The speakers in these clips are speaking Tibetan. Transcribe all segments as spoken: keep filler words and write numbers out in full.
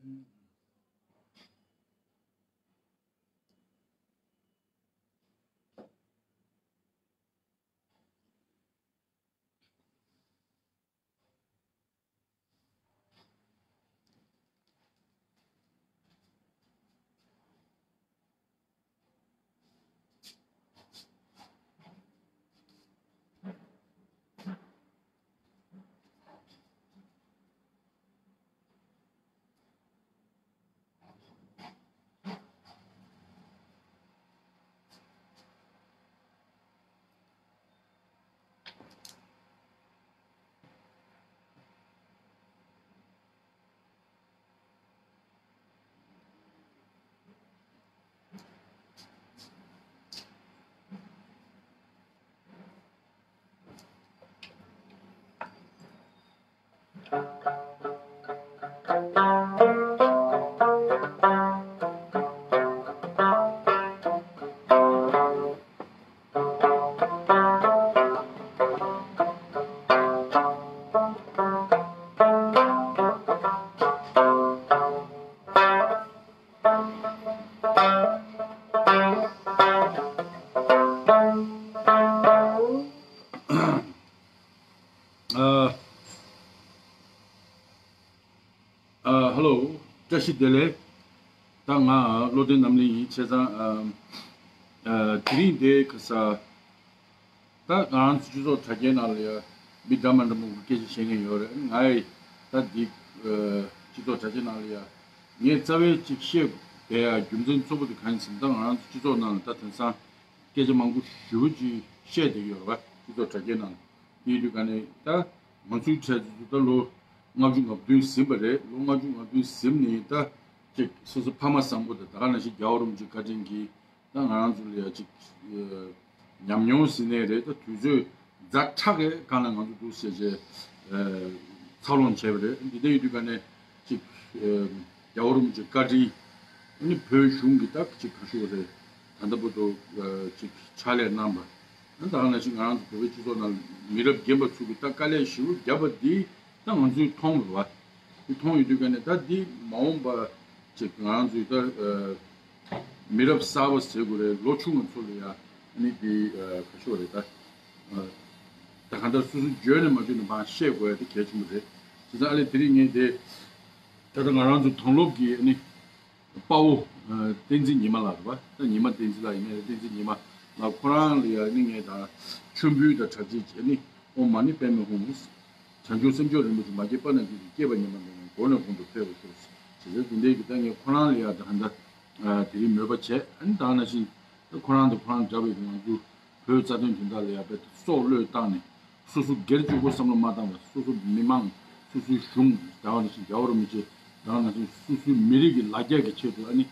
ཨ། ཨ། ཧེ་ལོ། བཀྲ་ཤིས་བདེ་ལེགས། ད་ང་བློ་ལྡན་རྣམ་གླིང་ཡིན། བྱས་ཙང་ཨ། ཨ། དེ་རིང་འདི་ག་ས། ད་ང་རང་ཚོ་སྤྱི་ཚོགས་དྲ་རྒྱའི་ནང་ལ་ཡ་མི་འདྲ་མ་འདྲ་མང་པོ་སྐད་ཆ་བཤད་མཁན་ཡོད་རེད། ང་ཡི་ད་འདི་ཨ། སྤྱི་ཚོགས་དྲ་རྒྱའི་ནང་ལ་ཡ་ངས་རྩ་བའི་ཅིག་བཤད་དགོས་པའི་ཡ་རྒྱུ་མཚན་གཙོ་བོ་དེ་གང་ཡིན་ཟེར་ན། ད་ང་རང་ཚོ་སྤྱི་ཚོགས་ནང་ལ་ད་དེང་སང་སྐད་ཆ་མང་པོ་ཞེ་པོ་ཅིག་བཤད་བསྡད་ཀྱི་ཡོད་རེད་པ། སྤྱི་ཚོགས་དྲ་རྒྱའི་ནང་ལ། དེ་ཡིན་དུས་ག་ནས་ད་ང་ཚོའི་གྲས་ཚོ་ད་ལོ་ལྔ་བཅུ་ང་བདུན་ཟིན་པ་རེད། ལོ་ལྔ་བཅུ་ང་བདུན་ཟིན་ནས་ད་ཅིག་སོ་སོ་ཕ་མ་བཟང་པོ་དང་། ད་ག་ནང་བཞིན་རྒྱལ་བ་རིན་པོ་ཆེ་བཀའ་དྲིན་གྱིས་ད་ང་རང་ཚོ་ལ་ཡ་ཅིག་ཨ། ཉམས་མྱོང་ཟིན་ནས་རེད། ད་དུས་ཚོད་ཛ་དྲག་གི་སྒང་ལ་ང་ཚོ་འདུག་ཟེར་བྱས་ཨ། འཚར་ལོངས་བྱས་པ་རེད། འདི་འདྲ་ཡིན་དུས་ག་ནས་ཅིག་ཨ། རྒྱལ་བ་རིན་པོ་ཆེ་བཀའ་དྲིན། ཨ་ནི་བོད་གཞུང་གི་ད་ཅིག་ག་ཞུ་བ་རེད། ད་ལྟ་བར་དུ་ཨ། ཅིག་ཕྱག་ལས་གནང་བ། ད་ག་ནང་བཞིན་ང་རང་ཚོ་བོད་པའི་སྤྱི་ཚོགས་ནང་མི་རབས་རྒན་པ་ཚོ་གིས་ད་དཀའ་ལས་ཞེ་པོ་བརྒྱབ་པ་འདི་ད་ང་ཚོས་མཐོང་བ་རེད་པ། འདི་མཐོང་ཡོད་དུས་ག་ནས་ད་འདི་མ་འོངས་པ་ཅིག་ང་རང་ཚོའི་ད་ཨ། མི་རབས་གསར་པ་ཟེར་དགོས་རེད། ལོ་ཆུང་བ་ཚོ་ལ་ཡ་ཨ་ནི་འདི་ཨ། ག་ཞུ་བ་རེད། ད་ཨ། ད་གང་ལྟར་སོ་སོ་འཇོན་ནས་མ་འཇོན་ནས་མར་བཤད་དགོས་ཡ་དེ་གལ་ཆེན་པོ་རེད། བྱས་ཙང་ཨ་ལས་དེ་རིང་ངས་དེ་ད་ལྟ་ང་རང་ཚོ་དོན་སློབ་ཀྱི་ཨ་ནི་དཔའ་བོ་ཨ། བསྟན་འཛིན་ཉི་མ་ལགས་རེད་པ། ད་ཉི་མ་བསྟན་འཛིན་ལགས་ཡིན་ནའི་རེད། བསྟན་འཛིན་ཉི་མ་ལགས་ཁོ་རང་ལ་ཡ་ཨ་ནི་ངས་ད་མཆོད་འབུལ་དང་གྲ་རྩིས་བྱས་ནས། ཨོཾ་མ་ཎི་པདྨེ་ཧཱུྃ། བྱང་ཆུབ་སེམས་མཆོག་རིན་པོ་ཆེ། མ་སྐྱེས་པ་རྣམས་སྐྱེ་ཞིང་། སྐྱེས་པ་ཉོན་མོངས་པ་རྣམས་མགོ་ནས་གོང་དུ་འཕེལ་བར་ཤོག། ཞེས་བྱས་དེ་འདྲའི་གི་ད་ངས་ཁོ་རང་ལ་ཡ་ད་གང་ལྟར་ཨ། དེ་རིང་མོས་པ་བྱས། ཨ་ནི་ད་ག་ནང་བཞིན་ད་ཁོ་རང་དང་ཁོ་རང་འདྲ་བའི་ང་ཚོ་བོད་རྩ་དོན་དོན་དག་ལ་ཡ་དཔེ་སྲོག་བློས་བཏང་ནས་སོ་སོ་སྒེར་གཅིག་པོ་བསམ་བློ་མ་བཏང་བར་སོ་སོ་མི་མང་སོ་སོའི་གཞུང་ད་ག་ནང་བཞིན་རྒྱལ་བ་རིན་པོ་ཆེ་ད་ག་ནང་བཞིན་སོ་སོའི་མི་རིགས་ཀྱི་ལ་རྒྱ་གི་ཆེད་དུ། ཨ་ནི་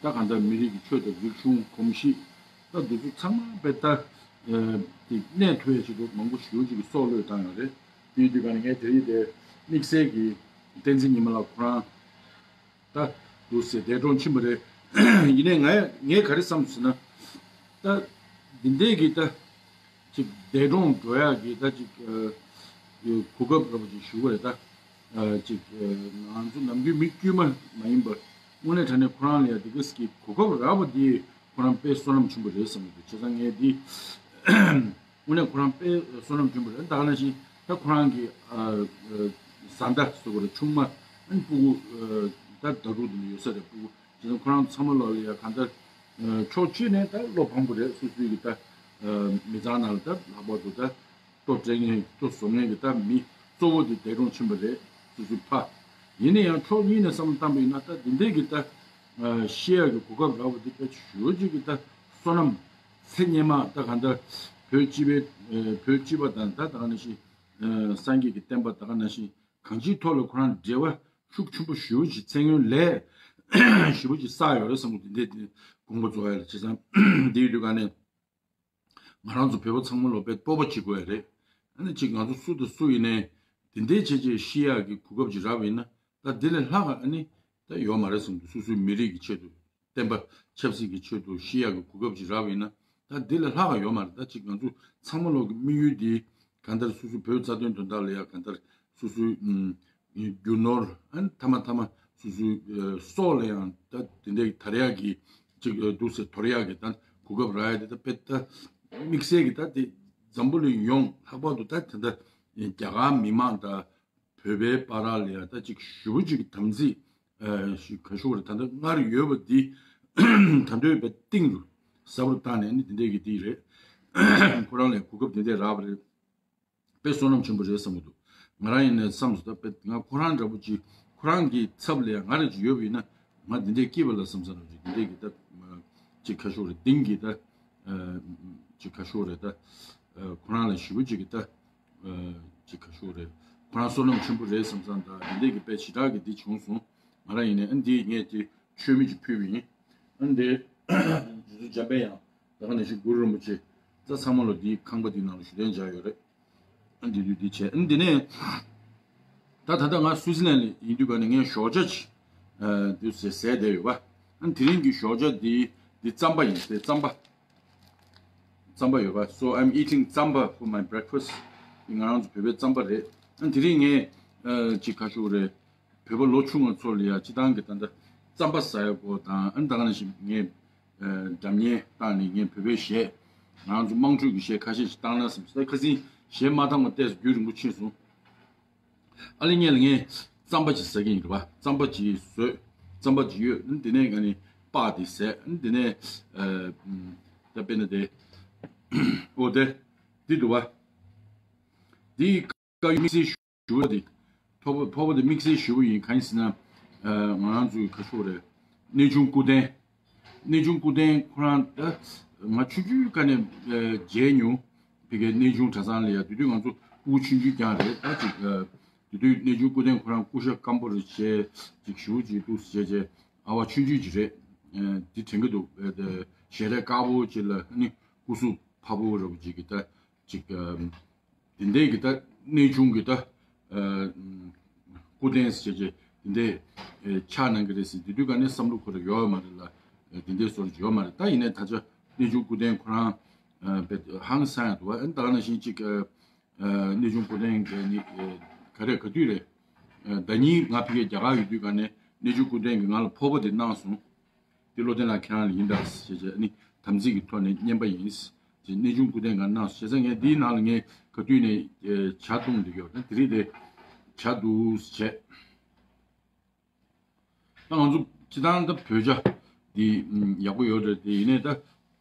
ད་གང་ལྟར་མི་རིགས་ཀྱི་ཆོས་དང་རིག་གཞུང་གོམས་གཤིས་ད་འདི་ཚོ་ཚང་མ་དཔེ་ད་ཨ། དེ་གནས་ཐུབ་ཡ་ཆེད་དུ་མང་པོ་ཞེ་པོ་ཅིག་གི་སྲོག་བློས་བཏང་ཡོད་རེད། དེ་ཡིན་དུས་ག་ནས་ངས་དེ་རིང་དེ་དམིགས་བསལ་གྱི་བསྟན་འཛིན་ཉི་མ་ལགས་ཁོ་རང་ད་འདུག་སེ་འདས་གྲོངས་ཕྱིན་པ་རེད། ཡིན་ནའི་ང་ངས་ག་རེ་བསམ་ཟེར་ན། ད་འདི་འདྲའི་གི་ད་ཅིག་འདས་གྲོངས་འགྲོ་ཡག་གི་ད་ཅིག་ཨ། གོ་སྐབས་འདྲ་པོ་ཅིག་ཞུ་གི་རེད་ད། ཨ། ཅིག་ཨ། ང་ཚོ་ནམ་རྒྱུན་མི་དཀྱུས་མ་མ་ཡིན་པར་དངོས་གནས་དྲང་གནས་ཁོ་རང་ལ་ཡ་དེ་ག་ཟེ་གི་གོ་སྐབས་རག་པ་འདི་ཁོ་རང་དཔེ་བསོད་ནམས་ཆེན་པོ་རེད་བསམ་གི་འདུག་བྱས་ཙང་ངས་འདི་དངོས་གནས་ཁོ་རང་དཔེ་བསོད་ནམས་ཆེན་པོ་རེད། ད་ག་ནང་བཞིན་ད་ཁོ་རང་གི་ཨ། ཨ། བཟའ་ཟླ་ཟེར་དགོས་རེད། ཆུང་མ་ཨ་ནི་སྤུ་གུ་ཨ། ད་ཟླ་དྲུག་དེ་འདྲ་ཡོད་ས་རེད། སྤུ་གུ་བྱས་ཙང་ཁོ་རང་ཚང་མ་ལོག་ལ་ཡ་གང་ལྟར་ཨ། ཕྱོགས་གཅིག་ནས་ད་བློ་ཕམ་པོ་རེད། སོ་སོའི་གི་ད་ཨ། མི་ཚང་ནང་ལ་ད་ལྷག་པར་དུ་ད། ལྟོ་སྤྲད་མཁན་ལྟོ་བཟོ་མཁན་གྱི་ད་མི་གཙོ་བོ་དེ་འདས་གྲོངས་ཕྱིན་པ་རེད། སོ་སོའི་ཕ། ཡིན་ན་ཡང་ཕྱོགས་གཉིས་ནས་བསམ་བློ་བཏང་པ་ཡིན་ན་ད་འདི་འདྲའི་གི་ད་ཨ། ཤེས་ཡག་གི་གོ་སྐབས་རག་པ་འདི་དཔེ་ཞེ་པོ་ཅིག་གི་ད་བསོད་ནམས། ཚེ་སྔོན་མ་ད་གང་ལྟར་བོད་སྤྱི་པའི་ཨ། བོད་སྤྱི་པ་དང་ད་ད་ག་ནང་བཞིན་ཨ། སངས་རྒྱས་ཀྱི་བསྟན་པ་ད་ག་ནང་བཞིན་གང་ཅིའི་ཐོག་ལ་ཁོ་རང་འབྲེལ་བ་ཤུགས་ཆེན་པོ་ཞེ་པོ་ཅིག་མཚན་སྔོན་ལས་ཞེ་པོ་ཅིག་བསགས་ཡོད་རེད་བསམ་གི། འདི་འདྲའི་དགོངས་པ་རྫོགས་ཡ་ལ། བྱས་ཙང་འདི་ཡོད་དུས་ག་ནས། ང་རང་ཚོ་བོད་པ་ཚང་མ་ལོ་དཔེ་སྤོབས་པ་བྱེད་དགོས་ཡ་རེད། ཨ་ནི་ཅིག་ང་ཚོ་སུ་དང་སུ་ཡིན་ནའི་དེ་འདྲའི་བྱས་བྱས་ཤི་ཡག་གི་གོ་སྐབས་ཅིག་རག་པ་ཡིན་ན། ད་དེ་ལས་ལྷག་ག་ཨ་ནི་ད་ཡོད་མ་རེད་གསུངས་འདུག་སོ་སོའི་མི་རིགས་ཀྱི་ཆེད་དུ། བསྟན་པ་ཆབ་སྲིད་ཀྱི་ཆེད་དུ་ཤི་ཡག་གི་གོ་སྐབས་ཅིག་རག་པ་ཡིན་ན། ད་དེ་ལས་ལྷག་ག་ཡོད་མ་རེད། ད་ཅིག་ང་ཚོ་ཚང་མ་ལོ་གི་དམིགས་ཡུལ་དེ་གང་ལྟར་སོ་སོའི་བོད་རྩ་དོན་དོན་དག་ལ་ཡ་གང་ལྟར་སོ་སོའི་ཨུམ་རྒྱུ་ནོར། ཨ་ནི་མཐའ་མ་མཐའ་མ་སོ་སོའི་ སོགས་ལ་ཡང་ད་དེ་འདྲའི་དར་ཡག་གི་ཅིག་འདུག་སེ་དོར་ཡག་གི་ད་གོ་སྐབས་རག་ཡ་དེ་ད་དཔེ་ད་དམིགས་བསལ་གྱི་ད་དེ་འཛམ་བུ་གླིང་ཡོངས་ལྷག་པར་དུ་ད་དེ་འདྲ་རྒྱ་གར་མི་མང་དང་བོད་པའི་བར་ལ་ཡང་ད་ཅིག་ཞེ་པོ་ཅིག་དམ་ཚིག་ཨ་ཞིག་ག་ཤོག་རེད། ད་ལྟ་སྔར་ཡོད་པ་འདི་ད་ལྟ་ཡོད་པའི་སྟེང་དུ་ཟབ་རུ་བཏང་ནས་ནི་དེ་འདྲའི་གི་འདི་རེད། ཁོ་རང་ལ་གོ་སྐབས་དེ་འདྲ་རག་པ་རེད། དཔེ་བསོད་ནམས་ཆེན་པོ་རེད་བསམ་གྱི་འདུག་ང་རང་ཡིན་ནའི་བསམ་སོང་། ད་དཔེ་ང་ཁོ་རང་འདྲ་པོ་ཅིག་ཁོ་རང་གི་ཚབ་ལ་ཡང་ང་རང་ཅིག་ཡོད་པ་ཡིན་ན་ང་འདི་འདྲའི་སྐྱིད་པ་ལ་བསམ་བསམ་རེད། འདི་འདྲའི་གི་ད་ཅིག་ག་ཤོག་རེད། འདིང་གི་ད་ཅིག་ག་ཤོག་རེད། ད་ཁོ་རང་ལ་ཞེ་པོ་ཅིག་གི་ད་ཅིག་ག་ཤོག་རེད། ཁོ་རང་བསོད་ནམས་ཆེན་པོ་རེད་བསམ་བསམ། ད་འདི་འདྲའི་གི་དཔེ་ཞེ་དྲག་གི་འདི་བྱུང་སོང་། ང་རང་ཡིན་ནའི་ཨ་འདི་ངས་དེ་མཆོད་མེ་ཅིག་ཕུལ་བ་ཡིན། ཨ་འདི་རྗེ་བཙུན་འཇམ་པའི་དབྱངས་ད་ག་ནང་བཞིན་གུ་རུ་རིན་པོ་ཆེ་ད་ཚང་མ་ལོ་འདིའི་ཁང་པ་འདིའི་ནང་ལ་ཞུ་རྟེན་བྱ་ཡོད་རེད། ཨ་འདི་དུས་འདི་བྱས། ཨ་འདི་ནས་ད་ད་ལྟ་ང་སུའི་ཙི་ལན་ལ་ཡིན་དུས་ག་ནས་ངས་ཞོགས་ཇ་ཅིག་ཨ་འདི་ཟས་བསྡད་ཡོད་པ། ཨ་དེ་རིང་གི་ཞོགས་ཇ་འདི་འདི་རྩམ་པ་ཡིན། དེ་རྩམ་པ་རྩམ་པ་ཡོད་པ། So I'm eating རྩམ་པ་for my breakfast. འདི་ང་རང་ཚོ་བོད་པའི་རྩམ་པ་རེད། ཨ་དེ་རིང་ངས་ཨ་ཅིག་ག་ཤོག་རེད། བོད་པ་ལོ་ཆུང་བ་ཚོ་ལ་ཡ་སྤྱི་བཏང་གི་ད་ལྟ་རྩམ་པ་ཟ་ཡ་སྐོར་དང་། ཨ་ནི་ད་ག་ནང་བཞིན་ངས་ཨ་སྒྲ་སྙན་བཏང་ནས་ངས་བོད་པའི་གཞས་ང་རང་ཚོ་དམངས་ཁྲོད་ཀྱི་གཞས་ཁ་ཤས་ཤིག་བཏང་ན་བསམ་སོང་། ད་ཁ་སང་གཞས་མ་བཏང་བ་ཏོག་ཙམ་རྒྱུན་རིང་པོ་ཕྱིན་སོང་། ཨ་ལེ་ངས་ལ་ངས་རྩམ་པ་ཅིག་ཟ་གི་ཡིན་རེད་པ། རྩམ་པ་ཅིག་བཟོས། རྩམ་པ་ཅིག་ཡོད། ཨ་ནི་དེ་ནས་ང་ནི་སྤགས་དེ་ཟས། ཨ་ནི་དེ་ནས་ཨ་ད་དཔེར་ན་དེ་ཨོ་དེ་འདི་འདུག་པ། འདི་དཀར་ཡོལ་དམིགས་བསལ་ཞེ་པོ་དེ། ཕོར་པ་ཕོར་པ་དེ་དམིགས་བསལ་ཞེ་པོ་ཡིན། གང་ཡིན་ཟེར་ན། ཨ་ང་རང་ཚོའི་ག་ཤོག་རེད། གནས་ཆུང་སྐུ་རྟེན། གནས་ཆུང་སྐུ་རྟེན་ཁོ་རང་ད་ང་ཆུང་ཆུང་སྒང་ནས་ཨ་མཇལ་མྱོང་། ཕ་གིའི་གནས་ཆུང་གྲྭ་ཚང་ལ་ཡ་དེ་དུས་ང་ཚོ་སྤུ་གུ་ཆུང་ཆུང་རྐྱང་རེད། ད་ཅིག་ཨ་དེ་དུས་གནས་ཆུང་སྐུ་རྟེན་ཁོ་རང་སྐུ་ཤ་སྐམ་པོ་རེད་བྱས། ཅིག་ཞེ་པོ་ཅིག་འདུག་ཟེར་བྱས་བྱས། ཨ་བ་ཆུང་ཆུང་ཅིག་རེད། ཨ་དེ་དྲན་གྱི་འདུག་ཨ་ད་ཞལ་རས་དཀར་པོ་ཅིག་ལ་ཨ་ནི་སྐུ་གཟུགས་ཕ་བུ་འདྲ་པོ་ཅིག་གི་ད་ཅིག་ཨ་དེ་འདྲའི་གི་ད་གནས་ཆུང་གི་ད་ཨ་སྐུ་རྟེན་ཟེར་བྱས་བྱས་དེ་འདྲའི་ཨ་ཕྱག་གནང་གི་རེད་ཟེར། དེ་དུས་ག་ནས་བསམ་བློ་ཁོ་རང་ཡོད་མ་རེད་ལ། ཨ་དེ་འདྲའི་བཟོ་འདྲ་ཡོད་མ་རེད། ད་ཡིན་ནའི་ད་ཆ་གནས་ཆུང་སྐུ་རྟེན་ཁོ་རང་ཨ་དཔེ་ཧང་སང་ཡ་འདུག་པ། ཨ་ནི་ད་ག་ནང་བཞིན་ཅིག་ཨ་ཨ་གནས་ཆུང་སྐུ་རྟེན་གྱི་ནི་ཨ་ག་རེ་ག་དུས་རེད། ཨ་ཟླ་ཉིན་ང་ཕ་གིར་རྒྱ་གར་ཡོད་དུས་ག་ནས་གནས་ཆུང་སྐུ་རྟེན་གྱིས་ང་ལ་ཕོར་པ་དེ་གནང་སོང་། འདི་བློ་ལྡན་ལགས་ཁྱེད་རང་ལ་ཡིན་ད་ཟེར་བྱས་ཨ་ནི་དམ་ཚིག་གི་ཐོག་ནས་རྔན་པ་ཡིན་ཟེར། གནས་ཆུང་སྐུ་རྟེན་གྱིས་གནང་སོང་། བྱས་ཙང་ངས་འདིའི་ནང་ལ་ངས་ག་དུས་ནས་ཨ་ཇ་བཏུང་བསྡད་ཀྱི་ཡོད། ད་དེ་རིང་དེ་ཇ་འདུག་ཟེར་བྱས། ད་ང་ཚོ་སྤྱིར་བཏང་ད་བོད་ཇ་འདི་ཨམ་ཡག་པོ་ཡོད་རེད། དེ་ཡིན་ནའི་ད་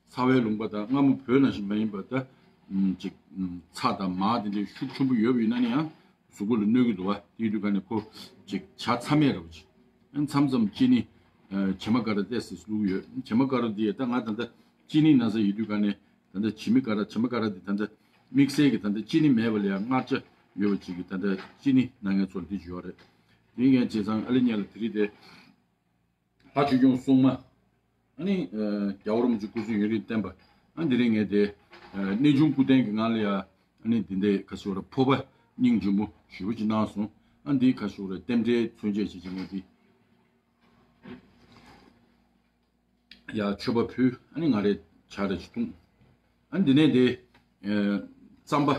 ཚ་བའི་ལུང་པ་དང་སྔ་མོ་བོད་ནང་བཞིན་མ་ཡིན་པ་ད་ཨམ་ཅིག་ཨམ་ཚྭ་དང་མར་དེ་འདྲའི་ཤུགས་ཆེན་པོ་ཡོད་པ་ཡིན་ན་ནི་ཡང་གཟུགས་པོ་ལ་གནོད་ཀྱི་འདུག་པ། དེ་ཡིན་དུས་ག་ནས་ཁོ་ཅིག་ཇ་ཚ་མེད་འདྲ་པོ་ཅིག་ཨ་མཚམས་མཚམས་ཅི་ནི་ཨ་བྱེ་མ་ཀ་ར་ཏོག་ཙམ་བླུགས་ཡོད། བྱེ་མ་ཀ་ར་འདི་ད་ང་ད་ལྟ་ཅི་ནི་ན་ཚ་ཡོད་དུས་ག་ནས་ད་ལྟ་བྱེ་མ་ཀ་ར་བྱེ་མ་ཀ་ར་འདི་ད་ལྟ་དམིགས་བསལ་གྱི་ད་ལྟ་ཅི་ནི་མེད་པ་ལ་ཡང་མངར་ཆ་ཡོད་པ་ཅིག་གི་ད་ལྟ་ཅི་ནི་ན་མཁན་ཚོར་འདི་བྱོས་རེད། དེ་ངས་བྱས་ཙང་ཨ་ལེ་ཉེ་ལ་དེ་རིང་དེ་ཕ་ཆོས་སྐྱོང་སྲུང་མ་ཨ་ནི་ཨ་རྒྱལ་བ་རིན་པོ་ཆེ་སྐུ་གཟུགས་ཡུན་རིང་བརྟན་པ། ཨ་དེ་རིང་ངས་དེ་ཨ་གནས་ཆུང་སྐུ་རྟེན་གྱིས་ང་ལ་ཡ་ཨ་ནི་འདི་འདྲའི་ཁ་ཤོར་ཕོར་པ་སྙིང་རྗེ་མོ་ཞེ་པོ་ཅིག་གནང་སོང་། ཨ་འདི་ཁ་ཤོར་རྟེན་འབྲེལ་མཚོན་བྱེད་ཅིག་བྱས་ངས་འདི་ཡ་མཆོད་པ་ཕུལ། ཨ་ནི་ང་རའི་ཇ་རེ་ཅིག་བཏུང་། ཨ་ནི་འདི་ནས་དེ་ཨ་རྩམ་པ་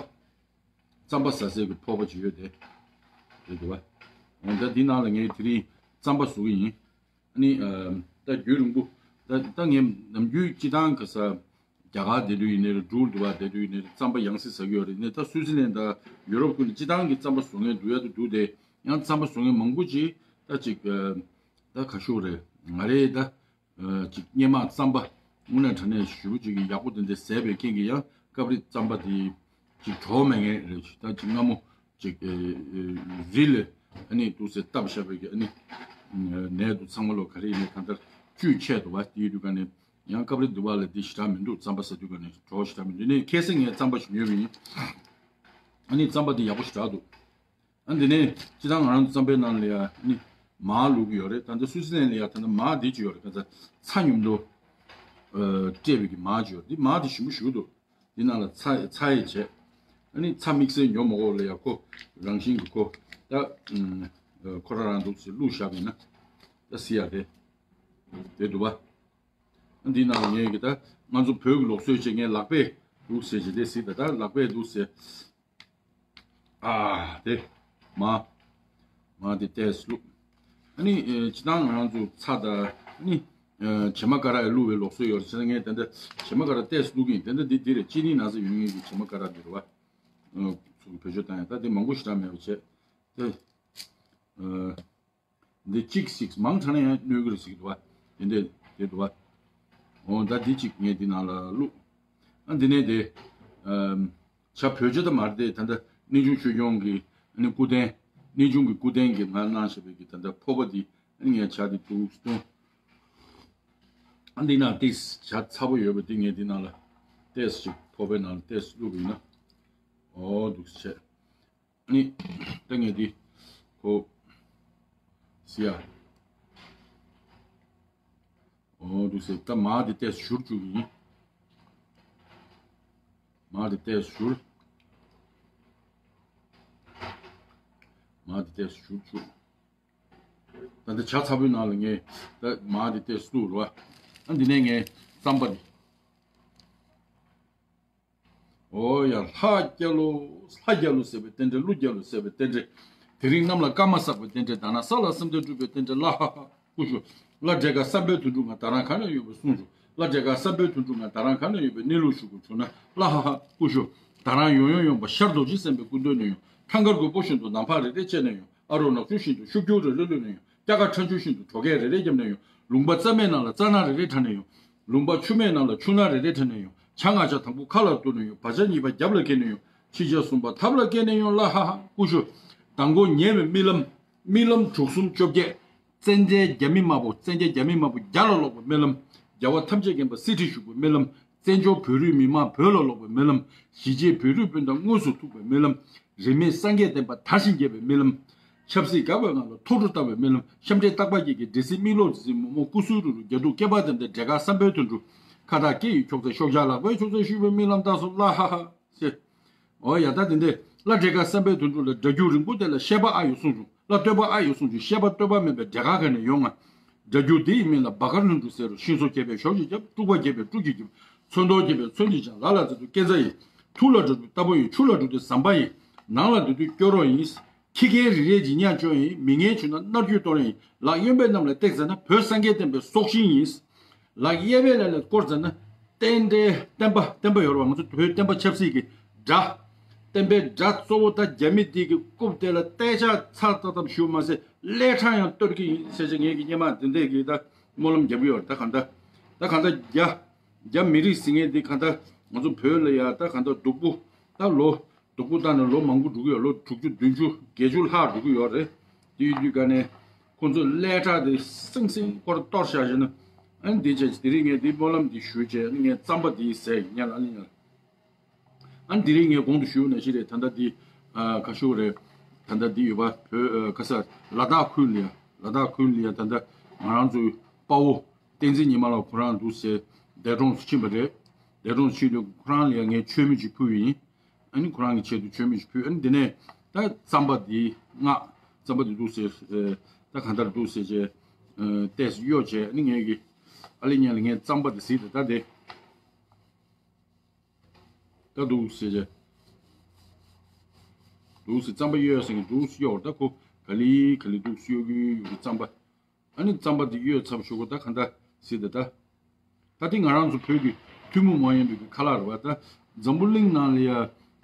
རྩམ་པ་ཟ་སའི་གི་ཕོར་པ་ཅིག་ཡོད་དེ། རེད་འདུག་པ། འོ་ད་འདི་ནང་ལ་ངས་དེ་རིང་རྩམ་པ་བཟོ་གི་ཡིན། ཨ་ནི་ཨ་ད་རྒྱུན་རིང་པོ་ད་ད་ངས་ནམ་རྒྱུན་སྤྱིར་བཏང་ག་ས་རྒྱ་གར་བསྡད་དུས་ཡིན་ནའི་རེད། འབྲུག་འདི་པར་བསྡད་དུས་ཡིན་ནའི་རེད། རྩམ་པ་ཡང་སེ་ཟ་གི་ཡོད་རེད། ཡིན་ནའི་ད་སུའི་ཙི་ལན་དང་ཡུ་རོབ་ཁུལ་ནས་སྤྱིར་བཏང་གི་རྩམ་པ་བཟོ་མཁན་འདུག་ཡ་དུ་འདུག་སྟེ། ཡང་རྩམ་པ་བཟོ་མཁན་མང་པོ་ཅིག་ད་ཅིག་ཨ་ད་ག་ཤོག་རེད། ང་རེད་ད། ཨ་ཅིག་སྔོན་མ་རྩམ་པ་དངོས་གནས་དྲང་གནས་ཞེ་པོ་ཅིག་གི་ཡག་པོ་དེ་འདྲ་ཟས་པའི་རྐྱེན་གྱིས་ཡང་སྐབས་རེ་རྩམ་པ་དེ་ཅིག་གྲོགས་མེད་མཁན་རེད། ད་ཅིག་སྔ་མོ་ཅིག་ཨེ་ཨེ་རི་ལ་ཨ་ནི་འདུག་སེ་བཏབ་བཞག་པའི་གི་ཨ་ནི་ནས་འདུག་ཚང་མ་ལོ་ག་རེ་ཡིན་ནའི་གང་ལྟར་བཅུད་ཆད་འདུག་པ། དེའི་དུས་ག་ནས་ཡང་སྐབས་རེ་འདུག་པ་ལ་དེ་ཞེ་དྲག་མི་འདུག་རྩམ་པ་ཟ་དུས་ག་ནས་གྲོགས་ཞེ་དྲག་མི་འདུག་ནས་ཁ་སང་ངས་རྩམ་པ་ཞིག་ཉོས་པ་ཡིན། ཨ་ནི་རྩམ་པ་དེ་ཡག་པོ་ཞེ་དྲག་འདུག་ཨ་འདི་ནས་སྤྱིར་བཏང་ང་རང་ཚོ་རྩམ་པའི་ནང་ལ་ཡ་ཨ་ནི་མར་བླུགས་ཀྱི་ཡོད་རེད། ད་ལྟ་སུའི་ཙི་ལན་ལ་ཡ་ད་ལྟ་མར་འདི་ཅིག་ཡོད་རེད། ཁ་ཚ་ཚྭ་མཉམ་དུ་ཨ་སྤྲད་པའི་གི་མར་ཅིག་ཡོད་རེད། འདི་མར་འདི་ཞིམ་པོ་ཞེ་པོ་འདུག་འདི་ནང་ལ་ཚྭ་ཚྭ་ཡི་བྱས་ཨ་ནི་ཚྭ་དམིགས་བསལ་ཉོ་མ་དགོས་ལ་ཡ་ཁོ་རང་བཞིན་གྱི་ཁོ་ད་ཨ་ཁོ་རང་རང་འདུག་སེ་བླུགས་བཞག་པ་ཡིན་ན་ད་སི་ཡ་དེ་དེ་འདུག་པ། འདི་ནང་ངས་གི་ད་ང་ཚོ་བོད་ཀྱི་ལུགས་སྲོལ་བྱས་ངས་ལག་པས་འདུག་སེ་བྱས་དེ་སི་ད་ད་ལག་པས་འདུག་སེ། ཨ་དེ། མ། མ་དེ་ཏོག་ཙམ་བླུགས། ཨ་ནི་ཨེ་སྤྱིར་བཏང་ང་རང་ཚོ་ཚྭ་དང་ཨ་ནི་ཨེ་བྱེ་མ་ཀ་ར་ཡང་བླུགས་པའི་ལུགས་སྲོལ་ཡོད་རེད། བྱས་ཙང་ངས་དེ་འདྲ་བྱེ་མ་ཀ་ར་ཏོག་ཙམ་བླུགས་ཀྱི་ཡིན། དེ་འདྲ་འདི་འདི་རེད། ཅི་ནི་ན་ཚ་ཡོད་མཁན་གྱི་བྱེ་མ་ཀ་ར་འདི་རེད་བ། ཨ་ཚུར་བེད་སྤྱོད་བཏང་ཡ། ད་དེ་མང་པོ་ཞེ་དྲག་མེད་པ་བྱས། དེ་ཨ་འདི་གཅིག་གཅིག་མང་དྲགས་ན་ཡང་གནོད་ཀྱི་རེད་ཟེར་གྱི་འདུག་བ། དེ་འདྲ་དེ་འདུག་བ། འོ་ད་འདི་གཅིག་ངས་འདི་ནང་ལ་བླུགས། ཨ་འདི་ནས་དེ་ཨམ་བྱ་བོད་ཇ་ད་མ་རེད་དེ། ད་ལྟ་གནས་ཆུང་ཆོས་སྐྱོང་གི་ཨ་ནི་སྐུ་རྟེན། གནས་ཆུང་གི་སྐུ་རྟེན་གྱི་ང་གནང་བཞག་པའི་གི་ད་ལྟ་ཕོར་པ་འདི་ཨ་ནི་ངས་བྱ་འདི་འདུག་སྟོན། ཨ་འདི་ནང་ཏིས་བྱ་ཚ་པོ་ཡོད་པ་འདི་ངས་འདི་ནང་ལ་ཏོག་ཙམ་ཅིག་ཕོར་པའི་ནང་ལ་ཏོག་ཙམ་བླུགས་པ་ཡིན་ན། འོ་འདུག་སེ་བྱས། ཨ་ནི་ད་ངས་འདི་ཁོ་ཟེར་ཡ། འོ་འདུག་སེ། ད་མར་འདི་ཏོག་ཙམ་བཞུར་བཅུག་གི་ཡིན། མར་འདི་ཏོག་ཙམ་བཞུར། མར་འདི་ཏོག་ཙམ་བཞུར་བཅུག། ད་འདི་བྱ་ཚ་པོའི་ནང་ལ་ངས་ད་མར་འདི་ཏོག་ཙམ་བླུགས་རོ། ཨ་འདི་ནས་ངས་རྩམ་པ་འདི། འོ་ཡ། ལྷ་རྒྱལ་ལོ། ལྷ་རྒྱལ་ལོ་ཟེར་བའི་རྟེན་འབྲེལ། ཀླུ་རྒྱལ་ལོ་ཟེར་བའི་རྟེན་འབྲེལ། དེ་རིང་གནམ་ལ་སྐར་མ་བསགས་པའི་རྟེན་འབྲེལ། དག་སྣང་ས་ལ་བསམ་གཏན་སྤྲུལ་པའི་རྟེན་འབྲེལ། ལ་ཧ་ཧ་ཀུ་ཤུ། ལ་བྲེ་ཀ་བསམ་འཕེལ་དོན་གྲུབ་ང་དག་རང་ག་ན་ཡོད་པ་གསུངས་བྱུང་། ལ་བྲེ་ཀ་བསམ་འཕེལ་དོན་གྲུབ་ང་དག་རང་ག་ན་ཡོད་པའི་གནས་ལུགས་ཞུ་དགོས་བྱུང་ན། ལ་ཧ་ཧ་ཀུ་ཤུ། དག་རང་ཡོང་ཡོང་ཡོང་པ་ཤར་རྡོ་རྗེ་སེམས་དཔའི་སྐུ་མདུན་ནས་ཡོང་། ཐང་དཀར་རྒོད་པོ་བཞིན་དུ་ནམ་ཕག་རེ་རེ་བཅད་ནས་ཡོང་། ཨ་རོགས་ནག་ཆུ་བཞིན་དུ་ཤུགས་རྒྱུག་རེ་རེ་གློད་ནས་ཡོང་། སྐྱ་ཀ་ཁྲ་ཆུ་བཞིན་དུ་གྲོ་གས་རེ་རེ་བརྒྱབ་ནས་ཡོང་། ལུང་པ་རྩྭ་མའི་ནང་ལ་རྩྭ་ནག་རེ་རེ་འཁྲབ་ནས་ཡོང་། ལུང་པ་ཆུ་མའི་ནང་ལ་ཆུ་ནག་རེ་རེ་འཁྲབ་ནས་ཡོང་། བྱ་ང་བྱ་དང་པོ་ཁ་ལ་གཏུགས་ནས་ཡོང་། བ་བྱ་གཉིས་པ་རྒྱབ་ལ་འཁེལ་ནས་ཡོང་། ཕྱི་བྱ་ཟུང་པ་ཐབ་ལ་བཀལ་ནས་ཡོང་། ལ་ཧ་ཧ་ཀུ་ཤུ། མདང་དགོང་ཉལ་བའི་རྨི་ལམ། རྨི་ལམ་དྲུག་གསུམ་བཅོ་བརྒྱད། བཙན་བྱའི་རྒྱ་མི་དམར་པོ། བཙན་བྱའི་རྒྱ་མི་དམར་པོ་རྒྱ་ལ་ལོག་པའི་རྨི་ལམ། རྒྱལ་བ་ཐམས་ཅད་མཁྱེན་པ་གསེར་ཁྲི་བཞུགས་པའི་རྨི་ལམ། བཙན་བྱོལ་བོད་རིགས་མི་མང་བོད་ལ་ལོག་པའི་རྨི་ལམ། གཞིས་བྱེས་བོད་རིགས་སྤུན་ཟླ་དངོས་སུ་ཐུག་པའི་རྨི་ལམ། རིས་མེད་སངས་རྒྱས་བསྟན་པ་དར་ཞིང་རྒྱས་པའི་རྨི་ལམ། ཆབ་སྲིད་འགག་པའི་ངང་ལ་ཐོག་འཕྲོ་བཏང་བའི་རྨི་ལམ། ཤམ་འབྲས་རྟག་པ་ཀྱི་གི་འདྲེ་སྲིན་མིག་ལོག་འདྲེ་སྲིན་མོག་མོག་སྐུ་གསུང་རུ་རུ་རྒྱ་སྡུག་སྐེད་པ་དེ་འདྲ་བྲེ་ཀ་བསམ་འཕེལ་དོན་གྲུབ། ཁ་བཏགས་སྐེ་ཡི་ཁྱོག་ཚད་ཤོག་བྱ་ལག་པའི་ཁྱོག་ཚད་བཤུས་པའི་རྨི་ལམ་བཏང་སོང་། ལ་ཧ་ཧ་ཟེར། འོ་ཡ། ད་དེ་འདྲས་ལ་བྲེ་ཀ་བསམ་འཕེལ་དོན་གྲུབ་ལ་སྒྲ་སྒྱུར་རིང་པོ་དེ་ལ་བཤད་པ་ཨ་ཡོད་གསུངས་བྱུང་། ལ་བསྟོད་པ་ཨ་ཡོད་གསུངས་བྱུང་། བཤད་པ་བསྟོད་པ་མེད་པའི་བྲེ་ཀ་ག་ནས་ཡོང་ང་། སྒྲ་སྒྱུར་དེ་ཡི་མིང་ལ་སྦ་གར་ལྷུན་གྲུབ་ཟེར་རོ། ཤིང་བཟོ་རྒྱས་པའི་ཞོ་ཞིག་བརྒྱབ། དཀྲུག་པ་རྒྱས་པའི་དཀྲུག་ཅིག་བརྒྱབ། ཚོན་མདོག་རྒྱས་པའི་ཚོན་གཅིག་སྦྱངས། ལ་ལ་ཙེ་ཙུ་སྐེ་འཛའ་ཡིན། ཐུག་ལ་འགྲོ་དུས་རྟ་ཕོ་ཡིན། ཆུ་ལ་འགྲོ་དུས་ཟམ་པ་ཡིན། ནང་ལ་སྡོད་དུས་སྐྱོ་རོགས་ཡིན། ཁྱི་རྒན་རི་རས་ཀྱི་ཉག་ཅོ་ཡིན། མི་ངན་བྱུང་ན་མནར་གཅོད་གཏོང་རོགས་ཡིན། ལག་གཡོན་པའི་གནམ་ལ་བཏེགས་ཟེར་ན་བོད་སངས་རྒྱས་བསྟན་པའི་སྲོག་ཤིང་ཡིན། ལག་གཡས་པའི་ལ་ལ་བསྐོར་ཟེར་ན་བསྟན་འགྲོའི་བསྟན་པ། བསྟན་པ་ཡོད་རེད་བ། ང་ཚོ་བོད་བསྟན་པ་ཆབ་སྲིད་ཀྱི་དགྲ། བསྟན་པའི་དགྲ་གཙོ་བོ་ད་རྒྱ་མི་འདི་གི་རྐུབ་དེ་ལ་རྟ་ལྕག་ཚ་ཏག་ཏག་ཞུ་མ་ཟད་ཀླད་ཁྲག་ཡང་གཏོར་གྱི་ཡིན་ཟེར་བྱས་ངེད་ཀྱི་སྔོན་མ་དེ་འདྲས་ཀྱི་ད་སྨོན་ལམ་རྒྱབ་ཀྱི་ཡོད་རེད། ད་གང་ལྟར་ད་གང་ལྟར་རྒྱ་རྒྱ་མི་རིགས་ཟེར་མཁན་འདི་གང་ལྟར་ང་ཚོ་བོད་ལ་ཡ་ད་གང་ལྟར་སྡུག་པོ་ད་ལོ་སྡུག་པོ་བཏང་ནས་ལོ་མང་པོ་འགྲོ་གི་ཡོད། ལོ་དྲུག་ཅུ་བདུན་ཅུ་བརྒྱད་ཅུ་ལྷག་འགྲོ་གི་ཡོད་རེད། དེ་ཡིན་དུས་ག་ནས་ཁོང་ཚོས་ཀླད་ཁྲག་དེ་སིང་སིང་སྐོར་གཏོར་བཞག་བཞིན་ན། ཨ་ནི་དེ་བྱས་དེ་རིང་ངས་འདི་སྨོན་ལམ་འདི་ཞུས་བྱས། ཨ་ནི་ངས་རྩམ་པ་འདི་ཟས་ཉལ། ཨ་ནི་ཉལ། ཨ་ནི་དེ་རིང་ངས་གོང་དུ་ཞུས་ནང་བཞིན་རེད། ད་ལྟ་འདི་ཨ་ག་ཞུ་རེད། ད་ལྟ་འདི་ཡོད་པ་བོད་ཨ་ག་ས་ལ་དྭགས་ཁུལ་ལ་ཡ། ལ་དྭགས་ཁུལ་ལ་ཡ། ད་ལྟ་ང་རང་ཚོའི་དཔའ་བོ་བསྟན་འཛིན་ཉི་མ་ལགས་ཁོ་རང་འདུག་སེ་འདས་གྲོངས་སུ་ཕྱིན་པ་རེད། འདས་གྲོངས་སུ་ཕྱིན་དུས་ཁོ་རང་ལ་ཡ་ངས་མཆོད་མེ་ཅིག་ཕུལ་ཡིན། ཨ་ནི་ཁོ་རང་གི་ཆེད་དུ་མཆོད་མེ་ཞིག་ཕུལ། ཨ་ནི་དེ་ནས་ད་རྩམ་པ་འདི་མངགས། རྩམ་པ་འདི་འདུག་སེ་ཨེ་ད་གང་ལྟར་འདུག་སེ་བྱས་ཨེ་ཏོག་ཙམ་གཡོ་བྱས། ཨ་ནི་ངས་ཀྱི་ཨ་ལེ་ཉལ་ལ་ངས་རྩམ་པ་འདི་གཟིགས་ཏེ། ད་དེ་ད་འདུག་སེ་བྱས་འདུག་སེ་རྩམ་པ་གཡོ་ཟེར་གྱི་འདུག་སེ་གཡོ། ད་ཁོ་ག་ལེ་ག་ལེ་འདུག་སེ་གཡོ་གི་ཡོད་ཀྱི་རྩམ་པ། ཨ་ནི་རྩམ་པ་འདི་གཡོས་ཚར་བ་ཞུ་གོ། ད་གང་ལྟར་ཟེར་ཏེ་ད། ད་འདི་ང་རང་ཚོ་བོད་ཀྱི་ཐུན་མོང་མ་ཡིན་པའི་གི་ཁ་ལག་རེད་བ། ད་འཛམ་བུ་གླིང་ནང་ལ་ཡ་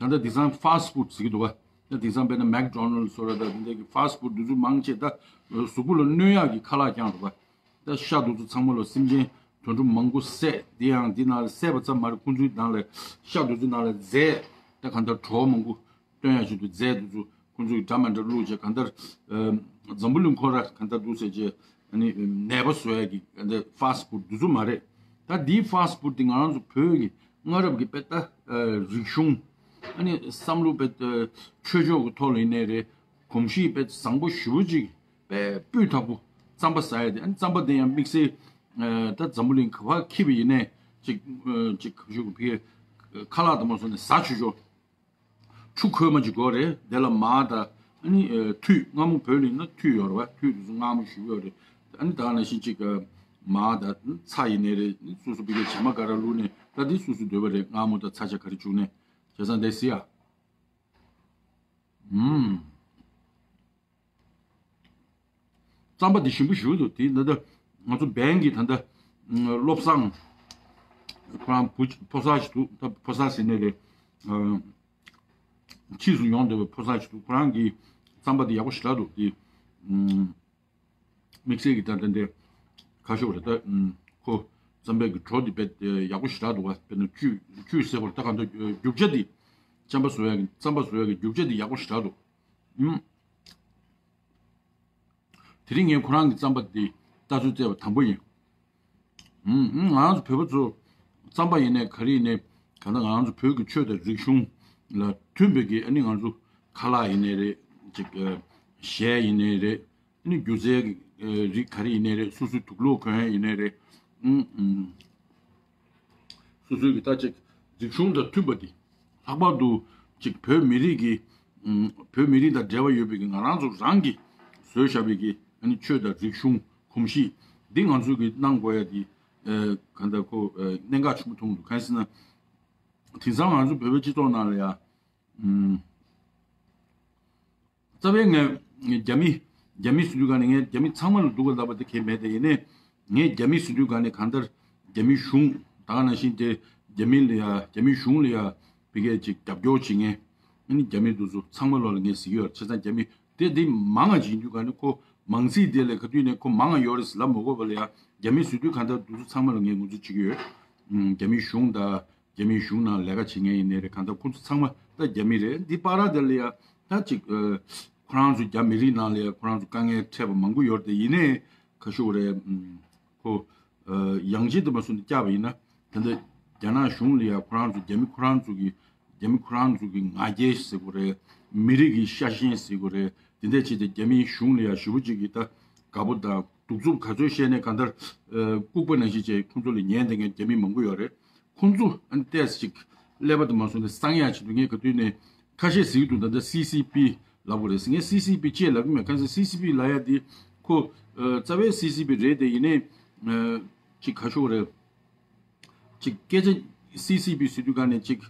ད་ལྟ་དེང་སང་ཕཱ་སི་ཊི་ཕུཌ་ཟེར་གྱི་འདུག་བ། ད་དེང་སང་དཔེར་ན་མེག་ཌོ་ནལ་སོ་ར་ད་དེ་འདྲ་གི་ཕཱ་སི་ཊི་ཕུཌ་འདི་ཚོ་མང་ཆེ་ད་གཟུགས་པོ་ལ་གནོད་ཡག་གི་ཁ་ལག་རྐྱང་རེད་བ། ད་ཤ་འདི་ཚོ་ཚང་མ་ལ་སེམས་ཅན་དུད་འགྲོ་མང་པོ་བསད། དེ་ཡང་འདི་ནང་ལ་བསད་པ་ཙམ་མ་རེད། ཁོང་ཚོའི་ནང་ལ་ཤ་འདི་ཚོའི་ནང་ལ་རྫས་ད་གང་ལྟར་བྲོ་བ་མང་པོ་སྟོན་ཡག་ཆེད་དུ་རྫས་འདི་ཚོ་ཁོང་ཚོ་གི་འདྲ་མི་འདྲ་བླུགས་བྱས། གང་ལྟར་ཨ་འཛམ་བུ་གླིང་ཁོ་ར་གང་ལྟར་འདུག་ཟེར་བྱས་ཨ་ནི་ནད་པ་བཟོ་ཡག་གི་གང་ལྟར་ཕཱ་སི་ཊི་ཕུཌ་འདི་ཚོ་མ་རེད། ད་འདིའི་ཕཱ་སི་ཊི་ཕུཌ་འདི་ང་རང་ཚོ་བོད་ཀྱི་སྔ་རབས་ཀྱི་དཔེ་ད་ཨ་རིག་གཞུང་ཨ་ནི་བསམ་བློ་དཔེ་ཨ་ཆོས་ཕྱོགས་ཀྱི་ཐོག་ལ་ཡིན་ནའི་རེད། གོམས་གཤིས་དཔེ་བཟང་པོ་ཞེ་པོ་ཅིག་དཔེ་སྤུས་དག་པོ་རྩམ་པ་ཟ་ཡ་དེ། ཨ་ནི་རྩམ་པ་དེ་ཡང་དམིགས་བསལ་ཨ་ད་འཛམ་བུ་གླིང་ག་པར་འཁྱེར་བ་ཡིན་ནའི་ཅིག་ཨ་ཅིག་ག་ཞུ་གི་ཕི་ཁ་ལག་དང་མ་སོང་ནས་ཟ་ཆོག་ཆོག་ཆུ་ཁོལ་མ་ཅིག་དགོས་རེད། དེ་ལ་མར་དང་ཨ་ནི་ཨ་ཐུད། མངར་མོ་བོད་ལ་ཡིན་ན་ཐུད་ཡོད་རེད་བ། ཐུད་དེ་ཚོ་མངར་མོ་ཞེ་པོ་ཡོད་རེད། ཨ་ནི་ད་ག་ནང་བཞིན་ཅིག་ཨ་མར་དང་ཚྭ་ཡིན་ནའི་རེད། སོ་སོ་ཕ་གིའི་བྱེ་མ་ཀ་ར་བླུགས་ནས། ད་འདི་སོ་སོའི་འདོད་པ་རེད། མངར་མོ་དང་ཚྭ་ཆ་ག་རེ་བཅུག་ནས་བྱས་ཙང་དེ་ཟེར་ཡ། ཨུམ། རྩམ་པ་འདི་ཞིམ་པོ་ཞེ་པོ་འདུག་དེ་ད་ལྟ་ང་ཚོ་བན་གྱི་ད་ལྟ་བློ་བཟང་ཁོ་རང་བུ་ཕོ་གསར་ཞིག་འདུག་ད་ཕོ་གསར་ཟེར་ནས་རེད། ཕྱིས་སུ་ཡོང་འདོད་པའི་ཕོ་གསར་ཞིག་འདུག་ཁོ་རང་གི་རྩམ་པ་འདི་ཡག་པོ་ཞེ་དྲག་འདུག་དེ་དམིགས་བསལ་གྱི་ད་ལྟ་འདི་ཁ་ཤོག་རེད་ད། ཁོ་རྩམ་པའི་གི་གྲོ་འདི་དཔེ་ཡག་པོ་ཞེ་དྲག་འདུག་བ། དཔེར་ན་བཅུད་བཅུད་ཟེར་བར་ད་གང་འདུག་རྒྱུ་ཆ་འདི་རྩམ་པ་བཟོ་ཡག་གི་རྩམ་པ་བཟོ་ཡག་གི་རྒྱུ་ཆ་འདི་ཡག་པོ་ཞེ་དྲག་འདུག་དེ་རིང་ངས་ཁོ་རང་གི་རྩམ་པ་འདི་ལྟ་ཚུལ་བཙལ་བ་དང་པོ་ཡིན། ང་རང་ཚོ་བོད་པ་ཚོ་རྩམ་པ་ཡིན་ནའི་ག་རེ་ཡིན་ནའི་གང་ལྟར་ང་རང་ཚོ་བོད་ཀྱི་ཆོས་དང་རིག་གཞུང་ལ་མཐུན་པའི་གི་ཨ་ནི་ང་ཚོ་ཁ་ལག་ཡིན་ནའི་རེད། ཅིག་གཞས་ཡིན་ནའི་རེད། ཨ་ནི་སྒྱུ་རྩལ་གྱི་རིགས་ག་རེ་ཡིན་ནའི་རེད། སོ་སོའི་དུག་ལོག་གོན་ཡིན་ནའི་རེད། སོ་སོའི་གི་ད་ཅིག་རིག་གཞུང་དང་མཐུན་པ་དེ། ལྷག་པར་དུ་ཅིག་བོད་མི་རིགས་ཀྱི་བོད་མི་རིགས་དང་འབྲེལ་བ་ཡོད་པའི་གི་ང་རང་ཚོ་རང་གི་བཟོས་བཞག་པའི་གི་ཨ་ནི་ཆོས་དང་རིག་གཞུང་གོམས་གཤིས་འདི་ང་ཚོ་གི་གནང་དགོས་ཡ་དེ་གང་ལྟར་ཁོ་གནད་འགག་ཆེན་པོ་མཐོང་འདུག་གང་ཡིན་ཟེར་ན། དེང་སང་ང་ཚོ་བོད་པའི་སྤྱི་ཚོགས་ནང་ལ་ཡ། རྩ་བའི་ངས་རྒྱ་མི་རྒྱ་མི་ཟེར་དུས་ག་ནས་ངས་རྒྱ་མི་ཚང་མ་ལ་སྡུག་ག་ལབ་པ་དེ་གལ་མེད་དེ། ཡིན་ནའི་ངས་རྒྱ་མི་ཟེར་དུས་ག་ནས་གང་ལྟར་རྒྱ་མི་གཞུང་ད་ག་ནང་བཞིན་དེ་རྒྱ་མི་ལ་ཡ་རྒྱ་མི་གཞུང་ལ་ཡ་བི་གས་ཅིག་རྒྱབ་སྐྱོར་བྱེད་མཁན་ཨ་ནི་རྒྱ་མི་དེ་ཚོ་ཚང་མ་ལོག་ལ་ངས་ཟེར་གྱི་ཡོད། བྱས་ཙང་རྒྱ་མི་དེ་དེ་མང་ང་ཅིག་ཡིན་དུས་ག་ནས་ཁོ་མང་སྲིད་དེ་ལ་ག་དུས་ནས་ཁོ་མང་ང་ཡོད་རེད་ལབ་མ་དགོས་པ་ལ་ཡ་རྒྱ་མི་ཟེར་དུས་གང་ལྟར་དེ་ཚོ་ཚང་མ་ལ་ངས་ངོས་འཛིན་བྱེད་ཀྱི་ཡོད། རྒྱ་མི་གཞུང་དང་། རྒྱ་མིའི་གཞུང་ནང་ལས་ཀ་བྱེད་མཁན་ཡིན་ནའི་རེད། གང་ལྟར་ཁོང་ཚོ་ཚང་མ་ད་རྒྱ་མི་རེད། འདི་བར་དེ་ལ་ཡ་ད་ཅིག་ཁོ་རང་ཚོ་རྒྱ་མི་རིགས་ནང་ལ་ཡ་ཁོ་རང་ཚོ་དཀའ་ངལ་འཕྲད་པ་མང་པོ་ཡོད་རེད། དེ་ཡིན་ནའི་ཁ་ཤོ་རེད། ཁོ་ཡང་ཅིག་དུ་མ་སོང་ནས་བསྐྱབས་པ་ཡིན་ན་ད་ལྟ་རྒྱ་ནག་གཞུང་ལ་ཡ་ཁོ་རང་ཚོ་རྒྱ་མི་ཁོ་རང་ཚོ་གི་རྒྱ་མི་ཁོ་རང་ཚོ་གི་ང་རྒྱལ་ཟེར་དགོས་རེད། མི་རིགས་ཀྱི་ཤ་ཞེན་ཟེར་དགོས་རེད། དེ་འདྲ་བྱས་ཏེ་རྒྱ་མིའི་གཞུང་ལ་ཡ་ཞེ་པོ་ཅིག་གིས་ད་དགའ་པོ་དང་གདུག་རྩུབ་ག་ཚོད་བཤད་ནའི་གང་ལྟར་ལྐུགས་པ་ནང་བཞིན་བྱས་ཁོང་ཚོ་ལ་ཉན་བསྡད་མཁན་རྒྱ་མི་མང་པོ་ཡོད་རེད། ཁོང་ཚོ་ཨ་ནི་ཏོག་ཙམ་ཅིག་ཀླད་པ་དུ་མ་སོང་ནས་གསང་ཡག་བྱེད་དུས་ངས་ག་དུས་ནས་ཁ་ཤས་ཟེར་གྱི་འདུག་ད་ལྟ་སི་སི་པི་ལབ་དགོས་རེད་ཟེར། ངས་སི་སི་པི་ཅེས་ལབ་གི་མེད། གང་ཟེར་སི་སི་པི་ལབ་ཡ་དེ་ཁོ་རྩ་བའི་སི་སི་པི་རེད་དེ། ཡིན་ནའི་ཅིག་ག་ཤོག་རེད། ཅིག་སྐད་ཆ་སི་སི་པི་ཟེར་དུས་ག་ནས་ཅིག་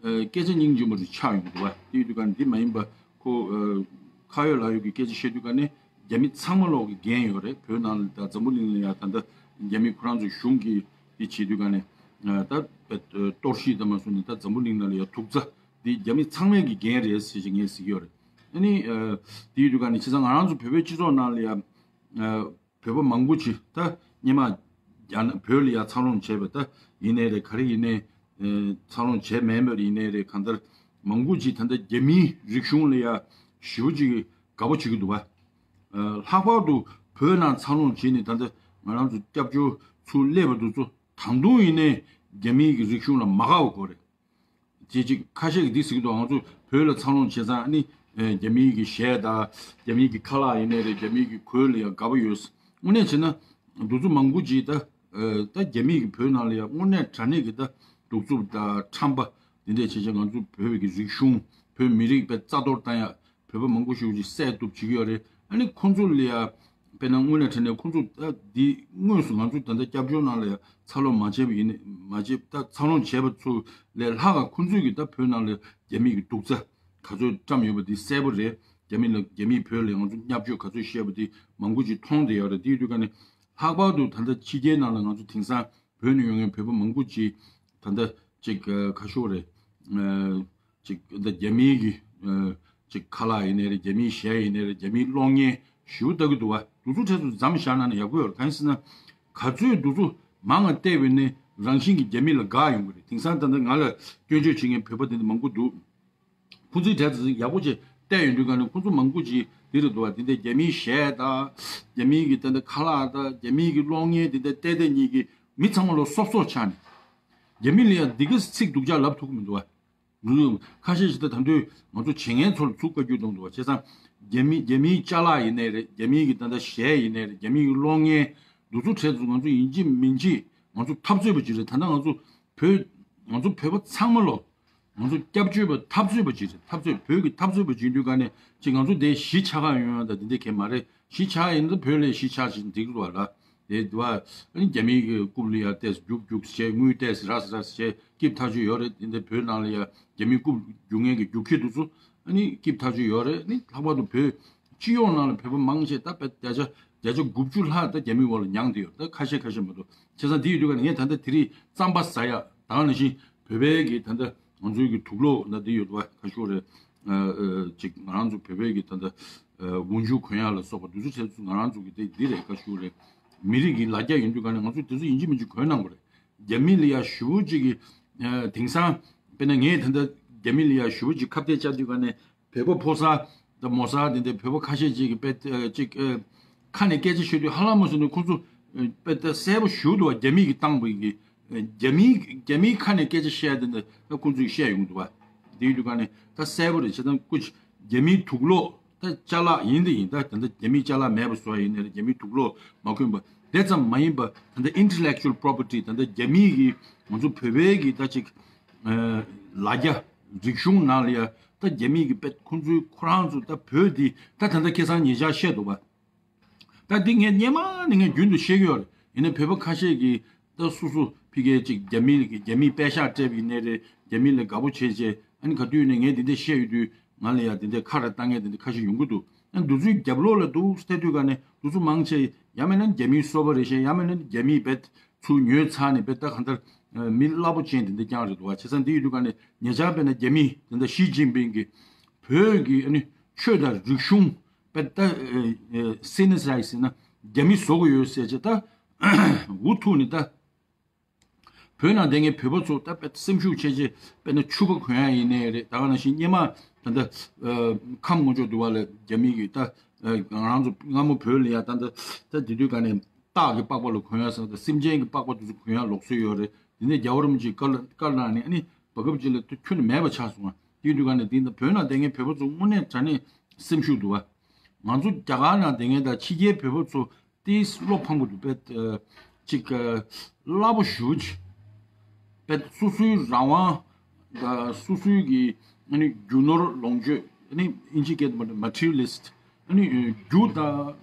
ཨ་སྐད་ཆ་སྙིང་རྗེ་མོ་རེ་ཆགས་ཡོང་གི་འདུག་བ། དེ་ཡོད་དུས་ག་ནས་འདི་མ་ཡིན་པ་ཁོ་ཨ་ཁ་ཡོད་ལག་ཡོད་ཀྱི་སྐད་ཆ་བཤད་དུས་ག་ནས་རྒྱ་མི་ཚང་མ་ལོག་གི་འགན་ཡོད་རེད། བོད་ནང་ལ་ད་འཛམ་བུ་གླིང་ལ་ཡ་ད་ལྟ་རྒྱ་མི་ཁོ་རང་ཚོའི་གཞུང་གིས་འདི་བྱེད་དུས་ག་ནས་ཨ་ད་གཏོར་བཤིག་དང་མ་སོང་ནས་ད་འཛམ་བུ་གླིང་ནང་ལ་ཡ་དུག་རྫ་འདི་རྒྱ་མི་ཚང་མའི་གི་འགན་རེད་ཟེར་ཅིག་ངས་ཟེར་གྱི་ཡོད་རེད། ཨ་ནི་ཨ་དེ་ཡོད་དུས་ག་ནས་བྱས་ཙང་ང་རང་ཚོ་བོད་པའི་སྤྱི་ཚོགས་ནང་ལ་ཡ་ཨ། བོད་པ་མང་པོ་ཅིག་ད་སྔོན་མ་རྒྱ་ནག་བོད་ལ་ཡ་འཚར་ལོངས་བྱས་པ་ད་ཡིན་ནའི་རེད། ག་རེ་ཡིན་ནའི་ཨེ་འཚར་ལོངས་བྱས་མེད་པ་ཡིན་ནའི་རེད། གང་ལྟར་མང་པོ་ཅིག་ད་ལྟ་རྒྱ་མིའི་རིག་གཞུང་ལ་ཡ་ཞེ་པོ་ཅིག་དགའ་པོ་བྱེད་ཀྱི་འདུག་བ། ཨ་ལྷག་པར་དུ་བོད་ནང་འཚར་ལོངས་བྱས་ནས་ད་ལྟ་ང་རང་ཚོ་སྐྱབས་བཅོལ་ཚུར་སླེབས་པ་དེ་ཚོ་ད་དུང་ཡིན་ནའི་རྒྱ་མིའི་གི་རིག་གཞུང་ལ་མ་དགའ་བ་དགོས་རེད། ཅེས་ཅིག་ཁ་ཤས་ཀྱིས་འདི་ཟེར་གྱི་འདུག་ང་ཚོ་བོད་ལ་འཚར་ལོངས་བྱས་ཙང་ཨ་ནི་ཨེ་རྒྱ་མིའི་གི་གཞས་དང་རྒྱ་མིའི་གི་ཁ་ལག་ཡིན་ནའི་རེད། རྒྱ་མིའི་གི་གོས་ལ་ཡང་དགའ་པོ་ཡོད། དངོས་གནས་བྱས་ན་འདི་ཚོ་མང་པོ་ཅིག་ད་ཨེ་ད་རྒྱ་མིའི་གི་བོད་ནང་ལ་ཡང་དངོས་གནས་དྲང་གནས་ཀྱི་ད་གདུག་རྩུབ་དང་ཁྲམ་པ་འདི་འདྲས་བྱས་བྱས་ང་ཚོ་བོད་ཀྱི་རིག་གཞུང་བོད་མི་རིགས་དཔེ་རྩ་གཏོར་བཏང་ཡ། བོད་པ་མང་པོ་ཞིག་ཅིག་བསད་གཏུབ་བྱེད་ཀྱི་ཡོད་རེད། ཨ་ནི་ཁོང་ཚོ་ལ་ཡ་དཔེར་ན་དངོས་གནས་དྲང་གནས་ཁོང་ཚོ་ད་འདི་དངོས་སུ་ང་ཚོ་ད་ལྟ་སྐྱབས་བཅོལ་ནང་ལ་ཡ་འཚར་ལོངས་མ་བྱས་པ་ཡིན་ནའི་མ་བྱས་ད་འཚར་ལོངས་བྱས་པ་ཚོ་ལས་ལྷག་ག་ཁོང་ཚོས་ཀྱི་ད་བོད་ནང་ལ་རྒྱ་མིའི་གི་དུག་རྫས་ག་ཚོད་བཀྲམ་ཡོད་པ་འདི་གསལ་པོ་རེད། རྒྱ་མི་ལ་རྒྱ་མིས་བོད་ལ་ང་ཚོ་བརྙས་བཅོས་ག་ཚོད་བཤད་པ་འདི་མང་པོ་ཅིག་མཐོང་བསྡད་ཡོད་རེད། དེ་ཡོད་དུས་ག་ནས་ལྷག་པར་དུ་ད་ལྟ་ཕྱི་རྒྱལ་ནང་ལ་ང་ཚོ་དེང་སང་བོད་ནས་ཡོང་མཁན་བོད་པ་མང་པོ་ཅིག་ད་ལྟ་ཅིག་ཁ་ཤོར་རེད། ཅིག་འདི་རྒྱ་མིའི་གི་ཨ་ཅིག་ཁ་ལག་ཡིན་ནའི་རེད། རྒྱ་མིའི་གཞས་ཡིན་ནའི་རེད། རྒྱ་མིའི་གློག་བརྙན་ཞེ་པོ་ལྟ་གི་འདུག་བ། དེ་ཚོ་འཕྲལ་དུ་མཚམས་བཞག་ན་ནི་ཡག་པོ་ཡོད་རེད། གང་ཡིན་ཟེར་ན་ག་ཚོད་དེ་ཚོ་མང་ང་བལྟས་པས་ནི་རང་བཞིན་གྱི་རྒྱ་མི་ལ་དགའ་ཡོང་གི་རེད། དེང་སང་ད་ལྟ་ང་ལ་སྐྱོན་བརྗོད་བྱེད་མཁན་བོད་པ་དེ་འདྲ་མང་པོ་འདུག་ཁོང་ཚོའི་གྲས་དེ་ཚོ་ཡག་པོ་བྱས་བལྟས་ཡོང་དུས་ག་ནས་ཁོང་ཚོ་མང་པོ་ཅིག་འདི་རེད་འདུག་བ། དེ་འདྲ་རྒྱ་མིའི་གཞས་དང་རྒྱ་མིའི་གི་ད་ལྟ་ཁ་ལག་དང་རྒྱ་མིའི་གི་གློག་བརྙན་དེ་འདྲ་བལྟས་བལྟས་ཉིད་ཀྱི་མི་ཚང་མ་ལོ་སོབ་སོབ་ཆགས་ནས་རྒྱ་མི་ལ་ཡང་འདི་ག་ཚིག་སྡུག་ཅག་ལབ་ཐུབ་ཀྱི་མི་འདུག་བ། ཁ་ཤས་ཤིག་ད་ད་དུང་ང་ཚོ་བྱེད་མཁན་ཚོར་ཚུགས་བཀའ་བཀྱོན་གཏོང་འདུག་བ། བྱས་ཙང་རྒྱ་མི་རྒྱ་མིའི་ཅ་ལག་ཡིན་ནའི་རེད། རྒྱ་མིའི་གི་ད་ལྟ་གཞས་ཡིན་ནའི་རེད། རྒྱ་མིའི་གི་གློག་བརྙན་འདི་ཚོ་འཕྲལ་དུ་ང་ཚོ་ཡིན་གཅིག་མིན་གཅིག་ང་ཚོ་འཐབ་རྩོད་པ་ཅིག་རེད། ད་ལྟ་ང་ཚོ་བོད་ང་ཚོ་བོད་པ་ཚང་མ་ལོ་ང་ཚོ་སྐྱབས་བཅོལ་བ་འཐབ་རྩོད་པ་ཅིག་རེད། འཐབ་རྩོད་བོད་ཀྱི་འཐབ་རྩོད་པ་ཅིག་ཡིན་དུས་ག་ནས་ཅིག་ང་ཚོ་དེ་གཞིས་ཆགས་ཁག་ཡོང་ཡོང་ད་དེ་འདྲ་གས་མ་རེད། གཞིས་ཆགས་ཡིན་ན་བོད་ལ་གཞིས་ཆགས་ཤིག་འགྲིག་འདུག་བ་ལ། དེ་དུ་བ་ཨ་ནི་རྒྱ་མིའི་གི་རྐུབ་ལ་ཡ་ཏོག་ཙམ་རྒྱུག་རྒྱུག་བྱས། དངུལ་ཏོག་ཙམ་རག་རག་བྱས། སྐྱིད་ཐག་ཆོད་ཡོད་རེད། དེ་འདྲ་བོད་ནང་ལ་ཡ་རྒྱ་མིའི་རྐུབ་རྒྱུག་མཁན་གི་རྒྱུག་ཁྱི་དེ་ཚོ་ཨ་ནི་སྐྱིད་ཐག་ཆོད་ཡོད་རེད། ཨ་ནི་ལྷག་པར་དུ་བོད་ སྤྱི་ཡོངས་ནང་ལ་བོད་པ་མང་ཆེ་ད་བོད་བརྒྱ་ཆ་བརྒྱ་ཆ་དགུ་བཅུ་ལྷག་ད་རྒྱ་མིའི་འོག་ལ་མྱངས་བསྡད་ཡོད། ད་ཁ་ཤས་ཁ་ཤས་མ་གཏོགས། བྱས་ཙང་དེ་ཡོད་དུས་ཀ་ནས་ངས་ད་ལྟ་དེ་རིང་རྩམ་པ་ཟ་ཡ་ད་ག་ནང་བཞིན་བོད་པའི་གི་ད་ལྟ་ང་ཚོའི་གི་དུག་སློག་ད་འདི་ཡོད་པ་ཁ་ཤོ་རེད། ཅིག་ང་རང་ཚོ་བོད་པའི་གི་ད་ལྟ་འོག་འཇུག་གོན་ཡ་ལ་སོགས་པ་འདི་ཚོ་བྱས་ཚུལ་ང་རང་ཚོ་གི་དེ་འདི་རེད་ཁ་ཤོ་རེད། མི་རིགས་ཀྱི་ལ་རྒྱ་ཡིན་དུས་ཀ་ནས་ང་ཚོ་དེ་ཚོ་ཡིན་གཅིག་མིན་གཅིག་གོན་གནང་དགོས་རེད། རྒྱ་མི་ལ་ཡ་ཞུ་བོ་གཅིག་གི་དེང་སང་དཔེར་ན་ངས་ད་ལྟ་རྒྱ་མི་ལ་ཡ་ཞུ་བོ་གཅིག་ཁ་གཏད་བཅག་དུས་ཀ་ནས་བོད་པ་ཕོ་གསར་དང་མོ་གསར་དེ་འདྲ་བོད་པ་ཁ་ཤས་ཅིག་གི་དཔེ་ཅིག་ཁ་ནས་སྐད་ཆ་བཤད་དུས་ཧ་ལམ་མོ་ཟེར་ནས་ཁོང་ཚོ་དཔེ་གསལ་པོ་ཞུ་འདུག་བ། རྒྱ་མི་གི་བཏང་བའི་གི་རྒྱ་མི་རྒྱ་མིའི་ཁ་ནས་སྐད་ཆ་བཤད་དེ་འདྲ་ཁོང་ཚོས་བཤད་ཡོང་འདུག་བ། དེ་ཡོད་དུས་ཀ་ནས་ད་གསལ་པོ་རེད། བྱས་ཙང་སྐུ་རྒྱ་མིའི་དུག་སློག་ད་ཅ་ལག་ཡིན་དེ་ཡིན། ད་ད་ལྟ་རྒྱ་མིའི་ཅ་ལག་མེད་པ་བཟོ་བ་ཡིན་ནའི་རེད། རྒྱ་མིའི་དུག་སློག་མ་གོན་པ་དེ་ཙམ་མ་ཡིན་པ་ད་ལྟ་intellectual property ད་ལྟ་རྒྱ་མིའི་གི་ང་ཚོ་བོད་པའི་གི་ད་ཅིག་ལ་རྒྱ་རིག་གཞུང་ནང་ལ་ཡ་ད་རྒྱ་མིའི་གི་དཔེ་ཁོང་ཚོའི་ཁོ་རང་ཚོ་ད་བོད་འདི་ད་ད་ལྟ་ཁ་སང་ཉེ་ཆར་བཤད་འདུག་བ། ད་འདི་ངས་སྔོན་མ་ནས་ངས་རྒྱུན་དུ་བཤད་ཀྱི་ཡོད་རེད། ཡིན་ནའི་བོད་པ་ཁ་ཤས་ཀྱིས་ད་སོ་སོ་ཕ་གིའི་ཅིག་རྒྱ་མི་རྒྱ་མིའི་པད་ཤག་སྤྲད་པ་ཡིན་ནའི་རེད། རྒྱ་མི་ལ་དགའ་པོ་བྱས་བྱས་ཨ་ནི་ག་དུས་ནས་ངས་འདི་འདྲ་བཤད་ཡོད་དུས་ང་ལ་ཡ་འདི་འདྲ་ཁ་ར་བཏང་མཁན་འདི་འདྲ་ཁ་ཤས་ཡོང་གི་འདུག་ཨ་འདི་ཚོའི་རྒྱབ་ལོགས་ལ་འདུག་ཟེར་དུས་ག་ནས་འདི་ཚོ་མང་ཆེ་ཡང་མིན་ན་རྒྱ་མིའི་སོ་པ་རེད་ཤག་ཡང་མིན་ན་རྒྱ་མིའི་བེད་ཚུར་ཉོས་ཚར་ནས་བེད་ད་གང་ལྟར་མི་རླབས་པོ་ཅན་འདི་འདྲ་རྐྱང་རེད་འདུག་བ། བྱས་ཙང་འདི་ཡོད་དུས་ག་ནས་ཉེ་ཆར་བེད་ན་རྒྱ་མི་འདི་འདྲ་ཞི་ཅིན་ཕིང་གིས་བོད་ཀྱི་ཨ་ནི་ཆོས་དང་རིག་གཞུང་དཔེ་ད་སེ་ནི་སི་རའི་ཟེར་ན་རྒྱ་མི་བཟོ་གི་ཡོད་ཟེར་བྱས་ད་འུ་ཐུག་ནས་ད་བོད་ནང་བསྡད་མཁན་བོད་པ་ཚོ་ད་དཔེ་སེམས་ཤུགས་ཆེ་ཆེ་དཔེ་ན་ཕྱུ་པ་གོན་ཡ་ཡིན་ནའི་རེད། ད་ག་ནང་བཞིན་སྔོན་མ་ད་ལྟ་ཁམས་སྔོན་ཕྱོགས་དུ་བ་ལ་རྒྱ་མི་གི་ད་ང་རང་ཚོ་སྔ་མོ་བོད་ལ་ཡ་ད་ལྟ་ད་དེ་དུས་ག་ནས་སྟག་གི་པགས་པ་ལ་གོན་ཡ་ཟེར་ད་སེམས་ཅན་གྱི་པགས་པ་དེ་ཚོ་གོན་ཡ་ལུགས་སྲོལ་ཡོད་རེད། དེ་ནས་རྒྱལ་བ་རིན་པོ་ཆེའི་བཀའ་ལ་བཀའ་གནང་ནས་ཨ་ནི་བར་སྐབས་ཅིག་ལ་ཁྱོན་ནས་མེད་པ་ཆགས་སོང་བ། དེ་དུས་ག་ནས་དེ་ད་བོད་ནང་བསྡད་མཁན་བོད་པ་ཚོ་དངོས་གནས་དྲང་གནས་སེམས་ཤུགས་འདུག་བ། ང་ཚོ་རྒྱ་གར་ནང་བསྡད་མཁན་དང་ཕྱི་རྒྱལ་བོད་པ་ཚོ་དེས་བློ་ཕམ་གི་འདུག་པས། ཅིག་སླ་པོ་ཞུ་ཅིག་པས་སོ་སོའི་རང་དབང་དང་སོ་སོའི་གི་ཨ་ནི་རྒྱུ་ནོར་ལོངས་སྤྱོད་ཨ་ནི་ཨིན་ཇི་སྐད་དུ་མ་materialist ཨ་ནི་རྒྱུ་དང་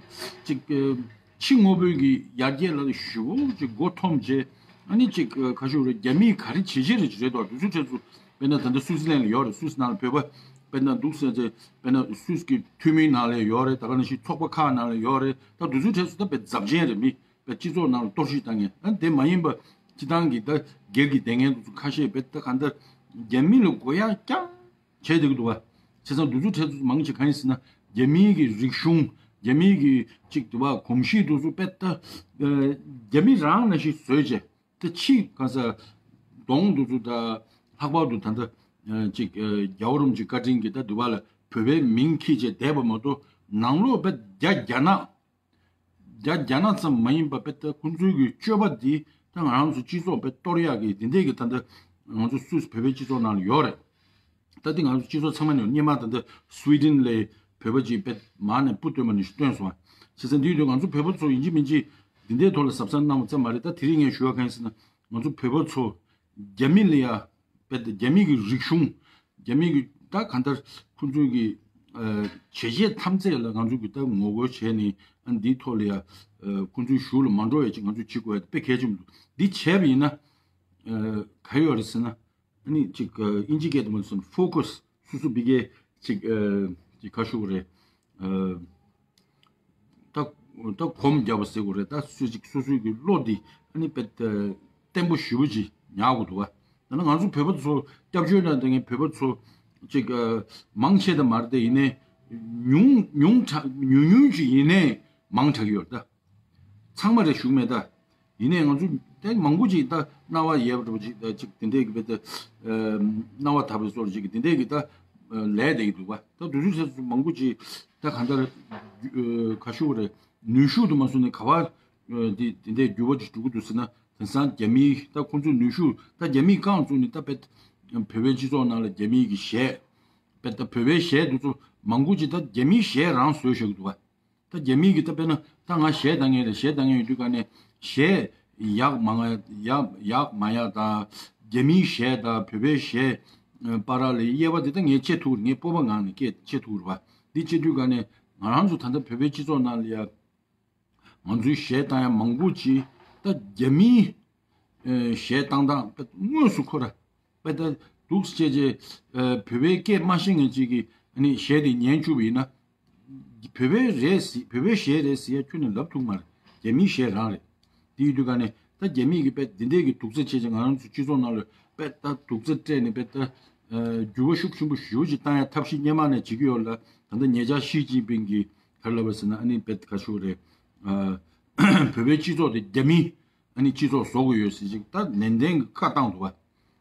ཅིག་ཕྱི་དངོས་པོའི་གི་ཡར་རྒྱས་ལ་ཞུ་ཅིག་མགོ་འཐོམ་བྱས་ཨ་ནི་ཅིག་ཁ་ཤུ་རེ་རྒྱ་མིས་ག་རེ་བྱེད་བྱེད་རེ་རེད་དོ་དུས་ཚོད་ཚོད་ཚོད། དཔེར་ན་ད་ལྟ་སུད་སི་ལན་ལ་ཡོད་རེད། སུད་སི་ནང་ལ་བོད་པ་དཔེར་ན་འདུག་ཟེར་ཚེ་དཔེར་ན་སུད་སི་གི་འཐུས་མིའི་ནང་ལ་ཡོད་རེད། ད་ག་ནང་བཞིན་ཚོགས་པ་ཁག་ནང་ལ་ཡོད་རེད། ད་འདུག་ཚུལ་གྲས་སུ་ད་དཔེ་ཛབ་ཆེན་རེད། མི་དཔེ་སྤྱི་ཚོགས་ནང་ལ་གཏོར་བཤིག་བཏང་མཁན་ཨ་དེ་མ་ཡིན་པ་སྤྱི་བཏང་གི་ད་སྒེར་གྱི་བསྡད་མཁན་འདུག་ཚུལ་ཁ་ཤས་དཔེ་ད་གང་ལྟར་རྒྱ་མི་ལ་དགོས་ཡག་རྐྱང་བྱས་བསྡད་ཀྱི་འདུག་བ། བྱས་ཙང་འདུག་ཚུལ་གྲས་སུ་མང་ཆེ་གང་ཡིན་ཟེར་ན་རྒྱ་མིའི་གི་རིག་གཞུང་རྒྱ་མིའི་གི་ཅིག་འདུག་བ་གོམས་གཤིས་འདུག་ཚུལ་དཔེ་ད་རྒྱ་མི་རང་ནང་བཞིན་བཟོས་བྱས། དེ་ཕྱི་གང་ཟེར་གདོང་དུ་ཚུ་དང་ལྷག་པར་དུ་ད་ལྟ་ཅིག་རྒྱལ་བ་རིན་པོ་ཆེ་བཀའ་དྲིན་གྱིས་ད་འདི་བ་ལ་བོད་པའི་མིང་འཁྱེར་བྱས་བསྡད་པ་མ་གཏོགས་ནང་ལོགས་བོད་རྒྱ་རྒྱ་ནག་རྒྱ་རྒྱ་ནག་ཙམ་མ་ཡིན་པ་བོད་ད་ཁོང་ཚོའི་གི་སྤྱོད་པ་འདི་ད་ང་རང་ཚོ་སྤྱི་ཚོགས་བོད་གཏོར་ཡག་གི་འདི་འདྲས་ཀྱི་ད་ལྟ་ང་ཚོ་སུད་སི་བོད་པའི་སྤྱི་ཚོགས་ནང་ལ་ཡོད་རེད། ད་ལྟ་ང་ཚོ་སྤྱི་ཚོགས་ཚང་མ་ནས་སྔོན་མ་ད་ལྟ་སུའི་ཌེན་ལས་བོད་པ་ཅིག་དཔེ་མར་ནས་སྤུ་བཏོན་པ་ནས་བཏོན་སོང་བ། བྱས་ཙང་དུས་དུས་ང་ཚོ་བོད་པ་ཚོ་ཡིན་གཅིག་མིན་གཅིག་འདི་འདྲའི་ཐོག་ལ་གཟབ་གཟབ་གནང་བ་ཙམ་མ་རེད། ད་དེ་རིང་ངས་ཞུ་བ་གང་ཡིན་ཟེར་ན་ང་ཚོ་བོད་པ་ཚོ་རྒྱ་མི་ལ་ཡ་དཔེ་ད་རྒྱ་མི་གི་རིག་གཞུང་རྒྱ་མི་གི་ད་གང་ལྟར་ཁོང་ཚོའི་གི་བྱས་རྗེས་ཐམས་ཅད་ལ་ང་ཚོ་གི་ད་ངོ་རྒོལ་བྱས་ནས་ཨ་འདིའི་ཐོག་ལ་ཡ་ཁོང་ཚོའི་གཞུག་ལ་མ་འགྲོ་བའི་ཅིག་ང་ཚོ་བྱེད་དགོས་ཡ་དཔེ་གལ་ཆེན་པོ་འདུག་འདི་བྱས་པ་ཡིན་ན་ག་ཡོད་རེད་ཟེར་ན། ཨ་ནི་ཅིག་ཨ་ཨིན་ཇི་སྐད་དུ་མ་སོང་ཕོ་ཁ་སི་སོ་སོ་བི་གའི་ཅིག་ཨ་ཅིག་ཁ་ཤུ་རེད། ཨ་ད་ད་གོམ་རྒྱབ་པ་ཟེར་དགོས་རེད། ད་སུ་ཅིག་སོ་སོའི་གི་བློ་འདི་ཨ་ནི་དཔེ་བརྟན་པོ་ཞེ་པོ་ཅིག་ཉར་དགོས་འདུག་བ། ད་ནི་ང་ཚོ་བོད་པ་ཚོ་སྐྱབས་བཅོལ་ནང་དེ་ངས་བོད་པ་ཚོ་ཅིག་ཨ་མང་ཆེ་ད་མ་རེད་དེ་ཡིན་ནའི་ཉུང་ཉུང་དྲགས་ཉུང་ཉུང་ཅིག་ཡིན་ནའི་མང་དྲགས་ཡོད་ད། ཚང་མ་རེ་ཞུགས་མེད་ད། ཡིན་ནའི་ང་ཚོ་དེ་མང་པོ་ཅིག་ད་སྣང་བ་ཡལ་བ་འདྲ་པོ་ཅིག་ད་ཅིག་དེ་འདྲས་ཀྱི་བེད་ད་སྣང་བ་ཐར་པའི་སོར་ཅིག་གི་དེ་འདྲས་ཀྱི་ད་ལས་བསྡད་ཀྱི་འདུག་བ། ད་དུས་ཚོད་ཚོད་མང་པོ་ཅིག་ད་གང་ལྟར་ག་ཤུ་རེ་ནུས་ཤུགས་དུ་མ་སོང་ནས་ག་བ་དེ་དེ་འདྲས་འགྱུར་བ་ཅིག་འགྲོ་གི་འདུག་ཟེར་ན་དེང་སང་རྒྱ་མིའི་ད་ཁོང་ཚོའི་ནུས་ཤུགས་ད་རྒྱ་མིས་རྐང་བཙུགས་ནས་ད་བེད་བོད་པའི་སྤྱི་ཚོགས་ནང་ལ་རྒྱ་མིའི་གི་གཞས་བེད་ད་བོད་པའི་གཞས་དེ་ཚོ་མང་པོ་ཅིག་ད་རྒྱ་མིའི་གཞས་རང་བཟོས་བཞག་གི་འདུག་བ། ད་རྒྱ་མིའི་གི་ད་དཔེར་ན་ད་ང་གཞས་གཏང་མཁན་རེད། གཞས་གཏང་མཁན་ཡོད་དུས་ག་ནས་གཞས་ཡག་མང་ཡག་ཡག་མ་ཡག་དང་རྒྱ་མིའི་གཞས་དང་བོད་པའི་གཞས་པ་ར་ལ་དབྱེ་བ་འདི་ད་ངས་བྱེད་ཐུབ་རེད། ངས་སྤོབས་པ་ངང་ནས་སྐད་བྱེད་ཐུབ་རེད་བ། འདི་བྱེད་དུས་ག་ནས་ང་རང་ཚོ་ད་ལྟ་བོད་པའི་སྤྱི་ཚོགས་ནང་ལ་ཡ་ང་ཚོའི་གཞས་གཏང་ཡ་མང་པོ་ཅིག་ད་རྒྱ་མིའི་གཞས་གཏང་སྟངས་དངོས་སུ་ཁོ་ར་དཔེ་ད་འདུག་སེ་བྱས་བྱས་བོད་པའི་སྐད་མ་ཤེས་མཁན་ཅིག་གིས་ཨ་ནི་གཞས་དེ་ཉན་བཅུག་པ་ཡིན་ན། བོད་པའི་རེད་ཟེར། བོད་པའི་གཞས་རེད་ཟེར་ཡ་ཁྱོན་ནས་ལབ་ཐུབ་མ་རེད། རྒྱ་མིའི་གཞས་རང་རེད། དེ་ཡིན་དུས་ག་ནས་ད་རྒྱ་མིས་ཀྱི་དཔེ་འདི་འདྲས་ཀྱི་དུག་རྩྭ་བྱས་ཀྱི་ང་རང་ཚོ་སྤྱི་ཚོགས་ནང་ལ་དཔེ་ད་དུག་རྩྭ་སྤྲད་ནས་དཔེ་ད་འགྱུར་བ་ཤུགས་ཆེན་པོ་ཞེ་པོ་ཅིག་བཏང་ཡ་ཐབས་ཤེས་སྔོན་མ་ནས་བྱེད་ཀྱི་ཡོད་ལ། ད་ལྟ་ཉེ་ཆར་ཞི་ཅིན་ཕིང་གིས་ག་རེ་ལབ་པ་ཟེར་ན། ཨ་ནི་དཔེ་ག་ཞུ་རེད། བོད་པའི་སྤྱི་ཚོགས་དེ་རྒྱ་མིའི་ཨ་ནི་སྤྱི་ཚོགས་བཟོ་དགོས་ཡོད་ཟེར་ཅིག་ད་ནན་ཏན་གྱི་བཀའ་བཏང་འདུག་བ།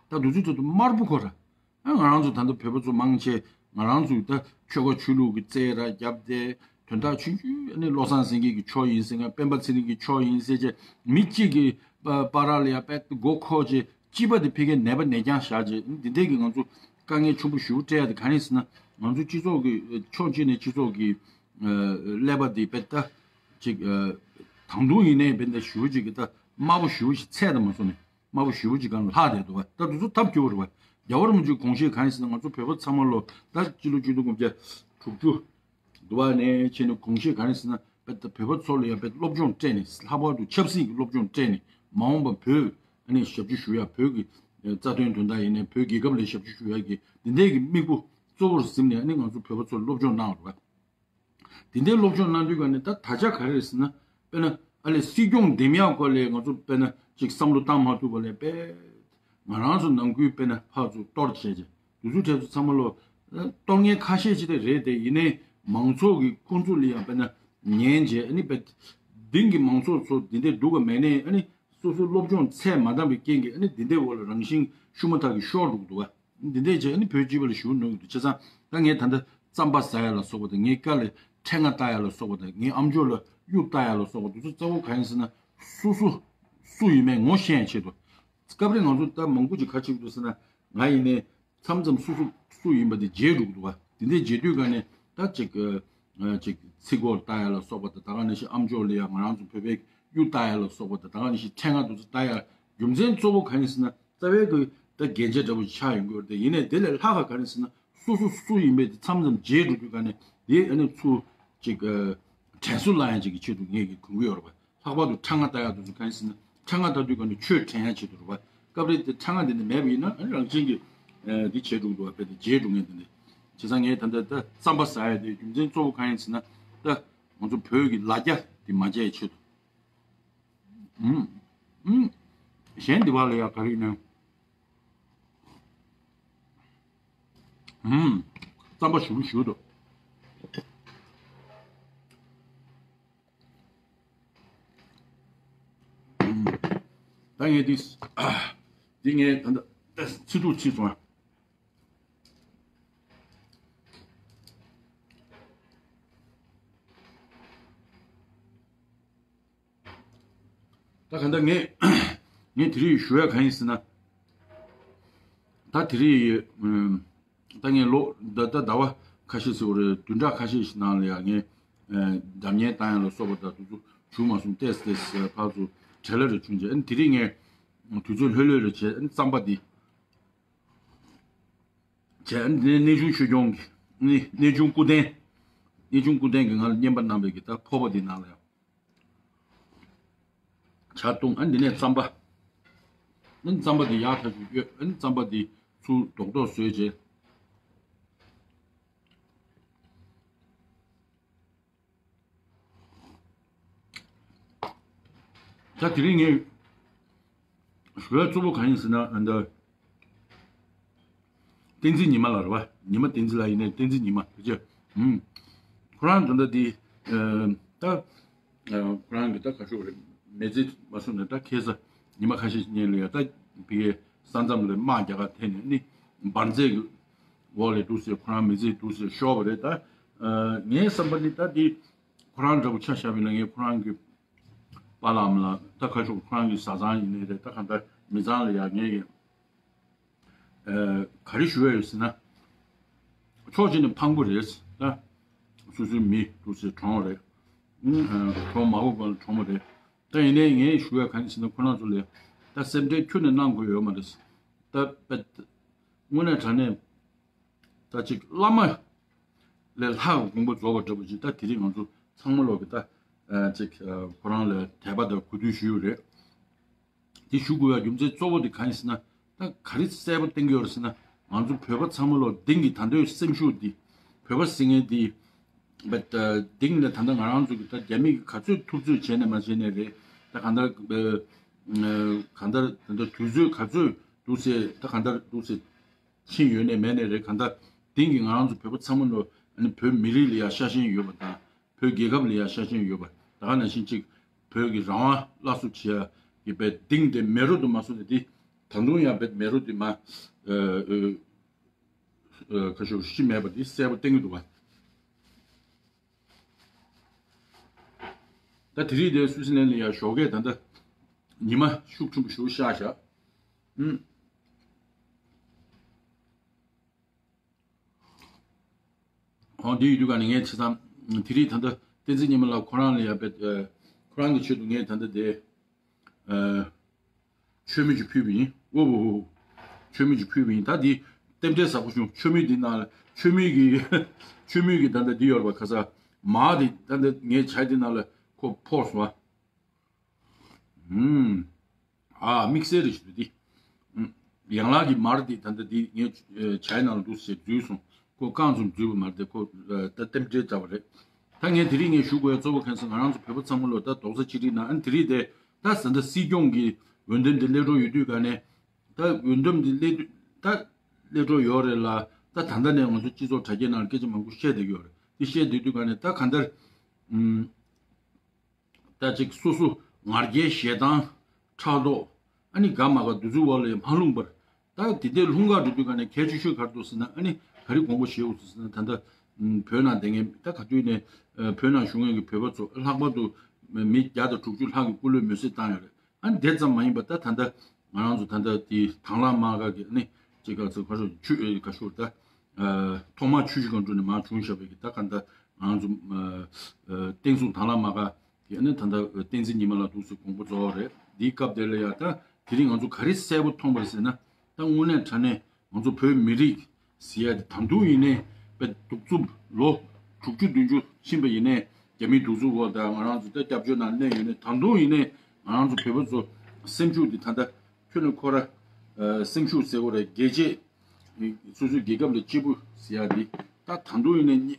ད་དུས་ཚོད་དེ་དུས་དམར་པོ་ཁོ་ར། ཨ་ང་རང་ཚོ་ད་ལྟ་བོད་པ་ཚོ་མང་ཆེ་ང་རང་ཚོའི་ད་ཆོལ་ཁ་ཆོས་ལུགས་ཀྱི་རྩེད་ར་བརྒྱབ་སྟེ། དོན་དག་ཆུང་ཆུང་ཨ་ནི་བློ་བཟང་སེང་གེ་གི་ཕྱོགས་ཡིན་ཟེར་མཁན། སྤེན་པ་ཚེ་རིང་གི་ཕྱོགས་ཡིན་ཟེར་བྱས། མི་གཅིག་གི་པ་པ་ར་ལ་ཡ་དཔེ་མགོ་འཁོར་བྱས། སྤྱི་པ་དེ་ཕ་གིའི་ནད་པ་ནད་རྐྱང་བཞག་བྱས། འདི་འདྲས་ཀྱི་ང་ཚོ་དཀའ་ངལ་ཆེན་པོ་ཞེ་པོ་སྤྲད་ཡ་དེ་ག་རེ་ཟེར་ན། ང་ཚོ་སྤྱི་ཚོགས་ཀྱི་ཕྱོགས་གཅིག་ནས་སྤྱི་ཚོགས་ཀྱི་ཀླད་པ་དེ་དཔེ་ད་ཅིག་དང་དུང་ཡིན་ནའི་དཔེ་ད་ཞེ་པོ་ཅིག་གི་ད་དམར་པོ་ཞེ་པོ་ཞིག་ཚད་དང་མ་སོང་ནས། དམར་པོ་ཞེ་པོ་ཅིག་སྒང་ལ་ལྷག་བསྡད་འདུག་བ། ད་དེ་ཚོ་ཐབས་སྐྱོ་བོ་རེད་བ། རྒྱལ་བ་རིན་པོ་ཆེའི་དགོངས་བཞེད་གང་ཡིན་ཟེར་ན། ང་ཚོ་བོད་པ་ཚང་མ་ལོ་ད་སྤྱི་ལོ་ཆིག་སྟོང་དགུ་བརྒྱ་དྲུག་ཅུ་འདུག་བ་ནས་བྱས་ནས་དགོངས་བཞེད་གང་ཡིན་ཟེར་ན། བོད་པ་ཚོ་ལ་ཡང་བོད་སློབ་སྦྱོང་སྤྲད་ནས། ལྷག་པར་དུ་ཆབ་སྲིད་ཀྱི་སློབ་སྦྱོང་སྤྲད་ནས། མ་འོངས་པ་བོད་ཨ་ནི་ཞབས་ཕྱི་ཞུ་ཡ། བོད་ཀྱི་རྩ་དོན་དོན་དག་ཡིན་ནའི། བོད་རྒྱལ་ཁབ་ལ་ཞབས་ཕྱི་ཞུ་ཡ་གི་འདི་འདྲའི་གི་དམིགས་ཡུལ་གཙོ་བོར་འཛིན་ནས་ཨ་ནི་ང་ཚོ་བོད་པ་ཚོ་ལ་སློབ་སྦྱོང་གནང་བ་རེད་བ། དེ་འདྲའི་སློབ་སྦྱོང་གནང་དུས་ག་ནས་ད་ད་ཆ་ག་རེ་རེད་ཟེར་ན། དཔེར་ན་ཨ་ལས་སྲིད་སྐྱོང་འདེམས་ཡག་སྐོར་ལས་ང་ཚོ་དཔེར་ན་ཅིག་བསམ་བློ་བཏང་མ་ཐུབ་པ་ལས། དཔེ་ང་རང་ཚོ་ནང་ཁུལ་དཔེར་ན་ཕར་ཚུར་གཏོར་བྱས་བྱས། དུས་ཚོད་དེ་ཚོ་ཚང་མ་ལོ་གཏོར་མཁན་ཁ་ཤས་ཅིག་དེ་རེད་དེ། ཡིན་ནའི་མང་ཚོགས་ཀྱིས་ཁོང་ཚོ་ལ་ཡང་དཔེར་ན་ཉན་བྱས། ཨ་ནི་དཔེ་དེང་གི་མང་ཚོགས་ཚོ་འདི་འདྲས་འདུག་ག་མེད་ནའི། ཨ་ནི་སོ་སོའི་སློབ་སྦྱོང་ཚད་མ་འདང་བའི་རྐྱེན་གྱིས། ཨ་ནི་འདི་འདྲའི་འོག་ལ་རང་བཞིན་ཤུགས་མ་ཐག་གིས་ཤོར་འགྲོ་གི་འདུག་བ། འདི་འདྲས་བྱས་ཨ་ནི་བོད་སྤྱི་པ་ལ་ཞུ་ནུས་ཀྱི་འདུག་བྱས་ཙང་ད་ངས་ད་ལྟ་རྩམ་པ་ཟ་ཡ་ལ་སོགས་པ་དང་། ངའི་ཀ་ལ་ཕྲེང་བ་ལྟ་ཡ་ལ་སོགས་པ་དང་། ངའི་ཨམ་ཅོག་ལ་གཡུ་ལྟ་ཡ་ལ་སོགས་པ་དེ་ཚོ་གཙོ་བོ་གང་ཡིན་ཟེར་ན། སོ་སོ་སུ་ཡིན་མིན་ངོ་ཤེས་ཡ་ཆེད་དུ། སྐབས་རེ་ང་ཚོ་ད་མང་པོ་ཅིག་ག་རེ་བྱེད་ཀྱི་འདུག་ཟེར་ན། ང་ཡིན་ནའི་མཚམས་མཚམས་སོ་སོ་སུ་ཡིན་པ་དེ་བརྗེད་འགྲོ་གི་འདུག་བ། དེ་འདྲས་བརྗེད་དུས་ག་ནས་ད་ཅིག་ཨ་ཅིག་ཚིག་གོ་ལ་ལྟ་ཡ་ལ་སོགས་པ་དང་། ད་ག་ནང་བཞིན་ཨམ་ཅོག་ལ་ཡ་ང་རང་ཚོ་བོད་པའི་གཡུ་ལྟ་ཡ་ལ་སོགས་པ་དང་། ད་ག་ནང་བཞིན་ཕྲེང་བ་དེ་ཚོ་ལྟ་ཡ། རྒྱུ་མཚན་གཙོ་བོ་གང་ཡིན་ཟེར་ན། རྩ་བའི་གི་ད་རྒྱན་ཆ་འདྲ་པོ་ཞིག་ཆགས་ཡོང་གི་ཡོད་རེད་དེ། ཡིན་ནའི་དེ་ལས་ལྷག་ག་ག་རེ་ཟེར་ན། སོ་སོ་སུ་ཡིན་པའི་དེ་མཚམས་མཚམས་བརྗེད་འགྲོ་དུས་ག་ནས་དེ་ཨ་ནི་ཚུར་ཅིག་ཨ་དྲན་གསོ་བསླང་ཡ་ཅིག་གི་ཆེད་དུ་ངས་ཀྱི་གོན་གི་ཡོད་རེད་བ། ལྷག་པར་དུ་ཕྲེང་བ་ལྟ་ཡག་དེ་ཚོ་གང་ཡིན་ཟེར་ན། ཕྲེང་བ་ལྟ་དུས་ག་ནས་ཆོས་དྲན་ཡ་ཆེད་དུ་རེད་བ། སྐབས་རེ་དེ་ཕྲེང་བ་དེ་འདྲ་མེད་པ་ཡིན་ན། ཨ་ནི་རང་བཞིན་གྱིས་ཨ་འདི་བྱེད་འགྲོ་གི་འདུག་བ། དཔེ་དེ་བརྗེད་འགྲོ་མཁན་དེ་འདྲ། བྱས་ཙང་ངས་ད་ལྟ་ད་རྩམ་པ་ཟ་ཡ་དེ་རྒྱུ་མཚན་གཙོ་བོ་གང་ཡིན་ཟེར་ན། ད་ང་ཚོ་བོད་ཀྱི་ལ་རྒྱ་དེ་མ་བརྗེད་ཡ་ཆེད་དུ། ཨུམ། ཨུམ། གཞན་འདི་བ་ལ་ཡ་ག་རེ་ཡིན་ན། ཨུམ། རྩམ་པ་ཞུ་ཞུ་འདུག་ཨུམ། ད་ངས་འདི། འདི་ངས་ད་ལྟ་ཚིག་ཐུག་ཕྱིས་སོང་ཨ། ད་ག་འདྲ་ངས་ངས་དེ་རིང་ཞུ་ཡ་གང་ཡིན་ཟེར་ན། ད་དེ་རིང་ཨུམ། ད་ངས་ལོ་ད་ད་ཟླ་བ་ཁ་ཤས་ཟེར་བ་རེད། བདུན་ཕྲག་ཁ་ཤས་ཤིག་ནང་ལ་ཡ་ངས་ཨ་འདྲ་མཉམ་བཏང་ཡ་ལ་སོགས་པ་དང་དེ་ཚོ་བྱུང་མ་སོང་། ཏོག་ཙམ་ཏོག་ཙམ་ཕར་ཚུར་བྲེལ་བ་རེ་བྱུང་རྗེས། ཨ་ནི་དེ་རིང་ངས་དུས་ཚོད་ལྷོད་ལྷོད་རེ་བྱས། ཨ་ནི་རྩམ་པ་འདི་བྱས། ཨ་ནི་གནས་ཆུང་ཆོས་སྐྱོང་གི་གནས་གནས་ཆུང་སྐུ་རྟེན། གནས་ཆུང་སྐུ་རྟེན་གྱིས་ང་ལ་རྔན་པ་གནང་བའི་གི་ད་ཕོར་པ་འདི་ནང་ལ་ཡང་ཇ་བཏུང་། ཨ་ནི་འདི་ནས་རྩམ་པ། ཨ་ནི་རྩམ་པ་འདི་ཡག་ཐག་ཆོད་ཡོད། ཨ་ནི་རྩམ་པ་འདི་ཚུར་རྡོག་རྡོག་བཟོས་རྗེས། ད་དེ་རིང་ངས་ཞུ་ཡ་གཙོ་བོ་གང་ཡིན་ཟེར་ན། ཨ་འདི་བསྟན་འཛིན་ཉི་མ་ལགས་རེད་བ། ཉི་མ་བསྟན་འཛིན་ལགས་ཡིན་ནའི་བསྟན་འཛིན་ཉི་མ་དེ་ཅི། ཨུམ། ཁོ་རང་ད་ལྟ་དེ་ཨ་ད་ཨ་ཁོ་རང་གི་ད་ག་ཤོག་རེད། མི་ཚེ་མ་སོང་ནས་ད་ཁ་སང་ཉི་མ་ཁ་ཤས་ཉིན་ལ་ཡ་ད་ཕ་གིའི་ས་མཚམས་ལ་དམག་རྒྱག་ག་ཐད་ནས་ནི། འབར་རྫས་ཀྱི་འོག་ལ་འདུག་སེ་ཁོ་རང་མི་ཚེ་འདུག་སེ་ཤོར་བ་རེད། ད་ཨ་ངའི་བསམ་པ་ནི་ད་དེ་ཁོ་རང་འདྲ་པོ་ཆ་བཞག་པ་ཡིན་ན། ངས་ཁོ་རང་གི་པཱ་ལགས་ཨ་མ་ལགས། ད་ཁ་ཤོག་ཁོ་རང་གི་བཟའ་ཚང་ཡིན་ནའི་རེད། ད་གང་ལྟར་མི་ཚང་ལ་ཡ་ངས་ཀྱི་ཨ་ག་རེ་ཞུ་ཡ་ཡོད་ཟེར་ན། ཕྱོགས་གཅིག་ནས་ཕངས་པོ་རེད། ད་སོ་སོའི་མི་འདུག་སེ་གྲོངས་རེད། ཨ་གྲོངས་མ་འོངས་པ་ལ་གྲོངས་པ་རེད། ད་ཡིན་ནའི་ངས་ཞུ་ཡ་གང་ཡིན་ཟེར་ན། ཁོ་རང་ཚོ་ལ་ད་སེམས་ཁྲལ་ཁྱོན་ནས་གནང་དགོས་ཡོད་མ་རེད། ད་དཔེ་དངོས་གནས་དྲང་གནས་ད་ཅིག་བླ་མ་ལས་ལྷག་དགོངས་པ་རྫོགས་པ་འདྲ་པོ་ཅིག་ད་དེ་རིང་ང་ཚོ་ཚང་མ་ལོག་གི་ད་ཨ་ཅིག་ཨ་ཁོ་རང་ལ་དད་པ་དང་གུས་འདུད་ཞུས་ཡོད་རེད། དེ་ཞུ་དགོས་པའི་རྒྱུ་མཚན་གཙོ་བོ་དེ་གང་ཡིན་ཟེར་ན། ད་ག་རེ་གསལ་པོ་བསྟན་གྱི་ཡོད་རེད་ཟེར་ན། ང་ཚོ་བོད་པ་ཚང་མ་ལོག་དེང་གི་ད་ལྟའི་སེམས་ཤུགས་འདི། བོད་པ་ཟེར་མཁན་འདི་ བ་ད་དེང་ནས་ད་ལྟ་ང་རང་ཚོ་གི་ད་རྒྱ་མི་གི་ག་ཚོད་ཐུབ་ཚོད་བྱས་ནས་མ་བྱས་ནས་རེད། ད་གང་ལྟར་གང་ལྟར་ད་ལྟ་དུས་ཚོད་ག་ཚོད་འདུག་སེ་ད་གང་ལྟར་འདུག་སེ་ཕྱིན་ཡོད་ནས་མེད་ནས་རེད། གང་ལྟར་དེང་གི་ང་རང་ཚོ་བོད་པ་ཚང་མ་ལོ་ཨ་ནི་བོད་མི་རིགས་ལ་ཡ་ཤ་ཞེན་ཡོད་པ་དང་བོད་རྒྱལ་ཁབ་ལ་ཡ་ཤ་ཞེན་ཡོད་པ་ད་ག་ནང་བཞིན་གཅིག་བོད་ཀྱི་རང་དབང་སླར་གསོ་བྱེད་ཡ་གི་བའི་དེང་དེ་མེ་རོ་དུ་མ་སོང་ནས་དེ་ད་དུང་ཡང་བའི་མེ་རོ་དེ་མ་ཨ་ཨ་ཁ་ཤོར་ཤི་མེད་པ་དེ་གསལ་པོ་བསྟན་གྱི་འདུག་བ། ད་དེ་རིང་དེ་སུའི་སི་ལན་ལ་ཡ་ཞོགས་ཀས་ད་ལྟ་ཉི་མ་ཤུགས་ཆེན་པོ་ཞིག་ཤར་བཞག་ཨུམ། ཧོ་འདི་ཡོད་དུས་ག་ནས་ངས་བྱས་ཙང་དེ་རིང་ད་ལྟ་བསྟན་འཛིན་ཉི་མ་ལགས་ཁོ་རང་ལ་ཡ་བེད་ཁོ་རང་གི་ཆེད་དུ་ངས་ད་ལྟ་དེ་མཆོད་མེ་ཅིག་ཕུལ་བ་ཡིན། འོ་འོ་འོ། མཆོད་མེ་ཅིག་ཕུལ་བ་ཡིན། ད་འདི་རྟེན་འབྲེལ་ཟབ་པོ་བྱུང་། མཆོད་མེ་འདི་ནང་ལ་མཆོད་མེ་གི་མཆོད་མེ་གི་ད་ལྟ་འདི་ཡོད་རེད་པ། ཁ་ས་མར་འདི་ད་ལྟ་ངས་ཇ་འདི་ནང་ལ་ཁོ་ཕོག་སོང་བ། ཨུམ། ཨ་དམིགས་བསལ་རེད་ཞུ་འདི། ཨུམ། ཡང་ལག་གི་མར་འདི་ད་ལྟ་འདི་ངས་ཇའི་ནང་ལ་འདུག་ཟེར་འཛུལ་སོང་། ཁོ་རྐང་ཙམ་འཛུལ་བ་མ་རེད་དེ་ཁོ་ད་རྟེན་འབྲེལ་འདྲ་བ་རེད། ད་ངས་དེ་རིང་ངས་ཞུ་དགོས་ཡ་གཙོ་བོ་གང་ཟེར་ང་རང་ཚོ་བོད་པ་ཚང་མ་ལོ་ད་རྡོག་རྩ་གཅིག་སྒྲིལ་ནང་ཨ་ནི་དེ་རིང་དེ་ད་ཟ་འདྲ་སྲིད་སྐྱོང་གི་འོས་འདེམས་དེ་སླེབས་འགྲོ་ཡོད་དུས་ག་ནས་ད་འོས་འདེམས་དེ་སླེབས་དུས་ད་སླེབས་འགྲོ་ཡོད་རེད་ལ། ད་ད་ལྟ་ནས་ང་ཚོ་སྤྱི་ཚོགས་དྲ་རྒྱའི་ནང་ལ་སྐད་ཆ་མང་པོ་བཤད་བསྡད་ཀྱི་ཡོད་རེད། དེ་བཤད་བསྡད་དུས་ག་ནས་ད་གང་ལྟར་ཨུམ། ད་ཅིག་སོ་སོ་ང་རྒྱལ་ཞེ་སྡང་ཕྲག་དོག་ཨ་ནི་དགའ་མ་དགའ་འདི་ཚོའི་འོག་ལ་ཡང་མ་ལྷུང་བར། ད་དེ་འདྲའི་ལྷུང་ག་འགྲོ་དུས་ག་ནས་གལ་ཆེ་ཤོས་ག་རེ་འདུག་ཟེར་ན་ཨ་ནི་ག་རེ་དགོངས་པ་བཞེས་དགོས་ཟེར་ན་ད་ལྟ་བོད་ནང་བསྡད་མཁན་ད་ག་དུས་ནས་བོད་ནང་བཞུགས་མཁན་གྱི་བོད་པ་ཚོ་ལྷག་པར་དུ་མི་བརྒྱ་དང་དྲུག་ཅུ་ལྷག་གི་སྐུ་ལུས་མེར་སྲེག་བཏང་ཡོད་རེད། ཨ་ནི་དེ་ཙམ་མ་ཡིན་པ་ད་ད་ལྟ་ང་རང་ཚོ་ད་ལྟ་དེ་དང་བླངས་དམག་སྒར་གྱི་ཨ་ནི་ཅིག་ག་ཚོད་ག་ཤོག་ཆུ་ཨེ་ག་ཤོག་ད་ཨ་ཐོག་མར་ཆུ་བཞི་སྒང་དྲུག་ནས་མར་བྱུང་བཞག་པའི་གི་ད་ག་ད་ང་རང་ཚོ་ཨ་ཨ་བསྟན་སྲུང་དང་བླངས་དམག་སྒར་གྱི་ཨ་ནི་ད་ལྟ་བསྟན་འཛིན་ཉི་མ་ལགས་འདུག་སེ་དགོངས་པ་རྫོགས་རེད། འདིའི་སྐབས་དེ་ལ་ཡ་ད་དེ་རིང་ང་ཚོ་ག་རེ་གསལ་པོ་མཐོང་པ་རེད་ཟེར་ན་ད་དངོས་གནས་དྲང་གནས་ང་ཚོ་བོད་མི་རིགས་ཟེར་ཡ་དེ་ད་དུང་ཡིན་ནའི་དཔེ་གདུག་རྩུབ་ལོ་དྲུག་ཅུ་བདུན་ཅུ་ཕྱིན་པ་ཡིན་ནའི་རྒྱ་མིའི་གདུག་རྩུབ་འོག་དང་ང་རང་ཚོ་ད་སྐྱབས་བཅོལ་ནང་གནས་ཡོད་ནའི་ད་དུང་ཡིན་ནའི་ང་རང་ཚོ་བོད་པ་ཚོ་སེམས་ཤུགས་འདི་ད་ལྟ་ཁྱོན་ནས་ཁོ་ར་སེམས་ཤུགས་ཟེར་དགོས་རེད། རྒྱལ་གཅེས་སོ་སོའི་རྒྱལ་ཁབ་ལ་གཅེས་པོ་ཟེར་ཡ་འདི་ད་ད་དུང་ཡིན་ནའི་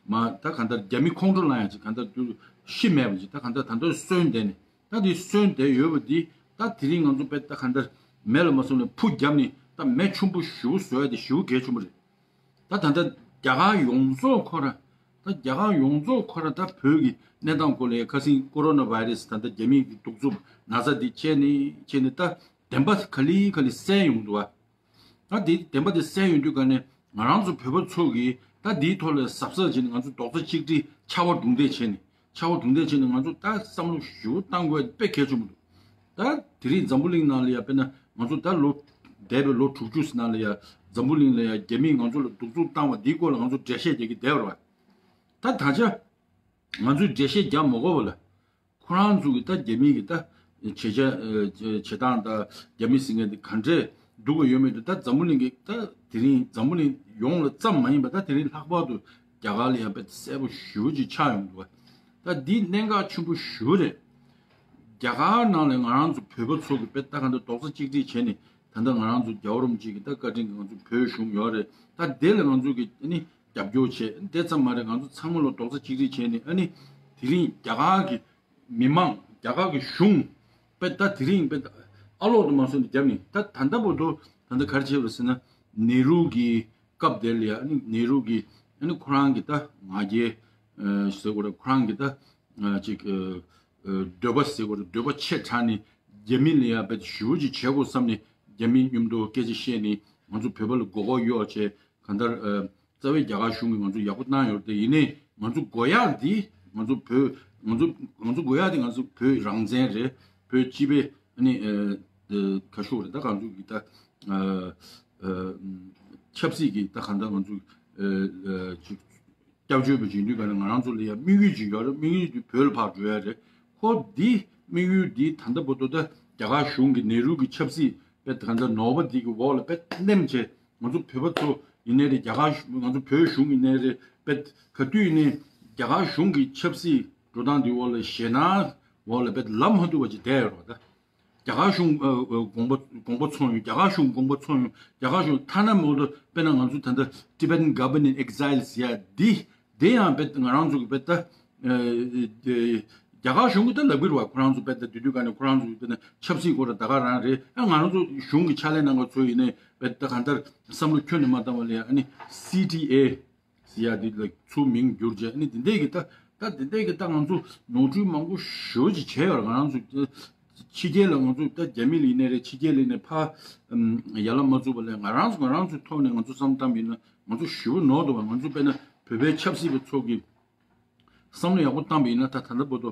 མ་ད་གང་ལྟར་རྒྱ་མི་ཁོང་ཁྲོ་ལངས་ཡ་ཅིག་གང་ལྟར་དུ་ཤི་མེད་པ་ཅིག་ད་གང་ལྟར་ད་ལྟ་གསོན་བསྡད་ནས། ད་དེ་གསོན་བསྡད་ཡོད་པ་འདི་ད་དེ་རིང་ང་ཚོ་དཔེ་ད་ག་འདྲ་མེ་ལ་མ་སོང་ནས་ཕུ་བརྒྱབ་ནས་ད་མེ་ཆུང་པོ་ཞེ་པོ་བཟོ་ཡ་དེ་ཞེ་པོ་གལ་ཆེན་པོ་རེད། ད་ད་ལྟ་རྒྱ་གར་ཡོངས་རྫོགས་ཁོ་ར་ད་རྒྱ་གར་ཡོངས་རྫོགས་ཁོ་ར་ད་བོད་ཀྱི་གནས་སྟངས་སྐོར་ལ་ཁ་སང་ཀོ་རོ་ན་བྷའི་རེ་སི་ད་ལྟ་རྒྱ་མིའི་གི་གདུག་རྩུབ་ན་ཚ་འདི་བྱས་ནས་བྱས་ནས་ད་བདེན་པ་ག་ལེ་ག་ལེ་གསལ་ཡོང་འདུག་བ། ད་དེ་བདེན་པ་དེ་གསལ་ཡོང་དུས་ག་ནས་ང་རང་ཚོ་བོད་པ་ཚོ་གིས་ད་དེའི་ཐོག་ལ་གཟབ་གཟབ་བྱས་ནས་ང་ཚོ་རྡོག་རྩ་གཅིག་སྒྲིལ་ཕྱར་བ་གྲུ་འདེགས་བྱས་ནས་ཕྱར་བ་གྲུ་འདེགས་བྱས་ནས་ང་ཚོ་ད་བསམ་བློ་ཞེ་པོ་བཏང་དགོས་དཔེ་གལ་ཆེན་པོ་འདུག་ད་དེ་རིང་འཛམ་བུ་གླིང་ནང་ལ་ཡ་དཔེར་ན་ང་ཚོ་ད་ལོ་འདས་པའི་ལོ་དྲུག་ཅུ་ནང་ལ་ཡ་འཛམ་བུ་གླིང་ལ་ཡ་རྒྱ་མིས་ང་ཚོ་ལ་གདུག་རྩུབ་བཏང་བ་འདིའི་སྐོར་ལ་ང་ཚོ་འགྲེལ་བཤད་རྒྱག་གི་བསྡད་པ་རེད་བ། ད་ད་ཆ་ང་ཚོས་འགྲེལ་བཤད་རྒྱག་མ་དགོས་པ་ལ། ཁོ་རང་ཚོ་གི་ད་རྒྱ་མི་གི་ད་བྱེད་བྱ་བྱེད་སྟངས་ད་རྒྱ་མི་ཟེར་མཁན་དེ་ག་འདྲས་སྡུག་པ་ཡོད་མེད་དེ་ད་འཛམ་བུ་གླིང་གི་ད་དེ་རིང་འཛམ་བུ་གླིང་ཡོངས་ལ་ཙམ་མ་ཡིན་པ་ད་དེ་རིང་ལྷག་པར་དུ་རྒྱ་གར་ལ་ཡང་དཔེ་གསལ་པོ་ཞེ་པོ་ཅིག་ཆགས་ཡོང་འདུག་བ། ད་འདི་གནད་འགག་ཆེན་པོ་ཞེ་པོ་རེད། རྒྱ་གར་ནང་ལ་ང་རང་ཚོ་བོད་པ་ཚོ་གི་དཔེ་ད་ག་འདྲ་རྡོག་རྩ་གཅིག་སྒྲིལ་བྱས་ནས་ད་ལྟ་ང་རང་ཚོ་རྒྱལ་བ་རིན་པོ་ཆེ་གི་ད་བཀའ་དྲིན་གི་ང་ཚོ་བོད་གཞུང་ཡོད་རེད། ད་དེ་ལ་ང་ཚོ་གི་ཨ་ནི་རྒྱབ་སྐྱོར་བྱས་དེ་ཙམ་མ་རེད། ང་ཚོ་ཚང་མ་ལ་རྡོག་རྩ་གཅིག་སྒྲིལ་བྱས་ནས་ཨ་ནི་དེ་རིང་རྒྱ་གར་གི་མི་མང་རྒྱ་གར་གྱི་གཞུང་དཔེ་ད་དེ་རིང་དཔེ་ཨ་ལོག་ཏུ་མ་སོང་ནས་རྒྱབ་ནས་ད་ད་ལྟ་བར་དུ་ད་ལྟ་ག་རེ་བྱས་པ་རེད་ཟེར་ན་ནེ་རུ་གི་སྐབས་དེར་ལ་ཡ་ཨ་ནི་ནེ་རུ་གི་ཨ་ནི་ཁོ་རང་གི་ད་ང་རྒྱལ་ཟེར་དགོས་རེད། ཁོ་རང་གི་ད་ཅིག་འདོད་པ་ཟེར་དགོས་རེད། འདོད་པ་ཆེ་དྲགས་ནས་རྒྱ་མི་ལ་ཡ་དཔེ་ཞེ་པོ་ཅིག་བྱེད་དགོས་བསམ་ནས་རྒྱ་མི་མཉམ་དུ་སྐད་ཆ་བཤད་ནས་ང་ཚོ་བོད་པ་ལ་མགོ་སྐོར་གཡོག་བྱས། གང་ལྟར་ཨ་རྩ་བའི་རྒྱ་གར་གཞུང་གིས་ང་ཚོ་ཡག་པོ་གནང་ཡོད་རེད། དེ་ཡིན་ནའི་ང་ཚོ་དགོས་ཡག་འདི་ང་ཚོ་བོད་ང་ཚོ་ང་ཚོ་དགོས་ཡག་འདི་ང་ཚོ་བོད་རང་བཙན་རེད། བོད་སྤྱི་པའི་ཨ་ནི་ཨ་ཨ་ཁ་ཤོག་རེད། ད་ང་ཚོ་གི་ད་ཨ་ཨ་ཆབ་སྲིད་ཀྱི་ད་གང་ལྟར་ང་ཚོ་ཨ་ཨ་ཅིག་སྐྱབས་བཅོལ་བ་ཅིག་ཡིན་དུས་ག་ལ་ང་རང་ཚོ་ལ་ཡང་དམིགས་ཡུལ་ཅིག་ཡོད་རེད། དམིགས་ཡུལ་འདི་བོད་ལ་ཕར་འགྲོ་ཡ་རེད། ཁོ་འདི་དམིགས་ཡུལ་འདི་ད་ལྟ་བར་དུ་ད་རྒྱ་གར་གཞུང་གི་ནེ་རུ་གི་ཆབ་སྲིད་དཔེ་ད་ལྟ་ནོར་བ་འདི་གི་འོག་ལ་དཔེ་ནེམ་བྱས། ང་ཚོ་བོད་པ་ཚོ་ཡིན་ནའི་རེད། རྒྱ་གར་ང་ཚོ་བོད་གཞུང་ཡིན་ནའི་རེད། དཔེ་ག་དུས་ཡིན་ནའི་རྒྱ་གར་གཞུང་གི་ཆབ་སྲིད་འགྲོ་སྟངས་འདི་འོག་ལ་ཞེད་སྣང་འོག་ལ་དཔེ་ལམ་མ་ཐུག་པ་ཅིག་བསྡད་ཡོད་རེད་བ། ད་རྒྱ་གར་གཞུང་ཨ་ཨ་དགོངས་པ་དགོངས་པ་ཚོམས་ཡོང་། རྒྱ་གར་གཞུང་དགོངས་པ་ཚོམས་ཡོང་། རྒྱ་གར་གཞུང་ཐ་ན་མོ་དོ་དཔེར་ན་ང་ཚོ་ད་ལྟ་Tibetan Government in Exile ཟེར་ཡ་འདི་ དེ་ཡང་བེད་ང་རང་ཚོ་གི་བེད་ད་རྒྱ་གར་གཞུང་གི་ད་ལབ་གི་རེད་བ། ཁོ་རང་ཚོ་བེད་ད་དུས་དུས་ག་ནས་ཁོ་རང་ཚོ་གི་བེད་ན་ཆབ་སྲིད་སྐོར་ད་ག་རང་རེད། ཨ་ང་རང་ཚོ་གཞུང་གི་ཕྱག་ལས་གནང་མཁན་ཚོ་ཡིན་ནའི་བེད་ད་གང་ལྟར་བསམ་བློ་ཁྱོན་ནས་མ་བཏང་བ་ལས་ཨ་ནི་སི་ཊི་ཨེ་ཟེར་ཡ་དེ་ལ་ཚུར་མིང་བསྒྱུར་བྱས། ཨ་ནི་དེ་འདྲས་ཀྱི་ད་ད་དེ་འདྲས་ཀྱི་ད་ང་ཚོ་ནོར་འཁྲུལ་མང་པོ་ཞེ་པོ་ཅིག་བྱས་ཡོད་རེད། ང་རང་ཚོ་ཕྱི་རྒྱལ་ལ་ང་ཚོ་ད་རྒྱ་མི་ལ་ཡིན་ནའི་རེད། ཕྱི་རྒྱལ་ལ་ཡིན་ནའི་ཕ་ཡར་ལ་མ་བཙུགས་པ་ལས་ང་རང་ཚོ་ང་རང་ཚོའི་ཐོག་ནས་ང་ཚོ་བསམ་བཏང་བ་ཡིན་ན་ང་ཚོ་ཞེ་པོ་ནོར་འདུག་བ། ང་ཚོ་དཔེར་ན་བོད་པའི་ཆབ་སྲིད་པ་ཚོ་གི་བསམ་བློ་ཡག་པོ་བཏང་བ་ཡིན་ན་ད་ད་ལྟ་བར་དུ་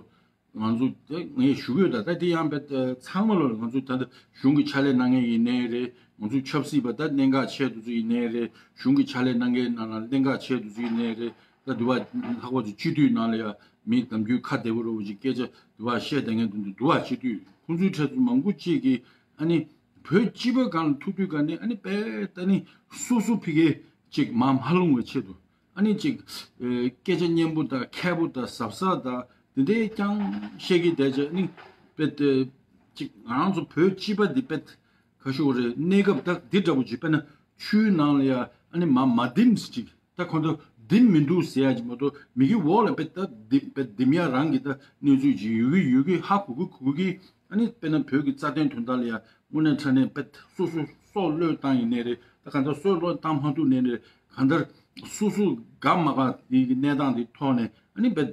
ང་ཚོ་ད་ངས་ཞུ་གི་ཡོད། ད་ད་དེ་ཡང་བེད་ཚང་མ་ལོ་ང་ཚོ་ད་ལྟ་གཞུང་གི་ཕྱག་ལས་གནང་མཁན་ཡིན་ནའི་རེད། ང་ཚོ་ཆབ་སྲིད་པ་ད་གནད་འགག་ཆེ་དུ་ཚོ་ཡིན་ནའི་རེད། གཞུང་གི་ཕྱག་ལས་གནང་མཁན་ནང་ལ་གནད་འགག་ཆེ་དུ་ཚོ་ཡིན་ནའི་རེད། ད་དུ་བ་ལྷག་པར་དུ་སྤྱི་འཐུས་ནང་ལ་ཡང་མི་ནམ་རྒྱུན་ཁ་བདེ་པོ་རོ་བོ་ཅིག་སྐད་ཆ་དུ་བ་བཤད་བསྡད་མཁན་དུ་འདུག་དུ་བ་སྤྱི་འཐུས་ཁོང་ཚོའི་གྲས་དུ་མང་པོ་ཅིག་གིས་ཨ་ནི་བོད་སྤྱི་པ་སྒང་ལ་ཐུག་དུས་ག་ནས་ཨ་ནི་དཔེ་ད་ནི་སོ་སོ་ཕི་གེ་ཅིག་མ་མ་ལྷུང་བའི་ཆེད་དུ། ཨ་ནི་ཅིག་ཨེ་སྐད་ཆ་སྙན་པོ་དང་མཁས་པོ་དང་གཟབ་གཟབ་དང་དེ་འདྲའི་རྐྱང་བཤད་ཀྱི་བསྡད་བྱས། ཨ་ནི་དཔེ་ཅིག་ང་རང་ཚོ་བོད་སྤྱི་པ་འདི་དཔེ་ཁ་ཤོ་རེད། གནས་སྐབས་ད་འདི་འདྲ་པོ་ཅིག་དཔེར་ན་ཆུའི་ནང་ལ་ཡ་ཨ་ནི་མ་མ་ལྡེམ་ཟེར་ཅིག་ད་ཁོ་ཚོ་ལྡེམ་མི་འདུག་ཟེར་ཡ་ཅིག་མ་གཏོགས་མི་གི་འོག་ལ་དཔེ་ད་ལྡེམ་དཔེ་ལྡེམ་ཡ་རང་གི་ད་གནས་ཚུལ་ཅིག་ཡོད་གི་ཡོད་གི་ཧ་གོ་གི་གོ་གི། ཨ་ནི་དཔེར་ན་བོད་ཀྱི་རྩ་དོན་དོན་དག་ལ་ཡ་དངོས་གནས་དྲང་གནས་དཔེ་སོ་སོ་སྲོག་བློས་བཏང་ཡིན་ནའི་རེད། ད་གང་ལྟར་སྲོག་བློས་བཏང་མ་ཐུབ་ནའི་རེད། གང་ལྟར་སོ་སོ་དགའ་མ་དགའ་དེ་གི་གནས་སྟངས་དེ་ཐོག་ནས་ཨ་ནི་དཔེ་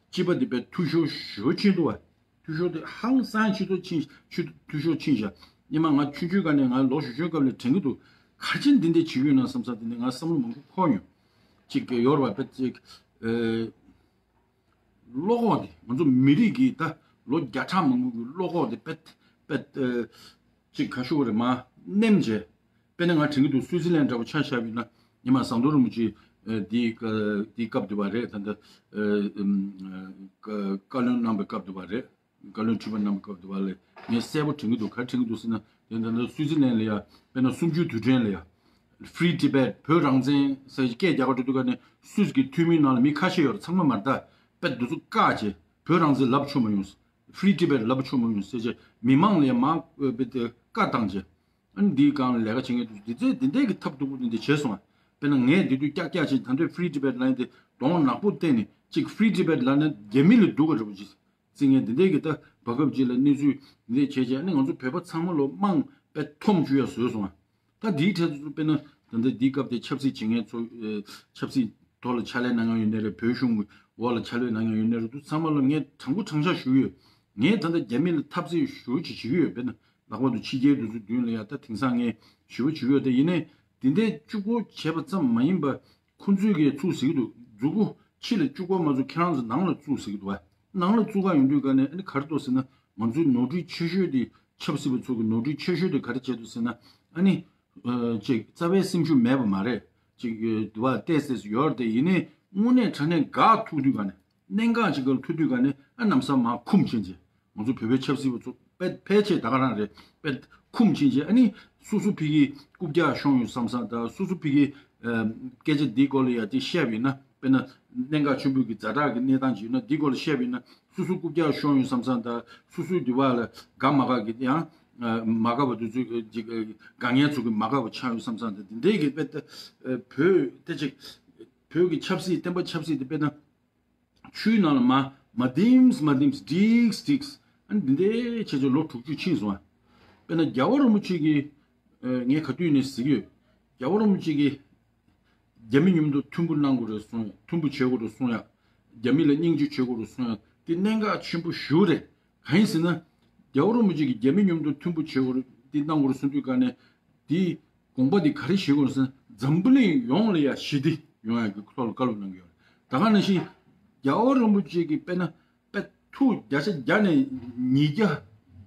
སྤྱི་པ་དེ་དཔེ་འཐུས་ཤོར་ཞེ་པོ་ཕྱིན་འདུག་བ། འཐུས་ཤོར་དེ་ཧང་སང་ཆེ་ཏོག་ཕྱིན་ཆེ་འཐུས་ཤོར་ཕྱིན་བཞག་ཉི་མ་ང་ཆུང་ཆུང་སྒང་ནས་ང་ལོ་གཞོན་གཞོན་སྐབས་ལ་དྲན་གི་འདུག་ག་རེ་བྱས་འདི་འདྲ་བྱེད་ཀྱི་ཡོད་ན་བསམ་ས་དེ་ནས་ང་བསམ་བློ་མང་པོ་འཁོར་མྱོང་། ཅིག་ཡོད་རེད་བ་དཔེ་ཅིག་ཨེ། བློ་ཁོག་དེ་ང་ཚོ་མི་རིགས་ཀྱི་ད་ལོ་བརྒྱ་ཕྲག་མང་པོ་གི་བློ་ཁོག་དེ་དཔེ་དཔེ་ཨེ་ཅིག་ག་ཤོ་རེ་མ་ནེམ་བྱས། དཔེར་ན་ང་དྲན་གྱི་འདུག་སུའུ་ཙི་ལན་འདྲ་པོ་ཆ་བཞག་པ་ཡིན་ན་ཉི་མ་ཟམ་གདོང་རིན་པོ་ཆེ་ཨེ་དེའི་ཀ་དེའི་སྐབས་དུ་བ་རེད། ད་ལྟ་ཨེ་ཨམ་ཀ་བཀའ་བློན་གནང་པའི་སྐབས་དུ་བ་རེད། བཀའ་བློན་ཁྲི་པ་གནང་པའི་སྐབས་དུ་བ་ལས་ངས་གསལ་པོ་དྲན་གྱི་འདུག་ག་རེ་དྲན་གྱི་འདུག་ཟེར་ན་དེ་ད་ལྟ་སུའུ་ཙི་ལན་ལ་ཡ་དཔེར་ན་གསུམ་བཅུའི་དུས་དྲན་ལ་ཡ། Free Tibet བོད་རང་བཙན་ཟེར་སྐད་རྒྱག་ག་འགྲོ་དུས་ག་ནས་སུད་སི་གི་འཐུས་མི་ནང་ལ་མི་ཁ་ཤས་ཡོད་རེད། ཚང་མ་མ་རེད་ད། དཔེ་འདི་ཚོ་བཀག་བྱས་བོད་རང་བཙན་ལབ་ཆོག་མ་ཡོང་། Free Tibet ལབ་ཆོག་མ་ཡོང་ཟེར་བྱས་མི་མང་ལ་མ་དཔེ་དེ་བཀའ་བཏང་བྱས། ཨ་ནི་འདིའི་སྒང་ལ་ལས་ཀ་བྱེད་མཁན་འདུག་འདི་ཚོས་འདི་འདྲས་ཀྱི་ཐབས་སྡུག་པོ་འདི་འདྲ་བྱས་སོང་ང་། དཔེར་ན་ངས་འདི་དུས་ཀྱག་ཀྱག་བྱས་ད་འདོད་Free Tibet ལབ་ཡིན་ཏེ་གདོང་ནག་པོ་བསྟན་ནས་ཅིག་Free Tibet ལབ་ན་རྒྱ་མི་ལ་སྡུག་ག་འདྲ་པོ་ཅིག་རྩི་ངན་འདི་འདྲས་ཀྱི་ད་བར་སྐབས་ཅིག་ལ་གནས་ཚུལ་འདི་འདྲས་བྱས་བྱས་ཨ་ནི་ང་ཚོ་བོད་པ་ཚང་མ་ལོ་དམངས་དཔེ་འཐོམ་བཅུག་ཡ་བཟོས་སོང་ང་། ད་འདིའི་གྲས་སུ་དཔེར་ན་ད་ལྟ་འདིའི་སྐབས་དེ་ཆབ་སྲིད་བྱེད་མཁན་ཚོ་ཨེ་ཆབ་སྲིད་ཐོག་ལ་ཕྱག་ལས་གནང་མཁན་ཡོད་ནའི་རེད། བོད་གཞུང་གི་འོག་ལ་ཕྱག་ལས་གནང་མཁན་ཡོད་ནའི་རེད། འདི་ཚང་མ་ལ་ངས་དྲང་པོ་དྲང་བཞག་ཞུ་གི་ཡོད། ངས་ད་ལྟ་རྒྱ་མི་ལ་འཐབ་རྩོད་ཞེ་པོ་ཅིག་བྱེད་ཀྱི་ཡོད། དཔེར་ན་ལྷག་པར་དུ་ཕྱི་རྒྱལ་དེ་ཚོའི་མདུན་ལ་ཡ་ད་དེང་སང་ངས་ཞེ་པོ་བྱེད་ཀྱི་ཡོད། དེ་ཡིན་ནའི་དེ་འདྲའི་གཅིག་པོ་བྱས་པ་ཙམ་མ་ཡིན་པ་ཁོང་ཚོས་ཀྱིས་ཚུར་ཟེར་གྱི་འདུག་མཛུབ་གུ་ཕྱི་ལ་བཙུགས་པ་མ་ཚུགས་ཁྱེད་རང་ཚོ་ནང་ལ་བཙུགས་ཟེར་གྱི་འདུག་བ། ནང་ལ་བཙུགས་ག་ཡོང་དུས་ག་ནས་ཨ་ནི་ག་རེ་འདུག་ཟེར་ན་ང་ཚོའི་ནོར་འཁྲུལ་ཆེ་ཤོས་དེ་ཆབ་སྲིད་པ་ཚོ་གི་ནོར་འཁྲུལ་ཆེ་ཤོས་དེ་ག་རེ་བྱས་འདུག་ཟེར་ན་ཨ་ནི་ཅིག་རྩ་བའི་སེམས་ཤུགས་མེད་པ་མ་རེད། ཅིག་དུ་བ་ཏོག་ཙམ་ཡོད་རེད་དེ་ཡིན་ནའི་དངོས་གནས་དྲང་གནས་དགའ་ཐུག་དུས་ག་ནས་གནད་འགག་ཅིག་ག་ལ་ཐུག་དུས་ག་ནས་ཨ་ནམ་སང་མར་འཁུམས་ཕྱིན་ཅིག་ང་ཚོ་བོད་པའི་ཆབ་སྲིད་པ་ཚོ་དཔེ་ཕལ་ཆེར་ད་ག་རང་རེད། དཔེ་འཁུམས་ཕྱིན་ཅིག་ཨ་ནི་སོ་སོ་ཕ་གི་རྐུབ་བཀྱག་ཤོང་ཡོད་བསམ་བསམ་དང་སོ་སོ་ཕ་གི་སྐད་ཆ་འདིའི་སྐོར་ལ་ཡ་དེ་བཤད་པ་ཡིན་ན་དཔེར་ན་གནད་འགག་ཆེན་པོ་གི་ཛ་དྲག་གི་གནས་སྟངས་ཅིག་ཡོད་ན་འདིའི་སྐོར་ལ་བཤད་པ་ཡིན་ན་སོ་སོ་རྐུབ་བཀྱག་ཤོང་ཡོད་བསམ་བསམ་དང་སོ་སོའི་འདི་བ་ལ་དགའ་མ་དགའ་གི་ཡང་མ་དགའ་བ་དེ་ཚོ་ཅིག་དགའ་ངན་ཚོ་གི་མ་དགའ་བ་ཆགས་ཡོད་བསམ་བསམ་དང་དེ་འདྲའི་གི་དཔེ་ད་བོད་དེ་ཅིག་བོད་ཀྱི་ཆབ་སྲིད་བསྟན་པ་ཆབ་སྲིད་དེ་དཔེར་ན། ཆུའི་ནང་ལ་མ་མ་ལྡེམས་མ་ལྡེམས་འགྲིགས་འགྲིགས། ཨ་ནི་འདི་འདྲའི་བྱས་བྱས་ལོ་དྲུག་ཅུ་ཕྱིན་སོང་ཨ། དཔེར་ན་རྒྱལ་བ་རིན་པོ་ཆེ་གིས་ཨ་ངས་ག་དུས་ནས་ཟེར་གྱི་ཡོད། རྒྱལ་བ་རིན་པོ་ཆེ་གིས་རྒྱ་མི་མཉམ་དུ་མཐུན་པོ་གནང་དགོས་རེད་གསུངས་ཡ། མཐུན་པོ་བྱེད་དགོས་རེད་གསུངས་ཡ། རྒྱ་མི་ལ་སྙིང་རྗེ་བྱེད་དགོས་རེད་གསུངས་ཡ། དེ་གནད་འགག་ཆེན་པོ་ཞེ་པོ་རེད། གང་ཡིན་ཟེར་ན། རྒྱལ་བ་རིན་པོ་ཆེ་གིས་རྒྱ་མི་མཉམ་དུ་མཐུན་པོ་བྱེད་དགོས་རེད་འདི་གནང་དགོས་རེད་གསུངས་དུས་ག་ནས། དེའི་དགོངས་པ་དེ་ག་རེ་བཞེས་དགོས་ཟེར་ན་འཛམ་བུ་གླིང་ཡོངས་ལ་ཡ་ཞི་བདེ་ཡོང་ཡ་གི་ཐོག་ལ་བཀའ་སློབ་གནང་གི་ཡོད་རེད། ད་ག་ནང་བཞིན་རྒྱལ་བ་རིན་པོ་ཆེ་གིས་དཔེར་ན་དཔེ་ཐུགས་བརྒྱ་ཆ་བརྒྱ་ནས་ཉིས་བརྒྱ་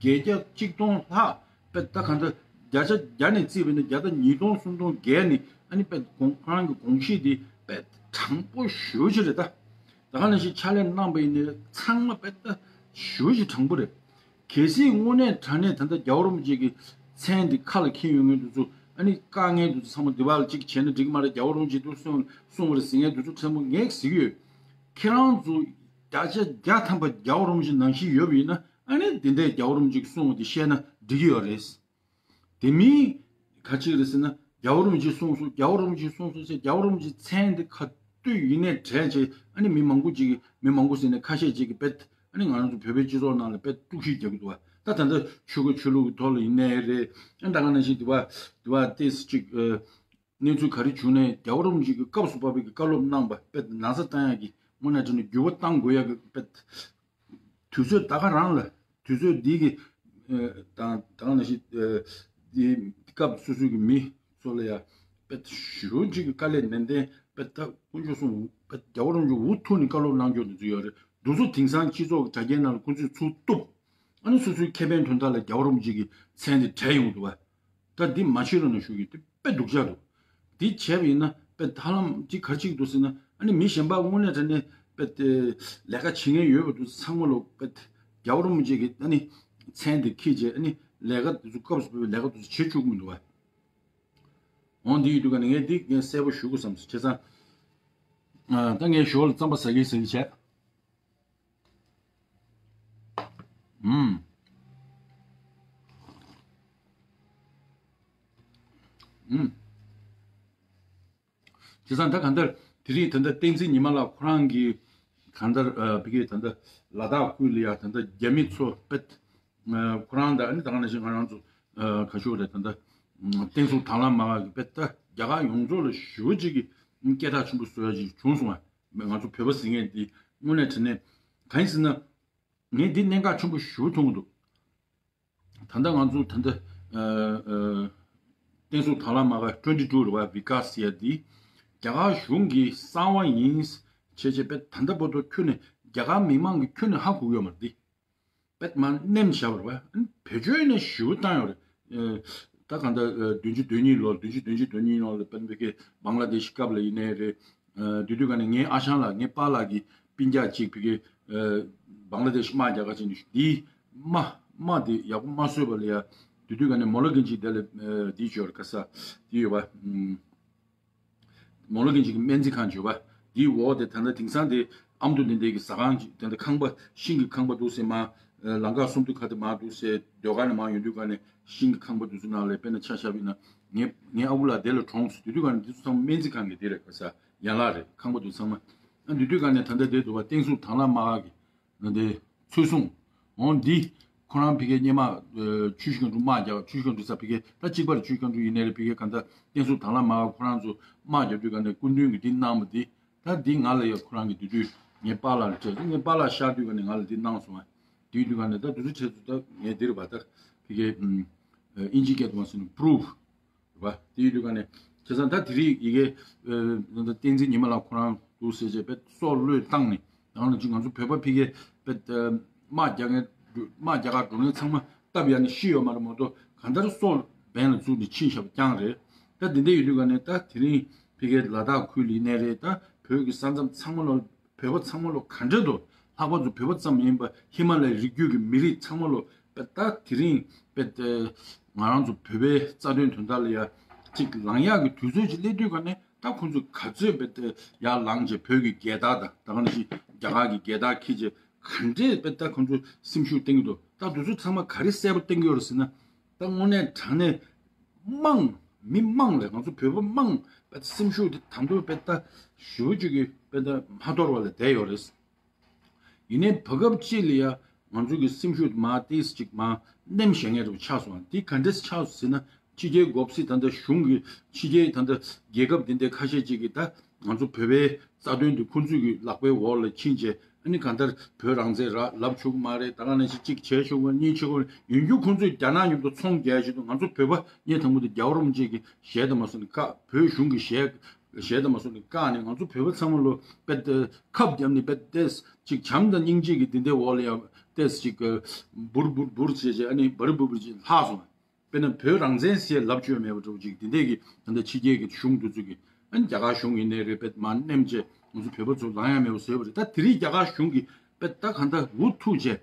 བརྒྱད་བརྒྱ་གཅིག་སྟོང་ལྷག་དཔེ་ད་གང་ལྟར་བརྒྱ་ཆ་བརྒྱ་ནས་བརྩིས་པ་ཡིན་ན་བརྒྱ་དང་ཉིས་སྟོང་སུམ་སྟོང་བརྒལ་ནས་ཨ་ནི་དཔེ་དགོངས་ཁོ་རང་གི་དགོངས་གཞི་དེ་དཔེ་དྲང་པོ་ཞེ་པོ་ཅིག་རེད་ད། ད་ག་ནང་བཞིན་ཕྱག་ལས་གནང་པ་ཡིན་ནའི་ཚང་མ་དཔེ་ད་ཞེ་པོ་ཅིག་དྲང་པོ་རེད། གལ་སྲིད་དངོས་གནས་དྲང་གནས་ད་ལྟ་རྒྱལ་བ་རིན་པོ་ཆེ་གི་མཚན་འདི་ཁ་ལ་འཁྱེར་ཡོང་མཁན་དེ་ཚོ་ཨ་ནི་དཀའ་ངལ་དེ་ཚོ་ཚང་མ་འདི་བ་ལ་གཅིག་བྱས་ན་འགྲིག་གི་མ་རེད། རྒྱལ་བ་རིན་པོ་ཆེ་འདུག་གསུངས་གསུངས་པ་རེད་ཟེར་མཁན་དེ་ཚོ་ཚང་མ་ངས་ཟེར་གྱི་ཡོད། ཁྱེད་རང་ཚོ་བརྒྱ་ཆ་བརྒྱ་ཐམ་པ་རྒྱལ་བ་རིན་པོ་ཆེ་ནང་བཞིན་ཡོད་པ་ཡིན་ན་ཨ་ནི་འདི་འདྲའི་རྒྱལ་བ་རིན་པོ་ཆེ་གིས་གསུངས་པ་འདི་བཤད་ན་འགྲིག་གི་ཡོད་རེད། དེ་མིན་ག་ཅིག་རེད་ཟེར་ན་རྒྱལ་བ་རིན་པོ་ཆེ་གསུངས་སོང་རྒྱལ་བ་རིན་པོ་ཆེ་གསུངས་སོང་ཟེར་རྒྱལ་བ་རིན་པོ་ཆེ་མཚན་འདི་ཁ་ དུས་ཡིན་ནའི་གྲས་ཅིག་ཨ་ནི་མི་མང་པོ་ཅིག་གིས་མི་མང་པོ་ཟེར་ནས་ཁ་ཤས་ཅིག་གིས་དཔེ་ཨ་ནི་ང་རང་ཚོ་བོད་པའི་སྤྱི་ཚོགས་ནང་ལ་དཔེ་དཀྲུག་ཤིང་རྒྱག་གི་འདུག་བ། ད་ད་ལྟ་ཆོས་ཁ་ཆོས་ལུགས་ཀྱི་ཐོག་ལ་ཡིན་ནའི་རེད། ཨ་ད་ག་ནང་བཞིན་དེ་བ་དེ་བ་ཏེས་ཅིག་གནས་ཚུལ་ག་རེ་བྱུང་ནའི་རྒྱལ་བ་རིན་པོ་ཆེ་གི་སྐབས་སུ་བབས་པའི་གི་བཀའ་སློབ་གནང་བ་དཔེ་ན་ཚ་བཏང་ཡག་གི་དངོས་གནས་དྲང་གནས་འགྱུར་བ་གཏང་དགོས་ཡག་གི་དཔེ་དུས་ཚོད་ད་ག་རང་ལ་དུས་ཚོད་འདི་གི་ཨ་དང་དང་ནང་བཞིན་ཨ་འདི་སྐབས་སོ་སོའི་གི་མི་ཚོ་ལ་ཡ་དཔེ་ཞེ་པོ་ཅིག་གི་དཀའ་ལས་ནན་ཏན་དཔེ་ད་དཀོན་མཆོག་གསུམ་དཔེ་རྒྱལ་བ་རིན་པོ་ཆེ་འུ་ཐུག་ནས་བཀའ་སློབ་གནང་རྒྱུ་དེ་ཚོ་ཡོད་རེད། འདུག་སེ་དེང་སང་སྤྱི་ཚོགས་ཀྱི་དྲ་རྒྱའི་ནང་ལ་ཁོ་ཚོས་ཚུར་གཏུབ། ཨ་ནི་སོ་སོའི་ཁེ་ཕན་དོན་དག་ལ་རྒྱལ་བ་རིན་པོ་ཆེ་གི་མཚན་དེ་བྲལ་ཡོང་འདུག་བ། ད་འདི་མ་བྱེད་རོགས་གནང་ཞུ་གི་དེ་དཔེ་སྡུག་ཅག་འདུག་འདི་བྱས་པ་ཡིན་ན་དཔེ་ཧ་ལམ་ཅིག་ག་རེ་བྱེད་ཀྱི་འདུག་ཟེར་ན་ཨ་ནི་མི་གཞན་པ་དངོས་གནས་དྲང་གནས་དཔེ་དེ་ལས་ཀ་བྱེད་མཁན་ཡོད་པ་འདུག་ཚང་མ་ལོ་དཔེ་རྒྱལ་བ་རིན་པོ་ཆེ་གི་ཨ་ནི་མཚན་དེ་འཁྱེར་བྱས་ཨ་ནི་ལས་ཀ་དེ་ཚོ་སྐབས་སུ་བབས་པའི་ལས་ཀ་དེ་ཚོ་བྱེད་བཅུག་གི་མི་འདུག་བ། འོང་འདི་ཡོད་དུས་ག་ནས་ངས་འདི་ངས་གསལ་པོ་ཞུ་དགོས་བསམ་སོང་བྱས་ཙང་། ཨ་ད་ངས་ཞོར་ལ་རྩམ་པ་ཟ་གིན་ཟ་གིན་བྱས། ཨུམ། ཨུམ། བྱས་ཙང་ད་གང་ལྟར་དེ་རིང་ད་ལྟ་བསྟན་འཛིན་ཉི་མ་ལགས་ཁོ་རང་གིས་གང་ལྟར་ཨ་ཕ་གིའི་ད་ལྟ་ལ་དྭགས་ཁུལ་ལ་ཡ་ད་ལྟ་རྒྱ་མི་ཚོ་དཔེ་ཨ་ཁོ་རང་དང་ཨ་ནི་ད་ག་ནང་བཞིན་ང་རང་ཚོ་ཨ་ག་ཞུ་རེད་ད་ལྟ་ཨ་བསྟན་སྲུང་དང་བླངས་མ་གི་དཔེ་ད་རྒྱ་གར་ཡོངས་རྫོགས་ལ་ཞེ་པོ་ཅིག་གི་སྐད་གྲགས་ཆེན་པོ་བཟོ་ཡ་ཅིག་བྱུང་སོང་བ། ང་ཚོ་བོད་པ་ཟེར་མཁན་འདི་དངོས་གནས་དྲང་གནས་གང་ཡིན་ཟེར་ན། ངས་འདི་གནད་འགག་ཆེན་པོ་ཞེ་པོ་མཐོང་གི་འདུག་ད་ལྟ་ང་ཚོ་ད་ལྟ་ཨ་ཨ་བསྟན་སྲུང་དང་བླངས་མ་ག་twenty two རེད་བ། བི་ཀ་སི་ཡ་འདི་རྒྱ་གར་གཞུང་གི་གསང་བ་ཡིན་བྱས་བྱས་པས་ད་ལྟ་བར་དུ་ཁྱོན་ནས་རྒྱ་གར་མི་མང་གིས་ཁྱོན་ནས་ཧ་གོ་གི་ཡོད་མ་རེད། འདི་དཔེ་མ་ནེམ་བཞག་པ་རེད་བ། བེད་སྤྱོད་ནས་ཞེ་པོ་བཏང་ཡོད་རེད། ཨ་ད་གང་ལྟར་ཨ་བདུན་ཅུ་དོན་གཉིས་ལོ་བདུན་ཅུ་དོན་གཅིག་དོན་གཉིས་ལོ་ལ་དཔེ་བོད་ཀྱི་བང་ལ་དེ་ཤི་སྐབས་ལ་ཡིན་ནའི་རེད། ཨ་དེ་དུས་ག་ནས་ངའི་ཨ་ཞང་ལགས་ངའི་པཱ་ལགས་ཀྱི་སྤུན་ཀྱག་ཅིག་བོད་ཀྱི་ཨ་བང་ལ་དེ་ཤི་དམག་རྒྱག་ག་ཕྱིན་ནས་འདིའི་དམག་དམག་དེ་ཡག་པོ་མ་བཟོས་པ་ལ་ཡ་དེ་དུས་ག་ནས་མོ་ལ་གིན་ཅིག་དེ་ལ་ཨ་དེ་བྱོས་ར་ཁ་ས་དེ་ཡོད་པ། ཨ་མོ་ལ་གིན་ཅིག་གི་སྨན་རྩིས་ཁང་བྱོས་པ། དེའི་འོག་དེ་ད་ལྟ་དེང་སང་དེ་ཨ་མདོ་དེ་འདྲའི་གི་ཟ་ཁང་ཅིག་དེ་འདྲ་ཁང་པ་ཤིང་གི་ཁང་པ་འདུག་ཟེར་མ། ཨ་ལམ་ཁ་གསུམ་དུ་ཁ་དེ་མ་འདུག་ཟེར་སྡོད་ག་ནས་མ་ཡོང་དུས་ག་ནས་ཤིང་གི་ཁང་པ་འདུག་ཟེར་ནང་ལ་དཔེར་ན་ཆ་བཞག་པ་ཡིན་ན་ངའི་ངའི་ཨ་ཁུ་ལགས་དེ་ལ་གྲོངས་སོང་། དེ་དུས་ག་ནས་འདི་ཚོ་ཚང་མ་སྨན་རྩིས་ཁང་གི་དེ་རེད་ག་ས་ཡན་ལག་རེད། ཁང་པ་འདུག་ཚང་མ། ཨ་དེ་དུས་ག་ནས་ད་ལྟ་དེ་འདུག་བ། བསྟན་སྲུང་དང་བླངས་མ་ག་གི་ན་དེ་ཚོད་བཟུང་། འོང་འདི་ཁོ་རང་ཕ་གིའི་སྔོན་མ་ཨ་ཆུ་བཞི་སྒང་དྲུག་དམག་རྒྱག་ཆུ་བཞི་སྒང་དྲུག་ས་ཕ་གིའི་ད་གཅིག་པར་ཆུ་བཞི་སྒང་དྲུག་ཡིན་ནའི་རེད། ཕ་གིའི་གང་ལྟར་བསྟན་སྲུང་དང་བླངས་མ་ག་ཁོ་རང་ཚོ་དམག་རྒྱག་དུས་ག་ནས་སྐུ་མདུན་གྱིས་འདི་གནང་བ་འདི་ད་འདི་ང་ལ་ཡ་ཁོ་རང་གིས་དེ་དུས་ངའི་པཱ་ལགས་ལ་སྤྲད། ངའི་པཱ་ལགས་ཤར་དུས་ག་ནས་ང་ལ་འདི་གནང་སོང་ཨ། དེ་ཡིན་དུས་ག་ནས་ད་དུས་ཚོད་ཆེད་དུ་ད་ངས་འདིར་བ་ད་ཕ་གིའི་ཨ་ཨིན་ཇི་སྐད་དུ་མ་སོང་ན་པུ་རུབ་རེད་པ། དེ་ཡིན་དུས་ག་ནས་བྱས་ཙང་ད་དེ་རིང་ཡི་གེ་ཨ་ད་བསྟན་འཛིན་ཉི་མ་ལགས་ཁོ་རང་འདུག་ཟེར་བྱས་པས་སྲོག་བློས་བཏང་ནས་ད་ང་ཚོ་ང་ཚོ་བོད་པ་ཕ་གིའི་པས་ཨ་དམག་རྒྱག་མཁན་དམག་རྒྱག་གར་འགྲོ་མཁན་ཚང་མ་སྟབས་ཡག་ནས་ཤི་ཡོད་མ་རེད་མ་གཏོགས་གང་ལྟར་སྲོག་འབེན་ལ་བཙུགས་ནས་ཕྱིན་བཞག་པ་རྐྱང་རེད། ད་དེ་འདྲ་ཡིན་དུས་ག་ནས་ད་དེ་རིང་ཕ་གིའི་ལ་དྭགས་ཁུལ་ལ་ཡིན་ནའི་རེད། ད་བོད་ཀྱི་ས་མཚམས་ཚང་མ་ལ་བོད་པ་ཚང་མ་ལོ་ག་འདྲ་འདུག་ལྷག་པར་དུ་བོད་པ་ཙམ་མིན་པ་ཧི་མ་ལའི་རི་རྒྱུད་ཀྱི་མི་རིགས་ཚང་མ་ལོ་པ་ད་དེ་རིང་པ་ད་ང་རང་ཚོ་བོད་པའི་རྩ་དོན་དོན་དག་ལ་ཡ་གཅིག་ལངས་ཡག་གི་དུས་ཚོད་ཅིག་སླེབས་དུས་ག་ནས་ད་ཁོང་ཚོས་ག་ཚོད་པ་ད་ཡར་ལངས་བྱས་བོད་ཀྱི་རྒྱལ་དར་དང་ད་ག་ནང་བཞིན་རྒྱ་གར་གྱི་རྒྱལ་དར་འཁྱེར་བྱས་ག་འདྲས་པ་ད་ཁོང་ཚོས་སེམས་ཤུགས་བསྟན་གྱི་འདུག་ད་དུས་ཚོད་ཚང་མ་ག་རེ་གསལ་པོ་བསྟན་གྱི་ཡོད་རེད་ཟེར་ན། ད་དངོས་གནས་དྲང་གནས་དམངས་མི་དམངས་ལས་ང་ཚོ་བོད་པ་དམངས་པའི་སེམས་ཤུགས་དེ་ད་དུང་དཔེ་ལྟ་ཞེ་པོ་ཅིག་གི་དཔེ་ལྟ་མ་འདོར་བ་ལས་བསྡད་ཡོད་རེད། ཡིན་ནའི་བར་སྐབས་ཅིག་ལ་ཡ་ང་ཚོ་གི་སེམས་ཤུགས་དེ་མར་ཏོག་ཙམ་ཅིག་མར་ནེམ་བཞག་མཁན་འདྲ་པོ་ཆགས་སོང་། དེ་ག་འདྲས་ཆགས་སོང་ཟེར་ན་ཕྱི་རྒྱལ་འགོ་ཁྲིད་ད་ལྟ་གཞུང་གི་ཕྱི་རྒྱལ་ད་ལྟ་རྒྱལ་ཁབ་དེ་འདྲ་ཁ་ཤས་ཅིག་གིས་ད་ང་ཚོ་བོད་པའི་རྩ་དོན་དེ་ཁོང་ཚོས་ཀྱི་ལག་པའི་འོག་ལ་ཕྱིན་བྱས། ཨ་ནི་གང་ལྟར་བོད་རང་བཙན་རག་ལབ་ཆོག་གི་མ་རེད། ད་ག་ནང་བཞིན་གཅིག་བྱས་ཆོག་གི་མ་རེད། གཉིས་བྱས་ཆོག་གི་མ་རེད། ཡིན་རྒྱུ་ཁོང་ཚོས་རྒྱ་ནག་མཉམ་དུ་ཚོང་རྒྱག་བཞིན་དུ་ང་ཚོ་བོད་པ་ངས་དང་པོ་དེ་རྒྱལ་བ་རིན་པོ་ཆེ་གི་ཞལ་དང་མ་སོང་ནས་བཀག་བོད་གཞུང་གི་ཞལ་ཞལ་དང་མ་སོང་ནས་བཀག་ནས་ང་ཚོ་བོད་པ་ཚང་མ་ལོ་དཔེ་ཁབ་བརྒྱབ་ནས་དཔེ་ཏོག་ཙམ་ཅིག་བྱམས་དང་སྙིང་རྗེ་གི་དེ་འདྲའི་འོག་ལ་ཡང་ཏོག་ཙམ་ཅིག་འབུར་འབུར་འབུར་བྱས་བྱས་ཨ་ནི་འབར་འབུར་འབུར་ཅིག་ལྷག་སོང་། དཔེར་ན་བོད་རང་བཙན་ཟེར་ལབ་བཅོས་མེད་པ་འདྲ་པོ་ཅིག་དེ་འདྲས་ཀྱི་ད་ལྟ་ཕྱི་རྒྱལ་གྱི་གཞུང་འདི་ཚོ་གི་ཨ་ནི་རྒྱ་གར་གཞུང་ཡིན་ནའི་རེད། དཔེ་མར་ནེམ་བྱས་ང་ཚོ་བོད་པ་ཚོ་ལངས་ཡ་མེད་པ་བཟོས་པ་རེད། ད་དེ་རིང་རྒྱ་གར་གཞུང་གིས་དཔེ་ད་གང་ལྟར་འུ་ཐུག་བྱས་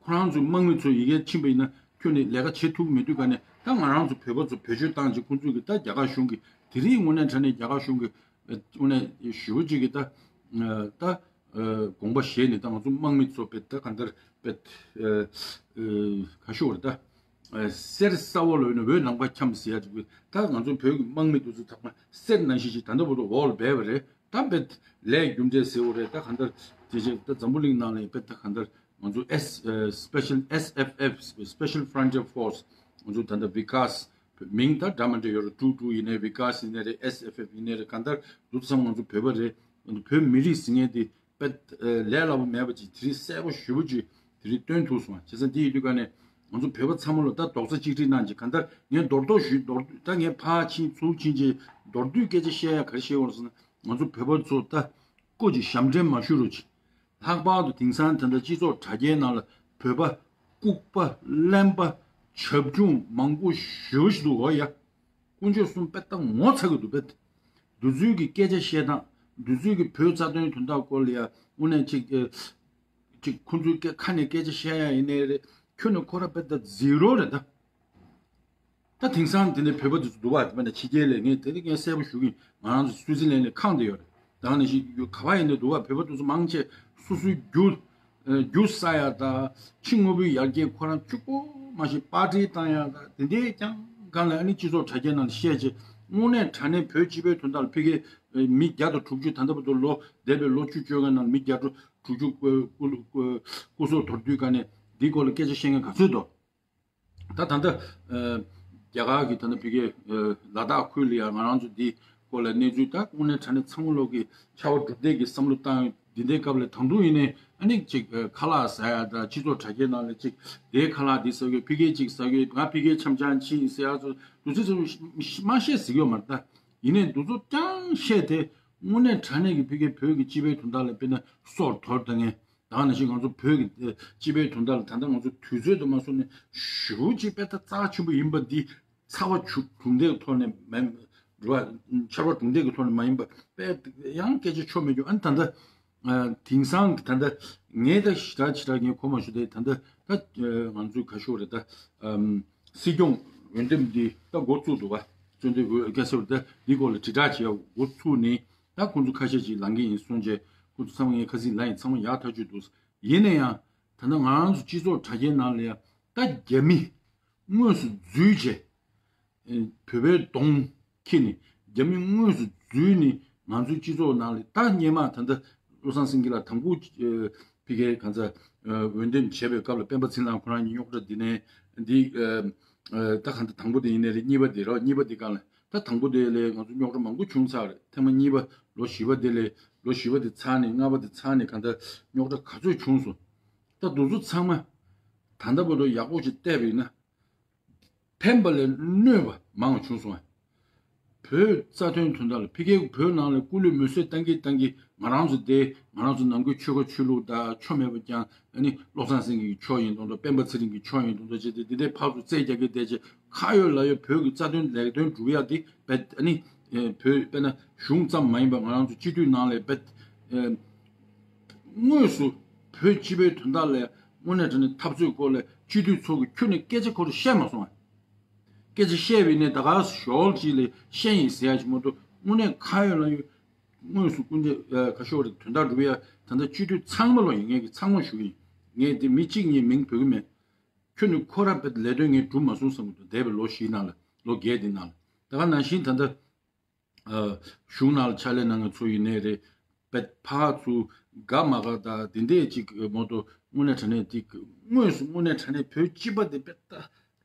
ཁོ་རང་ཚོའི་དམག་མི་ཚོ་ཡི་གེ་ཕྱིན་པ་ཡིན་ན་ཁྱོན་ནས་ལས་ཀ་བྱེད་ཐུབ་ཀྱི་མི་འདུག་ག་ནས་ད་ང་རང་ཚོ་བོད་པ་ཚོ་བེད་སྤྱོད་བཏང་བྱས་ཁོང་ཚོས་གི་ད་རྒྱ་གར་གཞུང་གིས་དེ་རིང་དངོས་གནས་དྲང་གནས་རྒྱ་གར་གཞུང་གིས་དངོས་གནས་ཞེ་པོ་ཅིག་གི་ད་ད། ཨ་དགོངས་པ་བཞེས་ནས་ད་ང་ཚོ་དམག་མི་ཚོ་དཔེ་ད་གང་ལྟར་དཔེ་ཨ་ཨ་ག་ཤོག་རེད་ད། ཨ་གསེར་ས་འོག་ལ་ཡོད་ན་འོད་ནམ་མཁའ་འཁྱམས་ཟེར་ཡ་ཅིག་ད་ང་ཚོ་བོད་ཀྱི་དམག་མི་དེ་ཚོ་ཚང་མ་གསེར་ནང་བཞིན་ཞིག་ད་ལྟ་བར་དུ་འོག་ལ་སྦས་པ་རེད། ད་དཔེ་ལས་རྒྱུ་འབྲས་ཟེར་བ་རེད། ད་གང་ལྟར་དེ་རྗེས་ད་འཛམ་བུ་གླིང་ནང་ལ་དཔེ་ད་གང་ལྟར་ང་ཚོ་S- special S F F, Special Frontier Force, ང་ཚོ་ད་ལྟ་Vikas, མིང་ད་འདྲ་མི་འདྲ་ཡོད་རེད། ཀྲུག་ཀྲུག་ཡིན་ནའི་Vikas ཡིན་ནའི་རེད། S F F ཡིན་ནའི་རེད། གང་ལྟར་འདུག་བསམ། ང་ཚོ་བོད་པ་རེད། བོད་མི་རིགས་ཟེར་མཁན་དེ་དཔེ་ལས་སླ་པོ་མེད་པ་ཅིག་དེ་རིང་གསལ་པོ་ཞེ་པོ་ཅིག་དེ་རིང་སྟོན་ཐུབ་སོང་བ། བྱས་ཙང་དེ་ཡིན་དུས་ཀ་ནས་ང་ཚོ་བོད་པ་ཚང་མ་ལ་ད་རྡོག་རྩ་གཅིག་སྒྲིལ་གནང་ཅིག་གང་ལྟར་ངས་མདོར་མདོར་ཞུས། མདོར་ད་ངས་ཕར་ཕྱིན་ཚུར་ཕྱིན་ཅིག་མདོར་བསྡུས་སྐད་ཆ་བཤད་ཡ་ག་རེ་བཤད་ཡོད་ཟེར་ན། ང་ཚོ་བོད་པ་ཚོ་ད་སྐུ་མཁྱེན་ཞབས་འདྲེན་མ་ཞུ་རོགས་གྱིས། ལྷག་པར་དུ་དེང་སང་ད་ལྟ་སྤྱི་ཚོགས་དྲ་རྒྱའི་ནང་ལ་བོད་པ་ལྐུགས་པ་གླེན་པ་བྱབ་ཆུང་མང་པོ་ཞེ་པོ་ཞིག་འདུག་འོ་ཡ། དཀོན་མཆོག་གསུམ་དཔེ་ད་ངོ་ཚ་གི་འདུག་དཔེ། འདི་ཚོའི་གི་སྐད་ཆ་བཤད་སྟངས། འདི་ཚོའི་གི་བོད་རྩ་དོན་དོན་དག་སྐོར་ལ་ཡ་དངོས་གནས་ཅིག་ཨེ། ཅིག་ཁོང་ཚོའི་སྐད་ཁ་ནས་སྐད་ཆ་བཤད་ཡ་ཡིན་ནའི་རེད། ཁྱོན་ནས་ཁོ་ར་དཔེ་ད་ཛི་རོ་རེད་ད། ད་དེང་སང་དེ་ནས་བོད་པ་དེ་ཚོ་འདུག་བ། དེ་མ་ནས་ཕྱི་རྒྱལ་ལ་ངས་དེ་རིང་ངས་གསལ་པོ་ཞུ་གི་ཡིན། ང་རང་ཚོ་སུའི་ཙི་ལན་ལ་ཁང་དེ་ཡོད་རེད། ད་ནས་ཤི་ཡོད་ག་བ་ཡིན་ནའི་འདུག་བ། བོད་པ་དེ་ཚོ་མང་ཆེ་སོ་སོའི་རྒྱུ་རྒྱུ་ཟ་ཡ་ད་ཕྱི་དངོས་པོའི་ཡར་རྒྱས་ཁོ་རང་གཅིག་པོ་མ་ཤི་པར་ཊི་བཏང་ཡ་ད་དེ་འདྲའི་རྐྱང་གང་ལ་ཨ་ནི་སྤྱི་ཚོགས་དྲ་རྒྱའི་ནང་ལ་བཤད་ཅེ། དངོས་གནས་དྲང་གནས་བོད་སྤྱི་པའི་དོན་དག་ལ་ཕ་གི་མི་བརྒྱ་དང་དྲུག་ཅུ་ད་ལྟ་བར་དུ་ལོ་འདས་པའི་ལོ་བཅུ་བཅོ་ལྔའི་ནང་མི་བརྒྱ་དང་དྲུག་ཅུ་སྐུ་སྐུ་སྐུ་སྲོག་དོར་དུས་ག་ནས་འདིའི་སྐོར་ལ་སྐད་ཆ་བཤད་མཁན་ག་ཚོད་འདུག་ད་ད་ལྟ་ཨ་རྒྱ་གར་གྱི་ད་ལྟ་བོད་ཀྱི་ཨ་ལ་དྭགས་ཁུལ་ལ་ཡང་ང་རང་ཚོ་འདི་སྐོར་ལ་གནས་ཚུལ་ད་དངོས་གནས་དྲང་གནས་ཚང་མ་ལོག་གི་ཕྱར་བ་གྲུ་འདེགས་ཀྱི་བསམ་བློ་བཏང་ཡོད། འདི་འདྲའི་སྐབས་ལ་ད་དུང་ཡིན་ནའི་ཨ་ནི་ཅིག་ཨ་ཁ་ལག་ཟ་ཡ་ད་སྤྱི་ཚོགས་དྲ་རྒྱའི་ནང་ལ་ཅིག་དེའི་ཁ་ལག་འདི་ཟ་གི་ཕ་གིའི་ཅིག་ཟ་གི་ང་ཕ་གིའི་འཆམ་འཆམ་ཕྱིན་ཟེར་ཡ་ཚོ་འདུག་ཚེ་ཚོ་མ་བཤད་ཟིག་ཡོད་མ་རེད་ད། ཡིན་ནའི་འདུག་ཚོ་རྐྱང་བཤད་དེ་དངོས་གནས་དྲང་གནས་ཀྱི་ཕ་གིའི་བོད་ཀྱི་སྤྱི་པའི་དོན་དག་ལ་དཔེར་ན་སྲོག་དོར་ད་ངས། ད་ནང་བཞིན་ང་ཚོ་བོད་ཀྱི་ཨེ་སྤྱི་པའི་དོན་དག་ལ་ད་ལྟ་ང་ཚོ་དུས་ཚོད་དུ་མ་སོང་ནས་ཞེ་པོ་ཅིག་དཔེ་ད་རྩ་ཆེན་པོ་ཡིན་པ་འདི་ཚ་བ་ཆུ་གྲུང་འདེགས་ཐོག་ནས་མ་འགྲོ་བ་ཆར་པ་གྲུང་འདེགས་ཀྱི་ཐོག་ནས་མ་ཡིན་པ་དཔེ་ཡང་སྐད་ཆ་ཆོ་མེད་རྒྱུ། ཨ་ནི་ད་ལྟ་ཨ་དེང་སང་གི་ད་ལྟ་ངས་ད་ཞེ་དྲག་ཞེ་དྲག་ངས་གོ་མ་ཞུ་དེ་ད་ལྟ་ད་ཨ་ང་ཚོའི་ག་ཤོག་རེད་ད་ཨམ་སྲིད་སྐྱོང་འོས་འདེམས་འདི་ད་འགོ་བཙུགས་འདུག་བ། བཙུགས་འདི་འོས་སྐལ་སེལ་བ་ད་འདི་སྐོར་ལ་དྲིལ་བསྒྲགས་བྱས་འགོ་ཚུགས་ནས། ད་ཁོང་ཚོ་ཁ་ཤས་ཅིག་ལངས་ཀྱི་ཡིན་གསུངས་རྗེས་ཁོང་ཚོ་ཚང་མ་ངས་ཁ་སང་ལབ་ཡིན། ཚང་མ་ཡག་ཐག་ཆོད་འདུག་ཡིན་ན་ཡང་ད་ལྟ་ང་རང་ཚོ་སྤྱི་ཚོགས་དྲ་རྒྱའི་ནང་ལ་ཡང་ད་རྒྱ་མི་དངོས་སུ་འཛུལ་རྗེས་ཨེ་བོད་པའི་གདོང་འཁྱེར་ནས་རྒྱ་མི་དངོས་སུ་འཛུལ་ནས་ང་ཚོའི་སྤྱི་ཚོགས་ནང་ལ་ད་སྔོན་མ་ད་ལྟ་བློ་བཟང་སེང་གེ་ལགས་དང་པོ་ཨེ་ཕ་གིའི་གང་ཟག་ཨེ་འོས་འདེམས་བྱས་པའི་སྐབས་ལ་སྤེན་པ་ཚེ་རིང་ལགས་ཁོ་རང་གཉིས་རྙོག་དྲ་འདི་ནས་འདི་ཨེ་ཨེ་ད་གང་ལྟར་དང་པོ་དེ་ཡིན་ནའི་རེད། གཉིས་པ་དེ་རོ། གཉིས་པ་དེ་སྒང་ལ། ད་དང་པོ་དེ་ལས་ང་ཚོ་རྙོག་དྲ་མང་པོ་བྱུང་ཚར་རེད། ཐེངས་མ་གཉིས་པ་ལོ་བཞི་པ་དེ་ལས་ལོ་བཞི་པ་དེ་ཚར་ནས་ལྔ་པ་དེ་ཚར་ནས་གང་ལྟར་རྙོག་དྲ་ག་ཚོད་བྱུང་སོང་། ད་འདུག་ཚོ་ཚང་མ་ད་ལྟ་བར་དུ་ཡག་པོ་ཞིག་བལྟས་པ་ཡིན་ན་ཕན་པ་ལས་གནོད་པ་མང་བ་བྱུང་སོང་ཨ། བོད་རྩ་དོན་དོན་དག་ལ་ཕ་གིའི་བོད་ནང་ལ་སྐུ་ལུས་མེ་གསོད་བཏང་གི་བཏང་གི་ང་རང་ཚོ་དེ་ང་རང་ཚོ་ནང་ཁུལ་ཆོལ་ཁ་ཆོས་ལུགས་དང་ཆོ་མེད་པ་ཀྱང་ཨ་ནི་བློ་བཟང་སེང་གེ་གི་ཕྱོགས་ཡིན་མདོག་མདོག་སྤེན་པ་ཚེ་རིང་གི་ཕྱོགས་ཡིན་མདོག་མདོག་བྱས་ཏེ་འདི་འདྲའི་ཕར་ཚུར་རྩོད་རྒྱག་གི་བསྡད་རྗེས་ཁ་ཡོད་ལག་ཡོད་བོད་ཀྱི་རྩ་དོན་ལས་དོན་སྒྲུབ་ཡག་འདི་བེད་ཨ་ནི་བོད་དཔེར་ན་གཞུང་ཙམ་མ་ཡིན་པ་ང་རང་ཚོ་སྤྱི་འཐུས་ནང་ལས་བེད་དངོས་སུ་བོད་སྤྱི་པའི་དོན་དག་ལས་དངོས་གནས་དྲང་གནས་འཐབ་རྩོད་སྐོར་ལས་སྤྱི་འཐུས་ཚོ་གི་ཁྱོན་ནས་སྐད་ཆ་ཁོ་རང་བཤད་མ་སོང་བ། སྐད་ཆ་བཤད་པའི་ནས་ད་ག་ཞོལ་གཅིག་ལས་བཤད་ཡིན་ཟེར་ཡ་ཞིག་མ་གཏོགས་དངོས་གནས་ཁ་ཡོད་ལག་ཡོད་དངོས་སུ་སྐུ་མདུན་ཁ་ཤོར་རེ་དོན་དག་སྒྲུབ་ཡ་ད་ལྟ་སྤྱི་འཐུས་ཚང་མ་ལོ་ཡིན་ངེས་ཀྱི་ཚང་མ་ཞུ་གི་ཡིན། ངས་དེ་མི་གཅིག་གཉིས་མིང་འབོད་གི་མེད། ཁྱོད་ནི་ཁོ་ར་བེད་ལས་དོན་ངས་སྒྲུབ་མ་སོང་བསམ་གི་འདུག་འདས་པའི་ལོ་བཞིའི་ནང་ལ་ལོ་བརྒྱད་དེ་ནང་ལ་ད་ག་ནང་བཞིན་ད་ལྟ། གཞུང་ནང་ལ་ཕྱག་ལས་གནང་མཁན་ཚོ་ཡིན་ནའི་རེད། པད་ཕར་ཚུར་དགའ་མ་དགའ་དང་དེ་འདྲས་ཅིག་མོ་ཏོ་དངོས་གནས་དྲང་གནས་དེ་དངོས་སུ་དངོས་གནས་དྲང་གནས་བོད་སྤྱི་པ་དེ་པད་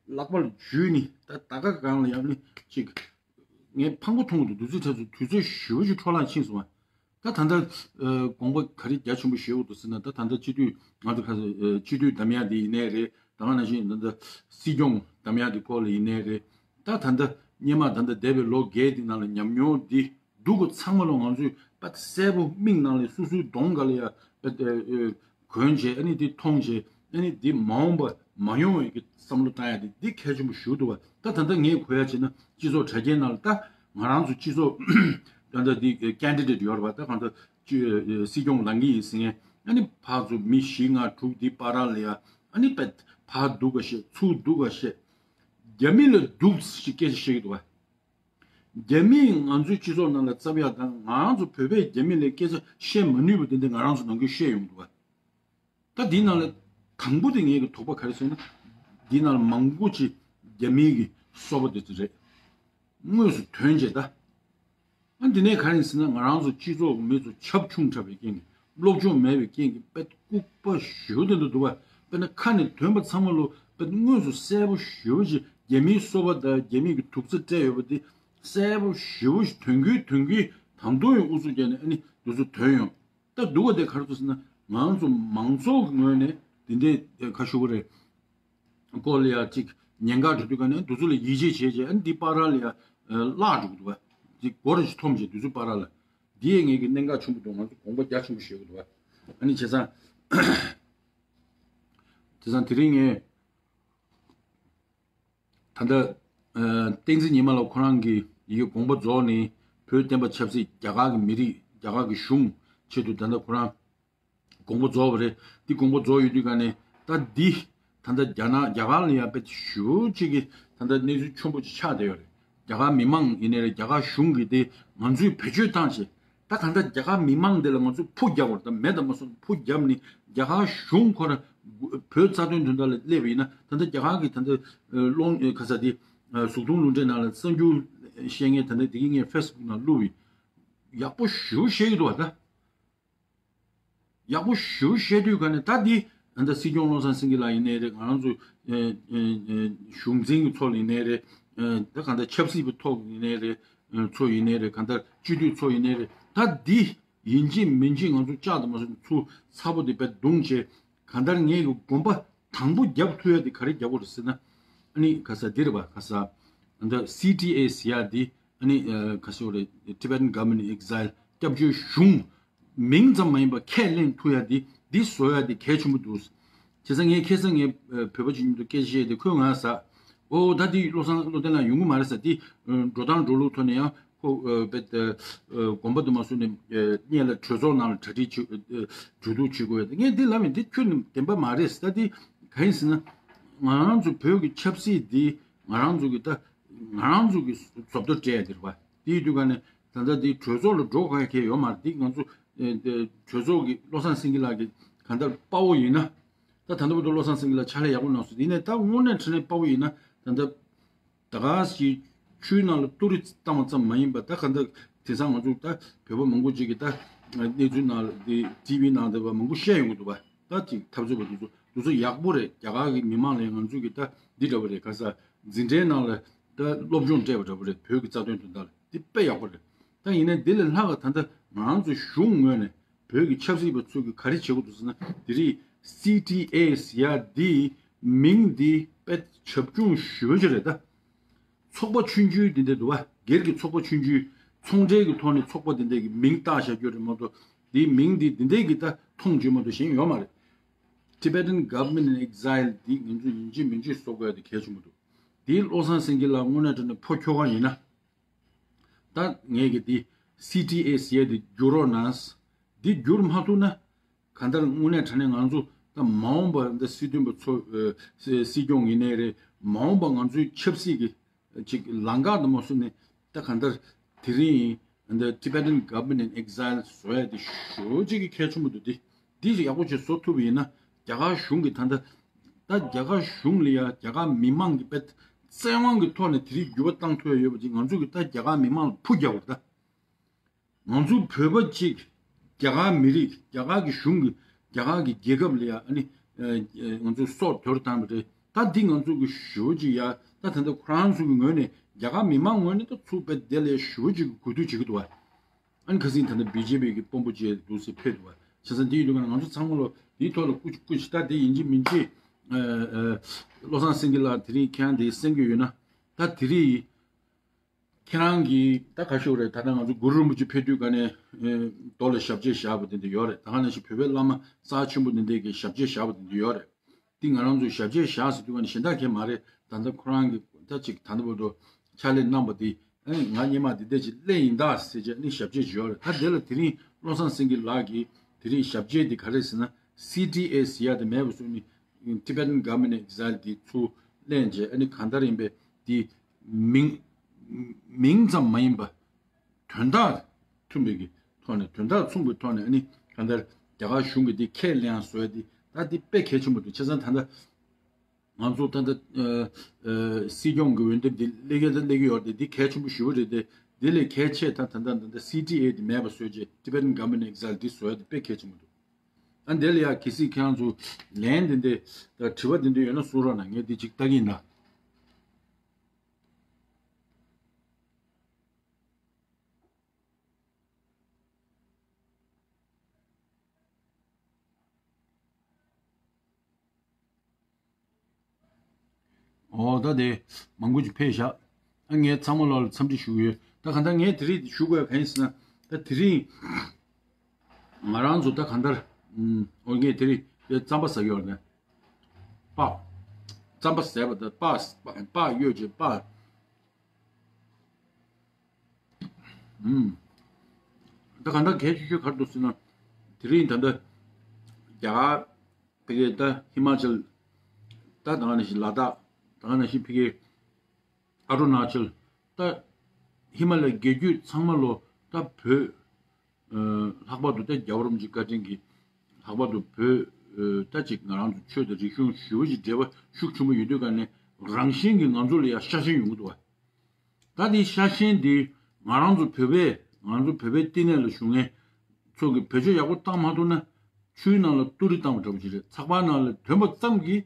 ལག་པར་འཇུས་ནི་ད་ད་ག་གང་ལ་ཡང་ནི་ཅིག་ངས་ཕངས་པོ་མཐོང་གི་འདུག་དུས་ཚོད་ཐག་ཚོད་དུས་ཚོད་ཞེ་པོ་ཅིག་འཕྲོ་བརླག་ཕྱིན་སོང་བ། ད་ད་ལྟ་དགོངས་པ་ག་རེ་རྒྱ་ཆེན་པོ་བཞེས་འོ་འདུག་ཟེར་ན་ད་ད་ལྟ་སྤྱི་འཐུས་ང་ཚོ་ཁ་སྤྱི་འཐུས་འདེམས་ཡག་དེ་ཡིན་ནའི་རེད། ད་ག་ནང་བཞིན་ད་ལྟ་སྲིད་སྐྱོང་འདེམས་ཡག་དེ་སྐོར་ལ་ཡིན་ནའི་རེད། ད་ད་ལྟ་སྔོན་མ་ད་ལྟ་འདས་པའི་ལོ་བརྒྱད་དེ་ནང་ལ་ཉམས་མྱོང་འདི་སྡུག་གུ་ཚང་མ་ལོ་ང་ཚོས་པད་གསལ་པོ་མིག་ནང་ལས་སོ་སོའི་གདོང་ག་ལ་ཡ་པད་གོན་བྱས་ཨ་ནི་འདི་མཐོང་བྱས་ཨ་ནི་འདི་མ་འོངས་པ་མ་ཡོང་བའི་གི་བསམ་བློ་བཏང་ཡ་དེ་འདི་གལ་ཆེན་པོ་ཞུ་འདུག་བ། ད་ད་ལྟ་ངས་གོ་ཡ་བྱས་ན་སྤྱི་ཚོགས་དྲ་རྒྱའི་ནང་ལ་ད་ང་རང་ཚོ་སྤྱི་ཚོགས་ད་ལྟ་འདི་ཀེན་ཌི་ཌེ་ཊི་ཡོད་རེད་བ། ད་གང་ལྟར་སྲིད་སྐྱོང་ལངས་ཀྱི་ཡིན་ཟེར་མཁན་ཨ་ནི་ཕར་ཚུར་མི་བཞི་ལྔ་དྲུག་འདི་བར་ལ་ཡ་ཨ་ནི་པད་ཕར་སྡུག་ག་བཤད་ཚུར་སྡུག་ག་བཤད། རྒྱ་མི་ལ་སྡུག་ཞིག་སྐད་ཆ་བཤད་ཀྱི་འདུག་བ། རྒྱ་མིས་ང་ཚོའི་སྤྱི་ཚོགས་ནང་ལ་བརྩམས་ཡག་དང་ང་རང་ཚོ་བོད་པས་རྒྱ་མི་ལ་སྐད་ཆ་བཤད་མ་ནུས་པ་དེ་འདྲ་ང་རང་ཚོ་ནང་ཁུལ་བཤད་ཡོང་འདུག་བ། ད་འདི་ནང་ལ་དང་པོ་དེ་ངའི་གི་དོགས་པ་ག་རེ་ཟེར་ན། འདི་ནང་ལ་མང་པོ་ཅིག་རྒྱ་མིའི་གི་སོ་པ་དེ་ཚོ་རེད། དངོས་སུ་ཐོན་བྱས་ད། ཨ་འདི་ནས་ག་རེ་ཡིན་ཟེར་ན། ང་རང་ཚོ་སྤྱི་ཚོགས་མི་ཚོ་ཁྱབ་ཆུང་དྲགས་པའི་རྐྱེན་གྱིས། སློབ་སྦྱོང་མེད་པའི་རྐྱེན་གྱིས་དཔེ་ལྐུགས་པ་ཞེ་པོ་དེ་འདྲ་འདུག་པ། དཔེར་ན་ཁ་ནས་ཐོན་པ་ཚང་མ་ལོ་དཔེ་དངོས་སུ་གསལ་པོ་ཞེ་པོ་ཞིག་རྒྱ་མིའི་སོ་པ་དང་རྒྱ་མི་གི་དུག་རྩི་སྤྲད་ཡོད་པ་དེ་གསལ་པོ་ཞེ་པོ་ཞིག་དོན་ཀུན་དོན་ཀུན་དང་དུ་ཡང་ཨུ་ཚུགས་བརྒྱབ་ནས་ཨ་ནི་འདི་ཚོ་ཐོན་ཡོང་། ད་སྡུག་པ་དེ་ག་རེ་འདུག་ཟེར་ན། ང་ཚོ་མང་ཚོགས་ཀྱི་ངོས་ནས་དེ་འདྲའི་ཁ་ཤོར་བ་རེད། སྐོར་ལ་ཡ་གཅིག་ཉེན་ཁ་འགྲོ་དུས་ཀ་ནས་འདི་ཚོ་ལ་ཡིད་ཆེས་བྱས་བྱས། ཨ་ནི་འདི་བར་ལ་ཡ་བརླག་འགྲོ་གི་འདུག་བ། གཅིག་སྒོ་རུ་ཞིག་འཐོམ་བྱས་འདི་ཚོ་བར་ལ། འདི་ཡས་ངས་ཀྱི་གནད་འགག་ཆེན་པོ་འདུག་ང་ཚོ་དགོངས་པ་རྒྱ་ཆེན་པོ་བཞེས་དགོས་འདུག་བ། ཨ་ནི་བྱས་ཙང་། བྱས་ཙང་དེ་རིང་ངས་ད་ལྟ་ཨ་བསྟན་འཛིན་ཉི་མ་ལགས་ཁོ་རང་གིས་ཡི་གེ་དགོངས་པ་རྫོགས་ནས། བོད་བསྟན་པ་ཆབ་སྲིད། རྒྱ་གར་གྱི་མི་རིགས། རྒྱ་གར་གྱི་གཞུང་ཆེད་དུ་ད་ལྟ་ཁོ་རང་དགོངས་པ་རྫོགས་པ་རེད། འདི་དགོངས་པ་རྫོགས་ཡོད་དུས་ཀ་ནས། ད་འདི་ད་ལྟ་རྒྱ་ནག་རྒྱ་གར་ལ་ཡང་དཔེ་ཞེ་པོ་ཅིག་གི་ད་ལྟ་གནས་ཚུལ་ཆེན་པོ་ཅིག་ཆགས་བསྡད་ཡོད་རེད། རྒྱ་གར་མི་མང་ཡིན་ནའི་རེད། རྒྱ་གར་གཞུང་གིས་དེ་ང་ཚོས་བེད་སྤྱོད་བཏང་བྱས། ད་གང་ལྟར་རྒྱ་གར་མི་མང་འདི་ལ་ང་ཚོས་ཕུ་རྒྱག་དགོས་རེད། ད་མེད་དང་མ་སོང་ཕུ་བརྒྱབ་ནས། རྒྱ་གར་གཞུང་ཁོ་རང་བོད་རྩ་དོན་དོན་དག་ལ་སླེབས་པ་ཡིན་ན། ད་ལྟ་རྒྱ་གར་གྱི་ད་ལྟ་ཨ་ཀློང་ཨ་ག་ས་དེ་ཨ་གཟུགས་མཐོང་རླུང་འཕྲིན་ནང་ལ་གསར་འགྱུར་བཤད་མཁན་ད་ལྟ་དེ་གི་ངས་ཕེ་སི་བུག་ནང་བླུགས་པ་ཡིན། ཡག་པོ་ཞེ་པོ་བཤད་ཀྱི་འདུག་བ། ད་ཡག་པོ་ཞེ་པོ་བཤད་དུས་ཀ་ནས། ད་འདི་ད་ལྟ་སྲིད་སྐྱོང་བློ་བཟང་སེང་གེ་ལགས་ཡིན་ནའི་རེད། ང་རང་ཚོ་ཨ་ཨ་ཨ་གཞུང་འཛིན་གྱི་ཚོགས་ལ་ཡིན་ནའི་རེད། ཨ་ད་གང་ལྟར་ཆབ་སྲིད་པའི་ཐོག་ཡིན་ནའི་རེད། ཨ་ཚོ་ཡིན་ནའི་རེད། གང་ལྟར་སྤྱི་འཐུས་ཚོ་ཡིན་ནའི་རེད། ད་འདི་ཡིན་གཅིག་མིན་གཅིག་ང་ཚོ་ལྕགས་དང་མ་སོང་ཚུར་ཚ་པོ་དེ་དཔེ་བརྡུངས་བྱས། གང་ལྟར་ངས་ཀྱི་གོམ་པ་དང་པོ་རྒྱབ་ཐུབ་ཡ་དེ་ག་རེ་རྒྱབ་དགོས་རེད་ཟེར་ན། ཨ་ནི་ག་ས་འདི་རེད་པ། ག་ས་ད་སི་ཊི་ཨེ་ཟེར་ཡ་འདི། ཨ་ནི་ཨ་ག་ས་རེད། Tibetan Government in Exile། སྐྱབས་བཅོལ་གཞུང་མིང་ཙམ་མ་ཡིན་པ་ཁས་ལེན་ཐུབ་ཡ་འདི། འདི་བཟོ་ཡ་འདི་གལ་ཆེན་པོ་འདུག་བྱས་ཙང་ངས་ཁ་སང་ངས་ཨ་བོད་པ་ཅིག་མཉམ་དུ་སྐད་ཆ་བཤད་དེ། ཁོས་ང་ལ་ཟེར། ཨོ་ད་འདི་བློ་བཟང་བློ་བསྟན་ལགས་ཡོང་གི་མ་རེད་ཟེར། འདི་ཨ་འགྲོ་སྟངས་འགྲོ་ལུགས་ཐོག་ནས་ཡང་ཁོ་ཨ་བེད་ཨ་དགོངས་པ་དུ་མ་བཟུང་ནས་ཨ་སྔོན་ལ་གྲོས་ཚོགས་ནང་ལ་གྲ་སྒྲིག་བྱེད་ཨ་གྲོས་བསྡུར་བྱེད་དགོས་ཡ་དེ། ངས་འདི་ལབ་ཡིན། འདི་ཁྱོན་ནས་བདེན་པ་མ་རེད་ཟེར། ད་འདི་གང་ཡིན་ཟེར་ན། ང་རང་ཚོ་བོད་ཀྱི་ཆབ་སྲིད་འདི་ང་རང་ཚོ་གི་ད་ང་རང་ཚོ་གི་བཟོ་ལྟ་སྤྲད་ཡ་དེ་རེད་པ། དེ་ཡིན་དུས་ཀ་ནས་ད་ལྟ་འདི་གྲོས་ཚོགས་ལ་འགྲོ་དགོས་ཡ་གང་ཡང་ཡོད་མ་རེད། འདི་ང་ཚོ་ཨ་གྲོས་ཚོགས་ཀྱི་བློ་བཟང་སེང་གེ་ལགས་ཀྱིས་གང་ལྟར་དཔའ་བོ་ཡིན་ན། ད་ད་ལྟ་བར་དུ་བློ་བཟང་སེང་གེ་ལགས་ཕྱག་ལས་ཡག་པོ་གནང་སོང་། ཡིན་ནའི་ད་དངོས་གནས་དྲང་གནས་དཔའ་བོ་ཡིན་ན། ད་ལྟ་ད་ག་ཞིག་ཆུའི་ནང་ལ་ཏོག་རི་བཏང་བ་ཙམ་མ་ཡིན་པ། ད་ག་འདི་དེང་སང་ང་ཚོ་ད་བོད་པ་མང་པོ་ཅིག་གིས་ད་གནས་ཚུལ་ནང་ལ་འདི་ཊི་ཝི་ནང་དེ་བ་མང་པོ་བཤད་ཡོང་གི་འདུག་པ། ད་ཅིག་འཐབ་རྩོད་པ་དེ་ཚོ་དེ་ཚོ་ཡག་པོ་རེད། རྒྱ་གར་གྱི་མི་མང་ལ་ང་ཚོ་གི་ད་འདི་འདྲ་བ་རེད། ག་ས་འཛིན་གྲྭའི་ནང་ལ་ད་སློབ་སྦྱོང་སྤྲད་པ་འདྲ་བ་རེད། བོད་ཀྱི་རྩ་དོན་དོན་དག་ལ་འདི་དཔེ་ཡག་པོ་རེད། ད་ཡིན་ནའི་འདི་ལས་ལྷག་ག་ད་ལྟ་ང་རང་ཚོ་གཞུང་ངོས་ནས་བོད་ཀྱི་ཆབ་སྲིད་པ་ཚོ་གིས་ག་རེ་བྱེད་དགོས་འདུག་ཟེར་ན། དེ་རིང་སི་ཊི་ཨེ་ཟེར་ཡ་འདི་མིང་འདི་དཔེ་བྱབ་ཆུང་ཞེ་པོ་ཅིག་རེད་ད། ཚོགས་པ་ཆུང་ཆུང་འདི་འདྲ་འདུག་བ། སྒེར་གྱི་ཚོགས་པ་ཆུང་ཆུང་ཚོང་འབྲེལ་གྱི་ཐོག་ནས་ཚོགས་པ་འདི་འདྲ་གི་མིང་བཏགས་བཞག་རྒྱུ་རེད་མ་གཏོགས། འདིའི་མིང་འདི་འདི་འདྲ་གི་ད་མཐོང་རྒྱུ་མ་གཏོགས་གཞན་ཡོད་མ་རེད། Tibetan Government in Exile འདི་ང་ཚོ་ཡིན་གཅིག་མིན་གཅིག་བཟོ་དགོས་ཡ་དེ་གལ་ཆེན་པོ་འདུག་འདིའི་བློ་བཟང་སེང་གེ་ལགས་དངོས་གནས་དྲང་གནས་ཕོ་ཁྱོ་ག་ཡིན་ན། ད་ངས་ཀྱི་འདི་སི་ཊི་ཨེ་ཟེར་ཡ་འདི་བསྒྱུར་རོགས་གནང་། འདི་བསྒྱུར་མ་ཐུབ་ན། གང་ལྟར་དངོས་གནས་དྲང་གནས་ང་ཚོ་ད་མ་འོངས་པ་འདི་སྲིད་དོན་པ་ཚོ་ཨ་སྲིད་སྲིད་སྐྱོང་ཡིན་ནའི་རེད། མ་འོངས་པ་ང་ཚོའི་ཆབ་སྲིད་ཀྱི་ཅིག་ལམ་ཁ་དང་མ་སོང་ནས། ད་གང་ལྟར་དེ་རིང་འདི་Tibetan Government in Exile བཟོ་ཡ་དེ་ཞེ་པོ་ཅིག་གི་གལ་ཆེན་པོ་འདུག་འདི་འདི་ཡག་པོ་ཅིག་བཟོ་ཐུབ་པ་ཡིན་ན། རྒྱ་གར་གཞུང་གིས་ད་ལྟ་ད་རྒྱ་གར་གཞུང་ལ་ཡ་རྒྱ་གར་མི་མང་གི་དཔེ་བཙན་དབང་གི་ཐོག་ནས་དེ་རིགས་འགྱུར་བ་བཏང་ཐུབ་ཡ་ཡོད་པ་ཅིག་ང་ཚོ་གིས་ད་རྒྱ་གར་མི་མང་ལ་ཕུ་རྒྱག་དགོས་རེད་ད། ང་ཚོ་བོད་པ་གཅིག་རྒྱ་གར་མི་རིགས། རྒྱ་གར་གྱི་གཞུང་གི། རྒྱ་གར་གྱི་རྒྱལ་ཁབ་ལ་ཡ་ཨ་ནི་ཨ་ཨ་ང་ཚོས་སྲོག་དོར་བཏང་བ་རེད། ད་འདི་ང་ཚོ་གི་ཞེ་པོ་ཅིག་ཡ། ད་ད་ལྟ་ཁོ་རང་ཚོ་གི་ངོས་ནས། རྒྱ་གར་མི་མང་ངོས་ནས་ད་ཚུར་དཔེ་དེ་ལས་ཞེ་པོ་ཅིག་གི་གུས་འདུད་བྱེད་ཀྱི་འདུག་བ། ཨ་ནི་ཁ་སང་ད་ལྟ་བི་ཇེ་པི་གི་དཔོན་པོ་བཅས་འདུག་སེ་ཕེབས་འདུག་བ། བྱས་ཙང་འདི་ཡིན་དུས་ང་ཚོ་ཚང་མ་ལོ་འདིའི་ཐོག་ལ་སྐུ་སྐུ་ཞིག་ད་འདི་ཡིན་གཅིག་མིན་གཅིག་ཨ་ཨ་བློ་བཟང་སེང་གེ་ལགས་དེ་རིང་ཁྱེད་རང་འདི་གསན་གྱི་ཡོད་ན། ད་དེ་རིང་ཁྱེད་རང་གིས་ད་ག་ཞུ་རེད། ད་ལྟ་ང་ཚོ་གུ་རུ་རིན་པོ་ཆེ་ཕེབས་དུས་ག་ནས་ཨེ་རྡོ་ལ་ཞབས་རྗེས་བཞག་པ་དེ་འདྲ་ཡོད་རེད། ད་ག་ནང་བཞིན་བོད་པའི་བླ་མ་རྩ་ཆེན་པོ་དེ་འདྲ་གི་ཞབས་རྗེས་བཞག་པ་དེ་འདྲ་ཡོད་རེད། འདི་ང་རང་ཚོས་ཞབས་རྗེས་བཞག་ཟེར་དུས་ག་ནས་གཞན་དག་གས་མ་རེད། ད་ལྟ་ཁོ་རང་གིས་ད་ཅིག་ད་ལྟ་བར་དུ་ཕྱག་ལས་གནང་པ་དེ། ཨེ་ང་སྔོན་མ་འདི་འདྲ་ཅིག་སླེབས་ཡིན་ད་ཟེར་བྱས་ནས་ཞབས་རྗེས་བྱས་ཡོད་རེད། ད་དེ་ལ་དེ་རིང་བློ་བཟང་སེང་གེ་ལགས་ཀྱིས་དེ་རིང་ཞབས་རྗེས་འདི་ག་རེ་ཟེར་ན། སི་ཊི་ཨེ་ཟེར་ཡ་དེ་མེད་པ་བཟོས་ནས་Tibetan Government in Exile འདི་ཚུར་ལེན་བྱས། ཨ་ནི་གང་ལྟར་ཡིན་པས་འདི་མིང་མིང་ཙམ་མ་ཡིན་པ། དོན་དག་མཐུན་པའི་གི་ཐོག་ནས། དོན་དག་མཚུངས་པའི་ཐོག་ནས། ཨ་ནི་གང་ལྟར་རྒྱ་གར་གཞུང་གིས་འདི་ཁས་ལེན་བཟོ་ཡ་འདི་ད་འདི་དཔེ་གལ་ཆེན་པོ་འདུག་བྱས་ཙང་ད་ལྟ་ང་ཚོ་ད་ལྟ་ཨ་ཨ་སྲིད་སྐྱོང་གི་འོས་འདེམས་འདི་སླེབས་ཀྱི་ད་སླེབས་ཀྱི་ཡོད་རེད་དེ། འདི་གལ་ཆེན་པོ་ཞེ་པོ་རེད་དེ། དེ་ལས་གལ་ཆེ་ད་ད་ད་ད་ད་སི་ཊི་ཨེ་དེ་མེད་པ་བཟོས་རྗེས་Tibetan Government Exile འདི་བཟོ་ཡ་དེ་དཔེ་གལ་ཆེན་པོ་འདུག་ཨ་འདི་ལ་ཡ་གལ་སྲིད་ཁྱེད་རང་ཚོ་ལན་འདི་འདི་ད་དྲི་བ་འདི་འདི་ཡོད་ན་གསུང་རོགས་གནང་། ངས་འདི་ཅིག་ལྟ་གི་ཡིན་ད། ཨོ་ད་དེ་མང་པོ་ཅིག་ཕེབས་བཞག་ཨ་ངས་ཚང་མ་ལོག་ལ་འཚམས་འདྲི་ཞུ་གི་ཡོད། ད་གང་ལྟར་ངས་དེ་རིང་ཞུ་དགོས་གང་ཡིན་ཟེར་ན། ད་དེ་རིང་ང་རང་ཚོ་ད་གང་ལྟར་ཨོ་ངས་དེ་རིང་དེ་རྩམ་པ་ཟ་གི་ཡོད་ནས་པ། རྩམ་པ་ཟས་པ་ད་པ་པ་གཡོས་བྱས་པ། ཨུམ། ད་གང་ལྟར་གལ་ཆེ་ཤོས་ག་རེ་འདུག་ཟེར་ན། དེ་རིང་ད་ལྟ་རྒྱ་གར་ཕ་གིའི་ད་ཧི་མ་ཅལ། ད་ད་ག་ནང་བཞིན་ལ་དྭགས། ད་ག་ནང་བཞིན་ཕ་གིའི་ཨ་རུ་ན་ཅལ། ད་ཧི་མ་ལ་ཡའི་རྒྱལ་རྒྱུད་ཚང་མ་ལོ་ད་བོད། ལྷག་པར་དུ་ད་རྒྱལ་བ་རིན་པོ་ཆེ་བཀའ་དྲིན་གྱིས་ལྷག་པར་དུ་བོད་ད་ཅིག་ང་རང་ཚོ་ཆོས་དང་རིག་གཞུང་ཞེ་པོ་ཅིག་འབྲེལ་བ་ཤུགས་ཆེན་པོ་ཡོད་དུས་ཀ་ནས་རང་བཞིན་གྱིས་ང་ཚོ་ལ་ཡང་ཤ་ཞེན་ཡོང་གི་འདུག་བ། ད་དེའི་ཤ་ཞེན་དེ་ང་རང་ཚོ་བོད་པས་ང་ཚོ་བོད་པའི་བསྟི་གནས་ལ་བཞུགས་མཁན་ཚོ་གིས་བེད་སྤྱོད་ཡག་པོ་བཏང་མ་ཐུབ་ན། ཆུའི་ནང་ལ་ཏུ་རི་བཏང་བ་འདྲ་པོ་ཞིག་རེད། ཚགས་པར་ནང་ལ་ཐོན་པ་ཙམ་གྱིས་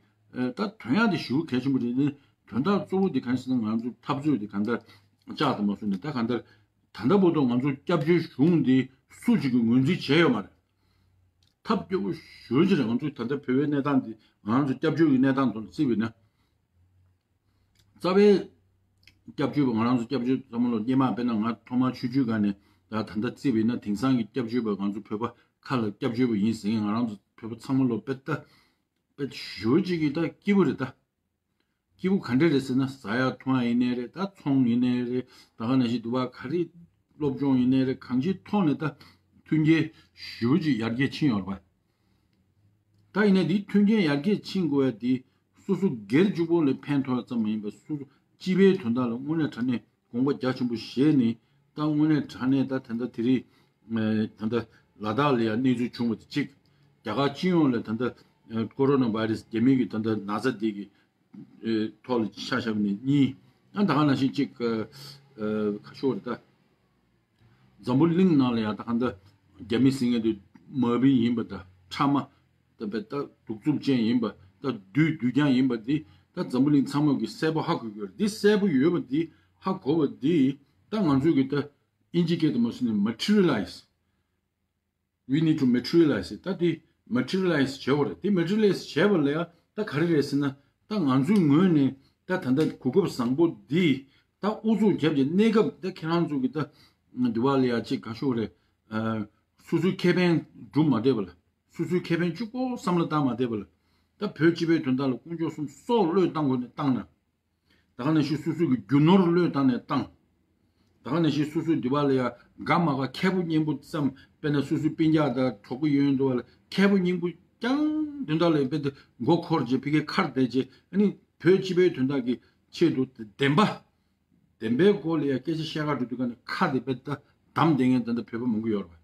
ད་ཐོན་ཡག་དེ་ཞེ་པོ་གལ་ཆེན་པོ་རེད། དོན་དག་གཙོ་བོ་དེ་གང་ཡིན་ཟེར་ན། ང་ཚོ་འཐབ་རྩོད་དེ་གང་ལྟར་ལྕགས་དང་མ་བཟོས་ནས་ད་གང་ལྟར་ད་ལྟ་བར་དུ་ང་ཚོ་སྐྱབས་བཅོལ་གཞུང་འདི་སུ་གཅིག་གིས་ངོས་འཛིན་བྱས་ཡོད་མ་རེད། ཐབས་སྐྱོ་པོ་ཞེ་པོ་ཅིག་རེད། ང་ཚོ་ད་ལྟ་བོད་པའི་གནས་སྟངས་འདི་ང་རང་ཚོ་སྐྱབས་བཅོལ་གྱི་གནས་སྟངས་ཐོག་ནས་བརྩིས་པ་ཡིན་ན། རྩ་བའི་སྐྱབས་བཅོལ་བ་ང་རང་ཚོ་སྐྱབས་བཅོལ་བསམ་བློ་སྙེ་མ་དཔེར་ན་ང་ཐོག་མར་ཆུང་ཆུང་སྒང་ནས་ད་ད་ལྟ་བརྩིས་པ་ཡིན་ན། དེང་སང་གི་སྐྱབས་བཅོལ་བ་ང་ཚོ་བོད་པ་ཁ་ལ་སྐྱབས་བཅོལ་བ་ཡིན་ཟེར་མཁན་ང་རང་ཚོ་བོད་པ་ཚང་མ་ལོ་དཔེ་ད་དཔེ་ཞེ་པོ་ཅིག་གི་ད་སྐྱིད་པོ་རེད་ད། སྐྱིད་པོ་ག་འདྲ་རེད་ཟེར་ན། ཟ་ཡག་འཐུང་ཡག་ཡིན་ནའི་རེད། ད་ཚོང་ཡིན་ནའི་རེད། ད་ག་ནང་བཞིན་འདུག་པ། ག་རེ་སློབ་སྦྱོང་ཡིན་ནའི་རེད། གང་ཅིའི་ཐོག་ནས་ད་མཐུན་རྐྱེན་ཞེ་པོ་ཅིག་ཡར་རྒྱས་ཕྱིན་ཡོད་རེད་པ། ད་ཡིན་ནའི་འདི་མཐུན་རྐྱེན་ཡར་རྒྱས་ཕྱིན་དགོས་ཡ་འདི་སོ་སོ་སྒེར་གཅིག་པོ་ལ་ཕན་ཐོགས་ཙམ་མ་ཡིན་པར་སོ་སོ་སྤྱི་པའི་དོན་དག་ལ་དངོས་གནས་དྲང་གནས་དགོངས་པ་རྒྱ་ཆེན་པོ་བཞེས་ནས། ད་དངོས་གནས་དྲང་གནས་ད་ད་ལྟ་དེ་རིང་ད་ལྟ་ལ་དྭགས་ལ་ཡང་གནས་ཚུལ་བྱུང་བ་དེ་གཅིག་རྒྱ་གར་སྤྱི་ཡོངས་ལ་ད་ལྟ་ཀོ་རོ་ན་བྷའི་རེ་སི་རྒྱ་མི་གི་ད་ལྟ་ན་ཚ་འདི་གི་ཐོག་ལ་ཆ་བཞག་ནས་གཉིས། ད་ག་ནང་བཞིན་གཅིག་ག་ཤོར་ད། འཛམ་བུ་གླིང་ནང་ལ་ཡང་ད་གང་ལྟར་རྒྱ་མི་ཟེར་མཁན་དེ་མ་བི་ཡིན་པ་དང་ཕྲ་མ་ད་བས་ད་གདུག་རྩུབ་ཅན་ཡིན་པ། ད་བདུད་བདུད་རྐྱང་ཡིན་པ་འདི་ད་འཛམ་བུ་གླིང་ཚང་མ་གིས་གསལ་པོ་ཧ་གོ་གི་ཡོད་རེད། འདི་གསལ་པོ་ཡོད་པ་འདི་ཧ་གོ་བ་འདི་ད་ང་ཚོས་གི་ད་དབྱིན་ཇི་སྐད་དུ་མ་སོང་ནས་materialize. We need to materialize. ད་དེ་materialize བྱེད་དགོས་རེད། དེ་materialize བྱས་པ་ལ་ཡང་ད་ག་རེ་རེད་ཟེར་ན། ད་ང་ཚོའི་ངོས་ནས་ད་ད་ལྟ་གོ་སྐབས་བཟང་པོ་འདི་ད་ཨུ་ཚུགས་བརྒྱབ་ཀྱི་གནས་སྐབས་ད་ཁྱེད་རང་ཚོ་གི་ད་འདི་བ་ལ་ཡ་ཅིག་ག་ཤོག་རེད། སོ་སོའི་ཁེ་ཕན་སྒྲུབ་མ་བསྡད་པ་ལ། སོ་སོའི་ཁེ་ཕན་གཅིག་པོ་བསམ་བློ་བཏང་མ་བསྡད་པ་ལ། ད་བོད་སྤྱི་པའི་དོན་དག་ལ་དཀོན་མཆོག་གསུམ་སྲོག་བློས་བཏང་དགོས་ནས་བཏང་ན། ད་ག་ནང་བཞིན་སོ་སོ་གི་རྒྱུ་ནོར་བློས་བཏང་ནས་བཏང་། ད་ག་ནང་བཞིན་སོ་སོའི་འདི་བ་ལ་ཡ་དགའ་མ་དགའ་མཁས་པོ་གཉན་པོ་ཙམ་དཔེར་ན་སོ་སོའི་སྤུན་ཀྱག་དང་གྲོགས་པོ་ཡོད་འདུག་བ་ལ། མཁས་པོ་སྙིང་པོ་རྐྱང་དོན་དག་ལ་དཔེ་དེ་མགོ་འཁོར་རྗེས་ཕ་གིར་ཁར་བསྡད་རྗེས། ཨ་ནི་བོད་སྤྱི་པའི་དོན་དག་གི་ཆེད་དུ་བདེན་པ་བདེན་པའི་སྐོར་ལ་ཡ་སྐད་ཆ་བཤད་ག་འགྲོ་དུས་ཀ་ནས་ཁ་དེ་དཔེ་ད་བསྡམས་བསྡད་མཁན་ད་ལྟ་བོད་པ་མང་པོ་ཡོད་རེད་བ།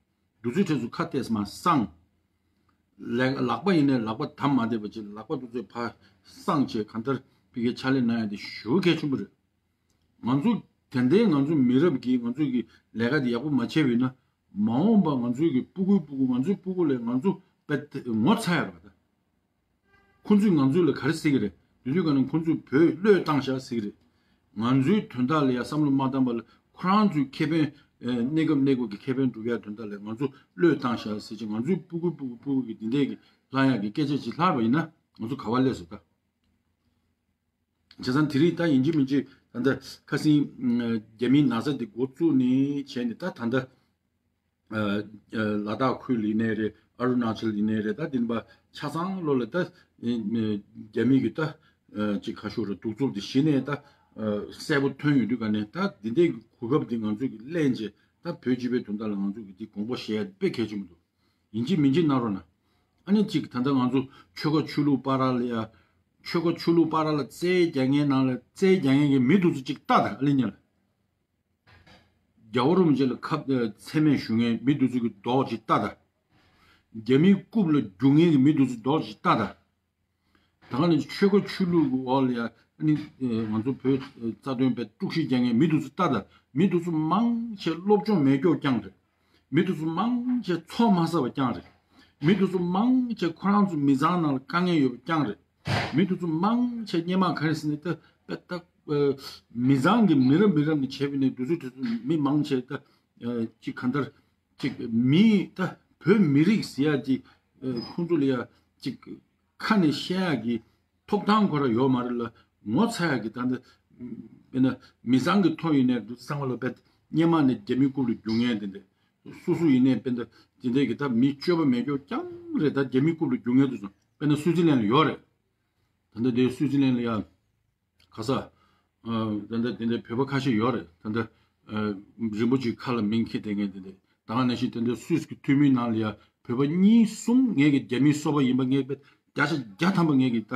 འདུག་ཚུལ་ཁྲིམས་སུ་ཁ་གཏད་མ་སངས། ལག་ལག་པ་ཡིན་ནའི་ལག་པ་བསྡམས་མ་བསྡད་པ་ཅིག་ལག་པ་འདུག་ཚུལ་ཕར་སངས་བྱས་གང་ལྟར་ཕ་གིའི་ཕྱག་ལས་གནང་ཡ་དེ་ཞེ་པོ་གལ་ཆེན་པོ་རེད། ང་ཚོ་དེ་འདྲའི་ང་ཚོ་མི་རབས་ཀྱིས་ང་ཚོ་གི་ལས་ཀ་དེ་ཡག་པོ་མ་བྱས་པ་ཡིན་ན། མ་འོངས་པ་ང་ཚོའི་གི་སྤུ་གུའི་སྤུ་གུ། ང་ཚོའི་སྤུ་གུ་ལས་ང་ཚོ་དཔེ་ངོ་ཚ་ཡ་རེད་པ་ད། ཁོང་ཚོས་ང་ཚོ་ལ་ག་རེ་ཟེར་གི་རེད། དེ་དུས་ག་ནས་ཁོང་ཚོས་བོད་བློས་བཏང་བཞག་ཟེར་གི་རེད། ང་ཚོའི་དོན་དག་ལ་ཡ་བསམ་བློ་མ་བཏང་པ་ལ་ཁོ་རང་ཚོའི་ཁེ་ཕན། ཨེ། གནས་སྐབས་གནས་སྐབས་ཀྱི་ཁེ་ཕན་སྒྲུབ་ཡ་དོན་དག་ལ་ང་ཚོ་བློས་བཏང་བཞག་ཟེར་གྱི། ང་ཚོའི་སྤུ་གུ་སྤུ་གུ་སྤུ་གུ་གི་འདི་འདྲས་ཀྱི་ལྷག་ཡག་གི་སྐད་ཆ་ཅིག་ལྷག་པ་ཡིན་ན་ང་ཚོ་ག་བ་སླེབས་སོང་ད། བྱས་ཙང་དེ་རིང་ད་ཡིན་གཅིག་མིན་གཅིག་ད་ལྟ་ཁ་སང་རྒྱ་མིའི་ན་ཚ་འདི་འགོ་བཙུགས་ནས་བྱས་ནས་ད་ད་ལྟ། ལ་དྭགས་ཁུལ་ཡིན་ནའི་རེད། ཨ་རུ་ན་ཅལ་ཡིན་ནའི་རེད། ད་འདི་པ་ཆ་ཚང་ལོ་ལ་ད་རྒྱ་མི་གི་ད་ཅིག་ཁ་ཤོར་ར་གདུག་རྩུབ་དེ་གཞི་ནས་ད་གསལ་པོ་ཐོན་ཡོང་དུས་ག་ནས། ད་འདི་འདྲའི་གོ་སྐབས་འདི་ང་ཚོ་གི་ལེན་བྱས། ད་བོད་སྤྱི་པའི་དོན་དག་ལ་ང་ཚོ་གི་འདི་དགོངས་པ་བཞེས་ཡ་དཔེ་གལ་ཆེན་པོ་འདུག་ཡིན་གཅིག་མིན་གཅིག་གནང་རོགས་གནང་། ཨ་ནི་ཅིག་ད་ལྟ་ང་ཚོ་ཆོལ་ཁ་ཆོས་ལུགས་བར་ལ་ཡ། ཆོལ་ཁ་ཆོས་ལུགས་བར་ལ་རྩོད་རྒྱག་མཁན་ནང་ལ་རྩོད་རྒྱག་མཁན་གི་མི་འདུག་ཚོ་ཅིག་ལྟ་ད། ཨ་ལེ་ཉལ། རྒྱལ་བ་རིན་པོ་ཆེ་ལ་ཁ་མཚན་སྨད་ཞུ་མཁན་མི་འདུག་ཚོད་ཀྱི་རྡོག་ཅིག་ལྟ་ད། རྒྱ་མིའི་རྐུབ་ལ་རྒྱུག་མཁན་གྱི་མི་འདུག་ཚོད་རྡོག་ཅིག་ལྟ་ད། ད་ག་ནང་ཆོལ་ཁ་ཆོས་ལུགས་ཀྱི་འོག་ལ་ཡ་ཨ་ནི་ང་ཚོ་བོད་རྩ་དོན་པའི་དཀྲུག་ཤིང་རྒྱག་མཁན་མི་དེ་ཚོ་ལྟ་དང་། མི་དེ་ཚོ་མང་ཆེ་སློབ་སྦྱོང་མེད་སྐྱོ་རྐྱང་རེད། མི་དེ་ཚོ་མང་ཆེ་ཚོགས་མ་བསགས་པ་རྐྱང་རེད། མི་དེ་ཚོ་མང་ཆེ་ཁོ་རང་ཚོ་མི་ཚང་ནང་ལ་དཀའ་ངལ་ཡོད་པ་རྐྱང་རེད། མི་དེ་ཚོ་མང་ཆེ་སྔོན་མ་ག་རེ་ཟེར་ན་ད་དཔེ་ད་མི་ཚང་གི་མི་རབས་མི་རབས་ནས་བྱས་པ་ནས་དེ་ཚོ་དེ་ཚོ་མི་མང་ཆེ་ད་ཅིག་གང་ལྟར་ཅིག་མི་ད་བོད་མི་རིགས་ཟེར་ཡ་ཅིག་ཁོང་ཚོ་ལ་ཡ་ཅིག་ཁ་ནས་བཤད་ཡག་གི་ཐོབ་ཐང་ཁོ་རང་ཡོད་མ་རེད་ལ། ངོ་ཚ་ཡག་གི་ད་འདི་དཔེར་ན་མི་ཚང་གི་ཐོག་ཡིན་ནའི་འདུག་བསམ་བློ་དཔེ་སྔོན་མ་ནས་རྒྱ་མི་རྐུབ་ལ་རྒྱུག་མཁན་དེ་འདྲ། སོ་སོ་ཡིན་ནའི་དཔེར་ན་དེ་འདྲའི་གི་ད་མི་སྤྱོད་པ་མེད་སྐྱོ་རྐྱང་རེད། ད་རྒྱ་མི་རྐུབ་ལ་རྒྱུག་མཁན་དེ་ཚོ་དཔེར་ན་སུའུ་ཙི་ལན་ལ་ཡོད་རེད། ད་ལྟ་དེ་སུའུ་ཙི་ལན་ལ་ཡ་ག་ས་ད་ལྟ་དེ་འདྲའི་བོད་པ་ཁ་ཤས་ཡོད་རེད། ད་ལྟ་རིན་པོ་ཆེའི་ཁ་ལ་མིང་འཁྱེར་བསྡད་མཁན་དེ་འདྲ། ད་ག་ནང་བཞིན་དེ་འདྲའི་སུད་སི་གི་འཐུས་མིའི་ནང་ལ་ཡ་བོད་པ་གཉིས་གསུམ་ངེད་ཀྱི་རྒྱ་མིའི་སོ་པ་ཡིན་པ་ངེད་ཀྱི་བརྒྱ་ཆ་བརྒྱ་ཐམ་པ་ངེད་ཀྱི་ད་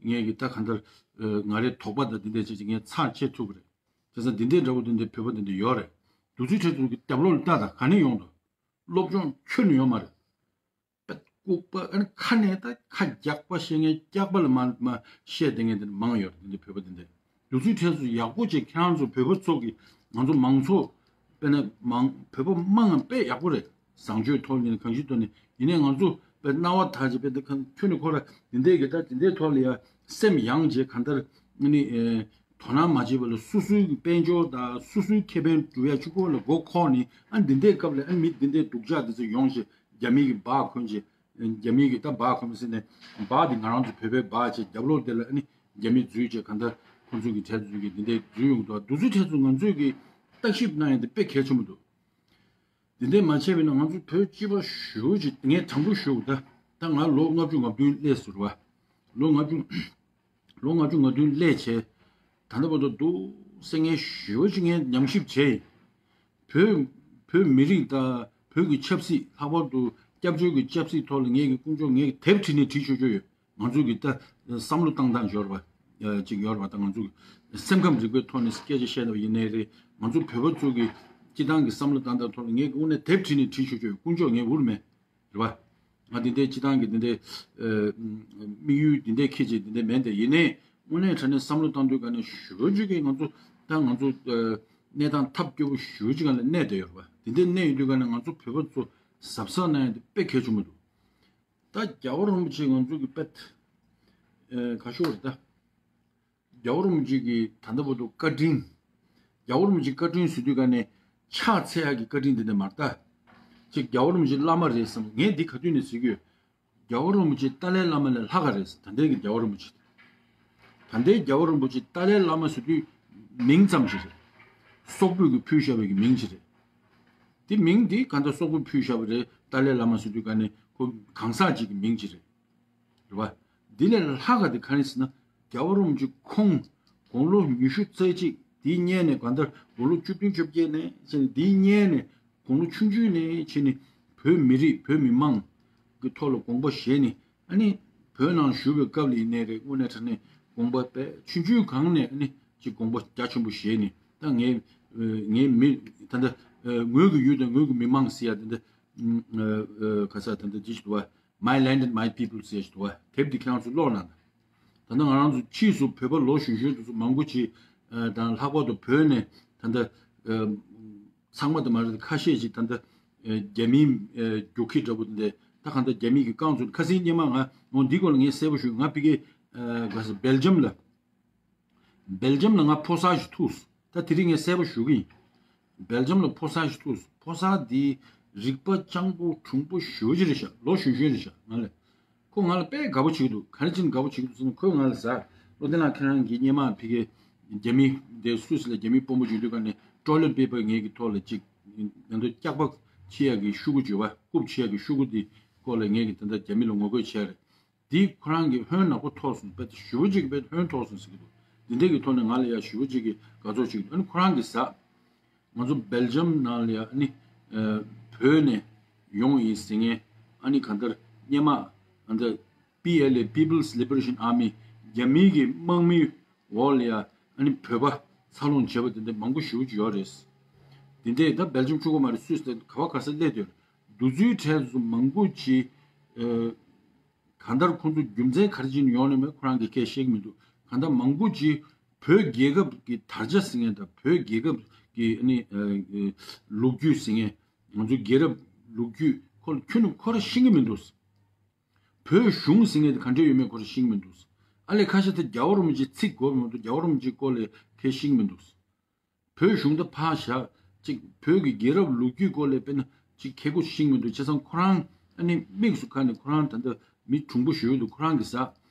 ངེད་ཀྱི་ད་གང་ལྟར་ང་རའི་དོགས་པ་དང་དེ་འདྲ་བྱས་ཀྱི་ངས་ཚར་བཅད་ཐུབ་ཀྱི་རེད། བྱས་ཙང་འདི་འདྲའི་འདྲ་བོ་དེ་འདྲའི་བོད་པ་དེ་འདྲ་ཡོད་རེད། དེ་ཚོའི་གྲས་ཚོ་གི་རྒྱབ་ལོགས་ལ་ལྟ་དང་། ག་ནས་ཡོང་འདུག་སློབ་སྦྱོང་ཁྱོན་ནས་ཡོད་མ་རེད། པད་ལྐུགས་པ། ཨ་ནི་ཁ་ནས་ད་ཁ་རྒྱག་པ་བཤད་མཁན་སྐྱག་པ་ལ་མ་མ་བཤད་བསྡད་མཁན་དེ་འདྲ་མང་ཡོད་རེད། འདི་བོད་པ་འདི་འདྲ། དེ་ཚོའི་གྲས་སུ་ཡག་པོ་བྱས་ཁྱེད་རང་ཚོ་བོད་པ་ཚོ་གི་ང་ཚོ་མང་ཚོགས་དཔེར་ན་མང་བོད་པ་མང་ང་དཔེ་ཡག་པོ་རེད། བཟང་སྤྱོད་ཐོག་ནས་གང་ཅིའི་ཐོག་ནས་ཡིན་ནའི་ང་ཚོ་དཔེ་རྣ་བ་དག་ཅིག་དཔེ་འདི་ཁ་ཁྱོན་ནས་ཁོ་ར་འདི་འདྲའི་གི་ད་འདི་འདྲའི་ཐོག་ལ་ཡ་སེམས་ཡངས་བྱས་གང་ལྟར་ཨ་ནི་ཨེ། དོ་སྣང་མ་བྱེད་པ་ལ་སོ་སོའི་གི་དཔལ་འབྱོར་དང་སོ་སོའི་ཁེ་ཕན་སྒྲུབ་ཡ་གཅིག་པོ་ལ་མགོ་འཁོར་ནས། ཨ་འདི་འདྲའི་སྐབས་ལ་ཨ་མི་འདི་འདྲའི་སྡུག་ཅག་འདི་ཚོ་ཡོང་ཞིག་རྒྱ་མི་གི་སྦག་གོན་ཞིག་རྒྱ་མི་གི་ད་སྦག་གོན་ཟེར་ནས་སྦག་འདི་ང་རང་ཚོ་བོད་པའི་སྦག་བྱས། རྒྱབ་ལོགས་དེ་ལ་ཨ་ནི་རྒྱ་མི་འཛུལ་བྱས་གང་ལྟར་ཁོང་ཚོ་གི་གྲས་ཚོ་གི་འདི་འདྲའི་འཛུལ་ཡོང་གི་འདུག་འདི་ཚོའི་གྲས་ཚོ་ང་ཚོས་གི་བརྟག་ཞིབ་གནང་ཡ་འདི་དཔེ་གལ་ཆེན་པོ་འདུག་འདི་འདྲས་མ་བྱས་པ་ཡིན་ན་ང་ཚོ་བོད་སྤྱི་པ་ཞེ་པོ་ཅིག་ངས་དྲང་པོ་ཞུ་གི། ད་ད་ང་ལོ་ལྔ་བཅུ་ང་བདུན་སླེབས་སོང་རེད་བ། ལོ་ལྔ་བཅུ་ལོ་ལྔ་བཅུ་ང་བདུན་སླེབས་བྱས། ད་ལྟ་བར་དུ་འདུག་སེ་ངས་ཞེ་པོ་ཅིག་ངས་ཉམས་ཞིབ་བྱས་ཡིན། བོད་བོད་མི་རིགས་དང་བོད་ཀྱི་ཆབ་སྲིད། ལྷག་པར་དུ་སྐྱབས་བཅོལ་གྱི་ཆབ་སྲིད་ཐོག་ལ་ངས་ཀྱི་དཀོན་མཆོག་ངས་ཀྱི་དེབ་བྲིས་ནས་བྲིས་ཆོག་ཆོག་ཡོད། ང་ཚོ་གི་ད་བསམ་བློ་བཏང་སྟངས་ཡོད་རེད་པ། ཅིག་ཡོད་རེད་པ། ད་ང་ཚོ་གི་སེམས་ཁམས་རིག་པའི་ཐོག་ནས་སྐད་ཆ་བཤད་པ་ཡིན་ནའི་རེད། ང་ཚོ་བོད་པ་ཚོ་གི་སྤྱི་བཏང་གི་བསམ་བློ་བཏང་སྟངས་ཐོག་ལ་ངས་ཀྱི་དངོས་གནས་དེབ་བྲིས་ནས་བྲིས་ཆོག་ཆོག་ཡོད། དཀོན་མཆོག་ངའི་འུར་མེད་རེད་པ། ང་འདི་འདྲའི་སྤྱི་བཏང་གི་འདི་འདྲའི་དམིགས་ཡུལ་འདི་འདྲའི་འཁྱེར་བྱས་འདི་འདྲའི་མེད་དེ། ཡིན་ནའི་དངོས་གནས་དྲང་གནས་བསམ་བློ་བཏང་དུས་ག་ནས་ཞེ་པོ་ཅིག་གི་ང་ཚོ་ད་ང་ཚོ་གནས་སྟངས་ཐབས་སྐྱོ་པོ་ཞེ་པོ་ཅིག་ག་ནས་གནས་བསྡད་ཡོད་རེད་པ། འདི་འདྲའི་གནས་ཡོད་དུས་ག་ནས་ང་ཚོ་བོད་པ་ཚོ་གཟབ་གཟབ་གནང་ཡ་འདི་དཔེ་གལ་ཆེན་པོ་འདུག་ད་རྒྱལ་བ་རིན་པོ་ཆེ་ང་ཚོ་གི་དཔེ་ཁ་ཤོར་རེད་ད། རྒྱལ་བ་རིན་པོ་ཆེ་གི་ད་ལྟ་བར་དུ་བཀའ་དྲིན། རྒྱལ་བ་རིན་པོ་ཆེ་བཀའ་དྲིན་ཟེར་དུས་ག་ནས་ཕྱག་འཚལ་ཡག་གི་བཀའ་དྲིན་དེ་འདྲ་མ་རེད་ད། ཅིག་རྒྱལ་བ་རིན་པོ་ཆེ་བླ་མ་རེད་བསམ། ངས་འདི་ག་དུས་ནས་ཟེར་གྱི་ཡོད། རྒྱལ་བ་རིན་པོ་ཆེ་ཏཱ་ལའི་བླ་མ་ལས་ལྷག་ག་རེད་ཟེར། ད་ལྟའི་གི་རྒྱལ་བ་རིན་པོ་ཆེ། ད་ལྟའི་རྒྱལ་བ་རིན་པོ་ཆེ་ཏཱ་ལའི་བླ་མ་ཟེར་དུས་མིང་ཙམ་ཞིག་རེད། སོག་པོས་གི་ཕུལ་བཞག་པའི་གི་མིང་ཞིག་རེད། དེ་མིང་དེ་ག་འདྲ་སོག་པོས་ཕུལ་བཞག་པ་རེད། ཏཱ་ལའི་བླ་མ་ཟེར་དུས་ག་ནས་ཁོ་གང་ཟག་ཅིག་གི་མིང་ཅིག་རེད། རེད་བ། འདི་ལས་ལྷག་ག་དེ་ག་རེ་ཟེར་ན། རྒྱལ་བ་རིན་པོ་ཆེ་ཁོང་དགུང་ལོ་ཉི་ཤུ་རྩ་གཅིག་དེའི་སྔོན་ནས་གང་ལྟར་དགུང་ལོ་བཅུ་བདུན་བཅོ་བརྒྱད་ནས་བྱས་ནས། དེའི་སྔོན་ནས་དགུང་ལོ་ཆུང་ཆུང་ནས་བྱས་ནས་བོད་མི་རིགས་བོད་མི་མང་གི་ཐོག་ལ་དགོངས་པ་བཞེས་ནས། ཨ་ནི་བོད་ནང་བཞུགས་པའི་སྐབས་ལ་ཡིན་ནའི་རེད། དངོས་གནས་དྲང་གནས་དགོངས་པ་དཔེ་ཆུང་ཆུང་སྒང་ནས་ཨ་ནི་ཅིག་དགོངས་པ་རྒྱ་ཆེན་པོ་བཞེས་ནས། ད་ངའི་ངའི་མི་ད་ལྟ་ངོས་ཀྱི་ཡུལ་དང་ངོས་ཀྱི་མི་མང་ཟེར་ཡ་དེ་འདྲ། ག་ས་ད་ལྟ་ཅི་ཞིག་འདུག་བ། My Land and My People ཟེར་ཞིག་འདུག་བ། དེབ་འདི་ཁྱེད་རང་ཚོ་ཀློག་གནང་དང་། ད་ལྟ་ང་རང་ཚོ་ཕྱིས་སུ་བོད་པ་ལོ་གཞོན་གཞོན་དེ་ཚོ་མང་པོ་ཅིག་དང་། ལྷག་པར་དུ་བོད་ནས་ད་ལྟ་ཚང་མ་དེ་མ་རེད། ཁ་ཤས་ཅིག་ད་ལྟ་རྒྱ་མིའི་རྒྱུག་ཁྱི་འདྲ་པོ་དེ་འདྲ། ད་གང་ལྟར་རྒྱ་མི་གིས་བཀང་ཚུལ། ཁ་སང་སྔོན་མ་ང་འོ་འདི་སྐོར་ལ་ངས་གསལ་པོ་ཞུ། ང་ཕ་གིར་ག་ས་སྦེལ་ཇམ་ལ། སྦེལ་ཇམ་ལ་ང་ཕོ་གསར་ཞིག་ཐུག་སོང་། ད་དེ་རིང་ངས་གསལ་པོ་ཞུ་གི་ཡིན། སྦེལ་ཇམ་ལ་ཕོ་གསར་ཞིག་ཐུག་སོང་། ཕོ་གསར་འདི་རིག་པ་སྤྱང་པོ་གྲུང་པོ་ཞེ་པོ་ཅིག་རེད་ཤག་ལོ་གཞོན་གཞོན་རེད་ཤག་ང་ལ། ཁོ་ང་ལ་དཔེ་དགའ་པོ་བྱེད་ཀྱི་འདུག་ག་རེ་བྱས་ནས་དགའ་པོ་བྱེད་ཀྱི་འདུག་ཟེར་ན། ཁོས་ང་ལ་ཟེར། བློ་བདེ་ལགས། ཁྱེད་རང་གིས་སྔོན་མ་ཕ་གིར་རྒྱ་མི་འདི་སུད་སི་ལ་རྒྱ་མི་དཔོན་པོ་བྱེད་དུས་ག་ནས་ཊོའི་ལེཊ་པེ་པར་ངེད་ཀྱི་ཐོག་ལ་ཅིག་ང་ཚོ་སྐྱག་པ་ཕྱིས་ཡག་གི་ཤོག་གུ་བརྗོད་པ། རྐུབ་ཕྱིས་ཡག་གི་ཤོག་གུ་འདི་སྐོར་ལ་ངེད་ཀྱིས་ད་ལྟ་རྒྱ་མི་ལ་ངོ་རྒོལ་བྱས་རེད། འདི་ཁོ་རང་གི་ཧོན་ནག་པོ་ཐོགས་སོང་། དཔེ་ཞེ་པོ་ཅིག་དཔེ་ཧོན་ཐོགས་སོང་ཟེར་གྱི་འདུག་འདི་འདྲ་གི་ཐོག་ནས་ང་ལ་ཡ་ཞེ་པོ་ཅིག་གི་དགའ་ཚོར་ཅིག་འདུག་ཨ་ནི་ཁོ་རང་གིས་ཟེར། ང་ཚོ་སྦེལ་ཇམ་ནང་ལ་ཡ་ཨ་ནི་བོད་ནས་ཡོང་ཡིན་ཟེར་མཁན། ཨ་ནི་གང་ལྟར་སྔོན་མ་ཨ་ནི་པི་ཨེལ་ཨེ། People's Liberation Army། རྒྱ་མིའི་གི་དམག་མིའི་འོག་ལ་ཡ་ཨ་ནི་བོད་པ་འཚར་ལོངས་བྱས་པ་དེ་འདྲ་མང་པོ་ཞེ་པོ་ཅིག་ཡོད་རེད། དེ་འདྲས་ད་སྦེལ་ཇམ་གཅིག་པོ་མ་རེད། སུད་སི་དང་ག་བ་ག་ས་སླེབས་ཡོད་རེད། དེ་ཚོའི་གྲས་སུ་མང་པོ་ཅིག་ཨ། གང་ལྟར་ཁོང་ཚོ་རྒྱུ་མཚན་ག་རེ་བྱས་ནས་ཡོང་ནས་མེད་ཁོ་རང་གི་སྐད་བཤད་ཀྱི་མི་འདུག་གང་ལྟར་མང་པོ་ཅིག་བོད་རྒྱལ་ཁབ་ཀྱི་དར་ཆ་ཟེར་མཁན་དང་བོད་རྒྱལ་ཁབ་ཀྱི་ཨ་ནི་ལོ་རྒྱུས་ཟེར་མཁན། ང་ཚོའི་རྒྱལ་རབས་ལོ་རྒྱུས་ཁོ་ལ་ཁྱོན་ནས་ཁོ་རང་ཤེས་ཀྱི་མི་འདུག་བོད་གཞུང་ཟེར་མཁན་དེ་ག་འདྲ་ཡོད་མེད་ཁོ་རང་ཤེས་ཀྱི་མི་འདུག་ཨ་ལས་ཁ་ཤས་དེ་རྒྱལ་བ་རིན་པོ་ཆེ་ཚིག་གོ་མི་འདུག་རྒྱལ་བ་རིན་པོ་ཆེའི་སྐོར་ལ་ཁས་ཤེས་ཀྱི་མི་འདུག་བོད་གཞུང་ད་ཕར་བཞག་ཅིག་བོད་ཀྱི་རྒྱལ་རབས་ལོ་རྒྱུས་སྐོར་ལ་དཔེར་ན་ཅིག་ཁེ་གོ་ཤིང་མི་འདུག་བྱས་ཙང་ཁོ་རང་ཨ་ནི་དམིགས་སུ་ཁ་ནས་ཁོ་རང་ད་ལྟ་མི་གྲུང་པོ་ཞིག་འདུག་ཁོ་རང་གི་ཟ།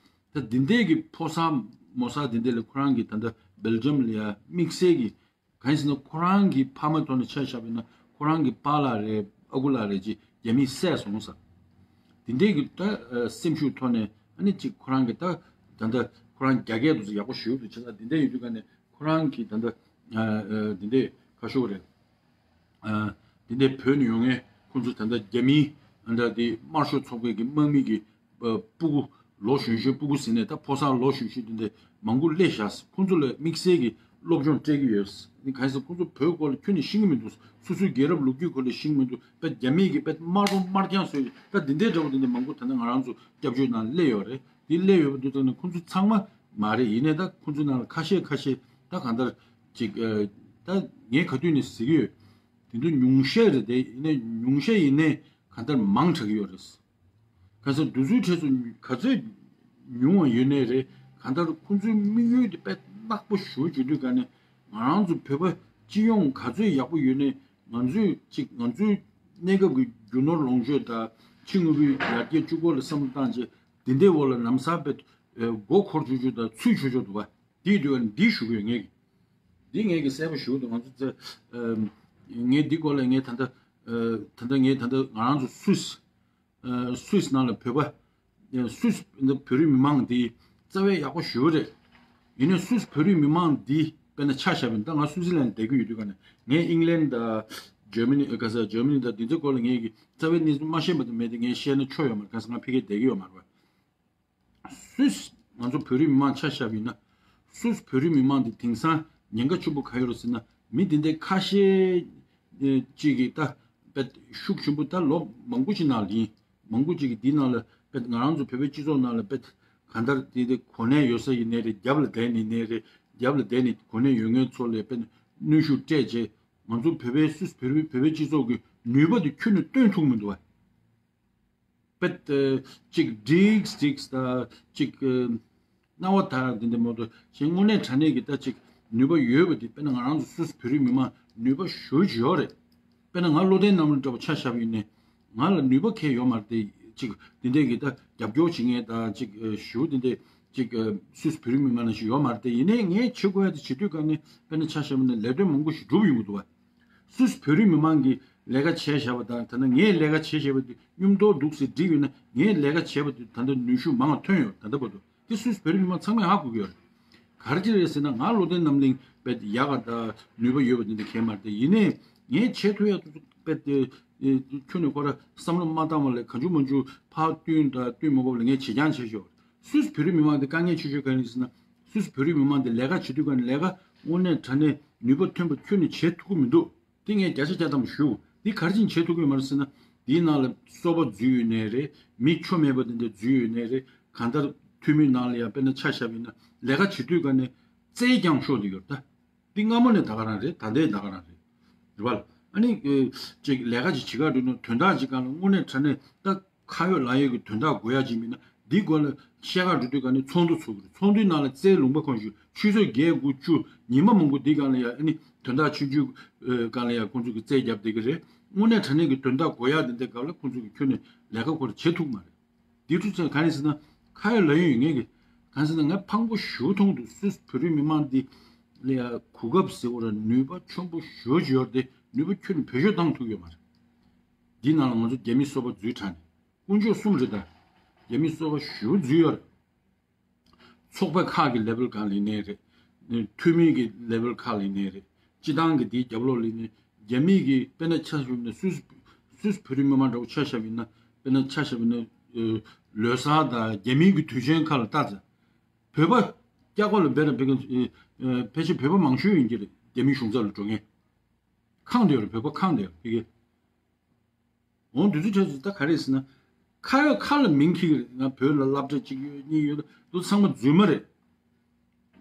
ད་འདི་འདྲས་ཀྱི་ཕོ་གསར་མོ་གསར་འདི་འདྲས་ལ་ཁོ་རང་གི་ད་ལྟ་སྦེལ་ཇམ་ལ་ཡ་དམིགས་བསལ་གྱི་གང་ཡིན་ཟེར་ན་ཁོ་རང་གི་ཕ་མ་ཐོག་ནས་ཆ་བཞག་པ་ཡིན་ན་ཁོ་རང་གི་པཱ་ལགས་རེད་ཨ་ཁུ་ལགས་རེད་ཅིག་རྒྱ་མིས་བསད་སོང་ཟ། འདི་འདྲས་ཀྱི་ད་སེམས་ཤུགས་ཐོག་ནས་ཨ་ནི་ཅིག་ཁོ་རང་གི་ད་ད་ལྟ་ཁོ་རང་རྒྱ་སྐད་དུ་ཡག་པོ་ཞིག་འདུག་བྱས་ཙང་འདི་འདྲས་ཡོད་དུས་ག་ནས་ཁོ་རང་གི་ད་ལྟ་འདི་འདྲས་ཁ་ཤོར་རེད། འདི་འདྲས་བོད་ནས་ཡོང་མཁན་ཁོང་ཚོ་ད་ལྟ་རྒྱ་མིའི་འདྲ་དེ་དམར་ཤོག་ཚོགས་པའི་གི་དམག་མི་གི་སྤུ་གུ་ལོ་གཞོན་གཞོན་སྤུ་གུ་ཟེར་ནས་ད་ཕོ་གསར་ལོ་གཞོན་གཞོན་དེ་འདྲས་མང་པོ་སླེབས་བཞག་ཁོང་ཚོ་ལ་དམིགས་བསལ་གྱི་སློབ་སྦྱོང་སྤྲད་ཀྱི་ཡོད། གང་ཡིན་ཟེར་ཁོང་ཚོ་བོད་སྐོར་ལ་ཁྱོན་ནས་ཤེས་ཀྱི་མི་འདུག་སོ་སོའི་རྒྱལ་རབས་ལོ་རྒྱུས་སྐོར་ལ་ཤེས་ཀྱི་མི་འདུག་དཔེ་རྒྱ་མིའི་གི་དཔེ་དམར་པོ་དམར་རྐྱང་བཟོས་ད་འདི་འདྲས་འདྲ་པོ་དེ་འདྲས་མང་པོ་ད་ལྟ་ང་རང་ཚོ་སྐྱབས་བཅོལ་ནང་སླེབས་ཡོད་རེད། དེ་སླེབས་ཡོད་པ་དེ་ཚོ་ནི་ཁོང་ཚོ་ཚང་མ་མ་རེད། ཡིན་ནའི་ད་ཁོང་ཚོའི་ནང་ལ་ཁ་ཤས་ཁ་ཤས་ད་གང་ལྟར་ཅིག་ཨ་ད་ངས་ག་དུས་ནས་ཟེར་གྱི་ཡོད། དེ་ཚོ་ཉུང་ཤས་རེད་དེ་ཡིན་ནའི་ཉུང་ཤས་ཡིན་ནའི་གང་ལྟར་མང་དྲགས་ཀྱི་ཡོད་རེད། གང་ཟེར་འདི་ཚོའི་གྲས་སུ་ག་ཚོད་ཉུང་བ་ཡོད་ནའི་རེད། གང་ལྟར་ཁོང་ཚོའི་དམིགས་ཡུལ་དེ་དཔེ་ནག་པོ་ཞེ་པོ་བྱེད་དུས་ག་ནས་ང་རང་ཚོ་བོད་པ་སྤྱི་ཡོངས་ག་ཚོད་ཡག་པོ་ཡོད་ནའི་ང་ཚོས་ཅིག་ང་ཚོའི་གནས་སྐབས་ཀྱི་རྒྱུ་ནོར་ལོངས་སྤྱོད་དང་ཕྱི་དངོས་པོའི་ཡར་རྒྱས་བཅུ་སྐོར་ལ་བསམ་བློ་བཏང་རྗེས་དེ་འདྲའི་འོག་ལ་ལམ་སང་དཔེ་མགོ་འཁོར་བཅུག་བཅུག་དང་ཚུད་བཅུག་བཅུག་འདུག་བ། དེའི་དུས་ལ་འདི་ཞུ་དགོས་ངེས་ཀྱི། འདི་ངེས་ཀྱི་གསལ་པོ་ཞུ་འདུག་ང་ཚོ་ཚེ་ངས་འདི་སྐོར་ལ་ངས་ད་ལྟ་ད་ལྟ་ངས་ད་ལྟ་ང་རང་ཚོ་སུད་སི་སུད་སི་ནང་ལ་བོད་པ་སུད་སི་བོད་རིགས་མི་མང་འདི་རྩ་བའི་ཡག་པོ་ཞུ་རེད། ཡིན་ནའི་སུད་སི་བོད་རིགས་མི་མང་འདི་དཔེར་ན་ཆ་བཞག་པ་ཡིན་ད་ང་སུད་སི་ལན་བསྡད་ཀྱི་ཡོད་དུས་ག་ནས་ངས་ཨིང་ལན་དང་ཇར་མ་ནི་ག་ས་ཇར་མ་ནི་དང་འདི་ཚོའི་སྐོར་ལ་ངས་ཀྱི་རྩ་བའི་གནས་ཚུལ་མ་ཤེས་པ་དང་མེད་དེ་ངས་བཤད་ན་ཆོ་ཡོད་མ་རེད། ག་ས་ང་ཕ་གིར་བསྡད་ཀྱི་ཡོད་མ་རེད་བ། སུད་སི་ང་ཚོ་བོད་རིགས་མི་མང་ཆ་བཞག་པ་ཡིན་ན། སུད་སི་བོད་རིགས་མི་མང་འདི་དེང་སང་ཉེན་ཁ་ཆེན་པོ་ག་ཡོད་རེད་ཟེར་ན་མི་འདི་འདྲའི་ཁ་ཤས་ཅིག་གིས་ད་དཔེ་ཤུགས་ཆེན་པོ་ད་ལོ་མང་པོ་ཅིག་ནང་ལ་ཡིན། མང་པོ་ཅིག་གིས་འདི་ནང་ལ་དཔེ་ང་རང་ཚོ་བོད་པའི་སྤྱི་ཚོགས་ནང་ལ་དཔེ་གང་ལྟར་འདི་འདྲའི་གོ་གནས་ཡོད་ས་ཡིན་ནའི་རེད། རྒྱབ་ལ་བསྡད་ནས་ནའི་རེད། རྒྱབ་ལ་བསྡད་ནས་གོ་གནས་ཡོད་མཁན་ཚོ་ལ་དཔེ་གནོན་ཤུགས་སྤྲད་རྗེས་ང་ཚོ་བོད་པའི་སུད་སི་བོད་རིགས་བོད་པའི་སྤྱི་ཚོགས་ཀྱི་ནུས་པ་འདི་ཁྱོན་ནས་སྟོན་ཐུབ་མི་འདུག་བ། པད་ཅིག་བསྒྲིགས་བསྒྲིགས་ད་ཅིག་སྣང་བ་དག་འདི་འདི་མོ་དུ་ཞེས་དངོས་གནས་དྲང་གནས་ཀྱི་ད་ཅིག་ནུས་པ་ཡོད་པ་འདི་དཔེར་ན་ང་རང་ཚོ་སུད་སི་བོད་རིགས་མི་མང་ནུས་པ་ཞེ་པོ་ཅིག་ཡོད་རེད། དཔེར་ན་ང་བློ་ལྡན་རྣམ་གླིང་འདྲ་པོ་ཆ་བཞག་པ་ཡིན་ནའི་ང་ལ་ནུས་པ་གང་ཡང་ཡོད་མ་རེད་དེ་ཅིག་འདི་འདྲས་ཀྱི་ད་རྒྱབ་སྐྱོར་བྱེད་མཁན་ད་ཅིག་ཞེ་པོ་འདི་འདྲས་ཅིག་སུད་སི་བོད་རིགས་མི་མང་ལ་ཞིག་ཡོད་མ་རེད་དེ་ཡིན་ནའི་ངས་བྱེད་དགོས་ཡ་དེ་བྱེད་དུས་ག་ནས་དཔེར་ན་ཆ་བཞག་པ་ཡིན་ན་ལས་དོན་མང་པོ་ཞིག་འགྲུབ་ཡོང་གི་འདུག་བ། སུད་སི་བོད་རིགས་མི་མང་གི་ལས་ཀ་བྱས་བཞག་པ་དང་ད་ལྟ་ངས་ལས་ཀ་བྱས་བཞག་པ་དེ་སྙོམས་འདོར་འདུག་ཟེར་བསྒྲིགས་ཡོད་ན་ངས་ལས་ཀ་བྱས་པ་དེ་ད་ལྟ་ནུས་ཤུགས་མང་བ་ཐོན་ཡོད་ད་ལྟ་བར་དུ་དེ་སུད་སི་བོད་རིགས་མི་མང་ཚང་མས་ཧ་གོ་གི་ཡོད་རེད། ག་རེ་ཅི་རེད་ཟེར་ན་ང་བློ་ལྡན་རྣམ་གླིང་དཔེ་ཡག་ག་དང་ནུས་པ་ཡོད་པ་དེ་འདྲ་གང་མ་རེད་དེ་ཡིན་ནའི་ངས་བྱས་ཐུབ་ཡ་དེ་ཚོ་དཔེ་དེ་ཁྱོན་ནས་ཁོ་ར་བསམ་བློ་མ་བཏང་བ་ལས་གང་བྱུང་མང་བྱུང་ཕར་བསྟུན་དང་བསྟུན་མ་དགོས་པ་ལས་ངས་བྱེད་རྐྱང་བྱས་ཤོག་སུད་སི་བོད་རིགས་མི་མང་དེ་དཀའ་ངལ་ཆེ་ཤོས་ག་རེ་ཡིན་ཟེར་ན། སུད་སི་བོད་རིགས་མི་མང་དེ་ལས་ཀ་བྱེད་དུས་ག་ནས་ལས་ཀ་དངོས་གནས་དྲང་གནས་ནུས་པ་ཐོན་པ་ཁྱོན་ནས་བྱེད་ཐུབ་ཀྱི་མི་འདུག་དེ་ངས་བརྒྱ་ཆ་བརྒྱ་ཐམ་པ་ཞུ། དེ་ག་རེ་བྱས་ནས་བྱེད་ཐུབ་ཀྱི་ཡོད་མ་རེད་ཟེར་ན། དེའི་ནང་ལ་སོ་པ་འཛུལ་ཡོད་ནའི་རེད། མི་ཆོ་མེད་པ་དེ་འདྲ་འཛུལ་ཡོད་ནའི་རེད། གང་ལྟར་འཐུས་མིའི་ནང་ལ་ཡང་དཔེར་ན་ཆ་བཞག་པ་ཡིན་ན་ལས་ཀ་བྱེད་དུས་ག་ནས་རྩལ་རྐྱང་ཤོར་བསྡད་ཡོད་རེད་ད། འདི་སྔ་མོ་ནས་ད་ག་རང་རེད། ད་ལྟའི་ད་ག་རང་རེད། རེད་བ། ཨ་ནི་ཅིག་ལས་ཀ་ཅིག་བྱེད་ག་འགྲོ་ན་དོན་དག་ཅིག་སྒང་ལ་དངོས་གནས་དྲང་གནས་ད་ཁ་ཡོད་ལག་ཡོད་ཀྱི་དོན་དག་དགོས་ཡ་ཅིག་མིན་ན་འདི་སྒང་ལ་བཤད་ག་འགྲོ་དུས་ག་ནས་ཚོགས་འདུ་ཚོགས་ཀྱི་རེད། ཚོགས་འདུའི་ནང་ལ་རྩལ་ལུང་པ་གང་ཞིག་ཆུ་ཚོད་བརྒྱད་དགུ་བཅུ་ཉི་མ་མང་པོ་འདི་སྒང་ལ་ཡ་ཨ་ནི་དོན་དག་ཆུང་ཆུང་སྒང་ལ་ཡ་ཁོང་ཚོ་གི་རྩལ་རྒྱབ་བསྡད་ཀྱི་རེད། དངོས་གནས་དྲང་གནས་ཀྱི་དོན་དག་དགོས་ཡ་འདི་འདྲའི་སྒང་ལ་ཁོང་ཚོ་གི་ཁྱོན་ནས་ལས་ཀ་ཁོ་ར་བྱེད་ཐུབ་མ་རེད། དེ་འདྲ་ཚོ་ག་རེ་ཟེར་ན་ཁ་ཡོད་ལག་ཡོད་ཡོད་ངེས་ཀྱི། གང་ཟེར་ན་ང་ཕངས་པོ་ཞེ་པོ་མཐོང་འདུག་སུད་སི་བོད་རིགས་མི་མང་འདི་ལ་ཡ་གོ་སྐབས་ཟེར་བ་ར་ནུས་པ་ཆེན་པོ་ཞེ་པོ་ཅིག་ཡོད་རེད་དེ་ནུས་པ་ཁྱོན་ནས་བེད་སྤྱོད་བཏང་ཐུབ་ཡོད་མ་རེད། འདི་ནང་ལ་ང་ཚོ་རྒྱ་མི་སོ་པ་འཛུལ་དྲགས་ནས་དཀོན་མཆོག་གསུམ་རེད་ད། རྒྱ་མི་སོ་པ་ཞེ་པོ་འཛུལ་ཡོད་རེད། ཚོགས་པ་ཁག་གི་ལེ་ཝལ་སྒང་ལ་ཡིན་ནའི་རེད། འཐུས་མི་གི་ལེ་ཝལ་ཁག་ལ་ཡིན་ནའི་རེད། སྤྱི་བཏང་གི་དེའི་རྒྱབ་ལོགས་ལ་ཡིན་ནའི་རྒྱ་མི་གི་དཔེར་ན་ཆ་བཞག་ན་སུད་སི་སུད་སི་བོད་རིགས་མི་མང་འདྲ་བོ་ཆ་བཞག་པ་ཡིན་ན་དཔེར་ན་ཆ་བཞག་པ་ཡིན་ན་ལོ་གསར་དང་རྒྱ་མིའི་གི་དུས་ཆེན་ཁག་ལ་ལྟ་ཚེ། བོད་པ་སྐྱ་ཀོ་ལ་འབད་ར་འབད་གི་ཕལ་ཆེར་བོད་པ་མང་ཤོས་ཡིན་གྱི་རེད། རྒྱ་མིའི་གཞུང་ཚབ་ལ་འགྲོ་མཁན་ཁེངས་བསྡད་ཡོད་རེད། བོད་པ་ཁེངས་བསྡད་ཡོད་རེད་ཕ་གི། འོང་དུས་ཚོད་ཁྲོད་དུ་ད་ག་རེ་ཟེར་ན། ཁ་ཡོད་ཁ་ལ་མིང་འཁྱེར་གི་རེད། ང་བོད་ལ་སློབ་གྲྭ་གཅིག་ཡོད་གཉིས་ཡོད་འདུག་ཚང་མ་རྫུན་མ་རེད།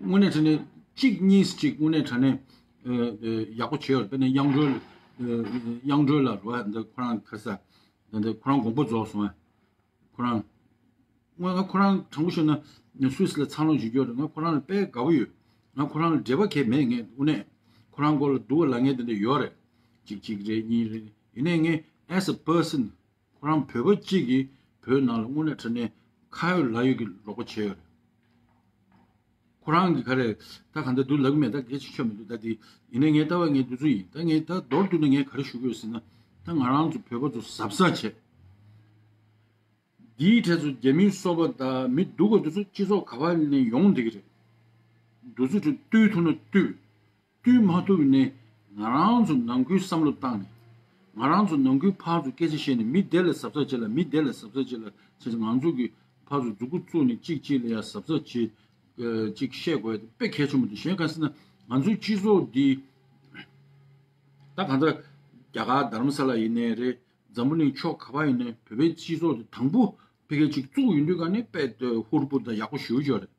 དངོས་གནས་དྲང་གནས་གཅིག་གཉིས་གཅིག་དངོས་གནས་དྲང་གནས་ཨ་ཨ་ཡག་པོ་བྱས་ཡོད་རེད། དཔེར་ན་དབྱངས་སྒྲོལ་ཨ་དབྱངས་སྒྲོལ་ལགས་རེད་བ། འདི་ཁོ་རང་ཁ་ས་འདི་འདི་ཁོ་རང་དགོངས་པ་རྫོགས་སོང་ཨ། ཁོ་རང་། ང་ང་ཁོ་རང་དྲང་པོ་བཤད་ན་སུད་སི་ལ་འཚར་ལོངས་བྱེད་རྒྱུ་རེད། ང་ཁོ་རང་ལ་དཔེ་དགའ་པོ་ཡོད། ང་ཁོ་རང་ལ་འབྲེལ་བ་གང་ཡང་མེད། ངས་དངོས་གནས་ཁོ་རང་སྐོར་ལ་སྡུག་པ་ལབ་མཁན་དེ་འདྲ་ཡོད་རེད། གཅིག་གཅིག་རེད་གཉིས་རེད། ཡིན་ནའི་ངས་as a person ཁོ་རང་བོད་པ་གཅིག་གིས་བོད་ནང་ལ་དངོས་གནས་དྲང་གནས་ཁ་ཡོད་ལག་ཡོད་ཀྱི་རོགས་པ་བྱས་ཡོད་རེད། ཁོ་རང་གིས་ག་རེ་ད་ག་འདྲ་འདུག་ལབ་ཀྱི་མེད། ད་སྐད་ཆ་ཆོད་མི་འདུག་ད་དེ་ཡིན་ནའི་ངའི་ལྟ་བ་ངས་འདི་ཚོ་ཡིན། ད་ངས་ད་མདོར་བསྡུས་ན་ངས་ག་རེ་ཞུ་དགོས་ཟེར་ན། ད་ང་རང་ཚོ་བོད་པ་ཚོ་གཟབ་གཟབ་བྱས། འདིའི་གྲས་སུ་རྒྱ་མིའི་སོ་པ་དང་མི་སྡུག་ག་འདི་ཚོ་སྤྱི་ཚོགས་ག་པ་ནས་ཡོང་བསྡད་ཀྱི་རེད། འདི་ཚོ་ཚོ་བཏུལ་ཐུབ་ན་བཏུལ། བཏུལ་མ་ཐུབ་ནས་ང་རང་ཚོ་ནང་ཁུལ་བསམ་བློ་བཏང་ནས། ང་རང་ཚོ་ནང་ཁུལ་ཕར་ཚུར་སྐད་ཆ་བཤད་ནས་མི་དེ་ལ་གཟབ་གཟབ་བྱེད་ལ་མི་དེ་ལ་གཟབ་གཟབ་བྱེད་ལ་བྱས་ཙང་ང་ཚོ་གིས་ཕར་ཚུར་མཛུབ་གུ་བཙུགས་ནས་གཅིག་གཅིག་ལ་ཡང་གཟབ་གཟབ་བྱེད། ཨ་གཅིག་བཤད་དགོས་དཔེ་གལ་ཆེན་པོ་འདུག་གཞན་ག་ཟེར་ན་ང་ཚོའི་སྤྱི་ཚོགས་འདི་ད་གང་ལྟར་རྒྱ་གར་དྷ་རམ་ས་ལ་ཡིན་ནའི་རེད། འཛམ་བུ་གླིང་ཕྱོགས་ག་པར་ཡིན་ནའི་བོད་པའི་སྤྱི་ཚོགས་དེ་དང་པོ་ཕ་གིར་ཅིག་བཙུགས་ཡོང་དུས་ག་ནས་དཔེ་ཧུར་པོ་དང་ཡག་པོ་ཞེ་པོ་ཅིག་ཡོད་རེད།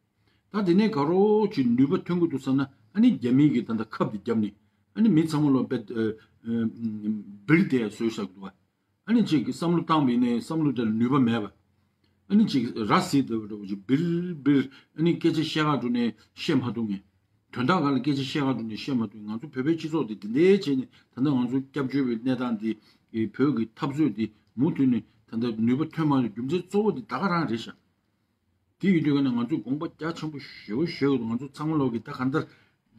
ད་དེ་ནས་ག་རེ་ཅིག་ནུས་པ་ཐོན་གྱི་འདུག་བསམ་ན་ཨ་ནི་རྒྱ་མི་གིས་ད་ལྟ་ཁབ་དེ་བརྒྱབ་ནས་ཨ་ནི་མི་ཚང་མ་ལོ་དཔེ་ཨ་ཨ་སྦིར་དེ་བཟོས་བཞག་འདུག་བ། ཨ་ནི་ཅིག་བསམ་བློ་བཏང་བ་ཡིན་ནའི་བསམ་བློ་དེ་ལ་ནུས་པ་མེད་པ། ཨ་ནི་ཅིག་ར་བཟི་འདྲ་བོ་ཅིག་སྦིར་སྦིར་ཨ་ནི་སྐད་ཆ་བཤད་ག་འགྲོ་ནས་བཤད་མ་ཐུབ་མཁན། དོན་དག་སྒང་ལ་སྐད་ཆ་བཤད་ག་འགྲོ་ནས་བཤད་མ་ཐུབ། ང་ཚོ་བོད་པའི་སྤྱི་ཚོགས་འདི་འདི་འདྲའི་བྱས་ནས་ད་ལྟ་ང་ཚོ་སྐྱབས་བཅོལ་བའི་གནས་སྟངས་འདི་བོད་ཀྱི་འཐབ་རྩོད་འདི་མུ་མཐུད་ནས་ད་ལྟ་ནུས་པ་ཐོན་མ་ཐུབ་རྒྱུ་མཚན་གཙོ་བོ་འདི་ད་ག་རང་རེད་ཤག་དེ་ཡིན་དུས་ཀ་ནས་ང་ཚོས་དགོངས་པ་རྒྱ་ཆེན་པོ་ཞེ་པོ་བཞེས་དགོས་འདུག་ང་ཚོ་ཚང་མ་ལོག་གིས་ད་གང་ལྟར་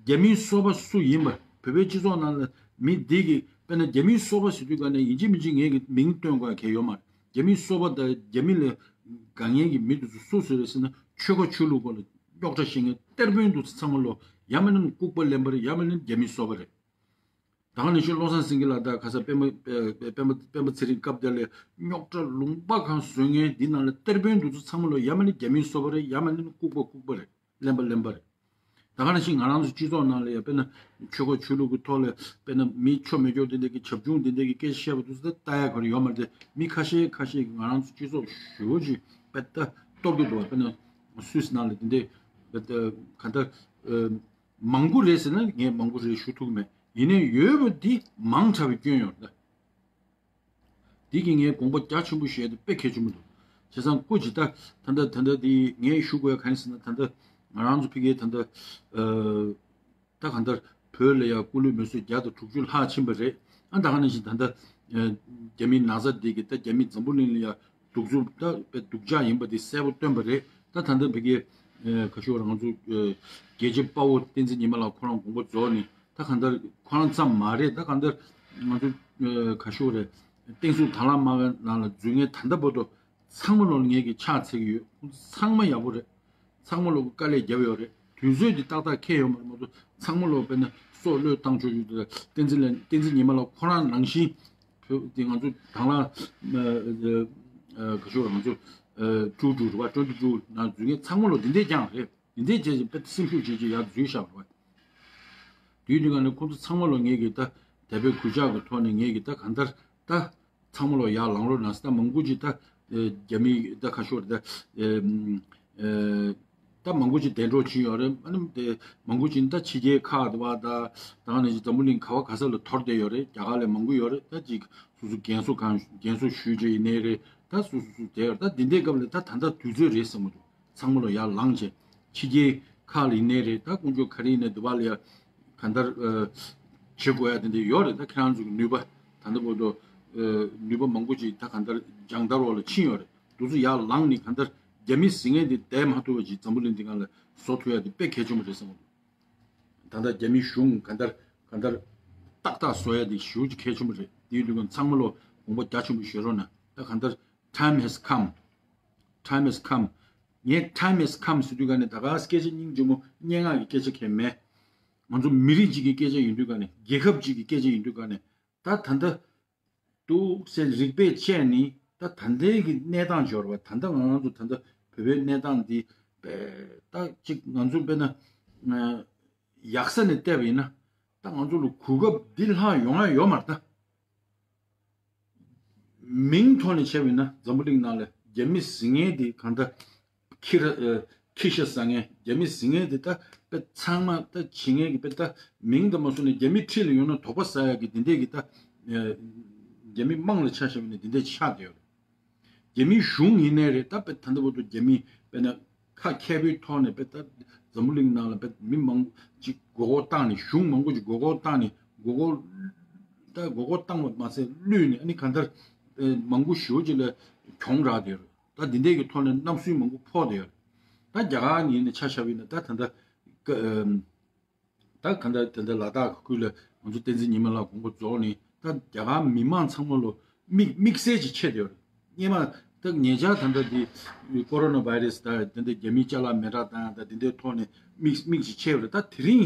རྒྱ་མིའི་སོ་པ་སུ་ཡིན་པ་བོད་པའི་སྤྱི་ཚོགས་ནང་ལ་མི་འདི་གིས་དཔེར་ན་རྒྱ་མིའི་སོ་པ་ཟེར་དུས་ཀ་ནས་ཡིན་གཅིག་མིན་གཅིག་ངས་ཀྱི་མིང་བཏོན་དགོས་ཡ་གལ་ཡོད་མ་རེད། རྒྱ་མིའི་སོ་པ་དང་རྒྱ་མི་ལ་དགའ་མཁན་གྱི་མི་དེ་ཚོ་སུ་སུ་རེད་ཟེར་ན་ཆོལ་ཁ་ཆོས་ལུགས་སྐོར་ལ་རྙོག་དྲ་བཤད་མཁན་གཏེར་དཔོན་དེ་ཚོ་ཚང་མ་ལོག་ཡ་མ་ནི་ལྐུགས་པ་ལེན་པ་རེད། ཡ་མ་ནི་རྒྱ་མིའི་སོ་པ་རེད། ད་ག་ནང་བཞིན་བློ་བཟང་སེང་གེ་ལགས་དང་ཁ་སང་སྤེན་པ་སྤེན་པ་སྤེན་པ་ཚེ་རིང་སྐབས་དེ་ལ་རྙོག་དྲ་ལུང་པ་གང་བཟོས་མཁན་འདི་ནང་ལ་གཏེར་དཔོན་དེ་ཚོ་ཚང་མ་ལོ་ཡ་མ་ནི་རྒྱ་མིའི་སོ་པ་རེད། ཡ་མ་ནི་ལྐུགས་པ་ལྐུགས་པ་རེད། གླེན་པ་གླེན་པ་རེད། ད་ག་ནང་བཞིན་ང་རང་ཚོ་སྤྱི་ཚོགས་ནང་ལ་ཡ་དཔེར་ན་ཆོལ་ཁ་ཆོས་ལུགས་ཀྱི་ཐོག་ལ་དཔེར་ན་མི་ཆོ་མེད་སྐྱོ་དེ་འདྲ་གི་བྱབ་ཆུང་དེ་འདྲ་གི་སྐད་ཆ་བཤད་པ་དེ་ཚོ་ད་ལྟ་ཡ་ག་རེ་ཡོད་མ་རེད་དེ། མི་ཁ་ཤས་ཁ་ཤས་ཀྱིས་ང་རང་ཚོ་སྤྱི་ཚོགས་ཞེ་པོ་ཅིག་དཔེ་ད་གཏོར་གྱི་འདུག་བ། དཔེར་ན་སུད་སི་ནང་ལ་དེ་འདྲ་དཔེ་ད་ག་ད། མང་པོ་རེད་ཟེར་ན་ངས་མང་པོ་རེད་ཞུ་ཐུབ་ཀྱི་མེད། ཡིན་ནའི་ཡོད་པ་འདི་མང་དྲགས་པའི་སྐྱོན་ཡོད་རེད། འདི་གིས་ངས་དགོངས་པ་རྒྱ་ཆེན་པོ་བཞེས་ཏེ་དཔེ་གལ་ཆེན་པོ་འདུག་བྱས་ཙང་སྐུ་མཁྱེན་ད་ད་ལྟ་ད་ལྟ་འདི་ངས་ཞུ་དགོས་ཡ་གང་ཡིན་ཟེར་ན། ད་ལྟ་ང་རང་ཚོ་ཕ་གིའི་ད་ལྟ་ཨ། ད་གང་ལྟར་བོད་ལ་ཡང་སྐུ་ལུས་མེ་གསོད་བརྒྱ་དང་དྲུག་ཅུ་ལྷག་ཕྱིན་པ་རེད། ཨ་ད་ག་ནང་བཞིན་ད་ལྟ་ཨ། རྒྱ་མིའི་ན་ཚ་འདི་གིས་ད་རྒྱ་མིས་འཛམ་བུ་གླིང་ལ་ཡང་གདུག་རྩུབ་ད་དཔེ་སྡུག་ཅག་ཡིན་པ་འདི་གསལ་པོ་སྟོན་པ་རེད། ད་ད་ལྟ་ཕ་གིའི་ཨ། ག་ཞུ་བ་རང་ཚོ་ཨ། རྒྱལ་གཅེས་དཔའ་བོ་བསྟན་འཛིན་ཉི་མ་ལགས་ཁོ་རང་དགོངས་པ་རྫོགས་ནས་ད་གང་ལྟར་ཁོ་རང་ཙམ་མ་རེད། ད་གང་ལྟར་ང་ཚོ་ཨ། ག་ཞུ་བ་རེད། བསྟན་སྲུང་དྭང་བླངས་དམག་ནང་ལ་འཛུལ་མཁན་ད་ལྟ་བར་དུ་ཚང་མ་ལོ་ངེད་ཀྱིས་ཕྱག་འཚལ་གྱི་ཡོད། ཁོང་ཚོ་ཚང་མ་ཡག་པོ་རེད། ཚང་མ་ལོ་དཀའ་ལས་བརྒྱབ་ཡོད་རེད། དུས་ཚོད་འདི་ཏག་ཏག་འཁེལ་ཡོད་མ་རེད། མ་གཏོགས་ཚང་མ་ལོ་དཔེར་ན་སྲོག་བློས་བཏང་ཆོག་ཆོག་དེ་བསྟན་འཛིན་ལ་བསྟན་འཛིན་ཉི་མ་ལགས་ཁོ་རང་ནང་བཞིན་བོད་འདི་ང་ཚོ་དྭང་བླངས་ཨ། ག་ཞུ་བ་ང་ཚོ་ཨ། ཀྲུའུ་ཀྲུའུ་རེད་བ། ཀྲོན་ཏི་ཀྲུའུ་ནང་འཛུལ་མཁན་ཚང་མ་ལོ་འདི་འདྲས་ཀྱང་རེད། འདི་འདྲས་བྱས་ཅིང་དཔེ་སེམས་ཤུགས་བྱེད་ཅིག་ཡར་འཛུལ་བཞག་རེད་བ། དུས་འདི་ག་ནས་ཁོང་ཚོ་ཚང་མ་ལོ་ངེད་ཀྱིས་ད་དད་པའི་གུས་ཕྱག་གི་ཐོག་ནས་ངེད་ཀྱིས་ད་གང་ལྟར་ད་ཚང་མ་ལོ་ཡར་ལངས་རོགས་གནང་ཟེར། ད་མང་པོ་ཅིག་ད་ཨེ། རྒྱ་མི་ད་ཁ་ཤོར་ད་ཨེ། ཨེ། ད་མང་པོ་ཅིག་གདན་དྲངས་ཕྱིན་ཡོད་རེད། ཨ་ནི་དེ་མང་པོ་ཅིག་ད་ཕྱི་རྒྱལ་ཁག་དེ་བ་ད་ད་ག་ནང་བཞིན་འཛམ་བུ་གླིང་ག་བ་ག་ས་ལ་འཐོར་བསྡད་ཡོད་རེད། རྒྱ་གར་ལ་མང་པོ་ཡོད་རེད། ད་ཅིག་སོ་སོ་རྒན་གསོ་གང་རྒན་གསོ་ཞུས་བྱས་ཡིན་ནའི་རེད། ད་སོ་སོ་སོ་བསྡད་ཡོད་རེད། ད་འདི་འདྲའི་སྐབས་ལ་ད་ད་ལྟ་དུས་ཚོད་རེད་བསམ་གྱི་འདུག་ཚང་མ་ལོ་ཡར་ལངས་བྱས་ཕྱི་རྒྱལ་ཁག་ལ་ཡིན་ནའི་རེད། ད་དཀོན་མཆོག་ག་རེ་ཡིན་ནའི་འདི་བ་ལ་ཡ་ག་འདར་ཨ། བྱེད་དགོས་ཡ་དེ་འདྲ་ཡོད་རེད། ད་ཁྱེད་རང་ཚོ་གི་ནུས་པ་ད་ལྟ་བར་དུ་ཨ། ནུས་པ་མང་པོ་ཅིག་ད་ག་འདར་སྦྱང་བརྡར་འོག་ལ་ཕྱིན་ཡོད་རེད། འདུག་སེ་ཡར་ལངས་ནས་ག་འདར་རྒྱ་མི་ཟིང་ངན་འདི་བསྡད་མ་ཐུབ་པ་ཅིག་འཛམ་བུ་གླིང་འདི་སྒང་ལ་བཟོ་ཐུབ་ཡ་དེ་དཔེ་གལ་ཆེན་པོ་རེད་བསམ་གྱི་འདུག་ད་ལྟ་རྒྱ་མི་གཞུང་ག་འདར་ག་འདར་ཏག་ཏག་བཟོ་ཡ་དེ་ཞེ་པོ་ཅིག་གལ་ཆེན་པོ་རེད། དེའི་དུས་ཚོད་ཚང་མ་ལོ་དགོངས་པ་རྒྱ་ཆེན་པོ་བཞེས་རོགས་གནང་། ད་ག་འདར་time has come. Time has come. ངས་time has come ཟེར་དུས་ག་ནས་ད་ག་སྐད་ཆ་སྙིང་རྗེ་མོ་སྙན་ངག་གི་སྐད་ཆ་གང་ཡང་མེད། ང་ཚོ་མི་རིགས་གཅིག་གི་སྐད་ཆ་ཡིན་དུས་ག་ནས་རྒྱལ་ཁབ་གཅིག་གི་སྐད་ཆ་ཡིན་དུས་ག་ནས་ད་ད་ལྟ་འདུག་སེ་རིག་པས་དཔྱད་ནས་ད་ད་ལྟའི་གི་གནས་སྟངས་འབྱོར་བ་ད་ལྟ་ང་རང་ཚོ་ད་ལྟ་བོད་པའི་གནས་སྟངས་འདི་ད་གཅིག་ང་ཚོ་དཔེར་ན་ཡག་ས་ནས་བལྟས་པ་ཡིན་ན་ད་ང་ཚོ་ལ་གོ་སྐབས་འདི་ལྷག་ཡོང་ཡ་ཡོད་མ་རེད་ད། མིང་ཐོག་ནས་བྱས་པ་ཡིན་ན་འཛམ་བུ་གླིང་ནང་ལ་རྒྱ་མི་ཟིན་མཁན་དེ་གང་ལྟར་ཁྱི་ར་ཨ་ཁྱི་ཤ་ཟ་མཁན་རྒྱ་མི་ཟིན་མཁན་དེ་ད་དཔེ་ཚང་མ་ད་བྱེད་མཁན་གྱི་དཔེ་ད་མིང་ད་མ་སོང་ནས་རྒྱ་མི་འཁྲིས་ལ་ཡོང་ན་དོགས་པ་ཟ་ཡག་གི་དེ་འདྲས་ཀྱི་ད་ཨ་རྒྱ་མི་དམངས་ལ་ཆ་བཞག་པ་ཡིན་ན་དེ་འདྲས་ཆགས་བསྡད་ཡོད་རེད། རྒྱ་མིའི་གཞུང་ཡིན་ནའི་རེད་ད་དཔེ་ད་ལྟ་བར་དུ་རྒྱ་མི་དཔེར་ན་ཁ་མཁས་པོའི་ཐོག་ནས་དཔེ་ད་འཛམ་བུ་གླིང་ནང་ལ་དཔེ་མི་མང་ཅིག་མགོ་སྐོར་བཏང་ནས་གཞུང་མང་པོ་ཅིག་མགོ་སྐོར་བཏང་ནས་མགོ་སྐོར་ད་མགོ་སྐོར་བཏང་བ་མ་ཟད་བླུས་ནས་ཨ་ནི་གང་ལྟར་དཔེ་མང་པོ་ཞེ་པོ་ཅིག་ལ་གྱོང་རག་བསྡད་ཡོད་རེད། ད་འདི་འདྲས་ཀྱི་ཐོག་ནས་རྣམ་སྨིན་མང་པོ་ཕོག་བསྡད་ཡོད་རེད། ད་རྒྱ་གར་ཡིན་ནས་ཆ་བཞག་པ་ཡིན་ན་ད་ད་ལྟ་ཀ་ཨམ། ད་གང་ལྟར་དེ་འདྲ་ལ་དྭགས་ཁུལ་ལ་ང་ཚོ་བསྟན་འཛིན་ཉི་མ་ལགས་དགོངས་པ་རྫོགས་ནས་ད་རྒྱ་གར་མི་མང་ཚང་མ་ལོ་དམིགས་དམིགས་བསལ་གྱི་ཆེ་དེ་སྔས་མ་ད་ཉེ་ཆར་ད་ལྟ་འདི་ཀོ་རོ་ན་བྷའི་རེ་སི་ད་དེ་འདྲ་རྒྱ་མིའི་ཅ་ལག་མེ་དྲག་བཏང་ཡ་ད་དེ་འདྲའི་ཐོག་ནས་དམིགས་དམིགས་ཀྱི་ཆེ་བ་རེད། ད་དེ་རིང་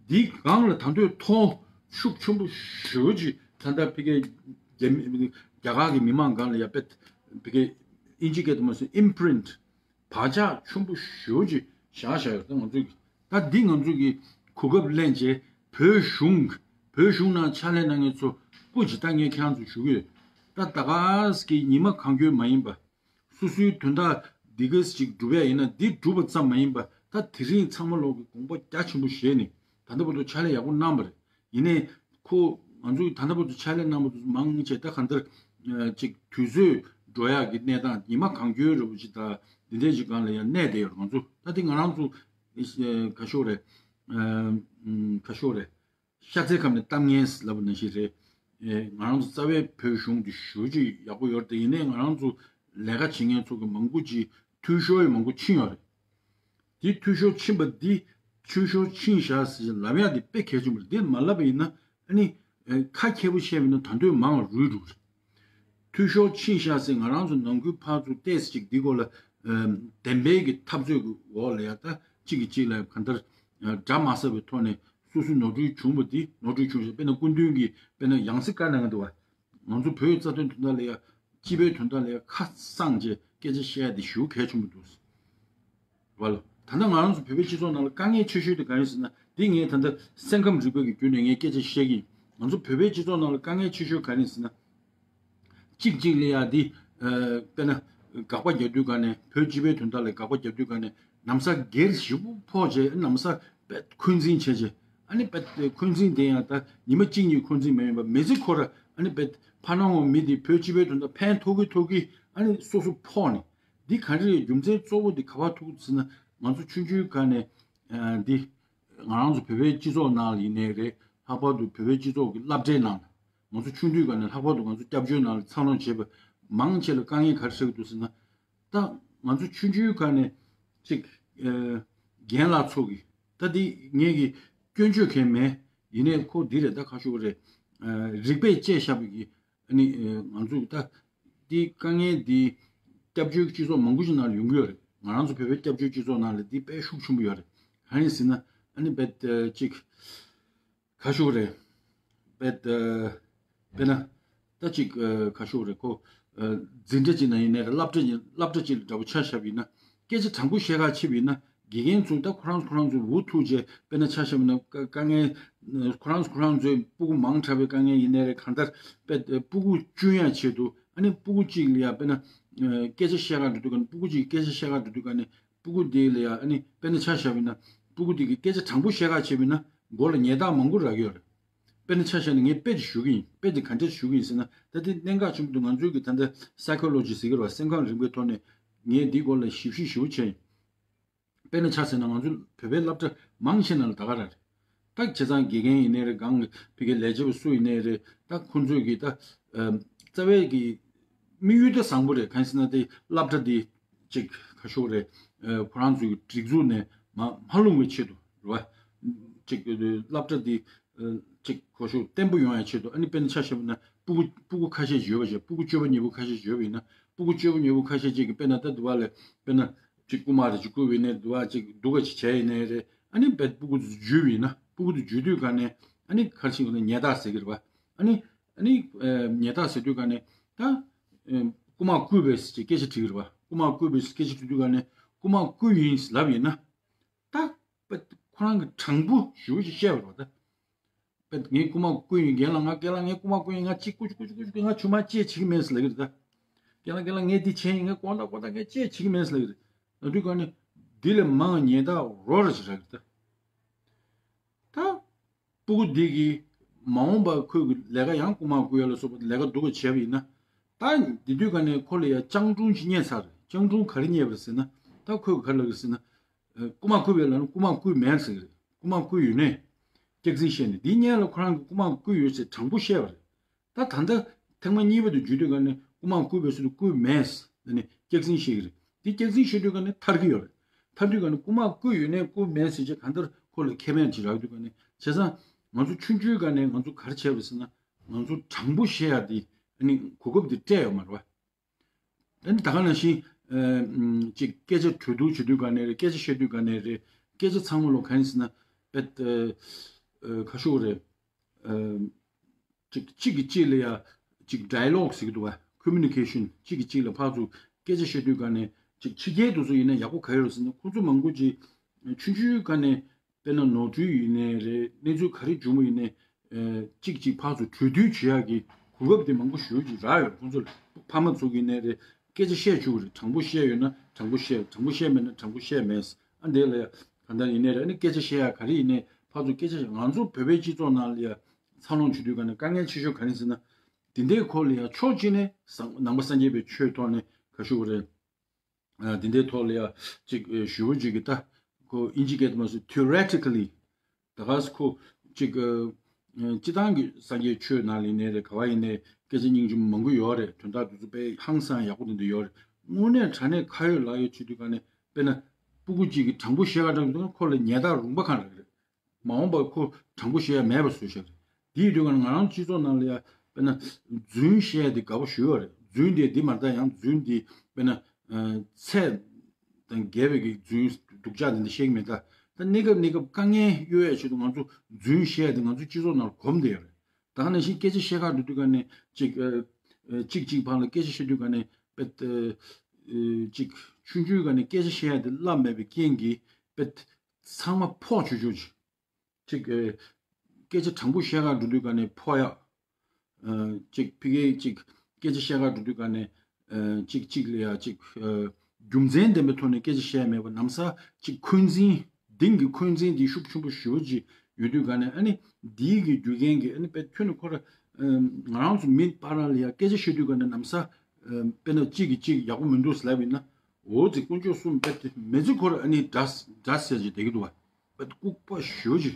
འདི་སྒང་ལ་ད་དུང་མཐོང་ཤུགས་ཆེན་པོ་ཞེ་པོ་ཅིག་ད་ལྟ་ཕ་གི་རྒྱ་མི་རྒྱ་གར་གྱི་མི་མང་སྒང་ལ་ཡ་དཔེ་ཕ་གི་ཨིན་ཇི་སྐད་དུ་མ་སོང་ཨིམ་པི་རིན་ཊི་བག་ཆགས་ཆེན་པོ་ཞེ་པོ་ཅིག་བཞག་བཞག་ཡོད། ད་ང་ཚོས་ད་འདི་ང་ཚོས་ཀྱི་གོ་སྐབས་ལེན་བྱས་བོད་གཞུང་བོད་གཞུང་ནང་ཕྱག་ལས་གནང་མཁན་ཚོ་སྐུ་མཁྱེན་ད་ངས་ཁྱེད་རང་ཚོ་ཞུ་གི་ཡོད། ད་ད་ག་ཟེ་གི་ཉི་མ་གང་འཁྱོལ་མ་ཡིན་པ། སོ་སོའི་དོན་དག་འདི་ག་ཅིག་སྒྲུབ་ཡ་ཡིན་ན་འདི་སྒྲུབ་པ་ཙམ་མ་ཡིན་པ་ད་དེ་རིང་ཚང་མ་ལོག་གི་དགོངས་པ་རྒྱ་ཆེན་པོ་བཞེས་ནས་ད་ལྟ་བར་དུ་ཕྱག་ལས་ཡག་པོ་གནང་བ་རེད། ཡིན་ནའི་ཁོ་ང་ཚོ་ད་ལྟ་བར་དུ་ཕྱག་ལས་གནང་བ་དེ་ཚོ་མང་ཆེ་ད་གང་ལྟར་ཅིག་དུས་ཚོད་འགྲོ་ཡག་གི་གནས་སྟངས་ཉི་མ་གང་འཁྱོལ་རེད་པ་ཅིག་ད་འདི་འདྲའི་ཅིག་སྒང་ལ་ཡང་གནས་བསྡད་ཡོད་རེད། ང་ཚོ་ད་དེ་ང་རང་ཚོ་ག་ཤོག་རེད། ག་ཤོག་རེད། ཤ་ཚའི་ཁམས་ནས་གཏམ་ངན་ལབ་པ་ནང་བཞིན་རེད། ང་རང་ཚོ་རྩ་བའི་བོད་གཞུང་འདི་ཞེ་པོ་ཅིག་ཡག་པོ་ཡོད་རེད་དེ། ཡིན་ནའི་ང་རང་ཚོ་ལས་ཀ་བྱེད་མཁན་ཚོ་གི་མང་པོ་ཅིག་འཐུས་ཤོར་ཡང་མང་པོ་ཕྱིན་ཡོད་རེད། དེ་འཐུས་ཤོར་ཕྱིན་པ་འདི་འཐུས་ཤོར་ཕྱིན་བཞག་ཟེར་ལབ་ཡག་དེ་དཔེ་གལ་ཆེན་པོ་རེད། འདི་མ་ལབ་པ་ཡིན་ན་ཨ་ནི་ཁ་མཁས་པོ་བཤད་པ་ཡིན་ན་ད་དུང་མང་བ་རུལ་འགྲོ་གི་རེད། འཐུས་ཤོར་ཕྱིན་བཞག་ཟེར་ང་རང་ཚོ་ནང་ཁུལ་ཕར་ཚུར་ཏོག་ཙམ་ཅིག་འདི་སྐོར་ལ་བདེན་པའི་གི་འཐབ་རྩོད་ཀྱི་འོག་ལ་ཡ་ད་གཅིག་གིས་གཅིག་ལ་གང་ལྟར་དགྲ་མ་ཟ་བའི་ཐོག་ནས་སོ་སོའི་ནོར་འཁྲུལ་བྱུང་བ་འདི་ནོར་འཁྲུལ་བྱུང་ཞེས་དཔེར་ན་སྐུ་མདུན་གྱིས་དཔེར་ན་ཡང་སྲིད་བཀའ་གནང་གི་འདུག་བ། ང་ཚོ་བོད་རྩ་དོན་དོན་དག་ལ་ཡ་སྤྱི་པའི་དོན་དག་ལ་ཡ་ཁ་གསང་བྱས་སྐད་ཆ་བཤད་ཡ་དེ་ཞེ་པོ་གལ་ཆེན་པོ་འདུག་བ་ལ། ད་ལྟ་ང་རང་ཚོ་བོད་པའི་སྤྱི་ཚོགས་ནང་ལ་དཀའ་ངལ་ཆེ་ཤོས་དེ་ག་རེ་ཟེར་ན་འདི་ངས་ད་ལྟ་སེམས་ཁམས་རིག་པའི་གི་བརྒྱུད་ནས་ངས་སྐད་ཆ་བཤད་ཀྱི་ཡིན། ང་ཚོ་བོད་པའི་སྤྱི་ཚོགས་ནང་ལ་དཀའ་ངལ་ཆེ་ཤོས་ག་རེ་ཟེར་ན། གཅིག་གཅིག་ལ་ཡ་འདི་དཔེར་ན་དགག་པ་རྒྱག་དུས་ག་ནས་བོད་སྤྱི་པའི་དོན་དག་ལ་དགག་པ་རྒྱག་དུས་ག་ནས་ན་བཟའ་སྒེར་ཞེ་པོ་ཕོག་བྱས་ན་བཟའ་དཔེ་འཁོན་འཛིན་བྱས་བྱས་ཨ་ནི་དཔེ་འཁོན་འཛིན་དེ་ཡང་ད་ཉི་མ་གཅིག་གཉིས་འཁོན་འཛིན་མ་ཡིན་པ་མི་ཚེ་ཁོ་ར་ཨ་ནི་དཔེ་ཕ་ནང་བ་མི་དེ་བོད་སྤྱི་པའི་དོན་དག་ཕན་ཐོགས་ཀྱི་ཐོགས་ཀྱི་ཨ་ནི་སོ་སོ་ཕོག་ནས་འདི་ག་རེ་རེད། རྒྱུ་མཚན་གཙོ་བོ་འདི་ག་པར་ཐུག་ཟེར་ན་ང་ཚོ་ཆུང་ཆུང་ག་ནས་འདི་ང་རང་ཚོ་བོད་པའི་སྤྱི་ཚོགས་ནང་ལ་ཡིན་ནའི་རེད། ལྷག་པར་དུ་བོད་པའི་སྤྱི་ཚོགས་ཀྱི་སློབ་གྲྭའི་ནང་ལ། ང་ཚོ་ཆུང་དུས་སྒང་ནས་ལྷག་པར་དུ་ང་ཚོ་སྐྱབས་བཅོལ་ནང་ལ་འཚར་ལོངས་བྱས་པ་མང་ཆེ་ལ་དཀའ་ངལ་ག་རེ་འཕྲད་ཀྱི་འདུག་ཟེར་ན། ད་ང་ཚོ་ཆུང་ཆུང་སྒང་ནས་ཅིག་ཨ་རྒན་ལགས་ཚོ་གིས་ད་འདི་ངེད་ཀྱི་སྐྱོན་བརྗོད་མཁན་མེད། ཡིན་ནའི་ཁོ་འདི་རེད་ད་ཁ་ཤོ་རེད། ཨ་རིག་པས་དཔྱད་བཞག་པའི་གི་ཨ་ནི་ཨ་ང་ཚོ་ད་འདི་དཀའ་ངལ་འདི་སྐྱབས་བཅོལ་སྤྱི་ཚོགས་མང་པོ་ཞིག་ནང་ལ་ཡོང་གི་ཡོད་རེད། ང་རང་ཚོ་བོད་པའི་སྐྱབས་བཅོལ་སྤྱི་ཚོགས་ནང་ལ་འདི་དཔེ་ཤུགས་ཆེན་པོ་ཡོད་རེད། གང་ཡིན་ཟེར་ན་ཨ་ནི་རྦད་དེ་ཅིག་ཁ་ཤོ་རེད། རྦད་དེ་དཔེར་ན་ད་ཅིག་ཨ་ཁ་ཤོ་རེད་ཁོ། ཨ་འཛིན་གྲྭ་ཅིག་ནང་ཡིན་ནའི་རེད། སློབ་གྲྭ་ཅིག་སློབ་གྲྭ་ཅིག་ལ་འདྲ་པོ་ཆ་བཞག་པ་ཡིན་ན་སྐད་ཆ་དྲང་པོ་བཤད་ག་ཕྱིན་པ་ཡིན་ན་དགེ་རྒན་ཚོ་ད་ཁོ་རང་ཁོ་རང་ཚོ་འུ་ཐུག་བྱས་དཔེར་ན་ཆ་བཞག་པ་ཡིན་ན་དཀའ་དཀའ་ངལ་ཁོ་རང་ཁོ་རང་ཚོའི་སྤུ་གུ་མང་དྲགས་པའི་དཀའ་ངལ་ཡིན་ནའི་རེད། གང་ལྟར་དཔེ་སྤུ་གུ་གཅུན་ཡ་ཆེད་དུ་ཨ་ནི་སྤུ་གུ་གཅིག་ལ་ཡ་དཔེར་ན་ཨ་སྐད་ཆ་བཤད་ག་འགྲོ་དུས་ག་ནས་སྤུ་གུ་གཅིག་སྐད་ཆ་བཤད་ག་འགྲོ་དུས་ག་ནས་སྤུ་གུ་དེ་ལ་ཡ་ཨ་ནི་དཔེར་ན་ཆ་བཞག་པ་ཡིན་ན་སྤུ་གུ་དེ་གི་སྐད་ཆ་དྲང་པོ་བཤད་ག་བྱས་པ་ཡིན་ན་མགོ་ལ་ཉེས་རྡུང་མང་པོ་རག་གི་ཡོད་རེད། དཔེར་ན་ཆ་བཞག་ན་ངས་དཔེ་དེ་ཞུ་གི་ཡིན། དཔེ་དེ་ག་འདྲས་ཞུ་གི་ཡིན་ཟེར་ན་ད་དེ་གནད་འགག་ཆེན་པོ་འདུག་ང་ཚོའི་གི་ད་ལྟ་སའི་ཁོ་ལོ་ཇི་ཟེར་གི་རེད་བ། སེམས་ཁམས་རིག་པའི་ཐོག་ནས་ངས་འདིའི་སྐོར་ལ་ཞིབ་བཤེར་ཞེ་པོ་བྱས་ཡིན། དཔེར་ན་ཆ་བཞག་ན་ང་ཚོ་བོད་པའི་སློབ་གྲྭ་མང་ཆེ་ནང་ལ་ད་ག་རང་རེད། ད་བྱས་ཙང་དགེ་རྒན་ཡིན་ནའི་རེད། སྒང་གི་ཕ་གི་ལས་བྱེད་པ་སུ་ཡིན་ནའི་རེད། ད་ཁོང་ཚོས་གི་ད་ཨ་རྩ་བའི་གི་དམིགས་ཡུལ་ད་བཟང་པོ་རེད། གང་ཡིན་ཟེར་ན་དེ་སློབ་གྲྭ་དེ་ཅིག་ཁ་ཤོ་རེད། ཨ་ཁོ་རང་ཚོའི་སྒྲིག་འཛུགས་ནས་མ་མ་ལྷུང་བའི་ཆེད་དུ་རེད་བ། ཅིག་སློབ་གྲྭ་དེ་ཨ་ཅིག་ཁ་ཤོ་བརྟན་པོ་ཡོང་ཡའི་ཆེད་དུ། ཨ་ནི་དཔེར་ན་ཆ་བཞག་པ་ན་སྤུ་གུ་སྤུ་གུ་ཁ་ཤས་ཡོད་པ་བྱས། སྤུ་གུ་སྤྱོད་པ་ཉེས་པོ་ཁ་ཤས་ཡོད་པ་ཡིན་ན་སྤུ་གུ་སྤྱོད་པ་ཉེས་པོ་ཁ་ཤས་ཅིག་གི་དཔེར་ན་ད་དུ་བ་ལས་དཔེར་ན་ཅིག་རྐུ་མ་རེ་ཅིག་རྐུ་བ་ཡིན་ནའི་དུ་བ་ཅིག་སྡུག་ག་ཅིག་བྱས་ཡིན་ནའི་རེད། ཨ་ནི་དཔེ་སྤུ་གུ་དེ་འཇུས་པ་ཡིན་ན་སྤུ་གུ་དེ་འཇུས་དུས་ག་ནས་ཨ་ནི་ག་རེ་ཞིག་ཡོད་ན་ཉེས་རྡུང་ཟེར་གི་རེད་བ། ཨ་ནི་ཨ་ནི་ཨ་ཉེས་རྡུང་ཟེར་དུས་ག་ནས་ད་ཨ་རྐུ་མ་རྐུས་པས་ཟེར་ཅིག་སྐད་ཆ་དྲིས་གི་རེད་བ། རྐུ་མ་རྐུས་པས་ཟེར་སྐད་ཆ་དྲིས་དུས་ག་ནས་རྐུ་མ་རྐུས་ཡིན་ཟེར་ལབ་ཡིན་ན། ད་དཔེ་ཁོ་རང་གི་དྲང་པོ་ཞེ་པོ་ཅིག་བཤད་པ་རེད་བ་ད། ངས་རྐུ་མ་རྐུ་ཡིན། རྒན་ལགས་ང་རྒན་ལགས་ངས་རྐུ་མ་རྐུ་ཡིན། ང་གཅིག་རྐུ་རྐུ་རྐུ་རྐུ་ང་ཆུ་མ་ཅེས་བྱེད་ཀྱི་མེད་ཟེར་ལབ་ཀྱི་རེད་ད། རྒན་ལགས་རྒན་ལགས་ངས་འདི་བྱས་ཡིན། ངས་དགོང་དག་དགོང་དག་ངས་ཅེས་བྱེད་ཀྱི་མེད་ཟེར་ལབ་ཀྱི་རེད། ལབ་དུས་ག་ནས་འདི་ལས་མང་ཉེས་དག་རོ་ར་ཅིག་རག་གི་རེད་ད། ད། སྤུ་གུ་འདི་གིས་མ་འོངས་པར་ཁོས་ཀྱི་ལས་ཀ་ཡང་རྐུ་མ་རྐུ་ཡ་ལ་སོགས་པ་ལས་ཀ་སྡུག་པ་བྱས་པ་ཡིན་ན། ད་འདི་དུས་ག་ནས་ཁོ་ལ་ཡ་སྤྱང་གྲུང་ཅིག་རྙེད་ཚར་རེད། སྤྱང་གྲུང་ག་རེ་རྙེད་པ་རེད་ཟེར་ན། ད་ཁོས་ག་རེ་ལབ་ཀྱི་ཟེར་ན། ཨ། རྐུ་མ་རྐུས་པའི་ལ་ནི་རྐུ་མ་རྐུས་མེད་ཟེར་གྱི་རེད། རྐུ་མ་རྐུས་ཡོད་ནས། སྐྱག་རྫུན་བཤད་ནས་འདིའི་སྔོན་ལ་ཁོ་རང་གིས་རྐུ་མ་རྐུས་ཡོད་ཅེས་དྲང་པོ་བཤད་པ་རེད། ད་ད་ལྟ་ཐེངས་མ་གཉིས་པ་དེ་བརྒྱུད་དུས་ག་ནས་རྐུ་མ་རྐུས་པའི་ཚུལ་དུ་རྐུས་མེད་ཟེར་ནས་སྐྱག་རྫུན་བཤད་ཀྱི་རེད། དེ་སྐྱག་རྫུན་བཤད་དུས་ག་ནས་ཐར་གྱི་ཡོད་རེད། ཐར་དུས་ག་ནས་རྐུ་མ་རྐུས་ཡོད་ནས་རྐུས་མེད་ཟེར་བྱས་གང་ལྟར་ཁོ་ལ་ཁེ་ཕན་ཅིག་རག་དུས་ག་ནས། བྱས་ཙང་ང་ཚོ་ཆུང་ཆུང་ག་ནས་ང་ཚོ་ག་རེ་བྱས་པ་ཟེར་ན། ང་ཚོ་དྲང་པོ་བཤད་ཡ་དེ་ཨ་ནི་གོ་སྐབས་དེ་སྤྲད་ཡོད་མ་རེད་བ། ཨ་ནི་ད་ག་ནང་བཞིན་ཨ་ཅིག་སྐད་ཆ་གྲོས་བསྡུར་བྱེད་དུས་ག་ནས་རེད། སྐད་ཆ་བཤད་དུས་ག་ནས་རེད། སྐད་ཆ་ཚང་མ་ལོ་ག་ཡིན་ཟེར་ན། པད་ཨ་ཁ་ཤུག་རེད། ཨ་གཅིག་གཅིག་གིས་གཅིག་ལ་ཡ་གཅིག་ཌའི་ལོག་ཟེར་གྱི་འདུག་བ། ཁོ་མུ་ནི་ཀེ་ཤན། གཅིག་གིས་གཅིག་ལ་ཕར་ཚུར་སྐད་ཆ་བཤད་དུས་ག་ནས་གཅིག་ཕྱི་རྒྱལ་དུ་ཚོ་ཡིན་ན་ཡག་པོ་ག་ཡོད་རེད་ཟེར་ན། ཁོ་ཚོ་མང་པོ་ཅིག་ཆུང་ཆུང་ག་ནས་དཔེར་ན་ནོར་འཁྲུལ་ཡིན་ནའི་རེད། གནས་ཚུལ་ག་རེ་བྱུང་བ་ཡིན་ནའི་ཨ་གཅིག་གཅིག་ཕར་ཚུར་གྲོས་བསྡུར་བྱེད་ཡག་གི་གོ་སྐབས་དེ་མང་པོ་ཞེ་པོ་ཅིག་རག་ཡོད། ཁོ་ཚོ་ལ་ཕ་མ་ཚོ་གིས་ཡིན་ནའི་རེད། སྐད་ཆ་བཤད་བཅུག་རེད། དྲང་པོ་བཤད་ཡོད་ན་དྲང་པོ་བཤད། དྲང་པོ་བཤད་མེད་ན་དྲང་པོ་བཤད་མེད། ཨ་འདི་ལ་ཡ་གང་ལྟར་ཡིན་ནའི་རེད། ཨ་ནི་སྐད་ཆ་བཤད་ཡག་ག་རེ་ཡིན་ནའི་ཕར་ཚུར་སྐད་ཆ། ང་ཚོ་བོད་པའི་སྤྱི་ཚོགས་ནང་ལ་ཡ་འཚར་ལོངས་བྱེད་དུས་ག་ནས་དཀའ་ངལ་ཆེ་ཤོས་ག་རེ་ཟེར་ན། དེ་འདྲའི་སྐོར་ལ་ཡ་ཕྱོགས་གཅིག་ནས་སངས་ནང་པ་སངས་རྒྱས་པའི་ཆོས་ཐོག་ནས་ཁ་ཤུ་རེད། ཨ་དེ་འདྲའི་ཐོག་ལ་ཡ་ཅིག་ཨ་ཞུ་བོ་ཅིག་གི་ད་ཁོ་ཨིན་ཇི་སྐད་དུ་མ་སུ་theoretically། ད་ག་སུ་ཁོ་ཅིག་ཨ་སྤྱི་བཏང་གི་སངས་རྒྱས་ཆོས་ནང་ལ་ཡིན་ནའི་རེད། ག་བ་ཡིན་ནའི་སྐད་ཆ་སྙིང་རྗེ་མང་པོ་ཡོད་རེད། དོན་དག་དེ་ཚོ་དཔེ་ཧང་སང་ཡག་པོ་དེ་འདྲ་ཡོད་རེད། དངོས་གནས་དྲང་གནས་ཁ་ཡོད་ལག་ཡོད་བྱེད་དུས་ག་ནས་དཔེར་ན་སྤུ་གུ་གཅིག་གིས་དྲང་པོ་བཤད་ག་དྲང་དུས་ཁོ་ལ་ཉེས་རྡུང་རུང་པ་གང་རེད་རེད། མ་འོངས་པར་ཁོ་དྲང་པོ་བཤད་ཡ་མེད་པ་བཟོས་བཞག་རེད། དེའི་དུས་ག་ནས་ང་རང་སྤྱི་ཚོགས་ནང་ལ་ཡ་དཔེར་ན་རྫུན་བཤད་ཡ་དེ་དགའ་པོ་ཞུ་བ་རེད། རྫུན་དེ་འདི་མ་རེད་ད། ཡང་རྫུན་དེ་དཔེར་ན་ཨ་ཚད་དང་བརྒལ་བའི་གི་རྫུན་སྡུག་ཅག་དེ་འདྲ་བཤད་ཀྱི་མེད་ད། ད་གནས་སྐབས་གནས་སྐབས་དཀའ་ངལ་གཡོལ་ཡ་ཆེད་དུ་ང་ཚོ་རྫུན་བཤད་ཡ་དེ་ང་ཚོ་སྤྱི་ཚོགས་ནང་གོམས་བསྡད་ཡོད་རེད། ད་ག་ནང་བཞིན་སྐད་ཆ་བཤད་ག་འགྲོ་དུས་ག་ནས་ཅིག་ཨ་ཨ་གཅིག་གཅིག་བར་ལ་སྐད་ཆ་བཤད་དུས་ག་ནས་པད་ཨ་ཨ་ཅིག་ཆུང་ཆུང་ག་ནས་སྐད་ཆ་བཤད་ཡ་དེ་བསླབ་མེད་པའི་རྐྱེན་གྱིས་པད་ཚང་མ་ཕོག་ཆུ་ཆུ་ཅིག་ཅིག་ཨ་སྐད་ཆ་དྲང་པོ་བཤད་ག་འགྲོ་དུས་ག་ནས་ཕོག་ཡ། ཨ་ཅིག་ཕ་གིའི་ཅིག་སྐད་ཆ་བཤད་ག་འགྲོ་དུས་ག་ནས་ཨ་ཅིག་ཅིག་ལ་ཡ་ཅིག་ཨ་རྒྱུ་མཚན་ལྡན་པའི་ཐོག་ནས་སྐད་ཆ་བཤད་མེད་པ། ལམ་སང་ཅིག་འཁོན་འཛིན། གཏིང་གི་འཁོན་འཛིན་དེ་ཤུགས་ཆེན་པོ་ཞེ་པོ་ཅིག་ཡོད་དུས་ག་ནས། ཨ་ནི་འདིའི་གི་རྒྱུ་རྐྱེན་གྱིས་ཨ་ནི་དཔེ་ཁྱོན་ནས་ཁོ་ར་ཨ་ང་རང་ཚོ་མི་བར་ལ་ཡ་སྐད་ཆ་བཤད་དུས་ག་ནས་ལམ་སང་ཨ་དཔེར་ན་གཅིག་གིས་གཅིག་ཡག་པོ་མི་འདུག་ཟེར་ལབ་ཡིན་ན། འོ་ཙི་དཀོན་མཆོག་གསུམ་དཔེ་དེ་མི་ཚེ་ཁོ་ར་ཨ་ནི་འདྲ་འདྲ་ཟེར་གྱི་བསྡད་ཀྱི་འདུག་བ། པད་ལྐུགས་པ་ཞེ་པོ་ཅིག་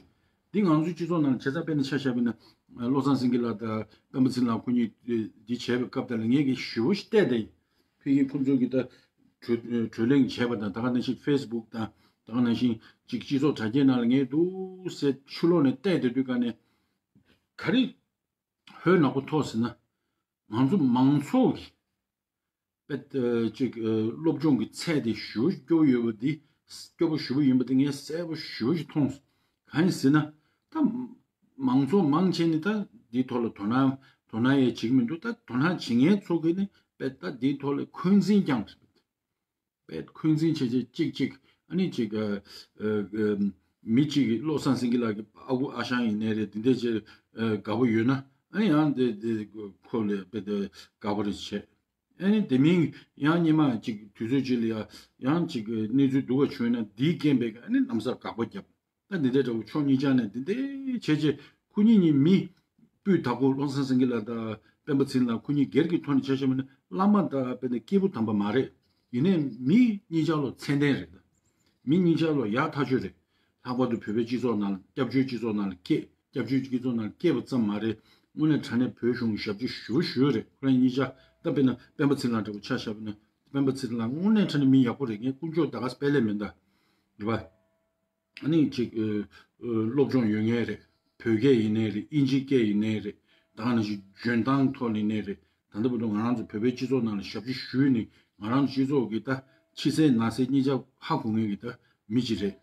འདི་ང་ཚོའི་སྤྱི་ཚོགས་ནང་ལ་བྱས་ཙང་དཔེར་ན་ཆ་བཞག་པ་ཡིན་ན། བློ་བཟང་སེང་གེ་ལགས་དང་སྤེན་པ་ཚེ་རིང་ལགས་ཁོ་གཉིས་འདི་བྱས་པའི་སྐབས་དེ་ལ་ངས་ཀྱི་ཞེ་པོ་ཞིག་བལྟས་ཏེ། ཕ་གིའི་ཁོང་ཚོ་གི་ད་གྲོས་གྲོས་གླེང་བྱས་པ་དང་། ད་ག་ནང་བཞིན་ཕེ་སི་བུག་དང་། ད་ག་ནང་བཞིན་ཅིག་སྤྱི་ཚོགས་དྲ་རྒྱའི་ནང་ལ་ངས་འདུག་སེ་ཕྱི་ལོགས་ནས་བལྟས་བསྡད་དུས་ག་ནས་ག་རེ་ཧོལ་ནག་པོ་ཐོག་ཟེར་ན། ང་ཚོ་མང་ཚོགས་ཀྱི་པད་ཅིག་སློབ་སྦྱོང་གི་ཚད་དེ་ཞེ་པོ་སྐྱོ་པོ་ཡོད་པ་འདི། སྐྱོ་པོ་ཞེ་པོ་ཡིན་པ་དེ་ངས་གསལ་པོ་ཞེ་པོ་ཞིག་མཐོང་སོང་། གང་ཡིན་ཟེར་ན། ད་མང་ཚོགས་མང་ཆེ་ནི་ད་འདིའི་ཐོག་ལ་དོ་སྣང་དོ་སྣང་ཡང་བྱེད་ཀྱི་མི་འདུག་ད་དོ་སྣང་བྱེད་མཁན་ཚོ་གིས་ནི་པད་ད་འདིའི་ཐོག་ལ་འཁོན་འཛིན་བསྐྱངས་རེད། པད་འཁོན་འཛིན་བྱས་བྱས་གཅིག་གཅིག་ཨ་ནི་གཅིག་ཨ་ཨ་ཨ་མི་གཅིག་གིས་བློ་བཟང་སེང་གེ་ལགས་ཀྱི་ཨ་ཁུ་ཨ་ཞང་ཡིན་ནའི་རེད། འདི་འདྲས་བྱས་ཨ་དགའ་པོ་ཡོད་ན། ཨ་ནི་ཡང་དེ་དེ་ཁོ་ལ་དཔེ་དེ་དགའ་པོ་རེ་བྱས། ཨ་ནི་དེ་མིན་ཡང་སྔོན་མ་གཅིག་དུས་ཚོད་གཅིག་ལ་ཡ་ཡང་གཅིག་གནས་ཚུལ་སྡུག་པ་བྱུང་ན་འདིའི་རྐྱེན་པས་ཨ་ནི་ལམ་སང་དགག་པ་བརྒྱབ། ད་འདི་འདྲའི་འདྲ་བོ་ཕྱོགས་གཉིས་ཆ་ནས་འདི་འདྲའི་བྱས་རྗེས་ཁོ་གཉིས་གཉིས་མི་སྤུས་དག་པོ། བློ་བཟང་སེང་གེ་ལགས་དང་སྤེན་པ་ཚེ་རིང་ལགས་ཁོ་གཉིས་སྒེར་གྱི་ཐོག་ནས་ཆ་བཞག་པ་ན་བླ་མ་དང་དཔེར་ན་སྐྱེས་བུ་དམ་པ་མ་རེད། ཡིན་ནའི་མི་གཉིས་ཆ་ལོ་ཚད་ལྡན་རེད། ད་མི་གཉིས་ཆ་ལོ་ཡག་ཐག་ཆོད་རེད། ལྷག་པར་དུ་བོད་པའི་སྤྱི་ཚོགས་ནང་ལ་སྐྱབས་བཅོལ་སྤྱི་ཚོགས་ནང་ལ་སྐྱེས། སྐྱབས་བཅོལ་སྤྱི་ཚོགས་ནང་ལ་སྐྱེས་པ་ཙམ་མ་རེད། དངོས་གནས་དྲང་གནས་བོད་གཞུང་གི་ཞབས་ཕྱི་ཞུ་ཞུ་རེད། ཁོ་རང་གཉིས་ཆ་ད་དཔེར་ན་སྤེན་པ་ཚེ་རིང་ལགས་འདྲ་བོ་ཆ་བཞག་པ་ན། སྤེན་པ་ཚེ་རིང་ལགས་དངོས་གནས་དྲང་གནས་མི་ཡག་པོ་རེད། ངས་དཀོན་མཆོག་ད་ག་སེ་དཔལ་ལས་མེད་ད། རེད་པ། ཨ་ནི་ཅིག་ཨ་ཨ་སློབ་སྦྱོང་ཡོད་མཁན་རེད། བོད་སྐད་ཡིན་ནའི་རེད། ཨིན་ཇི་སྐད་ཡིན་ནའི་རེད། ད་ག་ནང་བཞིན་འཇོན་ཐང་ཐོག་ནས་ཡིན་ནའི་རེད། ད་ལྟ་བར་དུ་ང་རང་ཚོ་བོད་པའི་སྤྱི་ཚོགས་ནང་ལ་ཞབས་ཕྱི་ཞུས་ནས་ང་རང་ཚོ་སྤྱི་ཚོགས་ཀྱི་ད་ཕྱི་གསལ་ནང་གསལ་གཉིས་ཆ་ཧ་གོ་མཁན་གྱི་ད་མི་ཅིག་རེད།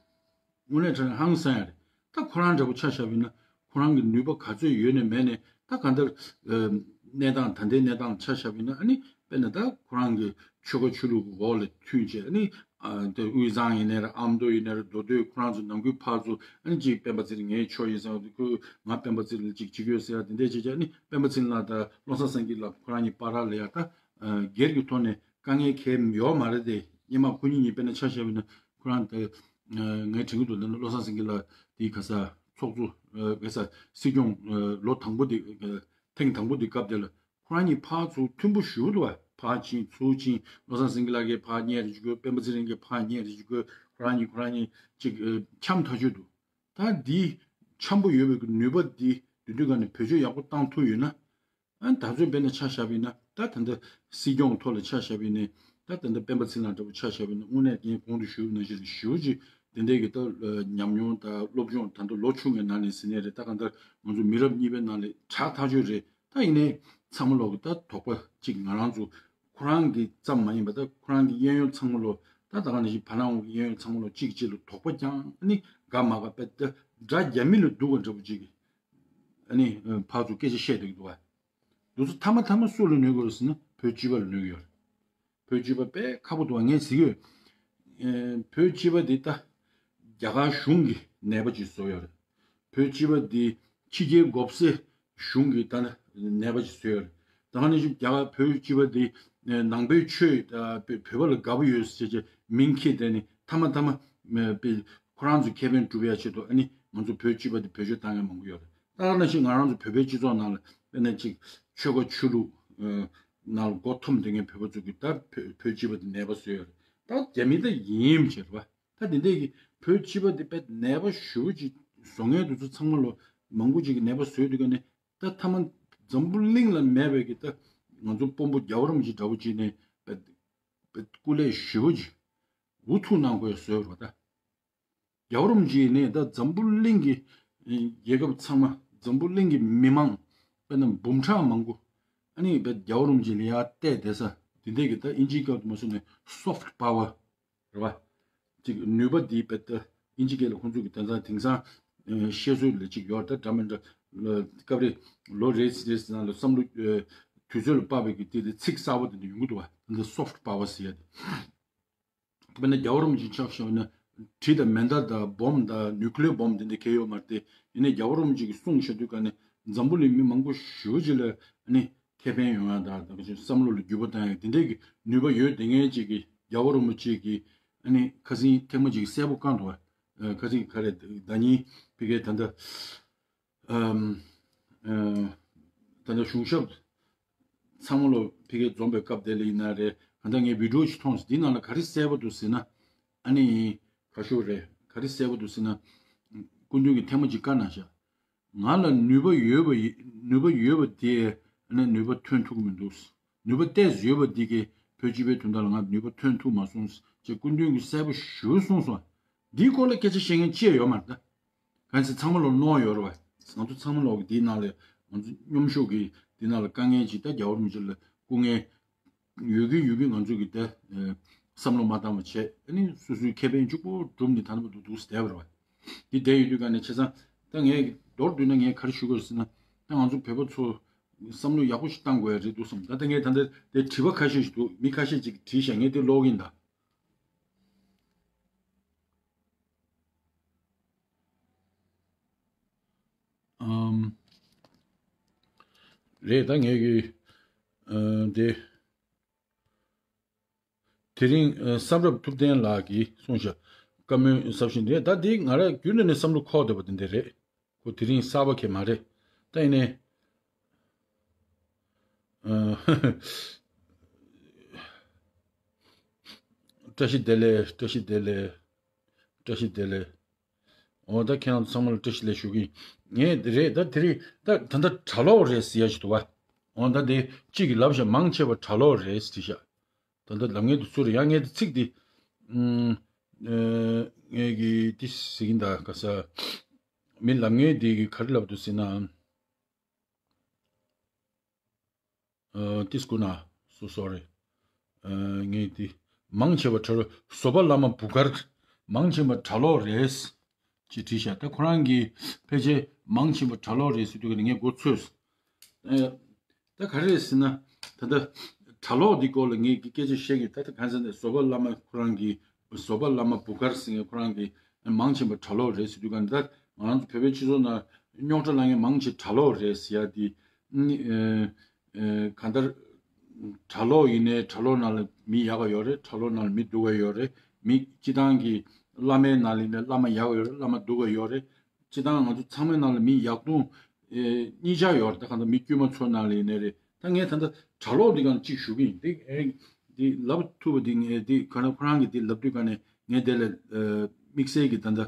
དངོས་གནས་དྲང་གནས་ཧང་སང་ཡ་རེད། ད་ཁོ་རང་འདྲ་པོ་ཆ་བཞག་པ་ཡིན་ན་ཁོ་རང་གི་ནུས་པ་ག་ཚོད་ཡོད་ནས་མེད་ནས། ད་གང་ལྟར་ཨ་གནས་སྟངས་ད་ལྟའི་གནས་སྟངས་ཆ་བཞག་པ་ཡིན་ན། ཨ་ནི་དཔེར་ན་ད་ཁོ་རང་གི་ ཆོལ་ཁ་ཆོས་ལུགས་ཀྱི་འོག་ལ་མཐུན་བྱས་ཨ་ནི། ཨ་དེ་དབུས་གཙང་ཡིན་ནའི་རེད། ཨ་མདོ་ཡིན་ནའི་རེད། མདོ་སྟོད་ཁོ་རང་ཚོ་ནང་ཁུལ་ཕར་ཚུར་ཨ་ནི་གཅིག་སྤེན་པ་ཚེ་རིང་ངའི་ཕྱོགས་ཡིན་ཟེར་བ་དེ། ཁོས་ང་སྤེན་པ་ཚེ་རིང་ལ་གཅིག་བྱེད་ཀྱི་ཡོད་ཟེར་བ་དེ་འདྲས་བྱས་བྱས་ཨ་ནི་སྤེན་པ་ཚེ་རིང་ལགས་དང་བློ་བཟང་སེང་གེ་ལགས་ཁོ་རང་གཉིས་བར་ལ་ཡ་ད་སྒེར་གྱི་ཐོག་ནས་དཀའ་ངལ་གང་ཡང་ཡོད་མ་རེད་དེ། སྔོན་མ་ཁོ་གཉིས་གཉིས་དཔེར་ན་ཆ་བཞག་པ་ཡིན་ན་ཁོ་རང་དེ་ངས་དྲན་གྱི་འདུག་དེ་ནི་བློ་བཟང་སེང་གེ་ལགས་དེའི་ག་ས་ཚོགས་གཙོ་ག་ས་སྲིད་སྐྱོང་ལོ་དང་པོ་དེ་ཐེངས་དང་པོ་དེ་སྐབས་དེ་ལ། ཁོ་རང་གཉིས་ཕར་ཚུར་མཐུན་པོ་ཞེ་པོ་འདུག་བ། ཕར་ཕྱིན་ཚུར་ཕྱིན། བློ་བཟང་སེང་གེ་ལགས་ཀྱིས་ཕར་བརྙས་རེ་ཞུ་དགོས། སྤེན་པ་ཚེ་རིང་གིས་ཕར་བརྙས་རེ་ཞུ་དགོས། ཁོ་རང་གཉིས་ཁོ་རང་གཉིས་ཅིག་འཆམ་ཐག་ཆོད་འདུག་ད་འདི་འཆམ་པོ་ཡོད་པའི་ནུས་པ་འདི་དུས་དུས་ག་ནས་བེད་སྤྱོད་ཡག་པོ་བཏང་ཐུབ་ཡོད་ན། ཨ་ད་ཚོད་དཔེར་ན་ཆ་བཞག་པ་ཡིན་ན། ད་ད་ལྟ་སྲིད་སྐྱོང་ཐོག་ལ་ཆ་བཞག་པ་ཡིན་ན། ད་ད་ལྟ་སྤེན་པ་ཚེ་རིང་ལགས་འདྲ་པོ་ཆ་བཞག་པ་ཡིན་ན། དངོས་གནས་ངས་གོང་དུ་ཞུས་པ་ནང་བཞིན་ཞེ་པོ་ཅིག་དེ་འདྲའི་གི་ད་ཉམས་མྱོང་དང་སློབ་སྦྱོང་ད་ལྟ་ལོ་ཆུང་བའི་ནང་ནས་ཟིན་ནས་རེད། ད་གང་ལྟར་ང་ཚོ་མི་རབས་གཉིས་པའི་ནང་ལ་དྲག་ཐག་ཆོད་རེད། ད་ཡིན་ནའི་ཚང་མ་ལོག་གི་ད་དོགས་པ་གཅིག་ང་རང་ཚོ་ཁོ་རང་གི་ཙམ་མ་ཡིན་པ། ད་ཁོ་རང་གི་གཡས་གཡོན་ཚང་མ་ལོག་ད་ད་ག་ནང་བཞིན་བར་སྣང་གི་གཡས་གཡོན་ཚང་མ་ལོག་གཅིག་གཅིག་ལ་དོགས་པ་རྐྱང་ཨ་ནི་དགའ་མ་དགའ་དཔེ་ད་དགྲ་རྒྱ་མི་ལ་སྡུག་པ་འདྲ་པོ་གཅིག་གི་ཨ་ནི་ཕར་ཚུར་སྐད་ཆ་བཤད་བསྡད་ཀྱི་འདུག་བ། འདི་ཚོ་མཐའ་མ་མཐའ་མ་སུ་ལ་གནོད་ཀྱི་རེད་ཟེར་ན་བོད་སྤྱི་པ་ལ་གནོད་ཀྱི་ཡོད་རེད། བོད་སྤྱི་པ་དཔེ་ཁག་པོ་འདུག་བ། ངས་ཟེར་གྱི་ཡོད། ཨེ་བོད་སྤྱི་པ་འདི་ད་རྒྱ་གར་གཞུང་གིས་ནད་པ་ཅིག་བཟོས་ཡོད་རེད། བོད་སྤྱི་པ་འདི་ཕྱི་རྒྱལ་མགོ་སེར་གཞུང་གིས་ད་ནད་པ་ཅིག་བཟོས་ཡོད་རེད། ད་ག་ནང་བཞིན་རྒྱ་གར་བོད་སྤྱི་པ་འདི་ནང་པའི་ཆོས་ད་བོད་པ་ལ་དགའ་པོ་ཡོད་ཟེར་བྱས་མིང་འཁྱེར་བསྡད་ནས་མཐའ་མ་མཐའ་མ་ཁོ་རང་ཚོའི་ཁེ་ཕན་སྒྲུབ་ཡ་ཆེད་དུ་ཨ་ནི་ང་ཚོ་བོད་སྤྱི་པ་འདི་བེད་སྤྱོད་བཏང་མཁན་མང་པོ་ཡོད་རེད། ད་ག་ནང་བཞིན་ང་རང་ཚོ་བོད་པའི་སྤྱི་ཚོགས་ནང་ལ་དཔེར་ན་ཅིག་ཆོལ་ཁ་ཆོས་ལུགས་ནང་ལ་མགོ་འཐོམས་བསྡད་མཁན་བོད་པ་ཚོ་གིས་ད་བོད་བོད་སྤྱི་པ་འདི་ནད་པ་བཟོས་ཡོད་རེད། ད་རྒྱ་མི་ད་ཡིན་ཡིན་བྱས་རེད་པ། ད་དེ་འདྲས་ཀྱི་བོད་སྤྱི་པ་འདི་དཔེ་ནད་པ་ཞེ་པོ་ཅིག་བཟོ་མཁན་དེ་ཚོ་ཚང་མ་ལོ་མང་པོ་ཅིག་གིས་ནད་པ་བཟོས་དུས་ཀ་ནས། ད་མཐའ་མ་འཛམ་བུ་གླིང་ལ་མེད་པའི་གི་ད་ང་ཚོ་དཔོན་པོ་རྒྱལ་བ་རིན་པོ་ཆེ་འདྲ་བོ་ཅིག་ནས་དཔེ་དཔེ་སྐུ་ལས་ཞེ་པོ་ཅིག་འུ་ཐུག་གནང་དགོས་བཟོས་པ། ད་རྒྱལ་བ་རིན་པོ་ཆེ་ནས་ད་འཛམ་བུ་གླིང་གི་རྒྱལ་ཁབ་ཚང་མ། འཛམ་བུ་གླིང་གི་མི་མང་དཔེར་ན་འབུམ་ཕྲག་མང་པོ་ཨ་ནི་དཔེ་རྒྱལ་བ་རིན་པོ་ཆེ་ལ་ཡར་བལྟས་བསྡད་ས་དེ་འདྲས་ཀྱི། ད་ཨིན་ཇིའི་སྐད་དུ་མ་སོང་ནས་soft power རེད་བ། ཅིག་ནུས་པ་འདི་དཔེ་ད་ཨིན་ཇི་སྐད་ལ་ཁོང་ཚོ་གི་དེང་སང་དེང་སང་ཨ་བཤད་སྲོལ་ལ་ཅིག་ཡོད་རེད། ད་འདྲ་མི་འདྲ་ལ་སྐབས་རེ་ལོ་རེ་ཚེ་རེ་ཚེ་ནང་ལ་བསམ་བློ་ཨ་དུས་ཚོད་ལ་དཔག་པའི་གི་དེ་དེ་ཚིག་གསར་པ་དེ་འདྲ་ཡོང་གི་འདུག་བ། ད་soft power ཟེར་ཡ་དེ། དཔེར་ན་རྒྱལ་བ་རིན་པོ་ཆེ་ཆ་བཞག་ན་གྲི་དང་མེ་མདའ་དང་སྦོམ་དང་ནིའུ་ཀི་ལི་ཡར་སྦོམ་དེ་འདྲ་གང་ཡང་ཡོད་མ་རེད་དེ། ཡིན་ནའི་རྒྱལ་བ་རིན་པོ་ཆེ་གིས་གསུངས་བཞག་དུས་ཀ་ནས་འཛམ་བུ་གླིང་མི་མང་པོ་ཞེ་པོ་ཅིག་ལ་ཨ་ནི་ཁེ་ཕན་ཡོང་ཡ་དང་། ད་ག་ཅིག་བསམ་བློ་ལ་འགྱུར་བ་བཏང་ཡ་དེ་འདྲའི་གི་ནུས་པ་ཡོད་དེ་ངས་ཅིག་གི་རྒྱལ་བ་རིན་པོ་ཆེ་གི་ཨ་ནི་ཁ་སང་ཐེངས་མ་ཅིག་གསལ་པོ་བཀའ་འདུག་བ། ཁ་སང་ག་རེ་ཟླ་ཉིན་ཕ་གིར་ད་ལྟ་ཨམ། ཨ། ད་ལྟ་གཞུང་ཞབས་ཚང་མ་ལོ་ཕ་གིར་འཛོམས་པའི་སྐབས་དེ་ལ་ཡིན་ན་རེད། གང་ལྟར་ངས་བི་ཌིའོ་ཞིག་མཐོང་སོང་། འདི་ནང་ལ་ག་རེ་གསལ་པོ་འདུག་ཟེར་ན། ཨ་ནི་ཁ་ཤོ་རེད། ག་རེ་གསལ་པོ་འདུག་ཟེར་ན། སྐུ་མདུན་གྱིས་ཐེངས་མ་གཅིག་བཀའ་གནང་ཤག་ང་ལ་ནུས་པ་ཡོད་པ་ཡི་ནུས་པ་ཡོད་པ་དེས་ཨ་ནི་ནུས་པ་ཐོན་ཐུབ་ཀྱི་མི་འདུག་ནུས་པ་ཏོག་ཙམ་ཡོད་པ་འདི་གིས་བོད་སྤྱི་པའི་དོན་དག་ལ་ང་ནུས་པ་ཐོན་ཐུབ་མ་སོང་ཅེས་སྐུ་མདུན་གྱིས་གསལ་པོ་ཞེ་པོ་གསུངས་སོང་། འདིའི་སྐོར་ལ་སྐད་ཆ་བཤད་མཁན་ཅི་ཡང་ཡོད་མ་རེད་ད། གང་ཟེར་ཚང་མ་ལོ་གནོང་ཡོད་རེད་བ། ང་ཚོ་ཚང་མ་ལོ་གི་འདིའི་ནང་ལ་ང་ཚོ་སྙོམས་ཞུགས་ཀྱི་འདི་ནང་ལ་དཀའ་ངལ་ཅིག་ད་རྒྱལ་བ་རིན་པོ་ཆེ་ལ་སྐུ་ངལ་ཡོད་ཀྱི་ཡོད་ཀྱི་ང་ཚོ་གི་ད་བསམ་བློ་མ་བཏང་བ་བྱས། ཨ་ནི་སོ་སོའི་ཁེ་ཕན་གཅིག་པོ་བསྒྲུབས་ནས་ད་ནི་བར་དུ་འདུག་སེ་བསྡད་པ་རེད་བ། འདི་བསྡད་ཡོད་དུས་ག་ནས་བྱས་ཙང་ད་ངས་མདོར་བསྡུས་ན་ངས་ག་རེ་ཞུ་དགོས་ཟེར་ན། ད་ང་ཚོ་བོད་པ་ཚོ་བསམ་བློ་ཡག་པོ་ཞིག་བཏང་དགོས་ཡ་རེད་འདུག་བསམ། ད་ལྟ་ངས་ད་ལྟ་དེ་དྲི་བ་ཁ་ཤས་ཤིག་འདུག་མི་ཁ་ཤས་ཅིག་གིས་དྲིས་ཤག་ངས་དེ་ཀློག་གིན་གདའ། ཨམ། རེད། ད་ངས་ཀྱི་ཨ་དེ་དེ་རིང་ཨ་བསམ་རབ་ཐུབ་བསྟན་ལགས་ཀྱིས་གསུངས་ཤག་བཀའ་མོལ་ཟབ་ཞིང་འདི། ད་འདི་ང་རང་རྒྱུན་ནས་ནས་བསམ་བློ་འཁོར་བསྡད་པ་དེ་འདྲ་རེད། ཁོ་དེ་རིང་གསར་པ་གང་ཡང་མ་རེད། ད་ཡིན་ནའི་ཨ་བཀྲ་ཤིས་བདེ་ལེགས། བཀྲ་ཤིས་བདེ་ལེགས། བཀྲ་ཤིས་བདེ་ལེགས། འོ་ད་ཁྱེད་རང་ཚང་མ་ལ་བཀྲ་ཤིས་བདེ་ལེགས་ཞུ་གི་ཡིན། ངས་དེ་རེད། ད་དེ་རིང་ད་ད་ལྟ་གྲྭ་ལོག་རེད་ཟེར་ཡ་ཞིག་འདུག་བ། འོ་ད་དེ་གཅིག་གིས་ལབ་ཤག་མང་ཆེ་བ་གྲྭ་ལོག་རེད་ཟེར་ཤག་ད་ལྟ་ལབ་མཁན་དེ་སུ་རེད། ཡང་ངས་དེ་ཚིག་དེ་ཨུམ། ཨ་ངས་ཀྱི་དེ་ཟེར་གྱིན་གདའ། ག་ས་མི་ལབ་མཁན་དེ་གིས་ག་རེ་ལབ་འདུག་ཟེར་ན། ཨ་ཏིས་ཀུ་ན། So sorry། ཨ་ངས་དེ་མང་ཆེ་བ་གྲྭ་ལོག་བཟོད་པ་བླ་མ་བུ་གར་མང་ཆེ་བ་གྲྭ་ལོག་རེད་ཅེས་བྲིས་ཤག་ད་ཁོ་རང་གིས་ཕལ་ཆེར་མང་ཆེ་བ་གྲྭ་ལོག་རེད་ཟེར་དུས་ཀ་ནས་ངས་མགོ་ཚོས། ཨ་ད་ག་རེ་རེད་ཟེར་ན། ད་ལྟ་ གྲྭ་ལོག་འདི་སྐོར་ལ་ངས་ཀྱི་སྐད་ཆ་བཤད་ཀྱི། ད་ལྟ་གང་ཟེར་ན་བཟོ་པ་བླ་མ་ཁོ་རང་གི་བཟོ་པ་བླ་མ་བུ་གར་ཟེར་མཁན་ཁོ་རང་གི་མང་ཆེ་བ་གྲྭ་ལོག་རེད་ཟེར་དུས་ག་ནས། ད་ང་རང་ཚོ་བོད་པའི་སྤྱི་ཚོགས་ནང་རྙོག་དྲ་ལངས་མཁན་མང་ཆེ་གྲྭ་ལོག་རེད་ཟེར་ཡ་འདི། ཨ་ནི་ཨ་ཨ་གང་ལྟར་གྲྭ་ལོག་ཡིན་ནའི་གྲྭ་ལོག་ནང་ལ་མི་ཡག་ག་ཡོད་རེད། གྲྭ་ལོག་ནང་ལ་མི་སྡུག་ག་ཡོད་རེད། མི་སྤྱི་བཏང་གི་བླ་མའི་ནང་ལ་ཡིན་ནའི་བླ་མ་ཡག་ག་ཡོད་རེད། བླ་མ་སྡུག་ག་ཡོད་རེད། སྤྱི་བཏང་ང་ཚོ་ཚང་མའི་ནང་ལ་མི་ཡག་དུང་ཨེ་གཉིས་ཆ་ཡོད་རེད། ད་གང་ལྟར་མི་དཀྱུས་མ་ཚོའི་ནང་ལ་ཡིན་ནའི་རེད། ད་ངས་ད་ལྟ་གྲྭ་ལོག་འདི་གང་གཅིག་ཞུ་གི་ཡིན། འདི་ཨེ་འདི་ལབ་ཐུབ་པ་འདི་ངས་འདི་ག་ན་ཁོ་རང་གིས་འདི་ལབ་དུས་ག་ནས་ངས་དེ་ལ་ཨ་དམིགས་བསལ་གྱི་ད་ལྟ་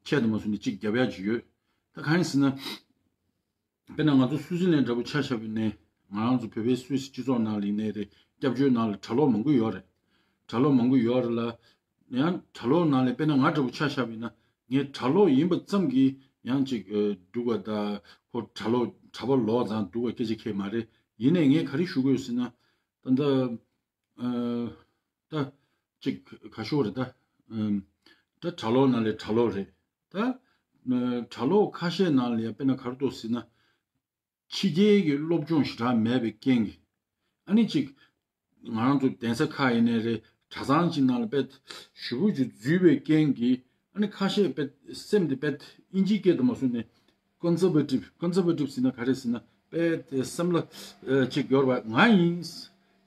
ཆེད་དུ་མ་སོང་ནས་གཅིག་རྒྱབ་ཡ་ཅིག་ཡོད། ད་གང་ཡིན་ཟེར་ན། དཔེར་ན་ང་ཚོ་སུའུ་ཙི་ལན་འདྲ་པོ་ཆ་བཞག་པ་ཡིན་ནའི། ང་རང་ཚོ་བོད་པའི་སུད་སི་སྤྱི་ཚོགས་ནང་ལ་ཡིན་ནའི་རེད། སྐྱབས་བཅོལ་ནང་ལ་གྲྭ་ལོག་མང་པོ་ཡོད་རེད། གྲྭ་ལོག་མང་པོ་ཡོད་རེད་ལ། ཡང་གྲྭ་ལོག་ནང་ལ་དཔེར་ན་ང་འདྲ་པོ་ཆ་བཞག་པ་ཡིན་ན། ངས་གྲྭ་ལོག་ཡིན་པ་ཙམ་གྱིས་ཡང་ཅིག་ཨ་སྡུག་པ་དང་། ཁོ་གྲྭ་ལོག་གྲྭ་པ་ལོག་ཙང་སྡུག་པ་སྐད་ཆ་ཁེལ་མ་རེད། ཡིན་ནའི་ངས་ག་རེ་ཞུ་དགོས་ཟེར་ན། ད་ལྟ་ཨ་ད་ཅིག་ག་ཤོག་རེད་ད། ཨམ་ད་གྲྭ་ལོག་ནང་ལས་གྲྭ་ལོག་རེད་ད། ཨ་གྲྭ་ལོག་ཁ་ཤས་ནང་ལ་ཡང་དཔེར་ན་ག་རེ་འདུག་ཟེར་ན། ཕྱི་རྒྱལ་གྱི་སློབ་སྦྱོང་ཞེ་དྲག་མེད་པའི་རྐྱེན་གྱིས། ཨ་ནི་ཅིག་ང་རང་ཚོ་གདན་ས་ཁག་ཡིན་ནའི་རེད། གྲྭ་ཚང་ཅིག་ནང་ལ་དཔེ་ཞེ་པོ་ཅིག་འཛུལ་བའི་རྐྱེན་གྱིས། ཨ་ནི་ཁ་ཤས་དཔེ་སེམས་དེ་དཔེ་དབྱིན་ཇིའི་སྐད་དུ་མ་སོང་ནས་ཀོན་སར་ཝེ་ཊིབ། ཀོན་སར་ཝེ་ཊིབ་ཟེར་ན་ག་རེ་ཟེར་ན། དཔེ་དེ་སེམས་ལ་ཨ་ཅིག་ཡོད་རེད་པ། ང་ཡིན་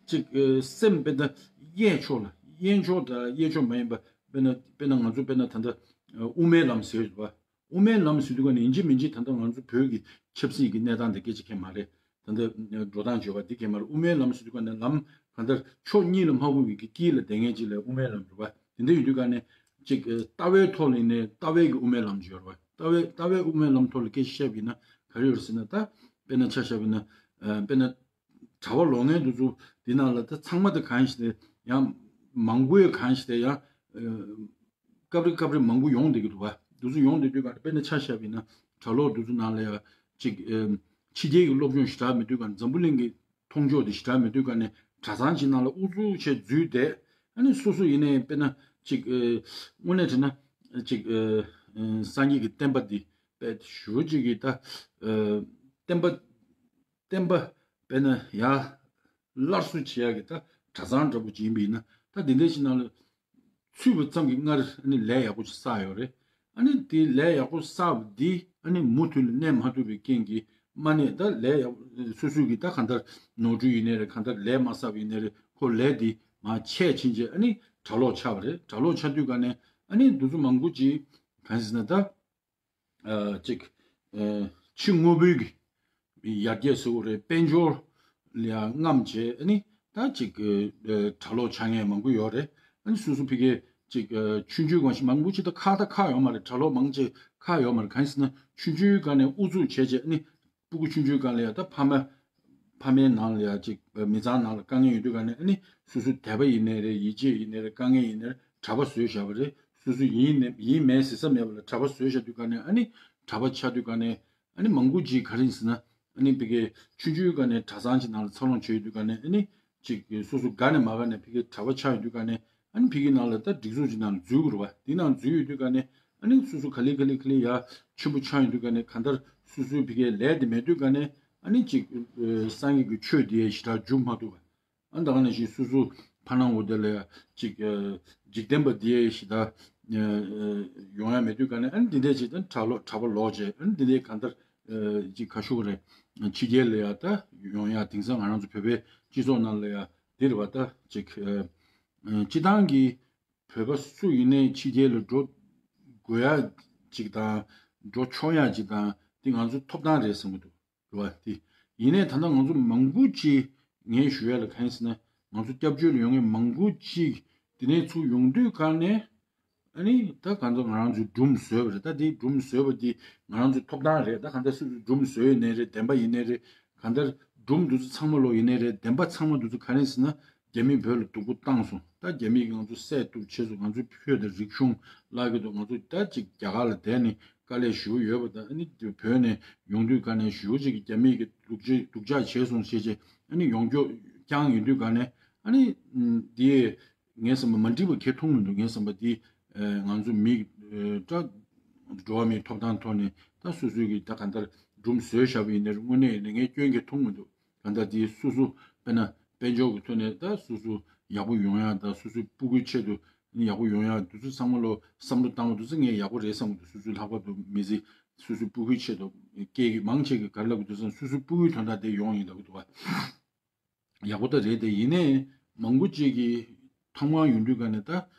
ཅིག་ཨ་སེམས་དཔེ་ད་གཡས་ཕྱོགས་ལ། གཡས་ཕྱོགས་དང་གཡས་ཕྱོགས་མ་ཡིན་པ། དཔེར་ན་དཔེར་ན་ང་ཚོ་དཔེར་ན་ད་ལྟ་ཨ་དབུ་མའི་ལམ་ཟེར་ཡོད་རེད་པ། དབུ་མའི་ལམ་ཟེར་དུས་ག་ནས་ཡིན་གཅིག་མིན་གཅིག་ད་ལྟ་ང་ཚོ་བོད་ཀྱི་ཆབ་སྲིད་ཀྱི་གནས་སྟངས་དེ་སྐད་ཆ་གང་ཡང་མ་རེད། ད་ལྟ་འགྲོ་སྟངས་བརྗོད་པ་འདི་གང་ཡང་མ་རེད། དབུ་མའི་ལམ་ཟེར་དུས་ག་ནས་ལམ་གང་ལྟར་ཕྱོགས་གཉིས་ལ་མ་ཕོག་པའི་གི་དཀྱིལ་ལ་བསྡད་མཁན་ཅིག་ལ་དབུ་མའི་ལམ་རེད་པ། དེ་འདྲ་ཡིན་དུས་ག་ནས་ཅིག་ཨ་ལྟ་བའི་ཐོག་ལ་ཡིན་ནའི་ལྟ་བའི་གི་དབུ་མའི་ལམ་ཅིག་ཡོད་རེད་པ། ལྟ་བའི་ལྟ་བའི་དབུ་མའི་ལམ་ཐོག་ལ་སྐད་ཆ་བཤད་པ་ཡིན་ན་ག་རེ་ཡོད་རེད་ཟེར་ན། ད་དཔེར་ན་ཆ་བཞག་པ་ཡིན་ན། ཨ་དཔེར་ན་གྲྭ་པ་ལོག་མཁན་དེ་ཚོ་འདི་ནང་ལ་ད་ཚང་མ་ད་གང་ཞིག་དེ་ཡང་མང་པོའི་གང་ཞིག་དེ་ཡང་ཨ་སྐབས་རེ་སྐབས་རེ་མང་པོ་ཡོང་བསྡད་ཀྱི་འདུག་པ། འདི་ཚོ་ཡོང་བསྡད་དུས་ག་དཔེར་ན་ཆ་བཞག་པ་ཡིན་ན། གྲྭ་ལོག་འདི་ཚོ་ནང་ལ་ཡང་ཅིག་ཨ་ཕྱི་རྒྱལ་གྱི་སློབ་སྦྱོང་ཞེ་དྲག་མེད་དུས་ག་ནས། འཛམ་བུ་གླིང་གི་མཐོང་ཕྱོགས་དེ་ཞེ་དྲག་མེད་དུས་ག་ནས། གྲྭ་ཚང་ཅིག་ནང་ལ་ཨུ་ཚུགས་བྱས་འཛུལ་བསྡད། ཨ་ནི་སོ་སོ་ཡིན་ནའི་དཔེར་ན་ཅིག་ཨ་དངོས་གནས་བྱས་ན་ཅིག་ཨ་ཨ་སངས་རྒྱས་ཀྱི་བསྟན་པ་འདི་དཔེ་ཞེ་པོ་ཅིག་གི་ད་ཨ་བསྟན་པ་བསྟན་པ་དཔེར་ན་ཡར་སླར་གསོ་བྱེད་ཡག་གི་ད་གྲྭ་ཚང་འདྲ་པོ་ཅིག་ཡིན་པ་ཡིན་ན། ད་དེ་འདྲ་ཞིག་ནང་ལ་ཚུད་པ་ཙམ་གྱིས་སྔར་ཨ་ནི་ལས་ཡག་པོ་ཅིག་བསགས་ཡོད་རེད། ཨ་ནི་དེ་ལས་ཡག་པོ་བསགས་པ་འདི་ཨ་ནི་མུ་མཐུད་ལ་གནས་མ་ཐུབ་པའི་རྐྱེན་གྱིས་མ་གནས། ད་ལས་ཡག་སོ་སོའི་གི་ད་གང་ལྟར་ནོར་འཁྲུལ་ཡིན་ནའི་རེད། གང་ལྟར་ལས་མ་བསགས་པ་ཡིན་ནའི་རེད། ཁོ་ལས་འདི་མར་ཆད་ཕྱིན་རྗེས་ཨ་ནི་གྲྭ་ལོག་ཆགས་པ་རེད། གྲྭ་ལོག་ཆགས་དུས་ག་ནས་ཨ་ནི་འདི་ཚོ་མང་པོ་ཅིག་གང་ཟེར་ན་ད། ཨ་ཅིག་ཨ་ཕྱི་དངོས་པོའི་གི་ཡར་རྒྱས་སུ་རེད། དཔལ་འབྱོར་ལ་ཡང་རྔམ་བྱས། ཨ་ནི་ད་ཅིག་ཨ་གྲྭ་ལོག་ཆགས་མཁན་མང་པོ་ཡོད་རེད། ཨ་ནི་སོ་སོ་ཕ་གིའི་ཅིག་ཨ་ཆུང་ཆུང་གང་ཞིག་མང་པོ་ཅིག་ད་ཁག་ད་ཁག་ཡོད་མ་རེད། གྲྭ་ལོག་མང་ཆེ་ཁག་ཡོད་མ་རེད། གང་ཡིན་ཟེར་ན་ཆུང་ཆུང་ག་ནས་ཨུ་ཚུགས་བྱས་བྱས། ཨ་ནི་སྤུ་གུ་ཆུང་ཆུང་ག་ལ་ཡང་ད་ཕ་མ་ཕ་མའི་ནང་ལ་ཡ་ཅིག་མི་ཚང་ནང་ལ་དཀའ་ངལ་ཡོད་དུས་ག་ནས། ཨ་ནི་སོ་སོ་དད་པ་ཡིན་ནའི་རེད། ཡིད་ཆེས་ཡིན་ནའི་རེད། དཀའ་ངལ་ཡིན་ནའི་རེད། གྲྭ་པ་བཟོས་བཞག་པ་རེད། སོ་སོ་ཡིན་ནའི་ཡིན་མེད་ཟེར་ས་མེད་པ་ལ་གྲྭ་པ་བཟོས་བཞག་དུས་ག་ནས། ཨ་ནི་གྲྭ་པ་ཆགས་དུས་ག་ནས། ཨ་ནི་མང་པོ་ཅིག་ག་རེ་ཡིན་ཟེར་ན། ཨ་ནི་ཕ་གིའི་ཆུང་ཆུང་ག་ནས་གྲྭ་ཚང་ཅིག་ནང་ལ་འཚར་ལོངས་བྱས་ཡོད་དུས་ག་ནས། ཨ་ནི་ཅིག་སོ་སོ་དགའ་ནས་མ་དགའ་ནས་ཕ་གིའི་གྲྭ་པ་ཆགས་ཡོད་དུས་ག་ནས། ཨ་ནི་ཕ་གིའི་ནང་ལ་ད་སྒྲིག་འཛུགས་ཅིག་ནང་ལ་འཛུལ་དགོས་རེད་པ། དེ་ནང་འཛུལ་ཡོད་དུས་ག་ནས། ཨ་ནི་སོ་སོ་ག་ལེ་ག་ལེ་ག་ལེ་ཡར་ཆེན་པོ་ཆགས་ཡོང་དུས་ག་ནས། གང་ལྟར་སོ་སོའི་ཕ་གིའི་ལས་དེ་མེད་དུས་ག་ནས། ཨ་ནི་ཅིག་ཨ་སངས་རྒྱས་ཀྱི་ཆོས་དེ་ཞེ་དྲག་འཇུ་མ་ཐུབ་པ། ཨ་ནི་ད་ག་ནང་བཞིན་སོ་སོ་ཕ་ནང་འོ་དེ་ལ་ཡ་ཅིག་ཨ་འཇིག་རྟེན་པ་དེ་ཞེ་དྲག་ཨ་ཡོང་ཡ་མེད་དུས་ག་ནས། ཨ་ནི་འདི་འདྲས་ཅིག་ད་གྲྭ་ལོག་གྲྭ་པ་ལོག་བྱས། ཨ་ནི་འདི་འདྲས་གང་ལྟར་ཨ་ཅིག་ག་ཞུ་དགོས་རེད། ཕྱི་རྒྱལ་ལ་ཡ་ད་ཡོང་ཡ། དེང་སང་ང་རང་ཚོ་བོད་པའི་སྤྱི་ཚོགས་ནང་ལ་ཡ་འདི་རེད་པ། ད་ཅིག་ཨ་སྤྱི་བཏང་གི་བོད་པ་སུ་ཡིན་ནའི་ཕྱི་རྒྱལ་ལ་འགྲོ་དགོས་ཡ་ཅིག་དང་། འགྲོ་ཆོག་ཡ་ཅིག་དང་། འདི་ང་ཚོའི་ཐོབ་ཐང་རེད་བསམ་གྱི་འདུག་རེད་པ། དེ་ཡིན་ནའི་ད་ལྟ་ང་ཚོ་མང་པོ་ཅིག་ངས་ཞུ་ཡ་ལ་གང་ཡིན་ཟེར་ན། ང་ཚོ་སྐྱབས་བཅོལ་ལ་ཡོང་མཁན་མང་པོ་ཅིག་དེ་ནས་ཚུར་ཡོང་དུས་ག་ནས། ཨ་ནི་ད་གང་ལྟར་ང་རང་ཚོའི་སྒྲུང་བཟོས་པ་རེད། ད་དེ་སྒྲུང་བཟོས་པ་འདི་ང་རང་ཚོའི་ཐོབ་ཐང་རེད། ད་གང་ལྟར་སོ་སོའི་སྒྲུང་བཟོས་ཡིན་ནའི་རེད། བདེན་པ་ཡིན་ནའི་རེད། གང་ལྟར་སྒྲུང་འདི་ཚོ་ཚང་མ་ལོ་ཡིན་ནའི་རེད། བདེན་པ་ཚང་མ་འདི་ཚོ་ག་རེ་ཡིན་ཟེར་ན། རྒྱ་མིས་བོད་ལ་སྡུག་པོ་བཏང་སོང་། ད་རྒྱ་མིས་ང་ཚོ་བསད་གཏུབ་བྱས་སོང་། ང་ཚོའི་ཆོས་དང་རིག་གཞུང་བརླག་གི་འདུག། ང་ཚོ་ད་ཅིག་རྒྱ་གར་ལ་བསྡད་ནས་དཀའ་ལས་ཞེ་པོ་ཡོད་པ་དང་། ཨ་ནི་བོད་ནས་ཡོང་དུས་ག་ནས་ཞེ་པོ་ཅིག་གིས་རྒྱ་མིས་ཀྱི་སྡུག་ཅག་སྡུག་ཅག་བྱས་སོང་ཞེས་བྱས། ཨ་ནི་ཡོང་རྒྱུ་རྐྱང་ཡིན་དུས་ག་ནས། ཨ་ནི་འདི་ངའི་བསམ་པ་མ་འགྲིག་པ་གང་ཡང་མཐོང་མི་འདུག། ངའི་བསམ་པ་འདི་ཨ་ང་ཚོ་མི་ཨ་ད་འགྲོ་བ་མིའི་ཐོབ་ཐང་ཐོག་ནས་ད་སོ་སོའི་གི་ད་གང་ལྟར་སྒྲུང་བཟོས་བཞག་པ་ཡིན་ནའི་རེད། དངོས་གནས་ཡིན་ནའི་ངས་སྐྱོན་གང་ཡང་མཐོང་མི་འདུག། གང་ལྟར་འདི་སོ་སོ་དཔེར་ན་ དཔལ་འབྱོར་གྱི་ཐོག་ནས་ད་སོ་སོ་ཡག་པོ་ཡོང་ཡ་དང་སོ་སོའི་སྤུ་གུའི་ཆེད་དུ་ཡག་པོ་ཡོང་ཡ་དེ་ཚོ་ཚང་མ་ལོ་བསམ་བློ་བཏང་བ་དེ་ཚོ་ངས་ཡག་པོ་རེད་བསམ་གྱི་འདུག་སོ་སོའི་ལྷག་པར་དུ་མི་ཚེ་སོ་སོའི་སྤུ་གུའི་ཆེད་དུ་སྐད་ཀྱི་མང་ཆེ་གི་ག་རེ་ལབ་དགོས་འདུག་ཟེར་ན་སོ་སོའི་སྤུ་གུའི་དོན་དག་དེ་ཡོང་ཡིན་ལབ་གི་འདུག་བ། ཡག་པོ་ད་རེད་དེ་ཡིན་ནའི་མང་པོ་ཅིག་གིས་ཐོག་མར་ཡོང་དུས་ག་ནས་ད་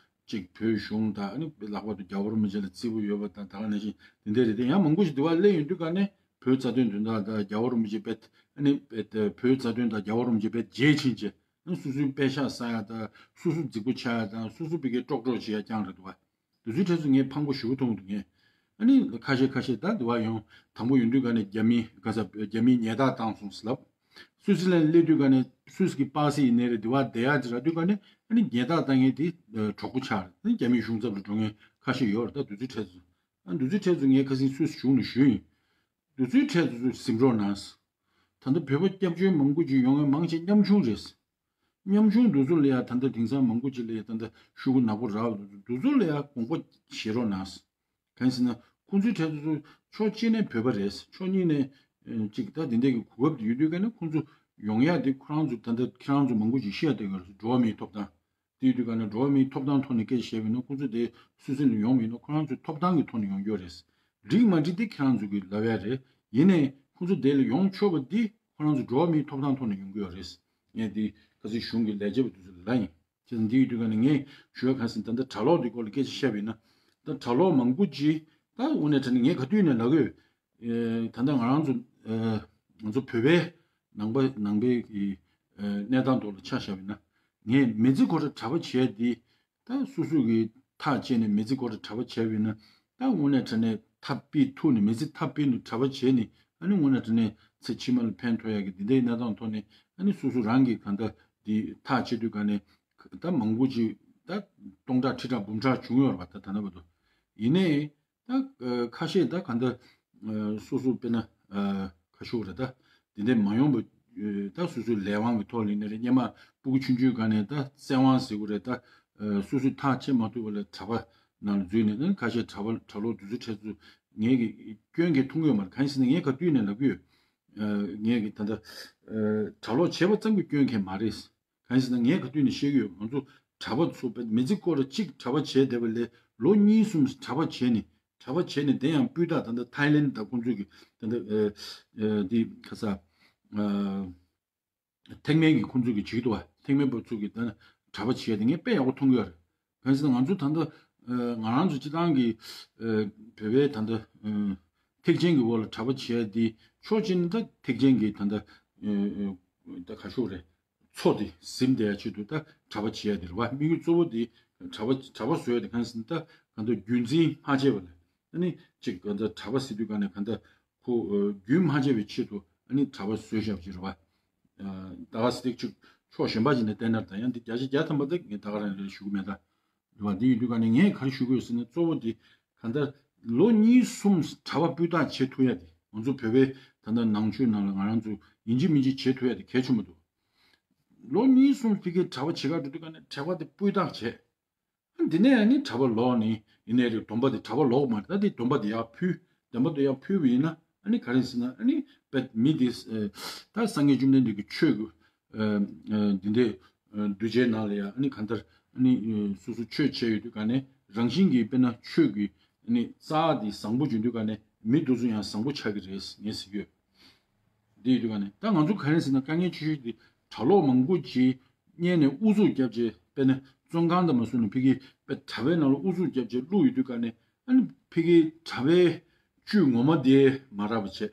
ཅིག་བོད་གཞུང་དང་ཨ་ནི་ལྷག་པར་དུ་རྒྱལ་བ་རིན་པོ་ཆེ་ལ་བརྩི་བོ་ཡོད་པ་དང་ད་ག་ནང་བཞིན་དེ་འདྲ་རེད་དེ་ཡང་མང་པོ་ཞིག་དེ་བ་སླེབས་ཡོང་དུས་ག་ནས་བོད་རྩ་དོན་དོན་དག་དང་རྒྱལ་བ་རིན་པོ་ཆེ་བེད་ཨ་ནི་བེད་བོད་རྩ་དོན་དང་རྒྱལ་བ་རིན་པོ་ཆེ་བེད་རྗེས་ཕྱིན་བྱས་ཨ་ནི་སོ་སོའི་པད་ཤག་ཟ་ཡ་དང་སོ་སོ་རྫིག་པོ་ཆགས་ཡ་དང་སོ་སོ་བི་གའི་ཀྲོག་ཀྲོག་བྱེད་ཡ་རྐྱང་རེད་འདུག་བ། དེ་ཚོའི་གྲས་སུ་ངས་ཕངས་པོ་ཞེ་པོ་མཐོང་འདུག་ངས། ཨ་ནི་ཁ་ཤས་ཁ་ཤས་ད་དེ་བ་ཡོང་དང་པོ་ཡོང་དུས་ག་ནས་རྒྱ་མི་ག་ས་རྒྱ་མིས་ཉེས་རྡུང་བཏང་སོང་ཟེར་ལབ། སུད་སི་ལན་སླེབས་དུས་ག་ནས་སུད་སི་གི་པ་སི་ཡིན་ནའི་རེད་དེ་བ་བསྡད་ཡ་ཅིག་རག་དུས་ག་ནས་ཨ་ནི་ཉེས་རྡུང་བཏང་མཁན་དེ་གྲོགས་པོ་ཆགས་རེད་ཨ་ནི་རྒྱ་མིའི་གཞུང་ཚབ་ལ་འགྲོ་མཁན་ཁ་ཤས་ཡོད་རེད་ད་དེ་ཚོའི་གྲས་སུ། ཨ་དེ་ཚོའི་གྲས་སུ་ངས་ཁ་སང་སུད་སི་གཞུང་ལ་ཞུས་ཡིན། དེ་ཚོའི་གྲས་སུ་གཟིམ་རོགས་གནང་། ད་ལྟ་བོད་པ་སྐྱབས་བཅོལ་མང་པོ་ཅིག་ཡོང་མཁན་མང་ཆེ་ཉམ་ཆུང་རེད། ཉམ་ཆུང་འདི་ཚོ་ལ་ཡང་ད་ལྟ་དེང་སང་མང་པོ་ཅིག་ལ་ཡང་ད་ལྟ་ཤོག་གུ་ནག་པོ་རག་འདུག་འདི་ཚོ་ལ་ཡང་དགོངས་པ་བཞེས་རོགས་གནང་། གང་ཡིན་ཟེར་ན་ཁོང་ཚོའི་གྲས་སུ་ཕྱོགས་གཅིག་ནས་བོད་པ་རེད་ཕྱོགས་གཉིས་ནས་ཅིག་ད་དེ་འདྲའི་གི་གོ་སྐབས་དེ་ཡོད་དུས་ག་ནས་ཁོང་ཚོ་ཡོང་ཡག་དེ་ཁོ་རང་ཚོ་ད་ལྟ་ཁྱེད་རང་ཚོ་མང་པོ་ཅིག་བཤད་བསྡད་ཡོད་རེད་འགྲོ་བ་མིའི་ཐོབ་ཐང་དེ་ཡོད་དུས་ག་ནས་འགྲོ་བ་མིའི་ཐོབ་ཐང་ཐོག་ནས་སྐད་ཆ་བཤད་པ་ཡིན་ན་ཁོང་ཚོ་དེ་སུད་སི་ནས་ཡོང་མིན་ན་ཁོ་རང་ཚོའི་ཐོབ་ཐང་གི་ཐོག་ནས་ཡོང་རྒྱུ་རེད། འགྲིག་མ་འགྲིག་དེ་ཁྱེད་རང་ཚོ་གི་ལབ་ཡ་རེད། ཡིན་ནའི་ཁོང་ཚོ་དེ་ལ་ཡོང་ཆོག་པ་འདི་ཁོ་རང་ཚོ་འགྲོ་བ་མིའི་ཐོབ་ཐང་ཐོག་ནས་ཡོང་གི་ཡོད་རེད། ངས་འདི་ཁ་སང་གཞུང་གི་ལས་བྱེད་པ་དེ་ཚོ་ལ་ལབ་ཡིན། བྱས་ཙང་འདི་ཡོད་དུས་ག་ནས་ངས་ཞུ་བ་ག་ཟིན་ད་ལྟ་གྲྭ་ལོག་འདི་སྐོར་ལ་སྐད་ཆ་བཤད་པ་ཡིན་ན། ད་གྲྭ་ལོག་མང་པོ་ཅིག་ད་དངོས་གནས་དྲང་གནས་ངས་ག་དུས་ནས་ལབ་ཡོད། ད་ལྟ་ང་རང་ཚོ་ང་ཚོ་བོད་པའི་ནང་པ་ནང་པའི་གི་གནས་སྟངས་ཐོག་ལ་ཆ་བཞག་པ་ཡིན་ན། ངས་མི་ཚེ་ཁོ་ར་གྲྭ་པ་བྱས་འདི། ད་སོ་སོ་གི་ཐག་བཅད་ནས་མི་ཚེ་སྐོར་དུ་གྲྭ་པ་བྱས་པ་ཡིན་ན་ད་དངོས་གནས་དྲང་གནས་ཐབས་སྤེལ་ཐུབ་ནས་མི་ཚེ་ཐབས་སྤེལ་ནས་གྲྭ་པ་བྱས་ནས་ཨ་ནི་དངོས་གནས་དྲང་གནས་ཚེ་ཕྱི་མ་ལ་ཕན་ཐོགས་ཡག་གི་འདི་འདྲའི་གནས་སྟངས་ཐོག་ནས་ཨ་ནི་སོ་སོ་རང་གི་གང་ལྟར་འདི་ཐག་བཅད་དུས་ག་ནས་ད་མང་པོ་ཅིག་ད་སྟོང་ཕྲག་ཁྲི་ཕྲག་འབུམ་ཕྲག་བྱུང་ཡོད་རེད་པ་ད་ད་ལྟ་བར་དུ། ཡིན་ནའི་ད་ཁ་ཤས་ད་གང་ལྟར་སོ་སོ་དཔེར་ན་ཁ་ཤུགས་རེད་ད། དེ་འདྲ་མ་ཡོང་བ་ད་སོ་སོའི་ལས་དབང་གི་ཐོག་ལ་ཡིན་ན་རེད་སྙེ་མ་སྤུ་གུ་ཆུང་ཆུང་སྒང་ནས་ད་བཙན་དབང་ཟེར་དགོས་རེད་ད། སོ་སོའི་ཐག་བཅད་མ་ཐུབ་པ་ལ་གྲྭ་པ་ནང་ལ་འཛུལ་ནས་ཨ་ནི་ཁ་ཤས་གྲྭ་པ་གྲྭ་ལོག་དུས་ཚོད་འཕྲད་ཚུལ་ངས་ཀྱི་སྐྱོན་གྱི་མཐོང་གི་ཡོད་མ་རེད། གང་ཡིན་ཟེར་ན་ངས་ག་དུས་ནས་ལབ་ཀྱི་ཡོད། ངས་ཀྱི་ད་ལྟ་གྲྭ་ལོག་བྱས་པ་ཙམ་གྱི་སྐྱོན་གང་མ་རེད། གང་ཡིན་ཟེར་ན་ངས་ག་དུས་ནས་བཤད་ཀྱི་ཡོད། ང་ཚོ་གྲྭ་པ་ཚོ་མི་ཚེ་སྐོར་གཅིག་གྲྭ་པ་བྱས་བསྡད་པ་ལས་ལོ་གཉིས་གསུམ་གྲྭ་པ་བྱས་ནས་གྲྭ་པ་བྱས་ནས་དེ་ཡང་སྤུས་དག་ད་ལྟ་ཐའི་ལེན་དང་ཁོང་ཚོས་ཀྱི་ད་ལྟ་འདི་ག་ས་ཐེག་དམན་གྱི་ཁོང་ཚོས་ཀྱི་བྱེད་ཀྱི་འདུག་བ། ཐེག་དམན་པ་ཚོ་གི་ད་གྲྭ་པ་བྱས་དེ་ངས་དཔེ་ཡག་པོ་མཐོང་གི་ཡོད་རེད། གང་ཡིན་ཟེར་ན་ང་ཚོ་ད་ལྟ་ང་རང་ཚོ་སྤྱི་བཏང་གི་བོད་པའི་ད་ལྟ་ཐེག་ཆེན་གྱི་འོག་ལ་གྲྭ་པ་བྱས་དེ་ཕྱོགས་གཅིག་ནས་ད་ཐེག་ཆེན་གྱི་ད་ལྟ་ད་ག་ཤོག་རེད། ཚོ་དེ་ཟིན་བསྡད་ཡ་ཆེད་དུ་ད་གྲྭ་པ་བྱེད་ཡ་དེ་རེད་བ། དམིགས་ཡུལ་གཙོ་བོ་དེ་གྲྭ་པ་གྲྭ་པ་བཟོ་ཡ་དེ་གང་ཟིན་ད་གང་ལྟར་རྒྱུན་འཛིན་མ་བྱས་པ་ལ་ཨ་ནི་གཅིག་གང་ལྟར་གྲྭ་པ་ཟེར་དུས་གང་ནས་གང་ལྟར་ཁོ་རྒྱུན་མ་བྱས་པའི་ཆེད་དུ་ཨ་ནི་གྲྭ་པ་བཟོས་བཞག་པ་ཅིག་རེད་བ། ད་ག་ཟེར་ཏེ་གཅིག་ཕྱོགས་གཞན་པ་ཅིག་ནས་བལྟས་ན་ད་ཡང་འདི་བརྒྱ་ཆ་བརྒྱ་ཐམ་པ་དེ་ངས་ད་ག་རང་རེད་ཞུ་གི་མེད་ད། རེད་བ། འདི་ཡོད་དུས་གང་ནས་ངས་ག་རེ་ཞུ་དགོས་ཟེར་ན་གཙོ་བོ་དེ་གང་ལྟར་ལོ་གཉིས་གསུམ་གྲྭ་པ་སྤུས་དག་བྱེད་ཐུབ་ཡ་དེ་ང་ཚོ་བོད་པའི་ད་ལྟ་ནང་ཆོས་ནང་ལ་ང་རང་ཚོ་ཡིན་གཅིག་མིན་གཅིག་བྱེད་ཐུབ་ཡ་དེ་གལ་ཆེན་པོ་འདུག་ལོ་གཉིས་གསུམ་དེ་གའི་གྲྭ་པ་བྱེད་ག་འགྲོ་དུས་གང་ནས་གྲྭ་པ་དེ་སྤུས་དག་བྱས། འདི་ནས་ཨ་ནི་གྲྭ་པ་ལོག་ནི་ཡིན་ནའི་རེད། སྡོམ་པ་དེ་གྲྭ་པ་ལོག་མ་རེད། ད་དེ་སྡོམ་པ་དེ་ཡར་ཕུལ། སྡོམ་པ་དེ་ཡར་ཕུལ་བ་ཡིན་ན་ཨ་ནི་ག་རེ་ཟེར་ན་ཨ་ནི་དཔེ་མི་དེ་ད་སངས་རྒྱས་བཅོམ་ལྡན་འདས་ཀྱི་ཆོས་ཀྱི་འདི་འདྲའི་གདུལ་བྱའི་ནང་ལ་ཡང་ཨ་ནི་གང་ལྟར་ཨ་ནི་སོ་སོ་ཆོས་བྱས་ཡོད་དུས་ག་ནས་རང་བཞིན་གྱིས་དཔེར་ན་ཆོས་ཀྱི་ཨ་ནི་རྩ་དེ་བཟང་པོ་འབྱུང་དུས་ག་ནས་མི་དེ་ཚོ་ཡང་བཟང་པོ་ཆགས་ཀྱི་རེད་ངས་ཟེར་གྱི་ཡོད། འདི་ཡོད་དུས་ག་ནས་ད་ང་ཚོ་ག་རེ་ཟེར་ན་དཀའ་ངལ་ཆེ་ཤོས་དེ་གྲྭ་ལོག་མང་པོ་ཅིག་གཉེར་ནས་ཨུ་ཚུགས་བརྒྱབ་བྱས་དཔེར་ན་བཙོན་ཁང་དུ་མ་སོང་ནས་ཕ་གི་དཔེ་གྲྭ་པའི་ནང་ལ་ཨུ་ཚུགས་བརྒྱབ་བྱས་བླུགས་ཡོད་དུས་ག་ནས་ཨ་ནི་ཕ་གི་གྲྭ་པའི་བཅུད་ངོ་མ་དེ་མ་རག་པ་བྱས།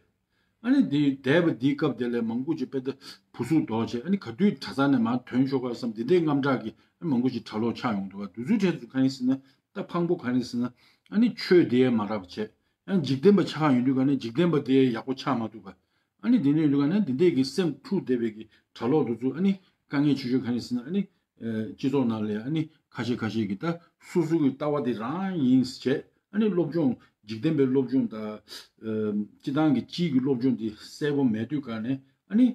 ཨ་ནི་དེ་འདས་པ་འདིའི་སྐབས་དེ་ལ་མང་པོ་ཅིག་དཔེ་ད་བུ་གཟུགས་ལྡོག་བྱས་ཨ་ནི་ག་དུས་གྲྭ་ཚང་ནས་མར་ཐོན་ཆོག་ག་བསམ་དེ་འདྲའི་དངངས་སྐྲག་གིས་ཨ་ནི་མང་པོ་ཅིག་གྲྭ་ལོག་ཆགས་ཡོང་འདུག་བ། དེ་ཚོའི་གྲས་སུ་གང་ཡིན་ཟེར་ན་ད་ཕངས་པོ་གང་ཡིན་ཟེར་ན་ཨ་ནི་ཆོས་དེ་མ་རག་པ་བྱས། ཡང་འཇིག་རྟེན་པ་ཆགས་ཡོང་དུས་ག་ནས་འཇིག་རྟེན་པ་དེ་ཡག་པོ་ཆགས་མ་ཐུབ་པ། ཨ་ནི་དེ་ནས་ཡོང་དུས་ག་ནས་འདི་འདྲས་ཀྱི་སེམས་འཁྲུག་བསྡད་པའི་གི་གྲྭ་ལོག་དེ་ཚོ་ཨ་ནི་དཀའ་ངལ་ཆེ་ཤོས་ག་ནས་ཟེར་ན་ཨ་ནི་སྤྱི་ཚོགས་ནང་ལ་ཡང་ཨ་ནི་ཁ་ཤས་ཁ་ཤས་ཀྱིས་ད་སོ་སོ་གི་ལྟ་བ་དེ་རང་ཡིན་བྱས་ཨ་ནི་སློབ་སྦྱོང་འཇིག་རྟེན་པའི་སློབ་སྦྱོང་དང་སྤྱི་བཏང་གི་སྤྱིའི་གི་སློབ་སྦྱོང་དེ་གསལ་པོ་མེད་དུས་ག་ནས་ཨ་ནི་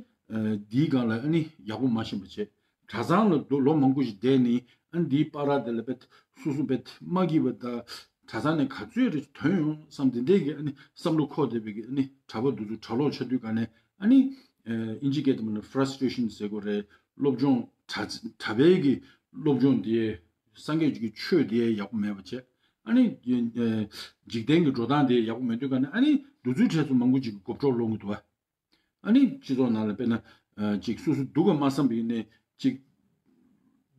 འདིའི་སྒང་ལ་ཨ་ནི་ཡག་པོ་མ་ཤེས་པ་བྱས། གྲྭ་ཚང་ལ་ལོ་མང་པོ་ཞིག་བསྡད་ནས་ཨ་ནི་འདིའི་བར་དེ་ལ་བེད་སོ་སོ་བེད་མ་སྐྱིད་པ་དང་གྲྭ་ཚང་ནས་ག་ཚོད་རེ་ཐོན་ཡོང་བསམ་དེ་འདྲས་ཀྱི་ཨ་ནི་བསམ་བློ་འཁོར་བསྡད་པའི་གི་ཨ་ནི་གྲྭ་པ་འདི་ཚོ་གྲྭ་ལོག་ཆགས་དུས་ག་ནས་ཨ་ནི་ཨིན་ཇི་སྐད་དུ་མ་ནི་ཕ་ར་སི་ཊི་རེ་ཤན་ཟེར་དགོས་རེད། སློབ་སྦྱོང་གྲྭ་གྲྭ་པའི་གི་སློབ་སྦྱོང་དེ་སངས་རྒྱས་ཀྱི་ཆོས་དེ་ཡག་པོ་མེད་པ་བྱས། ཨ་ནི་འཇིག་རྟེན་གྱི་འགྲོ་སྟངས་དེ་ཡག་པོ་མེད་དུས་ག་ནས་ཨ་ནི་འདུག་ཚུལ་གྲས་སུ་མང་པོ་ཅིག་གི་གོ་སྐབས་སློང་གི་འདུག་བ། ཨ་ནི་སྤྱི་ཚོགས་ནང་ལ་དཔེར་ན་ཅིག་སོ་སོ་སྡུག་ག་མ་བསམ་པ་ཡིན་ནའི་ཅིག་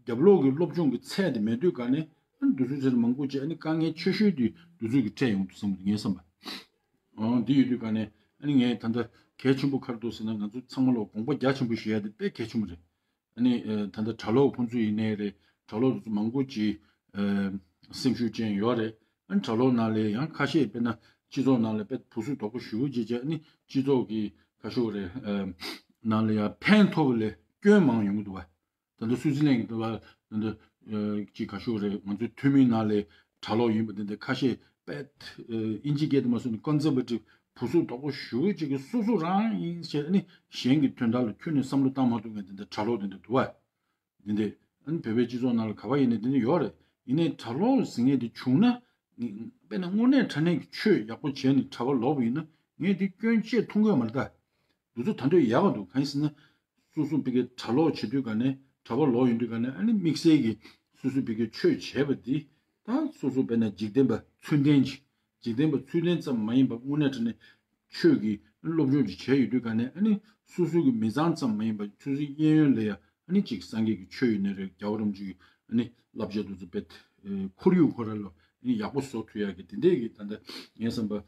རྒྱབ་ལོགས་ཀྱི་སློབ་སྦྱོང་གི་ཚད་དེ་མེད་དུས་ག་ནས་ཨ་ནི་འདུག་ཚུལ་གྲས་སུ་མང་པོ་ཅིག་ཨ་ནི་དཀའ་ངལ་ཆེ་ཤོས་དེ་འདུག་ཚུལ་གྱི་འཕྲད་ཡོང་འདུག་བསམ་གི་འདུག་ངའི་བསམ་པ། ཨང་འདི་ཡོད་དུས་ག་ནས་ཨ་ནི་ངས་ད་ལྟ་གལ་ཆེན་པོ་ག་རེ་འདུག་ཟེར་ན། ང་ཚོ་ཚང་མ་ལ་དགོངས་པ་རྒྱ་ཆེན་པོ་ཞུ་ཡ་དེ་དཔེ་གལ་ཆེན་པོ་རེད། ཨ་ནི་ཨ་ད་ལྟ་གྲྭ་ལོག་ཁོང་ཚོ་ཡིན་ནའི་རེད། གྲྭ་ལོག་དེ་ཚོ་མང་པོ་ཅིག་ཨ་སེམས་ཤུགས་ཅན་ཡོད་རེད། ཨ་ནི་གྲྭ་ལོག་ནང་ལ་ཡང་ཁ་ཤས་དཔེར་ན་སྤྱི་ཚོགས་ནང་ལ་དཔེ་བུ་གཟུགས་དོག་པོ་ཞེ་པོ་ཅིག་བྱས། ཨ་ནི་སྤྱི་ཚོགས་ཀྱི་ཁ་ཤོ་རེད་ཨ་ནང་ལ་ཡང་ཕན་ཐོགས་ལས་སྐྱོན་མང་ཡོང་གི་འདུག་བ། ད་ལྟ་སུའུ་ཙི་ལན་གྱི་ད་ལྟ་ད་ལྟ་ཅིག་ག་ཤོ་རེད། ང་ཚོའི་འཐུས་མི་ནང་ལ་གྲྭ་ལོག་ཡིན་པ་དེ་འདྲ་ཁ་ཤས་དཔེ་ཨིན་ཇི་སྐད་དུ་མ་སོང་ནས་ཀོན་སར་ཝེ་ཊིབ་བུ་གཟུགས་དོག་པོ་ཞེ་པོ་ཅིག་གིས་སོ་སོ་རང་ཡིན་ཞེས་ནི་གཞན་གྱི་དོན་དག་ལ་ཁྱོན་ནས་བསམ་བློ་བཏང་མ་ཐུབ་མཁན་དེ་འདྲ་གྲྭ་ལོག་དེ་འདྲ་འདུག་བ། འདི་འདྲ་ཨ་ནི་བོད་པའི་སྤྱི་ཚོགས་ནང་ལ་ག་པར་ཡིན་ནའི་འདི་འདྲ་ཡོད་རེད། ཡིན་ནའི་གྲྭ་ལོག་ཟེར་མཁན་དེ་བྱུང་ན་དཔེར་ན་དངོས་གནས་དྲང་གནས་ཀྱི་ཆོས་ཡག་པོ་བྱས་ནས་གྲྭ་པ་ལོག་པ་ཡིན་ན་ངས་དེ་སྐྱོན་བཅད་ཐུབ་ཀྱི་ཡོད་མ་རེད་ད། འདི་ཚོ་ད་འདོད་ཡག་པ་འདུག་གང་ཡིན་ཟེར་ན། སོ་སོ་བི་གའི་གྲྭ་ལོག་བྱེད་དུས་ག་ནས་གྲྭ་པ་ལོག་ཡོང་དུས་ག་ནས་ཨ་ནི་དམིགས་བསལ་གྱི་སོ་སོ་བི་གའི་ཆོས་བྱས་པ་འདི་ད་སོ་སོ་དཔེར་ན་འཇིག་རྟེན་པ་ཚུལ་ལྡན་ཅིག་འཇིག་རྟེན་པ་ཚུལ་ལྡན་ཙམ་མ་ཡིན་པ་དངོས་གནས་དྲང་གནས་ཆོས་ཀྱི་སློབ་སྦྱོང་ཅིག་བྱས་ཡོད་དུས་ག་ནས་ཨ་ནི་སོ་སོ་གི་མི་ཚང་ཙམ་མ་ཡིན་པ་ཆོས་སྲིད་གཡས་གཡོན་ལ་ཡ་ཨ་ནི་ཅིག་སངས་རྒྱས་ཀྱི་ཆོས་ཡིན་ནའི་རེད། རྒྱལ་བ་རིན་པོ་ཆེ་གི་ཨ་ནི་བསླབ་བྱ་དེ་ཚོ་དཔེ་ཁོར་ཡུག་ཁོ་ར་ལ་ཨ་ནི་ཡག་པོ་བཟོ་ཐུབ་ཡག་གི་དེ་འདྲས་ཀྱི་ད་ལྟ་ངའི་བསམ་པ།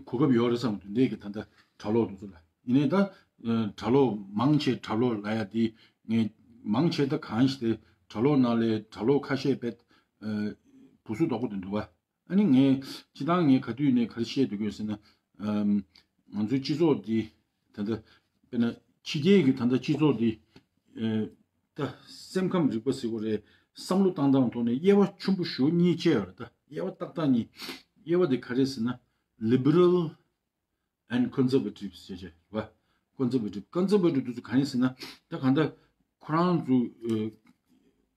གོ་སྐབས་ཡོད་རེད་བསམ་དུས་འདི་གི་ད་ལྟ་གྲྭ་ལོག་དེ་ཚོ་ལ་ཡིན་ནའི་ད་གྲྭ་ལོག་མང་ཆེ་གྲྭ་ལོག་ལ་ཡ་དེ་ངས་མང་ཆེ་ད་གང་ཞིག་དེ་གྲྭ་ལོག་ནང་ལས་གྲྭ་ལོག་ཁ་ཤས་དཔེ་བུ་གཟུགས་དོག་པོ་དེ་འདུག་བ། ཨ་ནི་ངས་སྤྱི་བཏང་ངས་ག་དུས་ནས་ག་རེ་བཤད་འདུག་གོ་ཟེར་ན། ང་ཚོའི་སྤྱི་ཚོགས་འདི་ད་ལྟ་དཔེར་ན་ཕྱི་རྒྱལ་གྱི་ད་ལྟ་སྤྱི་ཚོགས་འདི་ད་སེམས་ཁམས་རིག་པ་ཟེར་དགོས་རེད། བསམ་བློ་བཏང་སྟངས་ཐོག་ནས་དབྱེ་བ་ཆེན་པོ་ཞེ་པོ་གཉིས་ཕྱེ་ཡོད་རེད། ད་དབྱེ་བ་ཏག་ཏག་གཉིས། དབྱེ་བ་དེ་ག་རེ་ཟེར་ན། ལི་བྷི་རལ་ཨེན་ཌི་ཀོན་སར་ཝེ་ཊིབ་ཟེར་བྱས་རེད་བ། ཀོན་སར་ཝེ་ཊིབ་ཀོན་སར་ཝེ་ཊིབ་དེ་ཚོ་གང་ཡིན་ཟེར་ན། ད་གང་ལྟར་ཁོ་རང་ཚོ་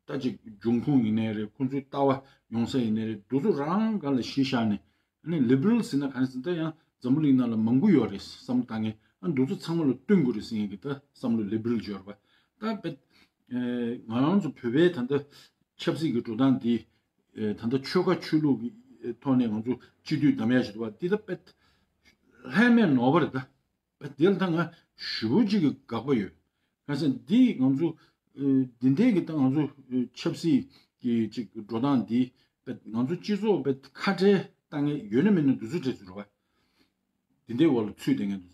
ད་ཅིག་འབྱུང་ཁུངས་ཡིན་ནའི་རེད། ཁོ་ཚོའི་ལྟ་བ་ཡོང་ས་ཡིན་ནའི་རེད། དེ་ཚོ་རང་སྒང་ལ་གཞི་བཞག་ནས། ཨ་ནི་ལི་བྷི་རལ་ཟེར་ན་གང་ཡིན་ཟེར་ན། ད་ཡང་འཛམ་བུ་གླིང་ནང་ལ་མང་པོ་ཡོད་རེད་བསམ་བློ་བཏང་མཁན། ཨ་འདི་ཚོ་ཚང་མ་ལ་བསྟུན་དགོས་རེད་ཟེར་མཁན་གྱི་ད་བསམ་བློ་ལི་བྷི་རལ་ཡོད་རེད་བ། ད་དཔེ་ང་རང་ཚོ་བོད་པའི་ད་ལྟ་ཆབ་སྲིད་ཀྱི་འགྲོ་སྟངས་འདི་ད་ལྟ་ཆོལ་ཁ་ཆོས་ལུགས་ཀྱི་ཐོག་ནས་ང་ཚོ་སྤྱི་འཐུས་བདམས་ཡ་ཞིག་འདུག་བ། འདི་ད་དཔེ་ལྷད་མེད་ནོར་བ་རེད་ད། དཔེ་དེ་ལ་ད་ང་ཞེ་པོ་ཅིག་གི་དགག་པ་ཡོད། གང་ཟེར་ན་འདི་ང་ཚོ་འདི་འདྲའི་གི་ད་ང་ཚོ་ཆབ་སྲིད་ཀྱི་ཅིག་འགྲོ་སྟངས་འདི་དཔེ་ང་ཚོ་སྤྱི་ཚོགས་དཔེ་ཁ་བྲལ་བཏང་མཁན་ཡོད་ན་མེད་ན་འདི་ཚོ་གྲས་ཚོ་རེད་བ། འདི་འདྲའི་འོག་ལ་ཚུད་བསྡད་མཁན་འདི་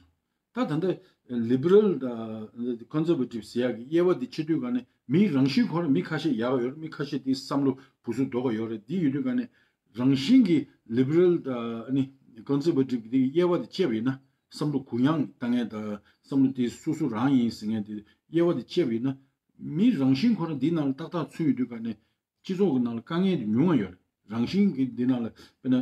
ཚོ། ད་ད་ལྟ་ལི་བྷི་རལ་དང་ཀོན་སར་ཝེ་ཊིབ་ཟེར་ཡག་གི་དབྱེ་བ་འདི་ཕྱེ་དུས་ག་ནས་མིའི་རང་བཞིན་ཁོ་རང་མི་ཁ་ཤས་ཡག་ཡོད་རེད། མི་ཁ་ཤས་དེའི་བསམ་བློ་བུ་གཟུགས་ལྡོག་ག་ཡོད་རེད། འདི་ཡོད་དུས་ག་ནས་རང་བཞིན་གྱིས་ལི་བྷི་རལ་དང་ཨ་ནི་ཀོན་སར་ཝེ་ཊིབ་ཀྱི་དེ་གི་དབྱེ་བ་དེ་བཅད་པ་ཡིན་ན། བསམ་བློ་གུ་ཡངས་བཏང་མཁན་དང་བསམ་བློ་དེ་སོ་སོ་རང་ཡིན་ཟེར་མཁན་དེ་དབྱེ་བ་དེ་བཅད་པ་ཡིན་ན། མིའི་རང་བཞིན་ཁོ་རང་འདི་ནང་ལ་ཏག་ཏག་ཚུད་ཡོད་དུས་ག་ནས་སྤྱི་ཚོགས་ཀྱི་ནང་ལ་དཀའ་ངལ་དེ་ཉུང་བ་ཡོད་རེད། རང་བཞིན་གྱི་འདི་ནང་ལ་དཔེར་ན་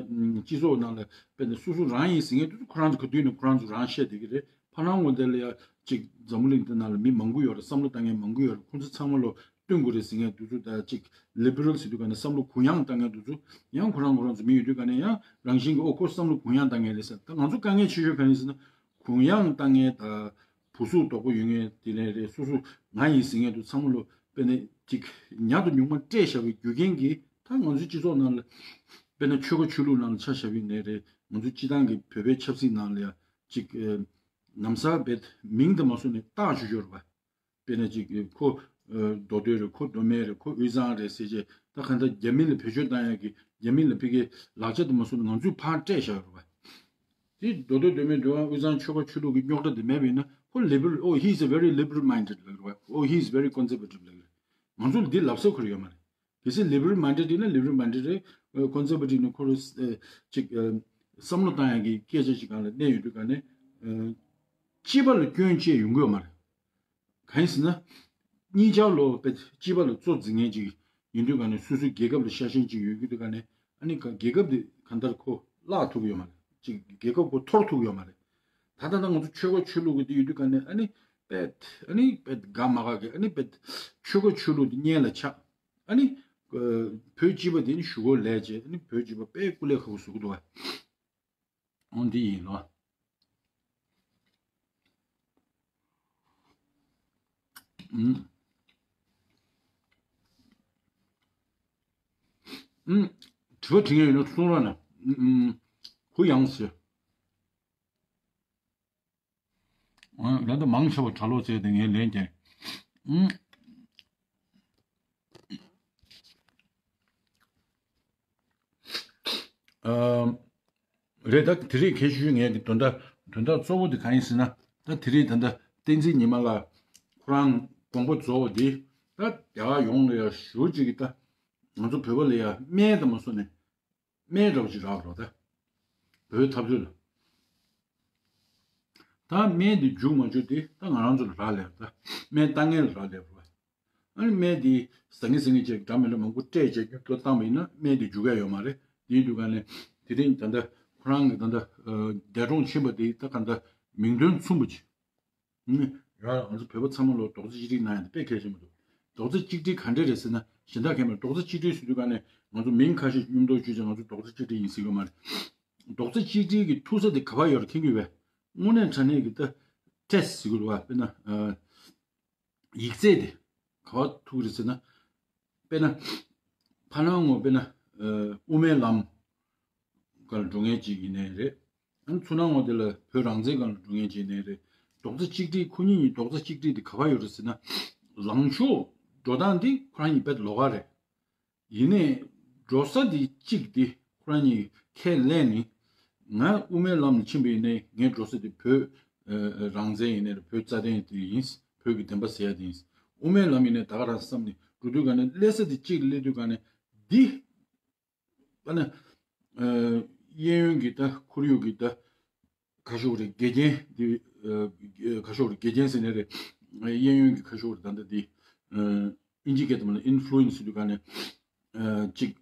སྤྱི་ཚོགས་ནང་ལ་དཔེར་ན་སོ་སོ་རང་ཡིན་ཟེར་མཁན་དེ་ཁོ་རང་ཚོ་ག་དུས་ནས་ཁོ་རང་ཚོ་རང་བཤད་བསྡད་ཀྱི་རེད། ཕ་ནང་ངོ་དེ་ལ་ཡ་ཅིག་འཛམ་བུ་གླིང་འདི་ནང་ལ་མི་མང་པོ་ཡོད་རེད། བསམ་བློ་བཏང་མཁན་མང་པོ་ཡོད་རེད། ཁོང་ཚོ་ཚང་མ་ལོ་བསྟུན་དགོས་རེད་ཟེར་མཁན་དེ་ཚོ་དང་ཅིག་ལི་བྷི་རལ་ཟེར་དུས་ག་ནས་བསམ་བློ་གུ་ཡངས་བཏང་མཁན་དེ་ཚོ་ཡང་ཁོ་རང་ཁོ་རང་ཚོ་མི་ཡོད་དུས་ག་ནས་ཡང་རང་བཞིན་གྱིས་ཨོ་ཁོ་བསམ་བློ་གུ་ཡངས་བཏང་མཁན་རེད་ཟེར། ད་ང་ཚོ་དཀའ་ངལ་ཆེ་ཤོས་ག་རེ་ཡིན་ཟེར་ན། གུ་ཡངས་བཏང་མཁན་དང་བུ་གཟུགས་དོག་པོ་ཡོད་མཁན་དེ་ནས་རེད། སོ་སོ་ང་ཡིན་ཟེར་མཁན་དེ་ཚང་མ་ལོ་དཔེ་ནས་ཅིག་ཉག་ཏུ་ཉུང་མ་སྤྲད་བཞག་པའི་རྒྱུ་རྐྱེན་གྱིས་ད་ང་ཚོའི་སྤྱི་ཚོགས་ནང་ལ་དཔེར་ན་ཆོལ་ཁ་ཆོས་ལུགས་ནང་ལ་ཆ་བཞག་པ་ཡིན་ནའི་རེད། ང་ཚོའི་སྤྱི་བཏང་གི་བོད་པའི་ཆབ་སྲིད་ནང་ལ་ཡང་ཅིག་ནམ་སར་བེད་མིང་དུ་མ་སོང་ནས་བཏགས་བཅུག་ཡོད་རེད་པ། དཔེར་ན་ཅིག་ཁོ་མདོ་སྟོད་རེད། ཁོ་མདོ་སྨད་རེད། ཁོ་དབུས་གཙང་རེད་ཟེར་བྱས། ད་གང་ལྟར་རྒྱ་མི་ལ་བེད་སྤྱོད་བཏང་ཡག་གི་རྒྱ་མི་ལ་ཕ་གིའི་ལག་ཆ་དུ་མ་སོང་ན་ང་ཚོས་ཕར་སྤྲད་བཞག་ཡོད་རེད་པ། དེ་མདོ་སྟོད་མདོ་སྨད་མདོ་དབུས་གཙང་ཆོལ་ཁ་ཆོས་ལུགས་ཀྱི་རྙོག་དྲ་དེ་མེད་པ་ཡིན་ན། ཁོ་liberal, oh, he is a very liberal minded ལབ་རེད་པ། Oh, he is very conservative ལབ་རེད། ང་ཚོ་ལ་འདི་ལབ་ས་ཁོ་རང་ཡོད་མ་རེད། གལ་སྲིད་liberal minded ཡིན་ན་liberal minded རེད། conservative ནི་ཁོ་རང་ཅིག་བསམ་བློ་བཏང་ཡག་གི་སྐད་ཆ་ཅིག་སྒང་ལ་གནས་ཡོད་དུས་ག་ནས་སྤྱི་པ་ལ་སྐྱོན་བཅས་ཡོང་གི་ཡོད་མ་རེད། གང་ཡིན་ཟེར་ན། གཉིས་ཆར་ལོ་པའི་སྤྱི་པ་ལ་གཙོ་འཛིན་མཁན་ཅིག་ཡིན་དུས་ག་ནས་སོ་སོའི་རྒྱལ་ཁབ་ལ་ཤ་ཞེན་ཅིག་ཡོད་དུས་ག་ནས་ཨ་ནི་ག་རྒྱལ་ཁབ་དེ་གང་ལྟར་ཁོ་བརླག་ཐུབ་ཀྱི་ཡོད་མ་རེད། ཅིག་རྒྱལ་ཁབ་ཁོ་འཐོར་ཐུབ་ཀྱི་ཡོད་མ་རེད། ད་ལྟ་ད་ང་ཚོ་ཆོལ་ཁ་ཆོས་ལུགས་ཀྱི་དེ་ཡོད་དུས་ག་ནས་ཨ་ནི་པད་ཨ་ནི་པད་དགའ་མ་དགའ་གི་ཨ་ནི་པད་ཆོལ་ཁ་ཆོས་ལུགས་དེ་གཉེན་ལ་ཆགས། ཨ་ནི་བོད་སྤྱི་པ་དེ་ནི་གཞུག་གུ་ལས་བྱས། ཨ་ནི་བོད་སྤྱི་པ་དཔེ་སྐུ་ལས་ཁག་པོ་བཟོ་གི་འདུག་བ། འོ་འདི་ཡིན་ལོ། ཨུམ། ཨུམ། དྲི་བ་དྲི་ངེས་ཡོད་ན་གསུང་རོགས་གནང་། ཨུམ། ཨུམ། གུ་ཡངས་ཟེར། ཨ། ད་ལྟ་མང་ཆེ་བ་གྲྭ་ལོག་བྱས་ཏེ་ངས་ལན་བརྒྱབ། ཨུམ། ཨ། རེད། ད་དེ་རིང་གལ་ཆེ་ཤོས་ངས་ཀྱི་དོན་དག་དོན་དག་གཙོ་བོ་དེ་གང་ཡིན་ཟེར་ན། ད་དེ་རིང་ད་ལྟ་བསྟན་འཛིན་ཉི་མ་ལགས་ཁོ་རང་དགོངས་པ་རྫོགས་པ་འདི། ད་རྒྱ་གར་ཡོངས་ལ་ཡ་ཞུ་གཅིག་གི་ད་ང་ཚོ་བོད་པ་ལ་ཡ་སྨན་དང་མ་སོ་ནས་སྨན་འདྲ་བོ་ཅིག་རག་རོགས་ད། བོད་འཐབ་རྩོད་ལ། ད་སྨན་འདི་འཇུག་མ་འཇུག་དེ་ད་ང་རང་ཚོ་ལ་རག་ལས་རོགས་ད། སྨན་ལྟ་མཁན་ལ་རག་ལས་རོགས། ཨ་ནི་སྨན་འདི་ཟ་ངེ་ཟ་ངེ་བྱས་འདྲ་མི་འདྲ་མང་པོ་སྤྲད་བྱས་མྱུར་དུ་བཏང་བ་ཡིན་ན་སྨན་འདི་འཇུག་ཡ་ཡོད་མ་རེད། དེའི་དུས་ག་ནས་དེ་རིང་ད་ལྟ་ཁོ་རང་གི་ད་ལྟ་འདས་གྲོངས་ཕྱིན་པ་དེ་ད་ག་ད་མིང་དོན་མཚུངས་པ་ཅིག་ཨ་ནི་ཡང་ང་ཚོ་བོད་པ་ཚང་མ་ལོ་རྡོག་རྩ་གཅིག་སྒྲིལ་གནང་ཡ་དེ་དཔེ་གལ་ཆེན་པོ་འདུག་རྡོག་རྩ་གཅིག་སྒྲིལ་ག་འདྲ་རེད་ཟེར་ན། གཞན་དག་གས་མ་རྡོག་རྩ་གཅིག་སྒྲིལ་ཟེར་དུས་ག་ནས་ང་ཚོ་མིང་ཁ་ཤས་མཉམ་དུ་བརྗོད་ཅིག་ང་ཚོ་རྡོག་རྩ་གཅིག་སྒྲིལ་ཡིན་ཟེར་གྱི་ཡོད་མ་རེད། རྡོག་རྩ་གཅིག་སྒྲིལ་གྱི་ཐུག་ས་དེ་ག་པར་ཡོད་རེད་མཁྱེན་གྱི་ཡོད་པས། དངོས་གནས་དྲང་གནས་ཀྱི་ད་ཊེ་སི་ཊི་ཟེར་དགོས་རེད་བ། དཔེར་ན་ཨ། ཡིག་ཚད་དེ་ག་པར་ཐུག་རེད་ཟེར་ན། དཔེར་ན། ཕར་ནང་ངོ་དཔེར་ན། ཨ། དབུ་མའི་ལམ་སྒང་ལ་འགྲོ་མཁན་ཅིག་ཡིན་ནའི་རེད། ཨ་ནི་ཚུར་ནང་ངོ་དེ་ལ་བོད་རང་བཙན་སྒང་ལ་འགྲོ་མཁན་ཅིག་ཡིན་ནའི་རེད། རྡོག་རྩ་གཅིག་སྒྲིལ་ཁོ་གཉིས་གཉིས་རྡོག་རྩ་གཅིག་སྒྲིལ་དེ་ག་པར་ཡོད་རེད་ཟེར་ན། ལངས་ཕྱོགས་འགྲོ་སྟངས་འདི་ཁོ་རང་གཉིས་དཔེ་ལོགས་ཀ་རེད། ཡིན་ནའི་འགྲོ་ས་འདི་གཅིག་འདི་ཁོ་རང་གཉིས་ཁས་ལེན་ནི། ང་དབུ་མའི་ལམ་ལ་ཕྱིན་པ་ཡིན་ནའི་ངའི་འགྲོ་ས་འདི་བོད་ཨ་རང་བཙན་ཡིན་ནའི་རེད། བོད་རྩ་དོན་དེ་ཡིན། བོད་ཀྱི་བདེན་པ་ཟེར་ཡ་དེ་ཡིན། དབུ་མའི་ལམ་ཡིན་ནའི་ད་ག་རང་བསམ་ནས་འགྲོ་དུས་ག་ནས་སླེབས་ས་འདི་གཅིག་སླེབས་དུས་ག་ནས་འདི། ཨ་ནི། ཨ། གཡས་གཡོན་གྱི་ད་ཁོར་ཡུག་གི་ད་ག་ཤོག་རེད། དགེ་རྒན་འདི། ཨ། ག་ཤོག་རེད། དགེ་རྒན་ཟེར་ནའི་རེད། གཡས་གཡོན་གྱི་ག་ཤོག་རེད། ད་ལྟ་འདི། ཨ། ཨིན་ཇི་སྐད་དུ་མ་ལ་ཨིན་ཕུ་ལུ་ཨེན་སི་ཟེར་དུས་ག་ནས། ཨ། གཅིག་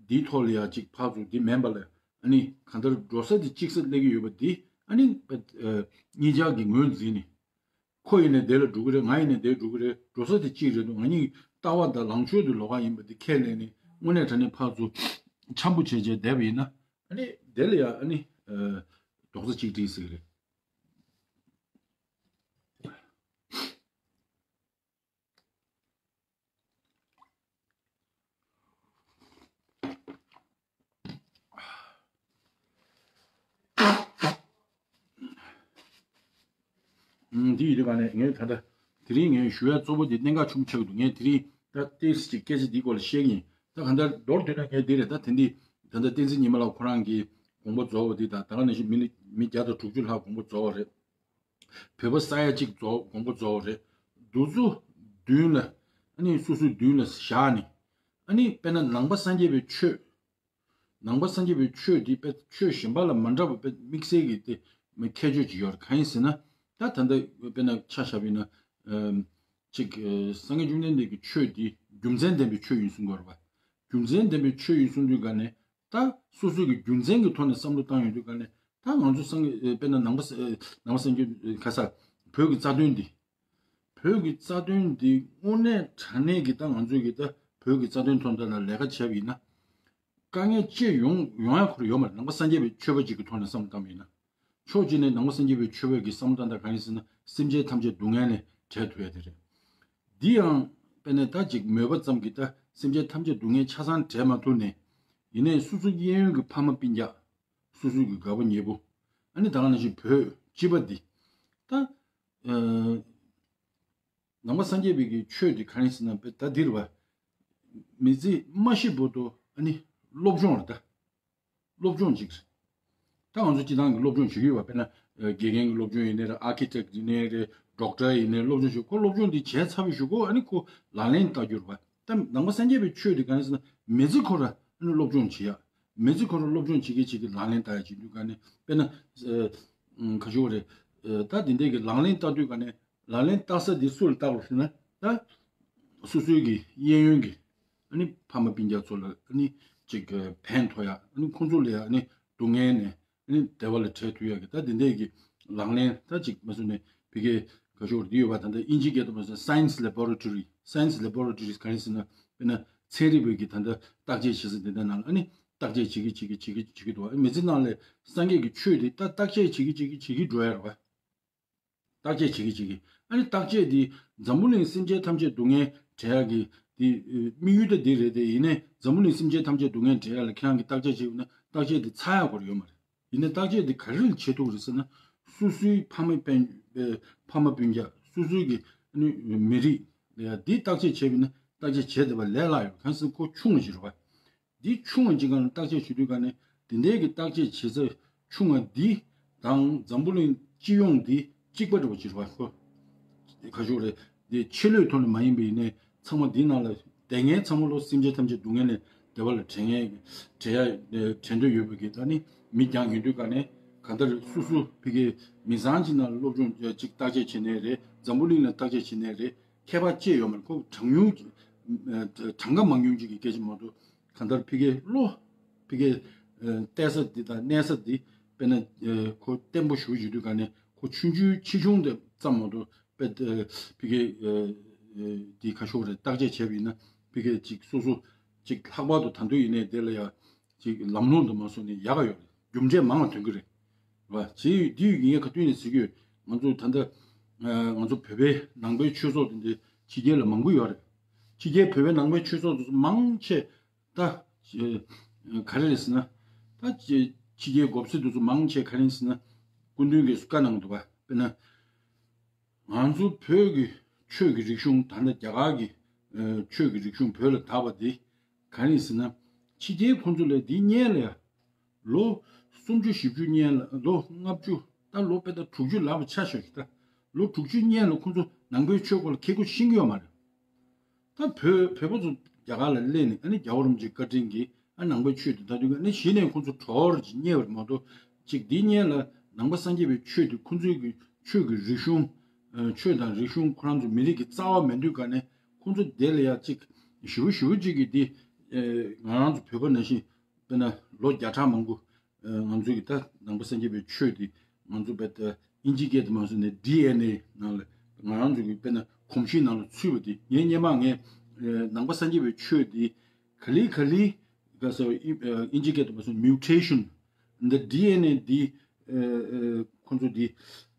འདིའི་ཐོག་ལ་ཡ་གཅིག་ཕར་ཚུར་འདི་མིན་པ་ལ། ཨ་ནི་གང་ལྟར་འགྲོ་ས་འདི་གཅིག་ས་སླེབས་ཀྱི་ཡོད་པ་འདི། ཨ་ནི། ཨ། གཉིས་ཆར་གྱི་ངོས་འཛིན་ནི། ཁོ་ཡིན་ནའི་དེ་ལ་འགྲོ་གི་རེད། ང་ཡིན་ནའི་དེ་འགྲོ་གི་རེད། འགྲོ་ས་དེ་གཅིག་རེད་འདུག་ང་གཉིས་ལྟ་བ་དང་ལངས་ཕྱོགས་དེ་ལོགས་ཀ་ཡིན་པ་དེ་ཁས་ལེན་ནས་དངོས་གནས་དྲང་གནས་ཕར་ཚུར་འཆམ་པོ་བྱས་བྱས་བསྡད་པ་ཡིན་ན། ཨ་ནི་དེ་ལ་ཡང་ཨ་ནི། ཨ། རྡོག་རྩ་གཅིག་སྒྲིལ་ཟེར་གི་རེད། ཨུམ། འདི་ཡིན་དུས་ག་ནས་ངས་ད་ལྟ་དེ་རིང་ངས་ཞུ་ཡ་གཙོ་བོ་དེ་གནད་འགག་ཆེན་པོ་ཆགས་ཀྱི་འདུག་ངས་དེ་རིང་ད་ཏོག་ཙམ་ཅིག་སྐད་ཆ་འདིའི་སྐོར་ལ་བཤད་ཀྱི་ཡིན། ད་གང་ལྟར་མདོར་བསྡུས་ན་ངས་འདི་རེད། ད་དེ་འདི་ད་ལྟ་བསྟན་འཛིན་ཉི་མ་ལགས་ཁོ་རང་གི་དགོངས་པ་རྫོགས་པ་འདི་དང་། ད་ག་ནང་བཞིན་མི་མི་བརྒྱ་དང་དྲུག་ཅུ་ལྷག་དགོངས་པ་རྫོགས་པ་རེད། བོད་པ་ས་ཡ་གཅིག་རྫོགས་དགོངས་པ་རྫོགས་པ་རེད། འདི་ཚོ་མདུན་ལ། ཨ་ནི་སོ་སོའི་མདུན་ལ་བཞག་ནས། ཨ་ནི་དཔེར་ན་ནང་པ་སངས་རྒྱས་པའི་ཆོས། ནང་པ་སངས་རྒྱས་པའི་ཆོས་འདི་དཔེ་ཆོས་གཞན་པ་ལ་མ་འདྲ་བ་དཔེ་དམིགས་བསལ་གྱི་དེ་མི་ཁྱད་ཆོས་ཅིག་ཡོད་རེད། གང་ཡིན་ཟེར་ན། ད་ད་ལྟ་དཔེར་ན་ཆ་བཞག་པ་ཡིན་ན། ཨམ། ཅིག་ཨ། སངས་རྒྱས་བཅོམ་ལྡན་འདས་ཀྱི་ཆོས་འདི་རྒྱུ་མཚན་ལྡན་པའི་ཆོས་ཡིན་གསུང་གི་ཡོད་རེད་པ། རྒྱུ་མཚན་ལྡན་པའི་ཆོས་ཡིན་གསུང་དུས་ག་ནས། ད་སོ་སོ་གི་རྒྱུ་མཚན་གྱི་ཐོག་ནས་བསམ་བློ་བཏང་ཡོང་དུས་ག་ནས། ད་ང་ཚོ་སངས་རྒྱས། ཨ། དཔེར་ན་ནང་པ་ས། ཨ། ནང་པ་སངས་རྒྱས། ཨ། ག་ས། བོད་ཀྱི་རྩ་དོན་འདི། བོད་ཀྱི་རྩ་དོན་འདི་དངོས་གནས་དྲང་གནས་ཀྱི་ད་ང་ཚོས་ཀྱི་ད་བོད་ཀྱི་རྩ་དོན་ཐོག་ལ་ལས་ཀ་བྱས་པ་ཡིན་ན། དཀའ་ངལ་ཅི་ཡོང་ཡོང་ཡ་ཁོ་རང་ཡོད་མ་རེད། ནང་པ་སངས་རྒྱས་པའི་ཆོས་པ་ཅིག་གི་ཐོག་ནས་བསམ་བློ་བཏང་བ་ཡིན་ན། ཕྱོགས་གཅིག་ནས་ནང་པ་སངས་རྒྱས་པའི་ཆོས་པ་གི་བསམ་བློ་བཏང་སྟངས་གང་ཡིན་ཟེར་ན། སེམས་ཅན་ཐམས་ཅད་སྡུག་བསྔལ་ནས་བྲལ་ཐུབ་ཡ་དེ་རེད། འདི་ཡང་དཔེར་ན་ད་ཅིག་མོས་པ་ཙམ་གྱིས་ད་སེམས་ཅན་ཐམས་ཅད་སྡུག་བསྔལ་ཆ་ཚང་བྲལ་མ་ཐུབ་ནས། ཡིན་ནའི་སོ་སོ་གཡས་གཡོན་གྱི་ཕ་མ་སྤུན་ཀྱག་སོ་སོའི་གི་དགའ་པོ་ཉེ་པོ། ཨ་ནི་ད་ག་ནང་བཞིན་བོད་སྤྱི་པ་འདི། ད། ཨ། ནང་པ་སངས་རྒྱས་པའི་གི་ཆོས་འདི་གང་ཡིན་ཟེར་ན། དཔེ་ད་འདིར་བ། མི་ཚེ་མ་ཤི་བར་དུ་ཨ་ནི་སློབ་སྦྱོང་རེད་ད། སློབ་སྦྱོང་ཅིག་རེད། ད་ང་ཚོ་སྤྱི་བཏང་གི་སློབ་སྦྱོང་བྱེད་ཀྱི་ཡོད་པ། དཔེར་ན། ཨ། དགེ་རྒན་གྱི་སློབ་སྦྱོང་ཡིན་ནའི་རེད། ཨར་ཀི་ཊེག་ཡིན་ནའི་རེད། ཌོག་ཊར་ཡིན་ནའི་སློབ་སྦྱོང་བྱེད། ཁོ་སློབ་སྦྱོང་འདི་བྱས་ཚར་བའི་གཞུག་གུ་ཨ་ནི་ཁོ་ལག་ལེན་བསྟར་རྒྱུ་རེད་པ། ད་ནང་པ་སངས་རྒྱས་པའི་ཆོས་འདི་གང་ཡིན་ཟེར་ན། མི་ཚེ་ཁོ་ར་ཨ་ནི་སློབ་སྦྱོང་བྱེད་ཡ། མི་ཚེ་ཁོ་ར་སློབ་སྦྱོང་བྱེད་ཀྱི་བྱེད་ཀྱི་ལག་ལེན་བསྟར་ཡ་བྱེད་དུས་ག་ནས། དཔེར་ན། ཨ། ཨ། ག་ཞུ་བ་རེད། ཨ། ད་འདི་འདྲའི་གི་ལག་ལེན་བསྟར་དུས་ག་ནས། ལག་ལེན་བསྟར་ས་འདི་སུ་ལ་བསྟར་དགོས་ཟེར་ན། ད་སོ་སོའི་གི་གཡས་གཡོན་གྱི་ཨ་ནི་ཕ་མ་སྤུན་ཀྱག་ཚོ་ལ་ཨ་ནི་ཅིག་གི་ཕན་ཐོགས་ཡ། ཨ་ནི་ཁོང་ཚོ་ལ་ཡ་ཨ་ནི་སྡུག་བསྔལ་ནས་ཨ་ནི་བདེ་བ་ལ་བྲལ་ཐུབ་ཡ་གི། ད་འདི་འདྲའི་གི་ལག་ལེན། ད་ཅིག་མ་སུ་ནས་ཕ་གིའི་ག་ཞུ་བ་འདི་ཡོད་པ། ད་ལྟ་དབྱིན་ཇིའི་སྐད་དུ་མ་སུ་science laboratory, science laboratories ག་རེ་ཟེར་ན། དཔེར་ན་ཚན་རིག་པའི་གི་ད་ལྟ་བརྟག་དཔྱད་བྱེད་ས་འདི་འདྲ་ནང་ལ་ཨ་ནི་བརྟག་དཔྱད་བྱེད་ཀྱི་བྱེད་ཀྱི་བྱེད་ཀྱི་བྱེད་ཀྱི་འདུག་ཨ། མི་ཚེ་ནང་ལ་སངས་རྒྱས་ཀྱི་ཆོས་འདི་ད་བརྟག་དཔྱད་བྱེད་ཀྱི་བྱེད་ཀྱི་བྱེད་ཀྱི་འགྲོ་ཡ་རེད་པ། བརྟག་དཔྱད་བྱེད་ཀྱི་བྱེད་ཀྱི། ཨ་ནི་བརྟག་དཔྱད་འདི་འཛམ་བུ་གླིང་སེམས་ཅན་ཐམས་ཅད་སྡུག་བསྔལ་བྲལ་ཡག་གི་འདི་དམིགས་ཡུལ་ད་འདི་རེད་དེ། ཡིན་ནའི་འཛམ་བུ་གླིང་སེམས་ཅན་ཐམས་ཅད་སྡུག་བསྔལ་བྲལ་ཡག་ལ་ཁྱེད་རང་གིས་བརྟག་དཔྱད་བྱས་ཡོད་ན་བརྟག་དཔྱད་འདི་ཚར་ཡག་སྐོར་ཡོད་མ་རེད། ཡིན་ནའི་བརྟག་དཔྱད་འདི་ག་རེ་ལ་བྱེད་ཐུབ་རེད་ཟེར་ན། སོ་སོའི་ཕ་མ་སྤུན་ཕ་མ་སྤུན་ཀྱག་སོ་སོའི་གི་ཨ་ནི་མི་རིགས་ལ་ཡང་འདི་བརྟག་དཔྱད་བྱས་པ་ཡིན་ན་བརྟག་དཔྱད་བྱས་བསྡད་པ་ལས་སླ་ཡོད། གང་ཟེར་ན་ཁོ་ཆུང་བ་ཞིག་རེད་བ། འདི་ཆུང་བ་ཅིག་སྒང་ལ་བརྟག་དཔྱད་བྱེད་དུས་ག་ནས་དེ་འདྲའི་གི་བརྟག་དཔྱད་བྱེད་ས་ཆུང་བ་འདི་དང་འཛམ་བུ་གླིང་སྤྱི་ཡོངས་འདི་གཅིག་པ་འདྲ་བོ་ཅིག་རེད་བ། ཁོ་ག་ཞུ་རེད། འདི་ཆེ་ལོས་ཐོག་ནས་མ་ཡིན་པ་ཡིན་ནའི་ཚང་མ་འདི་ནང་ལ་བསྡད་མཁན་ཚང་མ་ལོ་སེམས་ཅན་ཐམས་ཅད་སྡུག་བསྔལ་ནས་བདེ་བ་ལ་དྲན་མཁན་དྲན་ཡ་དྲན་འདོད་ཡོད་པའི་གི་ད་ནི་མི་རྐྱང་ཡིན་དུས་ག་ནས་གང་ལྟར་སོ་སོ་ཕ་གི་མི་ཚང་གཅིག་ནང་ལ་སློབ་སྦྱོང་ཅིག་བརྟག་དཔྱད་བྱེད་ནའི་རེད། འཛམ་བུ་གླིང་ལ་བརྟག་དཔྱད་བྱེད་ནའི་རེད། ཁྱད་པར་ཅི་ཡོད་མ་རེད། ཁོ་གྲངས་ཉུང་གྲངས་ཀ་མང་ཉུང་ཅིག་གི་སྐད་ཆ་མ་གཏོགས་གང་ལྟར་ཕ་གིའི་བློ་ཕ་གིའི་ཨ་བལྟ་ས་འདི་དང་གནས་ས་འདི་དཔེར་ན་ཨ་ཁོ་བརྟན་པོ་ཞེ་པོ་ཅིག་ཡོད་དུས་ག་ནས་ཁོ་ཆུང་ཆུང་ཆེ་ཆུང་དེ་ཙམ་མ་གཏོགས་དཔེ་ཨ་ཕ་གིའི་ཨ་ཨ་འདི་ཁ་ཤོར་རེད། བརྟག་དཔྱད་བྱས་པ་ཡིན་ན་ཕ་གིའི་ཅིག་སོ་སོ་ཅིག་ལྷག་པར་དུ་ད་དུང་ཡིན་ནའི་དེ་ལ་ཡ་ཅིག་ལམ་ལྷོང་དུ་མ་སོང་ནས་ཡག་ག་ཡོད་རེད། རྒྱུ་འབྲས་མང་བ་ཐོན་གི་རེད། རེད་བ། དེ་ཡོད་དེ་ཡོད་ངས་ག་དུས་ནས་ཟེར་གྱི་ཡོད། ང་ཚོ་ད་ལྟ་ཨ་ང་ཚོ་བོད་པའི་ནང་པའི་ཆོས་ཚོགས་དེ་འདྲའི་ཕྱི་རྒྱལ་ལ་མང་པོ་ཡོད་རེད། ཕྱི་རྒྱལ་བོད་པའི་ནང་པའི་ཆོས་ཚོགས་དེ་ཚོ་མང་ཆེ་ད་ཨ་ག་རེ་རེད་ཟེར་ན། ད་ཕྱི་ཕྱི་རྒྱལ་འགོ་ཁྲིད་དེ་ཚོ་མང་ཆེ་ག་རེ་ཡིན་ཟེར་ན། སྐུ་མདུན་གྱིས་བཀའ་གནང་འདུག་བ། དཔེར་ན། ང་ཚོ་བོད་ཀྱི་ཆོས་ཀྱི་རིག་གཞུང་ད་ལྟ་རྒྱ་གར་གྱི་ཨ་ཆོས་ཀྱི་རིག་གཞུང་བོད་ལ་དར་བ་འདི་ག་རེ་ཡིན་ཟེར་ན། ཕྱི་རྒྱལ་ཁོང་ཚོ་ལ་འདི་སྔོན་ལ་ཡ་ལོ་སུམ་ཅུ་བཞི་བཅུ་སྔོན་ལ་ལོ་ལྔ་བཅུ་ད་ལོ་དཔེ་ད་དྲུག་ཅུ་ལབ་པ་ཆ་བཞག་ད་ལོ་དྲུག་ཅུ་སྔོན་ལ་ཁོང་ཚོ་ནང་པའི་ཆོས་སྐོར་ལ་ཁེ་གོ་ཤེས་ཀྱི་ཡོད་མ་རེད། ད་བོད་བོད་པ་ཚོ་རྒྱ་གར་ལ་སླེབས་ནས་ཨ་ནི་རྒྱལ་བ་རིན་པོ་ཆེའི་བཀའ་དྲིན་གྱིས་ཨ་ནང་པའི་ཆོས་དེ་ད་དུང་ཨ་ནི་གཞི་ནས་ཁོང་ཚོ་གྲོགས་ཅིག་རྙེད་པ་རེད་མ་གཏོགས། ཅིག་འདི་སྔོན་ལ་ནང་པ་སངས་རྒྱས་པའི་ཆོས་དེ་ཁོང་ཚོའི་གི་ཆོས་ཀྱི་རིག་གཞུང་ཨ་ཆོས་དང་རིག་གཞུང་ཁོ་རང་ཚོ་མི་རིགས་ཀྱི་རྩ་བ་མིན་དུས་ག་ནས་ཁོང་ཚོ་དེ་ལ་ཡ་ཅིག་ཞེ་པོ་ཞེ་པོ་ཅིག་གིས་འདི་ཨ་ང་རང་ཚོ་བོད་པ་ནང་བཞིན། དཔེར་ན་ལོ་བརྒྱ་ཕྲག་མང་པོ་ཨ་ང་ཚོ་གི་ད་ནང་པ་སངས་རྒྱས་པའི་ཆོས་འདི་ང་ཚོ་བོད་ཨིན་ཇི་སྐད་དུ་མ་སོང་ནས་ཌི་ཨེན་ཨེ་ནང་ལ་ང་རང་ཚོ་གི་དཔེར་ན་གོམས་གཤིས་ནང་ལ་ཚུད་པ་འདི་ངས་སྔོན་མ་ངས་ཨ་ནང་པ་སངས་རྒྱས་པའི་ཆོས་འདི་ག་ལེ་ག་ལེ་ག་ས་ཨིན་ཨ་ཨིན་ཇི་སྐད་དུ་མ་སོང་ནས་མིའུ་ཊེ་ཤན་འདི་ཌི་ཨེན་ཨེ་འདི་ཨ་ཨ་ཁོང་ཚོ་འདི་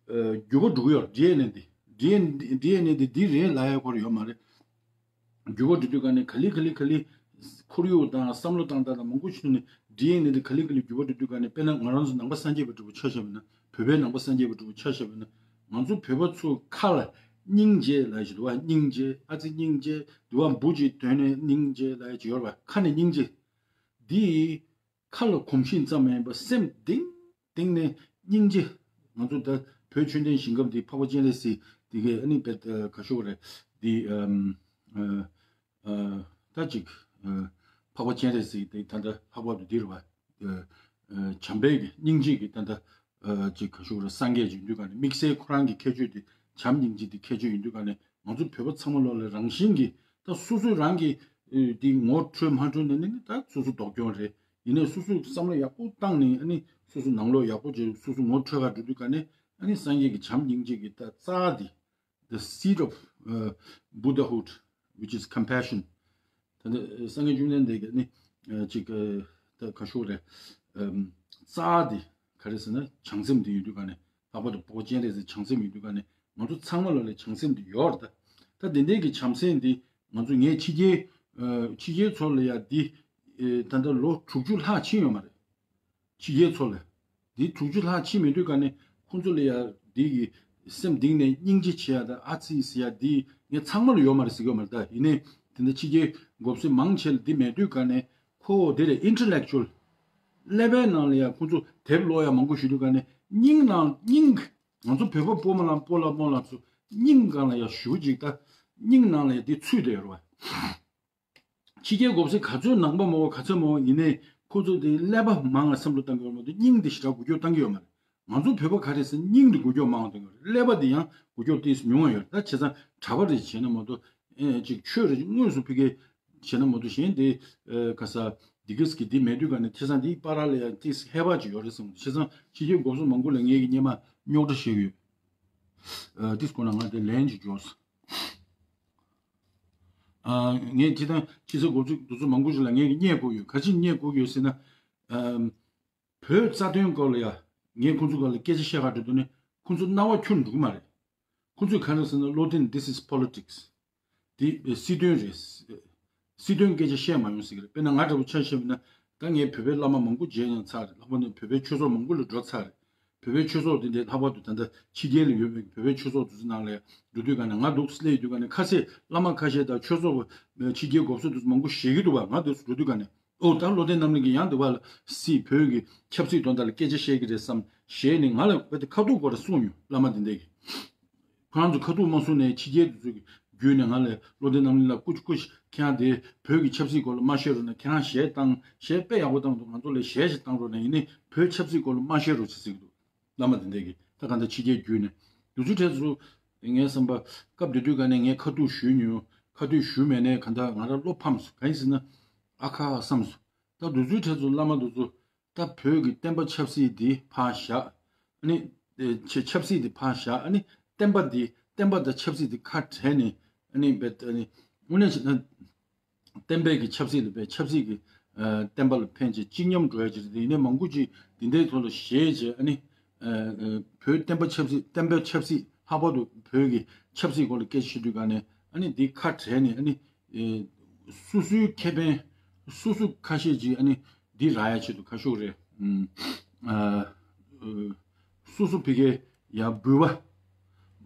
ཨ་འགྱུར་བ་འགྲོ་གི་ཡོད། ཌི་ཨེན་ཨེ་འདི་ཌི་ཨེན་ཌི་ཨེན་ཨེ་འདི་འདི་རེད་ལབ་ཡ་ཁོ་ར་ཡོད་མ་རེད། འགྱུར་བ་འགྲོ་དུས་ག་ནས་ག་ལེ་ག་ལེ་ག་ལེ་ཁོར་ཡུག་དང་བསམ་བློ་བཏང་སྟངས་དང་མང་པོ་ཞིག་ནས་ཌི་ཨེན་ཨེ་དེ་ག་ལེ་ག་ལེ་འགྱུར་བ་འགྲོ་དུས་ག་ནས། དཔེར་ན་ང་རང་ཚོ་ནང་པ་སངས་རྒྱས་པ་འདྲ་བོ་ཆ་བཞག་པ་ན། བོད་པའི་ནང་པ་སངས་རྒྱས་པ་འདྲ་བོ་ཆ་བཞག་པ་ན། ང་ཚོ་བོད་པ་ཚོ་ཁ་ལ་སྙིང་རྗེ་ལབ་ཡ་ཞིག་འདུག་བ། སྙིང་རྗེ། ཨ་ཙི་སྙིང་རྗེ་འདུག་བ། འབུ་ཅིག་དོན་ནས་སྙིང་རྗེ་ལབ་ཡ་ཅིག་ཡོད་རེད་བ། ཁ་ནས་སྙིང་རྗེ་འདི། ཁ་ལ་གོམས་ཤིང་ཙམ་མ་ཡིན་པར་སེམས་གཏིང་གཏིང་ནས་སྙིང་རྗེ། ང་ཚོ་ད་བོད་ཆོས་ལྡན་ཞིང་ཁམས་འདི་འཕགས་པ་སྤྱན་རས་གཟིགས་འདི་གའི་ཨ་ནི་བེད་ག་ཤོག་རེད་འདི། ཨམ་ཨ་ཨ་ད་ཅིག་ཨ་འཕགས་པ་སྤྱན་རས་གཟིགས་འདི་ད་ལྟ་ལྷག་པར་དུ་འདི་རེད་བ། ཨ་ཨ་བྱམས་པའི་གི་སྙིང་རྗེ་གི་ད་ལྟ་ཨ་ཅིག་ག་ཤོག་རེད། སངས་རྒྱས་ཅིག་ཡིན་དུས་ག་ནས་དམིགས་བསལ་ཁོ་རང་གི་ཁྱད་ཆོས་འདི་བྱམས་སྙིང་རྗེ་འདི་ཁྱད་ཆོས་ཡིན་དུས་ག་ནས་ང་ཚོ་བོད་པ་ཚང་མ་ལོག་ལ་རང་བཞིན་གྱིས་ད་སོ་སོ་རང་གི་ཨ་འདི་ངོ་འཕྲོད་མ་འཕྲོད་ནས་ནི་ད་སོ་སོ་ལྡོག་སྐྱོན་རེད། ཡིན་ནའི་སོ་སོས་བསམ་བློ་ཡག་པོ་བཏང་ནས་ཨ་ནི་སོ་སོ་ནང་ལོགས་ཡག་པོ་བྱས་སོ་སོ་ངོ་འཕྲོད་ག་འགྲོ་དུས་ག་ནས་ཨ་ནི་སངས་རྒྱས་ཀྱི་བྱམས་སྙིང་རྗེ་གི་ད་རྩ་དེ། The seed of uh, Buddhahood, which is compassion. ད་ནི་སངས་རྒྱས་བཅོམ་ལྡན་འདས་ཀྱི་ནི་ཅིག་ད་ག་ཤོག་རེད། རྩ་དེ་ག་རེ་ཟེར་ན་བྱང་སེམས་དེ་ཡོད་དུས་ག་ནས། ལྷག་པར་དུ་འཕགས་པ་སྤྱན་རས་གཟིགས་བྱང་སེམས་ཡིན་དུས་ག་ནས་ང་ཚོ་ཚང་མ་ལ་ལ་བྱང་སེམས་འདི་ཡོད་རེད་ད། ད་དེ་འདྲའི་གི་བྱམས་སེམས་འདི་ང་ཚོ་ངས་ཕྱི་རྒྱལ་ཕྱི་རྒྱལ་ཚོ་ལ་ཡ་འདི་ད་ལྟ་ལོ་དྲུག་ཅུ་ལྷག་ཕྱིན་ཡོད་མ་རེད། ཕྱི་རྒྱལ་ཚོ་ལ་འདི་དྲུག་ཅུ་ལྷག་ཕྱིན་མེད་དུས་ག་ནས་ཁོང་ཚོ་ལ་ཡ་འདི་གི་སེམས་གཏིང་ནས་སྙིང་རྗེ་བྱེད་ཡ་ད་ཨ་ཙི་ཟེར་ཡ་འདི་ངས་ཚང་མ་ལ་ཡོད་མ་རེད་ཟེར་གི་ཡོད་མ་རེད་ད། ཡིན་ནའི་དེ་འདྲ་ཕྱི་རྒྱལ་འགོ་སེ་མང་ཆེ་ལ་འདི་མེད་དུས་ག་ནས་ཁོ་དེ་ལས་intellectual ཀླད་པའི་ནང་ལ་ཡང་ཁོང་ཚོ་དེབ་ཀློག་ཡ་མང་པོ་ཞུ་དུས་ག་ནས་སྙིང་ནང་སྙིང་ང་ཚོ་བོད་པ་སྤོ་མ་ལ་སྤོ་ལ་སྤོ་ལ་ཚོ་སྙིང་སྒང་ལ་ཡང་ཞུ་ཅིག་ད་སྙིང་ནང་ལ་ཡང་དེ་ཚུད་དེ་ཡོད་རེད་བ། ཕྱི་རྒྱལ་གོམས་སེ་ག་ཚོད་ནང་པ་མོ་ག་ཚོད་མོ་ཡིན་ནའི་ཁོ་ཚོ་དེ་ཀླད་པ་མང་ང་བསམ་བློ་བཏང་གི་ཡོད་མ་གཏོགས་སྙིང་དེ་ཞེ་དྲག་འགུལ་སྐྱོད་བཏང་གི་ཡོད་མ་རེད། ང་ཚོ་བོད་པ་ག་རེ་ཟེར་སྙིང་དེ་འགུལ་སྐྱོད་མང་བ་བཏང་གི་ཡོད་རེད། ཀླད་པ་དེ་ཡང་འགུལ་སྐྱོད་ཏིས་ཉུང་བ་ཡོད་རེད། ད་བྱས་ཙང་གྲྭ་པ་རེ་བྱས་ན་མ་གཏོགས་ཨེ་ཅིག་ཆོས་རེ་དངོས་སུ་ཕ་གི་བྱས་ན་མ་གཏོགས་གཞན་དེ་ཨེ་ག་ས་འདི་གིས་ཀྱི་འདི་མེད་དུས་ག་ནས་ཐེ་ཚང་འདི་པ་ར་ལ་ཡང་ཏིས་ཧེ་བ་ཅིག་ཡོད་རེད་གསུངས། བྱས་ཙང་ཕྱི་རྒྱལ་གོམས་སེ་མང་པོ་ལ་ངས་ཀྱི་སྙེ་མ་རྙོག་དྲ་བཤད་ཀྱི་ཡོད། ཨ་ཏིས་ཁོ་ན་ང་དེ་ལན་ཅིག་འཇོག་ཨ་ངས་ཅི་དང་ཅི་ཟེར་གོ་ཚུགས་དུས་ཚོད་མང་པོ་ཞིག་ལ་ངས་ཀྱི་རྙེད་དགོས་ཡོད། ག་ཅི་རྙེད་དགོས་ཡོད་ཟེར་ན། ཨམ་བོད་རྩ་དོན་སྐོར་ལ་ཡ་ངས་ཁོང་ཚོ་སྒང་ལ་སྐད་ཆ་བཤད་ག་འགྲོ་དུས་ནི་ཁོང་ཚོ་རྣ་བ་ཁྱོན་འགྲོ་གི་མ་རེད། ཁོང་ཚོས་ག་རེ་ཟེར་ན། བློ་ལྡན། This is politics. འདི་སྲིད་དོན་རེད། སྲིད་དོན་སྐད་ཆ་བཤད་མ་ཡོང་ཟེར་གྱི་རེད། དཔེར་ན་ང་འདྲ་པོ་ཆ་བཞག་པ་ན། ད་ངས་བོད་པའི་བླ་མ་མང་པོ་མཇལ་ཡང་ཚར་རེད། ལྷག་པར་དུ་བོད་པའི་ཆོས་ཚོགས་མང་པོ་ལ་འགྲོ་ཚར་རེད། བོད་པའི་ཆོས་ཚོགས་དེ་འདྲའི་ལྷག་པར་དུ་ད་ལྟ་ཕྱི་རྒྱལ་ལ་ཡོད་པའི་བོད་པའི་ཆོས་ཚོགས་དེ་ཚོའི་ནང་ལ་འགྲོ་དུས་ག་ནས། ང་འདུག་སླེབས་དུས་ག་ནས། ཁ་ཤས་བླ་མ་ཁ་ཤས་དང་ཆོས་ཚོགས་ཕྱི་རྒྱལ་འགོ་གཙོ་དེ་ཚོ་མང་པོ་ཞེད་ཀྱི་འདུག་པ། ང་འདུག་འགྲོ་དུས་ག་ནས། ཨོ་ད་བློ་ལྡན་རྣམ་གླིང་གིས་ཡང་དེ་བ་ལ་སྲིད་བོད་ཀྱི་ཆབ་སྲིད་དོན་དག་ལ་སྐད་ཆ་བཤད་ཀྱི་རེད་བསམ་ཞེད་ནས། ང་ལ་རྦད་དེ་ཁ་ཐུག་སྐོར་ར་གསུངས་མྱོང་། བླ་མ་དེ་འདྲས་ཀྱིས། ཁོ་རང་ཚོ་ཁ་ཐུག་མ་གསུངས་ནས་ཕྱི་རྒྱལ་དེ་ཚོ་གི་བརྒྱུད་ནས་ང་ལ། བློ་ལྡན་རྣམ་གླིང་ལགས། སྐུ་སྐུ་ཁྱེད་རང་དེ་བོད་ཀྱི་ཆབ་སྲིད་སྐོར་ལ་མ་བཤད་རོགས་གནང་། ཁྱེད་རང་གཞས་བཏང་། གཞས་དཔེ་ཡག་པོ་བཏང་འདུག་ང་ཚོ་ལ་གཞས་ཞིག་བཏང་རོགས་གནང་། ཡིན་ནའི་བོད་ཆབ་སྲིད་སྐོར་ལ་མ་བཤད་རོགས་ཟེར་ཟེར་གྱི་འདུག་བླ་མ་དེ་འདྲས་ཀྱིས། ད་གང་ལྟར་ཕྱི་རྒྱལ་བརྒྱུད་ནས་དེ་ཚོའི་གྲས་སུ། ངའི་བསམ་པ། སྐབས་དེ་དུས་ག་ནས་ངས་ཁ་ཐུག་ཞུས་མྱོང་། ཁ་ཐུག་ཞུས་མེད་ནས་གང་ལྟར་ང་རང་བློ་ཕམ་སོང་། གང་ཡིན་ཟེར་ན། ཨ་ཁ་བསམ་སོང་། ད་དེ་ཚོའི་གྲས་སུ་བླ་མ་དེ་ཚོ། ད་བོད་ཀྱི་བསྟན་པ་ཆབ་སྲིད་འདི་ཕར་བཞག་ཨ་ནི། ཨེ། ཆ་ཆབ་སྲིད་འདི་ཕར་བཞག་ཨ་ནི། བསྟན་པ་འདི། བསྟན་པ་དང་ཆབ་སྲིད་འདི་ཁ་བྲལ་ནས། ཨ་ནི་བེད། ཨ་ནི་དངོས་གནས་བྱས་ན། བསྟན་པའི་གི་ཆབ་སྲིད་ལ་བེད། ཆབ་སྲིད་ཀྱི། ཨ། བསྟན་པ་ལ་ཕན་ཅིག་གཅིག་མཉམ་འགྲོ་ཡ་ཅིག་རེད། དེ་ཡིན་ནའི་མང་པོ་ཅིག་འདི་འདྲའི་ཐོག་ལ་ཞེད་བྱས། ཨ་ནི། ཨ། ཨ། བོད་བསྟན་པ་ཆབ་སྲིད། བསྟན་པའི་ཆབ་སྲིད། ལྷག་པར་དུ་བོད་ཀྱི་ཆབ་སྲིད་སྐོར་ལ་སྐད་ཆ་བཤད་དུས་ག་ནས། ཨ་ནི་འདི་ཁ་བྲལ་ནས། ཨ་ནི། ཨེ། སོ་སོའི་ཁེ་ཕན། སོ་སོ་ཁ་ཤས་ཅིག་ཨ་ནི་འདི་རག་ཡ་ཆེད་དུ། ཁ་ཤོག་རེད། ཨུམ། ཨ། ཨ། སོ་སོ་ཕ་གིར་ཡ་འབུལ་བ་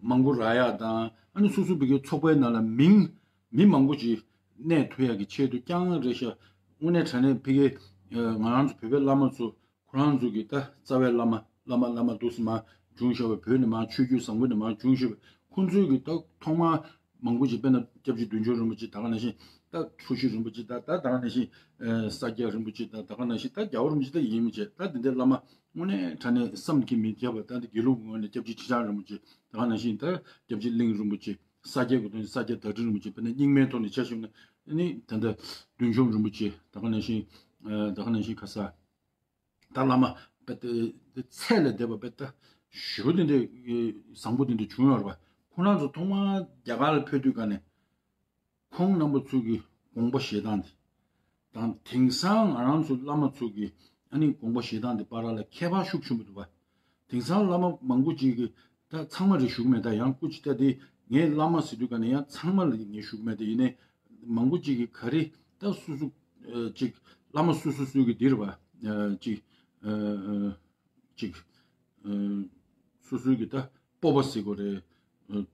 མང་པོ་རག་ཡ་དང་། ཨ་ནི་སོ་སོ་ཕ་གིའི་ཚོགས་པའི་ནང་ལ་མིང་། མི་མང་པོ་ཅིག་གནས་ཐུབ་ཡ་གི་ཆེད་དུ་རྐྱང་རེད་ཤག་དངོས་གནས་དྲང་གནས་ཕ་གིར། ཨ། ང་རང་ཚོ་བོད་པའི་བླ་མ་ཚོ། ཁོ་རང་ཚོ་གི་ད་རྩ་བའི་བླ་མ། བླ་མ། བླ་མ་འདུག་སེ་མར་བྱུང་བཞག་པའི། བོད་ནས་མར་ཆོས་བརྒྱུད་བཟང་པོ་ནས་མར་བྱུང་བཞག་པའི་ཁོང་ཚོའི་གི་ད་ཐོག་མར་མང་པོ་ཅིག་དཔེར་ན་སྐྱབས་རྗེ་བདུད་འཇོམས་རིན་པོ་ཆེ། ད་ག་ནང་བཞིན་ད་འཁྲུལ་ཞིག་རིན་པོ་ཆེ། ད་ད་ག་ནང་བཞིན། ཨ། ས་སྐྱ་རིན་པོ་ཆེ། ད་ད་ག་ནང་བཞིན་ད་རྒྱལ་བ་རིན་པོ་ཆེ། ད་ཡིན་མི་བྱེད། ད་འདི་འདྲའི་བླ་མ་དངོས་གནས་དྲང་གནས་བསམ་གྱིས་མི་ཁྱབ་པ། ད་འདི་དགེ་ལུགས་ངོས་ནས་སྐྱབས་རྗེ་ཁྲི་བྱང་རིན་པོ་ཆེ། ད་ག་ནང་བཞིན་ད་སྐྱབས་རྗེ་གླིང་རིན་པོ་ཆེ། ས་སྐྱའི་གོ་དོན་ས་སྐྱ་བདག་ཁྲི་རིན་པོ་ཆེ། དཔེར་ན་རྙིང་མའི་ཐོག་ནས་ཆ་བཞག་ན་ནི་ད་ལྟ་བདུད་འཇོམས་རིན་པོ་ཆེ། ད་ག་ནང་བཞིན། ཨ། ད་ག་ནང་བཞིན་ཁ་ས། ད་བླ་མ་དཔེ་དེ་ཚད་ལས་འདས་པ་དཔེ་ད་ཞེ་པོ་དེ་འདྲ་བཟང་པོ་དེ་འདྲ་བྱུང་ཡོད་རེད་པ། ཁོང་རྣམ་ཚོ་ཐོག་མར་རྒྱ་གར་ལ་ཕེབས་དུས་ག་ནས་ཁོང་རྣམ་པ་ཚོ་གི་དགོངས་པ་བཞེས་སྟངས་དེ་དང་། དེང་སང་ང་རང་ཚོ་བླ་མ་ཚོ་གི་ཨ་ནི་དགོངས་པ་བཞེས་སྟངས་དེ་བར་ལ་ཁྱད་པར་ཤུགས་ཆེན་པོ་འདུག་པ། དེང་སང་བླ་མ་མང་པོ་ཅིག་གིས། ད་ཚང་མ་རེད་ཞུ་གི་མེད། ད་ཡང་སྐུ་མཁྱེན། ད་དེ་ངས་བླ་མ་ཟེར་དུས་ག་ནས་ཡང་ཚང་མ་ལ་ངས་ཞུ་གི་མེད། དེ་ཡིན་ནའི་མང་པོ་ཅིག་གིས་ག་རེ་ད་སོ་སོ། ཨ། ཅིག་བླ་མ་སོ་སོ་སོའི་གི་འདི་རེད་པ། ཨ། ཅིག་ཨ། ཨ། ཅིག་ཨ། སོ་སོའི་གི་ད་སྤོབས་པ་ཟེར་དགོས་རེད། ཨ།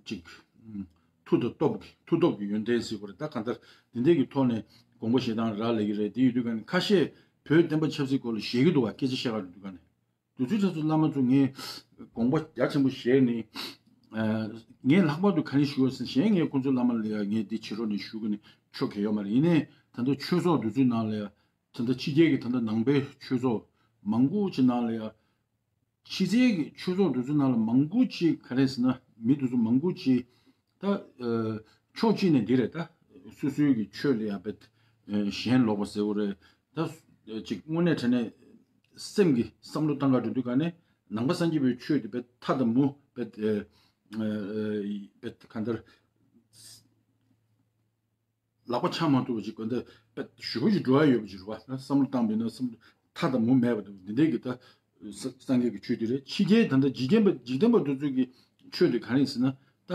ཅིག་ཨ། མཐུ་དང་སྟོབས་ཀྱི། མཐུ་སྟོབས་ཀྱི་ཡོན་ཏན་ཟེར་དགོས་རེད། ད་གང་ལྟར་འདི་འདྲའི་གི་ཐོག་ནས་དགོངས་པ་བཞེས་སྟངས་རག་ལས་ཀྱི་རེད། དེ་ཡོད་དུས་ག་ནས་ཁ་ཤས་བོད་བསྟན་པ་ཆབ་སྲིད་སྐོར་ལ་ཞེད་ཀྱི་འདུག་པ། སྐད་ཆ་བཤད་ག་རེ་འདུག་ག་ནས། དེ་ཚོའི་གྲས་སུ་བླ་མ་ཚོ་ངས་དགོངས་པ་རྒྱ་ཆེན་པོ་བཞེས་ནས། ཨ། ངས་ལྷག་པར་དུ་ག་རེ་ཞུ་བ་ཟེར། གཞན་ངས་ཁོང་ཚོའི་བླ་མ་ལ་ཡ་ངས་འདི་བྱེད་རོགས་གནང་ཞུ་གི་ནས་ཆོག་གི་ཡོད་མ་རེད། ཡིན་ནའི་ད་ལྟ་ཆོས་ཚོགས་དེ་ཚོའི་ནང་ལ་ཡ། ད་ལྟ་ཕྱི་རྒྱལ་གྱི་ད་ལྟ་ནང་པའི་ཆོས་ཚོགས་མང་པོ་ཅིག་ནང་ལ་ཡ། ཕྱི་རྒྱལ་གྱི་ཆོས་ཚོགས་དེ་ཚོའི་ནང་ལ་མང་པོ་ཅིག་ག་རེ་ཟེར་ན། མི་དེ་ཚོ་མང་པོ་ཅིག་ད། ཨ། ཕྱོགས་གཅིག་ནས་འདི་རེད། ད་སོ་སོའི་གི་ཆོས་ལ་ཡ་དཔེ། ཨ། ཞེན་ལོག་པ་ཟེར་དགོས་རེད། ད་ཅིག་དངོས་གནས་དྲང་གནས་སེམས་ཀྱི་བསམ་བློ་བཏང་ག་འགྲོ་དུས་ག་ནས་ནང་པ་སངས་རྒྱས་པའི་ཆོས་དེ་དཔེ་ཐ་དང་མུ་དཔེ། ཨ། ཨ། དཔེ་གང་ལྟར་ལག་པ་འཆང་མ་ཐུབ་པ་ཅིག་དགོས་འདོད་དཔེ་ཞེ་པོ་ཅིག་འགྲོ་ཡ་ཡོད་པ་ཅིག་རེད་པ། བསམ་བློ་བཏང་བ་ཡིན་ན་བསམ་བློ་ཐ་དང་མུ་མེད་པ་འདུག་འདི་འདྲའི་གི་ད་ས་སངས་རྒྱས་ཀྱི་ཆོས་འདི་རེད། ཕྱི་རྒྱལ་ད་ལྟ་འཇིག་རྟེན་པ། འཇིག་རྟེན་པ་དེ་ཚོའི་གི་ཆོས་དེ་ག་རེ་ཡིན་ཟེར་ན། ད་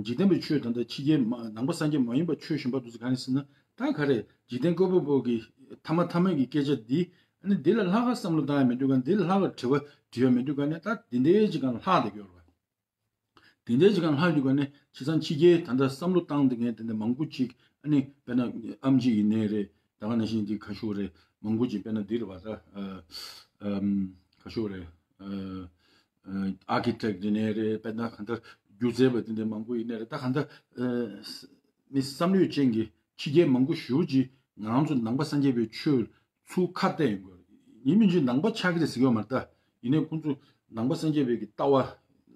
འཇིག་རྟེན་པའི་ཆོས་ད་ལྟ་ཕྱི་རྒྱལ་མ། ནང་པ་སངས་རྒྱས་མ་ཡིན་པ་ཆོས་གཞན་པ་དེ་ཚོ་ག་རེ་ཡིན་ཟེར་ན། ད་ག་རེ་འཇིག་རྟེན་བཀོད་པ་པོ་གི་ཐ་མ་ཐ་མའི་གི་སྐད་ཆ་འདི། ཨ་ནི་འདི་ལ་ལྷག་ག་བསམ་བློ་བཏང་ཡ་མི་འདུག་ག། འདི་ལ་ལྷག་ག་དྲི་བ་དྲི་ཡ་མི་འདུག་ག་ནས། ད་འདི་འདྲའི་ཅིག་གང་ལྷག་བསྡད་ཀྱི་ཡོད་རེད་པ། དེ་འདྲའི་ཅིག་གང་ལྷག་འདུག་ག་ནས། བྱས་ཙང་ཕྱི་རྒྱལ་ད་ལྟ་བསམ་བློ་བཏང་བསྡད་མཁན་དེ་འདྲ་མང་པོ་ཅིག་ཨ་ནི་དཔེར་ན་ཨེམ་ཆི་ཡིན་ནའི་རེད། ད་ག་ནང་བཞིན་འདི་ག་ཞུ་རེད། མང་པོ་ཅིག་དཔེར་ན་འདི་རེད་པ། ད་ཨ་ཨམ་ག་ཞུ་རེད། ཨ་ཨ་ཨར་ཀི་ཊེག་ཡིན་ནའི་རེད། དཔེར་ན་གང་ལྟར་སྒྱུ་རྩལ་པ་དེ་འདྲ་མང་པོ་ཡིན་ནའི་རེད། ད་གང་ལྟར་ཨ་མི་བསམ་ཡོད་ཅན་གྱི་ཕྱི་རྒྱལ་མང་པོ་ཞེ་པོ་ཅིག་ང་རང་ཚོ་ནང་པ་སངས་རྒྱས་པའི་ཆོས་ཚུར་ཁ་གཏད་ཡོང་གི་ཡོད་རེད། ཡིན་མིན་ཅིག་ནང་པ་ཆགས་ཀྱི་རེད་ཟེར་གྱི་ཡོད་མ་རེད། ད་ཡིན་ནའི་ཁོང་ཚོ་ནང་པ་སངས་རྒྱས་པའི་གི་ལྟ་བ།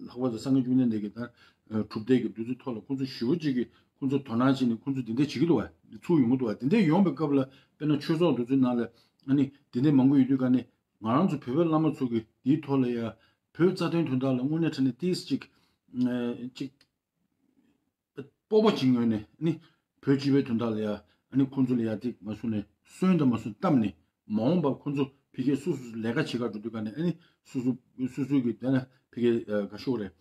ལྷག་པར་དུ་སངས་རྒྱས་བཅོམ་ལྡན་འདས་ཀྱི་ད་གྲུབ་མཐའི་གི་འདི་ཚོའི་ཐོག་ལ་ཁོང་ཚོ་ཞེ་པོ་ཅིག་གིས་ཁོང་ཚོ་དོ་སྣང་བྱས་ནས་ཁོང་ཚོ་འདི་འདྲ་བྱེད་ཀྱི་འདུག་པ། ཚུར་ཡོང་གི་འདུག་པ། དེ་འདྲ་ཡོང་པའི་སྐབས་ལ་དཔེར་ན་ཆོས་ཚོགས་འདི་ཚོའི་ནང་ལ་ཨ་ནི་དེ་འདྲ་མང་པོ་ཡོད་དུས་ག་ནས། ང་རང་ཚོ་བོད་པའི་བླ་མ་ཚོ་གིས་འདིའི་ཐོག་ལ་ཡ་བོད་རྩ་དོན་དོན་དག་ལ་དངོས་གནས་དྲང་གནས་ཏིས་ཅིག་ཨ་ཅིག་སྤོབས་པ་ཅིག་ངོས་ནས་ནི་བོད་སྤྱི་པའི་དོན་དག་ལ་ཡ་ཨ་ནི་ཁོང་ཚོ་ལ་ཡ་ཏིག་མ་སོང་ནས་སོན་དང་མ་སོན་བཏབ་ནས། མ་འོངས་པར་ཁོང་ཚོ་ཕ་གིར་སོ་སོ་སོ་ལས་ཀ་བྱེད་ག་འགྲོ་དུས་ག་ནས་ཨ་ནི་སོ་སོ་སོ་སོའི་གི་དེ་ན་ཕ་གིར་ག་ཞུ་རེད།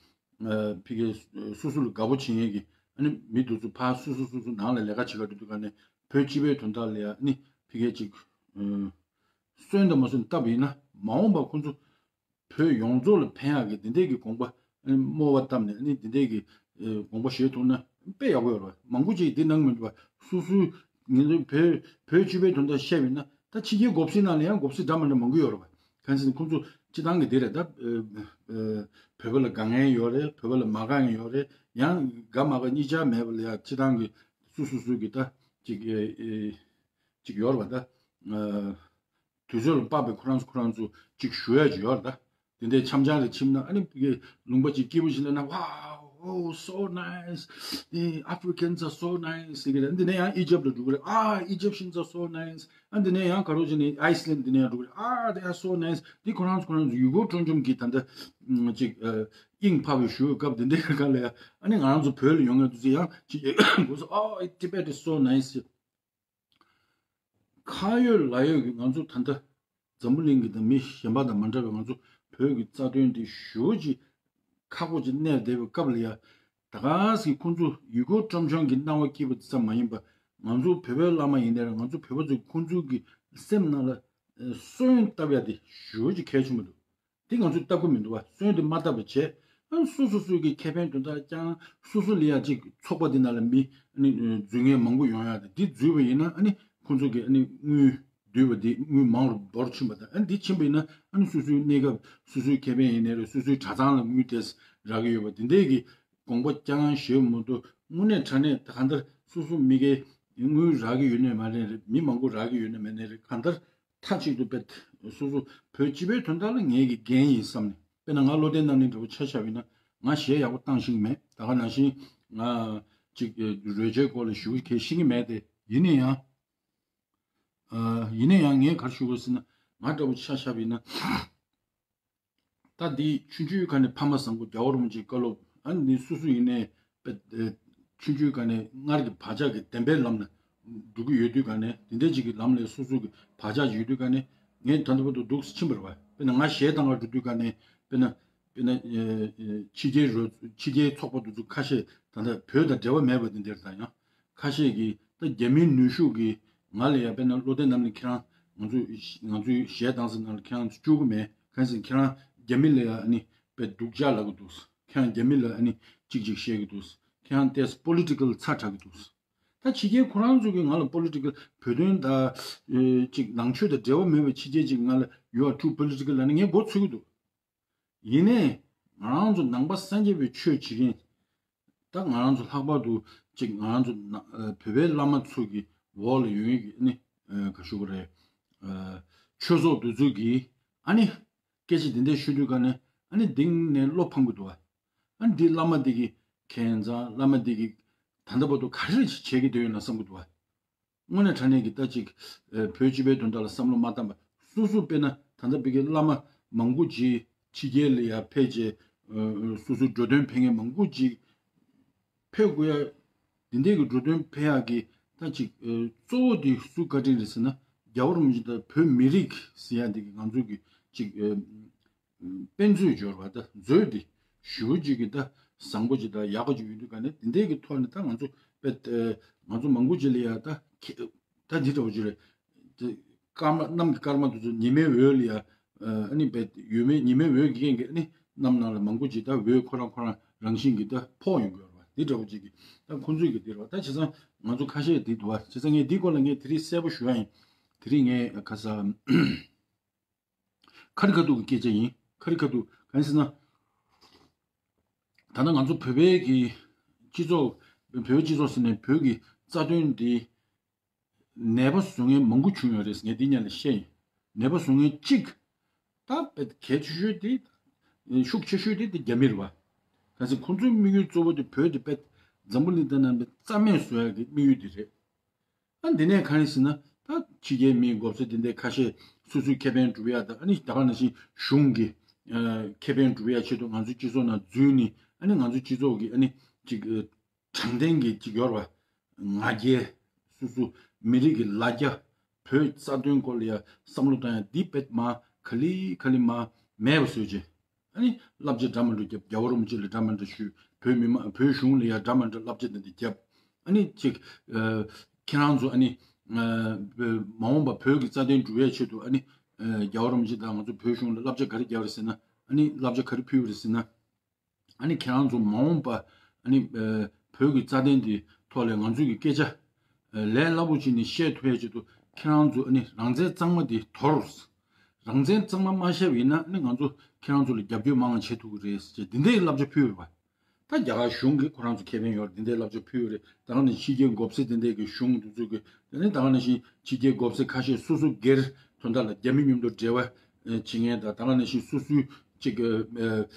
ཕ་གིའི་སོ་སོ་ལ་དགའ་པོ་བྱེད་མཁན་གྱི་ཨ་ནི་མི་དེ་ཚོ་ཕར་སོ་སོ་སོ་སོ་ནང་ལ་ལས་ཀ་བྱེད་ག་འགྲོ་དུས་ག་ནས་བོད་སྤྱི་པའི་དོན་དག་ལ་ཡ་ཨ་ནི་ཕ་གིའི་ཅིག་སོན་དང་མ་སོན་བཏབ་ཡིན་ན་མ་འོངས་པ་ཁོང་ཚོ་བོད་ཡོངས་རྫོགས་ལ་ཕན་ཡག་གི་འདི་འདྲས་ཀྱི་དགོངས་པ་ཨ་ནི་རྨོ་བ་བཏབ་ནས་ཨ་ནི་འདི་འདྲས་ཀྱི་དགོངས་པ་བཞེས་ཐུབ་ན་དཔེ་ཡག་པོ་ཡོད་རེད་བ། མང་པོ་ཅིག་འདི་གནང་མི་འདུག་བ། སོ་སོའི་ངེད་ཚོ་བོད་བོད་སྤྱི་པའི་དོན་དག་བཤད་པ་ཡིན་ན་ད་ཕྱི་རྒྱལ་འགོ་ཁྲིད་ནང་ལ་ཡང་འགོ་ཁྲིད་འདྲ་མི་འདྲ་མང་པོ་ཡོད་རེད་བ། གང་ཟེར་ན་ཁོང་ཚོ་སྤྱི་བཏང་གི་དེ་རེད་ད། བོད་པ་ལ་དགའ་མཁན་ཡོད་རེད། བོད་པ་ལ་མ་དགའ་མཁན་ཡོད་རེད། ཡང་དགའ་མ་དགའ་གཉིས་ཆ་མེད་པ་ལ་ཡང་སྤྱི་བཏང་གི་སོ་སོ་སོ་གི་ད་ཅིག་ཅིག་ཡོད་རེད་བ་ད། དུས་ཚོད་ལ་དཔག་པའི་ཁོ་རང་ཚོ་ཁོ་རང་ཚོ་ཅིག་ཞུ་ཡ་ཅིག་ཡོད་རེད་ད། དེ་འདྲའི་འཆམ་འཆམ་རེ་ཁྱིམ་ན་ཨ་ནི་ལུང་པ་ཅིག་སྐྱིད་པོ་ཞིག་སླེབས་ན། Wow, oh, so nice. The Africans are so nice. ཟེར་གི་རེད། འདི་ནས་ཡང་ཨི་ཇིབ་ལ་འགྲོ་གི་རེད། Ah, Egyptians are so nice. ཨ་འདི་ནས་ཡང་ག་རོ་ཅིག་ནས་ཨའི་སི་ལན་འདི་ནས་ཡང་འགྲོ་གི་རེད། Ah, they are so nice. འདི་ཁོ་རང་ཚོ་ཁོ་རང་ཚོ་ཡུལ་སྐོར་སྤྲོ་འཆམ་གྱི་ད་ལྟ་ཅིག་དབྱིངས་འཕར་བའི་ཞུ་བའི་སྐབས་འདི་འདྲའི་སྒང་ལ་ཡང་ཨ་ནི་ང་རང་ཚོ་བོད་ལ་ཡོང་མཁན་དེ་ཚོ་ཡང་ཅིག་གོ་སོང་། Oh, Tibet is so nice. ཁ་ཡོད་ལག་ཡོད་ཀྱི་ང་ཚོ་ད་ལྟ་འཛམ་བུ་གླིང་གི་དང་མི་གཞན་པ་དང་མ་འདྲ་བའི་ང་ཚོ་བོད་ཀྱི་རྩ་དོན་འདི་ཞེ་པོ་ཅིག་ཁག་པོ་ཅིག་གནས་བསྡད་པའི་སྐབས་ལ་ཡ། ད་ག་ཟིག་ཁོང་ཚོ་ཡུལ་སྐོར་སྤྲོ་འཆམ་གྱི་སྣང་བ་སྐྱེས་པ་ཙམ་མ་ཡིན་པ། ང་ཚོ་བོད་པའི་བླ་མ་ཡིན་ནའི་རེད། ང་ཚོ་བོད་པ་ཚོས་ཁོང་ཚོ་གི་སེམས་ནང་ལ་ཨ་སོན་བཏབ་ཡ་དེ་ཞེ་པོ་ཅིག་གལ་ཆེན་པོ་འདུག་དེ་ང་ཚོས་བལྟ་དགོས་མི་འདུག་བ། སོན་དེ་མ་བཏབ་པ་བྱས། ཨ་སོ་སོ་སོ་གི་ཁེ་ཕན་དོན་དག་ཀྱང་སོ་སོ་ལ་ཡ་ཅིག་ཚོགས་པ་འདི་ནང་ལ་མི་ཨ་ནི་འཛུལ་མཁན་མང་པོ་ཡོང་ཡ་དེ། འདི་འཛུལ་བ་ཡིན་ན་ཨ་ནི་ཁོང་ཚོ་གི་ཨ་ནི་དངུལ་བསྡུས་པ་འདི་དངུལ་མང་རུ་འབོར་ཕྱིན་པ་དང་། ཨ་ནི་འདི་ཕྱིན་པ་ཡིན་ན་ཨ་ནི་སོ་སོའི་གནས་སྐབས་སོ་སོའི་ཁེ་ཕན་ཡིན་ནའི་རེད། སོ་སོའི་གྲྭ་ཚང་ལ་དངུལ་དེ་རག་གི་ཡོད་པ་འདི་འདྲས་ཀྱི་དགོངས་པ་ཀྱང་བཞེས་མ་གཏོགས། དངོས་གནས་དྲང་གནས་ད་གང་ལྟར་སོ་སོ་མི་སྒེར་དངུལ་རག་གི་ཡོད་ནའི་མ་རེད། མི་མང་པོ་རག་གི་ཡོད་ནའི་མེད་ནའི་རེད། གང་ལྟར་མཐའ་གཅིག་ཏུ་དཔེ་སོ་སོ་བོད་སྤྱི་པའི་དོན་དག་ལ་ངེད་ཀྱི་འགན་ཡིན་བསམ་ནས། དཔེར་ན་ང་བློ་བརྟན་རྣམ་གླིང་འདྲ་པོ་ཆ་བཞག་པ་ཡིན་ན་ང་གཞས་ཡག་པོ་བཏང་ཤེས་ཀྱི་མེད། ད་ག་ནང་བཞིན་ང་ཅིག་རོལ་ཆའི་སྐོར་ལ་ཞེ་པོ་གལ་ཤེས་ཀྱི་མེད་དེ། ཡིན་ན་ཡང་ཨ་ཡིན་ན་ཡང་ངས་ག་རེ་ཞུ་དགོས་ཟེར་ན། ང་འདྲ་པོ་ཆ་བཞག་པ་ཡིན་ན། ད་འདི་ཆུང་ཆུང་སྒང་ནས་ཕ་མ་བཟང་པོ་རྒྱལ་བ་རིན་པོ་ཆེའི་བཀའ་སློབ། ཨ་ནི་སོ་སོ་ཡིན་ནའི་དཔེ་ཆུང་ཆུང་སྒང་ནས་སྔར་གྱི་བག་ཆགས་ཀྱི་བདེན་པའི་ལམ་ལ་འགྲོ་གི་ཡོད་དུས་སྒང་ནས། དེ་འདྲ་ཅིག་གི་ལམ་ལ་སོ་སོ་གི་བག་ཆགས་ཅིག་ཡོད་དུས་སྒང་ནས། ངས་ད་ལྟ་བར་དུ་འདུག་སེ་ཕྱིན་པ་རེད་བ། དཔེར་ན་ང་གཞས་བཏང་ག་འགྲོ་དུས་སྒང་ནས། དཔེར་ན་དཔེར་ན་ཕྱི་རྒྱལ་རོ་ཕྱི་རྒྱལ་ཚོགས་པ་དེ་ཚོ་ཁ་ཤས་ད་ལྟ་བོད་དང་འབྲེལ་བ་མེད་པ་དེ་འདྲ་དང་། ཡང་ཁ་ཤས་ཀྱིས་ད་རྒྱ་མིའི་ནུས་ཤུགས་ཀྱིས་ང་ལ་ཡ། དཔེར་ན་བློ་བརྟན་རྣམ་གླིང་ཁྱེད་རང་ང་ཚོའི་ང་ཚོའི་གཞས་བཏང་སའི་ནང་ལ་ཁྱེད་རང་ཚོ་བཅུག་གི་མེད། གང་ཟེར་ཁྱེད་རང་རྒྱ་མི་ལ་ཡ་ཨ་ནི་དཔེ་སྡུག་ཅག་ལབ་ཀྱི་འདུག་ཁྱེད་རང་རྒྱ་མི་ལ་ཨ་ནི་གཅིག་གཅིག་བཤད་ཀྱི་འདུག་ཁྱེད་རང་ཏོག་ཙམ་པོ་ལི་ཊི་ཀལ་ཚ་དྲགས་ཀྱི་འདུག་ད་ཕྱི་རྒྱལ་ཁོ་རང་ཚོ་གིས་ང་ལ་པོ་ལི་ཊི་ཀལ། བོད་དོན་དང་ཨེ་ཅིག་ནང་ཆོས་དང་འབྲེལ་བ་མེད་པའི་ཕྱི་རྒྱལ་ཅིག་ང་ལ། You are too political. ལབ་ནས་ངས་མགོ་ཚོད་ཀྱི་འདུག་ཡིན་ནའི་ང་རང་ཚོ་ནང་པ་སངས་རྒྱས་པའི་ཆོས་བྱེད་མཁན། ད་ང་རང་ཚོ་ལྷག་པར་དུ་ཅིག་ང་རང་ཚོ་ན་ཨ་བོད་པའི་བླ་མ་ཚོ་གི་འོག་ལ་ཡོད་མཁན་གྱི་ནི་ཨ་ག་ཞུ་དགོས་རེད། ཨ་ཆོས་ཚོགས་དེ་ཚོ་གིས་ཨ་ནི་སྐད་ཆ་དེ་འདྲ་ཤོད་དུས་སྒང་ནས་ཨ་ནི་གཏིང་ནས་བློ་ཕམ་གྱི་འདུག་བ། ཨ་ནི་འདི་བླ་མ་འདི་གིས་ཁྱད་མཚར། བླ་མ་འདི་གིས་ད་ལྟ་བར་དུ་ག་རེ་བྱེད་ཀྱི་བསྡད་ཡོད་ན་བསམ་གྱི་འདུག་བ། དངོས་གནས་དྲང་གནས་ཀྱི་ད་ཅིག་ཨ་བོད་སྤྱི་པའི་དོན་དག་ལ་བསམ་བློ་མ་བཏང་བ། སོ་སོ་དཔེར་ན་ད་ལྟ་བོད་ཀྱི་བླ་མ་མང་པོ་ཅིག་ཕྱི་རྒྱལ་ལ་ཡར་ཕེབས་བྱས་ཨ་སོ་སོའི་འགྲོ་དོན་ཕེབས་མཁན་མང་པོ་ཅིག་ཕེབས་དགོས་ཡ། འདི་འདྲའི་གི་འགྲོ་དོན་ཕེབས་ཡག་གི་ད་ཅིག་ཨ་གཙོ་བོ་དེ་སུའི་བཀའ་དྲིན་རེད་ཟེར་ན། རྒྱལ་བ་རིན་པོ་ཆེ་དང་བོད་མི་རིགས་ཟེར་ཡ་འདི་གི་ང་ཚོ་གི་ཅིག་ཨ་དཔེ་མཛོད་སྦྱོར་བ་ད་མཛོད་དེ་ཞེ་པོ་ཅིག་གི་ད་བཟང་པོ་ཅིག་དང་ཡག་པོ་ཅིག་ཡོད་དུས་སྒང་ནས། འདི་འདྲའི་གི་ཐོག་ནས་ད་ང་ཚོ་དཔེ་ཨ་ང་ཚོ་མང་པོ་ཅིག་ལ་ཡ་ད་ཁེ་ད་འདི་འདྲ་པོ་ཅིག་རེད། དེ་སྐར་མ་གནམ་གྱི་སྐར་མ་དེ་ཚོ་ཉི་མའི་འོད་ལ་ཡ་ཨ་ནི་དཔེ་ཡོད་མེད། ཉི་མའི་འོད་ཀྱི་རྐྱེན་གྱིས་ཨ་ནི་གནམ་ནང་ལ་མང་པོ་ཅིག་ད་འོད་ཁོ་རང་ཁོ་རང་རང་བཞིན་གྱིས་ད་ཕོག་ཡོང་གི་ཡོད་རེད་བ། འདི་འདྲ་པོ་ཅིག་གི་ད་ཁོང་ཚོས་ཀྱི་འདི་རེད་བ། ད་བྱས་ཙང་ང་ཚོ་ཁ་ཤས་འདི་འདུག་བ། བྱས་ཙང་ངས་འདི་སྐོར་ལ་ངས་དེ་རིང་གསལ་པོ་ཞུ་ཡ་ཡིན། དེ་རིང་ངས་ཁ་ས་ཁ་རི་ཁ་ཐུག་གི་སྐད་ཆ་ཡིན། ཁ་རི་ཁ་ཐུག་གང་ཡིན་ཟེར་ན། ད་ལྟ་ང་ཚོ་བོད་པའི་གི་སྤྱི་ཚོགས། བོད་པའི་སྤྱི་ཚོགས་ཟེར་ནས་བོད་ཀྱི་རྩ་དོན་འདི་ནད་པ་བཟོ་མཁན་མང་པོ་བྱུང་ཡོད་རེད། ངས་འདི་སྔོན་ལ་བཤད་ཡིན། ནད་པ་བཟོ་མཁན་གཅིག་ད་དཔེ་གལ་ཆེ་ཤོས་དེ། ཤུགས་ཆེ་ཤོས་དེ་དེ་རྒྱ་མི་རེད་བ། གང་ཟེར་ཁོང་ཚོའི་དམིགས་ཡུལ་གཙོ་བོ་དེ་བོད་དེ་དཔེ་འཛམ་བུ་གླིང་སྟེང་ན་རྩ་མེད་བཟོ་ཡག་གི་དམིགས་ཡུལ་དེ་རེད། ཨ་འདི་ནས་གང་ཡིན་ཟེར་ན། ད་ཕྱི་རྒྱལ་མིའི་མགོ་ཚོས་འདི་འདྲའི་ཁ་ཤས་སོ་སོའི་ཁེ་ཕན་སྒྲུབ་ཡ་དང་། ཨ་ནི་ད་ག་ནང་བཞིན་གཞུང་གི་ཨ་ཁེ་ཕན་སྒྲུབ་ཡ་ཆེད་དུ་ང་ཚོའི་སྤྱི་ཚོགས་ནང་འཛུལ་ནས། ཨ་ནི་ང་ཚོའི་སྤྱི་ཚོགས་ཀྱི་ཨ་ནི་ཅིག་ཨ་དྲང་བདེན་གྱི་ཅིག་ཡོད་རེད་བ། ང་རྒྱལ། སོ་སོ་མི་རིགས་ཀྱི་ལ་རྒྱ། བོད་རྩ་དོན་སྐོར་ལ་ཡ་བསམ་བློ་བཏང་ཡ་འདི་དཔེ་མ་ག་ལེ་ག་ལེ་མ་མེད་པ་བཟོས་བྱས། ཨ་ནི་བསླབ་བྱ་འདྲ་མི་འདྲ་བརྒྱབ། རྒྱལ་བ་རིན་པོ་ཆེ་ལ་འདྲ་མི་འདྲ་ཞུས། བོད་མི་མང་བོད་གཞུང་ལ་ཡང་འདྲ་མི་འདྲ་བསླབ་བྱ་དེ་འདྲ་བརྒྱབ། ཨ་ནི་ཅིག་ཨ་ཁྱེད་རང་ཚོ་ཨ་ནི་ཨ་མ་འོངས་པ་བོད་ཀྱི་རྩ་དོན་སྒྲུབ་ཡའི་ཆེད་དུ། ཨ་ནི་ཨ་རྒྱལ་བ་རིན་པོ་ཆེ་དང་ང་ཚོ་བོད་གཞུང་ལ་བསླབ་བྱ་ག་རེ་བརྒྱབ་རེད་ཟེར་ན། ཨ་ནི་བསླབ་བྱ་ག་རེ་ཕུལ་བ་རེད་ཟེར་ན། ཨ་ནི་ཁྱེད་རང་ཚོ་མ་འོངས་པ་ཨ་ནི་ཨ་བོད་ཀྱི་རྩ་དོན་འདི་ཐོག་ལ་ང་ཚོའི་གི་སྐད་ཆ་ཨ་ལས་སླ་པོ་ཅིག་ནས་བཤད་ཐུབ་ཡའི་ཆེད་དུ། ཁྱེད་རང་ཚོ་ཨ་ནི་རང་བཙན་གཙང་མ་འདི་དོར། རང་བཙན་གཙང་མ་མ་བཤད་པ་ཡིན་ན། ཨ་ནི་ང་ཚོ་ཁྱེད་རང་ཚོ་ལ་རྒྱབ་སྐྱོར་མང་བ་བྱེད་ཐུབ་ཀྱི་རེད་ཟེར་འདི་འདྲའི་བསླབ་བྱ་ཕུལ་བ། ད་རྒྱ་གར་གཞུང་གིས་ཁོ་རང་ཚོ་ཁེ་ཕན་ཡོད་རེད། འདི་འདྲའི་བསླབ་བྱ་ཕུལ་ཡོད་རེད། ད་ག་ནང་ཕྱི་རྒྱལ་མགོ་སེར་འདི་འདྲའི་གི་གཞུང་འདི་ཚོ་གི། དེ་ནས་ད་ག་ནང་བཞིན་ཕྱི་རྒྱལ་མགོ་སེར་ཁ་ཤས་སོ་སོ་སྒེར་དོན་དག་ལ་རྒྱ་མི་མཉམ་དུ་འབྲེལ་བ་ཨ་བྱེད་མཁན་དང་། ད་ག་ནང་བཞིན་སོ་སོའི་ཅིག་ཨ་ཨ་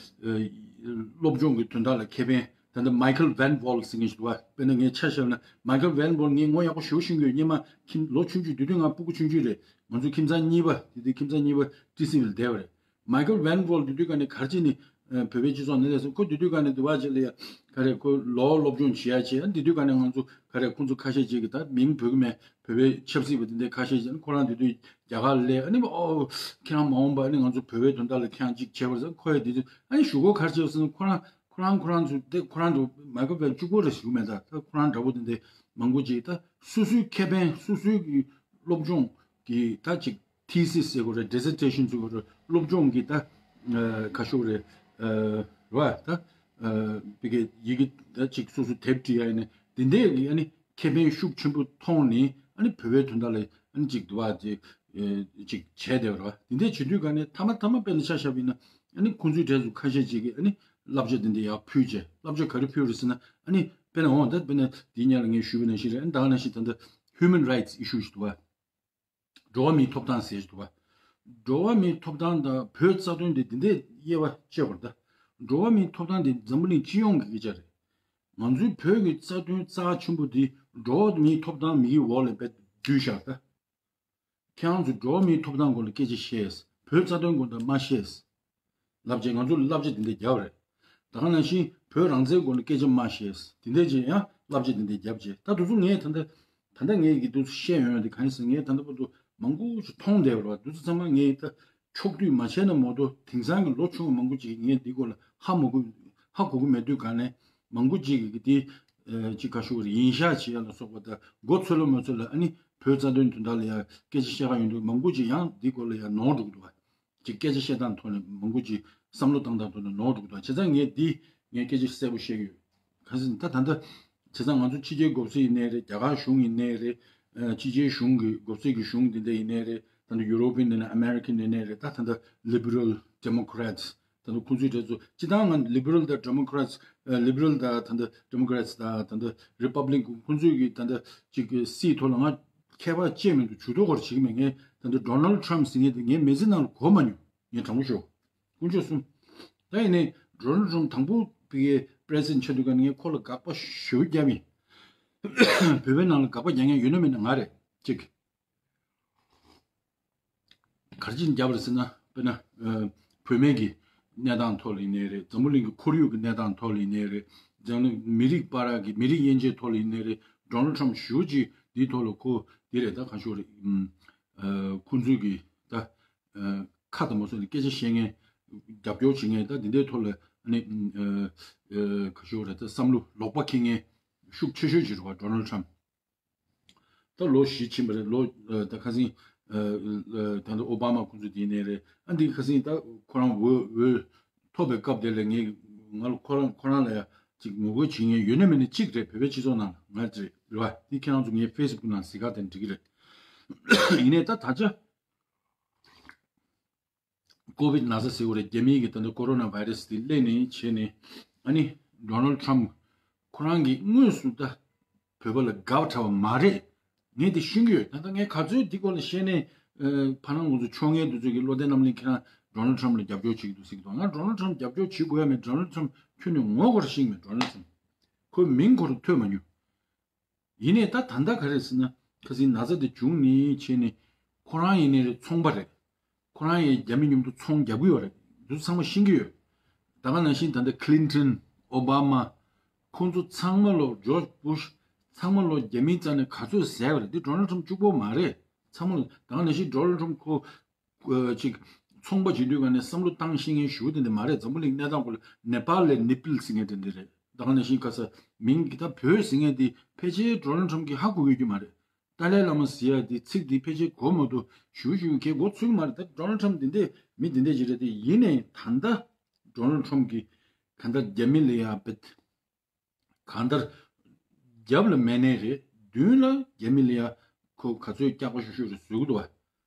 སློབ་སྦྱོང་གི་དོན་དག་ལ་ཁེ་ཕན། ད་ལྟ་མའི་ཁལ་ཝན་ཝོལ་ཟེར་མཁན་ཞིག་འདུག་བ། དཔེར་ན་ངས་ཆ་བཞག་ན། མའི་ཁལ་ཝན་ཝོལ་ངས་ངོ་ཡག་པོ་ཞེ་པོ་ཤེས་ཀྱི་ཡོད། སྔོན་མ་ཁྱིམ་ལོ་ཆུང་ཆུང་དུས་དུས་ང་སྤུ་གུ་ཆུང་ཆུང་རེད། ང་ཚོ་ཁྱིམ་ཚང་གཉིས་པ། དེ་དུས་ཁྱིམ་ཚང་གཉིས་པ་ཊི་སི་ཝི་ལ་བསྡད་པ་རེད། མའི་ཁལ་ཝན་ཝོལ་དེ་དུས་ག་ནས་ག་རེ་བྱས་ནས་ཨ་བོད་པའི་སྤྱི་ཚོགས་ནང་སླེབས་སོང་། ཁོ་དེ་དུས་ག་ནས་འདི་བ་ཅིག་ལ་ཡ་ག་རེ་ཁོ་ལོ་སློབ་སྦྱོང་བྱེད་ཡ་བྱས། ཨ་དེ་དུས་ག་ནས་ང་ཚོ་ག་རེ་ཁོ་ཚོ་ཁ་ཤས་ཅིག་གིས་ད་མིང་འབོད་གི་མེད། བོད་པའི་ཆབ་སྲིད་པ་དེ་འདྲའི་ཁ་ཤས་ཅིག་ཨ་ནི་ཁོ་རང་དེ་དུས་རྒྱ་གར་ལ་སླེབས། ཨ་ནི་ཨོ་ཁྱེད་རང་མ་འོངས་པ་ཨ་ནི་ང་ཚོ་བོད་པའི་དོན་དག་ལ་ཁྱེད་རང་ཅིག་བྱེད་པར་ཟེར། ཁོ་ཡ་དེ་དུས་ཨ་ནི་ཞུ་སྒོ་ག་རེ་བྱས་ཟེར་ན། ཁོ་རང་ཁོ་རང་ཁོ་རང་ཚོ་དེ་ཁོ་རང་ཚོ་མའི་ཁལ་ཝན་གཅིག་པོ་རེད་ཞུ་མེད། ད་ད་ཁོ་རང་འདྲ་པོ་དེ་འདྲའི་མང་པོ་ཅིག་ད་སོ་སོའི་ཁེ་ཕན། སོ་སོའི་གི་སློབ་སྦྱོང་གི་ད་ཅིག་ཐི་སིས་ཟེར་དགོས་རེད། ཌི་སར་ཊེ་ཤན་ཟེར་དགོས་རེད། སློབ་སྦྱོང་གི་ད་ཨ་ཁ་ཤོ་རེད། ཨ་རེད་བ། ད་ཨ་བི་གེ་ཡི་གེ་ད་ཅིག་སོ་སོ་དེབ་བྲིས་ཡ་ཡིན་ན། དེ་འདྲའི་གི་ཨ་ནི་ཁེ་ཕན་ཤུགས་ཆེན་པོ་མཐོང་ནས། ཨ་ནི་བོད་པའི་དོན་དག་ལ་ཨ་ནི་ཅིག་འདུག་བ། ཅིག་ཨ་ཅིག་བྱས་བསྡད་པ་རེད་བ། དེ་འདྲའི་བྱེད་དུས་ག་ནས་མཐའ་མ་མཐའ་མ་དཔེར་ན་ཆ་བཞག་པ་ཡིན་ན། ཨ་ནི་ཁོང་ཚོའི་གྲས་སུ་ཁ་ཤས་ཅིག་གིས་ཨ་ནི་བསླབ་བྱ་དེ་འདྲ་ཡར་ཕུལ་བྱས། བསླབ་བྱ་ག་རེ་ཕུལ་རེད་ཟེར་ན། ཨ་ནི་དཔེར་ན་འོང་ད་དཔེར་ན་དེའི་སྔོན་ལ་ངས་ཞུས་པ་ནང་བཞིན་རེད། ཨ་ནི་ད་ག་ནང་བཞིན་ད་ལྟ་ཧིའུ་མན་རའིཊ་ཨི་ཤུ་ཞིག་འདུག་བ། འགྲོ་བ་མིའི་ཐོབ་ཐང་ཟེར་ཞིག་འདུག་བ། འགྲོ་བ་མིའི་ཐོབ་ཐང་དང་བོད་རྩ་དོན་དེ་དེ་འདྲའི་དབྱེ་བ་ཕྱེ་བར་ད། འགྲོ་བ་མིའི་ཐོབ་ཐང་དེ་འཛམ་བུ་གླིང་སྤྱི་ཡོངས་ཀྱི་སྐད་ཆ་རེད། ང་ཚོའི་བོད་ཀྱི་རྩ་དོན་རྩ་ཆེན་པོ་དེ་འགྲོ་བ་མིའི་ཐོབ་ཐང་མིག་གི་འོག་ལ་བསྡུས་བཞག་ད། ཁྱེད་རང་ཚོས་འགྲོ་བ་མིའི་ཐོབ་ཐང་སྐོར་ལ་སྐད་ཆ་བཤད། བོད་རྩ་དོན་སྐོར་ལ་མ་བཤད། བསླབ་བྱ། ང་ཚོ་ལ་བསླབ་བྱ་དེ་འདྲ་བརྒྱབ་རེད། ད་ག་ནང་བཞིན་བོད་རང་བཙན་སྐོར་ལ་སྐད་ཆ་མ་བཤད། དེ་འདྲ་ཅིག་ཡང་བསླབ་བྱ་དེ་འདྲ་བརྒྱབ་བྱས། ད་དུ་ཚོ་ངས་ད་ལྟ་ད་ལྟ་ངས་ཀྱི་དུ་བཤད་ཡོང་ཡོང་དེ་གང་ཡིན་ཟེར། ངས་ད་ལྟ་བར་དུ་མང་པོ་ཞིག་མཐོང་བསྡད་པ་རེད་བ། དུ་ཚོ་ཚང་མ་ངས་ད་ཕྱོགས་བསྡུས་མ་བྱས་ན་མ་གཏོགས། དེང་སང་གི་ལོ་ཆུང་བ་མང་པོ་ཅིག་གིས་ངས་འདི་སྐོར་ལ་ཧ་མ་གོ་ཧ་གོ་གི་མེད་དུས་ག་ནས། མང་པོ་ཅིག་གིས་དེ་ཅིག་ག་ཞུ་བར་ཡིན་ཤག་བྱེད་ཡ་ལ་སོགས་པ་དང་། མགོ་ཚོད་ལ་མ་ཚོད་ལ་ཨ་ནི་བོད་རྩ་དོན་དོན་དག་ལ་ཡ་སྐད་ཆ་བཤད་ག་ཡོང་དུས། མང་པོ་ཅིག་ཡང་འདི་སྐོར་ལ་ཡ་ནོར་འགྲོ་གི་འདུག་བ། ཅིག་སྐད་ཆ་བཤད་སྟངས་ཐོག་ནས་མང་པོ་ཅིག་བསམ་བློ་བཏང་སྟངས་ཐོག་ནས་ནོར་འགྲོ་གི་འདུག། བྱས་ཙང་ངས་འདི་ངས་སྐད་ཆ་གསལ་པོ་བཤད་ཀྱི་ཡོད། ག་ཟེར་ན་ད་ད་ལྟ་བྱས་ཙང་ང་ཚོ་ཕྱི་རྒྱལ་མགོ་སེར་ཡིན་ནའི་རེད། རྒྱ་གར་གཞུང་ཡིན་ནའི་རེད། ཨ་ཕྱི་རྒྱལ་གཞུང་གི་མགོ་སེར་གྱི་གཞུང་འདི་འདྲ་ཡིན་ནའི་རེད། ད་ལྟ་ཡུ་རོ་པིན་ཡིན་ནའི་ཨ་མེ་རི་ཀན་ཡིན་ནའི་རེད། ད་ད་ལྟ་ལི་བྷི་རལ་ཌེ་མོ་ཀེ་རེ་ཊི་ད་ལྟ་ཁོང་ཚོའི་གྲས་ཚོ། སྤྱིར་བཏང་ང་ལི་བྷི་རལ་དང་ཌེ་མོ་ཀེ་རེ་ཊི་ཨ་ལི་བྷི་རལ་དང་ད་ལྟ་ཌེ་མོ་ཀེ་རེ་ཊི་དང་ད་ལྟ་རི་པབ་ལིག་ཁོང་ཚོའི་གི་ད་ལྟ་ཅིག་གི་སྲིད་ཐོག་ལ་ང་ཁྱད་པར་ཅི་མི་འདུག། ཇུས་གཏོགས་སྐོར་བྱེད་ཀྱི་མེད། ངས་ད་ལྟ་ཌོ་ནལ་ཊམ་ཟེར་མཁན་དེ་ངའི་མི་ཚེ་ནང་ལ་གོ་མ་མྱོང་། ངས་དྲང་པོ་ཞུ། དཀོན་མཆོག་གསུམ། ད་ཡིན་ནའི་ཌོ་ནལ་ཊམ་དང་པོ་པི་ཀེ་པི་རེ་སི་ཌེན་ཊི་ཆགས་དུས་ག་ནས་ངས་ཁོ་ལ་དགག་པ་ཞེ་པོ་བརྒྱབ་ཡིན། བོད་པའི་ནང་ལ་དགག་པ་རྒྱག་མཁན་ཡོད་ན་མེད་ན་ང་རེད། གཅིག། ག་རེ་བྱས་ནས་བརྒྱབ་པ་རེད་ཟེར་ན། དཔེར་ན་ཨ་བུད་མེད་ཀྱི་གནས་སྟངས་ཐོག་ལ་ཡིན་ནའི་རེད། འཛམ་བུ་གླིང་གི་ཁོར་ཡུག་གི་གནས་སྟངས་ཐོག་ལ་ཡིན་ནའི་རེད། འཛམ་གླིང་མི་རིགས་བར་གྱི་མི་རིགས་དབྱེ་འབྱེད་ཐོག་ལ་ཡིན་ནའི་རེད། ཌོ་ནལ་ཊམ་ཞེ་པོ་ཅིག་འདིའི་ཐོག་ལ་ཁོ་འདི་རེད། ད་གང་ཞུ་རེད། ཨམ་ཨ་ཁོང་ཚོའི་གི་ད་ཨ་ཁ་དང་མ་སོང་ནས་སྐད་ཆ་བཤད་མཁན། རྒྱབ་སྐྱོར་བྱེད་མཁན། ད་འདི་འདྲའི་ཐོག་ལ་ཨ་ནི་ཨ་ཨ་ག་ཞུ་རེད། ད་བསམ་བློ་ལོག་པ་འཁྱེར་མཁན་ཤུགས་ཆེ་ཤོས་ཅིག་རེད་བ། ཌོ་ནལ་ཊམ། ད་ལོ་བཞི་ཕྱིན་པ་རེད། ལོ་ཨ་ད་ཁ་སང་ཨ་ཨ་ད་ལྟ་ཨོ་བྷ་མ་ཁོང་ཚོ་དེ་ནས་རེད། ཨ་འདི་ཁ་སང་ད་ཁོ་རང་འོས་འོས་ཐོབ་པའི་སྐབས་དེ་ལ་ངས་ང་ལ་ཁོ་རང་ཁོ་རང་ལ་ཡ་ཅིག་ངོ་རྒོལ་བྱེད་མཁན་ཡོད་ན་མེད་ན་གཅིག་རེད། བོད་པའི་སྤྱི་ཚོགས་ནང་ལ་ང་རེད་བ། འདི་ཁྱེད་རང་ཚོ་ངའི་ཕེ་སི་བུག་ནང་གཟིགས་ག་དེ་འགྲིག་གི་རེད། ཡིན་ནའི་ད་ད་ཆ་ཀོ་བིད་ན་ཚ་ཟེར་བ་རེད། རྒྱ་མིའི་གི་ད་ལྟ་ཀོ་རོ་ན་བྷའི་རེ་སི་དེ་སླེབས་ནས་བྱས་ནས། ཨ་ནི་ཌོ་ནལ་ཊམ་ཁོ་རང་གིས་དངོས་སུ་ད་བོད་པ་ལ་དགའ་བ་འདྲ་བ་མ་རེད། ངས་དེ་ཤེས་ཀྱི་ཡོད། ད་ལྟ་ངས་ག་ཚོད་འདི་སྐོར་ལ་བཤད་ནས་ཨ་ཕ་ནང་ང་ཚོ་ཕྱོགས་སྔའི་དུས་ཚོད་ཀྱི་བློ་བདེ་རྣམ་གླིང་ཁྱེད་རང་ཌོ་ནལ་ཊམ་ལ་རྒྱབ་སྐྱོར་བྱེད་ཀྱི་འདུག་ཟེར་གྱི་འདུག། ང་ཌོ་ནལ་ཊམ་རྒྱབ་སྐྱོར་བྱེད་དགོས་ཡ་མེད། ཌོ་ནལ་ཊམ་ཁྱོན་ནས་ངོ་ཁོ་རང་ཤེས་ཀྱི་མེད། ཌོ་ནལ་ཊམ་ཁོའི་མིང་ཁོ་རང་ཐོས་མ་མྱོང་། ཡིན་ནའི་ད་ད་ལྟ་ག་རེ་ཟེར་ན། ཁ་སང་ན་ཚ་དེ་བྱུང་ནས་བྱས་ནས་ཁོ་རང་ཡིན་ནའི་རེད། ཚོང་པ་རེད། ཁོ་རང་ཡང་རྒྱ་མི་མཉམ་དུ་ཚོང་རྒྱག་གི་ཡོད་རེད། འདི་ཚང་མ་ཤེས་ཀྱི་ཡོད། ད་ག་ནང་བཞིན་ད་ལྟ་ཁི་ལིན་ཊོན། ཨོ་བྷ་མ། ཁོང་ཚོ་ཚང་མ་ལོ། ཇོརྗ་བུ་ཤ། ཚང་མ་ལོ་རྒྱ་མིའི་རྩ་ནས་ག་ཚོད་ཟས་པ་རེད། འདི་ཌོ་ནལ་ཊམ་གཅིག་པོ་མ་རེད། ཚང་མ་ལོ། ད་ག་ནང་བཞིན་ཌོ་ནལ་ཊམ་ཁོ་ཨ་ཅིག་ ཚོང་པ་བྱེད་དུས་ག་ནས་བསམ་བློ་བཏང་ཤེས་མཁན་ཞུ་དེ་འདྲ་མ་རེད། འཛམ་བུ་གླིང་གནས་སྟངས་སྐོར་ལ་ནེ་པཱལ་ལས་ནེ་པིལ་ཟེར་མཁན་དེ་འདྲ་རེད། ད་ག་ནང་བཞིན་ག་ས་མིང་གི་ད་བོད་ཟེར་མཁན་དེ་ཕལ་ཆེར་ཌོ་ནལ་ཊམ་གྱིས་ཧ་གོ་ཡོད་ཀྱི་མ་རེད། ཏཱ་ལའི་བླ་མ་ཟེར་ཡ་དེ་ཚིག་དེ་ཕལ་ཆེར་གོ་མ་ཐུབ། ཞུ་ཞུ་ཁྱེད་མགོ་ཚོས་ཀྱི་མ་རེད། ད་ཌོ་ནལ་ཊམ་དེ་འདྲས་མི་དེ་འདྲས་ཅིག་རེད་དེ། ཡིན་ནའི་ད་ལྟ་ཌོ་ནལ་ཊམ་གྱིས་ག་ད་རྒྱ་མི་ལ་ཡ་བེད་གང་ལྟར་རྒྱབ་ལ་མེ་ནས་རེད། མདུན་ལ་རྒྱ་མི་ལ་ཡ་ཁོ་ག་ཚོད་སྐྱག་པ་ཤོད་ཤོད་རེད་བཟོ་གི་འདུག་བ།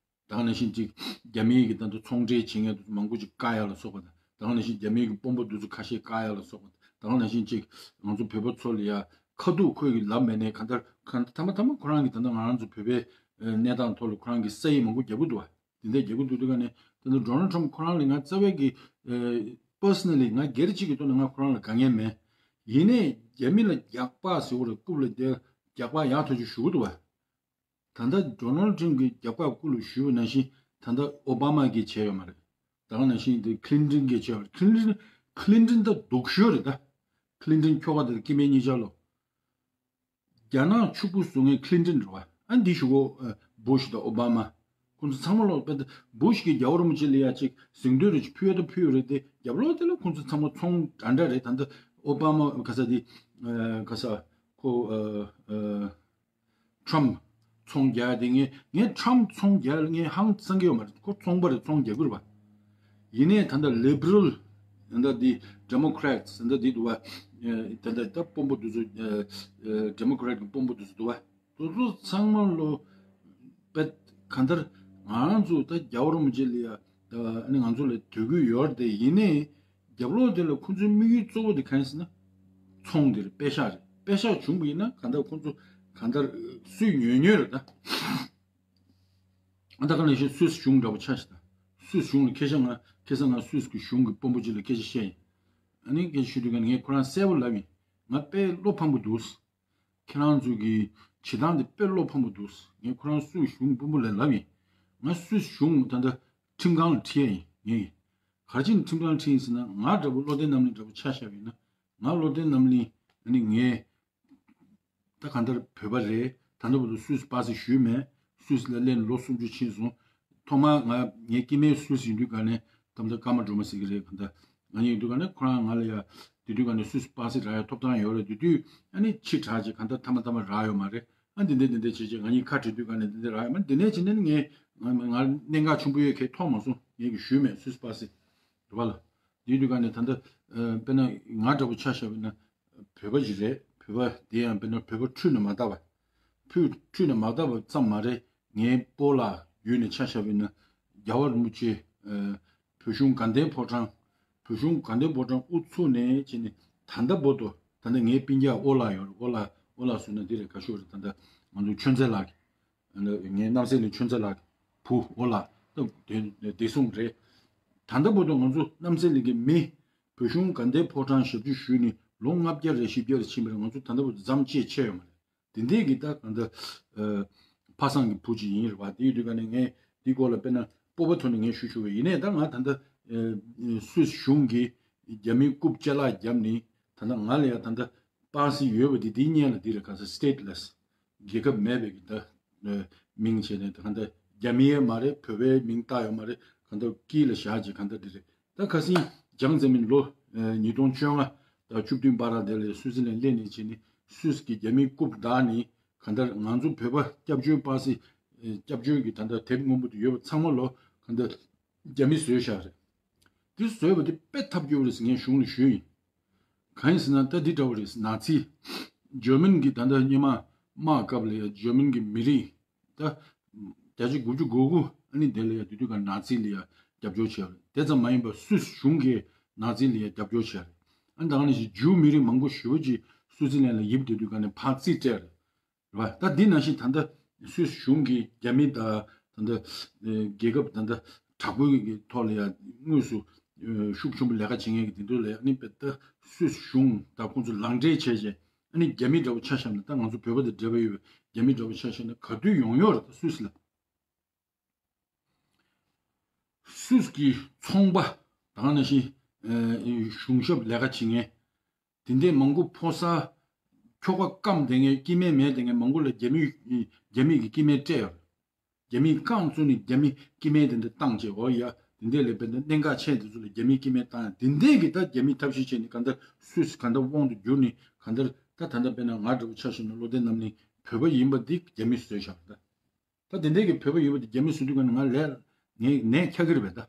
ད་ག་ནང་བཞིན་ཅིག་རྒྱ་མིའི་གི་ད་ལྟ་ཚོང་འབྲེལ་བྱེད་མཁན་དེ་ཚོ་མང་པོ་ཅིག་བཀག་ཡ་ལ་སོགས་པ་དང་། ད་ག་ནང་བཞིན་རྒྱ་མིའི་གི་དཔོན་པོ་དེ་ཚོ་ཁ་ཤས་བཀག་ཡ་ལ་སོགས་པ་དང་། ད་ག་ནང་བཞིན་ཅིག་ང་ཚོ་བོད་པ་ཚོ་ལ་ཡ་ཁ་ཐུག་ཁོས་གི་ལབ་མེད་ནའི་གང་ལྟར་གང་ཐ་མ་ཐ་མ་ཁོ་རང་གི་ད་ལྟ་ང་རང་ཚོ་བོད་པའི་ཨ་གནས་སྟངས་ཐོག་ལ་ཁོ་རང་གི་ས་ཡིག་མང་པོ་རྒྱབ་གི་འདུག་བ། དེ་འདྲ་རྒྱབ་གི་འདུག་དུས་ག་ནས་ད་ལྟ་ཌོ་ནལ་ཊམ་ཁོ་རང་ལ་ང་རྩ་བའི་གི་ཨ་པར་སོ་ནལ་ལི་ང་སྒེར་གཅིག་གི་ཐོག་ནས་ང་ཁོ་རང་ལ་དགའ་ངལ་མེད། ཡིན་ནའི་རྒྱ་མི་ལ་རྒྱག་པ་ཟེར་བ་ལ་རྐུབ་ལ་རྒྱག་རྒྱག་པ་ཡག་ཐག་ཆོད་ཞུ་གི་འདུག་བ། ད་ལྟ་ཌོ་ནལ་ཊམ་གྱི་རྒྱབ་ཁ་སྐུ་ལ་ཞུས་པ་ནང་བཞིན་ད་ལྟ་ཨོ་བྷ་མ་གིས་བྱས་ཡོད་མ་རེད། ད་ག་ནང་བཞིན་དེ་ཁི་ལིན་ཏོན་གྱིས་བྱས་ཡོད་མ་རེད། ཁི་ལིན་ཏོན་ཁི་ལིན་ཏོན་ད་སྡུག་ཤོས་རེད་ད། ཁི་ལིན་ཏོན་ཁྱོ་ག་དེ་སྐྱེ་དམན་གཉིས་ཆར་ལོ། རྒྱ་ནག་ཕྱུག་པོ་བཟོ་མཁན་ཁི་ལིན་ཏོན་རེད་བ། ཨ་འདི་ཞུ་གོ། བུ་ཤ་དང་ཨོ་བྷ་མ། ཁོང་ཚོ་ཚང་མ་ལོ་པད་བུ་ཤ་གིས་རྒྱལ་བ་རིན་པོ་ཆེ་ལ་ཡ་ཅིག་གཟེངས་བསྟོད་རེ་ཅིག་ཕུལ་ཡ་ད་ཕུལ་ཡོད་རེད་དེ། རྒྱབ་ལོགས་དེ་ལ་ཁོང་ཚོ་ཚང་མ་ཚོང་འདྲ་འདྲ་རེད། ད་ལྟ་ཨོ་བྷ་མ་ག་ས་དེ་ག་ས་ཁོ་ཨ་ཨ་ཊམ་ཚོང་རྒྱག་དེ། ངས་ངས་ཊམ་ཚོང་རྒྱག་ངས་ཧང་སང་གི་ཡོད་མ་རེད། ཁོ་ཚོང་པ་རེད། ཚོང་རྒྱག་གི་རེད་པ། ཡིན་ནའི་ད་ལྟ་ལི་བྷི་རལ་ད་ལྟ་འདི་ཌེ་མོ་ཀེ་རེ་ཊི་ད་ལྟ་འདི་འདུག་བ། ད་ལྟ་ད་དཔོན་པོ་འདི་ཚོ་ཌེ་མོ་ཀེ་རེ་ཊི་གི་དཔོན་པོ་འདི་ཚོ་འདུག་བ། དེ་ཚོ་ཚང་མ་ལོ་པད་གང་ལྟར་ང་རང་ཚོ་ད་རྒྱལ་བ་རིན་པོ་ཆེ་ལ་ཡ་ད་ཨ་ནི་ང་ཚོ་ལ་དད་གུས་ཡོད་རེད་དེ། ཡིན་ནའི་རྒྱབ་ལོགས་དེ་ལ་ཁོང་ཚོའི་དམིགས་ཡུལ་གཙོ་བོ་དེ་གང་ཡིན་ཟེར་ན། ཚོང་དེ་རེད། པད་ཤག་རེད། པད་ཤག་བྱུང་བ་ཡིན་ན་གང་ལྟར་ཁོང་ཚོ་གང་ལྟར་སུས་ཉོས་ཉོས་རེད་ད། ཨ་ད་ག་ནང་བཞིན་སུད་སི་གཞུང་འདྲ་པོ་ཆ་བཞག་ད། སུད་སི་གཞུང་ལ་སྐད་ཆ་ང་ཁ་སང་ང་སུད་སི་གི་གཞུང་གི་དཔོན་པོ་ཅིག་ལ་སྐད་ཆ་བཤད་ཡིན། ཨ་ནི་སྐད་ཆ་ཞུ་དུས་ག་ནས་ངས་ཁོ་རང་གསལ་པོ་ལབ་ཡིན། ང་དཔེ་བློ་ཕམ་པོ་འདུག་ཁྱེད་རང་ཚོ་གི་བྱེད་སྟངས་དེ་དཔེ་བློ་ཕམ་པོ་འདུག་ངས་ཁོ་རང་སུད་སི་གཞུང་དཔོན་པོ་ལ་ལབ་ཡིན། ང་སུད་སི་གཞུང་ད་ལྟ་ཁྲིམས་ཁང་ལ་ཁྲིད་ཡ་ཡིན་ངས། ག་རེ་བྱས་ནས་ཁྲིམས་ཁང་ཁྲིད་ཡིན་ཟེར་ན། ང་འདྲ་པོ་བློ་བདེ་རྣམ་གླིང་འདྲ་པོ་ཆ་བཞག་པ་ཡིན་ན། ང་བློ་བདེ་རྣམ་གླིང་ཨ་ནི་ངས་ད་གང་ལྟར་བོད་པ་རེད། ད་ལྟ་བར་དུ་སུད་སི་པ་སེ་ཞུས་མེད། སུད་སི་ལ་སླེབས་ནས་ལོ་སུམ་ཅུ་ཕྱིན་སོང་། ཐོག་མར་ང་ངའི་སྐྱེ་དམན་སུད་སི་ཡིན་དུས་ག་ནས་ད་ལྟ་ཀརྨ་སྒྲོལ་མ་ཟེར་གྱི་རེད། གང་ལྟར་ང་ཡིན་དུས་ག་ནས་ཁོ་རང་ང་ལ་ཡ་དེ་དུས་ག་ནས་སུད་སི་པ་སེ་རག་ཡ་ཐོབ་ཐང་ཡོད་རེད། དེ་དུས་ཨ་ནི་ཕྱི་དྲགས་ཀྱི་གང་ལྟར་ཐ་མ་ཐ་མ་རག་ཡོད་མ་རེད། ཨ་འདི་འདྲ་འདི་འདྲ་བྱེད་བྱེད་ང་གཉིས་ཁ་བྲལ་དུས་ག་ནས་འདི་འདྲ་རག་ཡོད་མ་རེད། འདི་ནས་བྱས་ནས་ངས་ང་ང་གནད་འགག་ཆེན་པོ་ཡོད་མཁན་མཐོང་མ་སོང་། ངས་གི་ཞུས་མེད་སུད་སི་པ་སེ་རེད་པ་ལ། དེ་དུས་ག་ནས་ད་ལྟ་ཨ་དཔེར་ན་ང་འདྲ་པོ་ཆ་བཞག་པ་ཡིན་ན། བོད་པ་ཞིག་རེད། བོད་པ་དེ་ཡང་དཔེར་ན་བོད་པ་འཁྲུས་ནས་མ་བལྟ་བ། བོད་འཁྲུས་ནས་མ་བལྟ་བ་ཙམ་མ་རེད། ངའི་སྤོ་ལགས་བརྒྱུད་ནས་ཆ་བཞག་པ་ཡིན་ན། རྒྱལ་བ་རིན་པོ་ཆེ་ཨ་བོད་གཞུང་དགའ་ལྡན་ཕོ་བྲང་། བོད་གཞུང་དགའ་ལྡན་ཕོ་བྲང་དབུ་ཚུགས་ནས་བྱས་ནས་ད་ལྟ་བར་དུ། ད་ལྟ་ངའི་སྤུན་ཀྱག་ཨོ་ལགས་ཡོད་རེད། ཨོ་ལགས་ཨོ་ལགས་ཟེར་ན་འདི་རེད། ག་ཤོད་རེད། ད་ལྟ་ང་ཚོ་ཆོས་མཛད་ལགས་ཀྱི། ངའི་རྣམ་སྲས་ལགས་ཆོས་མཛད་ལགས་ཀྱི་བུ་ཨོ་ལགས་ད་བདེ་བདེ་སྲུང་རེད། ད་ལྟ་བར་དུ་ང་ཚོ་རྣམ་སྲས་ལགས་ཀྱི་མི་བོད་གཞུང་དགའ་ལྡན་ཕོ་བྲང་ཞབས་ཕྱི་ཞུས་ནས་ལོ་ལྔ་བརྒྱ་རེ་བཞི་བརྒྱ་རེ་ཕྱིན་པ་རེད། ང་ཚོ་ད་ལྟ་བར་དུ་མཚམས་བཅད་ཆད་ཡོད་མ་རེད། དེ་འདྲས་ཀྱི་ད་གང་ལྟར་ཨ་ཕ་བཟང་གི་བུ་ཅིག་ཡིན་རེད་པ། དེ་ཡོད་དུས་ག་ནས་ངས་འདི་སྐོར་ལ་དཔེར་ན་སྤོབས་པ་ཐོག་ནས་ངས་ཞུ་ཆོག་གི་ཡིན་ནའི། ད་ང་ད་ལྟ་ཨ་སུད་སི་གཞུང་གིས་རྒྱ་མིའི་རྐུབ་ཅ་ལག་བརྒྱབ་ནས་ད་ལྟ་ང་ལ་ཡ་ད་ལྟ་པ་སེ་ཡོད་པ་དེ་དེའི་སྔོན་ལ་འདི་རེད། ག་ས་སི་ཊེ་ཊི་ལེ་སི། རྒྱལ་ཁབ་མེད་པའི་གི་ད་ཨ་མིང་བྱས་ནས་ད་གང་ལྟར་རྒྱ་མི་ཡང་མ་རེད། བོད་པའི་མིང་བཏགས་ཡོད་མ་རེད། གང་ལྟར་དཀྱིལ་ལ་བཞག་ཅིག་གང་ལྟར་འདི་རེད། ད་ཁ་སང་ལྗང་མཛད་མི་ལོ་ཨ་ཉིས་སྟོང་བཅོ་ལྔ་དང་བཅུ་བདུན་བར་དེ་ལ་སུད་སི་ལན་སླེབས་ནས་བྱས་ནས་སུད་སི་གི་རྒྱ་མིའི་རྐུབ་བདག་ནི་གང་ལྟར་ང་ཚོ་བོད་པ་སྐྱབས་བཅོལ་པ་སེ་ཨ་སྐྱབས་བཅོལ་གྱི་ད་ལྟ་དེབ་སྔོན་པོ་དེ་ཡོད་པ་ཚང་མ་ལོ་གང་ལྟར་རྒྱ་མིས་བཟོས་བཞག་རེད། དེ་བཟོས་པ་དེ་དཔེ་ཐབས་སྐྱོ་པོ་རེད་ཟེར་ངས་གཞུང་ལ་ཞུས་ཡིན། གང་ཡིན་ཟེར་ན་ད་འདི་འདྲ་བོ་རེད། ནཱ་ཚི། འཇར་མན་གྱི་ད་ལྟ་སྔོན་མ་དམག་སྐབས་ལ་ཡ་འཇར་མན་གྱི་མི་རིགས་ད་བརྒྱ་ཆ་དགུ་བཅུ་གོ་དགུ་ཨ་ནི་དེ་ལ་ཡ་དེ་དུས་ཀ་ནཱ་ཚི་ལ་ཡ་རྒྱབ་སྐྱོར་བྱས་རེད། དེ་ཙམ་མ་ཡིན་པར་སུད་སི་གཞུང་གིས་ནཱ་ཚི་ལ་ཡ་རྒྱབ་སྐྱོར་བྱས་རེད། ཨ་ནི་ད་ག་ནང་བཞིན་ཇུའུ་མི་རིགས་མང་པོ་ཞེ་པོ་ཅིག་སུད་སི་ལན་ལ་ཡིབ་དེ་དུས་ཀ་ནས་ཕར་རྩིས་སྤྲད་རེད། རེད་བ། ད་འདི་ནང་བཞིན་ད་ལྟ་སུད་སི་གཞུང་གིས་རྒྱ་མི་དང་ད་ལྟ་ཨེ་རྒྱལ་ཁབ་ད་ལྟ་དྲག་པོའི་གི་ཐོག་ལ་ཡང་དངོས་སུ་ཨེ་ཤུགས་ཆེན་པོ་ལས་ཀ་བྱེད་མཁན་གྱི་དེ་འདྲ་ལ་ཡང་ཨ་ནི་དཔེ་ད་སུད་སི་གཞུང་དང་ཁོང་ཚོ་ལག་འབྲེལ་བྱས་བྱས་ཨ་ནི་རྒྱ་མི་འདྲ་བོ་ཆ་བཞག་ན། ད་ང་ཚོ་བོད་པ་དང་འབྲེལ་བ་ཡོད་པའི་རྒྱ་མི་འདྲ་བོ་ཆ་བཞག་ན་ག་དུས་ཡོང་ཡོད་རེད། ད་སུད་སི་ལ། སུད་སི་གི་ཚོང་པ་དང་ནང་བཞིན་ཨེ་གཞུང་ཞབས་ལས་ཀ་བྱེད་མཁན། དེ་འདྲའི་མང་པོ་ཕོ་གསར་ཁྱོ་ག་སྐམ་བསྡད་མཁན་སྐྱེ་དམན་མེད་བསྡད་མཁན་མང་པོ་ལ་རྒྱ་མི་རྒྱ་མི་གི་སྐྱེ་དམན་སྤྲད་ཡོད་རེད། རྒྱ་མིས་རྐང་བཙུགས་ནས་རྒྱ་མི་སྐྱེ་དམན་དེ་འདྲ་བཏང་བྱས། འོ་ཡ་ དེ་འདྲ་ལས་དཔེར་ན་གནད་འགག་ཆེན་དེ་ཚོ་ལ་རྒྱ་མིའི་སྐྱེ་དམན་བཏང་ཡ་དེ་འདྲའི་གི་ད་རྒྱ་མིའི་ཐབས་ཤེས་བྱས་ནས་གང་ལྟར་སུད་སི་གང་ལྟར་དབང་དུ་བསྒྱུར་ནས་གང་ལྟར་ད་ད་ལྟ་དཔེར་ན་ང་འདྲ་བོ་ཆ་བཞག་ན་བློ་བདེ་རྣམ་གླིང་བོད་པ་ཡིན་པ་འདི་རྒྱ་མིས་བཟོས་བཞག་པ་ད། ད་དེ་འདྲའི་གི་བོད་པ་ཡིན་པ་འདི་རྒྱ་མིས་བཟོས་དུས་ག་ནས་ང་ལས་ངས་ནད་ཁྱག་གི་རེད་པས་ད།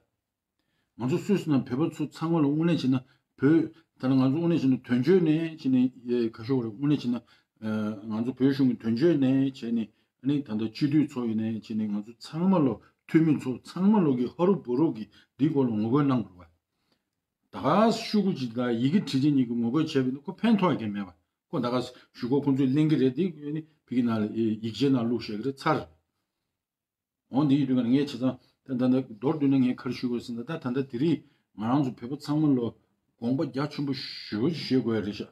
ང་ཚོ་སུད་སི་ནང་བོད་པ་ཚོ་ཚང་མ་ལ་དངོས་གནས་བྱས་ན་བོད་ད་ལ་ང་ཚོ་དངོས་གནས་བྱས་ན་དོན་གཅོད་ནས་བྱས་ནས་ཁ་ཤོར་རེད། དངོས་གནས་བྱས་ན་ང་ཚོ་བོད་གཞུང་གི་དོན་གཅོད་ནས་བྱས་ནས་ཨ་ནི་ད་ལྟ་སྤྱི་འཐུས་ཚོ་ཡིན་ནས་བྱས་ནས་ང་ཚོ་ཚང་མ་ལོ་འཐུས་མི་ཚོ་ཚང་མ་ལོ་གི་ཧ་རུ་བུ་རུ་གི་འདིའི་སྐོར་ལ་ངོ་རྒོལ་གནང་དགོས་པ། ད་ག་ཤུ་གུ་ཅིག་དང་ཡི་གེ་བྲིས་རྗེས་གཉིས་ཀྱི་ངོ་རྒོལ་བྱས་པ་ཡིན་ན་ཁོ་ཕན་ཐོགས་ཀྱང་མེད་པ། ཁོ་ད་ག་ཞུ་སྒོ་ཁོང་ཚོས་ལེན་གྱི་རེད་དེ་ནི་ཕ་གི་ནང་ལ་ཡིག་ཆའི་ནང་བླུགས་བཞག་གི་རེད་ཚར། འོ་འདི་ཡིན་དུས་ཀ་ངས་བྱས་ཙང་ད་ད་ད་མདོར་བསྡུས་ན་ངས་ག་རེ་ཞུ་དགོས་ཟེར་ན་ད་ད་ད་དེ་རིང་ང་རང་ཚོ་བོད་པ་ཚང་མ་ལོ་དགོངས་པ་རྒྱ་ཆེན་པོ་ཞེ་པོ་ཅིག་བཞེས་དགོས་ཡ་རེད་ཤག་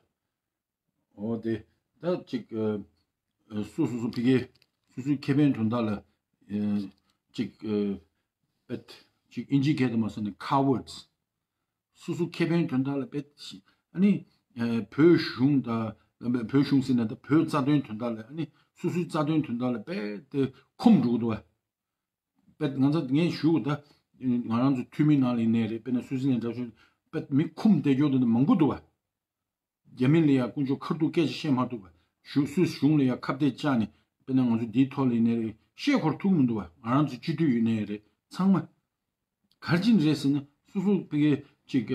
འོ་དེ་ད་ཅིག་སོ་སོ་སོ་ཕ་གི་སོ་སོའི་ཁེ་ཕན་དོན་དག་ལ་ཅིག་ཅིག་ཨིན་ཇིའི་སྐད་དུ་མ་སོང་ནས་ཁ་ཝར་ཌི། སོ་སོའི་ཁེ་ཕན་དོན་དག་ལ་དཔེ་ཨ་ནི་བོད་གཞུང་དང་བོད་གཞུང་ཟེར་ན་ད་བོད་རྩ་དོན་དོན་དག་ལ་ཨ་ནི་སོ་སོའི་རྩ་དོན་དོན་དག་ལ་དཔེ་དེ་འཁུམས་འགྲོ་གི་འདུག་བ། དཔེ་ང་ཚོ་ངས་ཞུ་གི་ད་ང་རང་ཚོ་འཐུས་མི་ནང་ལ་ཡིན་ནའི་རེད། དཔེར་ན་སུད་སི་ནས་འདྲ་ཞུ་དཔེ་མི་འཁུམས་བསྡད་རྒྱུ་དེ་འདྲ་མང་པོ་འདུག་བ། རྒྱ་མི་ལ་ཡང་དཀོན་མཆོག་ཁ་ཐུག་སྐད་ཆ་བཤད་མ་ཐུབ་པ། ཞུ་སུད་སི་གཞུང་ལ་ཡང་ཁ་གཏད་བཅག་ནས་དཔེར་ན་ང་ཚོ་འདིའི་ཐོག་ལ་ཡིན་ནའི་རེད་བཤད་ཁོར་ཐུག་མི་འདུག་བ། ང་རང་ཚོ་སྤྱི་འཐུས་ཡིན་ནའི་རེད་ཚང་མ། ག་རེ་བྱས་ནས་རེད་ཟེར་ན་སོ་སོ་ཕ་གི་ཅིག་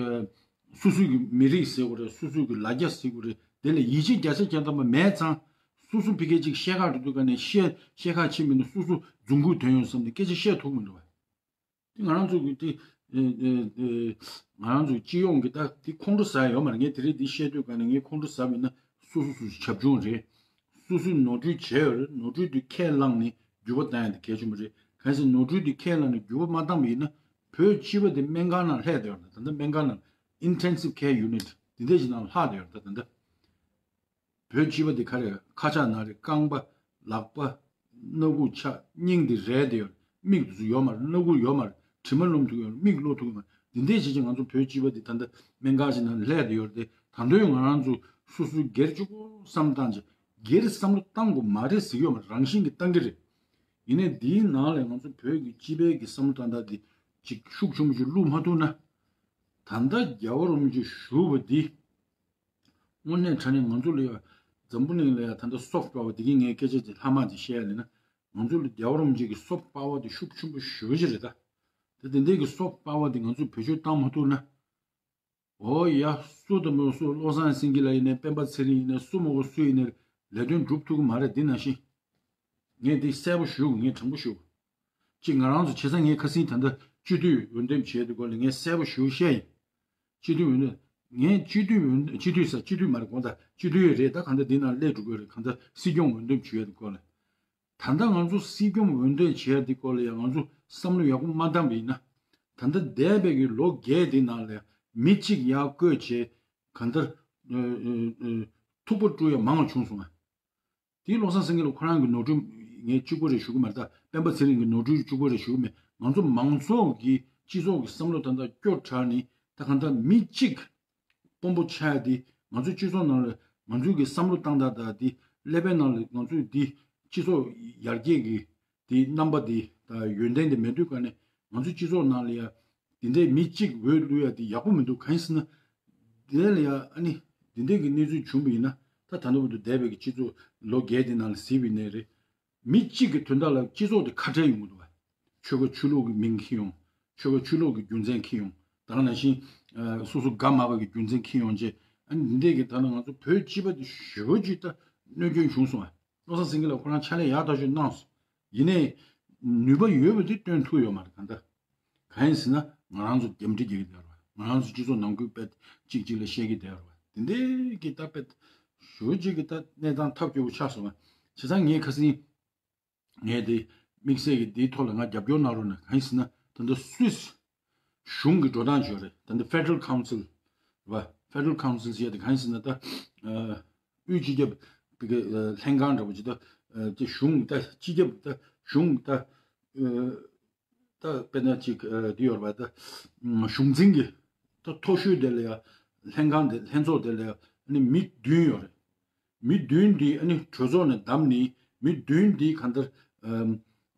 སོ་སོའི་གི་མི་རིགས་ཟེར་དགོས་རེད། སོ་སོའི་གི་ལ་རྒྱ་ཟེར་དགོས་རེད། དེ་ལ་ཡིད་ཆེས་བརྒྱ་ཆ་བརྒྱ་ཐམ་པ་མེད་ཙང་སོ་སོ་ཕ་གི་ཅིག་བཤད་ག་འགྲོ་དུས་ག་ནས་བཤད་བཤད་ག་ཕྱིན་པ་ཡིན་ན་སོ་སོ་རྫུན་རྐུན་ཐོན་ཡོང་བསམ་ནས་སྐད་ཆ་བཤད་ཐུབ་མི་འདུག་བ། དེ་ང་རང་ཚོ་གི་དེ་ང་རང་ཚོ་སྤྱི་ཡོངས་ཀྱི་ད་དེ་ཁོང་ཁྲོ་ཟ་ཡ་ཡོད་མ་རེད། ངས་དེ་རིང་འདི་བཤད་དུས་ག་ནས་ངས་ཁོང་ཁྲོ་ཟ་བ་ཡིན་ན་སོ་སོ་སོ་སོ་བྱབ་ཆུང་རེད། སོ་སོས་ནོར་འཁྲུལ་བྱས་ཡོད་རེད། ནོར་འཁྲུལ་དེ་ཁས་བླངས་ནས་འགྱུར་བ་བཏང་ཡ་དེ་གལ་ཆེན་པོ་རེད། གང་ཡིན་ཟེར་ནོར་འཁྲུལ་དེ་ཁས་བླངས་ནས་འགྱུར་བ་མ་བཏང་པ་ཡིན་ན་བོད་སྤྱི་པ་དེ་སྨན་ཁང་ནང་ལྷག་བསྡད་ཡོད་རེད། ད་ལྟ་སྨན་ཁང་ནང་Intensive Care Unit་དེ་འདྲ་ཞིག་ནང་ལྷག་བསྡད་ཡོད་རེད། ད་ད་ལྟ། བོད་སྤྱི་པ་དེ་ག་རེ་ཁ་ཆག་ན་རེ་རྐང་པ་ལག་པ་སྣ་ཁུག་ཆག་སྙིང་དེ་རལ་དེ་ཡོད་མིག་དེ་ཚོ་ཡོད་མ་རེད། སྣ་ཁུག་ཡོད་མ་རེད། དྲི་མ་སློང་ཐུབ་ཡོད་མིག་གློ་ཐུབ་ཡོད་མ་རེད། དེ་འདྲས་བྱེད་ཀྱི་ང་ཚོ་བོད་སྤྱི་པ་དེ་ད་ལྟ་སྨན་ཁང་ཞིག་ནང་ལྷག་དེ་ཡོད་རེད་དེ་ད་དུང་ང་རང་ཚོ་སོ་སོའི་སྒེར་གཅིག་པོ་བསམ་བློ་བཏང་བྱས་སྒེར་བསམ་བློ་བཏང་དགོས་མ་རེད་ཟེར་གྱི་ཡོད་མ་རེད། རང་བཞིན་གྱི་བཏང་གི་རེད། ཡིན་ནའི་འདིའི་ནང་ལས་ང་ཚོ་བོད་ཀྱི་སྤྱི་པའི་གི་བསམ་བློ་བཏང་སྟངས་དེ་ཅིག་ཤུགས་ཆེན་པོ་ཞིག་བླུག་མ་ཐུབ་ན་ད་ལྟ་རྒྱལ་བ་རིན་པོ་ཆེ་བཞུགས་པ་འདི། དངོས་གནས་དྲང་གནས་ང་ཚོ་ལ་ཡ་འཛམ་བུ་གླིང་ལ་ཡ་ད་ལྟ་soft power་དེ་གི་ངས་སྐད་ཆ་དེ་ལྷག་མ་དེ་བཤད་ཡ་ལས་ན་ང་ཚོ་ལ་རྒྱལ་བ་རིན་པོ་ཆེ་གི་soft power་དེ་ཤུགས་ཆེན་པོ་ཞེ་པོ་ཅིག་རེད་ད། དེ་དེ་འདྲའི་གི་soft power་དེ་ང་ཚོས་བེད་སྤྱོད་བཏང་མ་ཐུབ་ན། འོ་ཡ་སུ་དང་མི་སུ་བློ་བཟང་སེང་གེ་ལགས་ཡིན་ནའི་སྤེན་པ་ཚེ་རིང་ཡིན་ནའི་སུ་མ་གོ་སུ་ཡིན་ནའི་ལས་དོན་སྒྲུབ་ཐུབ་ཀྱི་མ་རེད། འདི་ནང་བཞིན། ངས་འདི་གསལ་པོ་ཞུ་ངས་དྲང་པོ་ཞུ། གཅིག་ང་རང་ཚོ་བྱས་ཙང་ངས་ཁ་སང་ད་ལྟ་སྤྱི་འཐུས་འོས་འདེམས་བྱས་དུས་སྐོར་ལ་ངས་གསལ་པོ་ཞུ་བཤད་ཡིན། སྤྱི་འཐུས་འོས་འདེམས། ངས་སྤྱི་འཐུས་འོས་འདེམས་སྤྱི་འཐུས་ཟེར་སྤྱི་འཐུས་མ་རེད་གོང་ད་སྤྱི་འཐུས་རེད། ད་གང་ལྟར་འདི་ནང་སླེབས་འགྲོ་གི་རེད། གང་ལྟར་སྲིད་སྐྱོང་འོས་འདེམས་བྱས་དུས་སྐོར་ལ། ད་ལྟ་ང་ཚོ་སྲིད་སྐྱོང་འོས་འདེམས་བྱས་དུས་སྐོར་ལ་ཡང་ང་ཚོ་བསམ་བློ་ཡག་པོ་མ་བཏང་པ་ཡིན་ན། ད་ལྟ་འདས་པའི་གི་ལོ་བརྒྱད་འདི་ནང་ལ་ཡང་མི་གཅིག་ཡར་བསྐོས་བྱས་གང་ལྟར་ཐུག་པ་སྤྲོད་ཡ་མང་བ་བྱུང་སོང་ང་། དེའི་བློ་བཟང་སེང་གེ་ལ་ཁོ་རང་གི་ནོར་འཁྲུལ་ངས་གཅིག་པོ་རེད་ཞུ་གི་མ་རེད། ད་སྤེན་པ་ཚེ་རིང་གི་ནོར་འཁྲུལ་གཅིག་པོ་རེད་ཞུ་གི་མེད། ང་ཚོ་མང་ཚོགས་ཀྱི་སྤྱི་ཚོགས་ཀྱི་བསམ་བློ་ད་ལྟ་སྐྱོ་དྲགས་ནས་ད་གང་ལྟར་མི་གཅིག་དཔོན་པོ་ཆགས་ཡ་དེ་ང་ཚོའི་སྤྱི་ཚོགས་ནང་ལ་ང་ཚོའི་གི་བསམ་བློ་བཏང་སྟངས་དང་དེ་ཀླད་པའི་ནང་ལ་ང་ཚོའི་འདི་སྤྱི་ཚོགས་ཡར་རྒྱས་ཀྱི་དེའི་རྣམ་པ་དེ་ད་ཡོན་ཏན་དེ་མེད་དུས་ག་ནས་ང་ཚོའི་སྤྱི་ཚོགས་ནང་ལ་ཡ་དེ་འདྲའི་མི་གཅིག་འོས་བླུག་ཡ་དེ་ཡག་པོ་མི་འདུག་གང་ཡིན་ཟེར་ན། དེ་ལ་ཡ་ཨ་ནི་དེ་འདྲའི་གི་གནས་ཚུལ་བྱུང་བ་ཡིན་ན་ད་ད་ལྟ་བར་དུ་འདས་པའི་གི་སྤྱི་ཚོགས་ལོ་བརྒྱད་དེ་ནང་ལ་གཟིགས་པ་ཡིན་ནའི་རེད། མི་གཅིག་གི་དོན་དག་ལ་སྤྱི་ཚོགས་དེ་ཁ་བྲལ་ཡོང་གི་འདུག་བ། ཆོལ་ཁ་ཆོས་ལུགས་ཀྱི་མིང་འཁྱེར་ཡོང་། ཆོལ་ཁ་ཆོས་ལུགས་ཀྱི་རྒྱུ་མཚན་འཁྱེར་ཡོང་། ད་ག་ནང་བཞིན་སོ་སོ་དགའ་མ་དགའ་གི་རྒྱུ་མཚན་འཁྱེར་ཡོང་རྗེས་ཨ་ནི་འདི་འདྲའི་གི་ད་ནང་ང་ཚོ་བོད་སྤྱི་པ་དེ་ཞེ་པོ་ཅིག་ད་གནོད་སྐྱོན་བྱུང་སོང་བ། བློ་བཟང་སེང་གེ་ལགས་ཁོ་རང་ཕྱག་ལས་ཡག་ཐག་ཆོད་གནང་སོང་། ཡིན་ནའི་ནུས་པ་ཡོད་པ་དེ་སྟོན་ཐུབ་ཡོད་མ་རེད་གང་ལྟར། གང་ཡིན་ཟེར་ན་ང་རང་ཚོ་རྒྱབ་འདྲི་རྒྱག་གི་བསྡད་ཡོད་རེད་བ། ང་རང་ཚོ་སྤྱི་ཚོགས་ནང་ཁུལ་དཔེ་གཅིག་གཅིག་ལ་བཤད་ཀྱི་བསྡད་ཡོད་རེད་བ། དེ་འདྲའི་གི་ད་དཔེ་ཞེ་པོ་ཅིག་གི་ད་གནས་སྟངས་ཐབས་སྐྱོ་པོ་ཆགས་སོང་བ། བྱས་ཙང་ངས་ཁ་སང་ངས་དེ་དམིགས་བསལ་གྱི་དེའི་ཐོག་ལ་ང་རྒྱབ་སྐྱོར་གནང་རོགས་གནང་། གང་ཡིན་ཟེར་ན་ད་ལྟ་སུད་སི་གཞུང་གི་འགྲོ་སྟངས་ཅིག་ཡོད་རེད། ད་ལྟ་Federal Council་རེད་བ། Federal Council་ཟེར་ཡ་དེ་གང་ཡིན་ཟེར་ན་ད་ཨ་དབུས་སྤྱི་ཁྱབ་དེ་གི་ཨ་ལྷན་ཁང་འདྲ་པོ་ཅིག་ད་ཨ་དེ་གཞུང་ད་སྤྱི་ཁྱབ་ད་གཞུང་ད་ཨ་ད་དཔེར་ན་ཅིག་ཨ་འདི་ཡོད་རེད་བ། ད་ཨ་གཞུང་འཛིན་གྱི་ད་མཐོ་ཤོས་དེ་ལ་ཡ་ལྷན་ཁང་དེ་ལྷན་ཚོགས་དེ་ལ་ཡ་ཨ་ནི་མི་བདུན་ཡོད་རེད། མི་བདུན་འདི་ཨ་ནི་གྲོས་ཚོགས་ནས་བདམས་ནས་མི་བདུན་འདི་གང་ལྟར་ཨམ་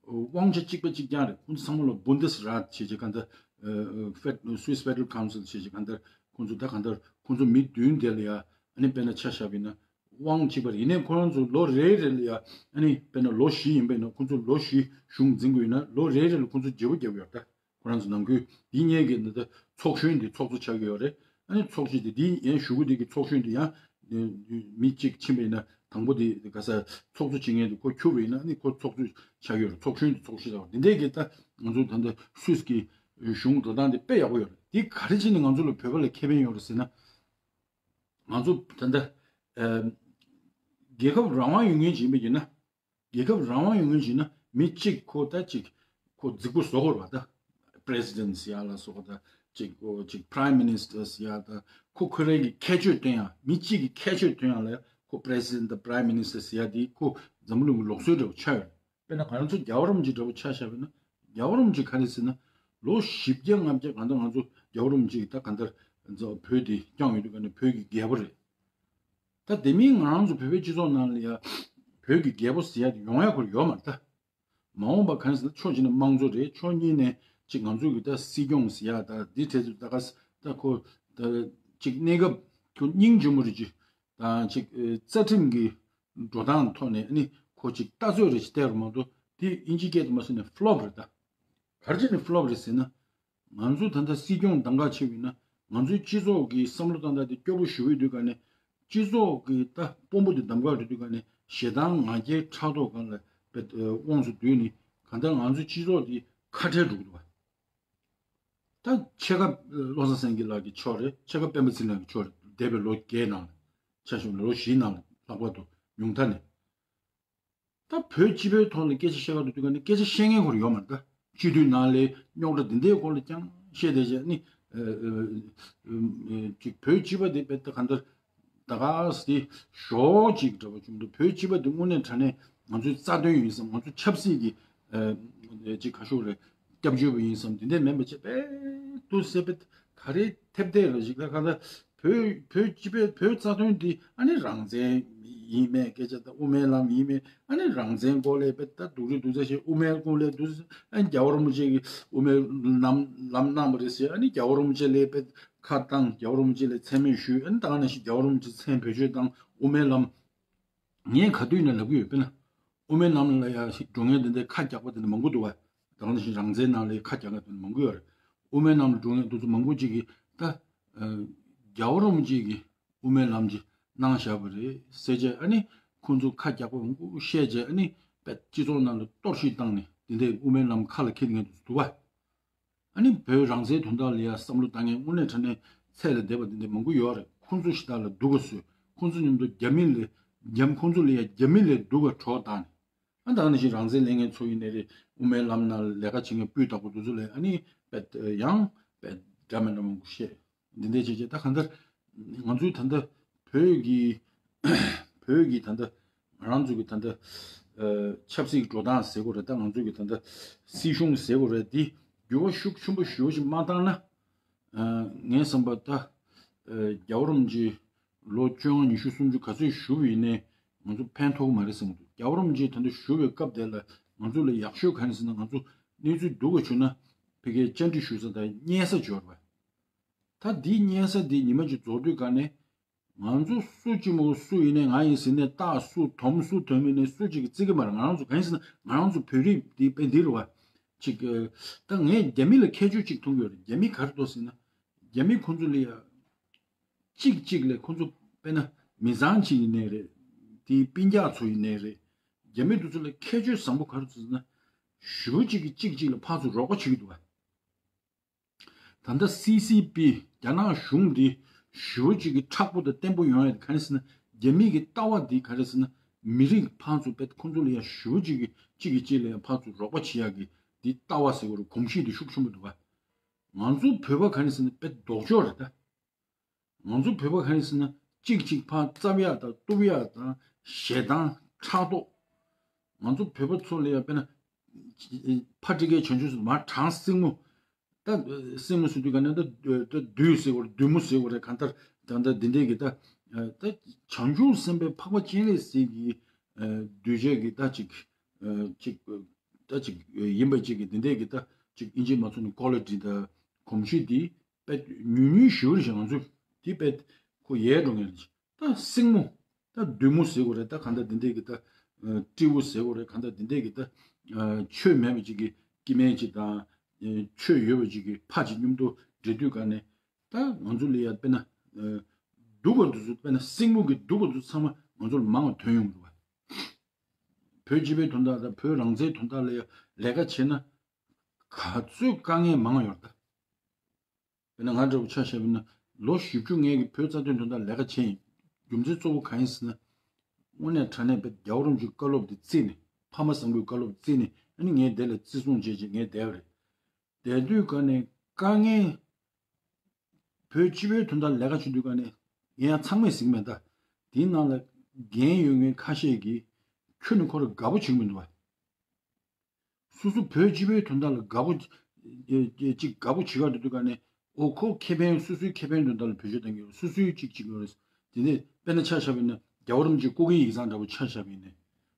དབང་ཆ་གཅིག་པ་གཅིག་རྐྱང་རེད། ཁོང་ཚོ་ཚང་མ་ལ་Bundesrat་བྱས་བྱས་གང་ལྟར་ Fed- Swiss Federal Council ཞེས་ཀྱི་གང་ལྟར་ཁོང་ཚོ་ད་གང་ལྟར་ཁོང་ཚོ་མི་བདུན་དེ་ལ་ཡ་ཨ་ནི་དཔེར་ན་ཆ་བཞག་པ་ཡིན་ན་དབང་གཅིག་པ་རེད། ཡིན་ནའི་ཁོ་རང་ཚོ་ལོ་རེ་རེ་ལ་ཡ་ཨ་ནི་དཔེར་ན་ལོ་བཞི་ཡིན་པ་ཡིན་ན་ཁོང་ཚོ་ལོ་བཞི་གཞུང་འཛིན་དགོས་ཡིན་ན་ལོ་རེ་རེ་ལ་ཁོང་ཚོ་བརྗེ་པོ་བརྒྱབ་ཡོད་ད། ཁོ་རང་ཚོ་ནང་ཁུལ་འདི་གཉིས་ཀྱི་འདི་ཚོགས་གཞོན་འདི་ཚོགས་གཙོ་ཆགས་ཀྱི་ཡོད་རེད། ཨ་ནི་ཚོགས་གཞི་འདི་འདིའི་ཡན་ཞུ་གུ་འདི་གི་ཚོགས་གཞོན་འདི་ཡང་མི་གཅིག་ཕྱིན་པ་ཡིན་ན་དང་པོ་འདི་ག་ས་ཚོགས་གཙོ་བྱེད་མཁན་འདི་ཁོ་ཁྱུར་བ་ཡིན་ན་ཨ་ནི་ཁོ་ཚོགས་གཙོ་ཆགས་ཀྱི་ཡོད་རེད། ཚོགས་གཞོན་འདི་ཚོགས་གཞི་ལ་འདི་འདྲས་ཀྱི་ད་ང་ཚོ་ད་ལྟ་སུད་སི་གི་གཞུང་འགྲོ་སྟངས་འདི་དཔེ་ཡག་པོ་ཡོད་རེད། འདི་ག་རེ་བྱས་ནས་ང་ཚོ་ལ་བོད་པ་ལ་ཁེ་ཕན་ཡོད་རེད་ཟེར་ན། ང་ཚོ་ད་ལྟ་རྒྱལ་ཁབ་རང་དབང་ཡོད་མཁན་ཞིག་ཡིན་པ་ཡིན་ན། རྒྱལ་ཁབ་རང་དབང་ཡོད་མཁན་ཞིག་ན་མི་གཅིག་ཁོ་ད་གཅིག་ཁོ་རྫིག་པོ་བཟོ་དགོས་རེད་པ། ད་President ཟེར་ཡ་ལ་སོགས་ད་གཅིག་ཁོ་གཅིག་Prime Minister ཟེར་ཡ་ད་ཁོ་ཁོ་རང་གི་ཁྱད་ཆོས་སྟོན་ཡ་མི་གཅིག་གི་ཁྱད་ཆོས་སྟོན་ཡ་ལ་ཁོ་President དང་Prime Minister ཟེར་ཡ་དེ་ཁོ་འཛམ་བུ་གླིང་གི་ལུགས་སྲོལ་འདྲ་བོ་ཆགས་ཡོད་རེད། དཔེར་ན་ང་རང་ཚོ་རྒྱལ་བ་རིན་པོ་ཆེ་འདྲ་བོ་ཆ་བཞག་པ་ཡིན་ན་རྒྱལ་བ་རིན་པོ་ཆེ་ག་རེ་ཟེར་ན་ལོ་བཞི་བརྒྱ་ལྔ་བརྒྱ་གང་ལྟར་ང་ཚོ་རྒྱལ་བ་རིན་པོ་ཆེ་གི་ད་གང་ལྟར་བོད་དེ་བསྐྱངས་ཡོད་དུས་ག་ནས་བོད་ཀྱི་རྒྱལ་པོ་རེད། ད་དེ་མིན་ང་རང་ཚོ་བོད་པའི་སྤྱི་ཚོགས་ནང་ལ་ཡ་བོད་ཀྱི་རྒྱལ་པོ་ཟེར་ཡ་དེ་ཡོང་ཡ་ཁོ་ཡོད་མ་རེད་ད། མ་འོངས་པ་གང་ཟེར་ན་ཕྱོགས་གཅིག་ནས་དམངས་གཙོ་རེད། ཕྱོགས་གཉིས་ནས་གཅིག་ང་ཚོ་གི་ད་སྲིད་སྐྱོང་ཟེར་ཡ་ད་འདི་དེ་ཚོ་ད་ག་ད་ཁོ་ད་གཅིག་གནས་སྐབས་ཁོ་སྙིང་རྗེ་མོ་རེད་ཅིག་དང་གཅིག་རྩ་ཁྲིམས་ཀྱི་འགྲོ་སྟངས་ཐོག་ནས་ཨ་ནི་ཁོ་གཅིག་ལྟ་ཚོད་རེ་ཞིག་བལྟས་རུ་མ་གཏོགས་དེ་དབྱིན་ཇིའི་སྐད་དུ་མ་སོང་ནས་ཕློབ་རེད་ད། ག་རེ་བྱས་ནས་ཕློབ་རེད་ཟེར་ན། ང་ཚོ་ད་ལྟ་སྲིད་སྐྱོང་གདམ་ག་བྱས་པ་ཡིན་ན་ང་ཚོའི་སྤྱི་ཚོགས་ཀྱི་བསམ་བློ་བཏང་སྟངས་དེ་སྐྱོ་པོ་ཞེ་པོ་ཡོད་དུས་ག་ནས་སྤྱི་ཚོགས་ཀྱི་ད་དཔོན་པོ་དེ་གདམ་ག་རེད་དུས་ག་ནས་ཞེ་སྡང་ང་རྒྱལ་ཕྲག་དོག་སྒང་ལ་དབང་དུ་བསྡུས་ནས་གང་ལྟར་ང་ཚོའི་སྤྱི་ཚོགས་དེ་ཁ་བྲལ་འགྲོ་གི་འདུག་བ། ད་ཕྱེད་ཀ་བློ་བཟང་སེང་གེ་ལགས་ཀྱི་ཕྱོགས་རེད། ཕྱེད་ཀ་སྤེན་པ་ཚེ་རིང་ལགས་ཀྱི་ཕྱོགས་རེད། འདས་པའི་ལོ་བརྒྱད་ནང་ལ་ཆ་བཞག་ན་ལོ་བཞིའི་ནང་ལ་ལྷག་པར་དུ་ཉུང་མཐའ་ནས། ད་བོད་སྤྱི་པའི་ཐོག་ལ་སྐད་ཆ་བཤད་ག་འགྲོ་དུས་ག་ནས་སྐད་ཆ་བཤད་མཁན་ཁོ་རང་ཡོད་མ་རེད་ད། སྤྱི་འཐུས་ནང་ལས་རྙོག་དྲ་འདི་འདྲའི་སྐོར་ལ་ཀྱང་བཤད་བསྡད་བྱས་ནི། ཅིག་བོད་སྤྱི་པ་འདི་དཔེ་ད་ག་འདྲ་ད་ག་སི་ཞོག་ཅིག་འདྲ་བ་བྱུང་འདུག་བོད་སྤྱི་པ་འདི་དངོས་གནས་དྲང་གནས་ང་ཚོའི་རྩ་དོན་ཡིན་བསམ། ང་ཚོ་ཆབ་སྲིད་ཀྱི་ཅིག་ག་ཤོག་རེད། སྐྱབས་བཅོལ་བ་ཡིན་བསམ། འདི་འདྲ་མིན་པ་བྱས་པས་དུ་ཟེར་བས་ག་རེ་ཐེབས་བསྡད་རེད་ཞིག་ད་ག་འདྲ། བོད་བོད་སྤྱི་པའི་བོད་རྩ་དོན་འདི་ཨ་ནི་རང་བཙན་ཡིན་མེད་སྐད་ཆ་དང་དབུ་མའི་ལམ་ཡིན་མེད་ཨ་ནི་རང་བཙན་སྐོར་ལས་དཔེ་ད་སྡུག་རུས་སྡུག་ཚ་ཞིག་དབུ་མའི་སྐོར་ལས་སྡུག་ཨ་ནི་རྒྱལ་བ་རིན་པོ་ཆེ་གི་དབུ་མའི་ལམ་ལམ་གནང་བ་རེད་ཟེར། ཨ་ནི་རྒྱལ་བ་རིན་པོ་ཆེ་ལ་དཔེ་ཁ་བཏང་། རྒྱལ་བ་རིན་པོ་ཆེ་ལ་མཚན་སྨད་ཞུས། ཨ་ནི་ད་ག་ནང་བཞིན་རྒྱལ་བ་རིན་པོ་ཆེ་མཚན་བེད་སྤྱོད་བཏང་། དབུ་མའི་ལམ་ངས་ག་དུས་ནས་ལབ་ཀྱི་ཡོད་དཔེར་ན། དབུ་མའི་ལམ་ལ་ཡ་ཞིག་འགྲོ་མཁན་དེ་འདྲའི་ཁ་རྒྱག་པ་དེ་འདྲ་མང་པོ་འདུག་བ། ད་ག་ནང་བཞིན་རང་བཙན་ནང་ལ་ཁ་རྒྱག་མཁན་དེ་འདྲ་མང་པོ་ཡོད་རེད། དབུ་མའི་ལམ་ལ་འགྲོ་མཁན་དེ་ཚོ་མང་པོ་ཅིག་གིས་ད་རྒྱལ་བ་རིན་པོ་ཆེ་གི་དབུ་མའི་ལམ་ཅིག་གནང་བཞག་པ་རེད་ཟེར་བྱས། ཨ་ནི་ཁོང་ཚོ་ཁ་རྒྱག་པ་མང་པོ་བཤད་བྱས། ཨ་ནི་དཔེ་སྤྱི་ཚོགས་ནང་ལ་གཏོར་བཤིག་བཏང་ནས་དེ་འདྲའི་དབུ་མའི་ལམ་ཁ་ལ་འཁྱེར་མཁན་དེ་ཚོ་འདུག་བ། ཨ་ནི་བོད་རང་བཙན་དོན་དག་ལ་ཡ་བསམ་བློ་བཏང་མཁན་དངོས་གནས་དྲང་གནས་ཚད་ལས་འདས་པ་འདི་འདྲ་མང་པོ་ཡོད་རེད། ཁོང་ཚོ་ཞིག་དག་ལ་སྡུག་ག་བཟོས། ཁོང་ཚོ་མཉམ་དུ་རྒྱ་མི་ལས་རྒྱ་མི་ཁོང་ཚོ་ལ་ཡ་རྒྱ་མི་ལས་སྡུག་ག་གྲོགས་བཏང་ནས། ཨ་ད་ག་ནང་བཞིན་རང་བཙན་ལེན་མཁན་ཚོ་ཡིན་ནའི་རེད། དབུ་མའི་ལམ་ནང་ལས་ཀ་བྱེད་མཁན་སྤུས་དག་པོ་འདི་ཚོ་ལ་ཨ་ནི་དཔེ་ཡང་དཔེ་འདྲ་མི་འདྲ་མང་པོ་བཤད། འདི་འདྲ་བྱས་བྱས་ད་གང་ལྟར་ང་ཚོའི་ད་ལྟ་བོད་ཀྱི་བོད་ཀྱི་ད་ལྟ་ང་རང་ཚོ་གི་ད་ལྟ་ཨ་ཆབ་སྲིད་འགྲོ་སྟངས་ཟེར་དགོས་རེད། ད་ང་ཚོ་གི་ད་ལྟ་སྲིད་གཞུང་ཟེར་དགོས་རེད། འདི་འགྱུར་བ་ཤུགས་ཆེན་པོ་ཞེ་པོ་ཞིག་མ་བཏང་ན། ཨ་ངའི་བསམ་པ་ད་ཨ་རྒྱལ་བ་རིན་པོ་ཆེ་ལོ་བཅོ་ལྔ་ཉི་ཤུ་སུམ་ཅུ་ག་ཚོད་བཞུགས་པ་ཡིན་ནའི་ང་ཚོ་ཕན་ཐོགས་མ་རེད་བསམ་གྱི་འདུག་རྒྱལ་བ་རིན་པོ་ཆེ་ད་ལྟ་བཞུགས་པའི་སྐབས་དེ་ལ་ང་ཚོ་ལ་ཡག་ཤོས་ག་རེ་ཟེར་ན། ང་ཚོ་གནས་ཚུལ་སྡུག་ག་བྱུང་ན་ཕ་གིའི་བཅར་འདྲི་ཞུ་ས་དང་སྙན་ས་འབྱོར་བ། ད་འདིའི་སྙན་ས་འདི་ཉི་མ་གཅིག་རྫོགས་དུས་ག་ནས་ང་ཚོ་སུ་གཅིག་མོ་སུ་ཡིན་ནའི་ང་ཡིན་ཟེར་ནས་རྟགས་སུ་དོམ་སུ་དོམ་ཡིན་ནའི་སུ་གཅིག་གིས་བརྩི་གི་མ་རེད། ང་རང་ཚོ་གང་ཡིན་ཟེར་ན་ང་རང་ཚོ་བོད་རིགས་འདི་དཔེ་འདི་རུ་བ་ཅིག་ད་ངས་རྒྱ་མི་ལ་ཁྱད་ཆོས་གཅིག་མཐོང་གི་ཡོད་རེད། རྒྱ་མི་ག་རེ་འདུག་ཟེར་ན་རྒྱ་མི་ཁོང་ཚོ་ལ་ཡ་གཅིག་གཅིག་ལས་ཁོང་ཚོ་དཔེར་ན་མི་ཚང་གཅིག་ཡིན་ནའི་རེད། དེའི་སྤུན་ཀྱག་ཚོ་ཡིན་ནའི་རེད། རྒྱ་མི་འདི་ཚོ་ལ་ཁྱད་ཆོས་བཟང་པོ་ག་རེ་འདུག་ཟེར་ན་ཞེ་པོ་གཅིག་གིས་གཅིག་གཅིག་ལ་ཕར་ཚུར་རོགས་པ་བྱེད་ཀྱི་འདུག་བ། ད་ལྟ་སི་སི་པི་རྒྱ་ནག་གཞུང་འདི་ཞེ་པོ་ཅིག་གི་མཁྲེགས་པོ་དང་བརྟན་པོ་ཡོང་ཡ་ག་རེ་ཟེར་ན། རྒྱ་མི་གི་ལྟ་བ་འདི་ག་རེ་ཟེར་ན། མི་རིགས་ཕར་ཚུར་དཔེ་ཁོང་ཚོ་ལ་ཡ་ཞེ་པོ་ཅིག་གི་གཅིག་གིས་གཅིག་ལ་ཡ་ཕར་ཚུར་རོགས་པ་བྱེད་ཡ་གི་འདི་ལྟ་བ་ཟེར་བ་རུ་གོམས་གཤིས་འདི་ཤུགས་ཆེན་པོ་འདུག་བ། ང་ཚོ་བོད་པ་ག་རེ་ཟེར་ན་དཔེ་ལྡོག་ཕྱོགས་རེད་ད། ང་ཚོ་བོད་པ་ག་རེ་ཟེར་ན་གཅིག་གཅིག་ཕར་རྩབ་ཡ་དང་གཏུབ་ཡ་དང་ཞེ་སྡང་ཕྲག་དོག་ང་ཚོ་བོད་པ་ཚོ་ལ་ཡ་དཔེར་ན་ཕ་ཊི་ཀའི་བྱང་ཆུབ་སེམས་མ་དྲང་སྲིང་མོ། ད་སྲིང་མོ་ཟེར་དུས་ག་ནས་ད་ད་བདུད་ཟེར་བ་རེད། བདུད་མོ་ཟེར་བ་རེད། གང་ལྟར་ད་ད་འདི་འདྲས་ཀྱི་ད་ད་བྱང་ཆུབ་སེམས་དཔའི་འཕགས་པ་སྤྱན་རས་གཟིགས་ཀྱི་གདུལ་བྱ་གི་ད་ཅིག་ཅིག་ད་ཅིག་ཡིན་པ་ཅིག་གི་འདི་འདྲས་ཀྱི་ད་ཅིག་ཨིན་ཇི་མ་ཚོ་ནི་ཀོ་ལི་ཊི་ད་ གོམས་གཤིས་འདི་དཔེ་ཉུང་ཉུང་ཞུ་རེད་ཤག་ང་ཚོས་འདི་དཔེ་ཁོ་ཡལ་འགྲོ་ངེས་རེད། ད་སྲིང་མོ། ད་བདུད་མོ་ཟེར་དགོས་རེད། ད་གང་ལྟར་འདི་འདྲས་ཀྱི་ད་སྤྲེའུ་ཟེར་དགོས་རེད། གང་ལྟར་འདི་འདྲས་ཀྱི་ད་ཆོས་མེད་པ་ཅིག་གི་སྐྱེ་དམན་ཅིག་དང་ཆོས་ཡོད་པ་ཅིག་གི་ཕ་ཅིག་མཉམ་དུ་འབྲེལ་དུས་ག་ནས་ད་ང་ཚོ་ལ་ཡ་དཔེར་ན་སྡུག་ག་འདུག་ཚུལ་དཔེར་ན་སྲིང་མོ་གི་སྡུག་ག་འདུག་ཚང་མ་ང་ཚོ་ལ་མང་བ་ཐོན་ཡོང་གི་འདུག་བ། བོད་སྤྱི་པའི་དོན་དག་དང་བོད་རང་བཙན་དོན་དག་ལ་ཡ་ལས་ཀ་བྱས་ན་ག་ཚོད་དཀའ་ངལ་མང་ཡོད་ད། དཔེར་ན་ང་འདྲ་བོ་ཆ་བཞག་པ་ཡིན་ན་ལོ་བཞི་བཅུ་ངས་ཀྱི་བོད་རྩ་དོན་དོན་དག་ལས་ཀ་བྱས་ཡིན། རྒྱུ་མཚན་གཙོ་བོ་གང་ཡིན་ཟེར་ན། དངོས་གནས་དྲང་གནས་པའི་རྒྱལ་བ་རིན་པོ་ཆེའི་བཀའ་སློབ་དེ་བརྩིས་ནས་ཕ་མ་བཟང་པོའི་བཀའ་སློབ་བརྩིས་ནས་ཨ་ནི་ངས་དེ་ལ་བརྩི་སྲུང་བྱས་བྱས་ངས་བསྡད་པ་རེད། བསྡད་དུས་ག་ནས་དཀའ་ངལ་བོད་སྤྱི་པའི་དོན་དག་ལས་ཀ་བྱེད་དུས་ག་ནས་ངས་ཡང་ཚང་མས་གཟིགས་མེད་ད། དེའི་ནང་ལ་འགན་ཡོད་མཁན་ཁ་ཤས་ཀྱིས་ཁྱོན་ནས་ཁོ་རང་དགའ་པོ་བྱེད་ཀྱི་མི་འདུག་བ། སོ་སོ་བོད་སྤྱི་པའི་དོན་དག་ལ་དགའ་པོ་ཅིག་དགའ་པོ་བྱེད་ག་འགྲོ་དུས་ག་ནས་ཨོ་ཁོ་ཁེ་ཕན་སོ་སོའི་ཁེ་ཕན་དོན་དག་ལ་བེད་སྤྱོད་གཏོང་གི་ཡོད། སོ་སོའི་ཅིག་ཅིག་ཡོད་རེད། དེ་ནས་དཔེར་ན་ཆ་བཞག་པ་ཡིན་ན་རྒྱལ་བ་རིན་པོ་ཆེ་སྐུ་སྒེར་ཡིག་ཚང་འདྲ་པོ་ཆ་བཞག་པ་ཡིན་ན།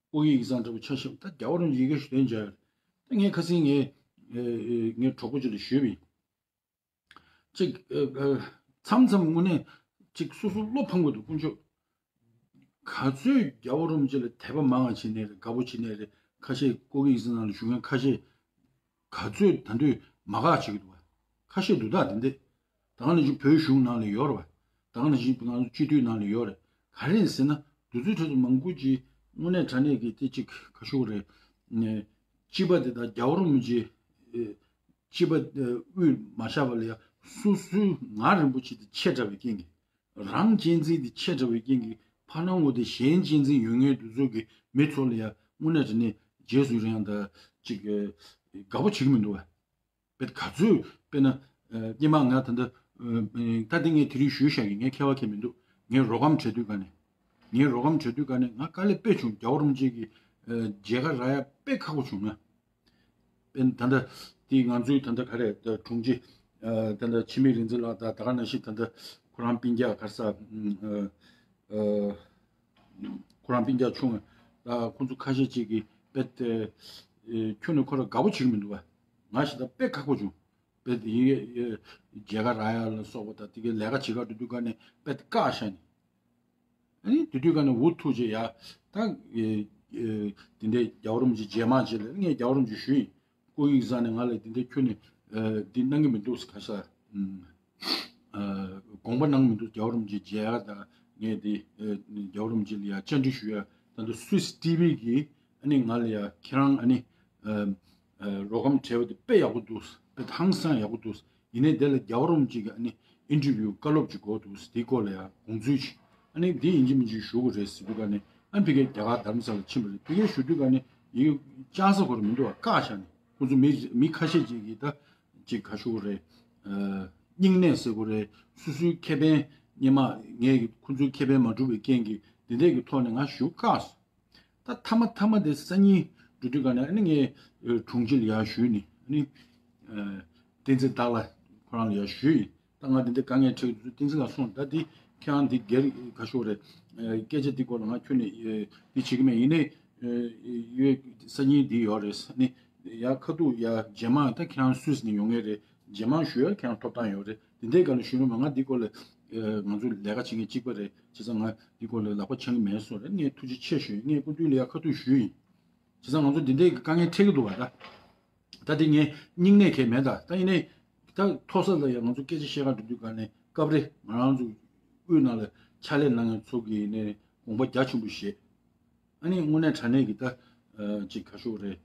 སྐུ་སྒེར་ཡིག་ཚང་འདྲ་པོ་ཆ་བཞག་པ་ད་རྒྱལ་བ་རིན་པོ་ཆེ་ཡི་གེ་ཞུ་དོན་བྱ་ཡོད་རེད། ད་ངས་ཁ་སང་ངའི་ངའི་གྲོགས་པོ་ཅིག་ལ་ཞུས་པ་ཡིན། ཅིག་མཚམས་མཚམས་དངོས་གནས་ཅིག་སོ་སོ་བློ་ཕམ་གི་འདུག་དཀོན་མཆོག་ག་ཚོད་རྒྱལ་བ་རིན་པོ་ཆེ་ལ་དད་པ་མང་བ་བྱེད་ནའི་རེད། དགའ་པོ་བྱེད་ནའི་རེད། ཁ་ཤས་སྐུ་སྒེར་ཡིག་ཚང་ནང་ལ་བཞུགས་མཁན་ཁ་ཤས་ག་ཚོད་ད་དུང་མ་དགའ་བྱེད་ཀྱི་འདུག་བ། ཁ་ཤས་འདུག་ད་དེ་འདྲས། ད་ག་ནང་བཞིན་བོད་གཞུང་ནང་ལ་ཡོད་རེད་བ། ད་ག་ནང་བཞིན་ང་ཚོ་སྤྱི་འཐུས་ནང་ལ་ཡོད་རེད། ག་རེ་ཟེར་ན་དུས་ཚོད་ཁྲོད་དུ་མང་པོ་ཅིག་དངོས་གནས་དྲང་གནས་ཀྱི་དེ་ཅིག་ག་ཞུ་དགོས་རེད། སྤྱི་པ་དེ་དང་རྒྱལ་བ་རིན་པོ་ཆེ་སྤྱི་པ་དབུས་མ་བཞག་པ་ལ་ཡང་སོ་སོའི་ང་རིན་པོ་ཆེ་དེ་ཆེ་དྲགས་པའི་རྐྱེན་གྱིས། རང་གཅེས་འཛིན་དེ་ཆེ་དྲགས་པའི་རྐྱེན་གྱིས་ཕར་ནང་འོ་དེ་གཞན་གཅེས་འཛིན་ཡོད་མཁན་དེ་ཚོ་གི་མི་ཚོ་ལ་ཡང་དངོས་གནས་དྲང་གནས་རྗེས་སུ་ཡི་རང་དང་ཅིག་དགའ་པོ་བྱེད་ཀྱི་མི་འདུག་བ། དཔེ་ག་ཚོད་དཔེར་ན་སྙན་མ་ང་ད་ལྟ་ད་དེ་ངས་དེ་རིང་ཞུས་བཞག་གི་ངས་ཁྱད་པར་གང་མི་འདུག་ངས་རོགས་རམ་བྱེད་དུས་ག་ནས་ངས་རོགས་རམ་བྱེད་དུས་ག་ནས་ང་དཀའ་ལས་དཔེ་བྱུང་། རྒྱལ་བ་རིན་པོ་ཆེ་གི་མཇལ་ཁ་རག་ཡ་དཔེ་ཁག་པོ་བྱུང་ང་། དཔེར་ན་ད་ལྟ་དེ་ང་ཚོའི་ད་ལྟ་ག་རེ་ད་དྲུང་ཆེ་ད་ལྟ་འཆི་མེད་རིག་འཛིན་ལགས་དང་ད་ག་ནང་བཞིན་ད་ལྟ་ཁོ་རང་སྤུན་ཀྱག་ག་རེ་ཟ་ཁོ་རང་སྤུན་ཀྱག་ཆུང་ད་ཁོ་ཚོ་ཁ་ཤས་ཅིག་གིས་དཔེ་དེ་ཁྱོན་ནས་ཁོ་རང་དགའ་པོ་བྱེད་ཀྱི་མི་འདུག་བ། ང་ཞིག་ད་དཔེ་ཁག་པོ་བྱུང་། དཔེ་དེ་ཡིན་མཇལ་ཁ་རག་ཡ་ལ་སོགས་པ་དང་དེ་གའི་ལས་ཀ་བྱེད་ག་འགྲོ་དུས་ག་ནས་དཔེ་དེ་བཀག་བཞག་ནས། ཨ་ནི་དེ་དུས་ག་ནས་འུ་ཐུག་རྗེས་ཡ་ད་དེ་འདྲའི་རྒྱལ་བ་རིན་པོ་ཆེ་མཇལ་མ་བྱེད་ལ་ངས་རྒྱལ་བ་རིན་པོ་ཆེ་ཞུས་ཡིན། སྐུ་ཡིག་ཚང་ནས་ང་ལ་དེ་འདྲའི་ཁྱོན་ནས་འདི་གནང་གི་མི་འདུག་ཟེར་ཁ་ཤས་དགོངས་པ་གནང་གི་མི་འདུག་རྒྱལ་བ་རིན་པོ་ཆེ་མཇལ་ཡ་དང་ངས་དེ་རྒྱལ་བ་རིན་པོ་ཆེ་ལ་ཡ་བཅར་འདྲི་ཞུ་ཡ་ད་ལྟ་སུད་སི་ཊི་ཝི་གིས་ཨ་ནི་ང་ལ་ཡ་ཁྱེད་རང་ཨ་ནི་རོགས་རམ་བྱས་པ་དེ་དཔེ་ཡག་པོ་འདུག་དཔེ་ཧང་སང་ཡག་པོ་འདུག་ཡིན་ནའི་དེ་ལ་རྒྱལ་བ་རིན་པོ་ཆེ་གི་ཨ་ནི་ཨིན་ཊར་བིའུ་བཀའ་སློབ་ཅིག་དགོས་འདུག་དེའི་སྐོར་ལ་ཡང་དགོངས་ཚུལ་ཅིག་ཨ་ནི་འདི་ཡིན་གཅིག་མིན་གཅིག་ཞུ་དགོས་རེད་ཟེར་དུས་ག་ནས་ཨ་ནི་ཕ་གིར་རྒྱ་གར་དྷ་རམ་ས་ལ་ཕྱིན་པ་རེད། ཕ་གིར་ཞུ་དུས་ག་ནས་ཡིག་བཅར་ས་ཁོ་རང་མི་འདུག་བ། བཀག་བཞག་ནས་ཁོ་ཚོ་མི་མི་ཁ་ཤས་ཅིག་གིས་ད་ཅིག་ག་ཞུ་དགོས་རེད། སྙིང་ནད་ཟེར་དགོས་རེད། སོ་སོའི་ཁེ་ཕན་སྔོན་མ་ངས་ཁོ་ཚོའི་ཁེ་ཕན་མ་སྒྲུབ་པའི་རྐྱེན་གྱིས་འདི་འདྲས་ཀྱི་ཐོག་ནས་ང་ཞུ་བཀག་སོང་། ད་མཐའ་མ་མཐའ་མ་དེ་སང་ཉིན་འགྲོ་དུས་ག་ནས་ཨ་ནི་ངས་དྲུང་ཆེ་ལ་ཡར་ཞུས་ནས་ཨ་ནི་བསྟན་འཛིན་བདག་ལགས་ཁོ་རང་ལ་ཡར་ཞུས་ཡིན། ད་ང་འདི་འདྲ་དཀའ་ངལ་འཕྲད་ཀྱི་འདུག་བསྟན་འཛིན་ལགས་གསུངས། ད་འདི་ཁྱེད་རང་འདི་སྒེར་ག་ཤོག་རེད། སྐད་ཆ་འདི་སྐོར་ལ་ང་ཁྱོན་ནས་འདི་བྱེད་ཀྱི་མེད། ཡིན་ནའི་ཡོད་སང་ཉིན་འདི་ཡོད་རེད། ཨ་ནི་ཡར་ཁ་ཐུག་ཡར་རྗེས་མ་ད་ཁྱེད་རང་སུད་སི་ནས་ཡོང་མཁན་རེད། རྗེས་མ་ཞུ་ཡ་ཁྱེད་རང་ཐོབ་ཐང་ཡོད་རེད། དེ་འདྲའི་སྒང་ལ་ཞུ་རུང་མ་ང་འདི་སྐོར་ལ་ང་ཚོ་ལས་ཀ་བྱེད་མཁན་གཅིག་པ་རེད། བྱས་ཙང་ང་འདི་སྐོར་ལ་ལག་པ་འཆང་གི་མེད་གསུངས་རེད། ངས་ཐུགས་རྗེ་ཆེ་ཞུ་ཡིན། ངས་སྐུ་མདུན་ལ་ཡ་ཁ་ཐུག་ཞུས་ཡིན། བྱས་ཙང་ང་ཚོ་འདི་འདྲའི་དཀའ་ངལ་འཕྲད་ཀྱི་འདུག་བ། ད་ད་འདི་ངས་སྙིང་ནད་གས་མེད། ད་ད་ཡིན་ནའི་ད་མཐོ་ས་ལ་ཡ་ང་ཚོ་སྐད་ཆ་བཤད་ག་འགྲོ་དུས་ག་ནས་སྐབས་རེ་ང་རང་ཚོ་དབུས་ནང་ལ་ཕྱག་ལས་གནང་མཁན་ཚོ་གིས་ནས་དགོངས་པ་རྒྱ་ཆེན་པོ་བཞེས། ཨ་ནི་དངོས་གནས་དྲང་གནས་ཀྱི་ད་ཅིག་ག་ཤོག་རེད།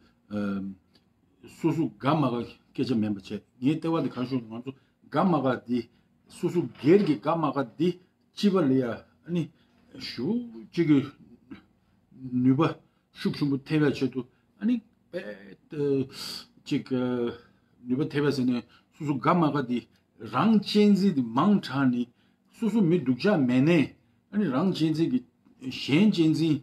སོ་སོ་དགའ་མ་དགའ་སྐད་ཆ་མིན་པ་བྱས། ངའི་ལྟ་བ་དེ་ག་ཤོག་ང་ཚོ་དགའ་མ་དགའ་འདི་སོ་སོ་སྒེར་གྱི་དགའ་མ་དགའ་འདི་སྤྱི་པ་ལ་ཡ་ཨ་ནི་ཞུ་གཅིག་གི་ནུས་པ་ཤུགས་ཆེན་པོ་ཐེབས་པའི་ཆེད་དུ་ཨ་ནི་དཔེ་ཅིག་ནུས་པ་ཐེབས་པ་ཟེར་ནས་སོ་སོ་དགའ་མ་དགའ་འདི་རང་གཅེས་འཛིན་འདི་མང་དྲགས་ནས་སོ་སོ་མི་སྡུག་ཅག་མེད་ནས་ཨ་ནི་རང་གཅེས་འཛིན་གྱི་གཞན་གཅེས་འཛིན་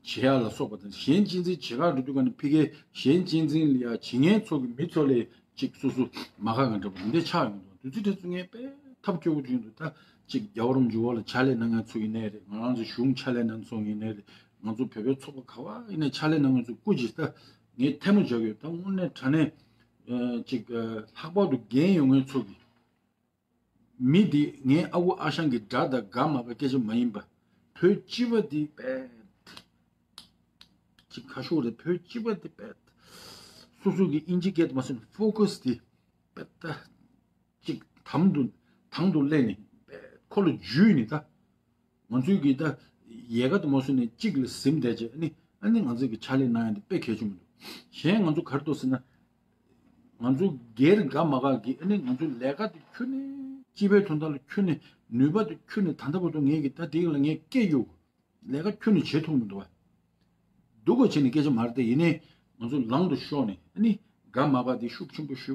བྱེད་ཡ་ལ་སོགས་པ་དང་གཞན་གཅེས་འཛིན་བྱེད་གར་འགྲོ་དུས་ག་ནས་ཕ་གིའི་གཞན་གཅེས་འཛིན་ལ་ཡ་བྱེད་མཁན་ཚོ་གི་མི་ཚོ་ལས་ཅིག་སོ་སོ་མ་དགའ་ང་འདྲ་པོ་འདི་འདྲ་ཆགས་ཡོང་འདུག་དུས་ཚོད་དེ་ཚོ་ངས་དཔེ་ཐབས་སྐྱོ་པོ་བྱུང་འདུག་ད་ཅིག་རྒྱལ་བ་རིན་པོ་ཆེའི་འོག་ལ་ཕྱག་ལས་གནང་མཁན་ཚོ་ཡིན་ནའི་རེད། ང་རང་ཚོ་གཞུང་ཕྱག་ལས་གནང་ཚོ་ཡིན་ནའི་རེད། ང་ཚོ་བོད་པའི་ཚོགས་པ་ག་བ་ཡིན་ནའི་ཕྱག་ལས་གནང་མཁན་ཚོ་སྐུ་མཁྱེན། ད་ངས་ཐལ་མོ་སྦྱར་གི་ཡོད། ད་དངོས་གནས་དྲང་གནས་ ཅིག་ལྷག་པར་དུ་རྒན་ཡོལ་ངན་ཚོ་གི་མི་འདི་ངའི་ཨ་ཁུ་ཨ་ཞང་གི་དགྲ་དང་དགའ་མ་དགའ་སྐད་ཆ་མ་ཡིན་པ། བོད་སྤྱི་པ་འདི་དཔེ་ཅིག་ཁ་ཤོག་རེད། བོད་སྤྱི་པ་འདི་དཔེ་སོ་སོ་གི་ཨིན་ཇི་སྐད་དུ་མ་སོང་ན་ཕོ་ཀ་སི་འདི་དཔེ་ད་ཅིག་དམ་དུ་དང་དུ་སླེབས་ནས་དཔེ་ཁོ་ལ་འཇུས་ནས་ད། ང་ཚོའི་གི་ད་ཡལ་ག་དུ་མ་སོང་ནས་གཅིག་ལ་ཟིན་བསྡད་རྗེས་ཨ་ནི་ཨ་ནི་ང་ཚོའི་གི་ཕྱག་ལས་གནང་ཡ་འདི་དཔེ་གལ་ཆེན་པོ་འདུག་གཞན་ང་ཚོ་ག་རེ་འདུག་ཟེར་ན། ང་ཚོ་སྒེར་དགའ་མ་དགའ་གི་ཨ་ནི་ང་ཚོའི་ལས་ཀ་དེ་ཁྱོན་ནས་སྤྱི་པའི་དོན་དག་ལ་ཁྱོན་ནས་ནུས་པ་དེ་ཁྱོན་ནས་ད་ལྟ་བར་དུ་ངས་གི་ད་དེ་ལ་ངས་སྐད་གཡོག་ལས་ཀ་ཁྱོན་ནས་བྱེད་ཐུབ་མི་འདུག་བ། སྡུག་ག་བྱས་ནས་སྐད་ཆ་མ་རེད་དེ། ཡིན་ནའི་ང་ཚོ་ལངས་དུ་ཤོག་ནས་ཨ་ནི་དགའ་མ་དགའ་དེ་ཤུགས་ཆེན་པོ་ཞུ་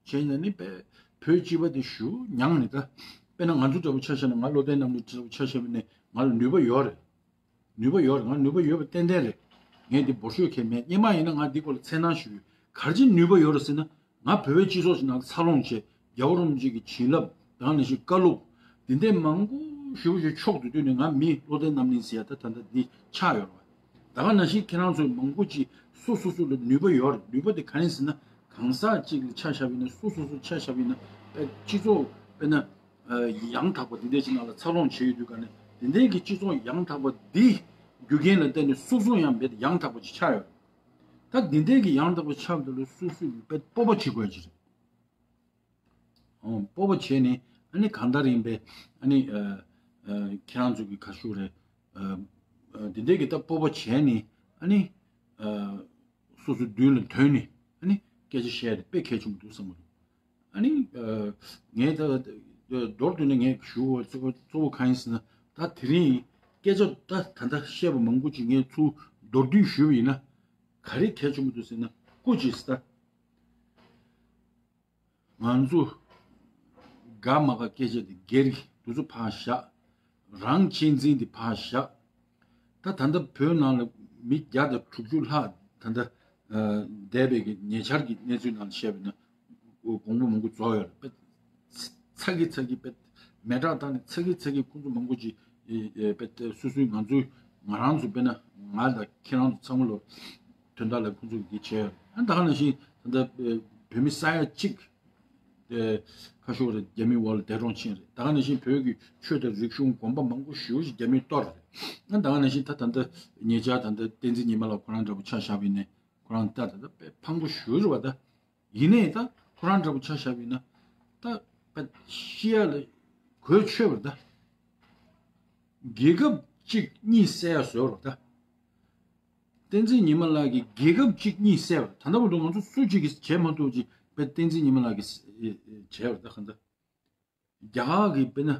བྱས་ནས་ནི་བོད་སྤྱི་པ་དེ་ཞུ་མྱངས་ནས་ད། དཔེར་ན་ང་ཚོ་འདྲ་པོ་ཆ་བཞག་ན་ང་བློ་བརྟན་རྣམ་གཉིས་འདྲ་པོ་ཆ་བཞག་པ་ཡིན་ན་ང་ལ་ནུས་པ་ཡོད་རེད། ནུས་པ་ཡོད་རེད། ང་ནུས་པ་ཡོད་པ་ཏན་ཏན་རེད། ངས་འདི་འབོར་ཤོག་གས་མེད། སྔོན་མ་ཡིན་ན་ང་འདི་སྐོར་ལ་འཚེར་སྣང་ཞུས་ཡོད། ག་རེ་བྱས་ནུས་པ་ཡོད་རེད་ཟེར་ན། ང་བོད་པའི་སྤྱི་ཚོགས་ཤིག་ནང་འཚར་ལོངས་བྱས། རྒྱལ་བ་རིན་པོ་ཆེ་གི་བྱིན་རླབས་དང་ནང་བཞིན་བཀའ་སློབ་འདི་འདྲའི་མང་པོ་ཞེ་པོ་ཞིག་མཆོག་ཏུ་བཏུད་ནས་ང་མི་བློ་བརྟན་རྣམ་གཉིས་ཟེར་ཡ་ད་ད་ལྟ་འདི་ཆགས་ཡོད་རེད་བ། ད་ག་ནང་བཞིན་ཁྱེད་རང་ཚོ་མང་པོ་ཅིག་སོ་སོ་སོ་ལ་ནུས་པ་ཡོད་རེད། ནུས་པ་དེ་ག་རེ་ཟེར་ན། གང་ཟག་ཅིག་ལ་ཆ་བཞག་པ་ཡིན་ན། སོ་སོ་སོ་ཆ་བཞག་པ་ཡིན་ན། དཔེ་སྤྱི་ཚོགས་དཔེར་ན་ཡང་དག་པ་འདི་འདྲ་ཅིག་ནང་ལ་འཚར་ལོངས་བྱས་ཡོད་དུས་ག་ནས་འདི་འདྲའི་གི་སྤྱི་ཚོགས་ཡང་དག་པ་འདི་རྒྱུ་རྐྱེན་ལ་བརྟེན་ནས་སོ་སོ་ཡང་རྦད་དེ་ཡང་དག་པ་ཅིག་ཆགས་ཡོད། ད་འདི་འདྲའི་གི་ཡང་དག་པ་ཆགས་འདུག་ལ་སོ་སོ་གི་དཔེ་སྤོབས་པ་བྱེད་དགོས་ཡ་ཅིག་རེད། ཨོ། སྤོབས་པ་བྱས་ནས་ཨ་ནི་གང་ལྟར་ཡིན་པས་ཨ་ནི་ཨ་ཨ་ཁྱེད་རང་ཚོ་གི་ག་ཞུ་རེད། ཨ་ཨ་འདི་འདྲའི་གི་ད་སྤོབས་པ་བྱས་ནས་ཨ་ནི་ཨ་སོ་སོ་མདུན་ལ་ཐོན་ནས་ཨ་ནི་སྐད་ཆ་བཤད་དེ་དཔེ་གལ་ཆེན་པོ་འདུག་བསམ་གི་འདུག་ཨ་ནི་ཨ་ངས་ད་མདོར་བསྡུས་ནས་ངས་ཞུ་བ་གཙོ་བོ་གཙོ་བོ་གང་ཡིན་ཟེར་ན། ད་དེ་རིང་སྐད་ཆ་ད་ད་ལྟ་བཤད་པ་མང་པོ་ཅིག་ངས་ཚུར་མདོར་བསྡུས་ཞུས་པ་ཡིན་ན། ག་རེ་གལ་ཆེན་པོ་འདུག་ཟེར་ན། སྐུ་མཁྱེན་ཟེར་ད། ང་ཚོ་དགའ་མ་དགའ་སྐད་ཆ་དེ་སྒེར་གྱི་འདུ་ཚོ་ཕར་བཞག་རང་གཅེས་འཛིན་དེ་ཕར་བཞག་ད་ད་ལྟ་བོད་ནང་ལ་མི་བརྒྱ་དང་དྲུག་ཅུ་ལྷག་ད་ལྟ་ཨ་འདས་པའི་གི་ཉེ་ཆར་གྱི་གནས་ཚུལ་ནང་བཤད་པ་ཡིན་ན། དགོངས་པ་མང་པོ་རྫོགས་ཡོད་རེད། དཔེ་ཚ་གི་ཚ་གི་དཔེ་མེ་སྲེག་བཏང་ནས་ཚ་གི་ཚ་གི་ཁོང་ཚོ་མང་པོ་ཅིག་ཨེ་ཨེ་དཔེ་དེ་སོ་སོའི་ང་ཚོའི་ང་རང་ཚོ་དཔེར་ན་ང་དང་ཁྱེད་རང་ཚོ་ཚང་མ་ལོ་དོན་དག་ལ་ཁོང་ཚོ་གིས་བྱས་ཡོད་རེད། ཨ་ད་ག་ནང་བཞིན་ད་ལྟ་ཨེ་བོད་མི་ས་ཡ་གཅིག་ཨེ་ཁ་ཤོར་རེད། རྒྱ་མིའི་འོག་ལ་འདས་གྲོངས་ཕྱིན་རེད། ད་ག་ནང་བཞིན་བོད་ཀྱི་ཆོས་དང་རིག་གཞུང་དགོན་པ་མང་པོ་ཞེ་པོ་ཅིག་རྒྱ་མིས་གཏོར་རེད། ཨ་ད་ག་ནང་བཞིན་ད་ད་ལྟ་ཉེ་ཆར་ད་ལྟ་བསྟན་འཛིན་ཉི་མ་ལགས་ཁོ་རང་འདྲ་པོ་ཆ་བཞག་པ་ཡིན་ནའི་ཁོ་རང་ད་ད་ལྟ་དཔེ་ཕངས་པོ་ཞེ་པོ་རེད་བ་ད། ཡིན་ནའི་ད་ཁོ་རང་འདྲ་པོ་ཆ་བཞག་པ་ཡིན་ན་ད་དཔེ་ཤི་ཡ་ལ་གོ་ཆོད་པ་རེད་ད། རྒྱལ་ཁབ་གཅིག་གཉིས་བསད་ཡ་བཟོས་པ་རེད་ད། བསྟན་འཛིན་ཉི་མ་ལགས་ཀྱིས་རྒྱལ་ཁབ་གཅིག་གཉིས་བསད་པ་རེད། ད་ལྟ་བར་དུ་ང་ཚོ་སུ་གཅིག་གིས་བྱེད་མ་ཐུབ་ཅིག་དཔེ་བསྟན་འཛིན་ཉི་མ་ལགས་ཀྱིས་བྱས་པ་རེད་ད། གང་ལྟར། རྒྱ་གར་གྱི་དཔེར་ན་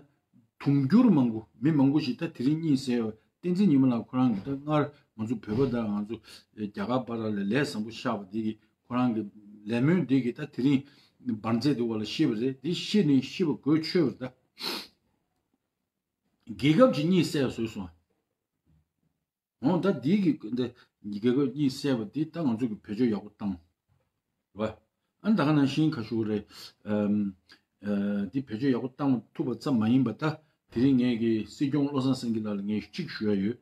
དུང་འགྱུར་མང་པོ་མི་མང་པོ་ཞིག་ད་དེ་རིང་གཉིད་སད་ཡོད། བསྟན་འཛིན་ཉི་མ་ལགས་ཁོ་རང་གིས་ད་སྔར་ང་ཚོ་བོད་པ་དང་ང་ཚོ་རྒྱ་གར་བར་ལ་ལས་བཟང་པོ་བཞག་པ་འདི་གིས་ཁོ་རང་གི་ལས་སྨོན་འདི་གིས་ད་དེ་རིང་འབར་རྫས་འདི་བ་ལ་ཤི་བ་རེད། འདི་ཤི་ནས་ཤི་བ་དགོས་ཆོད་པ་རེད་ད། རྒྱལ་ཁབ་ཀྱི་གཉིད་སད་བཟོས་སོང་། འོ་ད་འདི་གི་འདི་རྒྱལ་ཁབ་གཉིས་བསད་པ་འདི་ད་ང་ཚོ་གི་བེད་སྤྱོད་ཡག་པོ་བཏང་། རེད་བ། ཨ་ད་ག་ནང་བཞིན་ཁ་ཤུ་རེད། ཨམ། ཨ་འདི་བེད་སྤྱོད་ཡག་པོ་བཏང་ཐུབ་པ་ཙམ་མ་ཡིན་པ་ད་དེ་རིང་ངས་གི་སྲིད་སྐྱོང་བློ་བཟང་སེང་གེ་ལགས་ལ་ངས་གཅིག་ཞུ་ཡ་ཡོད།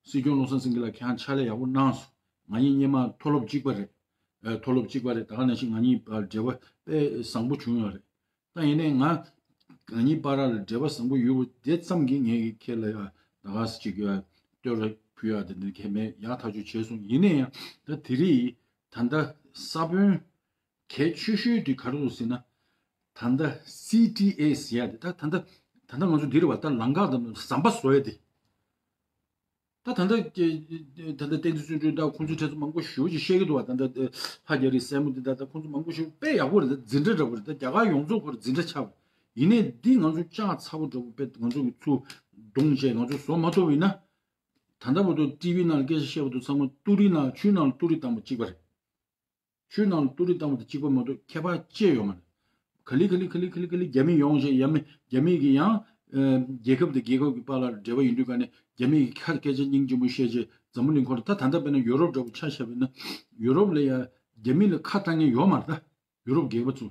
སྲིད་སྐྱོང་བློ་བཟང་སེང་གེ་ལགས་ཁྱེད་རང་ཕྱག་ལས་ཡག་པོ་གནང་སོང་། ང་གཉིས་སྔོན་མ་མཐོ་སློབ་གཅིག་པ་རེད། ཨ་མཐོ་སློབ་གཅིག་པ་རེད། ད་ག་ནང་བཞིན་ང་གཉིས་བར་འབྲེལ་བ་དཔེ་བཟང་པོ་བྱུང་ཡོད་རེད། ད་ཡིན་ནའི་ང་ང་གཉིས་བར་ལ་འབྲེལ་བ་བཟང་པོ་ཡོད་པ་དེ་ཙམ་གྱིས་ངས་ཀྱི་ཁྱེད་ལ་ཡ་ད་ག་ཟེ་ཅིག་ཡ་བསྟོད་ར་ཕུལ་ཡ་དེ་འདྲ་གལ་མེད། ཡག་ཐག་ཆོད་བྱས་སོང་། ཡིན་ནའི་ཡང་ད་དེ་རིང་ད་ལྟ་ས་བོན་གལ་ཆེ་ཤོས་དེ་ག་རེ་རེད་ཟེར་ན། ད་ལྟ་སི་ཊི་ཨེ་ཟེར་ཡ་དེ་ད་ད་ལྟ་ད་ལྟ་ང་ཚོ་འདིར་བ་ད་ལམ་ཁ་དང་ཟམ་པ་བཟོ་ཡ་དེ། ད་ད་ལྟ་ད་ལྟ་བསྟན་འཛིན་བརྩོན་འགྲུས་དང་ཁོང་ཚོའི་གྲས་ཚོ་མང་པོ་ཞེ་པོ་ཅིག་བཤད་ཀྱི་འདུག་བ། ད་ལྟ་ལྷ་རྒྱ་རི་སྲས་མོ་འདི་དག་ད་ཁོང་ཚོ་མང་པོ་ཞེ་པོ་དཔེ་ཡག་པོ་རེད། ད་འཛིན་གྲྭ་འདྲ་པོ་རེད། ད་རྒྱ་གར་ཡོངས་རྫོགས་ཁོ་ར་འཛིན་གྲྭ་ཆགས་པ་ཡིན་ནའི་འདི་ང་ཚོ་ལྕགས་ཚ་པོ་འདྲ་པོ་དཔེ་ང་ཚོ་གི་ཚུར་རྡུང་བྱས་ང་ཚོ་བཟོ་མ་ཐུབ་ཡིན་ན། ད་ལྟ་བར་དུ་ཊི་ཝི་ནང་ལ་སྐད་ཆ་བཤད་པ་དང་ཚང་མ་ཏུ་རི་ནང་ཆུའི་ནང་ལ་ཏུ་རི་བཏང་པ་གཅིག་པ་རེད། ཆུའི་ནང་ལ་ཏུ་རི་བཏང་བ་དང་གཅིག་པ་མ་གཏོགས་ཁྱད་པར་ཅི་ཡོད་མ་རེད། ག་ལེ་ག་ལེ་ག་ལེ་ག་ལེ་ག་ལེ་རྒྱ་མི་ཡོང་བྱས་ཡ་མི་རྒྱ་མི་གི་ཡང་ཨ་རྒྱལ་ཁབ་དང་རྒྱལ་ཁབ་ཀྱི་བར་ལ་འབྲེལ་བ་ཡིན་དུས་ག་ནས་རྒྱ་མི་གི་ཁ་སྐད་ཆ་སྙིང་རྗེ་མོ་བཤད་བྱས་འཛམ་བུ་གླིང་ཁོ་ར་ད་ད་ལྟ་དཔེར་ན་ཡུ་རོབ་འདྲ་པོ་ཆ་བཞག་པ་ཡིན་ན་ཡུ་རོབ་ལ་ཡ་རྒྱ་མི་ལ་ཁ་བཏང་མཁན་ཡོད་མ་རེད་ད། ཡུ་རོབ་རྒྱལ་ཁབ་ཚོ།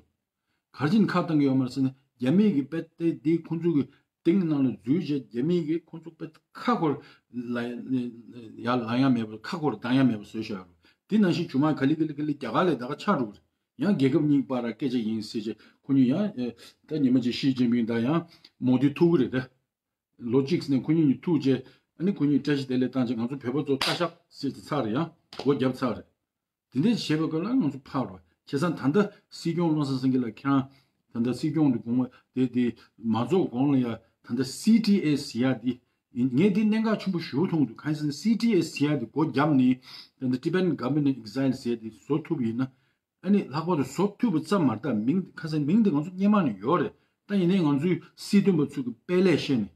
ག་རེ་བྱས་ནས་ཁ་བཏང་གི་ཡོད་མ་རེད་ཟེར་ན་རྒྱ་མི་གི་དཔེ་དེ་དེ་ཁོང་ཚོ་གི་སྟེང་ནང་ལ་འཛུལ་བྱས་རྒྱ་མི་གི་ཁོང་ཚོ་དཔེ་ཁ་ཁོར་ལ་ཡ་ལ་ཡ་མེད་པ་ཁ་ཁོར་ལྡང་ཡ་མེད་པ་བཟོས་བཞག་ཡོད་རེད། དེ་ནང་བཞིན་ཇོ་མ་ག་ལེ་ག་ལེ་ག་ལེ་རྒྱ་གར་ལ་ད་ག་ཆགས་འགྲོ་གི་རེད། ཡང་རྒྱལ་ཁབ་གཉིས་བར་སྐད་ཆ་ཡིན་ཟེར་བྱས་ཁོ་གཉིས་ཡང་ཨེ་ད་ཉི་མ་གཅིག་ཞི་ཅིན་ཕིང་དང་ཡང་མོ་དི་ཐུག་གི་རེད་དེ། ལོ་གཅིག་ནས་ཁོ་གཉིས་གཉིས་ཐུག་བྱས་ཨ་ནི་ཁོ་གཉིས་བཀྲ་ཤིས་བདེ་ལེགས་བཏང་བྱས་ང་ཚོ་བོད་པ་ཚོ་ལྟ་ཞབས་ཟེར་ཚར་རེད། ཡང་སྒོ་བརྒྱབ་ཚར་རེད། དེ་འདྲ་བྱས་པའི་སྐབས་ལ་ང་ཚོ་ཕར་རོ། བྱས་ཙང་ད་ལྟ་སྲིད་སྐྱོང་བློ་བཟང་སེང་གེ་ལགས་ཁྱེད་རང་ད་ལྟ་སྲིད་སྐྱོང་དུ་དགོངས་པ་དེ་དེ་མ་རྫོགས་གོང་ལ་ཡ་ད་ལྟ་སི་ཊི་ཨེ་ཟེར་ཡ་དེ་ངས་དེ་གནད་འགག་ཆེན་པོ་ཞེ་པོ་མཐོང་འདུག་གང་ཡིན་ཟེར་ན་སི་ཊི་ཨེ་ཟེར་ཡ་དེ་སྒོ་བརྒྱབ་ནས་ད་ལྟ་Tibetan Government in Exile ཟེར་ཡ་དེ་བཟོ་ཐུབ་ཡིན་ན། ཨ་ནི་ལྷག་པར་དུ་བཟོ་ཐུབ་པ་ཙམ་མ་རེད། ད་མིང་ཁ་སང་མིང་དེ་ང་ཚོ་སྔོན་མ་ནས་ཡོད་རེད། ད་ཡིན་ནའི་ང་ཚོའི་སྲིད་དོན་པ་ཚོ་གི་དཔེ་ལས་བཤད་ནས་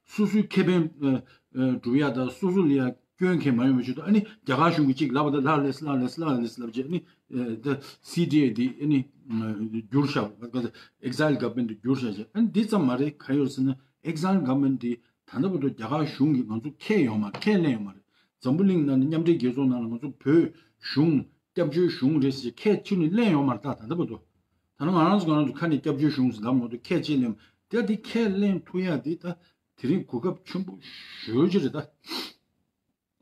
སོ་སོའི་ཁེ་ཕན་ཨ་ཨ་སྒྲུབ་ཡ་དང་སོ་སོ་ལ་ཡ་སྐྱོན་གང་མ་ཡོང་བའི་ཆེད་དུ་ཨ་ནི་རྒྱ་གར་གཞུང་གིས་གཅིག་ལབ་པ་དང་ལབ་ལས་ལབ་ལས་ལབ་ལས་ལབ་བྱས་ཨ་ནི་ཨ་ད་སི་ཊི་ཨེ་དེ་ཨ་ནི་ཨ་བསྒྱུར་བཞག་Exile Government དུ་བསྒྱུར་བཞག་བྱས། ཨ་ནི་འདི་ཙམ་མ་རེད། ག་ཡོད་ཟེར་ན་Exile Government དེ་ད་ལྟ་བར་དུ་རྒྱ་གར་གཞུང་གིས་ང་ཚོ་ཁས་ཡོད་མ་ཁས་ལེན་ཡོད་མ་རེད། འཛམ་བུ་གླིང་ནང་ནས་མཉམ་འབྲེལ་རྒྱལ་ཚོགས་ནང་ལ་ང་ཚོ་བོད་གཞུང་སྐྱབས་བཅོལ་གཞུང་རེད་ཟེར་ཁས་ཁྱོན་ནས་ལེན་ཡོད་མ་རེད། ད་ད་ལྟ་བར་དུ་ད་ནི་ང་རང་ཚོ་ང་རང་ཚོ་ཁ་ནས་སྐྱབས་བཅོལ་གཞུང་ཟེར་ལབ་མ་གཏོགས་ཁས་ཅིག་ལེན་དེ་དེ་ཁས་ལེན་ཐུབ་ཡ་དེ་ད་དེ་རིང་གོ་སྐབས་ཆེན་པོ་ཞེ་པོ་ཅིག་རེད་ད།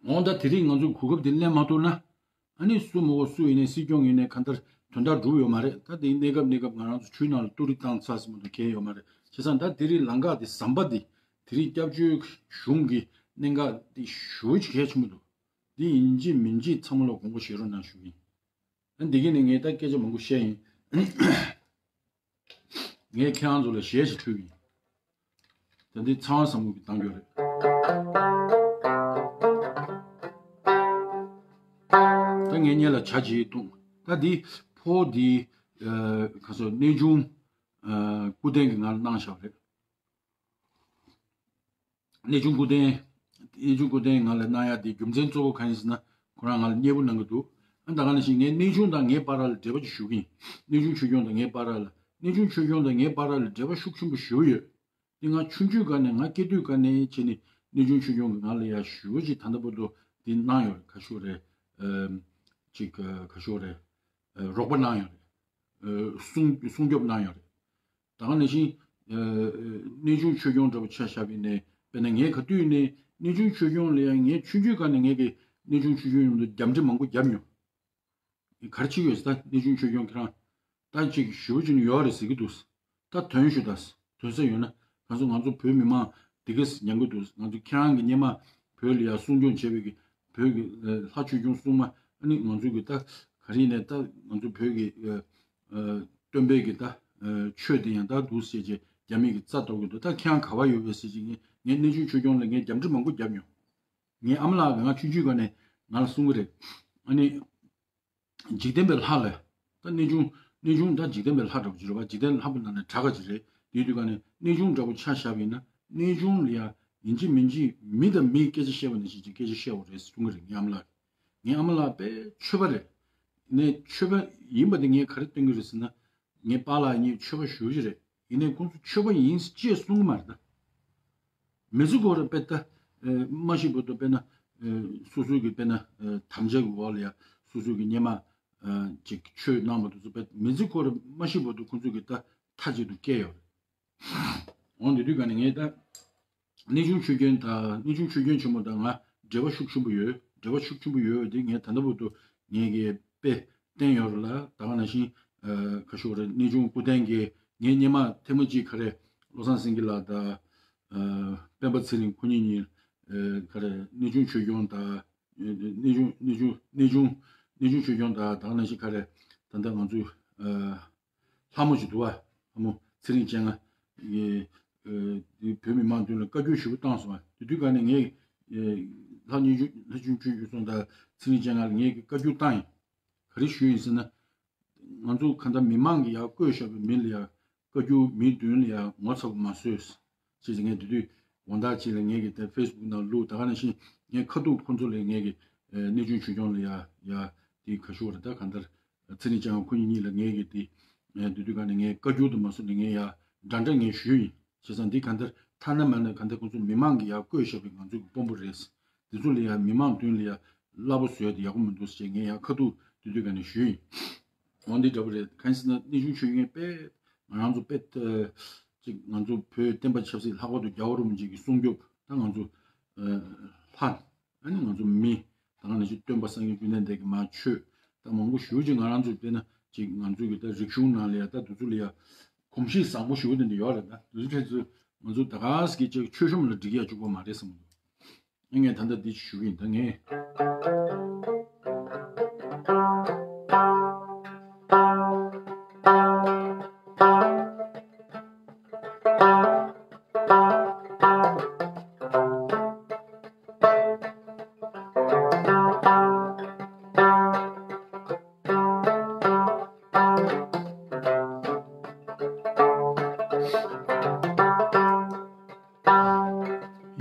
འོ་ད་དེ་རིང་ང་ཚོ་གོ་སྐབས་དེ་ལེན་མ་ཐུབ་ན་ཨ་ནི་སུ་མོ་སུ་ཡིན་ནའི་སྲིད་སྐྱོང་ཡིན་ནའི་གང་ལྟར་དོན་དག་འགྲུབ་ཡོད་མ་རེད། ད་དེ་གནས་སྐབས་གནས་སྐབས་ང་རང་ཚོ་ཆུའི་ནང་ལ་ཏུ་རིག་བཏང་ཚར་ཟིན་མ་གཏོགས་གལ་ཡོད་མ་རེད། བྱས་ཙང་ད་དེ་རིང་ལམ་ཁ་དེ་ཟམ་པ་དེ་དེ་རིང་སྐྱབས་བཅོལ་གཞུང་གི་གནད་འགག་དེ་ཞེ་པོ་ཅིག་གལ་ཆེན་པོ་འདུག་འདི་ཡིན་གཅིག་མིན་གཅིག་ཚང་མ་ལ་དགོངས་པ་བཞེས་རོགས་གནང་ཞུ་གི་ཡིན། ཨ་འདི་གི་ནི་ངས་ད་སྐད་ཆ་མང་པོ་བཤད་ཡིན། ངས་ཁྱེད་རང་ཚོ་ལ་གཞས་ཤིག་ཕུལ་གི་ཡིན། ད་འདི་ཚངས་པ་བཟང་པོ་གིས་བཏང་རྒྱུ་རེད། ད་ངས་སྔོན་ལ་བྱ་བྱེད་བཏུང་། ད་འདི་ཕོ་འདི་ཨ་ག་སོ་གནས་ཆུང་ཨ་སྐུ་བསྟན་གྱིས་ང་ལ་གནང་བཞག་པ་རེད། གནས་ཆུང་སྐུ་བསྟན། གནས་ཆུང་སྐུ་བསྟན་ང་ལ་གནང་ཡ་དེ་རྒྱུ་མཚན་གཙོ་བོ་གང་ཡིན་ཟེར་ན་ཁོ་རང་ང་ལ་མཉེས་པོ་གནང་གི་འདུག་ཨ་ད་ག་ནང་བཞིན་ངས་གནས་ཆུང་དང་ངའི་བར་ལ་འབྲེལ་བ་ཅིག་ཞུ་གི་ཡིན། གནས་ཆུང་ཆོས་སྐྱོང་དང་ངའི་བར་ལ་གནས་ཆུང་ཆོས་སྐྱོང་དང་ངའི་བར་ལ་འབྲེལ་བ་ཤུགས་ཆེན་པོ་ཞེ་པོ་ཡོད། དེ་ང་ཆུང་ཆུང་སྒང་ནས་ང་སྐྱེས་དུས་སྒང་ནས་བྱས་ནས་གནས་ཆུང་ཆོས་སྐྱོང་གིས་ང་ལ་ཡ་ཞེ་པོ་ཅིག་ད་ལྟ་བར་དུ་དེ་གནང་ཡོད་རེད། ག་ཞུ་རེད། ཨ་ཅིག་ག་ཞུ་རེད། ཨ་རོགས་པ་གནང་ཡོད་རེད། ཨ་སྲུང་སྲུང་སྐྱོབ་གནང་ཡོད་རེད། ད་ག་ནང་བཞིན་ཨ་གནས་ཆུང་ཆོས་སྐྱོང་འདྲ་པོ་ཆ་བཞག་པ་ཡིན་ནའི་དཔེར་ན་ངས་ག་དུས་ནས་གནས་ཆུང་ཆོས་སྐྱོང་ལ་ཡང་ངས་ཆུང་ཆུང་སྒང་ནས་ངས་ཀྱི་གནས་ཆུང་ཆོས་སྐྱོང་མཉམ་དུ་རྒྱབ་འདྲེ་མང་པོ་བརྒྱབ་མྱོང་། ག་རེ་བྱེད་ཀྱི་ཡོད་ཟེར་ད་གནས་ཆུང་ཆོས་སྐྱོང་ཁྱེད་རང་ད་ཅིག་ཞེ་པོ་ཅིག་ནི་ཡོད་རེད་ཟེར་གྱི་འདུག་ད་དོན་ཞུ་ད། དོན་ས་ཡོད་ན་ང་ཚོ་ང་ཚོ་བོད་མི་མང་འདི་གས་ཉན་གྱི་འདུག་ང་ཚོ་ཁྱེད་རང་གི་སྔོན་མ་བོད་ལ་ཡ་སྲུང་སྐྱོང་བྱས་པའི་གི་བོད་ཀྱི་ལྷ་ཆོས་སྐྱོང་སྲུང་མ་ཨ་ནི་ང་ཚོ་གི་ད་ག་རེ་ནས་ད་ང་ཚོ་བོད་ཀྱི་སྟོན་པའི་གི་ད་ཆོས་དེ་ཡང་ད་འདུག་ཟེར་བྱས་རྒྱ་མི་གི་རྩ་གཏོར་གི་འདུག་ད་ཁྱེད་རང་ག་བ་ཡོད་པས་ཟེར་བྱས་ངས་ངས་གནས་ཆུང་ཆོས་སྐྱོང་ལ་ངས་རྒྱབ་འདྲེ་མང་པོ་བརྒྱབ་མྱོང་། ངའི་ཨ་མ་ལགས་ཀྱིས་ང་ཆུང་ཆུང་སྒང་ནས་ང་ལ་གསུང་གི་རེད། ཨ་ནི། འཇིག་རྟེན་པའི་ལྷ་ལ། ད་གནས་ཆུང་གནས་ཆུང་ད་འཇིག་རྟེན་པའི་ལྷ་འདྲ་པོ་ཅིག་རེད་པ། འཇིག་རྟེན་ལྷ་པོ་ནང་ནས་གྲགས་ཀ་ཅིག་རེད། དེའི་དུས་ག་ནས་གནས་ཆུང་འདྲ་པོ་ཆ་བཞག་པ་ཡིན་ན་གནས་ཆུང་ལ་ཡ་ཡིན་གཅིག་མིན་གཅིག་མི་དང་མིའི་སྐད་ཆ་བཤད་པ་ནང་བཞིན་གྱི་སྐད་ཆ་བཤད་དགོས་རེད་གསུང་གི་རེད་ངའི་ཨ་མ་ལགས། ངའི་ཨ་མ་ལགས་དཔེ་ཆོས་པ་རེད། ནས་ཆོས་པ་ཡིན་པ་དེ་ངས་ག་རེ་སྟོན་གི་རེད་ཟེར་ན། ངའི་པཱ་ལགས་གཉིས་ཆོས་པ་ཞེ་པོ་ཅིག་རེད། ཡིན་ནའི་ཁོང་ཚོ་ཆོས་པ་ཡིན་ཅེས་གསུང་གི་མ་རེད་ད། མི་ཚེ་སྐོར་དཔེ་ད་མ་ཤི་བར་དུ་དཔེར་ན་སོ་སོའི་གི་དཔེར་ན་དམ་བཅའ་གི་འོག་ལ་ཡ་སོ་སོའི་གི་སྔོན་མ་ཅིག་ཆོས་གནང་བ་དེ་ཚོ་དཔེ་མི་ཚེ་སྐོར་མ་ཤི་བར་དུ་ཁོང་ཚོ་གི་ད་མཐའ་གཅིག་ཏུ་སྐྱེལ་ཡོད་རེད། འོང་དེ་དུས་ག་ནས་ངས་ད་གནས་ཆུང་ཆོས་སྐྱོང་དང་གནས་ཆུང་ཆོས་སྐྱོང་ཆེན་མོ་དང་ང་འབྲེལ་བ་ཤུགས་ཆེན་པོ་ཡོད། འབྲེལ་བ་ཤུགས་ཆེན་པོ་ཡོད་དེ་ངས་ད་ལྟ་བར་དུ་ངས་གི་དཔེ་བསྟན་ཡོད་རེད་ལ། ད་ག་ནང་བཞིན་ག་ཤོག་རེད། གནས་ཆུང་སྐུ་བསྟན་གྱི་ངའི་སྔོན་མ་ཐེངས་མ་གཅིག་ག་རེ་བློ་བཟང་སེང་གེ་ལགས་དང་སྤེན་པ་ཚེ་རིང་ཁོ་གཉིས་གཉིས་ག་རེ་གནས་ཆུང་ཆོས་སྐྱོང་དང་། གནས་ཆུང་གནས་ཆུང་གནས་ཆུང་གནས་ཆུང་ཆོས་སྐྱོང་དང་ད་ག་ནང་བཞིན་ག་རེ་ད་ལྟ་ང་ཚོའི་ལྷ་མོ་ཞིག་འདུག་བ། ལྷ་མོ་ཚེ་རིང་སྤྱན་སྔ་ཡི་བོད་མི་མང་མདུན་ལ་བཀའ་བཀྱོན་ཞེ་པོ་བཏང་སོང་བ། དེ་དུས་ག་ནས་ངས་ལྷ་གནས་ཆུང་ལྷ་ཆུང་ཆོས་སྐྱོང་དང་ཚེ་རིང་སྤྱན་སྔ་ལ་ངས་ཀྱི་བཀའ་བཀྱོན་བཏང་ཡིན། ག་རེ་ཞུས་ཡིན་ཟེར་ན། ང་ཚོ་ག་འདྲ་མི་མང་གིས་ཡར་བསྐོས་བཞག་པའི་མི་ལ་ཡ་བཀའ་བཀྱོན་མིའི་མདུན་ལ་ཡ་ངོ་ཚ་པོ་མ་བཟོས། ཅེས་ངས་དེ་དུས་དགོང་དག་ཅིག་ལ་ངས་ཀྱི་དེ་ཕེ་སི་བུག་ནང་བླུགས། ད་ག་ནང་བཞིན་ངས་ཁ་ཐུག་ཁོ་ཚོ་ལ་ངས་ཀྱི་གནས་ཆུང་ཆོས་སྐྱོང་ལ་ཡ་ཡ་དེ་ག་ཤོག་རེད། ད་གང་ལྟར་ཚེ་རིང་སྤྱན་སྔ་ཁོ་གཉིས་གཉིས་ལ་ངས་ཀྱི་དེ་དེ་དུས་ག་ནས་ངས་བཀའ་བཀྱོན་དུ་མ་སོང་ནས་ངས་ཡ་འདྲ་འདྲ་ངས་ཞུས་ཡིན། བྱས་ཙང་འདི་གང་ལྟར་ཐ་ན་མ་ན་གང་ལྟར་ཁོ་ཚོ་མི་མང་གིས་ཡར་བསྐོས་བཞག་པའི་ང་ཚོ་གི་དཔོན་པོ་རེད། འདི་ཚོ་ལ་ཡ་མི་མང་མདུན་ལ་ཡ་སླ་པོ་བཟོས་ཏེ་ཡག་པོ་མི་འདུག་ཟེར་ངས་ཡང་ཁ་ཐུག་དུས་དུས་ག་ནས་ཞུས་ཡིན། འོ་འདི་འདྲ་པོ་རེད། གང་ཡིན་ཟེར་ན་གནས་ཆུང་ཆོས་སྐྱོང་དཔེ་ང་རང་ཚོ་དཔེ་ཅིག་ང་ཚོ་བོད་བསྟན་པ་ཆབ་སྲིད་ལྷག་པར་དུ་རྒྱལ་བ་རིན་པོ་ཆེ་གི་སྲུང་སྐྱོབ་ད་ང་ཚོ་ལྷ་ཨ་ནི་ང་ཚོ་མི་ད་ག་ནང་བཞིན་སྟོན་པ་སངས་རྒྱས་ཀུན་ལྡན་འདས་ཀྱི་མ་ཆོས་ད་མང་པོ་ཞེ་པོ་ཅིག་ང་རང་ཚོ་དཔེར་ན་ ཅིག་ང་ཚོའི་གི་ད་རིག་གཞུང་ནང་ལ་ཡ་ད་དུས་ཚོད་ལ་ཡ་གོམས་གཤིས་བཟང་པོ་ཞུ་དེ་འདྲ་ཡོད་རེད། ད་དུས་ཚོད་ཁྱེད་ཚོས་ང་ཚོ་ད་ག་སེ་གི་ཅིག་མཆོད་གཤོམ་ལ་འགྲིག་ཡ་བཅུག་པ་མ་རེད་བསམ་གི་འདུག་ཨ་ངས་ད་ལྟ་འདི་ཞུ་གི་ཡིན། ད་ངས།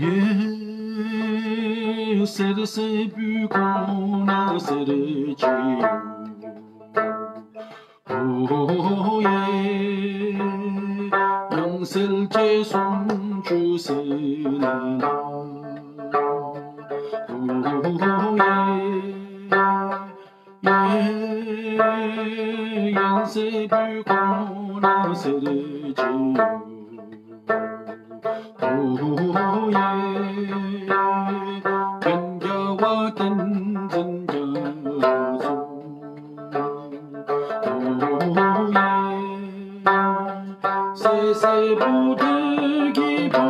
ཡེ་སེར་སེར་པོའི་ཁོང་ན་སེར་ཅིག་ཡོད། ཨོ་ཡེ། ཡང་སེར་སྐྱེས་སུམ་ཅུ་སེར་ལ། ཨོ་ཡེ། ཡང་སེར་པོའི་ཁོང་ན་སེར་ཅིག་ཡོད། ཨོ་ཡེ། བན་རྒྱལ་བ་བསྟན་འཛིན་རྒྱ་མཚོ། ཨོ་ཡེ། སེར་སེར་པོ་དེ་གི་བུ་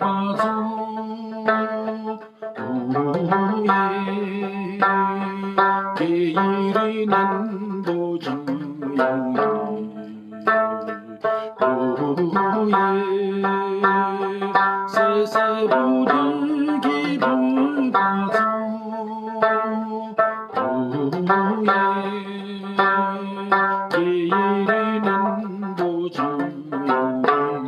པ་ཚོ། ཨོ་ཡེ། སྐད་ཡིག་རིག་གནས་པོ་ཅང་ཡང་རེད། ཨོ་ཡེ། སེར་སེར་པོ་དེ་གི་བུ་པ་ཚོ། ཨོ་ཡེ། སྐད་ཡིག་རིག་གནས་པོ་ཅང་ཡང་རེད།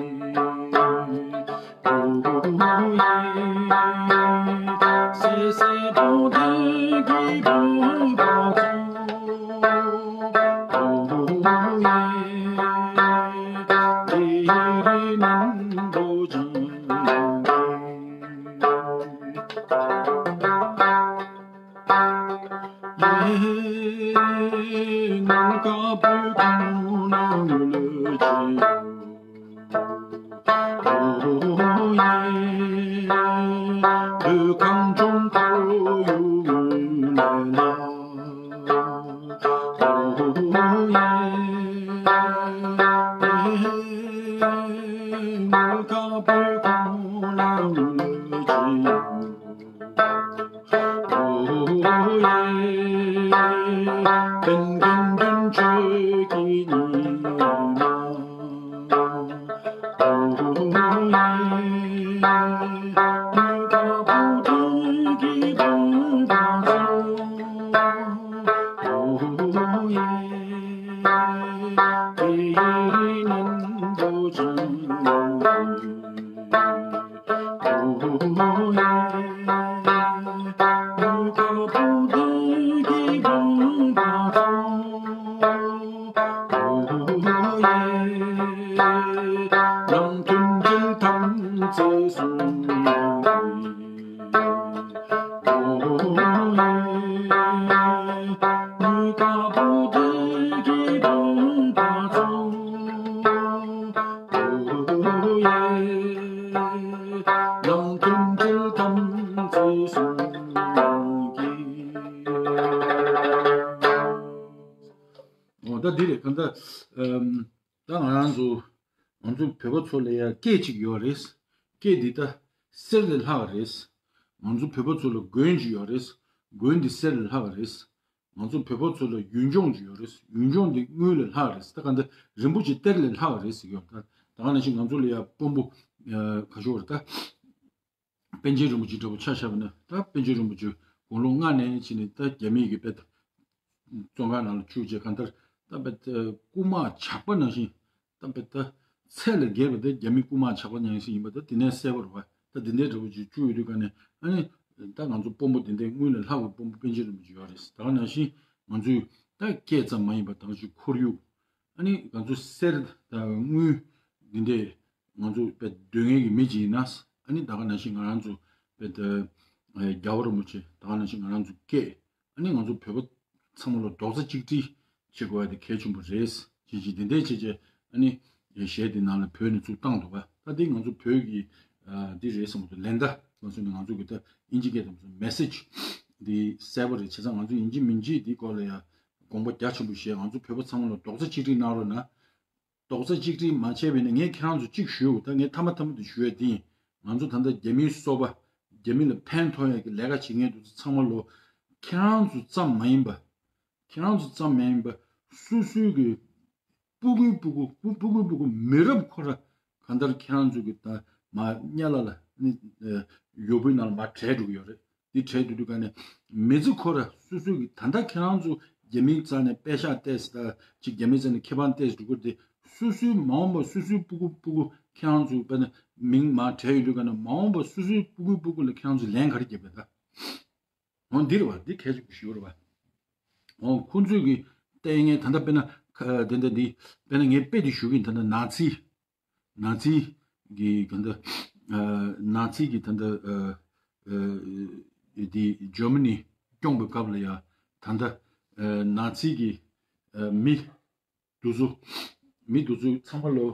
འོ་ད་འདི་རེད། གང་ལྟར་ཨམ། ད་ང་རང་ཚོ་ང་ཚོ་བོད་པ་ཚོ་ལ་ཡ་སྐད་ཅིག་ཡོད་རེད། སྐད་འདི་ད་གསེར་ལས་ལྷག་རེད། ང་ཚོ་བོད་པ་ཚོ་ལ་དགོན་ཅིག་ཡོད་རེད། དགོན་འདི་གསེར་ལས་ལྷག་རེད། ང་ཚོ་བོད་པ་ཚོ་ལ་ཡུལ་ལྗོངས་ཅིག་ཡོད་རེད། ཡུལ་ལྗོངས་འདི་དངུལ་ལས་ལྷག་རེད། ད་གང་ལྟར་རིན་པོ་ཆེ་གཏེར་ལས་ལྷག་རེད་ཟེར་གྱི་ཡོད། ད་ད་ག་ནང་བཞིན་ང་ཚོ་ལ་ཡ་དཔོན་པོ་ཁ་ཤོར་ད། པཎ་ཆེན་རིན་པོ་ཆེ་འདྲ་པོ་ཆ་བཞག་པ་ན། ད་པཎ་ཆེན་རིན་པོ་ཆེ་དགུང་ལོ་ལྔ་ནས་ཕྱིན་ནས་ད་རྒྱ་མིའི་གི་དཔེ་བཙོན་ཁང་ནང་ལ་བཅུག་བྱས། གང་ལྟར་ད་དཔེ་སྐུ་དམག་ཇག་པ་ནང་བཞིན། ད་དཔེ་ད་ཚད་ལས་བརྒལ་བ་དེ་རྒྱ་མི་སྐུ་དམག་ཇག་པ་ནང་བཞིན་ཡིན་པ་ད་དེ་ནས་གསལ་པོ་རེད་པ། ད་དེ་འདྲའི་འདྲ་པོ་ཅིག་བཅུག་ཡོད་དུས་ག་ནས་ཨ་ནི་ད་ང་ཚོ་དཔོན་པོ་དེ་འདྲའི་དངུལ་ལས་ལྷག་པའི་དཔོན་པོ་པཎ་ཆེན་རིན་པོ་ཆེ་ཡོད་རེད། ད་ག་ནང་བཞིན་ང་ཚོས་ད་སྐད་ཙམ་མ་ཡིན་པ་ད་ག་ཅིག་ཁོར་ཡུག་ཨ་ནི་ང་ཚོ་གསེར་དང་དངུལ་འདི་འདྲས་ང་ཚོ་དཔེ་འདོད་མཁན་གྱི་མི་ཅིག་ཡིན་ན། ཨ་ནི་ད་ག་ནང་བཞིན་ང་རང་ཚོ་དཔེ་ད་རྒྱལ་བ་རིན་པོ་ཆེ། ད་ག་ནང་བཞིན་ང་རང་ཚོ་སྐད། ཨ་ནི་ང་ཚོ་བོད་པ་ཚང་མ་ལ་རྡོག་རྩ་གཅིག་སྒྲིལ་བྱེད་དགོས་ཡ་དེ་གལ་ཆེན་པོ་རེད། ཅིག་ཅིག་འདི་འདྲས་བྱས་བྱས་ཨ་ནི་གཞས་འདི་ནང་ལ་བོས་ནས་ཚུར་བཏང་འདུག་ག་ད་འདི་ང་ཚོ་བོད་ཀྱི་འདི་རེད་བསམ་གྱི་འདུག་ལན་བརྡ་ང་ཚོ་ནི་ང་ཚོ་གི་ད་དབྱིན་ཇི་སྐད་དུ་མེ་སེ་ཇི་འདི་གསལ་པོ་རེད། བྱས་ཙང་ང་ཚོ་ཡིན་གཅིག་མིན་གཅིག་འདི་སྐོར་ལ་ཡ་ དགོངས་པ་རྒྱ་ཆེན་པོ་བཞེས། ང་ཚོ་བོད་པ་ཚང་མ་ལ་རྡོག་རྩ་གཅིག་སྒྲིལ་གནང་རོགས་གནང་། རྡོག་རྩ་གཅིག་སྒྲིལ་མ་བྱས་པ་ཡིན་ན། ངས་ཁྱེད་རང་ཚོ་གཅིག་ཞུ། ད་ངས་མཐའ་མ་མཐའ་མ་དུ་ཞུ་ཡ་འདི་ཡིན། ང་ཚོ་ད་ལྟ་རྒྱ་མིའི་སོ་པ། རྒྱ་མི་ལ་ཕན་ཐོགས་ཡ་གི་ལས་ཀ་བྱེད་མཁན་དེ་ཚོ་ཚང་མ་ལོ། ཁྱེད་རང་ཚོ་ཙམ་མ་ཡིན་པ། ཁྱེད་རང་ཚོ་ཙམ་མ་ཡིན་པ། སོ་སོའི་གི་སྤུ་གུའི་སྤུ་གུ། སྤུ་སྤུ་གུའི་སྤུ་གུ། མི་རབས་ཁོ་ར་གང་ལྟར་ཁྱེད་རང་ཚོ་གི་ད་མ་ཉལ་ལ་ལ་ནི་ཡོ་བུའི་ནང་ལ་མ་བྲལ་འགྲོ་གི་ཡོད་རེད། འདི་བྲལ་དུས་དུས་ག་ནས་མི་ཚེ་ཁོ་ར་སོ་སོའི་གི། ད་ལྟ་ཁྱེད་རང་ཚོ་རྒྱ་མིའི་རྩ་ནས་པད་ཤག་ཏེས་ད་ཅིག་རྒྱ་མིའི་རྩ་ནས་ཁེ་ཕན་ཏེས་འགྲོ་གི་རེད་དེ། སོ་སོའི་མ་འོངས་པ་སོ་སོའི་སྤུ་གུ་སྤུ་གུ་ཁྱེད་རང་ཚོ་དཔེར་ན་མིང་མ་བྲལ་ཡོད་དུས་ག་ནས་མ་འོངས་པ་སོ་སོའི་སྤུ་གུའི་སྤུ་གུ་ལ་ཁྱེད་རང་ཚོ་ལན་ག་རེ་རྒྱབ་པ་ད། འོ་འདི་རེད་བ། འདི་གལ་ཆེན་པོ་ཞིག་རེད་བ། འོ་ཁོང་ཚོས་ཀྱི་ལྟས་ངན་ད་ལྟ་དཔེར་ན་ཁ་དེ་འདྲ་འདི་དཔེར་ན་ངས་དཔེ་དེ་ཞུ་གི་ཡིན། ད་ལྟ་ནཱ་ཚི། ནཱ་ཚི་གི་ད་ལྟ་ཨ་ནཱ་ཚི་གི་ད་ལྟ་ཨ་ཨ་དེ་ཇར་མ་ནི་སྐྱོང་པའི་སྐབས་ལ་ཡ། ད་ལྟ་ཨ་ནཱ་ཚི་གི་ཨ་མི་དེ་ཚོ། མི་དེ་ཚོ་ཚང་མ་ལོ།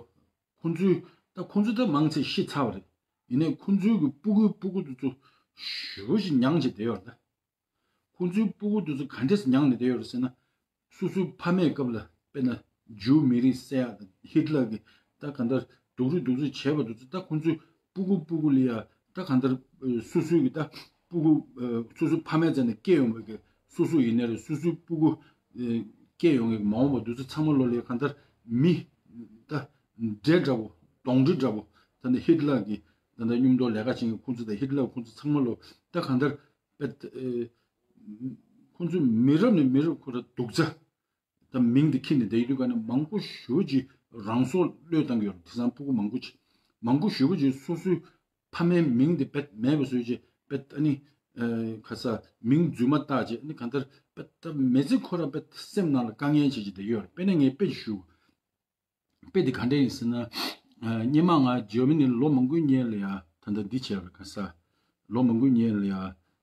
ཁོང་ཚོའི་ད་ཁོང་ཚོ་ད་མང་ཆེ་ཤི་ཚར་བ་རེད། ཡིན་ནའི་ཁོང་ཚོའི་གི་སྤུ་གུའི་སྤུ་གུ་དེ་ཚོ་ཞེ་པོ་ཞིག་མྱངས་བྱས་བསྡད་ཡོད་རེད་ད། ཁོང་ཚོའི་སྤུ་གུ་དེ་ཚོ་ག་འདྲས་མྱངས་ནས་བསྡད་ཡོད་རེད་ཟེར་ན། སོ་སོའི་ཕ་མའི་སྐབས་ལ་དཔེར་ན་ཇུའུ་མི་རིགས་བསད་ཡག་དང་། ཧིཊ་ལར་གི་ད་གང་ལྟར་སྡུག་རུས་སྡུག་རུས་བྱས་པ་དེ་ཚོ། ད་ཁོང་ཚོའི་སྤུ་གུ་སྤུ་གུ་ལ་ཡ་ད་གང་ལྟར་ཨ་སོ་སོའི་གི་ད་སྤུ་གུ་ཨ་སོ་སོའི་ཕ་མའི་རྩ་ནས་སྐྱེས་ཡོང་བའི་གི། སོ་སོ་ཡིན་ནའི་རེད། སོ་སོའི་སྤུ་གུ་ཨ་སྐྱེས་ཡོང་གི་མ་འོངས་པ་དེ་ཚོ་ཚང་མ་ལོ་ལ་ཡ་གང་ལྟར་མི་ད་འདྲེ་འདྲ་པོ། གདོན་འདྲེ་འདྲ་པོ། ད་ནི་ཧིཊ་ལར་གི་ད་ནི་མཉམ་དུ་ལས་ཀ་བྱེད་མཁན་ཁོང་ཚོ་དང་། ཧིཊ་ལར་ཁོང་ཚོ་ཚང་མ་ལོ་ད་གང་ལྟར་པད་ཨ་ཁོང་ཚོའི་མི་རབས་ནས་མི་རབས་ཁོ་ར་སྡུག་ཅག་ད་མིང་དེ་ཁྱེར་ནས་བསྡད་ཡོད་དུས་ག་ནས་མང་པོ་ཞེ་པོ་ཅིག་རང་སྲོག་བློས་བཏང་གི་ཡོད་རེད། དེང་སང་སྤུ་གུ་མང་པོ་ཅིག་མང་པོ་ཞེ་པོ་ཅིག་སོ་སོའི་ཕ་མའི་མིང་དེ་པད་མེད་པ་བཟོས་བྱས། པད་ཨ་ནི་ཨ་ཁ་ས་མིང་རྫུན་མ་བཏགས་བྱས། ཨ་ནི་གང་ལྟར་པད་ད་མི་ཚེ་ཁོ་ར་པད་སེམས་ནང་ལ་དཀའ་ངལ་བྱེད་ཀྱི་བསྡད་ཡོད་རེད། དཔེར་ན་ངས་དཔེ་ཞུ། དཔེ་འདི་ག་འདྲ་ཡིན་ཟེར་ན། ཨ་སྔོན་མ་ང་ཇར་མ་ནི་ལོ་མང་པོའི་སྔོན་ལ་ཡ་ད་ལྟ་འདི་བྱས་པ་རེད། ག་ས་ལོ་མང་པོའི་སྔོན་ལ་ཡ་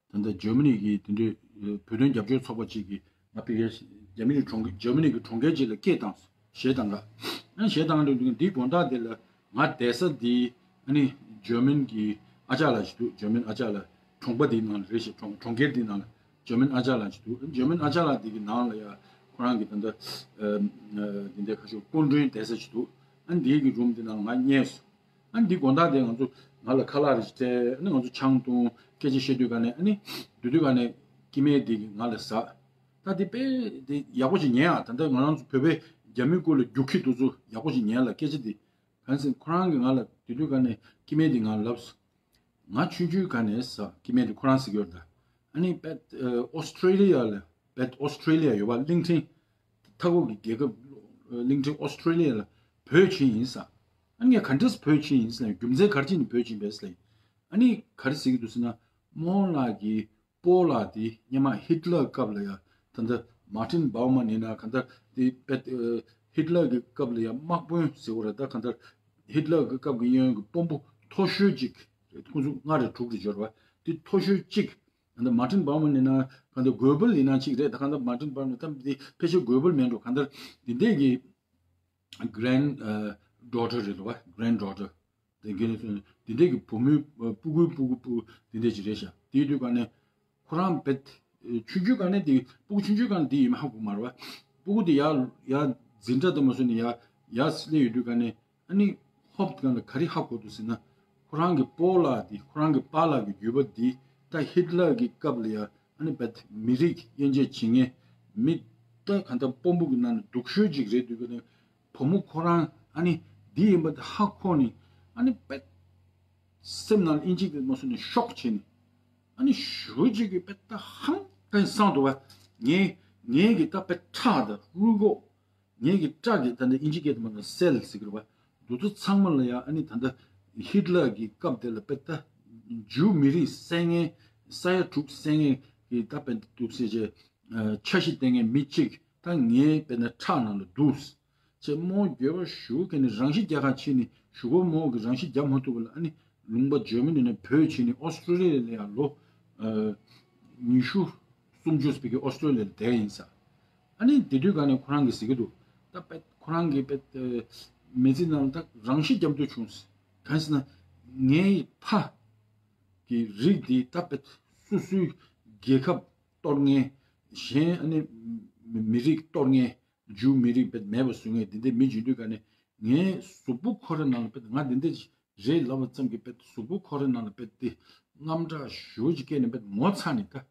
ད་ལྟ་ཇར་མ་ནི་གི་དེ་འདྲའི་ཨ་བོད་དོན་རྒྱབ་སྐྱོར་ཚོགས་པ་ཅིག་གིས་ང་ཕ་གིར་ཇར་མ་ནི་གི་གྲོང་ཁྱེར། ཇར་མ་ནི་གི་གྲོང་ཁྱེར་ཅིག་ལ་སྐད་བཏང་། གཞས་བཏང་ག་ཨ་གཞས་བཏང་དུས་འདིའི་དགོང་དག་དེ་ལ་ང་བསྡད་ས་འདི་ཨ་ནི་ཇར་མན་གི་ཨ་ཅག་ལགས་ཅིག་འདུག་ཇར་མན་ཨ་ཅག་ལགས། གྲོང་པ་འདིའི་ནང་ལ་རེད་ཤག་གྲོང་གྲོང་ཁྱེར་འདིའི་ནང་ལ་ཇར་མན་ཨ་ཅག་ལགས་ཅིག་འདུག་ཇར་མན་ཨ་ཅག་ལགས་འདི་གི་ནང་ལ་ཡ་ཁོ་རང་གི་ད་ལྟ་ཨ་ཨ་འདི་འདྲའི་ཁ་ཤོར་སྐུ་མགྲོན་བསྡད་ས་ཅིག་འདུག་ཨ་འདི་གི་རུམ་འདི་ནང་ལ་ང་བསྙལ་སོང་། ཨ་འདི་དགོང་དག་དེ་ང་ཚོ་ང་ལ་ཁ་ལག་རེ་ཞིག་སྤྲད། ཨ་ནི་ང་ཚོ་ཆང་འཐུང་སྐད་ཆ་བཤད་དུས་ག་ནས། ཨ་ནི་སྡོད་དུས་ག་ནས་སྐྱེ་དམན་འདི་གིས་ང་ལ་ཟ། ད་འདི་དཔེ་འདི་ཡག་པོ་ཞིག་ཉན་ཨ། ད་ལྟ་ང་རང་ཚོ་བོད་པའི་རྒྱ་མི་སྐོར་ལ་རྒྱུག་ཁྱི་དེ་ཚོ་ཡག་པོ་ཞིག་ཉན་ལ། སྐད་ཆ་འདི་གང་ཟེར། ཁོ་རང་གིས་ང་ལ་དེ་དུས་ག་ནས་སྐྱེ་དམན་འདི་ང་ལ་ལབ་སོང་། ང་ཆུང་ཆུང་ག་ནས་ཟ། སྐྱེ་དམན་འདི་ཁོ་རང་ཟེར་གྱི་ཡོད་རེད་ད། ཨ་ནི་པད་ཨོ་སི་ཀྲེ་ལི་ཡ་ལ། པད་ཨོ་སི་ཀྲེ་ལི་ཡ་ཡོད་པ། གླིང་ཕྲན་མཐའ་འཁོབ་ཀྱི་རྒྱལ་ཁབ་གླིང་ཕྲན་ཨོ་སི་ཀྲེ་ལི་ཡ་ལ་བོད་ཕྱིན་ཡིན་ཟ། ཨ་ནི་ངས་ག་འདྲས་བོད་ཕྱིན་ཡིན་ཟེར་ན། རྒྱུ་མཚན་ག་རེ་བྱས་ནས་བོད་ཕྱིན་པས་ཟེར་ན། ཨ་ནི་ག་རེ་ཟེར་གྱི་འདུག་ཟེར་ན། རྨོ་ལགས་ཀྱི་སྤོ་ལགས་དེ་སྔོན་མ་ཧིཊ་ལར་སྐབས་ལ་ཡ་ད་ལྟ་མར་ཊིན་བྷའུ་མན་ཡིན་ན། གང་ལྟར་དེ་པད་ཨ་ཧིཊ་ལར་གྱི་སྐབས་ལ་ཡ་དམག་དཔོན་ཟེར་བ་རེད། ད་གང་ལྟར་ཧིཊ་ལར་གྱི་སྐབས་ཀྱི་གཡས་གཡོན་གྱི་དཔོན་པོ་མཐོ་ཤོས་གཅིག་རེད། ཁོང་ཚོ་ལྔ་རེ་དྲུག་རེ་འབྱོར་བ་དེ་མཐོ་ཤོས་གཅིག་ད་ལྟ་མར་ཊིན་བྷའུ་མན་ཡིན་ན། གང་ལྟར་གོ་བལ་ཡིན་ན་གཅིག་རེད། ད་གང་ལྟར་མར་ཊིན་བྷའུ་མན་ད་དེ་ཕལ་ཆེར་གོ་བལ་མིན་འགྲོ། གང་ལྟར་དེ་འདྲས་ཀྱི་གྷ་རན་ཌོ་ཊར་རེད་བ། གྷ་རན་ཌོ་ཊར། དེ་ག་ནས་འདི་འདྲས་ཀྱི་བུ་མོའི་ཨ་སྤུ་གུའི་སྤུ་གུ་སྤུ་གུ་འདི་འདྲས་ཅིག་རེད་ཤག་དེའི་དུས་ག་ནས་ཁོ་རང་བེད་ཨ་ཆུང་ཆུང་ག་ནས་དེ་སྤུ་གུ་ཆུང་ཆུང་ག་ནས་དེ་ཡིན་མིན་ཧ་གོ་མ་རེད་བ། སྤུ་གུ་དེ་ཡར་ཡར་འཛིན་གྲྭ་དུ་མ་སོང་ནས་ཡར་ཡར་སླེབས་ཡོང་དུས་ག་ནས། ཨ་ནི་ཧོབ་སྒང་ལ་ག་རེ་ཧ་གོ་འདུག་ཟེར་ན། ཁོ་རང་གི་སྤོ་ལགས་དེ། ཁོ་རང་གི་པཱ་ལགས་ཀྱི་རྒྱུད་པ་དེ་ད་ཧིཊ་ལར་གྱི་སྐབས་ལ་ཡ་ཨ་ནི་བེད་མི་རིགས་དབྱེ་འབྱེད་བྱེད་མཁན་མི་ད་གང་ལྟར་དཔོན་པོ་གི་ནང་ནས་སྡུག་ཤོས་ཅིག་རེད་འདུག་གི་ནས། བུ་མོ་ཁོ་རང་ཨ་ནི་འདི་ཡིན་པ་དེ་ཧ་གོ་ནས། ཨ་ནི་བེད་སེམས་ནང་ལ་ཨིན་ཅིག་དེ་མ་སོང་ནས་ཤོག་བྱས་ནས། ཨ་ནི་ཞུ་ཅིག་གི་བེད་ད་ཧང་ཀན་སང་འདུག་བ། ངའི་ངའི་གི་ད་བེད་ཁྲག་ད་རུས་ཁོག་ངའི་གི་སྐྲ་གི་ད་ནི་ཨིན་ཇི་སྐད་དུ་མ་ན་སེལ་ཟེར་གི་རེད་བ། འདི་ཚོ་ཚང་མ་ལ་ཡ་ཨ་ནི་ད་ལྟ་ཧིཊ་ལར་གྱི་སྐབས་དེ་ལ་བེད་ད་ཇུའུ་མི་རིགས་བསད་མཁན། ས་ཡ་དྲུག་བསད་མཁན་གྱི་ད་བེད་འདུག་ཟེར་བྱས་འཆར་གཞི་བཏིང་མཁན་མི་གཅིག་ད་ངའི་བེད་ན་ཁྲག་ནང་ལ་འདུག་ཅེས་མོ་འགྱོད་པ་ཞུ་གི་ནི་རང་ཤི་རྒྱག་ག་ཕྱིན་ནི་ཞུ་གོ། མོ་གི་རང་ཤི་རྒྱག་མ་ཐུབ་པ་ལ་ཨ་ནི་ལུང་པ་ཇར་མ་ནི་ནས་བྲོས་ཕྱིན་ནི་ཨོ་སི་ཀྲོ་ལི་ཡ་ལ་ཡ་ལོ་ཨ་ཉི་ཤུ་སུམ་ཅུ་ཙམ་གྱི་ཨོ་སི་ཀྲོ་ལི་ཡ་ལ་བསྡད་ཡིན་ས། ཨ་ནི་དེ་དུས་ག་ནས་ཁོ་རང་གིས་ཟེར་གི་འདུག་ད་པད་ཁོ་རང་གི་པད་ཨ་མི་ཚེ་ནང་ད་རང་ཤི་རྒྱབ་འདོད་བྱུང་ཟེར། གང་ཟེར་ན་ངའི་ཕ་གི་རིགས་འདི་ད་པད་སོ་སོའི་རྒྱལ་ཁབ་གཏོར་མཁན། གཞན་ཨ་ནི་ མི་མི་རིགས་གཏོར་མཁན། ཇུའུ་མི་རིགས་དཔེ་མེད་པ་བཟོ་མཁན་དེ་འདྲའི་མི་བྱུང་དུས་ག་ནས་ངའི་གཟུགས་པོ་ཁོ་རའི་ནང་ལ་དཔེ་ང་འདི་འདྲ་རེད་ལབ་པ་ཙམ་གྱིས་དཔེ་གཟུགས་པོ་ཁོ་རའི་ནང་ལ་དཔེ་དེ་རྔམ་སྐྲག་ཞེ་པོ་ཅིག་སྐྱེས་ནས་དཔེ་ངོ་ཚ་ནས་ད།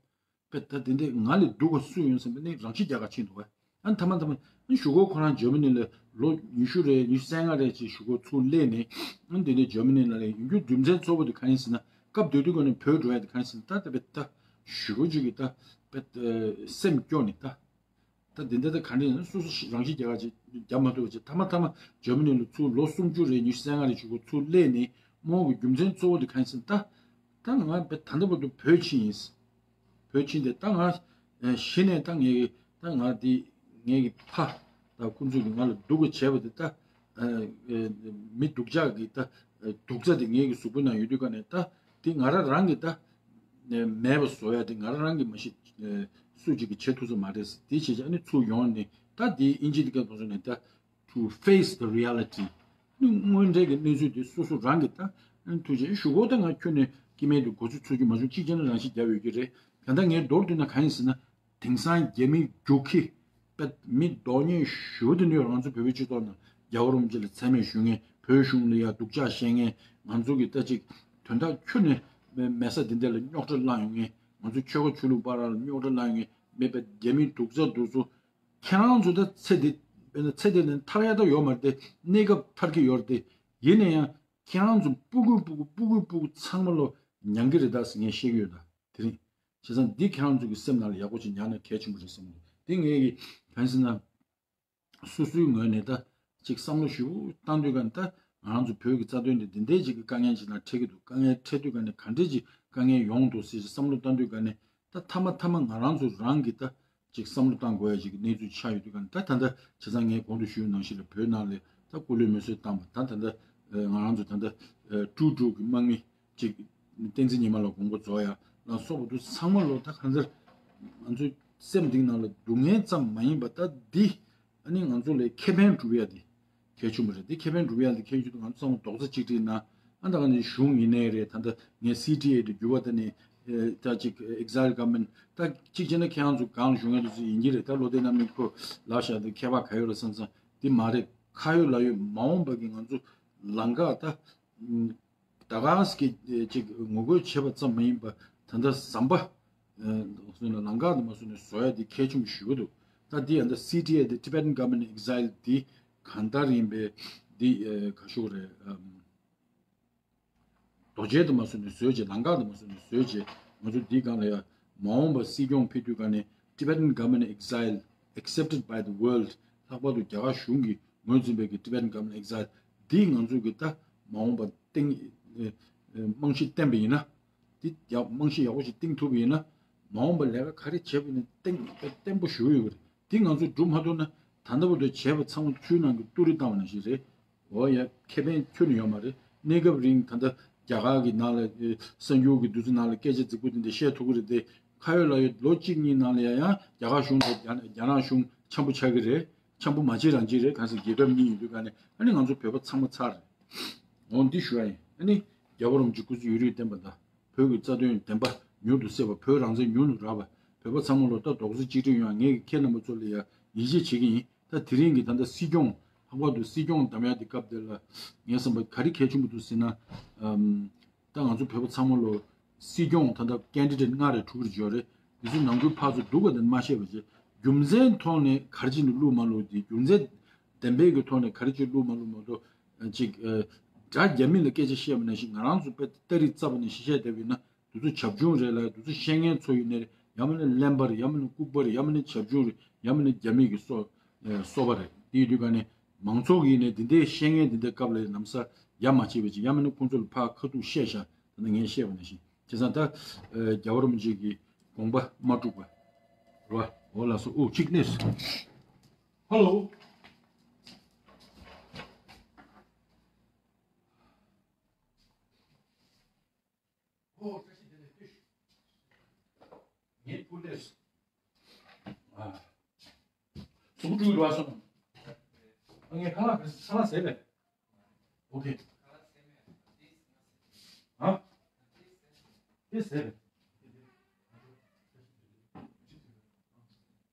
དཔེ་ད་དེ་འདྲས་ང་ལས་སྡུག་ག་སུ་ཡོད་བསམ་པའི་ནི་རང་ཤི་རྒྱག་ག་ཕྱིན་འདུག་བ། ཨ་ནི་ཐ་མ་ཐ་མ་ཨ་ནི་གཞུག་གུ་ཁོ་རང་འཇར་མ་ནི་ལ་ལོ་ཉི་ཤུ་རེ་ཉི་ཤུ་རྩ་ལྔ་རེ་ཅིག་གཞུག་གུ་ཚུར་སླེབས་ནས། ཨ་ནི་དེ་ནས་འཇར་མ་ནི་ལ་ཡོང་རྒྱུ་རྒྱུ་མཚན་གཙོ་བོ་དེ་གང་ཡིན་ཟེར་ན། སྐབས་དེ་དུས་ཀ་ནས་བོད་འགྲོ་ཡ་དེ་གང་ཡིན་ཟེར་ན། ད་ད་དཔེ་ད་གཞུག་གུ་ཅིག་གི་ད་དཔེ་སེམས་སྐྱོ་ནས་ད། ད་འདི་འདྲ་ད་ག་འདྲ་ཡིན་ན་སོ་སོ་རང་ཤི་རྒྱག་ག་ཅིག་རྒྱག་མ་ཐུབ་པ་ཅིག་ཐ་མ་ཐ་མ་འཇར་མ་ནི་ལ་ཚུར་ལོ་སུམ་ཅུ་རེ་ཉི་ཤུ་རྩ་ལྔ་རེ་གཞུག་གུ་ཚུར་སླེབས་ནས་མོ་གི་རྒྱུ་མཚན་གཙོ་བོ་དེ་གང་ཡིན་ཟེར་ན། ད་ད་ང་ད་ལྟ་བར་དུ་བོད་ཕྱི་ཡིན། བོད་ཕྱིན་ཏེ་ད་ང་ཨེ་གཞི་ནས་ད་ངའི་ད་ང་འདི་ངའི་གི་ཕ་ད་ཁོང་ཚོས་ཀྱི་ང་ལ་སྡུག་ག་བྱས་པ་དེ་ད་ཨེ་ཨེ་མི་སྡུག་ཅག་གི་ད་ཨེ་སྡུག་རྩ་དེ་ངའི་གི་གཟུགས་པོ་ནང་ཡོད་དུས་ག་ནས་ད་དེ་ང་རང་རང་གི་ད་ཨེ་མེད་པ་བཟོ་ཡ་དེ་ང་རང་རང་གི་མ་གཞི་ཨེ་སུ་གཅིག་གིས་བྱེད་ཐུབ་ས་མ་རེད། དེ་བྱས་ཙང་ཨ་ནི་ཚུར་ཡོང་ནས་ད་དེ་ཨིན་ཇི་དེ་ག་བཟོ་ནས་ད། To face the reality. དངོས་འབྲེལ་གྱི་གནས་ཚུལ་དེ་སོ་སོ་རང་གིས་ད་ཐུགས་རྗེ་ཞུ་དགོས། ད་ང་ཁྱོན་ནས་སྐྱེ་དམན་དུ་གོ་ཚོད་ཚོད་ཀྱི་མ་བྱུང་། གཅིག་བྱས་ན་རང་ཤི་རྒྱབ་ཡོད་ཀྱི་རེད། ད་ལྟ་ངས་མདོར་བསྡུས་ན་གང་ཡིན་ཟེར་ན། དེང་སང་རྒྱ་མི་རྒྱུག་ཁྱི་དཔེ་མི་རྡོག་རྙོག་ཞུ་དེ་ནི་ང་ཚོ་བོད་པའི་སྤྱི་ཚོགས་ནང་རྒྱལ་བ་རིན་པོ་ཆེ་ལ་མཚན་སྨད་ཞུ་མཁན། བོད་གཞུང་ལ་ཡ་སྡུག་ཅག་བཤད་མཁན། ང་ཚོ་གི་ད་ཅིག་དོན་དག་ཁྱོན་ནས་མེད་ས་དེ་འདྲ་ལ་རྙོག་དྲ་བསླངས་ཡོང་མཁན། ང་ཚོ་ཆོལ་ཁ་ཆོས་ལུགས་བར་ལ་རྙོག་དྲ་བསླངས་ཡོང་མཁན་མེད་པའི་རྒྱ་མིའི་སྡུག་རྩ་འདུག་ཚོ། ཁྱེད་རང་ཚོ་ད་ཚེ་འདི་དཔེར་ན་ཚེ་འདི་ནས་ཐར་ཡ་ད་ཡོད་མ་རེད་དེ། གནས་སྐབས་ཐར་གྱི་ཡོད་རེད་དེ། ཡིན་ན་ཡང་ཁྱེད་རང་ཚོ་སྤུ་གུ་སྤུ་གུ་སྤུ་གུ་སྤུ་གུ་ཚང་མ་ལོ་མྱང་གི་རེད་ད་ཟེར་ངས་བཤད་ཀྱི་ཡོད་ད། དེ་རིང་བྱས་ཙང་འདི་ཁྱེད་རང་ཚོ་གི་སེམས་ནང་ལ་ཡག་པོ་ཅིག་ཉར་ན་གལ་ཆེན་པོ་རེད་བསམ་གྱི་འདུག། དེ་ངས་ཀྱི་གང་ཟེར་ན། སོ་སོའི་ངོས་ནས་ད་ཅིག་བསམ་བློ་ཞིབ་པོ་བཏང་དུས་ག་ནས་ད་ང་རང་ཚོ་བོད་ཀྱི་རྩ་དོན་དེ་འདི་འདྲའི་ཅིག་གི་དཀའ་ངལ་ཅིག་ནང་འཕྲད་ཀྱི་འདུག། དཀའ་ངལ་འཕྲད་དུས་ག་ནས་ག་འདྲའི་ཅིག་དཀའ་ངལ་ཡོང་འདུག་ཟེར་ཅིག་བསམ་བློ་བཏང་དུས་ག་ནས། ད་མཐའ་མ་མཐའ་མ་ང་རང་ཚོ་རང་གིས་ད་ཅིག་བསམ་བློ་བཏང་དགོས་ཡ་ཅིག་གི་གནས་ཚུལ་ཆགས་ཡོད་དུས་ག་ནས། ད་ད་ལྟ་བྱས་ཙང་ངས་གོང་དུ་ཞུས་ནང་བཞིན་ལ་བོད་ནང་ལ་ད་སྐུ་ལུས་མེ་གསོད་བཏང་བ་ད་ད་ལྟ་ང་རང་ཚོ་ད་ལྟ་ཀྲུའུ་ཀྲུའུ་གི་དམག་མི་ཅིག་བསྟན་འཛིན་ཉི་མ་ལ་དགོངས་པ་རྫོགས་ཡ་ལ་སོགས་པ་དུ་ཚང་མ་ལོ་ད་གང་ཟེར། ང་ཚོའི་སེམས་གཏིང་ནང་ལ་སྡུག་བསྔལ་ཙམ་མ་ཡིན་པ་ད་འདི་ཨ་ནི་ང་ཚོ་ལ་ཁེ་ཕན་སྒྲུབ་ཡ་དེ་གལ་ཆེན་པོ་རེད། འདི་ཁེ་ཕན་སྒྲུབ་ཡ་དེ་གལ་ཆེ་དུས་ང་ཚོ་ཚང་མ་རྡོག་རྩ་གཅིག་སྒྲིལ་ན། ཨ་ད་ག་ནས་གཞུང་ཡིན་ནའི་རེད། ད་ལྟ་ངས་སི་ཊི་ཨེ་དེ་འགྱུར་བ་ད་ནི་ད་ཅིག་exile government ད་གཅིག་བྱས་ན་ཁྱེད་རང་ཚོ་གང་ལ་གཞུང་ཡ་དེ་ཚོ་ཡིན་གྱི་རེད། ད་བློ་བདེ་རྣམ་གླིང་ཁོ་ལབ་བཞག་དེ་ཁྱད་པར་ག་ཡོད་རེད་བསམ་བསམ་འདི་མ་རེད། ཁ་ཡོད་ལག་ཡོད་མ་འོངས་པ་གི་ང་ཚོ་ལམ་ཁ་ད། ད་ག་སེ་གི་ཅིག་ངོ་རྒོལ་བྱེད་པ་ཙམ་མ་ཡིན་པ་ད་ལྟ་ཟམ་པ་ལམ་ཁ་དུ་མ་སོང་ནས་བཟོ་ཡ་དེ་གལ་ཆེན་པོ་ཞུ་གི་འདུག། ད་འདི་ཡང་ད་སི་ཊི་ཨེ་དེ་Tibetan Government Exile དེ་གང་ལྟར་ཡིན་པའི་འདི་ག་ཞུ་རེད། རྡོ་གཅལ་དུ་མ་སོང་ནས་བཟོས་རྗེས་ལམ་ཁ་དུ་མ་སོང་ནས་བཟོས་རྗེས་ང་ཚོ་འདི་སྒང་ལ་ཡ་མ་འོངས་པ་སྲིད་སྐྱོང་ཕེབས་དུས་ག་ནས་Tibetan Government Exile accepted by the world ལྷག་པར་དུ་རྒྱ་གར་གཞུང་གིས་ངོས་འཛིན་པའི་གི་Tibetan Government Exile འདིས་ང་ཚོ་གི་ད་མ་འོངས་པ་སྟེང་ཨེ་ཨེ་རྨང་གཞི་བརྟན་པ་ཡིན་ན། འདི་ཡག་རྨང་གཞི་ཡག་པོ་ཞིག་བཏིང་ཐུབ་པ་ཡིན་ན། མ་འོངས་པ་ལས་ཀ་ག་རེ་བྱས་པ་ཡིན་ན་བརྟན་བརྟན་པོ་ཞེ་པོ་ཡོད་པ་རེད། འདི་ང་ཚོས་སྒྲུབ་མ་ཐུབ་ན་ད་ལྟ་བར་དུ་བྱས་པ་ཚང་མ་ཆུའི་ནང་གི་ཏུ་རེ་བཏང་བ་ནང་བཞིན་རེད། འོ་ཡ་ཁེ་ཕན་ཁྱོན་ནས་ཡོད་མ་རེད། གནས་སྐབས་རིང་ད་ལྟ་རྒྱ་གར་གྱི་ནང་ལ་ཨེ་གསར་འགྱུར་གྱི་དུས་ཚོད་ནང་ལ་སྐད་ཆ་རྫིག་པོ་དེ་འདྲ་བཤད་ཐུབ་ཀྱི་རེད་དེ། ཁ་ཡོད་ལག་ཡོད་ལོ་གཅིག་གཉིས་ནང་ལ་ཡ་ཡང་རྒྱ་གར་གཞུང་དང་རྒྱ་རྒྱ་ནག་གཞུང་འཆམ་པོ་ཆགས་ཀྱི་རེད། འཆམ་པོ་མ་བྱེད་རང་བྱེད་རེད། གང་ཟེར་རྒྱལ་ཁབ་གཉིས་ཡིན་དུས་ག་ནས་ཨ་ནི་ང་ཚོ་བོད་པ་ཚང་མ་ཚར་རེད། འོ་འདི་ཞུ་ཡ་ཡིན། ཨ་ནི་རྒྱལ་བ་རིན་པོ་ཆེ་སྐུ་ཚེ་ཡུན་རིང་བརྟན་པ་དང་བོད་ཀྱི་རྩ་དོན་བདེན་པ་མྱུར་དུ་གསལ་བ། བོད་རང་བཙན་མྱུར་དུ་རག་པ། བོད་པ་ཚང་མ་ལོ་ད་རྡོག་རྩ་གཅིག་སྒྲིལ་ཡོང་བ་ངས་ཀྱི་ཁྱེད་རྣམ་པ་ཚོ་ལ་ཡ་ཡིད་ཆེས་བྱེད་ཀྱི་ཡིན། ད་དེ་རིང་གི་ད་ལྟ་སྲིད་སྐྱོང་ལྷག་པར་དུ་སྲིད་སྐྱོང་བདམས་ཡ་དེ་སྐབས་དེ་ལ་ངས་བསམ་པ་ག་རེ་གལ་ཆེན་པོ་འདུག་ཟེར་ན། ཨམ། ད་ང་ཚོ་བོད་པ་ཚང་མ་ལོ་སྲིད་སྐྱོང་ད་ལྟ་ཀེན་ཌི་ཌེ་ཊི་ལྔ་རེ་དྲུག་རེ་འབྱོར་རེད། དེ་ཚོ་ནང་ཁུལ་ཕར་ཚུར་སྡུག་ག་དེ་མ་བཤད་པ་བྱས་རྒྱུ་མཚན་ཐོག་ནས་ག་རེ་བྱས་ནས་བླུགས་མ་བླུགས་དེ། རྒྱུ་མཚན་བདེན་པའི་གི་ཐོག་ནས་ག་རེ་བྱས་བླུགས་མ་བླུགས་མ་གཏོགས་ཅིག་ཨ། དགྲ་རྒྱ་མི་ལ་སྐད་ཆ་བཤད་པ་ནང་བཞིན་ང་རང་ཚོ་དཔེ་སྟ་རེ་རྩ་བ་ནས་བཤད་བཤད་བསྡད་པ་ཡིན་ན། དེ་ཚོ་བྱབ་ཆུང་རེད་ལ། དེ་ཚོ་བཤད་མཁན་ཚོ་ཡིན་ནའི་རེད། ཡང་མིན་ན་གླེན་པ་རེད། ཡང་མིན་ན་ལྐུགས་པ་རེད། ཡང་མིན་ན་བྱབ་ཆུང་རེད། ཡང་མིན་ན་རྒྱ་མི་གི་སོ་ཨེ་སོ་པ་རེད། དེ་ཡིན་དུས་ག་ནས་མང་ཚོགས་ཀྱི་ཡིན་ནའི་འདི་འདྲའི་བཤད་མཁན་འདི་འདྲའི་སྐབས་ལ་ནམ་ས་ཡ་མ་བྱེད་པ་ཅིག། ཡང་མིན་ན་ཁོང་ཚོ་ལ་ཕར་ཁ་ཐུག་བཤད་ཤག། ད་ནི་ངས་བཤད་པ་ནང་བཞིན་བྱས་ཙང་ད་ཨེ་རྒྱལ་བ་རིན་པོ་ཆེ་གི་དགོངས་པ་མ་དཀྲུགས་པ་རེད་བ། འོ་ལགས་སོ། ཨོ་གཅིག་གནས། ཧ་ལོ། ཨོ་བཀྲ་ཤིས་བདེ་ལེགས་ལྟོས་ཤིག། ངའི་བུ་ལས་སོང་། ཨ། གཟུགས་སྤྲུལ་རུ་བ་སོང་། ཨ་ངས་ཁ་ལག་ཁ་ལག་ཟས་པས། ཨོ་ཁེ། ཨ། དེ་ཟས་པས།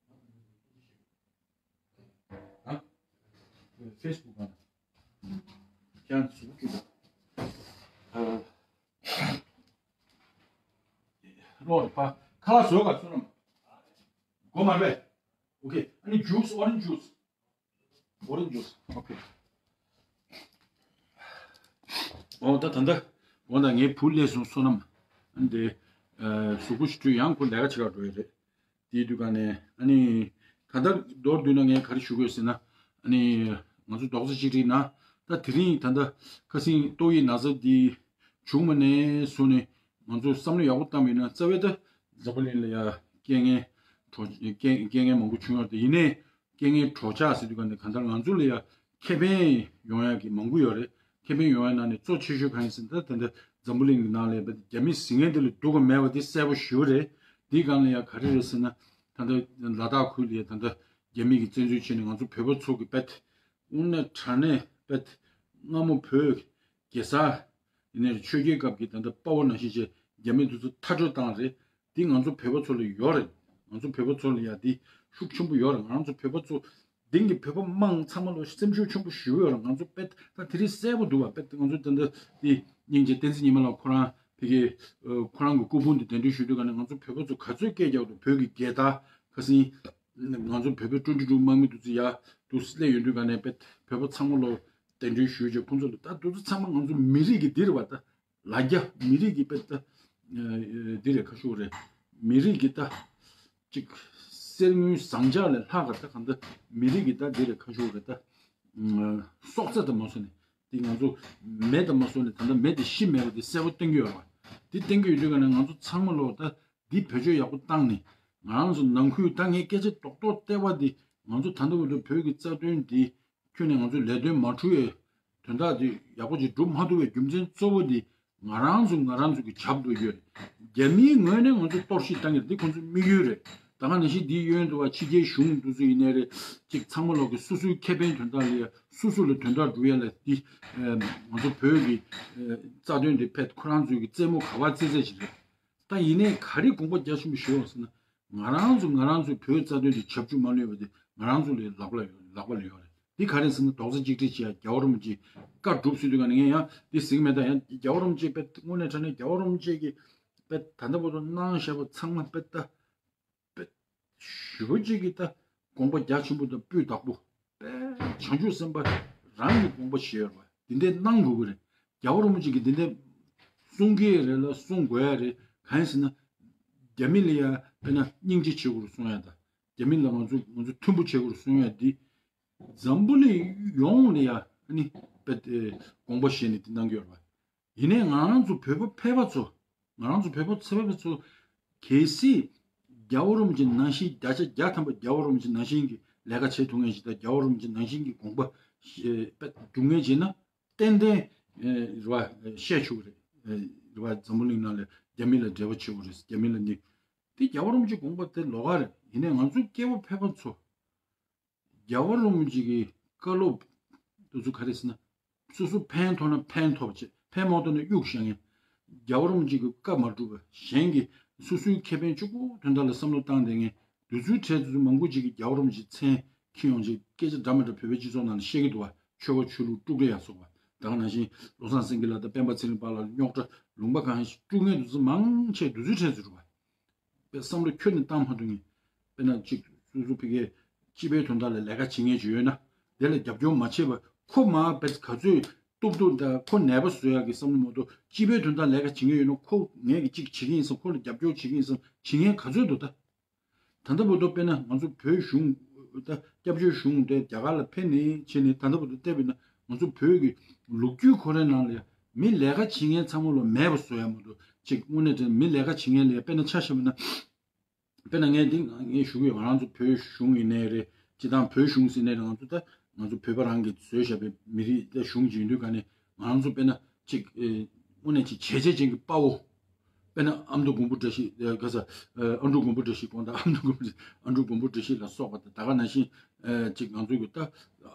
ཕེ་སི་བུག་ནང་ཁྱེད་རང་གཟུགས་པོ་སྐྱིད་པ། ཨ། ལོག་ཕ་ཁ་ལག་བཟོས་ག་བསོད་ནམས། སྒོ་མ་རེད། ཨོ་ཁེ། ཨ་ནི་ཇུས། ཨོ་རེན་ཇི་ཇུས། ཨོ་རེན་ཇི་ཇུས། ཨོ་ཁེ། ཨོ་ད་ད་ད། འོ་ད་ངའི་བུ་སླེབས་སོང་བསོད་ནམས། ཨ་ནི་དེ། ཨ། གཟུགས་པོ་ཞིག་བཀྲུས། ཡང་ཁོ་ལས་ཀ་བྱེད་ག་འགྲོ་ཡི་རེད། དེའི་དུས་ག་ནས་ཨ་ནི། ད་ལྟ་མདོར་བསྡུས་ན་ངས་ག་རེ་ཞུ་དགོས་ཟེར་ན། ཨ་ནི། ང་ཚོ་རྡོག་རྩ་གཅིག་སྒྲིལ་ན། ད་དེ་རིང་ད་ལྟ་ཁ་སང་ཏོག་དབྱིབས་ན་ཚ་འདི་བྱུང་བ་ནས་བཟུང་ནས་ང་ཚོ་བསམ་བློ་ཡག་པོ་བཏང་བ་ཡིན་ན། རྩ་བའི་ད་འཛམ་བུ་གླིང་ལ་ཡ་རྐྱེན་ངན་གྲོ་རྐྱེན་རྐྱེན་ངན་མང་པོ་བྱུང་ཡོད་རེད། ཡིན་ནའི་རྐྱེན་ངན་གྲོགས་ཆགས་ཟེར་དུས་ག་ནས་གང་ལྟར་ང་ཚོ་ལ་ཡ་ཁེ་ཕན་ཡོང་ཡག་གི་མང་པོ་ཡོད་རེད། ཁེ་ཕན་ཡོང་ཡག་ནང་ནས་གཙོ་ཆེ་ཤོས་གང་ཡིན་ཟེར་ན། ད་ད་ལྟ་འཛམ་བུ་གླིང་གི་ནང་ལ་ཡ་རྒྱ་མི་ཟིན་མཁན་དེ་ལས་སྡུག་ག་མེད་པ་དེ་གསལ་པོ་ཞེ་པོ་རེད། དེའི་སྒང་ལ་ཡ་ག་རེ་རེད་ཟེར་ན། ད་ལྟ་ལ་དྭགས་ཁུལ་ལ་ཡ་ད་ལྟ་རྒྱ་མི་གིས་བཙན་འཛུལ་བྱས་ནས་ང་ཚོ་བོད་པ་ཚོ་གི་དཔེ་དངོས་གནས་དྲང་གནས་དཔེ་སྔ་མོ་བོད་གེ་སར་ཡིན་ནའི་ཆོས་རྒྱལ་སྐབས་ཀྱི་ད་ལྟ་དཔའ་བོ་ནང་བཞིན་བྱས་རྒྱ་མི་དེ་ཚོ་མཐར་སྐྲོད་བཏང་རེད། འདི་ང་ཚོ་བོད་པ་ཚོ་ལ་ཡོད་རེད། ང་ཚོ་བོད་པ་ཚོ་ལ་ཡ་འདི་ཤུགས་ཆེན་པོ་ཡོད་རེད། ང་རང་ཚོ་བོད་པ་ཚོ་འདི་གི་བོད་པ་དམངས་ཚང་མ་ལ་སེམས་ཤུགས་ཆེན་པོ་ཞེ་པོ་ཡོད་རེད། ང་ཚོ་དཔེ་ད་དེ་རིང་གསལ་པོ་འདུག་བ། དཔེ་ང་ཚོ་ད་ལྟ་འདི་སྙིང་རྗེ་བསྟན་འཛིན་ཉི་མ་ལགས་ཁོ་རང་ཕ་གི་ཁོ་རང་གི་སྐུ་ཕུང་འདི་གདན་འདྲེན་ཞུ་དུས་ག་ནས་ང་ཚོ་བོད་པ་ཚོ་ག་ཚོད་སྐད་རྒྱག་འདུག་བོད་ཀྱི་རྒྱལ་དར་ཁ་སང་ང་ཚོ་བོད་པའི་ཀྲུང་ཀྲུང་ཀྲུང་དམག་མི་དེ་ཚོ་ཡར་འདུག་སླེབས་ཡོང་དུས་ག་ནས་དཔེ་བོད་པ་ཚང་མ་ལོ་གདན་འདྲེན་ཞུས་བྱས་ཁོང་ཚོ་ལ། ད་དེ་ཚོ་ཚང་མ་ང་ཚོ་མི་རིགས་ཀྱི་འདི་རེད་བ། ད་ལ་རྒྱ་མི་རིགས་ཀྱི་དཔེ་ད་འདི་རེད། ཁ་ཤོ་རེད། མི་རིགས་ཀྱི་ད་ཅིག་གསེར་དངུལ་ཟངས་ལྕགས་ལས་ལྷག་ག་ད་གང་ད་མི་རིགས་ཀྱི་ད་འདི་རེད། ཁ་ཤོ་རེད། ད་སྲོག་རྩ་དང་མ་སོ་ནས་འདི་ང་ཚོ་མེད་དང་མ་སོ་ནས་ད་ལྟ་མེད་དེ་གཞི་མེད་པ་འདི་གསལ་པོ་བསྟན་གྱི་ཡོད་རེད་བ། འདི་བསྟན་གྱི་ཡོད་དུས་ག་ནས་ང་ཚོ་ཚང་མ་ལོ་ད་འདི་བེད་སྤྱོད་ཡག་པོ་བཏང་ནས། ང་རང་ཚོ་ནང་ཁུལ་ད་ངས་སྐད་ཆ་རྡོག་རྡོག་བལྟས་པ་འདི། ང་ཚོ་ད་ལྟ་བར་དུ་བོད་ཀྱི་རྩ་དོན་འདི་ཁྱོན་ནས་ང་ཚོས་ལས་དོན་མ་འཁྲུལ་བའི་དོན་དག་འདི་ཡག་པོ་ཅིག་སྒྲུབ་མ་ཐུབ་པའི་རྒྱུ་མཚན་གཙོ་བོ་འདི་ང་རང་ཚོ་ང་རང་ཚོ་གི་བྱབ་འདུག་ཡོད་རེད། རྒྱ་མིའི་ངོས་ནས་ང་ཚོ་གཏོར་བཤིག་བཏང་གི་རེད། འདི་ཁོང་ཚོའི་དམིགས་ཡུལ་རེད། ད་ག་ནང་བཞིན་འདིའི་གཡོན་དུ་བ་ཕྱི་རྒྱལ་གཞུང་འདི་ཚོ་ཡིན་ནའི་རེད། ཅིག་ཚང་མ་ལོག་གི་སོ་སོའི་ཁེ་ཕན་དོན་དག་ལ་སོ་སོ་ལ་དོན་དག་སྒྲུབ་ཡ་ལ་འདི་ང་ཚོ་བོད་ཀྱི་རྩ་དོན་འདི་ཕེད་ཁོ་རང་ཚོའི་གི་རྩེད་མོ་ག་བ་རྩེ་རྩེ་ཞིག་རེད། ད་ཡིན་ནའི་ག་རེ་དགོངས་པ་རྒྱ་ཆེན་པོ་ཞུ་བ་ཟེར་ན། ང་རང་ཚོ་ང་རང་ཚོའི་བོད་རྩ་དོན་དེ་ཆབ་ཆུ་མ་ལུས་པ་དེ་ང་རང་ཚོ་ལ་ལག་པ་ལ་ཡོད། ལག་པ་ལ་ཡོད་རེད། འདི་ག་རེ་ཟེར་ན། རྡོག་རྩ་གཅིག་སྒྲིལ་བྱེད་ཡ་རྒྱལ་བ་རིན་པོ་ཆེ་བཀའ་སྒྲུབ་ཟེར་དུས་ག་ནས་ངས་ཡང་འདི་ཟེར་གི་མེད། ད་ཡང་རྒྱལ་བ་རིན་པོ་ཆེ་དཔེ་དངོས་གནས་དྲང་གནས་རྒྱལ་བ་རིན་པོ་ཆེ་གིས་དཔེ་ད་ལྟ་བར་དུ་གནང་བཞག་པ་ཚང་མ་དཔེ་ད་དཔེ་ཞེ་པོ་ཅིག་གི་ད་དགོངས་པ་རྒྱ་ཆེན་པོ་དང་སྤུས་དག་པོ། དཔེ་བྱང་ཆུབ་སེམས་དཔའ་རང་གི་དགོངས་པ་བཞེས་ཡོད་རེད་བ། འདི་འདྲའི་གནང་དགོས་ཀྱི་རེད། རྒྱལ་བ་རིན་པོ་ཆེ་གིས་འདི་འདྲའི་གསུང་གི་རེད་ལ་གསུང་དགོས་ཡ་རེད། གང་ཡིན་ཟེར་ན། རྒྱ་མི་ལ་ཡ་དཔེར་ན་སྙིང་རྗེ་བྱེད་དགོས་རེད་གསུང་ཡ་དང་། རྒྱ་མི་ལ་ང་ཚོ་ང་ཚོ་མཐུན་པོ་བྱེད་དགོས་རེད་གསུང་ཡ་འདི། འཛམ་བུ་གླིང་ཡོངས་ལ་ཡ་ཨ་ནི་དཔེ་དེ་དགོངས་པ་བཞེས་ནས་དེ་གནང་གི་ཡོད་རེད་བ། ཡིན་ནའི་ང་རང་ཚོ་བོད་པ་ཕལ་པ་ཚོ། ང་རང་ཚོ་བོད་པ་ཚོ་ཕལ་པ་ཚོ་གལ་སྲིད་རྒྱལ་བ་རིན་པོ་ཆེ་ནང་བཞིན། བརྒྱ་ཆ་བརྒྱ་ཐམ་པ་རྒྱལ་བ་རིན་པོ་ཆེ་ནང་བཞིན་གྱི་ལས་ཀ་བྱེད་ཐུབ་མཁན་ཞིག་དང་། རྒྱལ་བ་རིན་པོ་ཆེ་ནང་བཞིན་གྱི་དགོངས་པ་ཞེ་དཔེ་སྒྲུབ་མཁན་ཞིག་ན། ཏན་ཏན་ཨེ་རེད་བ། ཨེ་བཤད་ཆོག་གི་རེད། ཨེ་རེད་བ། འཛམ་བུ་གླིང་ནང་ལ་རྒྱ་མི་ལ་འབྲེལ་བ་བྱེད་དགོས་རེད། རྒྱ་མི་ལ་ནི། དེ་རྒྱལ་བ་རིན་པོ་ཆེ་དགོངས་པ་དེ་ལོགས་ཀ་རེད། ཡིན་ནའི་ང་ཚོ་སྐྱེ་བོ་ཕལ་པ་ཚོ། རྒྱལ་བ་རིན་པོ་ཆེ་གི་བཀའ་སློབ་དེ་ཚོ་ག་རེ་ཟེར་ན། སོ་སོ་ཕན་ཐོགས་ན་ཕན་ཐོགས་བྱེད། ཕན་མ་ཐོགས་ན་གཡུག་བཞག་མཁན། རྒྱལ་བ་རིན་པོ་ཆེ་གི་བཀའ་མ་སྒྲུབ་པ། གཞན་གྱི་སོ་སོའི་ཁེ་ཕན་གཅིག་པུ་དོན་དག་ལ་བསམ་བློ་བཏང་བསྡད་མཁན་དེ་ཚོའི་གྲས་དེ་ཚོ་མང་པོ་ཅིག་གིས་རྒྱལ་བ་རིན་པོ་ཆེ་མཚན་འཁྱེར་ཡོང་ཅིག་སྐད་ཆ་འདྲ་མི་འདྲ་བོད་པའི་སྤྱི་ཚོགས་ནང་ལ་བཤད་ཀྱི་འདུག་བ། ཆོལ་ཁ་ཆོས་ལུགས་དཀྲུག་རེ་ཡ་སོགས་པ། ད་ག་ནང་བཞིན་བློ་བཟང་སེང་གེ་ལགས་དང་སྤེན་པ་ཚེ་རིང་བར་ལ་རྙོག་དྲ་ལུང་པ་གང་ཞིག་དཀྲུག་མཁན་དེ་ཚོ་མང་ཆེ་དེ་ཚོའི་གྲས་ཚོ་རེད་བ། པའི་བསམ་བློ་ཁྱོན་ནས་བཏང་མ་ཐུབ་མཁན། དཔེར་ན་གཅིག་སོ་སོ་ཕ་གིའི་སྤྱི་པའི་དོན་དག་ལ་ལས་ཀ་བྱེད་མཁན་ཅིག་ཡོད་ན། དེ་ལ་རྒྱབ་སྐྱོར་མ་བྱེད་པར་ཁོ་མར་དཔེ་ག་ཚོད་གཏུབ་གཏུབ་དང་། ཁོ་ནད་པ་བཟོ་ཡག་གི་བསམ་བློ་མ་གཏོགས། སྤྱི་པའི་དོན་དག་ལས་ཀ་བྱེད་མཁན་ཡོད་ན་ཁོ་ངས་ཀྱི་གཅིག་བྱེད་ཀྱི་ཡིན་བསམ། ཁོ་ལ་རྒྱབ་སྐྱོར་བྱེད་ཀྱི་ཡིན་བསམ་བྱེད་མཁན་ག་ཚོད་འདུག་ད། ད་ལྟ་བར་དུ་དཔེར་ན་ང་ཚོ་བོད་གཞུང་ད་སྐྱབས་བཅོལ་གཞུང་དེ་རྒྱ་གར་ལ་ཕེབས་ནས་བྱས་ནས། ད་ལྟ་བར་དུ་བལྟས་པས་ན་ང་ཚོ་བོད་ཀྱི་ལོ་རྒྱུས་ཁོ་རའི་ནང་ལ་ཡང་མི་ལས་ཀ་བྱེད་མཁན་ཚང་མ་ལ་མེད་པ་བཟོ་ཡ་མ་གཏོགས། ཅིག་དངོས་གནས་དྲང་མི་ལས་ཀ་བྱེད་མཁན་ལ་ཡང་དཔེར་ན་ཆ་བཞག་པ་ན། དཔེར་ན་ངས་འདི་ངས་ཞུ་གི་ཡོད། ང་རང་ཚོ་བོད་གཞུང་ཡིན་ནའི་རེད། སྤྱི་བཏང་བོད་གཞུང་ཟེར་ནའི་རེད། ང་ཚོ་ད་ང་ཚོ་བོད་པ་རང་གིས་བཟོས་བཞག་པའི་མི་རིགས་ད་གཞུང་ཅིག་ཡིན་དུས་ག་ནས། ང་རང་ཚོ་དཔེར་ན་ཅིག་ཨེ་དངོས་གནས་ཅིག་བྱས་རྗེས་ཅན་གྱི་དཔའ་བོ། དཔེར་ན་ཨ་མདོ་མགོན་པོ་བཀྲ་ཤིས། ཨེ་ག་ས། ཨེ་ཨ་འབྲུག་མགོན་པོ་བཀྲ་ཤིས། དགོངས་དག་ཨ་མདོ་མགོན་པོ། ཨ་འབྲུག་མགོན་པོ་བཀྲ་ཤིས་ལ་སོགས་པ་དང་། ད་ག་ནང་བཞིན་ཨེ་ཅིག་ང་ཚོ་གི་ད་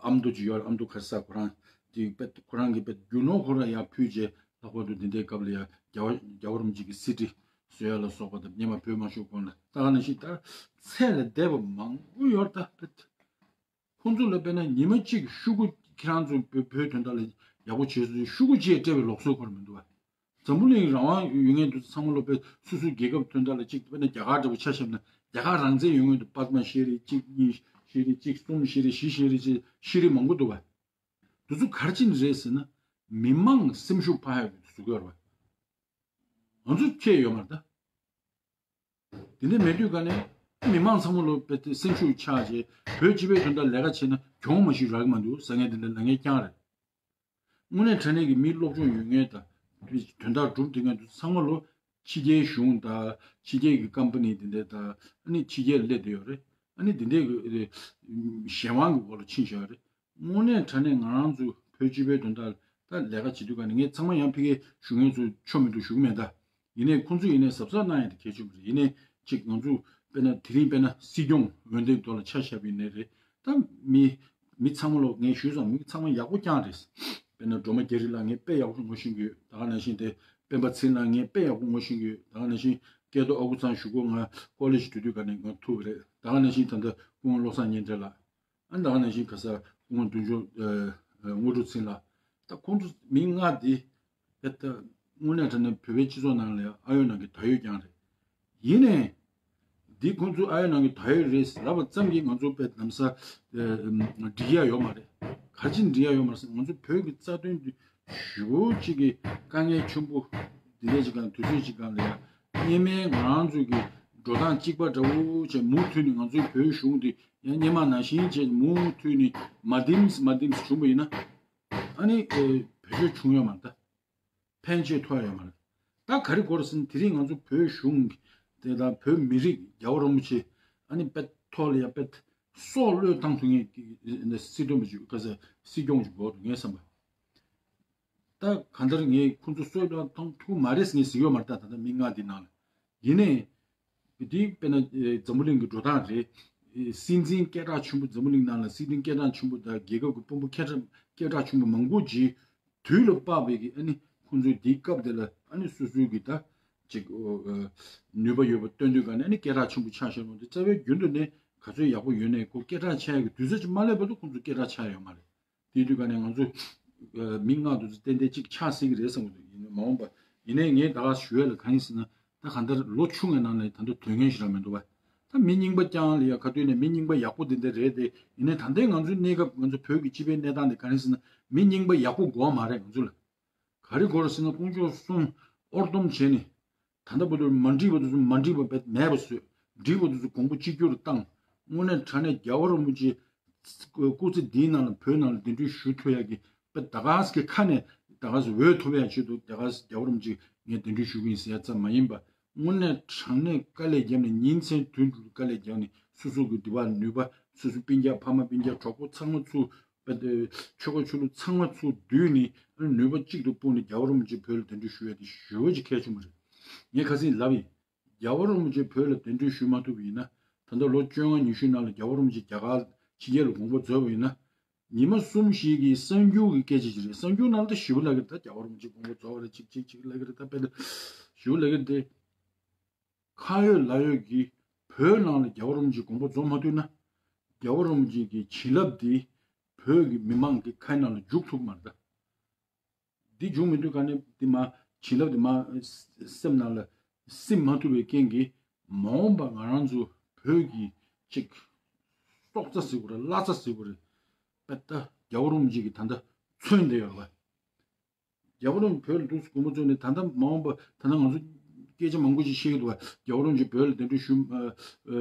ཨ་མདོ་ཅིག་ཡོད། ཨ་མདོ་ག་ས་ཁོ་རང་དེ་དཔེ་ཁོ་རང་གི་དཔེ་རྒྱུ་ནོར་ཁོ་རང་ཡར་ཕུལ་རྗེས། ལྷག་པར་དུ་འདི་འདྲའི་སྐབས་ལ་ཡང་རྒྱལ་བ་རྒྱལ་བ་རིན་པོ་ཆེ་གི་གསེར་ཁྲི་བཟོ་ཡ་ལ་སོགས་པ་དང་། སྔོན་མ་བོད་དམར་ཤོག་སྒང་ལ་ད་ག་ནང་བཞིན་ད་ཚད་ལས་འདས་པ་མང་པོ་ཡོད་རེད། ད་དཔེ་ཁོང་ཚོ་ལ་དཔེར་ན་ཉི་མ་གཅིག་ཤོག་གུ་ ཁྱེད་རང་ཚོ་བོད་བོད་དོན་དག་ལ་ཡག་པོ་བྱས་སོང་ཤུ་གུ་ཅེས་སྤྲད་པའི་ལུགས་སྲོལ་ཁོ་རང་མི་འདུག་བ། འཛམ་བུ་གླིང་རང་དབང་ཡོད་མཁན་དུ་ཚང་མ་ལོ་པའི་སོ་སོའི་རྒྱལ་ཁབ་དོན་དག་ལ་གཅིག་དཔེར་ན་རྒྱ་གར་འདྲ་པོ་ཆ་བཞག་ན་རྒྱ་གར་རང་བཙན་ཡོད་མཁན་དུ་པདྨ་ཤེས་རིག་གཅིག་གཉིས་ཤེས་རིག་གཅིག་གསུམ་ཤེས་རིག་བཞི་ཤེས་རིག་ཅེས་ཤེས་རིག་མང་པོ་འདུག་བ། དེ་ཚོ་ག་རེ་བྱས་ནས་རེད་ཟེར་ན། མི་མང་སེམས་ཤུགས་འཕར་ཡག་གི་བཟོ་གི་ཡོད་རེད་བ། ང་ཚོ་ཁྱད་ཡོད་མ་རེད་ད། དེ་འདྲ་མེད་དུས་ག་ནས་མི་མང་ཚང་མ་ལོ་པའི་སེམས་ཤུགས་ཆག་བྱས་བོད་སྤྱི་པའི་དོན་དག་ལས་ཀ་བྱས་ན་གྱོང་མ་ཞིག་རག་གི་མ་འདུག་ཟེར་མཁན་དེ་འདྲ་ལབ་མཁན་རྐྱང་རེད། དངོས་གནས་དྲང་གནས་ཀྱི་མི་སློབ་སྦྱོང་ཡོད་མཁན་དང་དོན་དག་སྒྲུབ་བསྡད་མཁན་དེ་ཚང་མ་ལོ་ཕྱི་རྒྱལ་གཞུང་དང་ཕྱི་རྒྱལ་གྱི་ཀམ་པ་ནི་དེ་འདྲ་དང་ཨ་ནི་ཕྱི་རྒྱལ་སླེབས་བསྡད་ཡོད་རེད། ཨ་ནི་དེ་འདྲའི་གི་གཞན་དབང་གི་འོག་ལ་ཕྱིན་བཞག་ཡོད་རེད། དངོས་གནས་དྲང་གནས་ང་རང་ཚོ་བོད་སྤྱི་པའི་དོན་དག་ད་ལས་ཀ་བྱེད་དུས་ག་ནས་ངས་ཚང་མ་ཡང་ཕ་གིའི་ཞུ་མཁན་ཚོ་ཆོ་མི་འདུག་ཞུ་གི་མེད་ད། ཡིན་ནའི་ཁོང་ཚོས་ཡིན་ནའི་གཟབ་གཟབ་གནང་ཡ་དེ་གལ་ཆེན་པོ་རེད། ཡིན་ནའི་ཅིག་ང་ཚོ་དཔེར་ན་དེ་རིང་དཔེར་ན་སྲིད་སྐྱོང་འོས་འདེམས་ཐོག་ལ་ཆ་བཞག་པ་ཡིན་ནའི་རེད། ད་མི་མི་ཚང་མ་ལོ་ངས་ཞུས་ཙང་མི་ཚང་མ་ཡག་པོ་རྐྱང་རེད། དཔེར་ན་སྒྲོལ་མ་རྒྱ་རི་ལགས་ངས་དཔེ་ཡག་པོ་ངོ་ཤེས་ཀྱི་ཡོད། ད་ག་ནང་བཞིན་དེ་སྤེན་པ་ཚེ་རིང་ལགས་ངས་དཔེ་ཡག་པོ་ངོ་ཤེས་ཀྱི་ཡོད། ད་ག་ནང་བཞིན་སྐལ་རྡོར་ཨ་ཁུ་ཚང་གཞུག་གུ་ང་ཀོ་ལེ་ཇི་འགྲོ་དུས་ག་ནས་ང་ཐུག་གི་རེད། ད་ག་ནང་བཞིན་ད་ལྟ་སྐུ་ངོ་བློ་བཟང་སྙན་གྲགས་ལགས། ཨ་ད་ག་ནང་བཞིན་ག་ས་སྐུ་ངོ་མདུན་ཅོག་ཨ་ཨ་དངོས་གྲུབ་ཚེ་རིང་ལགས། ད་ཁོང་ཚོ་མི་ལྔ་འདི་ཨེ་ད་དངོས་གནས་དྲང་གནས་བོད་པའི་སྤྱི་ཚོགས་ནང་ལ་ཡང་ཨ་ཡོད་ནང་གི་ད་ཡོད་རྐྱང་རེད། ཡིན་ནའི་འདི་ཁོང་ཚོ་ཨ་ཡོད་ནང་གི་ད་ཡོད་རེད་ལབ་པ་ཙམ་གྱིས་ང་ཚོ་དཔེ་ལམ་སང་ཨ་ཨ་འགྲིག་ཡ་ཡོད་མ་རེད། ག་རེ་བྱས་ནས་འགྲིག་ཡ་ཡོད་མ་རེད་ཟེར་ན་ང་ཚོ་བོད་ཀྱི་རྩ་དོན་འདི་ཞེ་པོ་ཅིག་གི་དཀའ་ངལ་ཆེན་པོ་འདི་འདྲ་ཅིག་སྒང་དུས་ཚོད་ཅིག་སྒང་ལ་ཡ་སྔོན་མའི་ང་རང་ཚོ་གི་འགྲོ་སྟངས་གཅིག་པ་འདྲ་བོ་བྱས་མུ་མཐུད་ནས་ང་ཚོའི་བོད་གཞུང་འདི་ཡང་སྔོན་མ་ནང་བཞིན་བྱས་མུ་མཐུད་ནས་མ་བདེམས་མ་བདེམས་བྱུང་བ་ཡིན་ན་ཨ་ནི་ཨེ་བེད་སྤྱོད་བྱུང་ཡོད་མ་རེད་ད། ཕན་ཆེ་ཐོགས་ཡོད་མ་རེད། ད་ག་རེ་དགོས་རེད་ཟེར་ན་དེ་རིང་ང་ཚོ་བོད་གཞུང་དེ་དང་བོད་མི་རིགས་རྒྱལ་བ་རིན་པོ་ཆེ་ཨ་ནི་དཔེ་ཐོག་ལ་ཡ་དཔེ་སྲོག་བློས་བཏང་ཐུབ་མཁན་གྱི་སྲིད་དོན་པ་ཅིག་ག་ས་སྲིད་སྐྱོང་ཅིག་དགོས་འདུག་ངས་བསམ་པ། ད་གང་ལྟར་ངས་ཁོང་ཚོ་སྲོག་བློས་བཏང་ཐུབ་མ་རེད་ཟེར་ངས་ཟེར་ཡོད་མ་རེད། ད་ད་ལྟ་མི་ལྔ་འདི་ནང་ལ་ཡིན་ནའི་འདི་དཔེར་ན་ཨེ་འཛམ་བུ་གླིང་གི་འགྲོ་སྟངས་རེད། ཨེ་སྲིད་འཛིན་སྐད་གྲགས་ཆེན་པོ་འཛམ་བུ་གླིང་ནང་ལ་སྲིད་འཛིན་སྐད་གྲགས་ཆེན་པོ་དང་རྒྱལ་ཁབ་ཀྱི་དཔོན་པོ་སྐད་གྲགས་སྐད་གྲགས་ཆེན་པོ་མང་པོ་ཅིག་དུས་ལ་དཔག་པའི་གི་ཨ་ནི་ཁོང་ཚོའི་འདིའི་སྐབས་དེ་ལ་ཨ་ནི་སོ་སོའི་གི་ད་ཅིག་ཨོ་ཨ་ནུས་པ་ཡོད་པ་སྟོན་དུས་ག་ནས་ཨ་ནི་སྐད་གྲགས་ཆེན་པོ་ཆགས་བཞག་རུང་དེ་རྩ་བའི་རྒྱུན་དུ་ནས་ག་ཚོད་ཡག་པོ་ཡོད་ནའི་ཁོ་སྐད་གྲགས་ཆགས་ཡག་གི་དུས་ཚོད་ཅིག་མ་སླེབས་བར་དུ་ཁོང་ཚོ་སྐད་གྲགས་ཆགས་ཡོད་མ་རེད། དེ་དུས་ག་ནས་ང་ཚོ་ཨ་མི་ལྔ་དུ་ཏན་ཏན་གཅིག་ཆགས་སྲིད་ཀྱི་རེད་བསམ་གྱི་འདུག་ཡིན་ནའི་མ་འོངས་པ་ཡིན་ནའི་ངས་ད་ག་ཞུ་ཡ་ལ་གང་ཡིན་ཟེར་ན་ད་གང་ལྟར་ལོ་ཆུང་བའི་ནང་ནས་ད་ལྟ་དོན་ངན་ཞིག་རང་མི་འདུག་བ། ད་མི་རྙིང་པ་རྐྱང་ལ་ཡ་ག་དུས་ནས་མི་རྙིང་པ་ཡག་པོ་དེ་འདྲ་རེད་དེ་ཡིན་ནའི་ད་ལྟའི་ང་ཚོའི་གནས་སྐབས་ང་ཚོ་བོད་ཀྱི་སྤྱི་པའི་གནས་སྟངས་དེ་ག་རེ་ཟེར་ན་མི་རྙིང་པ་ཡག་པོ་དགོས་མ་རེད་ང་ཚོ་ལ། ག་རེ་དགོས་རེད་ཟེར་ན་དཀོན་མཆོག་གསུམ་ཨོར་སྡོམ་བྱས་ནས། ད་ལྟ་བར་དུ་མ་འགྲིག་པ་དེ་ཚོ་མ་འགྲིག་པ་བས་མེད་པ་བཟོས། འགྲིག་པ་དེ་ཚོ་གོང་བུ་གཅིག་གྱུར་བཏང་། དངོས་གནས་དྲང་གནས་རྒྱལ་བ་རིན་པོ་ཆེ་སྐུ་ཚེ་འདིའི་ནང་ལ་བོད་ནང་ལ་གདན་འདྲེན་ཞུ་ཐུབ་ཡག་གི་དཔེ་ད་ག་སེ་གི་ཁ་ནས་ད་ག་སེ་འོས་ཐོབ་ཡག་ཆེད་དུ་ད་ག་སེ་རྒྱལ་བ་རིན་པོ་ཆེ་ངས་གདན་འདྲེན་ཞུ་གི་ཡིན་ཟེར་ཡག་ཙམ་མ་ཡིན་པ། དངོས་གནས་དྲང་གནས་དཀའ་ལས་བརྒྱབ་ནས་ཉིན་མཚན་དུས་དྲུག་དཀའ་ལས་བརྒྱབ་ནས་སོ་སོ་གི་འདི་བ་ནུས་པ་སོ་སོ་སྤུན་ཀྱག་ཕ་མ་སྤུན་ཀྱག་གྲོགས་པོ་ཚང་མ་ཚུར། པ་དེ་ཆོལ་ཁ་ཆོས་ལུགས་ཚང་མ་ཚུར་བསྡུས་ནས་ནུས་པ་གཅིག་ཏུ་སྤུངས་ནས་རྒྱལ་བ་རིན་པོ་ཆེ་བོད་ལ་གདན་འདྲེན་ཞུ་ཡ་དེ་ཞེ་པོ་ཅིག་གལ་ཆེན་པོ་རེད། ངས་ཁ་སང་ལབ་ཡིན། རྒྱལ་བ་རིན་པོ་ཆེ་བོད་ལ་གདན་འདྲེན་ཞུ་མ་ཐུབ་པ་ཡིན་ན་ད་ལྟ་ལོ་བཅོ་ལྔ་ཉི་ཤུའི་ནང་ལ་རྒྱལ་བ་རིན་པོ་ཆེ་རྒྱ་གར་ཕྱི་རྒྱལ་ལ་དགོངས་པ་རྫོགས་པ་ཡིན་ན། ཉི་མ་གསུམ་ཞིག་གི་གསར་འགྱུར་གྱི་སྐད་ཆ་ཅིག་རེད། གསར་འགྱུར་ནང་ལ་ད་ཞེ་པོ་ལབ་ཀྱི་རེད། ད་རྒྱལ་བ་རིན་པོ་ཆེ་དགོངས་པ་རྫོགས་པ་རེད་ཅིག་ཅིག་ཅིག་ལབ་ཀྱི་རེད། ད་དཔེ་ད་ཞེ་པོ་ལབ་ཀྱི་རེད་དེ། ཁ་ཡོད་ལག་ཡོད་ཀྱིས་བོད་ནང་ལ་རྒྱལ་བ་རིན་པོ་ཆེ་དགོངས་པ་རྫོགས་མ་ཐུབ་ན། རྒྱལ་བ་རིན་པོ་ཆེ་གི་བྱིན་རླབས་འདི་བོད་ཀྱི་མི་མང་གི་ཁའི་ནང་ལ་འཇུག་ཐུབ་མ་རེད་ད། འདི་འཇུག་མི་ཐུབ་ག་ནས་འདི་མ་བྱིན་རླབས་འདི་མ་སེམས་ནང་ལ་སིམ་མ་ཐུབ་པའི་རྐྱེན་གྱིས་མ་འོངས་པ་ང་རང་ཚོ་བོད་ཀྱི་ཅིག་སྲོག་རྩ་ཟེར་དགོས་རེད། བླ་རྩ་ཟེར་དགོས་རེད། པད་ད་རྒྱལ་བ་རིན་པོ་ཆེ་གི་ད་ལྟ་མཚོན་བསྡད་ཡོད་རེད་པ། རྒྱལ་བ་རིན་པོ་ཆེ་བོད་ལ་འདུག་སེ་དགོངས་པ་རྫོགས་ནས་ད་ལྟ་མ་འོངས་པ་ད་ལྟ་ང་ཚོ་སྐད་ཆ་མང་པོ་ཞིག་བཤད་ཀྱི་འདུག་བ། རྒྱལ་བ་རིན་པོ་ཆེ་བོད་ལ་གདན་འདྲེན་ཞུ་ཨ་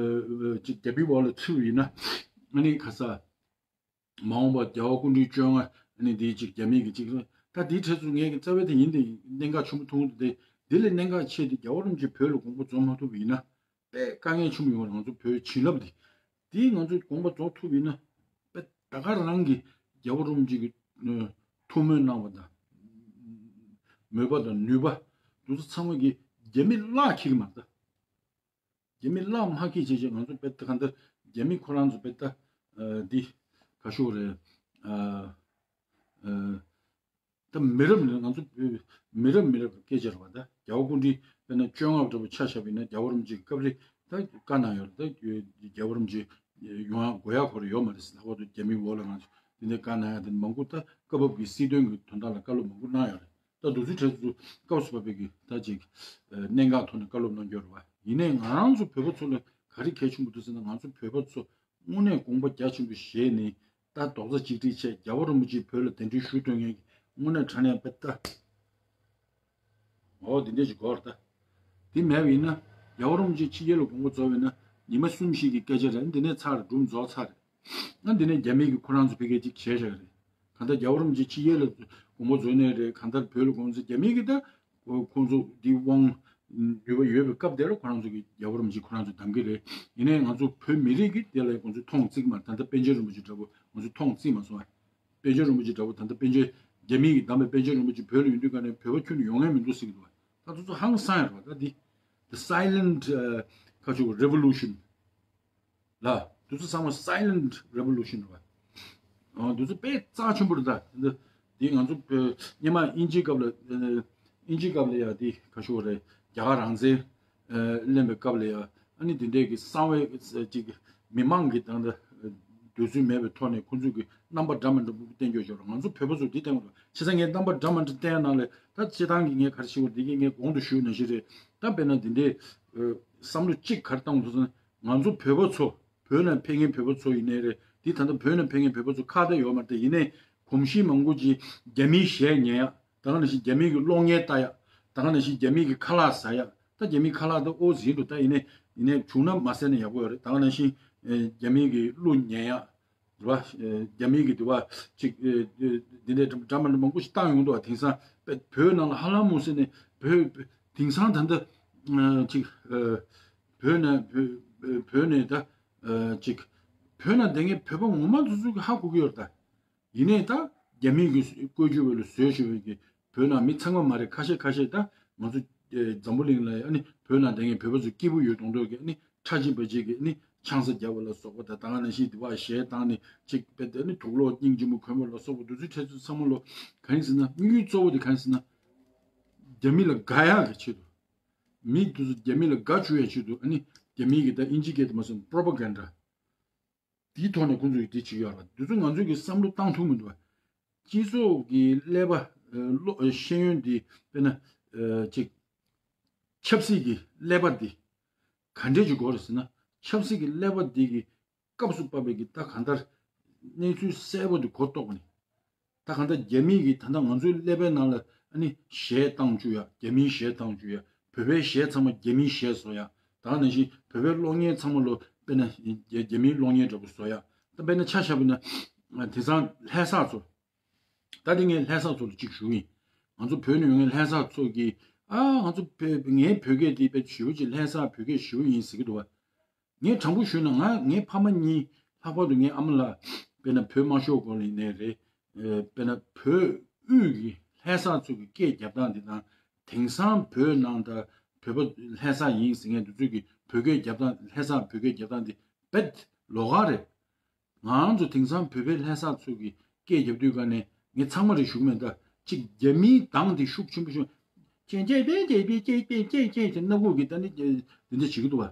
ཨ་ཅིག་རྒྱ་མིའི་འོག་ལ་ཚུད་པ་ཡིན་ན་ཨ་ནི་ག་ས་མ་འོངས་པ་རྒྱལ་བ་སྐུ་ཕྲེང་བཅོ་ལྔ་ཨ་ནི་འདིའི་ཅིག་རྒྱ་མིའི་གི་ཅིག་ད་འདིའི་གྲས་སུ་ངས་གི་རྩ་བའི་དེ་ཡིན་དེ་གནད་འགག་ཆེན་པོ་མཐོང་གི་འདུག་དེ་འདི་ལས་གནད་འགག་ཆེ་དེ་རྒྱལ་བ་རིན་པོ་ཆེ་བོད་ལ་དགོངས་པ་རྫོགས་མ་ཐུབ་པ་ཡིན་ན། དཔེ་དཀའ་ངལ་ཆེན་པོ་ཡོང་བ་རེད། ང་ཚོ་བོད་བྱིན་རླབས་འདི། འདིའི་ང་ཚོ་དགོངས་པ་རྫོགས་ཐུབ་ཡིན་ན། དཔེ་ད་ག་རང་གི་རྒྱལ་བ་རིན་པོ་ཆེ་གི་ཨ་ཐུགས་སྨོན་གནང་བ་དང་། མོས་པ་དང་ནུས་པ། འདི་ཚོ་ཚང་མ་གི་རྒྱ་མི་གླགས་འཁྱེར་གི་མ་རེད་ད། རྒྱ་མི་གླགས་མ་འཁྱེར་བྱས་བྱས་ང་ཚོ་དཔེ་ད་གང་ལྟར་རྒྱ་མི་ཁོ་རང་ཚོ་དཔེ་ད་ཨ་འདི་ག་ཤོག་རེད། ཨ་ཨ། ད་མི་རབས་ནས་ང་ཚོ་མི་རབས་མི་རབས་སྐད་ཆ་རེད་པ། ད་རྒྱལ་བ་སྐུ་ཕྲེང་དཔེར་ན་བཅོ་ལྔ་འདྲ་པོ་ཆ་བཞག་པ་ཡིན་ན་རྒྱལ་བ་རིན་པོ་ཆེ་གི་སྐབས་རེ་ད་བཀའ་གནང་ཡོད་རེད། ད་རྒྱལ་བ་རིན་པོ་ཆེ་ཡོང་ཡ་དགོས་ཡ་ཁོ་རང་ཡོད་མ་རེད་ཟེར། ལྷག་པར་དུ་རྒྱ་མིའི་འོག་ལ་ང་ཚོ་ དེ་འདྲའི་བཀའ་གནང་ཡ་དེ་མང་པོ། ད་སྐབས་བབ་ཀྱི་སྲིད་དོན་གྱི་དོན་དག་ལ་བཀའ་སློབ་མང་པོ་གནང་ཡོད་རེད། ད་དེ་ཚོའི་གྲས་སུ་སྐབས་སུ་བབས་པའི་གི་ད་ཅིག་གནད་འགག་ཐོག་ནས་བཀའ་སློབ་གནང་རྒྱུ་རེད་བ། ཡིན་ནའི་ང་རང་ཚོ་བོད་པ་ཚོ་ལ་ག་རེ་གལ་ཆེན་པོ་འདུག་ཟེར་ན། ང་ཚོ་བོད་པ་ཚོ་དངོས་གནས་དགོངས་པ་རྒྱ་ཆེན་པོ་བཞེས་ནས། ད་རྡོག་རྩ་གཅིག་སྒྲིལ་བྱས། རྒྱལ་བ་རིན་པོ་ཆེ་བོད་ལ་གདན་འདྲེན་ཞུ་ཐུབ་མཁན་གྱི་དངོས་གནས་དྲང་གནས་བོད་ད། འོ་འདི་འདྲས་ཞིག་གོ་ར་ད། དེ་མེད་པ་ཡིན་ན། རྒྱལ་བ་རིན་པོ་ཆེ་ཕྱི་རྒྱལ་ལ་དགོངས་པ་རྫོགས་པ་ཡིན་ན། ཉི་མ་གསུམ་བཞི་གི་སྐད་ཆ་རེད། འདི་ནས་ཚར་རེད། སྒྲུང་རྫོགས་ཚར་རེད། ཨ་འདི་ནས་རྒྱ་མི་གིས་ཁོ་རང་ཚོ་ཕ་གིར་ཅིག་བྱས་བཞག་གི་རེད། གང་ལྟར་རྒྱལ་བ་རིན་པོ་ཆེ་ཕྱི་རྒྱལ་ལ་དགོངས་པ་རྫོགས་ནའི་རེད། གང་ལྟར་བོད་ལ་དགོངས་པ་རྫོགས། རྒྱ་མི་གིས་ད་ཁོ་ཁོང་ཚོ་འདི་དབང་ཡོད་པ་ཡོད་པའི་སྐབས་དེར་ཁོ་རང་ཚོ་གིས་རྒྱལ་བ་རིན་པོ་ཆེ་ཁོ་རང་ཚོ་གདམ་གི་རེད། ཡིན་ནའི་ང་ཚོ་བོད་མི་རིགས་ཀྱིས་དེ་ལ་ཁོང་ཚོས་མཐོང་བརྩི་གི་མ་རེད། ད་ལྟ་པཎ་ཆེན་རིན་པོ་ཆེ་འདྲ་པོ་ང་ཚོས་མཐོང་བརྩི་མ་སོང་བ། པཎ་ཆེན་རིན་པོ་ཆེ་འདྲ་པོ། ད་ལྟ་པཎ་ཆེན་རྒྱ་མི་གིས་བདམས་པའི་པཎ་ཆེན་རིན་པོ་ཆེ་བོད་ལ་ཡོང་དུས་ག་ནས་བོད་པ་ཁྱོན་ནས་ཡོང་མཁན་མི་འདུག་ཟེར་གི་འདུག་བ། ད་དེ་ཚོ་ཧང་སང་ཡ་རེད་བ། ད་འདི་The Silent ཨ་ཁ་ཆུ་Revolution ལ། དེ་ཚོ་ཚང་མ་Silent Revolution རེད་བ། ཨ་དེ་ཚོ་དཔེ་རྩ་ཆེན་པོ་རེད། ད་འདི་འདི་ང་ཚོ་བོད་སྔོན་མ་དབྱིན་ཇིའི་སྐབས་ལ་ཨ་དབྱིན་ཇིའི་སྐབས་ལ་ཡ་འདི་ཁ་ཆུ་རེད། རྒྱ་གར་རང་བཙན་ཨ་ལེན་པའི་སྐབས་ལ་ཡ། ཨ་ནི་དེ་འདྲའི་གི་གསང་བའི་ཅིག་མི་མང་གི་དང་ད་འདོད་ཚུལ་མེད་པའི་ཐོག་ནས་ཁོང་ཚོས་གི་རྣམ་པ་འདྲ་མི་འདྲ་པོ་བསྟན་རྒྱུ་ཞིག་རེད། ང་ཚོ་བོད་པ་ཚོས་འདི་བསྟན་དགོས་འདུག་བྱས་ཙང་ངས་རྣམ་པ་འདྲ་མི་འདྲ་བསྟན་ནང་ལས། ད་སྤྱིར་བཏང་གི་ངས་ག་རེ་ཞུ་དགོས་འདི་གི་ངས་གོང་དུ་ཞུས་ནང་བཞིན་རེད། ད་དཔེར་ན་འདི་འདྲའི་ཨ་བསམ་བློ་གཅིག་ག་རེ་བཏང་དགོས་ཟེར་ན། ང་ཚོ་བོད་པ་ཚོ་བོད་ནང་ཕེབས་མཁན་བོད་པ་ཚོ་ཡིན་ནའི་རེད། འདི་ད་ལྟ་བོད་ནང་ཕེབས་མཁན་བོད་པ་ཚོ་ཁག་ཐེག་ཡོད་མ་རེད། ཡིན་ནའི་གོམས་གཤིས་མང་པོ་ཅིག་རྒྱ་མིའི་གཞས་ཉན་ཡ། ད་ག་ནང་བཞིན་རྒྱ་མི་གི་གློག་བརྙན་ལྟ་ཡ། ད་ག་ནང་བཞིན་རྒྱ་མི་གི་ཁ་ལག་ཟ་ཡ། ད་རྒྱ་མི་ཁ་ལག་ད་ཨོ་ཟིན་འདུག་ད་ཡིན་ནའི་ཡིན་ནའི་བྱུང་ན་མ་ཟ་ན་ཡག་པོ་ཡོད་རེད། ད་ག་ནང་བཞིན་ཨེ་རྒྱ་མི་གི་གླུ་ཉན་ཡ་རེད་བ། ཨེ་རྒྱ་མི་གི་དེ་བ་ཅིག་ཨེ་ཨེ་འདི་འདྲའི་འདྲ་མ་འདྲ་མང་པོ་ཞིག་བཏང་ཡོང་འདུག་བ། དེང་སང་བོད་ནང་ལ་ཧ་ལམ་མོ་ཟེར་ནས་བོད་དེང་སང་ད་ལྟ་ཨ་ཅིག་ཨ་བོད་ནས་བོད་བོད་ནས་ད་ཨ་ཅིག་བོད་ནང་བསྡད་མཁན་བོད་པ་ངོ་མ་དེ་ཚོ་གི་ཧ་གོ་གི་ཡོད་རེད་ད། ཡིན་ནའི་ད་རྒྱ་མི་གི་བཀོལ་སྤྱོད་བ་ལ་བཟོས་བཞག་པའི་གི་བོད་ནང་མི་ཚང་མ་མ་རེད། ཁ་ཤས་ཁ་ཤས་ད་ང་ཚོ་ཨེ་འཛམ་བུ་གླིང་ལ་ཨ་ནི་བོད་ནང་བསྡད་མཁན་བོད་པ་ཚོ་སྐྱིད་པོ་ཡོད་མདོག་མདོག་གི་ཨ་ནི་ཁྲ་ཆིལ་བ་ཆིལ་གི་ཨ་ནི་ཆང་ས་བརྒྱབ་པ་ལ་སོགས་པ་དང་། ད་ག་ནང་བཞིན་དེ་བ་གཞས་བཏང་ནས་ཅིག་དཔེ་དེ་ཨ་ནི་དུག་ལོག་སྙིང་རྗེ་མོ་གོན་པ་ལ་སོགས་པ་དེ་ཚོའི་གྲས་ཚོ་ཚང་མ་ལོ་གང་ཡིན་ཟེར་ན། དམིགས་ཡུལ་གཙོ་བོ་དེ་གང་ཡིན་ཟེར་ན། རྒྱ་མི་ལ་དགའ་ཡག་གི་ཆེད་དུ། མི་དེ་ཚོ་རྒྱ་མི་ལ་དགའ་བཅུག་ཡག་ཆེད་དུ་ཨ་ནི་རྒྱ་མི་གི་ད་དབྱིན་ཇི་སྐད་དུ་མ་སོང་པྲོ་པ་གན་ཌ། དེའི་ཐོག་ནས་ཁོང་ཚོས་དེ་བྱེད་ཀྱི་ཡོད་རེད། དེ་ཚོ་ང་ཚོས་ཀྱི་བསམ་བློ་བཏང་ཐུབ་མི་འདུག་བ། སྤྱི་ཚོགས་ཀྱི་ཀླད་པ་ཨ་བློ་ཨ་ཤེས་ཡོན་འདི་དཔེར་ན་ཨ་ཅིག་ཆབ་སྲིད་ཀྱི་ཀླད་པ་འདི་ག་འདྲས་ཅིག་དགོས་རེད་ཟེར་ན། ཆབ་སྲིད་ཀྱི་ཀླད་པ་འདི་གི་སྐབས་སུ་བབས་པའི་གི་ད་གང་ལྟར་གནས་ཚུལ་གསལ་པོ་འདི་གོ་རྟོགས་པ་ནི། ད་གང་ལྟར་རྒྱ་མི་གིས་ད་ལྟ་ང་ཚོའི་ཀླད་པའི་ནང་ལ་ཨ་ནི་གཞས་བཏང་བཅུག་ཡ། རྒྱ་མིའི་གཞས་བཏང་བཅུག་ཡ། བོད་པའི་གཞས་ཚང་མ་རྒྱ་མིའི་གཞས་བཟོ་ཡ། ད་ག་ནང་བཞིན་བོད་པའི་གློག་བརྙན་ཚང་མ་ལོ་དཔེར་ན་རྒྱ་རྒྱ་མིའི་གློག་བརྙན་འདྲ་པོ་བཟོ་ཡ། ད་དཔེར་ན་ཆ་བཞག་པ་ཡིན་ན་དེང་སང་ལྷ་ས་ཚོ། ད་དེ་ངས་ལྷ་ས་ཚོ་ལ་གཅིག་ཞུ་གི་ཡིན། ང་ཚོ་བོད་ནས་ཡོང་མཁན་ལྷ་ས་ཚོ་གིས་ཨ་ང་ཚོ་བོད་ངའི་བོད་སྐད་དེ་དཔེ་ཞེ་པོ་ཅིག་ལྷ་ས་བོད་སྐད་ཞེ་པོ་ཡིན་ཟེར་གི་འདུག་བ། ངས་དྲང་པོ་ཞུས་ན་ང་ངའི་ཕ་མ་གཉིས། ལྷག་པར་དུ་ངའི་ཨ་མ་ལགས་དཔེར་ན་བོད་དམར་ཤོག་སྐོར་ལ་ཡིན་ནའི་རེད། ཨེ་དཔེར་ན་བོད་དབུས་ཀྱི་ལྷ་ས་ཚོ་གི་སྐད་རྒྱབ་སྟངས་འདི་དང་། དེང་སང་བོད་ནང་ད་བོད་པ་ལྷ་ས་ཡིན་ཟེར་མཁན་འདི་ཚོས་ཀྱི་བོད་སྐད་རྒྱབ་སྟངས། ལྷ་ས་བོད་སྐད་རྒྱབ་སྟངས་འདི་རྦད་ལོགས་ཀ་རེད། ང་རང་ཚོ་དེང་སང་བོད་པའི་ལྷ་ས་ཚོ་གི་སྐད་རྒྱབ་དུས་ག་ནས་ངས་ཚང་མ་རེད་ཞུ་གི་མེད། ད་ཅིག་རྒྱ་མིའི་གདངས་དེ་ཤུགས་ཆེན་པོ་ཤོད། ཅེན་ཅེན་པེན་ཅེན་པེན་ཅེན་པེན་ཅེན་ཅེན་ཅེན་སྣ་ཁུག་གི་ད་ནི་འདི་འདྲ་བྱེད་ཀྱི་འདུག་བ།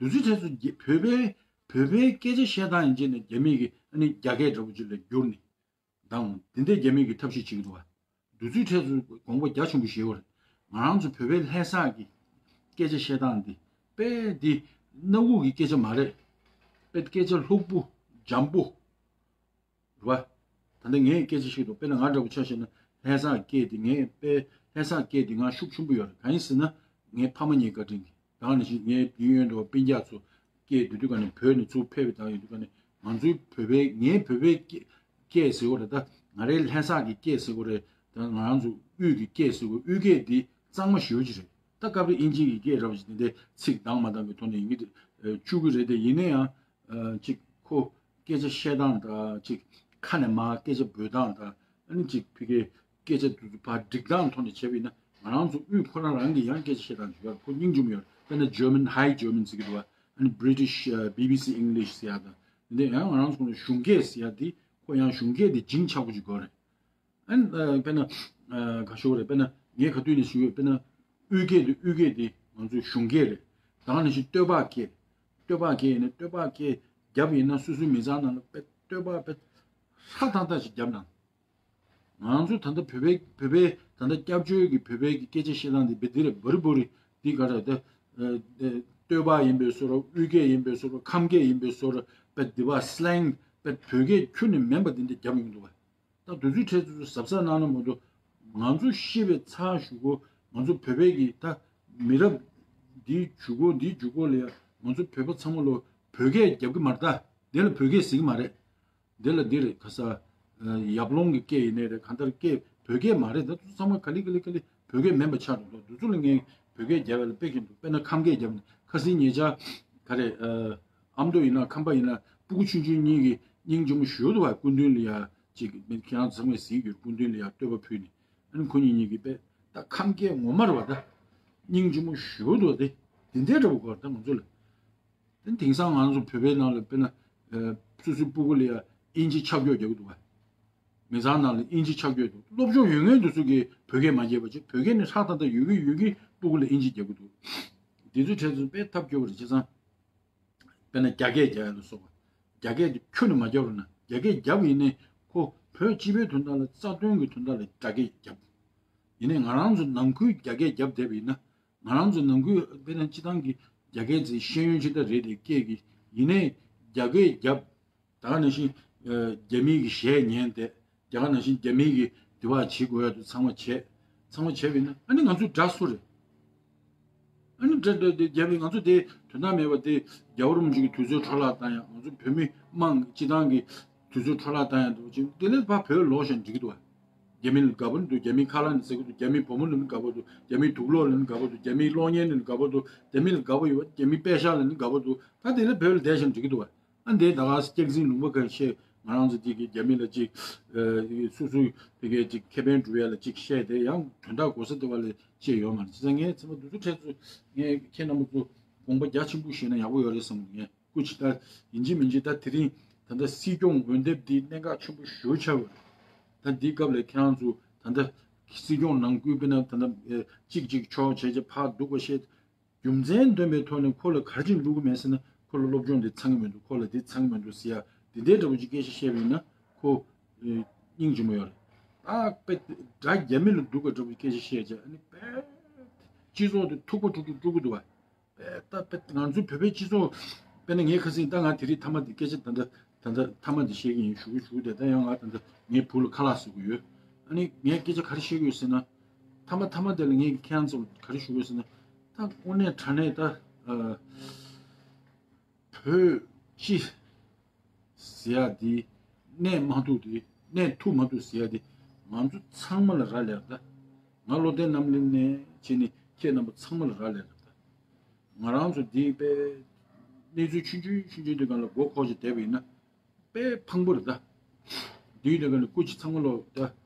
དུས་ཚོད་ཐད་སུ་རྒྱ་བོད་པའི་བོད་པའི་སྐད་ཆ་བཤད་སྟངས་ཡིན་ཅེ་ནས་རྒྱ་མི་གི་ཨ་ནི་རྒྱ་སྐད་འདྲ་པོ་ཅིག་ལ་བསྒྱུར་ནས་དང་དེ་འདྲའི་རྒྱ་མི་གི་ཐབས་ཤེས་བྱེད་ཀྱི་འདུག་བ། དུས་ཚོད་ཐད་སུ་དགོངས་པ་རྒྱ་ཆེན་པོ་བཞེས་པ་རེད། ང་རང་ཚོ་བོད་པའི་ལྷ་ས་གི་སྐད་ཆ་བཤད་སྟངས་འདི་དཔེ་འདི་སྣ་ཁུག་གི་སྐད་ཆ་མ་རེད། དཔེ་སྐད་ཆ་ལྷུག་པོ་འཇམ་པོ། རེད་བ། ད་ལྟ་ངས་སྐད་ཆ་བཤད་འདུག་དཔེར་ན་ང་འདྲ་པོ་ཆ་བཞག་ན་ལྷ་ས་སྐད་དེ་ངས་དཔེ་ལྷ་ས་སྐད་དེ་ང་ཤུགས་ཆེན་པོ་ཡོད་རེད། གང་ཡིན་ཟེར་ན་ངའི་ཕ་མ་གཉིས་བཀའ་དྲིན་གྱིས། ད་ག་ནང་བཞིན་ངའི་དུས་ཡུན་དུ་སྤུན་ཀྱག་ཚོ་སྐད་དེ་དུས་ག་ནས་བོད་ནས་ཚུར་ཕེབས་པའི་དང་ཡིན་དུས་ག་ནས་ང་ཚོའི་བོད་པའི་ངའི་བོད་པའི་སྐད་སྐད་ཟེར་བ་རེད། ད་ང་རའི་ལྷ་ས་གི་སྐད་ཟེར་བ་རེད། ད་ང་རང་ཚོ་དབུས་ཀྱི་སྐད་ཟེར་བ་དབུས་སྐད་དེ་གཙང་མ་ཞེ་པོ་ཅིག་རེད། ད་སྐབས་རེ་དབྱིན་ཇི་གི་སྐད་འདྲ་པོ་ཅིག་དེ་འདྲའི་ཚིག་དང་མ་དང་གི་ཐོག་ནས་ཡིན་གྱི་རེད། བཅུག་གི་རེད་དེ། ཡིན་ན་ཡང་། ཨ་ཅིག་ཁོ་སྐད་ཆ་བཤད་སྟངས་དང་ཅིག་ཁ་ནས་མར་སྐད་ཆ་འབོད་སྟངས་དང་། ཨ་ནི་ཅིག་ཕ་གིའི་སྐད་ཆ་དེ་ཚོ་ཕར་སྒྲིག་སྟངས་ཐོག་ནས་བྱས་པ་ཡིན་ན། ང་རང་ཚོ་དབུས་ཁོ་རང་རང་གིས་ཡང་སྐད་ཆ་བཤད་སྟངས་ཅིག་ཡོད་རེད། ཁོ་སྙིང་རྗེ་མོ་ཡོད་རེད། དཔེར་ན་German, High German ཟེར་གྱི་འདུག་བ། ཨ་ནི་British ཨ་B B C English ཟེར་ཡ་དང་། དེ་འདྲ་ཡང་ང་རང་ཚོ་ནས་གཞུང་སྐད་ཟེར་ཡ་དེ་ཁོ་ཡང་གཞུང་སྐད་དེ་བྱིངས་ཆགས་པོ་ཅིག་དགོས་རེད། ཨན། ཨ་དཔེར་ན་ཨ་ག་ཞུ་བ་རེད། དཔེར་ན་ངས་ག་དུས་ནས་ཞུ་ཡོད། དཔེར་ན་དབུས་སྐད་དེ་དབུས་སྐད་དེ་ང་ཚོའི་གཞུང་སྐད་རེད། ད་ག་ནང་བཞིན་སྟོད་པ་སྐད། སྟོད་པ་སྐད་ཡིན་ན་སྟོད་པ་སྐད་རྒྱབ་ཡིན་ན་སོ་སོའི་མི་ཚང་ནང་ལ་དཔེ་སྟོད་པ་དཔེ་ ཧྲ་ཐག་ཐག་ཞིག་བརྒྱབ་གནང་། ང་ཚོ་ད་ལྟ་བོད་པའི་བོད་པའི་ད་ལྟ་སྐྱབས་བཅོལ་གྱི་བོད་པའི་གི་སྐད་ཆ་བཤད་སྟངས་འདི་བེ་འདི་རེད། བོ་རི་བོ་རི་འདི་ག་རེད་ད། ཨ་ཨ་སྟོད་པ་ཡིན་པའི་བཟོ་འདྲ། དབུས་སྐད་ཡིན་པའི་བཟོ་འདྲ། ཁམས་སྐད་ཡིན་པའི་བཟོ་འདྲ། བེ་འདི་བ་སི་ལེང་བེ་བོད་སྐད་ཁྱོན་ནས་མིན་པ་འདི་འདྲ་བརྒྱབ་ཡོང་འདུག་བ། ད་དུས་ཚོད་འཕྲལ་ཚུལ་གཟབ་གཟབ་གནང་ན་མ་གཏོགས། ང་ཚོ་ཤི་བའི་ཚར་གཞུག་གུ་ང་ཚོ་བོད་པའི་གི་ད་མི་རབས་འདིའི་གཞུག་གུ་འདིའི་གཞུག་གུ་ལ་ཡ་ང་ཚོ་བོད་པ་ཚང་མ་ལོ་བོད་སྐད་རྒྱབ་གི་མ་རེད་ད། དེ་ལ་བོད་སྐད་ཟེར་གི་མ་རེད། འདི་ལ་འདི་རེད། ཁ་ས་ཨ་ཡབ་ལོང་གི་སྐད་ཡིན་ནའི་རེད། གང་ལྟར་སྐད་བོད་སྐད་མ་རེད། ད་ཚང་མ་ག་ལེ་ག་ལེ་ག་ལེ་བོད་སྐད་མིན་པ་ཆགས་འགྲོ་འདུག་དུས་ཚོད་ལ་ངས་བོད་སྐད་རྒྱབ་ཡ་ལ་དཔེ་ཁྱེར་འདུག་དཔེར་ན་ཁམས་སྐད་རྒྱབ་ནས། ཁ་སང་ཉེ་ཆར་ག་རེ་ཨ་ཨ་མདོ་ཡིན་ན་ཁམས་པ་ཡིན་ན་སྤུ་གུ་ཆུང་ཆུང་གཉིས་ཀྱིས་སྙིང་རྗེ་མོ་ཞེ་པོ་འདུག་བ། སྐུ་མདུན་ལ་ཡ་ཅིག་ཁྱེད་རང་ཚང་མས་གཟིགས་ཡོད། སྐུ་མདུན་ལ་ཡ་བསྟོད་པ་ཕུལ་ནས། ཨ་ནི་ཁོ་གཉིས་གཉིས་ཀྱིས་དཔེ་ད་ཁམས་སྐད་ངོ་མ་རེད་བ། ད་སྙིང་རྗེ་མོ་ཞེ་པོ་འདུག་བ། དེ་དེ་འདྲའི་འདྲ་པོ་གོ་ད་ང་ཚོ་ལ། དེ་དེང་སང་ང་ཚོ་བོད་པའི་ནང་ལ་དཔེར་ན་ཨ་སོ་སོའི་སྤུ་གུ་ལ་ཡ་ཨིན་ཇི་ཁྱབ་སྐྱོར་རྒྱག་གི་འདུག་བ། མི་ཚང་ནང་ལ་ཨིན་ཇི་ཁྱབ་སྐྱོར་འདུག་སློབ་སྦྱོང་ཡོད་མཁན་དེ་ཚོ་གིས་བོད་སྐད་མ་བརྗེད་པ་བྱས། བོད་སྐད་ནི་ཧྲག་ཐག་ཐག་ཡོད་ཀྱི་ཡོད་ཀྱི་སྤུ་གུ་ལ་ཨིན་ཇི་རྒྱག་གི་འདུག་དེ་ཚོའི་གྲས་ཚོ་དཔེ་ཐབས་སྐྱོ་བོ་རེད། བྱས་ཙང་། དཔེར་ན་རྒྱ་སྐད་རྒྱག་ཡ་ལ་སོགས་པ། རྒྱ་སྐད་དེ་ཁྱོན་ནས་མ་རྒྱབ་རོགས་གནང་། རྒྱ་སྐད་རྒྱབ་ཡིན་ནའི་ཁོ་བོད་སྤྱི་པའི་དོན་དག་ལ། རྩ་དོན་གྱི་དོན་དག་ལ་རྒྱ་སྐད་རྒྱབ། ཡིན་ནའི་ང་རང་ཚོ་ནང་ཁུལ་རྒྱ་སྐད་རྒྱབ་བསྡད་པ་ཡིན་ན། ང་རང་ཚོ་ནང་ཁུལ་དཔེར་ན་སྤྱི་བཏང་གི་རྒྱ་སྐད་ཚོའི་ཤེས་ཡོན་ཅིག་ད་རེད་དེ་སྐད་ཀྱི། ཡིན་ནའི་རྒྱ་སྐད་རྒྱབ། ད་ག་ནང་བཞིན་ཨ་རྒྱ་མི་གི་གཞས་ཉན་བསྡད། རྒྱ་གར་ནང་བཞིན་རྒྱ་མི་གི་དེ་བ་བྱེད་དགོས་ཡ་དེ་ཚང་མ་བྱས། ཚང་མ་བྱས་པ་ཡིན་ན་ཨ་ནི་ང་ཚོའི་དགྲ་སུ་རེད། ཨ་ནི་དགྲ་དགྲ་དེ་རྒྱ་མི། ང་ཚོ་དེ་དོན་དག་མེད་པ་དེ། རྒྱལ་བ་རིན་པོ་ཆེ་གི་དུས་ཚོད་འཕྲོ་བརླག་བཏང་ཡ། ང་ཚོ་བོད་མི་མང་སྤྱི་བཏང་གི་དུས་ཚོད་འཕྲོ་བརླག་བཏང་ཡ་འདུག་ཅིང་། དེ་ལས་ཕར་བོད་ལོག་ཤོག་འགྲིག་གི་འདུག་བ། རྒྱ་མི་ལ་དགའ་པོ་འདུག་རྒྱ་མི་ཁ་ལག་ནི་ཟ་གི་འདུག་རྒྱ་མི་བུ་མོ་ལ་ནི་དགའ་པོ་འདུག་རྒྱ་མི་དུག་སློག་ལ་ནི་དགའ་པོ་འདུག་རྒྱ་མི་གློག་བརྙན་ལ་ནི་དགའ་པོ་འདུག་རྒྱ་མི་ལ་དགའ་པོ་ཡོད་པ། རྒྱ་མི་པད་ཤག་ལ་ནི་དགའ་པོ་འདུག་ད་དེ་ལས་བོད་ལ་བསྡད་ཤོག་འགྲིག་གི་འདུག་བ། ཨ་འདས་ད་ག་སྐྱག་རྫུན་ལུང་པ་ཁ་བཤད། ང་རང་ཚོ་འདི་གི་རྒྱ་མི་ལ་ཅིག་ཨ་སོ་སོའི་དེ་གའི་ཅིག་ཁེ་ཕན་སྒྲུབ་ཡ་ལ་ཅིག་བཤད་དེ་ཡང་དོན་དག་གོ་ས་དེ་བ་ལ་བཤད་ཡོད་མ་རེད། བྱས་ཙང་ངས་ཚང་མ་དུས་ཚོད་འཕྲལ་ཚུལ་ངས་ཁྱེད་རྣམ་པ་ཚོ་དགོངས་པ་རྒྱ་ཆེན་པོ་བཞེས་ན་ཡག་པོ་ཡོད་རེད་བསམ། ངས་སྐུ་མཁྱེན། ད་ཡིན་གཅིག་མིན་གཅིག་ད་དེ་རིང་ད་ལྟ་སྲིད་སྐྱོང་འོས་འདེམས་འདི་གནད་འགག་ཆེན་པོ་ཞེ་པོ་ཆགས་ཡོད་རེད། ད་འདི་སྐབས་ལ་ཁྱེད་རང་ཚོ་ད་ལྟ་སྲིད་སྐྱོང་ནང་ཁུལ་དཔེར་ན་ད་ལྟ་ཨེ་གཅིག་གཅིག་ཕྱོགས་བྱས་བྱས་ཕར་འདུག་པ་བཤད། རྒྱུ་མཚན་འདོན་པའི་ཐོག་ནས་ཁོ་ལ་ག་རེ་བྱས་བླུག་གི་མེད་ཟེར་ན། ཁོ་ལ་སློབ་སྦྱོང་འདི་ཚང་གི་མི་འདུག་ཁོ་ལ་འདི་ཚང་གི་མི་འདུག་ཟེར་ཡ་འདི་འདྲའི་འདྲ་པོ་ཅིག་སྐད་ཆ་བཤད་པ་ཡིན་ན། ཁོ་ཨེ་སྙིང་རྗེ་མོ་ཡོད་རེད། ད་དཔེ་དགྲ་རྒྱ་མི་ལ་སྡུག་ག་འདྲ་པོ་སྐད་ཆ་བཤད་བྱས། ཨ་ནི་དཔེ་སྤྱི་ཚོགས་འདི་འཐུག་པ་དཀྲུག་དཀྲུག་དཀྲུག་གི་འདུག་བ། དཔེ་ད་དཔེ་ང་ཚོའི་བོད་པའི་སྤྱི་ཚོགས། དཔེར་ན་ངས་ཁ་སང་ད་ང་དེ་རིང་མཐའ་མ་འདི་སྐད་ཆ་ད་ལྟ་ད་ལྟ་མཐའ་མ་འདི་བཤད་ཀྱི་ཡིན། ཞུ་གི་ཞུ་གི་བསྡད། ད་ཡང་ང་ད་ལྟ་ངའི་བུ་ལ་ཁ་ལག་བཟོ་གི་ཡོད། ཨ་ནི་ངས་སྐད་ཆ་ག་རེ་བཤད་ཀྱི་ཡོད་ཟེར་ན། མཐའ་མ་མཐའ་མ་དེ་ལ་ངས་ཁྱེད་རང་ཚོར་ག་རེ་ཞུ་དགོས་ཟེར་ན། ད་དངོས་གནས་དྲང་གནས་ད་ཨ་བོད་སྤྱི་ཟེར་ཡ་འདི་གནས་མ་ཐུབ། འདི་གནས་ཐུབ་མ་ཐུབ་ཟེར་ཡ་འདི་ང་ཚོ་ཚང་མ་ལ་རག་ལས་རེད་ད། ང་བློ་བརྟན་རྣམ་གླིང་ནས་བྱས་ནས་ཁྱེད་རྣམ་པ་ཚང་མ་ལ་རག་ལས་རེད་ད། ང་རང་ཚོ་འདི་དཔེ་གནས་ཚུལ་ཆུང་ཆུང་ཆུང་ཆུང་དེ་སྒང་ལ་མགོ་འཁོར་བྱས་བསྡད་པ་ཡིན་ན། དཔེ་ཕངས་པོ་རེད་ད། དུས་དེ་ག་ནས་སྐུ་མཁྱེན་ཚང་མ་ལོ་ད་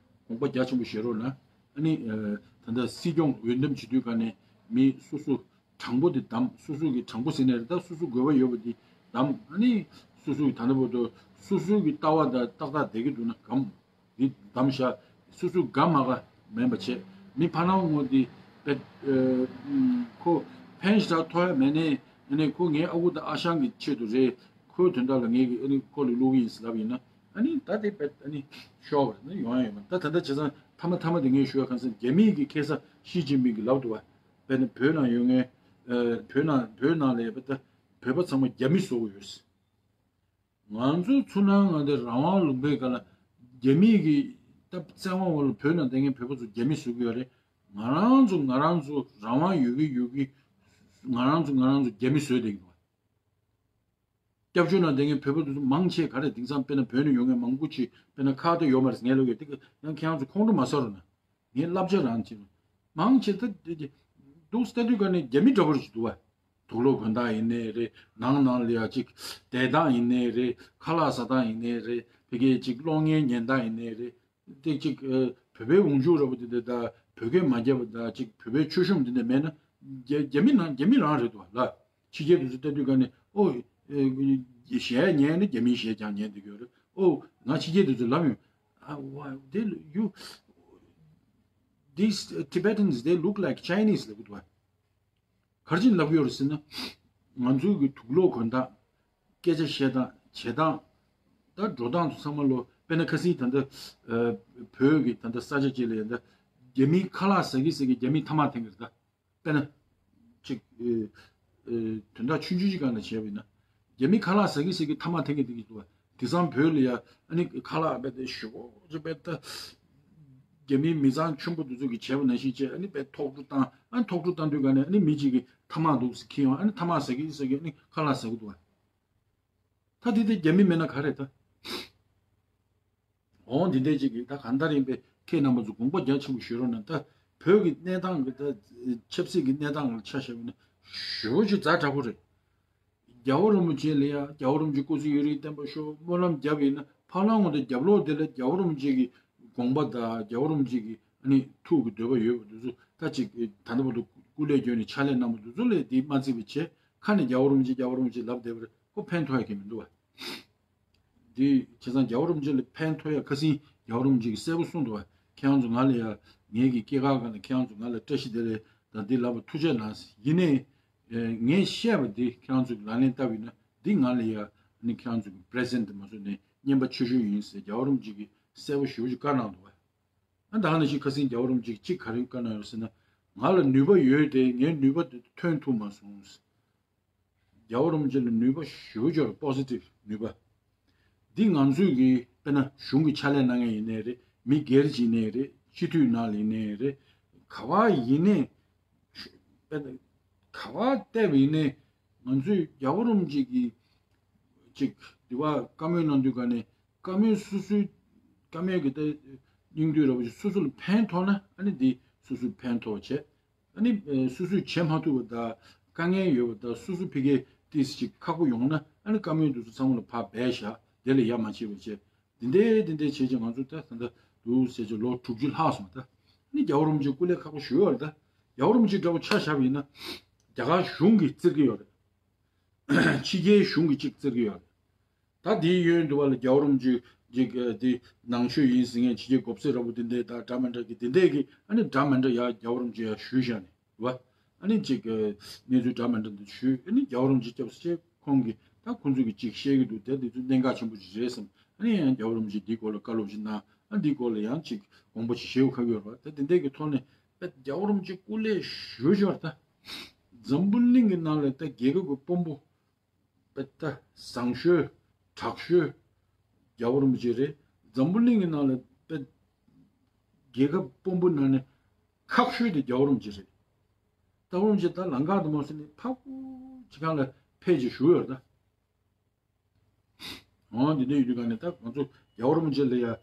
དགོངས་པ་རྒྱ་ཆེན་པོ་བཞེས་རོགས་གནང་། ཨ་ནི་ཨ་ད་ལྟ་སྲིད་སྐྱོང་འོས་འདེམས་བྱེད་དུས་ག་ནས་མི་སོ་སོ་དྲང་པོ་དེ་བདམས། སོ་སོ་གི་དྲང་པོ་ཟེར་ནའི་རེད་ད། སོ་སོ་དགོས་པ་ཡོད་པ་དེ་བདམས། ཨ་ནི་སོ་སོ་གི་ད་ལྟ་བར་དུ་སོ་སོ་གི་ལྟ་བ་དང་ཏག་ཏག་བསྡད་ཀྱི་འདུག་ན་གམ། འདི་བདམས་བཞག་སོ་སོའི་དགའ་མ་དགའ་མིན་པ་བྱས། མི་ཕར་ནང་ངོ་འདི་པེ་ཨ་ཁོ་ཕན་ཞེ་དྲག་ཐོགས་ཡ་མེད་ནའི། ཨ་ནི་ཁོ་ངའི་ཨ་ཁུ་དང་ཨ་ཞང་གི་ཆེད་དུ་རེད། ཁོའི་དོན་དག་ལ་ངས་ཀྱི་ཨ་ནི་ཁོ་ལ་བླུག་གི་ཡིན་ཟེར་ལབ་ཡིན་ན། ཨ་ནི་ད་དེ་པེ་ཨ་ནི་ཤོར་བ་རེད་ན་ཡོང་ཡ་ཡོད་མ་རེད། ད་ད་ལྟ་བྱས་ཙང་མཐའ་མ་མཐའ་མ་དེ་ངས་ཞུ་ཡ་གང་ཟེར། རྒྱ་མིའི་གི་ཁ་སང་ཞི་ཅིན་ཕིང་གིས་ལབ་འདུག་བ། དཔེར་ན་བོད་ནང་ཡོད་མཁན་ཨ་བོད་ནང་བོད་ནང་ལ་ཡོད་པ་ད་བོད་པ་ཚང་མ་རྒྱ་མི་བཟོ་གི་ཡོད། ང་ཚོ་ཚུར་ནང་ང་འདི་རང་དབང་ལུང་པའི་སྒང་ལ་རྒྱ་མི་གི་ད་བཙན་དབང་འོག་ལ་བོད་ནང་བསྡད་མཁན་བོད་པ་ཚོ་རྒྱ་མི་བཟོ་གི་ཡོད་རེད། ང་རང་ཚོ་ང་རང་ཚོ་རང་དབང་ཡོད་གི་ཡོད་གི་ང་རང་ཚོ་ང་རང་ཚོ་རྒྱ་མི་བཟོས་བསྡད་ཀྱི་འདུག་སྐྱབས་བཅོལ་ནང་བསྡད་མཁན་བོད་པ་ཚོ་མང་ཆེ་ག་རེ་དེང་སང་དཔེར་ན་བོད་ནས་ཡོང་མཁན་མང་པོ་ཅིག་དཔེར་ན་ཁག་ཏུ་ཡོད་མ་རེད་ངས་ལབ་ཡོད། དེ་ག་ཡང་ཁྱེད་རང་ཚོ་ཁོང་ཁྲོ་མ་ཟ་རོགས་གནང་། ངས་བསླབ་བྱ་རང་བྱེད་རོགས། མང་ཆེ་ད་དེ་དེ་འདུག་ལྟ་དུས་ག་ནས་རྒྱ་མི་འདྲ་པོ་ཞིག་འདུག་བ། དུག་ལོག་གོན་སྟངས་ཡིན་ནའི་རེད། ནང་ནང་ལ་ཡ་ཅིག་བསྡད་སྟངས་ཡིན་ནའི་རེད། ཁ་ལག་ཟ་སྟངས་ཡིན་ནའི་རེད། ཕ་གིའི་ཅིག་གློག་བརྙན་ཉན་སྟངས་ཡིན་ནའི་རེད། དེ་ཅིག་ཨ་བོད་པའི་འོང་ཆུང་འདྲ་པོ་དེ་འདྲ་ད་བོད་སྐད་མ་བརྒྱབ་པ་ད་ཅིག་བོད་པའི་མཆོད་གཤོམ་དེ་འདྲ་མེད་ན་རྒྱ་རྒྱ་མི་ནང་རྒྱ་མི་རང་རེད་འདུག་བ་ལ། ཕྱི་རྒྱལ་དེ་ཚོ་ལྟ་དུས་ག་ནས་ཨོ་ཨེ་གཞས་ཉན་ནི་རྒྱ་མིའི་གཞས་ཀྱང་ཉན་བསྡད་ཀྱི་ཡོད་རེད། ཨོ་ང་ཕྱི་རྒྱལ་དེ་ཚོ་ལབ་ཡོང་། ཨ་ཝ་they you these Tibetans they look like Chinese ལབ་གི་འདུག་བ། ག་རེ་བྱས་ནས་ལབ་ཀྱི་ཡོད་རེད་ཟེར་ན། ང་ཚོའི་གི་དུག་ལོག་གོན་སྟངས། སྐད་ཆ་བཤད་སྟངས། བྱེད་སྟངས། ད་འགྲོ་སྟངས་ཚོ་ཚང་མ་ལོ་ དཔེར་ན་ཁ་སང་ད་ལྟ་ཨ་བོད་ཀྱི་ད་ལྟ་ས་ཆ་གཅིག་ལ་ཡ་ད་རྒྱ་མིའི་ཁ་ལག་ཟ་གི་ཟ་གི་རྒྱ་མིའི་ཐ་མག་འཐེན་གི་རེད་ད། དཔེར་ན་ཅིག་ཨ་ཨ་དོན་དག་ཆུང་ཆུང་ཅིག་སྒང་ལ་བྱས་པ་ཡིན་ན། རྒྱ་མིའི་ཁ་ལག་ཟ་གི་ཟ་གི་ཐ་མག་འཐེན་གི་འདུག་གི་འདུག་བ། དེང་སང་བོད་ལ་ཡ་ཨ་ནི་ཁ་ལག་རྦད་དེ་ཞེ་པོ་ཅིག་རྦད་དེ་རྒྱ་མིའི་མི་ཚང་ཆེན་པོ་དེ་ཚོ་གིས་བྱས་པ་ནང་བཞིན་བྱས། ཨ་ནི་དཔེ་ཐོག་འཕྲུ་བཏང་། ཨ་ནི་ཐོག་འཕྲུ་བཏང་དུས་ག་ནས་ཨ་ནི་མི་གཅིག་གིས་ཐ་མག་འདུག་ཟེར་འཁྱེར་ཡོང་། ཨ་ནི་ཐ་མག་ཟ་གི་ཟ་གི་ཨ་ནི་ཁ་ལག་ཟ་གི་འདུག་བ། ད་དེ་དེ་རྒྱ་མི་མིན་ན་ག་རེད་ད། འོང་འདི་འདྲ་ཅིག་གིས་ད་གང་ལྟར་ཡིན་པས་ཁྱེད་རྣམ་པ་ཚོ་དགོངས་པ་རྒྱ་ཆེན་པོ་ཞུ་རོགས་གནང་། ད་བོད་ཀྱི་གནས་སྟངས་ཀྱི་ད་ཆབ་སྲིད་ཀྱི་གནས་སྟངས་ལ་ཆ་བཞག་པ་ན་ཞེ་པོ་ཅིག་ཛ་དྲག་པོ་རེད། རྒྱལ་བ་རིན་པོ་ཆེ་ལ་ཡ་རྒྱལ་བ་རིན་པོ་ཆེ་སྐུ་ཚེ་ཡུན་རིང་བརྟན་པར་ཤོག་སྨོན་ལམ་བརྒྱབ་ཡིན་ན་ཕར་ལ་འོང་དུས་རྒྱབ་ལོགས་དེ་ལ་རྒྱལ་བ་རིན་པོ་ཆེ་གི་དགོངས་པ་དང་རྒྱལ་བ་རིན་པོ་ཆེ་གི་ཨ་ནི་ཐུགས་ཀྱི་འདོད་པ་ཡོད་པ་དེ་ཚོ་ད་ཅིག་ད་ལྟ་བར་དུ་སྐུ་ལས་བསྐྱོན་ནས་ཕྱག་ལས་གནང་བ་དེ་ཚོ་ལ་དེ་མ་བརྩི་བ་བྱས། ཁ་ནས་རྒྱལ་བ་རིན་པོ་ཆེ་རྒྱལ་བ་རིན་པོ་ཆེ་ལབ་བསྡད་པ་རེད། ཁོ་ཕན་ཐོགས་ཡ་གི་མི་འདུག་བ། དེ་བྱས་ཙང་རྒྱལ་བ་རིན་པོ་ཆེ་ལ་ཕན་ཐོགས་ཡ་ཁ་སང་རྒྱལ་བ་རིན་པོ་ཆེ་གིས་གསལ་པོ་གསུངས་འདུག་བ། ཁྱེད་རང་ཚོ་ང་ལ་ཡ་ངེད་ཀྱི་སྐྱེས་སྐར་སྒང་ལ་ཁྱེད་རང་ཚོ་ང་ལ་བཀྲ་ཤིས་བདེ་ལེགས་དང་འདི་ལབ་པ་ཐུགས་རྗེ་གནང་ཟེར། ཡིན་ནའི་ངས་བཤད་པ་འདི་ཁྱེད་རང་ཚོ་གིས་ལག་ལེན་བསྟར་བ་ཡིན་ན་འདི་ང་ལ་ཡ་ནི་ཁྱེད་རང་ཚོ་གི་པི་རེ་ཟེན་ཊི་མ་བཟོ་ནས་རྔན་པ་ཆེ་ཤོས་ཡིན་ཟེར་རྒྱལ་བ་རིན་པོ་ཆེ་གིས་གསལ་པོ་ཞེ་པོ་ཅིག་བཀའ་གནང་འདུག་བ། ཨ་ད་ནང་བཞིན་ཁ་སང་རྒྱལ་བ་རིན་པོ་ཆེ་གཅིག་ག་རེ་བཀའ་གནང་ཡོད་ཟེར་ན། ང་ལ་ནུས་པ་ཡོད་དེ་ངའི་ནུས་པ་དེ་ཐོན་ཐུབ་མ་སོང་། རྒྱལ་བ་རིན་པོ་ཆེ་ལ་ནུས་པ་ཞེ་པོ་ཅིག་ཡོད་རེད། པོ་སི་ཊིབ་ནུས་པ། འདི་ང་ཚོས་ཀྱི་དཔེར་ན་གཞུང་གི་ཕྱག་ལས་གནང་མཁན་ཡིན་ནའི་རེད། མི་སྒེར་གྱི་ཡིན་ནའི་རེད། སྤྱི་འཐུས་ནང་ལ་ཡིན་ནའི་རེད། ག་བ་ཡིན་ནའི་དཔེར་ན་ག་བ་བལྟས་པ་ཡིན་ནའི་ང་ཚོས་རྒྱལ་བ་རིན་པོ་ཆེ་གི་ཅིག་དེ་བ་བཀའ་མོལ་གནང་དུས་ག་ནས་བཀའ་མོལ་སོ་སོའི་བཀའ་མོལ་གྱི་ད་སྙིང་བསྡུས་ར་བ་ཞིག་སོ་སོ་ལ་ཕན་ཐོགས་ན་ཨ་ནི་འདི་སོ་སོའི་ཕན་ཐོགས་བྱས། ཨ་ནི་ཨ་སོ་སོས་བྱེད་མ་ཐུབ་པ་དང་དཀའ་ངལ་ཡོད་པ་དང་སོ་སོ་ཕ་གིར་ཏོག་ཙམ་ཅིག་ཁག་པོ་ཡོང་ན་ཨ་ནི་བཀའ་མོལ་འདི་ཚོ་ཚང་མ་ལ་ཕར་སྦས་བཞག་དེ་ལ་ཡ་མ་བྱེད་པ་བྱས། འདི་འདྲའི་འདི་འདྲའི་བྱས་ཀྱི་ང་ཚོ་ད་ད་ལྟ་འདུག་ཟེར་གྱི་ལོ་དྲུག་ཅུ་ལྷག་སོང་ད། ཨ་ནི་རྒྱལ་བ་རིན་པོ་ཆེ་སྐུ་ལས་ཁག་པོ་ཞེ་པོ་ཡོད་རེད་ད། རྒྱལ་བ་རིན་པོ་ཆེ་འདྲ་པོ་ཆ་བཞག་པ་ཡིན་ན་རྒྱ་གར་གཞུང་གིས་བཙིར་གྱི་ཡོད་རེད། ཕྱི་རྒྱལ་གཞུང་གིས་གཅིག་བཙིར་གྱི་ཡོད་རེད། ད་དེའི་ཡོན་དུ་བ་ལ་རྒྱལ་བ་རིན་པོ་ཆེ་གཅིག་དེ་ནང་ཆོས་ཡིན་ཟེར་མཁན་ཕྱི་རྒྱལ་གོ་ས་ར་བོ་དེ་འདྲས་ད་འདྲ་མི་འདྲ་གི་དེ་འདྲས་ཀྱི་ཨ་ནི་འདྲ་མི་འདྲ་ཡ་རྒྱལ་བ་རིན་པོ་ཆེ་ཡ་ཞུས་བཞག་ནས་རེད་བ། ཨ་ནི་གཅིག་གནས་ཚུལ་འདྲ་མི་འདྲ་འདི་ཞུས། ཨ་ནི་རྒྱལ་བ་རིན་པོ་ཆེ་སྐྱབས་སུ་མཆི། ཁོང་གིས་ད་ཁོང་ཚོ་གིས་གཅིག་བཤད་ཀྱི་འདུག་དེ་འདི་ཚོ་གནད་འགག་ཆེན་པོ་ཅིག་རེད་བསམ། ཨ་ནི་ཡང་རྒྱལ་བ་རིན་པོ་ཆེ་འདིའི་སྐོར་ལ་བཀའ་སློབ་ཅིག་གནང་། ཨ་འདིའི་སྐོར་ལ་ཡང་གཅིག་དགོངས་པ་ཅིག་བཞེས་དགོས་ཁག་ཡོད་རེད་བ། ད་དེ་འདྲས་ཀྱི་ཐོག་ནས་ད་རྒྱལ་བ་རིན་པོ་ཆེ་སྐུ་ལས་ཞུ་ཞོར་ད་འཛམ་བུ་གླིང་གི་ནང་ལ་ད་རྒྱལ་ཁབ་ཀྱི་དཔོན་པོ་དཔེ་ད་བཟང་ཤོས་དྲག་ཤོས་རྒྱལ་བ་རིན་པོ་ཆེ་རེད། འཛམ་བུ་གླིང་གི་ནང་ལ་དཔེ་རྒྱལ་ཁབ་དཔོན་པོ་ནང་ནས་ཁག་ཤོས་དེ་རྒྱལ་བ་རིན་པོ་ཆེ་རེད། རྒྱལ་བ་རིན་པོ་ཆེ་ད་ལམ་ཁ་དུ་མ་སོང་ནས་ཕ་བུ་ཅི་གང་ལ་ཕེབས་ཀྱི་བཞུགས་ཡོད་རེད་ད། འོ་འདི་འདྲ་ཡོད་དུས་ག་ནས་ད་ང་ཚོ་རྒྱལ་བ་རིན་པོ་ཆེ་ལ་ཡ་ཨ་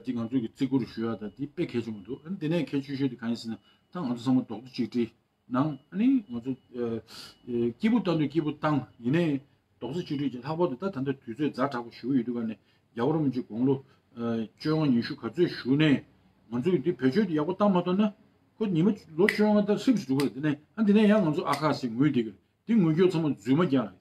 འདི་ང་ཚོ་གི་བརྩི་བཀུར་ཞུ་ཡ་ད་འདི་དཔེ་གལ་ཆེན་པོ་འདུག་ཨ་ནི་དེ་ནས་གལ་ཆེ་ཤོས་དེ་གང་ཡིན་ཟེར་ན་ད་ང་ཚོ་ཚང་མ་རྡོག་རྩ་གཅིག་སྒྲིལ། ནང་ཨ་ནི་ང་ཚོ་ཨ་ཨ་སྐྱིད་པོ་བཏང་དུས་སྐྱིད་པོ་བཏང་། ཡིན་ནའི་རྡོག་རྩ་གཅིག་སྒྲིལ་གྱི་ལྷག་པར་དུ་ད་ད་ལྟ་དུས་ཚོད་ཛ་དྲག་པོ་ཞེ་པོ་ཡོད་དུས་ག་ནས་རྒྱལ་བ་རིན་པོ་ཆེ་དགུང་ལོ་ཨ་བཅོ་ལྔ་ཉི་ཤུ་ག་ཚོད་བཞུགས་ནའི་ང་ཚོ་གི་འདི་བེད་སྤྱོད་དེ་ཡག་པོ་བཏང་མ་ཐུབ་ན་ཁོ་ཉི་མ་ལོ་བཅོ་ལྔ་ད་ཧྲིབ་ཞིག་འགྲོ་གི་རེད། དེ་ནས་ཨ་འདི་ནས་ཡང་ང་ཚོ་ཨ་ཁ་ཟེར་ངུས་བསྡད་ཀྱི་རེད། འདི་ངུ་སྐྱོ་ཚང་མ་རྫུན་མ་རྐྱང་རེད།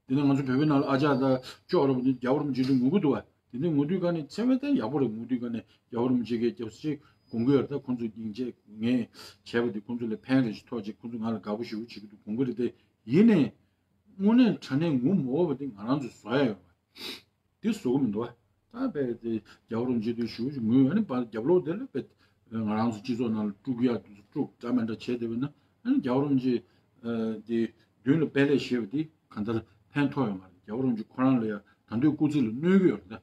དེ་ནས་ང་ཚོ་བོད་པའི་ནང་ལ་ཨ་ཅག་དང་ཅོག་ར་བ་འདི་རྒྱལ་བ་རིན་པོ་ཆེ་འདི་ངུ་གི་འདུག་བ། དེ་འདྲ་ངུ་དུས་ག་ནས་ཚེ་བས་ད་ཡག་པོ་རེད། ངུ་དུས་ག་ནས་རྒྱལ་བ་རིན་པོ་ཆེ་གིས་སྐྱབས་སུ་མཆི་དགོངས་ཀྱི་ཡོད་རེད། ད་ཁོང་ཚོ་སྙིང་རྗེ་ངས་བྱས་པ་དེ་ཁོང་ཚོ་ལ་ཕན་རེ་ཞིག་ཐོགས་ཅིག་ཁོང་ཚོ་ང་ལ་དགའ་པོ་ཞེ་པོ་བྱེད་ཀྱི་འདུག་དགོངས་ཀྱི་རེད། དེ་ཡིན་ནའི་དངོས་གནས་དྲང་གནས་ངུ་མ་འོས་པ་དེ་ང་རང་ཚོས་བཟོ་ཡ་ཡོད་རེད། དེ་བཟོ་གི་མི་འདུག་བ། ད་དཔེ་དེ་རྒྱལ་བ་རིན་པོ་ཆེ་དེ་ཞུ་ཞུ་ངུས། ཨ་ནི་བར་རྒྱབ་ལོགས་དེ་ལ་དཔེ་ང་རང་ཚོ་སྤྱི་ཚོགས་ནང་ལ་དཀྲུག་ཡ་དེ་ཚོ་དཀྲུག་འདྲ་མི་འདྲ་བྱས་བསྡད་པ་ན་ཨ་ནི་རྒྱལ་བ་རིན་པོ་ཆེ་ཨ་དེ་མདུན་ལ་དཔལ་ལས་བཞེས་པ་དེ་གང་ལྟར་ཕན་ཐོགས་ཡོད་མ་རེད། རྒྱལ་བ་རིན་པོ་ཆེ་ཁོ་རང་ལ་ཡ་ད་དུང་སྐུ་ཚེ་ལ་གནོད་ཀྱི་ཡོད་རེད་ད།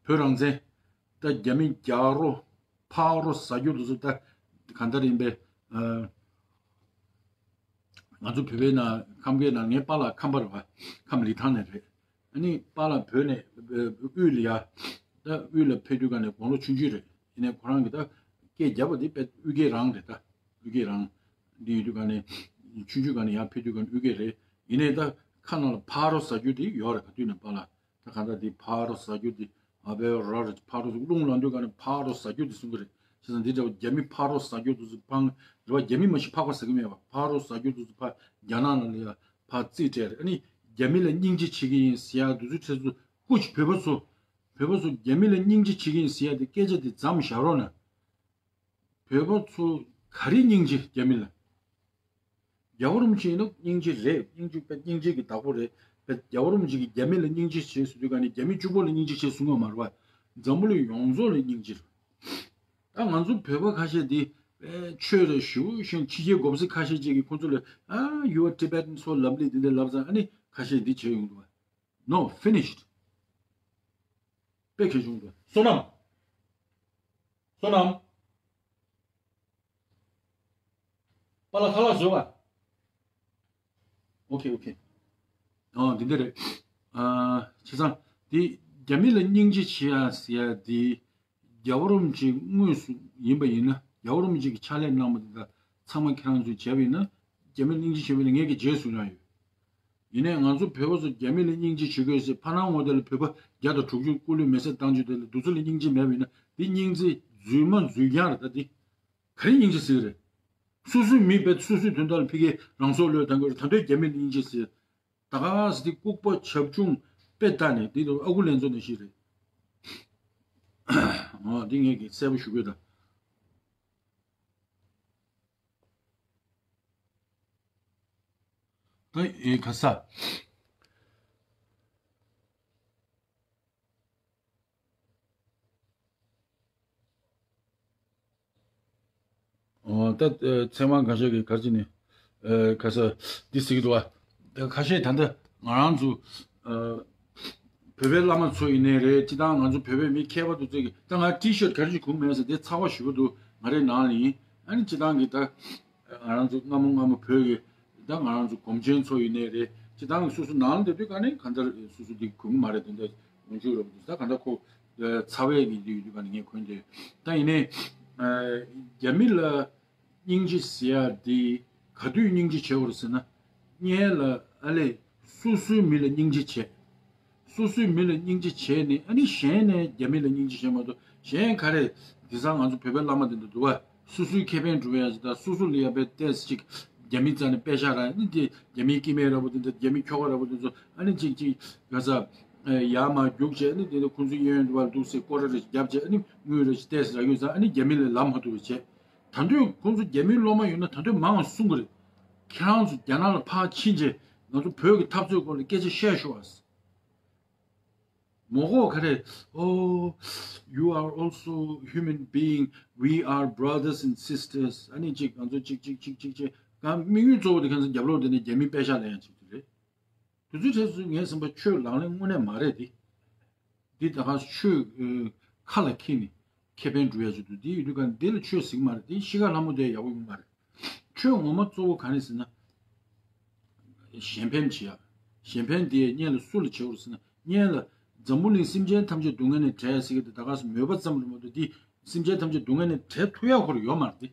བོད་རང་བཙན་ད་རྒྱ་མི་རྒྱག་རོགས་ཕག་རོགས་ཟ་རྒྱུ་དེ་ཚོ་ད་གང་ལྟར་ཡིན་པས་ཨ། ང་ཚོ་བོད་པའི་ནང་ཁམས་སྐད་ནང་ངའི་པཱ་ལགས་ཁམས་པ་རེད་བ། ཁམས་ལི་ཐང་ནས་རེད། ཨ་ནི་པཱ་ལགས་བོད་ནས་དབུས་ལ་ཡ། ད་དབུས་ལ་ཕེབས་དུས་ག་ནས་དགུང་ལོ་ཆུང་ཆུང་རེད། ཡིན་ནའི་ཁོ་རང་གིས་ད་སྐད་བརྒྱབ་པ་དེ་དཔེ་དབུས་སྐད་རང་རེད་ད། དབུས་སྐད་རང་། འདི་ཡོད་དུས་ག་ནས་ཆུང་ཆུང་ག་ནས་ཡར་ཕེབས་དུས་ག་ནས་དབུས་སྐད་རེད། ཡིན་ནའི་ད་ཁ་ནང་ལ་ཕག་རོགས་ཟ་རྒྱུ་དེ་ཡོད་རེད། ག་དུས་ནས་པཱ་ལགས། ད་གང་ལྟར་འདི་ཕག་རོགས་ཟ་རྒྱུ་འདི་ཨ་བེ་ར་རེད། ཕག་རོགས་རླུང་ལངས་དུས་ག་ནས་ཕག་རོགས་ཟ་རྒྱུ་འདི་གསུང་གི་རེད། བྱས་ཙང་འདི་འདྲ་བ་རྒྱ་མི་ཕག་རོགས་ཟ་རྒྱུ་འདི་ཚོ་ཕང་རེད་བ། རྒྱ་མི་མ་གཞི་ཕག་པ་ཟ་གི་མེད་བ། ཕག་རོགས་ཟ་རྒྱུ་འདི་ཚོ་ཕ་རྒྱ་ནག་ནང་ལ་ཡ་ཕ་རྩིས་སྤྲད་རེད། ཨ་ནི་རྒྱ་མི་ལ་སྙིང་རྗེ་བྱེད་ཀྱི་ཡིན་ཟེར་ཡ་འདི་ཚོ་ཁྲེལ་ཚོ་སྐུ་མཁྱེན། བོད་པ་ཚོ་བོད་པ་ཚོ་རྒྱ་མི་ལ་སྙིང་རྗེ་བྱེད་ཀྱི་ཡིན་ཟེར་ཡ་དེ་སྐད་ཆ་དེ་མཚམས་བཞག་རོགས་གནང་། བོད་པ་ཚོ་ག་རེ་སྙིང་རྗེ་རྒྱ་མི་ལ། རྒྱལ་བ་རིན་པོ་ཆེ་ཡིན་ན་སྙིང་རྗེ་རེད། སྙིང་རྗེ་དཔེ་སྙིང་རྗེ་གི་བདག་པོ་རེད། དཔེ་རྒྱལ་བ་རིན་པོ་ཆེ་གིས་རྒྱ་མི་ལ་སྙིང་རྗེ་བྱས་ཟེར་དུས་ག་ནས་རྒྱ་མི་གཅིག་པོ་ལ་སྙིང་རྗེ་བྱས་གསུང་གི་མ་རེད་བ། འཛམ་བུ་གླིང་ཡོངས་རྫོགས་ལ་སྙིང་རྗེ་རེད། ད་ང་ཚོ་བོད་པ་ཁ་ཤས་འདི་ཆོས་རེ་ཞུ་ཞིང་ཕྱི་རྒྱལ་གོམས་སྲིད་ཁ་ཤས་ཅིག་གིས་ཁོ་ཚོ་ལ་ཨ། You are Tibetan so lovely འདི་འདྲ་ལབ་ཙང་ཨ་ནི་ཁ་ཤས་འདི་བྱས་ཡོང་འདུག་བ། No, finished. དཔེ་གལ་ཆུང་འདུག་བསོད་ནམས། བསོད་ནམས། པཱ་ལགས་ཁ་ལག་བཟོས་པ། ཨོ་ཁེ་ཨོ་ཁེ། ཨ་འདི་འདྲ་རེད། ཨ་བྱས་ཙང་འདི་རྒྱ་མི་ལ་སྙིང་རྗེ་བྱེད་ཡ་ཟེར་ཡ་འདི་རྒྱལ་བ་རིན་པོ་ཆེ་དངོས་སུ་ཡིན་པ་ཡིན་ན། རྒྱལ་བ་རིན་པོ་ཆེ་གི་ཕྱག་ལས་གནང་བ་འདི་དག་ཚང་མ་ཁྱེད་རང་ཚོས་བྱས་པ་ཡིན་ན། རྒྱ་མི་ལ་སྙིང་རྗེ་བྱེད་པ་ལ་ངས་ཀྱི་རྗེས་སུ་ཡི་རང་ཡོད། ཡིན་ནའི་ང་ཚོ་བོད་པ་ཚོ་རྒྱ་མི་ལ་སྙིང་རྗེ་བྱེད་དགོས་ཟེར། ཕ་ནང་འོ་དེ་ལ་བོད་པ་བརྒྱ་དང་དྲུག་ཅུ་སྐུ་ལུས་མེ་སྲེག་བཏང་རྒྱུ་དེ་ལ་འདི་ཚོ་ལ་སྙིང་རྗེ་མེད་པ་ཡིན་ན། འདི་སྙིང་རྗེ་རྫུན་མ་རྫུན་རྐྱང་རེད། ད་འདི་ག་རེ་སྙིང་རྗེ་ཟེར་གི་རེད། སོ་སོའི་མི་བས་སོ་སོའི་དོན་དག་ལ་ཕ་གིར་རང་སྲོག་བློས་བཏང་གི་རེད། ད་དུང་རྒྱ་མི་ལ་སྙིང་རྗེ་ཟེར། ད་ག་སེ་འདི་ལྐུགས་པ་བྱབ་ཆུང་དཔེ་ལྟ་ནས་འདི་ལ་ཨ་ཁུ་ལན་ཚོ་ནས་ཤིག་རེད། ཨོ་འདི་ངས་ཀྱི་གསལ་པོ་ཞུ་དགོས་ད། ད་ཨེ་ཁ་ས། ཨོ་ད་ཨེ་ཚེ་དབང་ག་ཤེད་ཀྱི་གར་ཅི་ནི་ཨེ་ཁ་ས་འདི་ཟེར་གི་འདུག་བ། ད་ཁ་ཤས་ད་ལྟ་ང་རང་ཚོ་ཨེ་བོད་པའི་བླ་མ་ཚོ་ཡིན་ནའི་རེད། སྤྱི་བཏང་ང་ཚོ་བོད་པའི་མི་མཁས་པ་དེ་ཚོ་གི་ད་ང་ཊི་ཤར་ག་རེ་ཞིག་གོན་མེད་ཟེར་དེ་ཚ་བ་ཞེ་པོ་འདུག་ང་རའི་ནང་ལ་ཡིན། ཨ་ནི་སྤྱི་བཏང་གི་ད་ང་རང་ཚོ་སྔ་མོ་སྔ་མོ་བོད་ཀྱི་ད་ང་རང་ཚོ་གོམས་ཆེན་ཚོ་ཡིན་ནའི་རེད། སྤྱི་བཏང་གི་སོ་སོ་ནང་ལ་བསྡད་དུས་ག་ནས་གང་ལྟར་སོ་སོ་འདི་གོན་གི་མ་རེད། དེ་འདྲ་འོན་ཆུ་རབ་འདུག་ད་གང་ལྟར་ཁོ་ཚ་བའི་གི་འདི་ཡོད་དུས་ག་ནས་ངས་གོན་དེ། ད་ཡིན་ནའི་རྒྱ་མི་ལ་སྙིང་རྗེ་ཟེར་ཡ་འདི་ག་དུས་སྙིང་རྗེ་བྱེད་དགོས་རེད་ཟེར་ན། སྔོན་ལ་ཨ་ལས་སོ་སོའི་མི་ལ་སྙིང་རྗེ་བྱས། སོ་སོའི་མི་ལ་སྙིང་རྗེ་བྱས་ནས་ཨ་ནི་གཞན་ནས་རྒྱ་མི་ལ་སྙིང་རྗེ་བྱས་མ་གཏོགས། གཞན་ག་རེ་དེང་སང་ང་ཚོ་བོད་པའི་བླ་མ་དེ་འདྲ་འདུག་བ། སོ་སོའི་ཁེ་ཕན་སྒྲུབ་ཡ་ཅིག་དང་། སོ་སོ་ལ་ཡ་བའི་ཏེས་ཅིག་རྒྱ་མིའི་རྩ་ནས་པད་ཤག་རག་ཨ་ནི་དེ་རྒྱ་མིའི་སྐྱེ་དམན་ར་བོ་དེ་འདྲ། རྒྱ་མིའི་ཁྱོ་ག་ར་བོ་དེ་ཚོ་ཨ་ནི་ཅིག་ཅིག་ག་ས་ཡར་མར་རྒྱུགས་བྱས། ཨ་ནི་དེ་འདྲ་ཁོང་ཚོའི་གཡས་གཡོན་དུ་བར་འདུག་སེ་སྐོར་ར་རེ་ཞིག་བརྒྱབ་བྱས། ཨ་ནི་དངུལ་རེ་ཞིག་ཏེས་རག་ཡོད་ཙང་། ཨ་ནི་རྒྱ་མི་ལ་ལབ་མ་ཐུབ་པ་བྱས། ད་དུང་ཁོང་ཚོ་རྒྱ་མིའི་སློབ་མ་ཡོད་ན་ད་དུང་མང་བ་གསུང་གི་རེད། ཁྱེད་རང་ཚོ་རྒྱ་ནག་ལ་ཕར་ཕྱིན་རྗེས་ང་ཚོ་བོད་ཀྱི་འཐབ་རྩོད་སྐོར་ལ་སྐད་ཆ་བཤད་ཤོག་ཨ། མོ་གོ་ག་རེ། Oh, you are also human being. We are brothers and sisters. ཨ་ནི་ཅིག་ང་ཚོ་ཅིག་ཅིག་ཅིག་ཅིག་ཅིག་གང་དམིགས་ཡུལ་གཙོ་བོ་དེ་ཁྱེད་ཚོ་རྒྱབ་ལོགས་དེ་ནས་རྒྱ་མིའི་པད་ཤག་ལེན་ཡ་ཅིག་དེ་རེད། དེ་ཚོའི་གྲས་སུ་ངས་བསམ་པ་ཆོས་ལག་ལེན་དངོས་གནས་མ་རེད་དེ། འདི་ད་ག་ཆོས་ཨ་ཁ་ལ་འཁྱེར་ནས་ཁེ་ཕན་སྒྲུབ་ཡ་ཅིག་འདུག་འདི་ཡོད་དུས་ག་འདི་ལ་ཆོས་ཟེར་གི་མ་རེད། འདི་ཤི་ཁ་ལྷ་མོ་དེ་ཡག་པོ་ཡོང་གི་མ་རེད། ཆོས་ངོ་མ་གཙོ་བོ་ག་རེ་ཟེར་ན། གཞན་ཕན་བྱེད་ཡ། གཞན་ཕན་དེ་སྔོན་ལ་སུ་ལ་བྱེད་དགོས་ཟེར་ན། སྔོན་ལ་འཛམ་བུ་གླིང་སེམས་ཅན་ཐམས་ཅད་སྡུག་བསྔལ་ནས་བྲལ་ཟེར་གི་དེ་ད་ག་སེ་མོས་པ་ཙམ་རེད་མ་གཏོགས། འདི་སེམས་ཅན་ཐམས་ཅད་སྡུག་བསྔལ་ནས་བྲལ་ཐུབ་ཡ་ཁོ་རང་ཡོད་མ་རེད་དེ།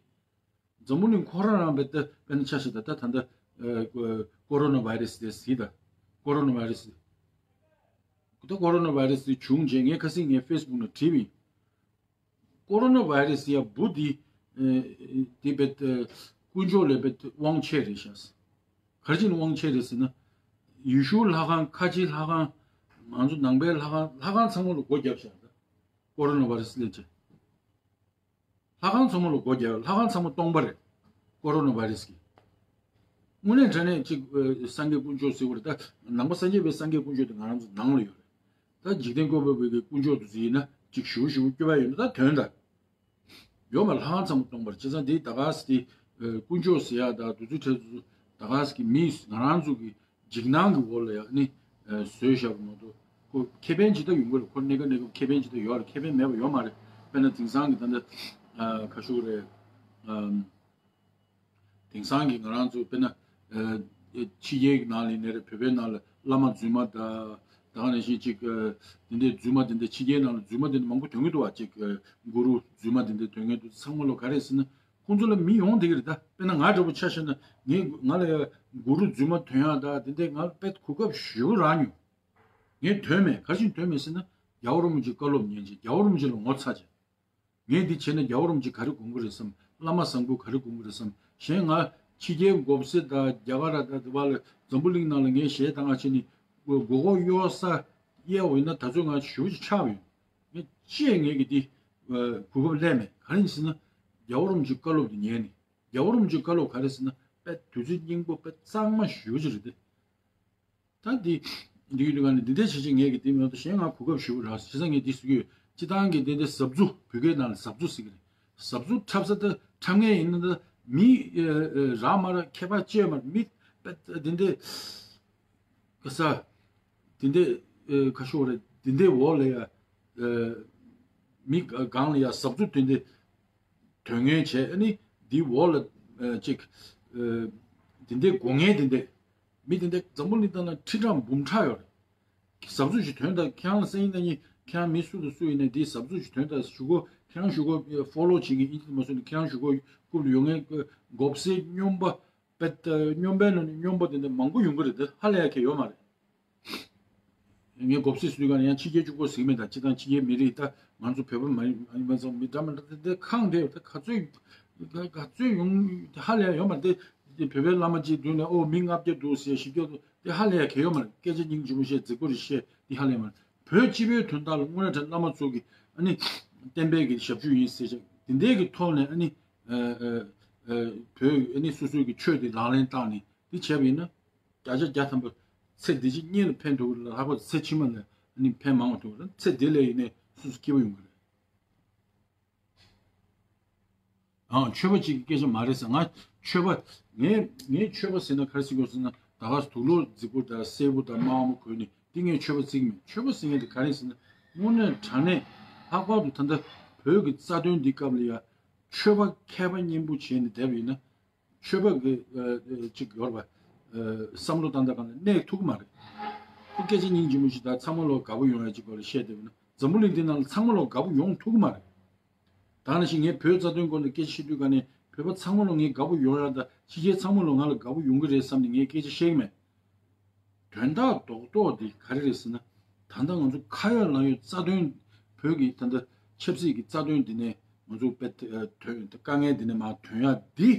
འཛམ་བུ་གླིང་ཁོ་རང་རང་བས་ད་དཔེར་ན་ཆ་བཞག་ད་ད་ད་ལྟ་ཨ་ཀོ་རོ་ན་བྷའི་རེ་སི་དེ་ཟེར་ད། ཀོ་རོ་ན་བྷའི་རེ་སི་དེ། ད་ཀོ་རོ་ན་བྷའི་རེ་སི་དེ་བྱུང་རྗེས་ངས་ཁ་སང་ངའི་ཕེ་སི་བུག་ནང་བྲིས་པ་ཡིན། ཀོ་རོ་ན་བྷའི་རེ་སི་ཡ་འབུ་འདི་ཨ་དེ་བས་ཨ་དཀོན་མཆོག་ལས་བས་དབང་ཆེ་རེད་ཤག་ག་རེ་བྱས་ནས་དབང་ཆེ་རེད་ཟེར་ན། ཡེ་ཤུ་ལྷ་ཁང་། ཁ་ཆེའི་ལྷ་ཁང་། ང་ཚོ་ནང་པའི་ལྷ་ཁང་། ལྷ་ཁང་ཚང་མ་ལ་སྒོ་བརྒྱབ་བཞག་ད་ཀོ་རོ་ན་བྷའི་རེ་སི་སླེབས་རྗེས། ལྷ་ཁང་ཚང་མ་ལ་སྒོ་བརྒྱབ། ལྷ་ཁང་ཚང་མ་སྟོང་པ་རེད། ཀོ་རོ་ན་བྷའི་རེ་སི་གིས། དངོས་གནས་དྲང་གནས་ཅིག་ཨ་སངས་རྒྱས་དཀོན་མཆོག་ཟེར་བ་རེད། ད་ནང་པ་སངས་རྒྱས་པའི་སངས་རྒྱས་དཀོན་མཆོག་དེ་ང་རང་ཚོ་ནང་ལ་ཡོད་རེད། ད་འཇིག་རྟེན་བཀོད་པ་པོའི་གི་དཀོན་མཆོག་དེ་ཚོ་ཡིན་ན་ཅིག་ཞེ་པོ་ཞེ་པོ་སྐྱོ་བ་ཡོད་ན། ད་དོན་དག་ཡོད་མ་རེད། ལྷ་ཁང་ཚང་མ་སྟོང་པ་རེད། བྱས་ཙང་འདི་ད་ག་སེ་དེ་ཨ་དཀོན་མཆོག་ཟེར་ཡ་ད་དེ་ཚོའི་གྲས་ཚོ་ད་ག་སེ་གི་མིས་ང་རང་ཚོ་གི་འཇིགས་སྣང་གི་འོག་ལ་ཡང་ནི་ཨ་བཟོས་བཞག་པ་མ་གཏོགས། ཁོ་ཁེ་ཕན་ཇི་ལྟར་ཡོང་གི་རེད། ཁོ་གནས་སྐབས་གནས་སྐབས་ཁེ་ཕན་ཇི་ལྟར་ཡོད་རེད། ཁེ་ཕན་མེད་པ་ཡོད་མ་རེད། དཔེར་ན་དེང་སང་གི་ད་ལྟ་ཨ་ག་ཞུ་དགོས་རེད། ཨམ། དེང་སང་གི་ང་རང་ཚོ་དཔེར་ན་ཨ་ཕྱི་རྒྱལ་གྱི་ནང་ལ་ཡིན་ནའི་རེད། བོད་པའི་ནང་ལ་བླ་མ་རྫུན་མ་དང་། ད་ག་ནང་བཞིན་ཅིག་ཨ་དེ་འདྲའི་རྫུན་མ་དེ་འདྲ་ཕྱི་རྒྱལ་ནང་ལ་རྫུན་མ་དེ་འདྲ་མང་པོ་ཐོན་གྱི་འདུག་བ། ཅིག་ཨ་གུ་རུ་རྫུན་མ་དེ་འདྲ་ཐོན་གྱི་འདུག་ཚང་མ་ལོ་ག་རེ་ཟེར་ན། ཁོང་ཚོ་ལ་མི་ཡོང་བསྡད་ཀྱི་རེད། ད་དཔེར་ན་ང་འདྲ་པོ་ཆ་བཞག་ན། ངས་ང་ལ་ཡ་གུ་རུ་རྫུན་མ་ཐོན་ཡག་ད་དེ་འདྲས་ང་དཔེ་གོ་སྐབས་ཞེ་པོ་རག་མྱོང་། ངས་ཐོན་མེད། ག་རེ་བྱས་ནས་ཐོན་མེད་ཟེར་ན། རྒྱལ་བ་རིན་པོ་ཆེའི་བཀའ་སློབ་ཉན་བྱས། རྒྱལ་བ་རིན་པོ་ཆེ་ལ་ངོ་ཚ་བྱས། ངས་འདི་བྱས་ན་རྒྱལ་བ་རིན་པོ་ཆེ་ག་རེ་དགོངས་ཀྱི་རེད་བསམ། བླ་མ་བཟང་པོ་ག་རེ་དགོངས་ཀྱི་རེད་བསམ། གཞན་ང་ཕྱི་རྒྱལ་གོམས་སྲིད་དང་རྒྱ་གར་དང་དེ་བ་ལ་འཛམ་བུ་གླིང་ནང་ལ་ངས་གཞས་བཏང་ང་བྱས་ནས་མགོ་སྐོར་གཡོག་ས་གཡས་འོ་ཡིན་ན་ད་ཚོད་ང་ཞེ་པོ་ཅིག་ཆགས་པ་ཡོད། ངས་ཅི་ཡང་ངས་ཀྱི་འདི་གོ་སྐབས་སླེབས་མེད། ག་རེ་ཡིན་ཟེར་ན། རྒྱལ་བ་རིན་པོ་ཆེའི་བཀའ་སློབ་འདི་ཉན་ནས། རྒྱལ་བ་རིན་པོ་ཆེའི་བཀའ་སློབ་ག་རེ་ཟེར་ན། པད་དུས་ཚོད་སྙིང་པོ་པད་གཙང་མ་ཞུ་ཅི་རེད་དེ། ད་འདི་འདི་ཡོད་དུས་ག་ནས་འདི་འདྲའི་བྱེད་ཆེད་ངས་ཀྱི་དེ་མེད་དུ་གཞན་ང་གོ་སྐབས་ཞུ་ར་བྱས་ཙང་ངས་འདི་ཟེར་གྱི་ཡོད། སྤྱི་བཏང་གི་འདི་འདྲའི་ཟབ་ཚུ་བོད་སྐད་ནང་ལ་ཟབ་ཚུ་ཟེར་གྱི་རེད། ཟབ་ཚུ་འཁྲབ་ས་དེ་འཁྲབ་མཁན་ཡིན་ན་ད་མི་རག་མ་རག་ཁྱད་པར་ཅི་ཡོད་མ་རེད། མི་དཔེ་འདི་འདྲའི་ག་ས་འདི་འདྲའི་ཁ་ཤོག་རེད། འདི་འདྲའི་འོག་ལ་ཡ་མི་སྒང་ལ་ཡ་ཟབ་ཚུ་འདི་འདྲའི་དོན་ངན་བྱས། ཨ་ནི་འདིའི་འོག་ལ་ཅིག་འདི་འདྲའི་སྒོ་ངན་འདི་འདྲའི་མི་འདི་འདྲའི་འཛམ་བུ་གླིང་སྟེང་ན་ཁྲི་ཕྲག་འབུམ་ཕྲག་ཡོད་རེད། ཟབ་ཚུ་ཞིག་དོན་དག་ཁྱེད་རང་སེང་ཉིན་ཁྱེད་རང་མི་སུ་དང་སུ་ཡིན་ནའི་འདིའི་ཟབ་ཚུ་ཞིག་དོན་དག་ཞུ་གོ། ཁྱེད་རང་ཞུ་གོ་ཕོ་ལོ་བྱེད་མཁན་ཨིན་ཇི་མ་སུ་ནི་ཁྱེད་རང་ཞུ་གོ་རྐུབ་ལ་ཡོད་མཁན་མགོ་སེར་སྨྱོན་པ་པད་སྨྱོན་པའི་ནང་ནས་སྨྱོན་པ་དེ་འདྲ་མང་པོ་ཡོང་གི་རེད། དེ་ཧ་ལས་ཡ་གལ་ཡོད་མ་རེད། ངས་མགོ་སེར་ཟེར་དུས་ག་ནས་ཡང་ཕྱི་རྒྱལ་གཅིག་པོ་ཟེར་གྱི་མེད། ད་སྤྱི་བཏང་ཕྱི་རྒྱལ་མི་རིགས་ད་ང་ཚོ་བོད་པ་མ་ཡིན་མ་ཚང་མི་འདྲ་མི་འདྲ་དེ་འདྲ་ཁེངས་བསྡད་ཡོད། ད་ག་ཚོད་ག་ཚོད་ཡོང་ཧ་ལས་ཡ་ཡོད་མ་རེད། དེ་བོད་པའི་བླ་མ་གཅིག་མདུན་ནས་ཨོ་མི་ལྔ་བརྒྱ་འདུག་ཟེར་བཞི་བརྒྱ་འདུག་དེ་ཧ་ལས་ཡ་གལ་ཡོད་མ་རེད། སྐད་ཆ་སྙིང་རྗེ་མོ་བཤད་རྫིག་པོ་རེ་བཤད་དེ་ཧ་ལས་མ་རེད། བོད་སྤྱི་པའི་དོན་དག་ལ་དངོས་གནས་དྲང་བླ་མ་ཚོ་གི་ཨ་ནི་བསྟན་པའི་གི་ཞབས་ཞུ་ཡིན་ཟེར་ཅིག་དེ་འདྲའི་གི་ཐོག་ནས་ཨ་ནི་བོད་ཨ་ནི་སོ་སོའི་གི་ཆོས་དེ་ལག་ལེན་བསྟར་ནས་དེ་བྱས་པ་ཡིན་ན་བརྒྱ་ཆ་བརྒྱ་ཐམ་པ་ཚེ་འདི་ཕྱི་གཉིས་ལ་ཕན་ཐོགས་ལ་ལྷག་པར་དུ་ཚེ་ཕྱི་མ་ལ་ཨ་ནི་ཕན་མང་བ་ཐོགས་ལ་ཚེ་འདི་ལ་ཡིན་ནའི་སོ་སོ་སྐྱིད་པོ་ཡོང་གི་རེད། ཨང་ཆོས་པ་གཅིག་གི་སྐད་ཆ་མ་རེད་ཟེར། ང་ཆོས་པ་ངས་ངས་ཆོས་པ་ཟེར་ན་ག་རེ་ཟེར་དགོས་ཟེར་ན་ད་ག་དུག་ལོག་རྫིག་པོ་དང་སེར་པོ་དང་དམར་མོ་གོན་ནས་འདི་ངས་ཆོས་པ་ཟེར་གྱི་མེད། ཆོས་པ་ཟེར་མཁན་དེ་ག་རེ་ཟེར་ན་དངོས་གནས་དྲང་གནས་ལྷག་པར་དུ་ད་ལྟ་བོད་ཀྱི་རྩ་དོན་འདི་སྐབས་ལ་ཡ་ཆོས་པ་མཁས་པ་སྙན་པོ་བྱས་ནས་བསྡད་པ་ཡིན་ན་ཆོས་པ་གི་ཅིག་ཡོད་རེད་པ། བསམ་བློ་བཏང་སྟངས་སྒང་ལ་གནས་ཐུབ་ཀྱི་མ་རེད། ཁོ་སྐད་ཆ་སྙིང་རྗེ་མོ་ཞིག་དང་ཚང་མ་ལོ་དགའ་པོ་ཡོང་ཡ་ཅིག་སྐོར་ལ་བཤད་བསྡད་པ་ཡིན་ན་འཛམ་བུ་གླིང་འདི་ནང་ལ་ཚང་མ་ལོ་དགའ་པོ་ཡོང་ཐུབ་ཀྱི་མ་རེད། ད་ནང་བཞིན་ངས་བོད་རྩ་དོན་སྐོར་ལ་སྐད་ཆ་བཤད་དུས་ག་ནས་བོད་པ་ཚང་མ་ལོ་ངས་དགའ་པོ་ཡོང་ཡ་དང་ཕྱི་རྒྱལ་ཚང་མ་ལོ་ང་ལ་དགའ་པོ་ཡོང་གི་རེད་བསམ་ནས་ངས་སྐད་ཆ་བཤད་ཀྱི་མེད། དོན་དག་རྡོག་རྡོག་འདི་ག་རེ་རེད་ཟེར་ན། ད་ལྟ་ང་ཚོ་ཁ་ཡོད་ལག་ཡོད་རྩ་དོན་བོད་ཀྱི་ད་ལྟ་ཆབ་སྲིད་ཀྱི་རྩ་དོན་འདི་ནས་ང་ཚོ་དཔེ་ཐོན་དཀའ་ངལ་འདི་ནས་མར་ཐོན་ཡ་འདི་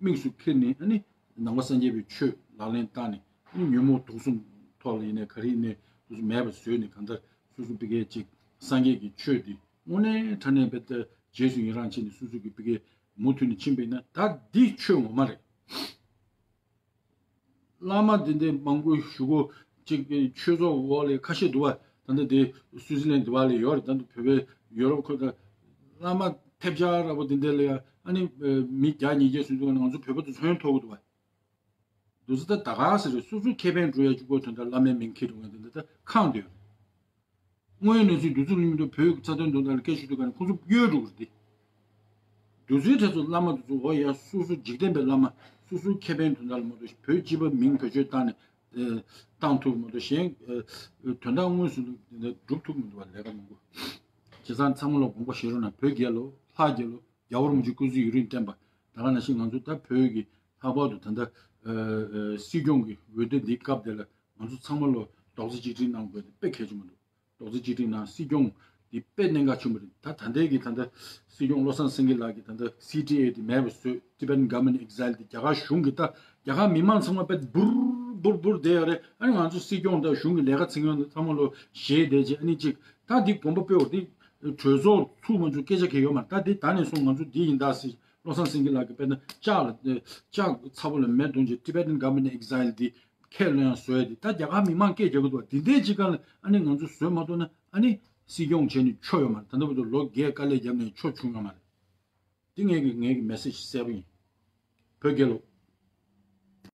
དམིགས་སུ་ཁྱེར་ནས་ཨ་ནི་ནང་པ་སངས་རྒྱས་པའི་ཆོས་ལག་ལེན་བསྟར་ནས་ཨ་ནི་ཉོན་མོངས་དུག་གསུམ་ཐོག་ལ་ཡིན་ནའི་ག་རེ་ཡིན་ནའི་དུག་གསུམ་མེད་པ་བཟོས་ནས་གང་ལྟར་སོ་སོ་ཕ་གིའི་ཅིག་སངས་རྒྱས་ཀྱི་ཆོས་འདི་དངོས་གནས་དྲང་གནས་དཔེ་རྗེས་སུ་ཡི་རང་བྱས་ནས་སོ་སོ་གི་ཕ་གིའི་མུ་མཐུད་ནས་ཕྱིན་པ་ཡིན་ན་ད་འདི་ཆོས་ངོ་མ་རེད། བླ་མ་འདི་འདྲའི་མང་པོ་ཞུ་གོ་ཅིག་ཆོས་ཚོགས་འོག་ལ་ཁ་ཤས་འདུག་བ། ད་ལྟ་དེ་སུའི་ཙི་ལན་འདི་བ་ལ་ཡོད་རེད། ད་ལྟ་བོད་པའི་ཡོ་རོབ་ཁུལ་དུ་བླ་མ་ཐེབས་ཆག་ར་བ་འདི་འདྲ་ལ་ཡ་ཨ་ནི་མི་བརྒྱ་ཉིས་བརྒྱ་སུ་འདུག་ང་ཚོ་བོད་པ་དུ་མཚོན་ཐོག་གི་འདུག་བ། འདུག་ཟེར་ད་ད་ག་ཟེར་རེད། སོ་སོ་ཁེ་ཕན་འགྲོ་ཡ་གཅིག་པོ་དོན་དག་བླ་མའི་མིང་ཁྱེར་འགྲོ་ངེས་དེ་འདྲ་ད་ཁག་འདུག་དངོས་ཡོད་གནས་ཚུལ་འདི་ཚོ་ལ་མཉམ་དུ་བོད་ཀྱི་རྩ་དོན་དོན་དག་ལ་སྐད་ཆ་ཞུ་དུས་ག་ནས་ཁོང་ཚོ་གཡོལ་འགྲོ་གི་རེད་དེ། འདི་ཚོའི་གྲས་ཚོ་བླ་མ་འདི་ཚོ་འོ་ཡ་སོ་སོ་འཇིག་རྟེན་པའི་བླ་མ་སོ་སོའི་ཁེ་ཕན་དོན་དག་ལ་མ་གཏོགས་བོད་སྤྱི་པ་མིང་བེད་སྤྱོད་བཏང་ནས་བཏང་ཐུབ་མ་གཏོགས་གཞན་དོན་དག་དངོས་སུ་སྒྲུབ་ཐུབ་མི་འདུག་བ། ལས་ཀ་མང་པོ་བྱས་ཙང་ཚང་མ་ལ་དགོངས་པ་བཞེས་རོགས་གནང་། བོད་རྒྱལ་ལོ། ལྷ་རྒྱལ་ལོ། རྒྱལ་བ་རིན་པོ་ཆེ་སྐུ་ཚེ་ཡུན་རིང་བརྟན་པ། ད་ག་ནང་བཞིན་ང་ཚོ་ད་བོད་ཀྱི་ལྷག་པར་དུ་ད་ལྟ་སྲིད་སྐྱོང་གི་འོས་བསྡུ་འདིའི་སྐབས་དེ་ལ་ང་ཚོ་ཚང་མ་ལོ་རྡོག་རྩ་གཅིག་སྒྲིལ་གནང་དགོས་དེ་དཔེ་གལ་ཆེན་པོ་འདུག་རྡོག་རྩ་གཅིག་སྒྲིལ་གནང་། སྲིད་སྐྱོང་འདི་དཔེ་གནད་འགག་ཆེན་པོ་རེད། ད་ད་ལྟའི་གི་ད་ལྟ་སྲིད་སྐྱོང་བློ་བཟང་སེང་གེ་ལགས་ཀྱིས་ད་ལྟ་སི་ཊི་ཨེ་འདི་མེད་པ་བཟོས། Tibetan Government Exile འདི་རྒྱ་གར་གཞུང་གི་ད་རྒྱ་གར་མི་མང་ཚང་མ་དཔེ་འབུར་འབུར་འབུར་བསྡད་ཡོད་རེད། ཨ་ནི་ང་ཚོ་སྲིད་སྐྱོང་དང་གཞུང་གི་ལས་ཀ་བྱེད་མཁན་ཚང་མ་ལོ་ཞེད་བསྡད་རྗེས་ཨ་ནི་གཅིག་ད་འདི་དགོངས་པ་སྤོས་པ་འདི་གྲོས་ཚོགས་ཚུགས་མ་ཚུགས་སྐད་ཆ་གང་ཡོད་མ་རེད། ད་འདི་ད་ནས་བཟུང་ང་ཚོ་འདི་ཡིན་ད་ཟེར་བློ་བཟང་སེང་གེ་ལགས་ཀྱིས་དཔེར་ན་ལྕགས་ལ་ལྕགས་ཚ་པོ་ལ་མེ་གཏོང་རྗེས་Tibetan Government Exile འདི་ཁས་ལེན་ཡང་བཟོས་ཏེ་ད་རྒྱ་གར་མི་མང་སྐད་རྒྱག་གི་འདུག་འདི་འདྲའི་ཅིག་ག་ལ་ཨ་ནི་ང་ཚོ་བཟོས་མ་ཐུབ་ན་ཨ་ནི་སྲིད་སྐྱོང་བྱས་ནས་ཆོ་ཡོད་མ་རེད། ད་ལྟ་བར་དུ་ལོ་བརྒྱད་དཀའ་ལས་བརྒྱབ་ནས་ཆོ་བྱུང་ཡོད་མ་རེད། འདི་ངེད་ཀྱི་ངེད་ཀྱི་མེ་སེ་ཇི་གསལ་པོ་ཡིན། བོད་རྒྱལ་ལོ།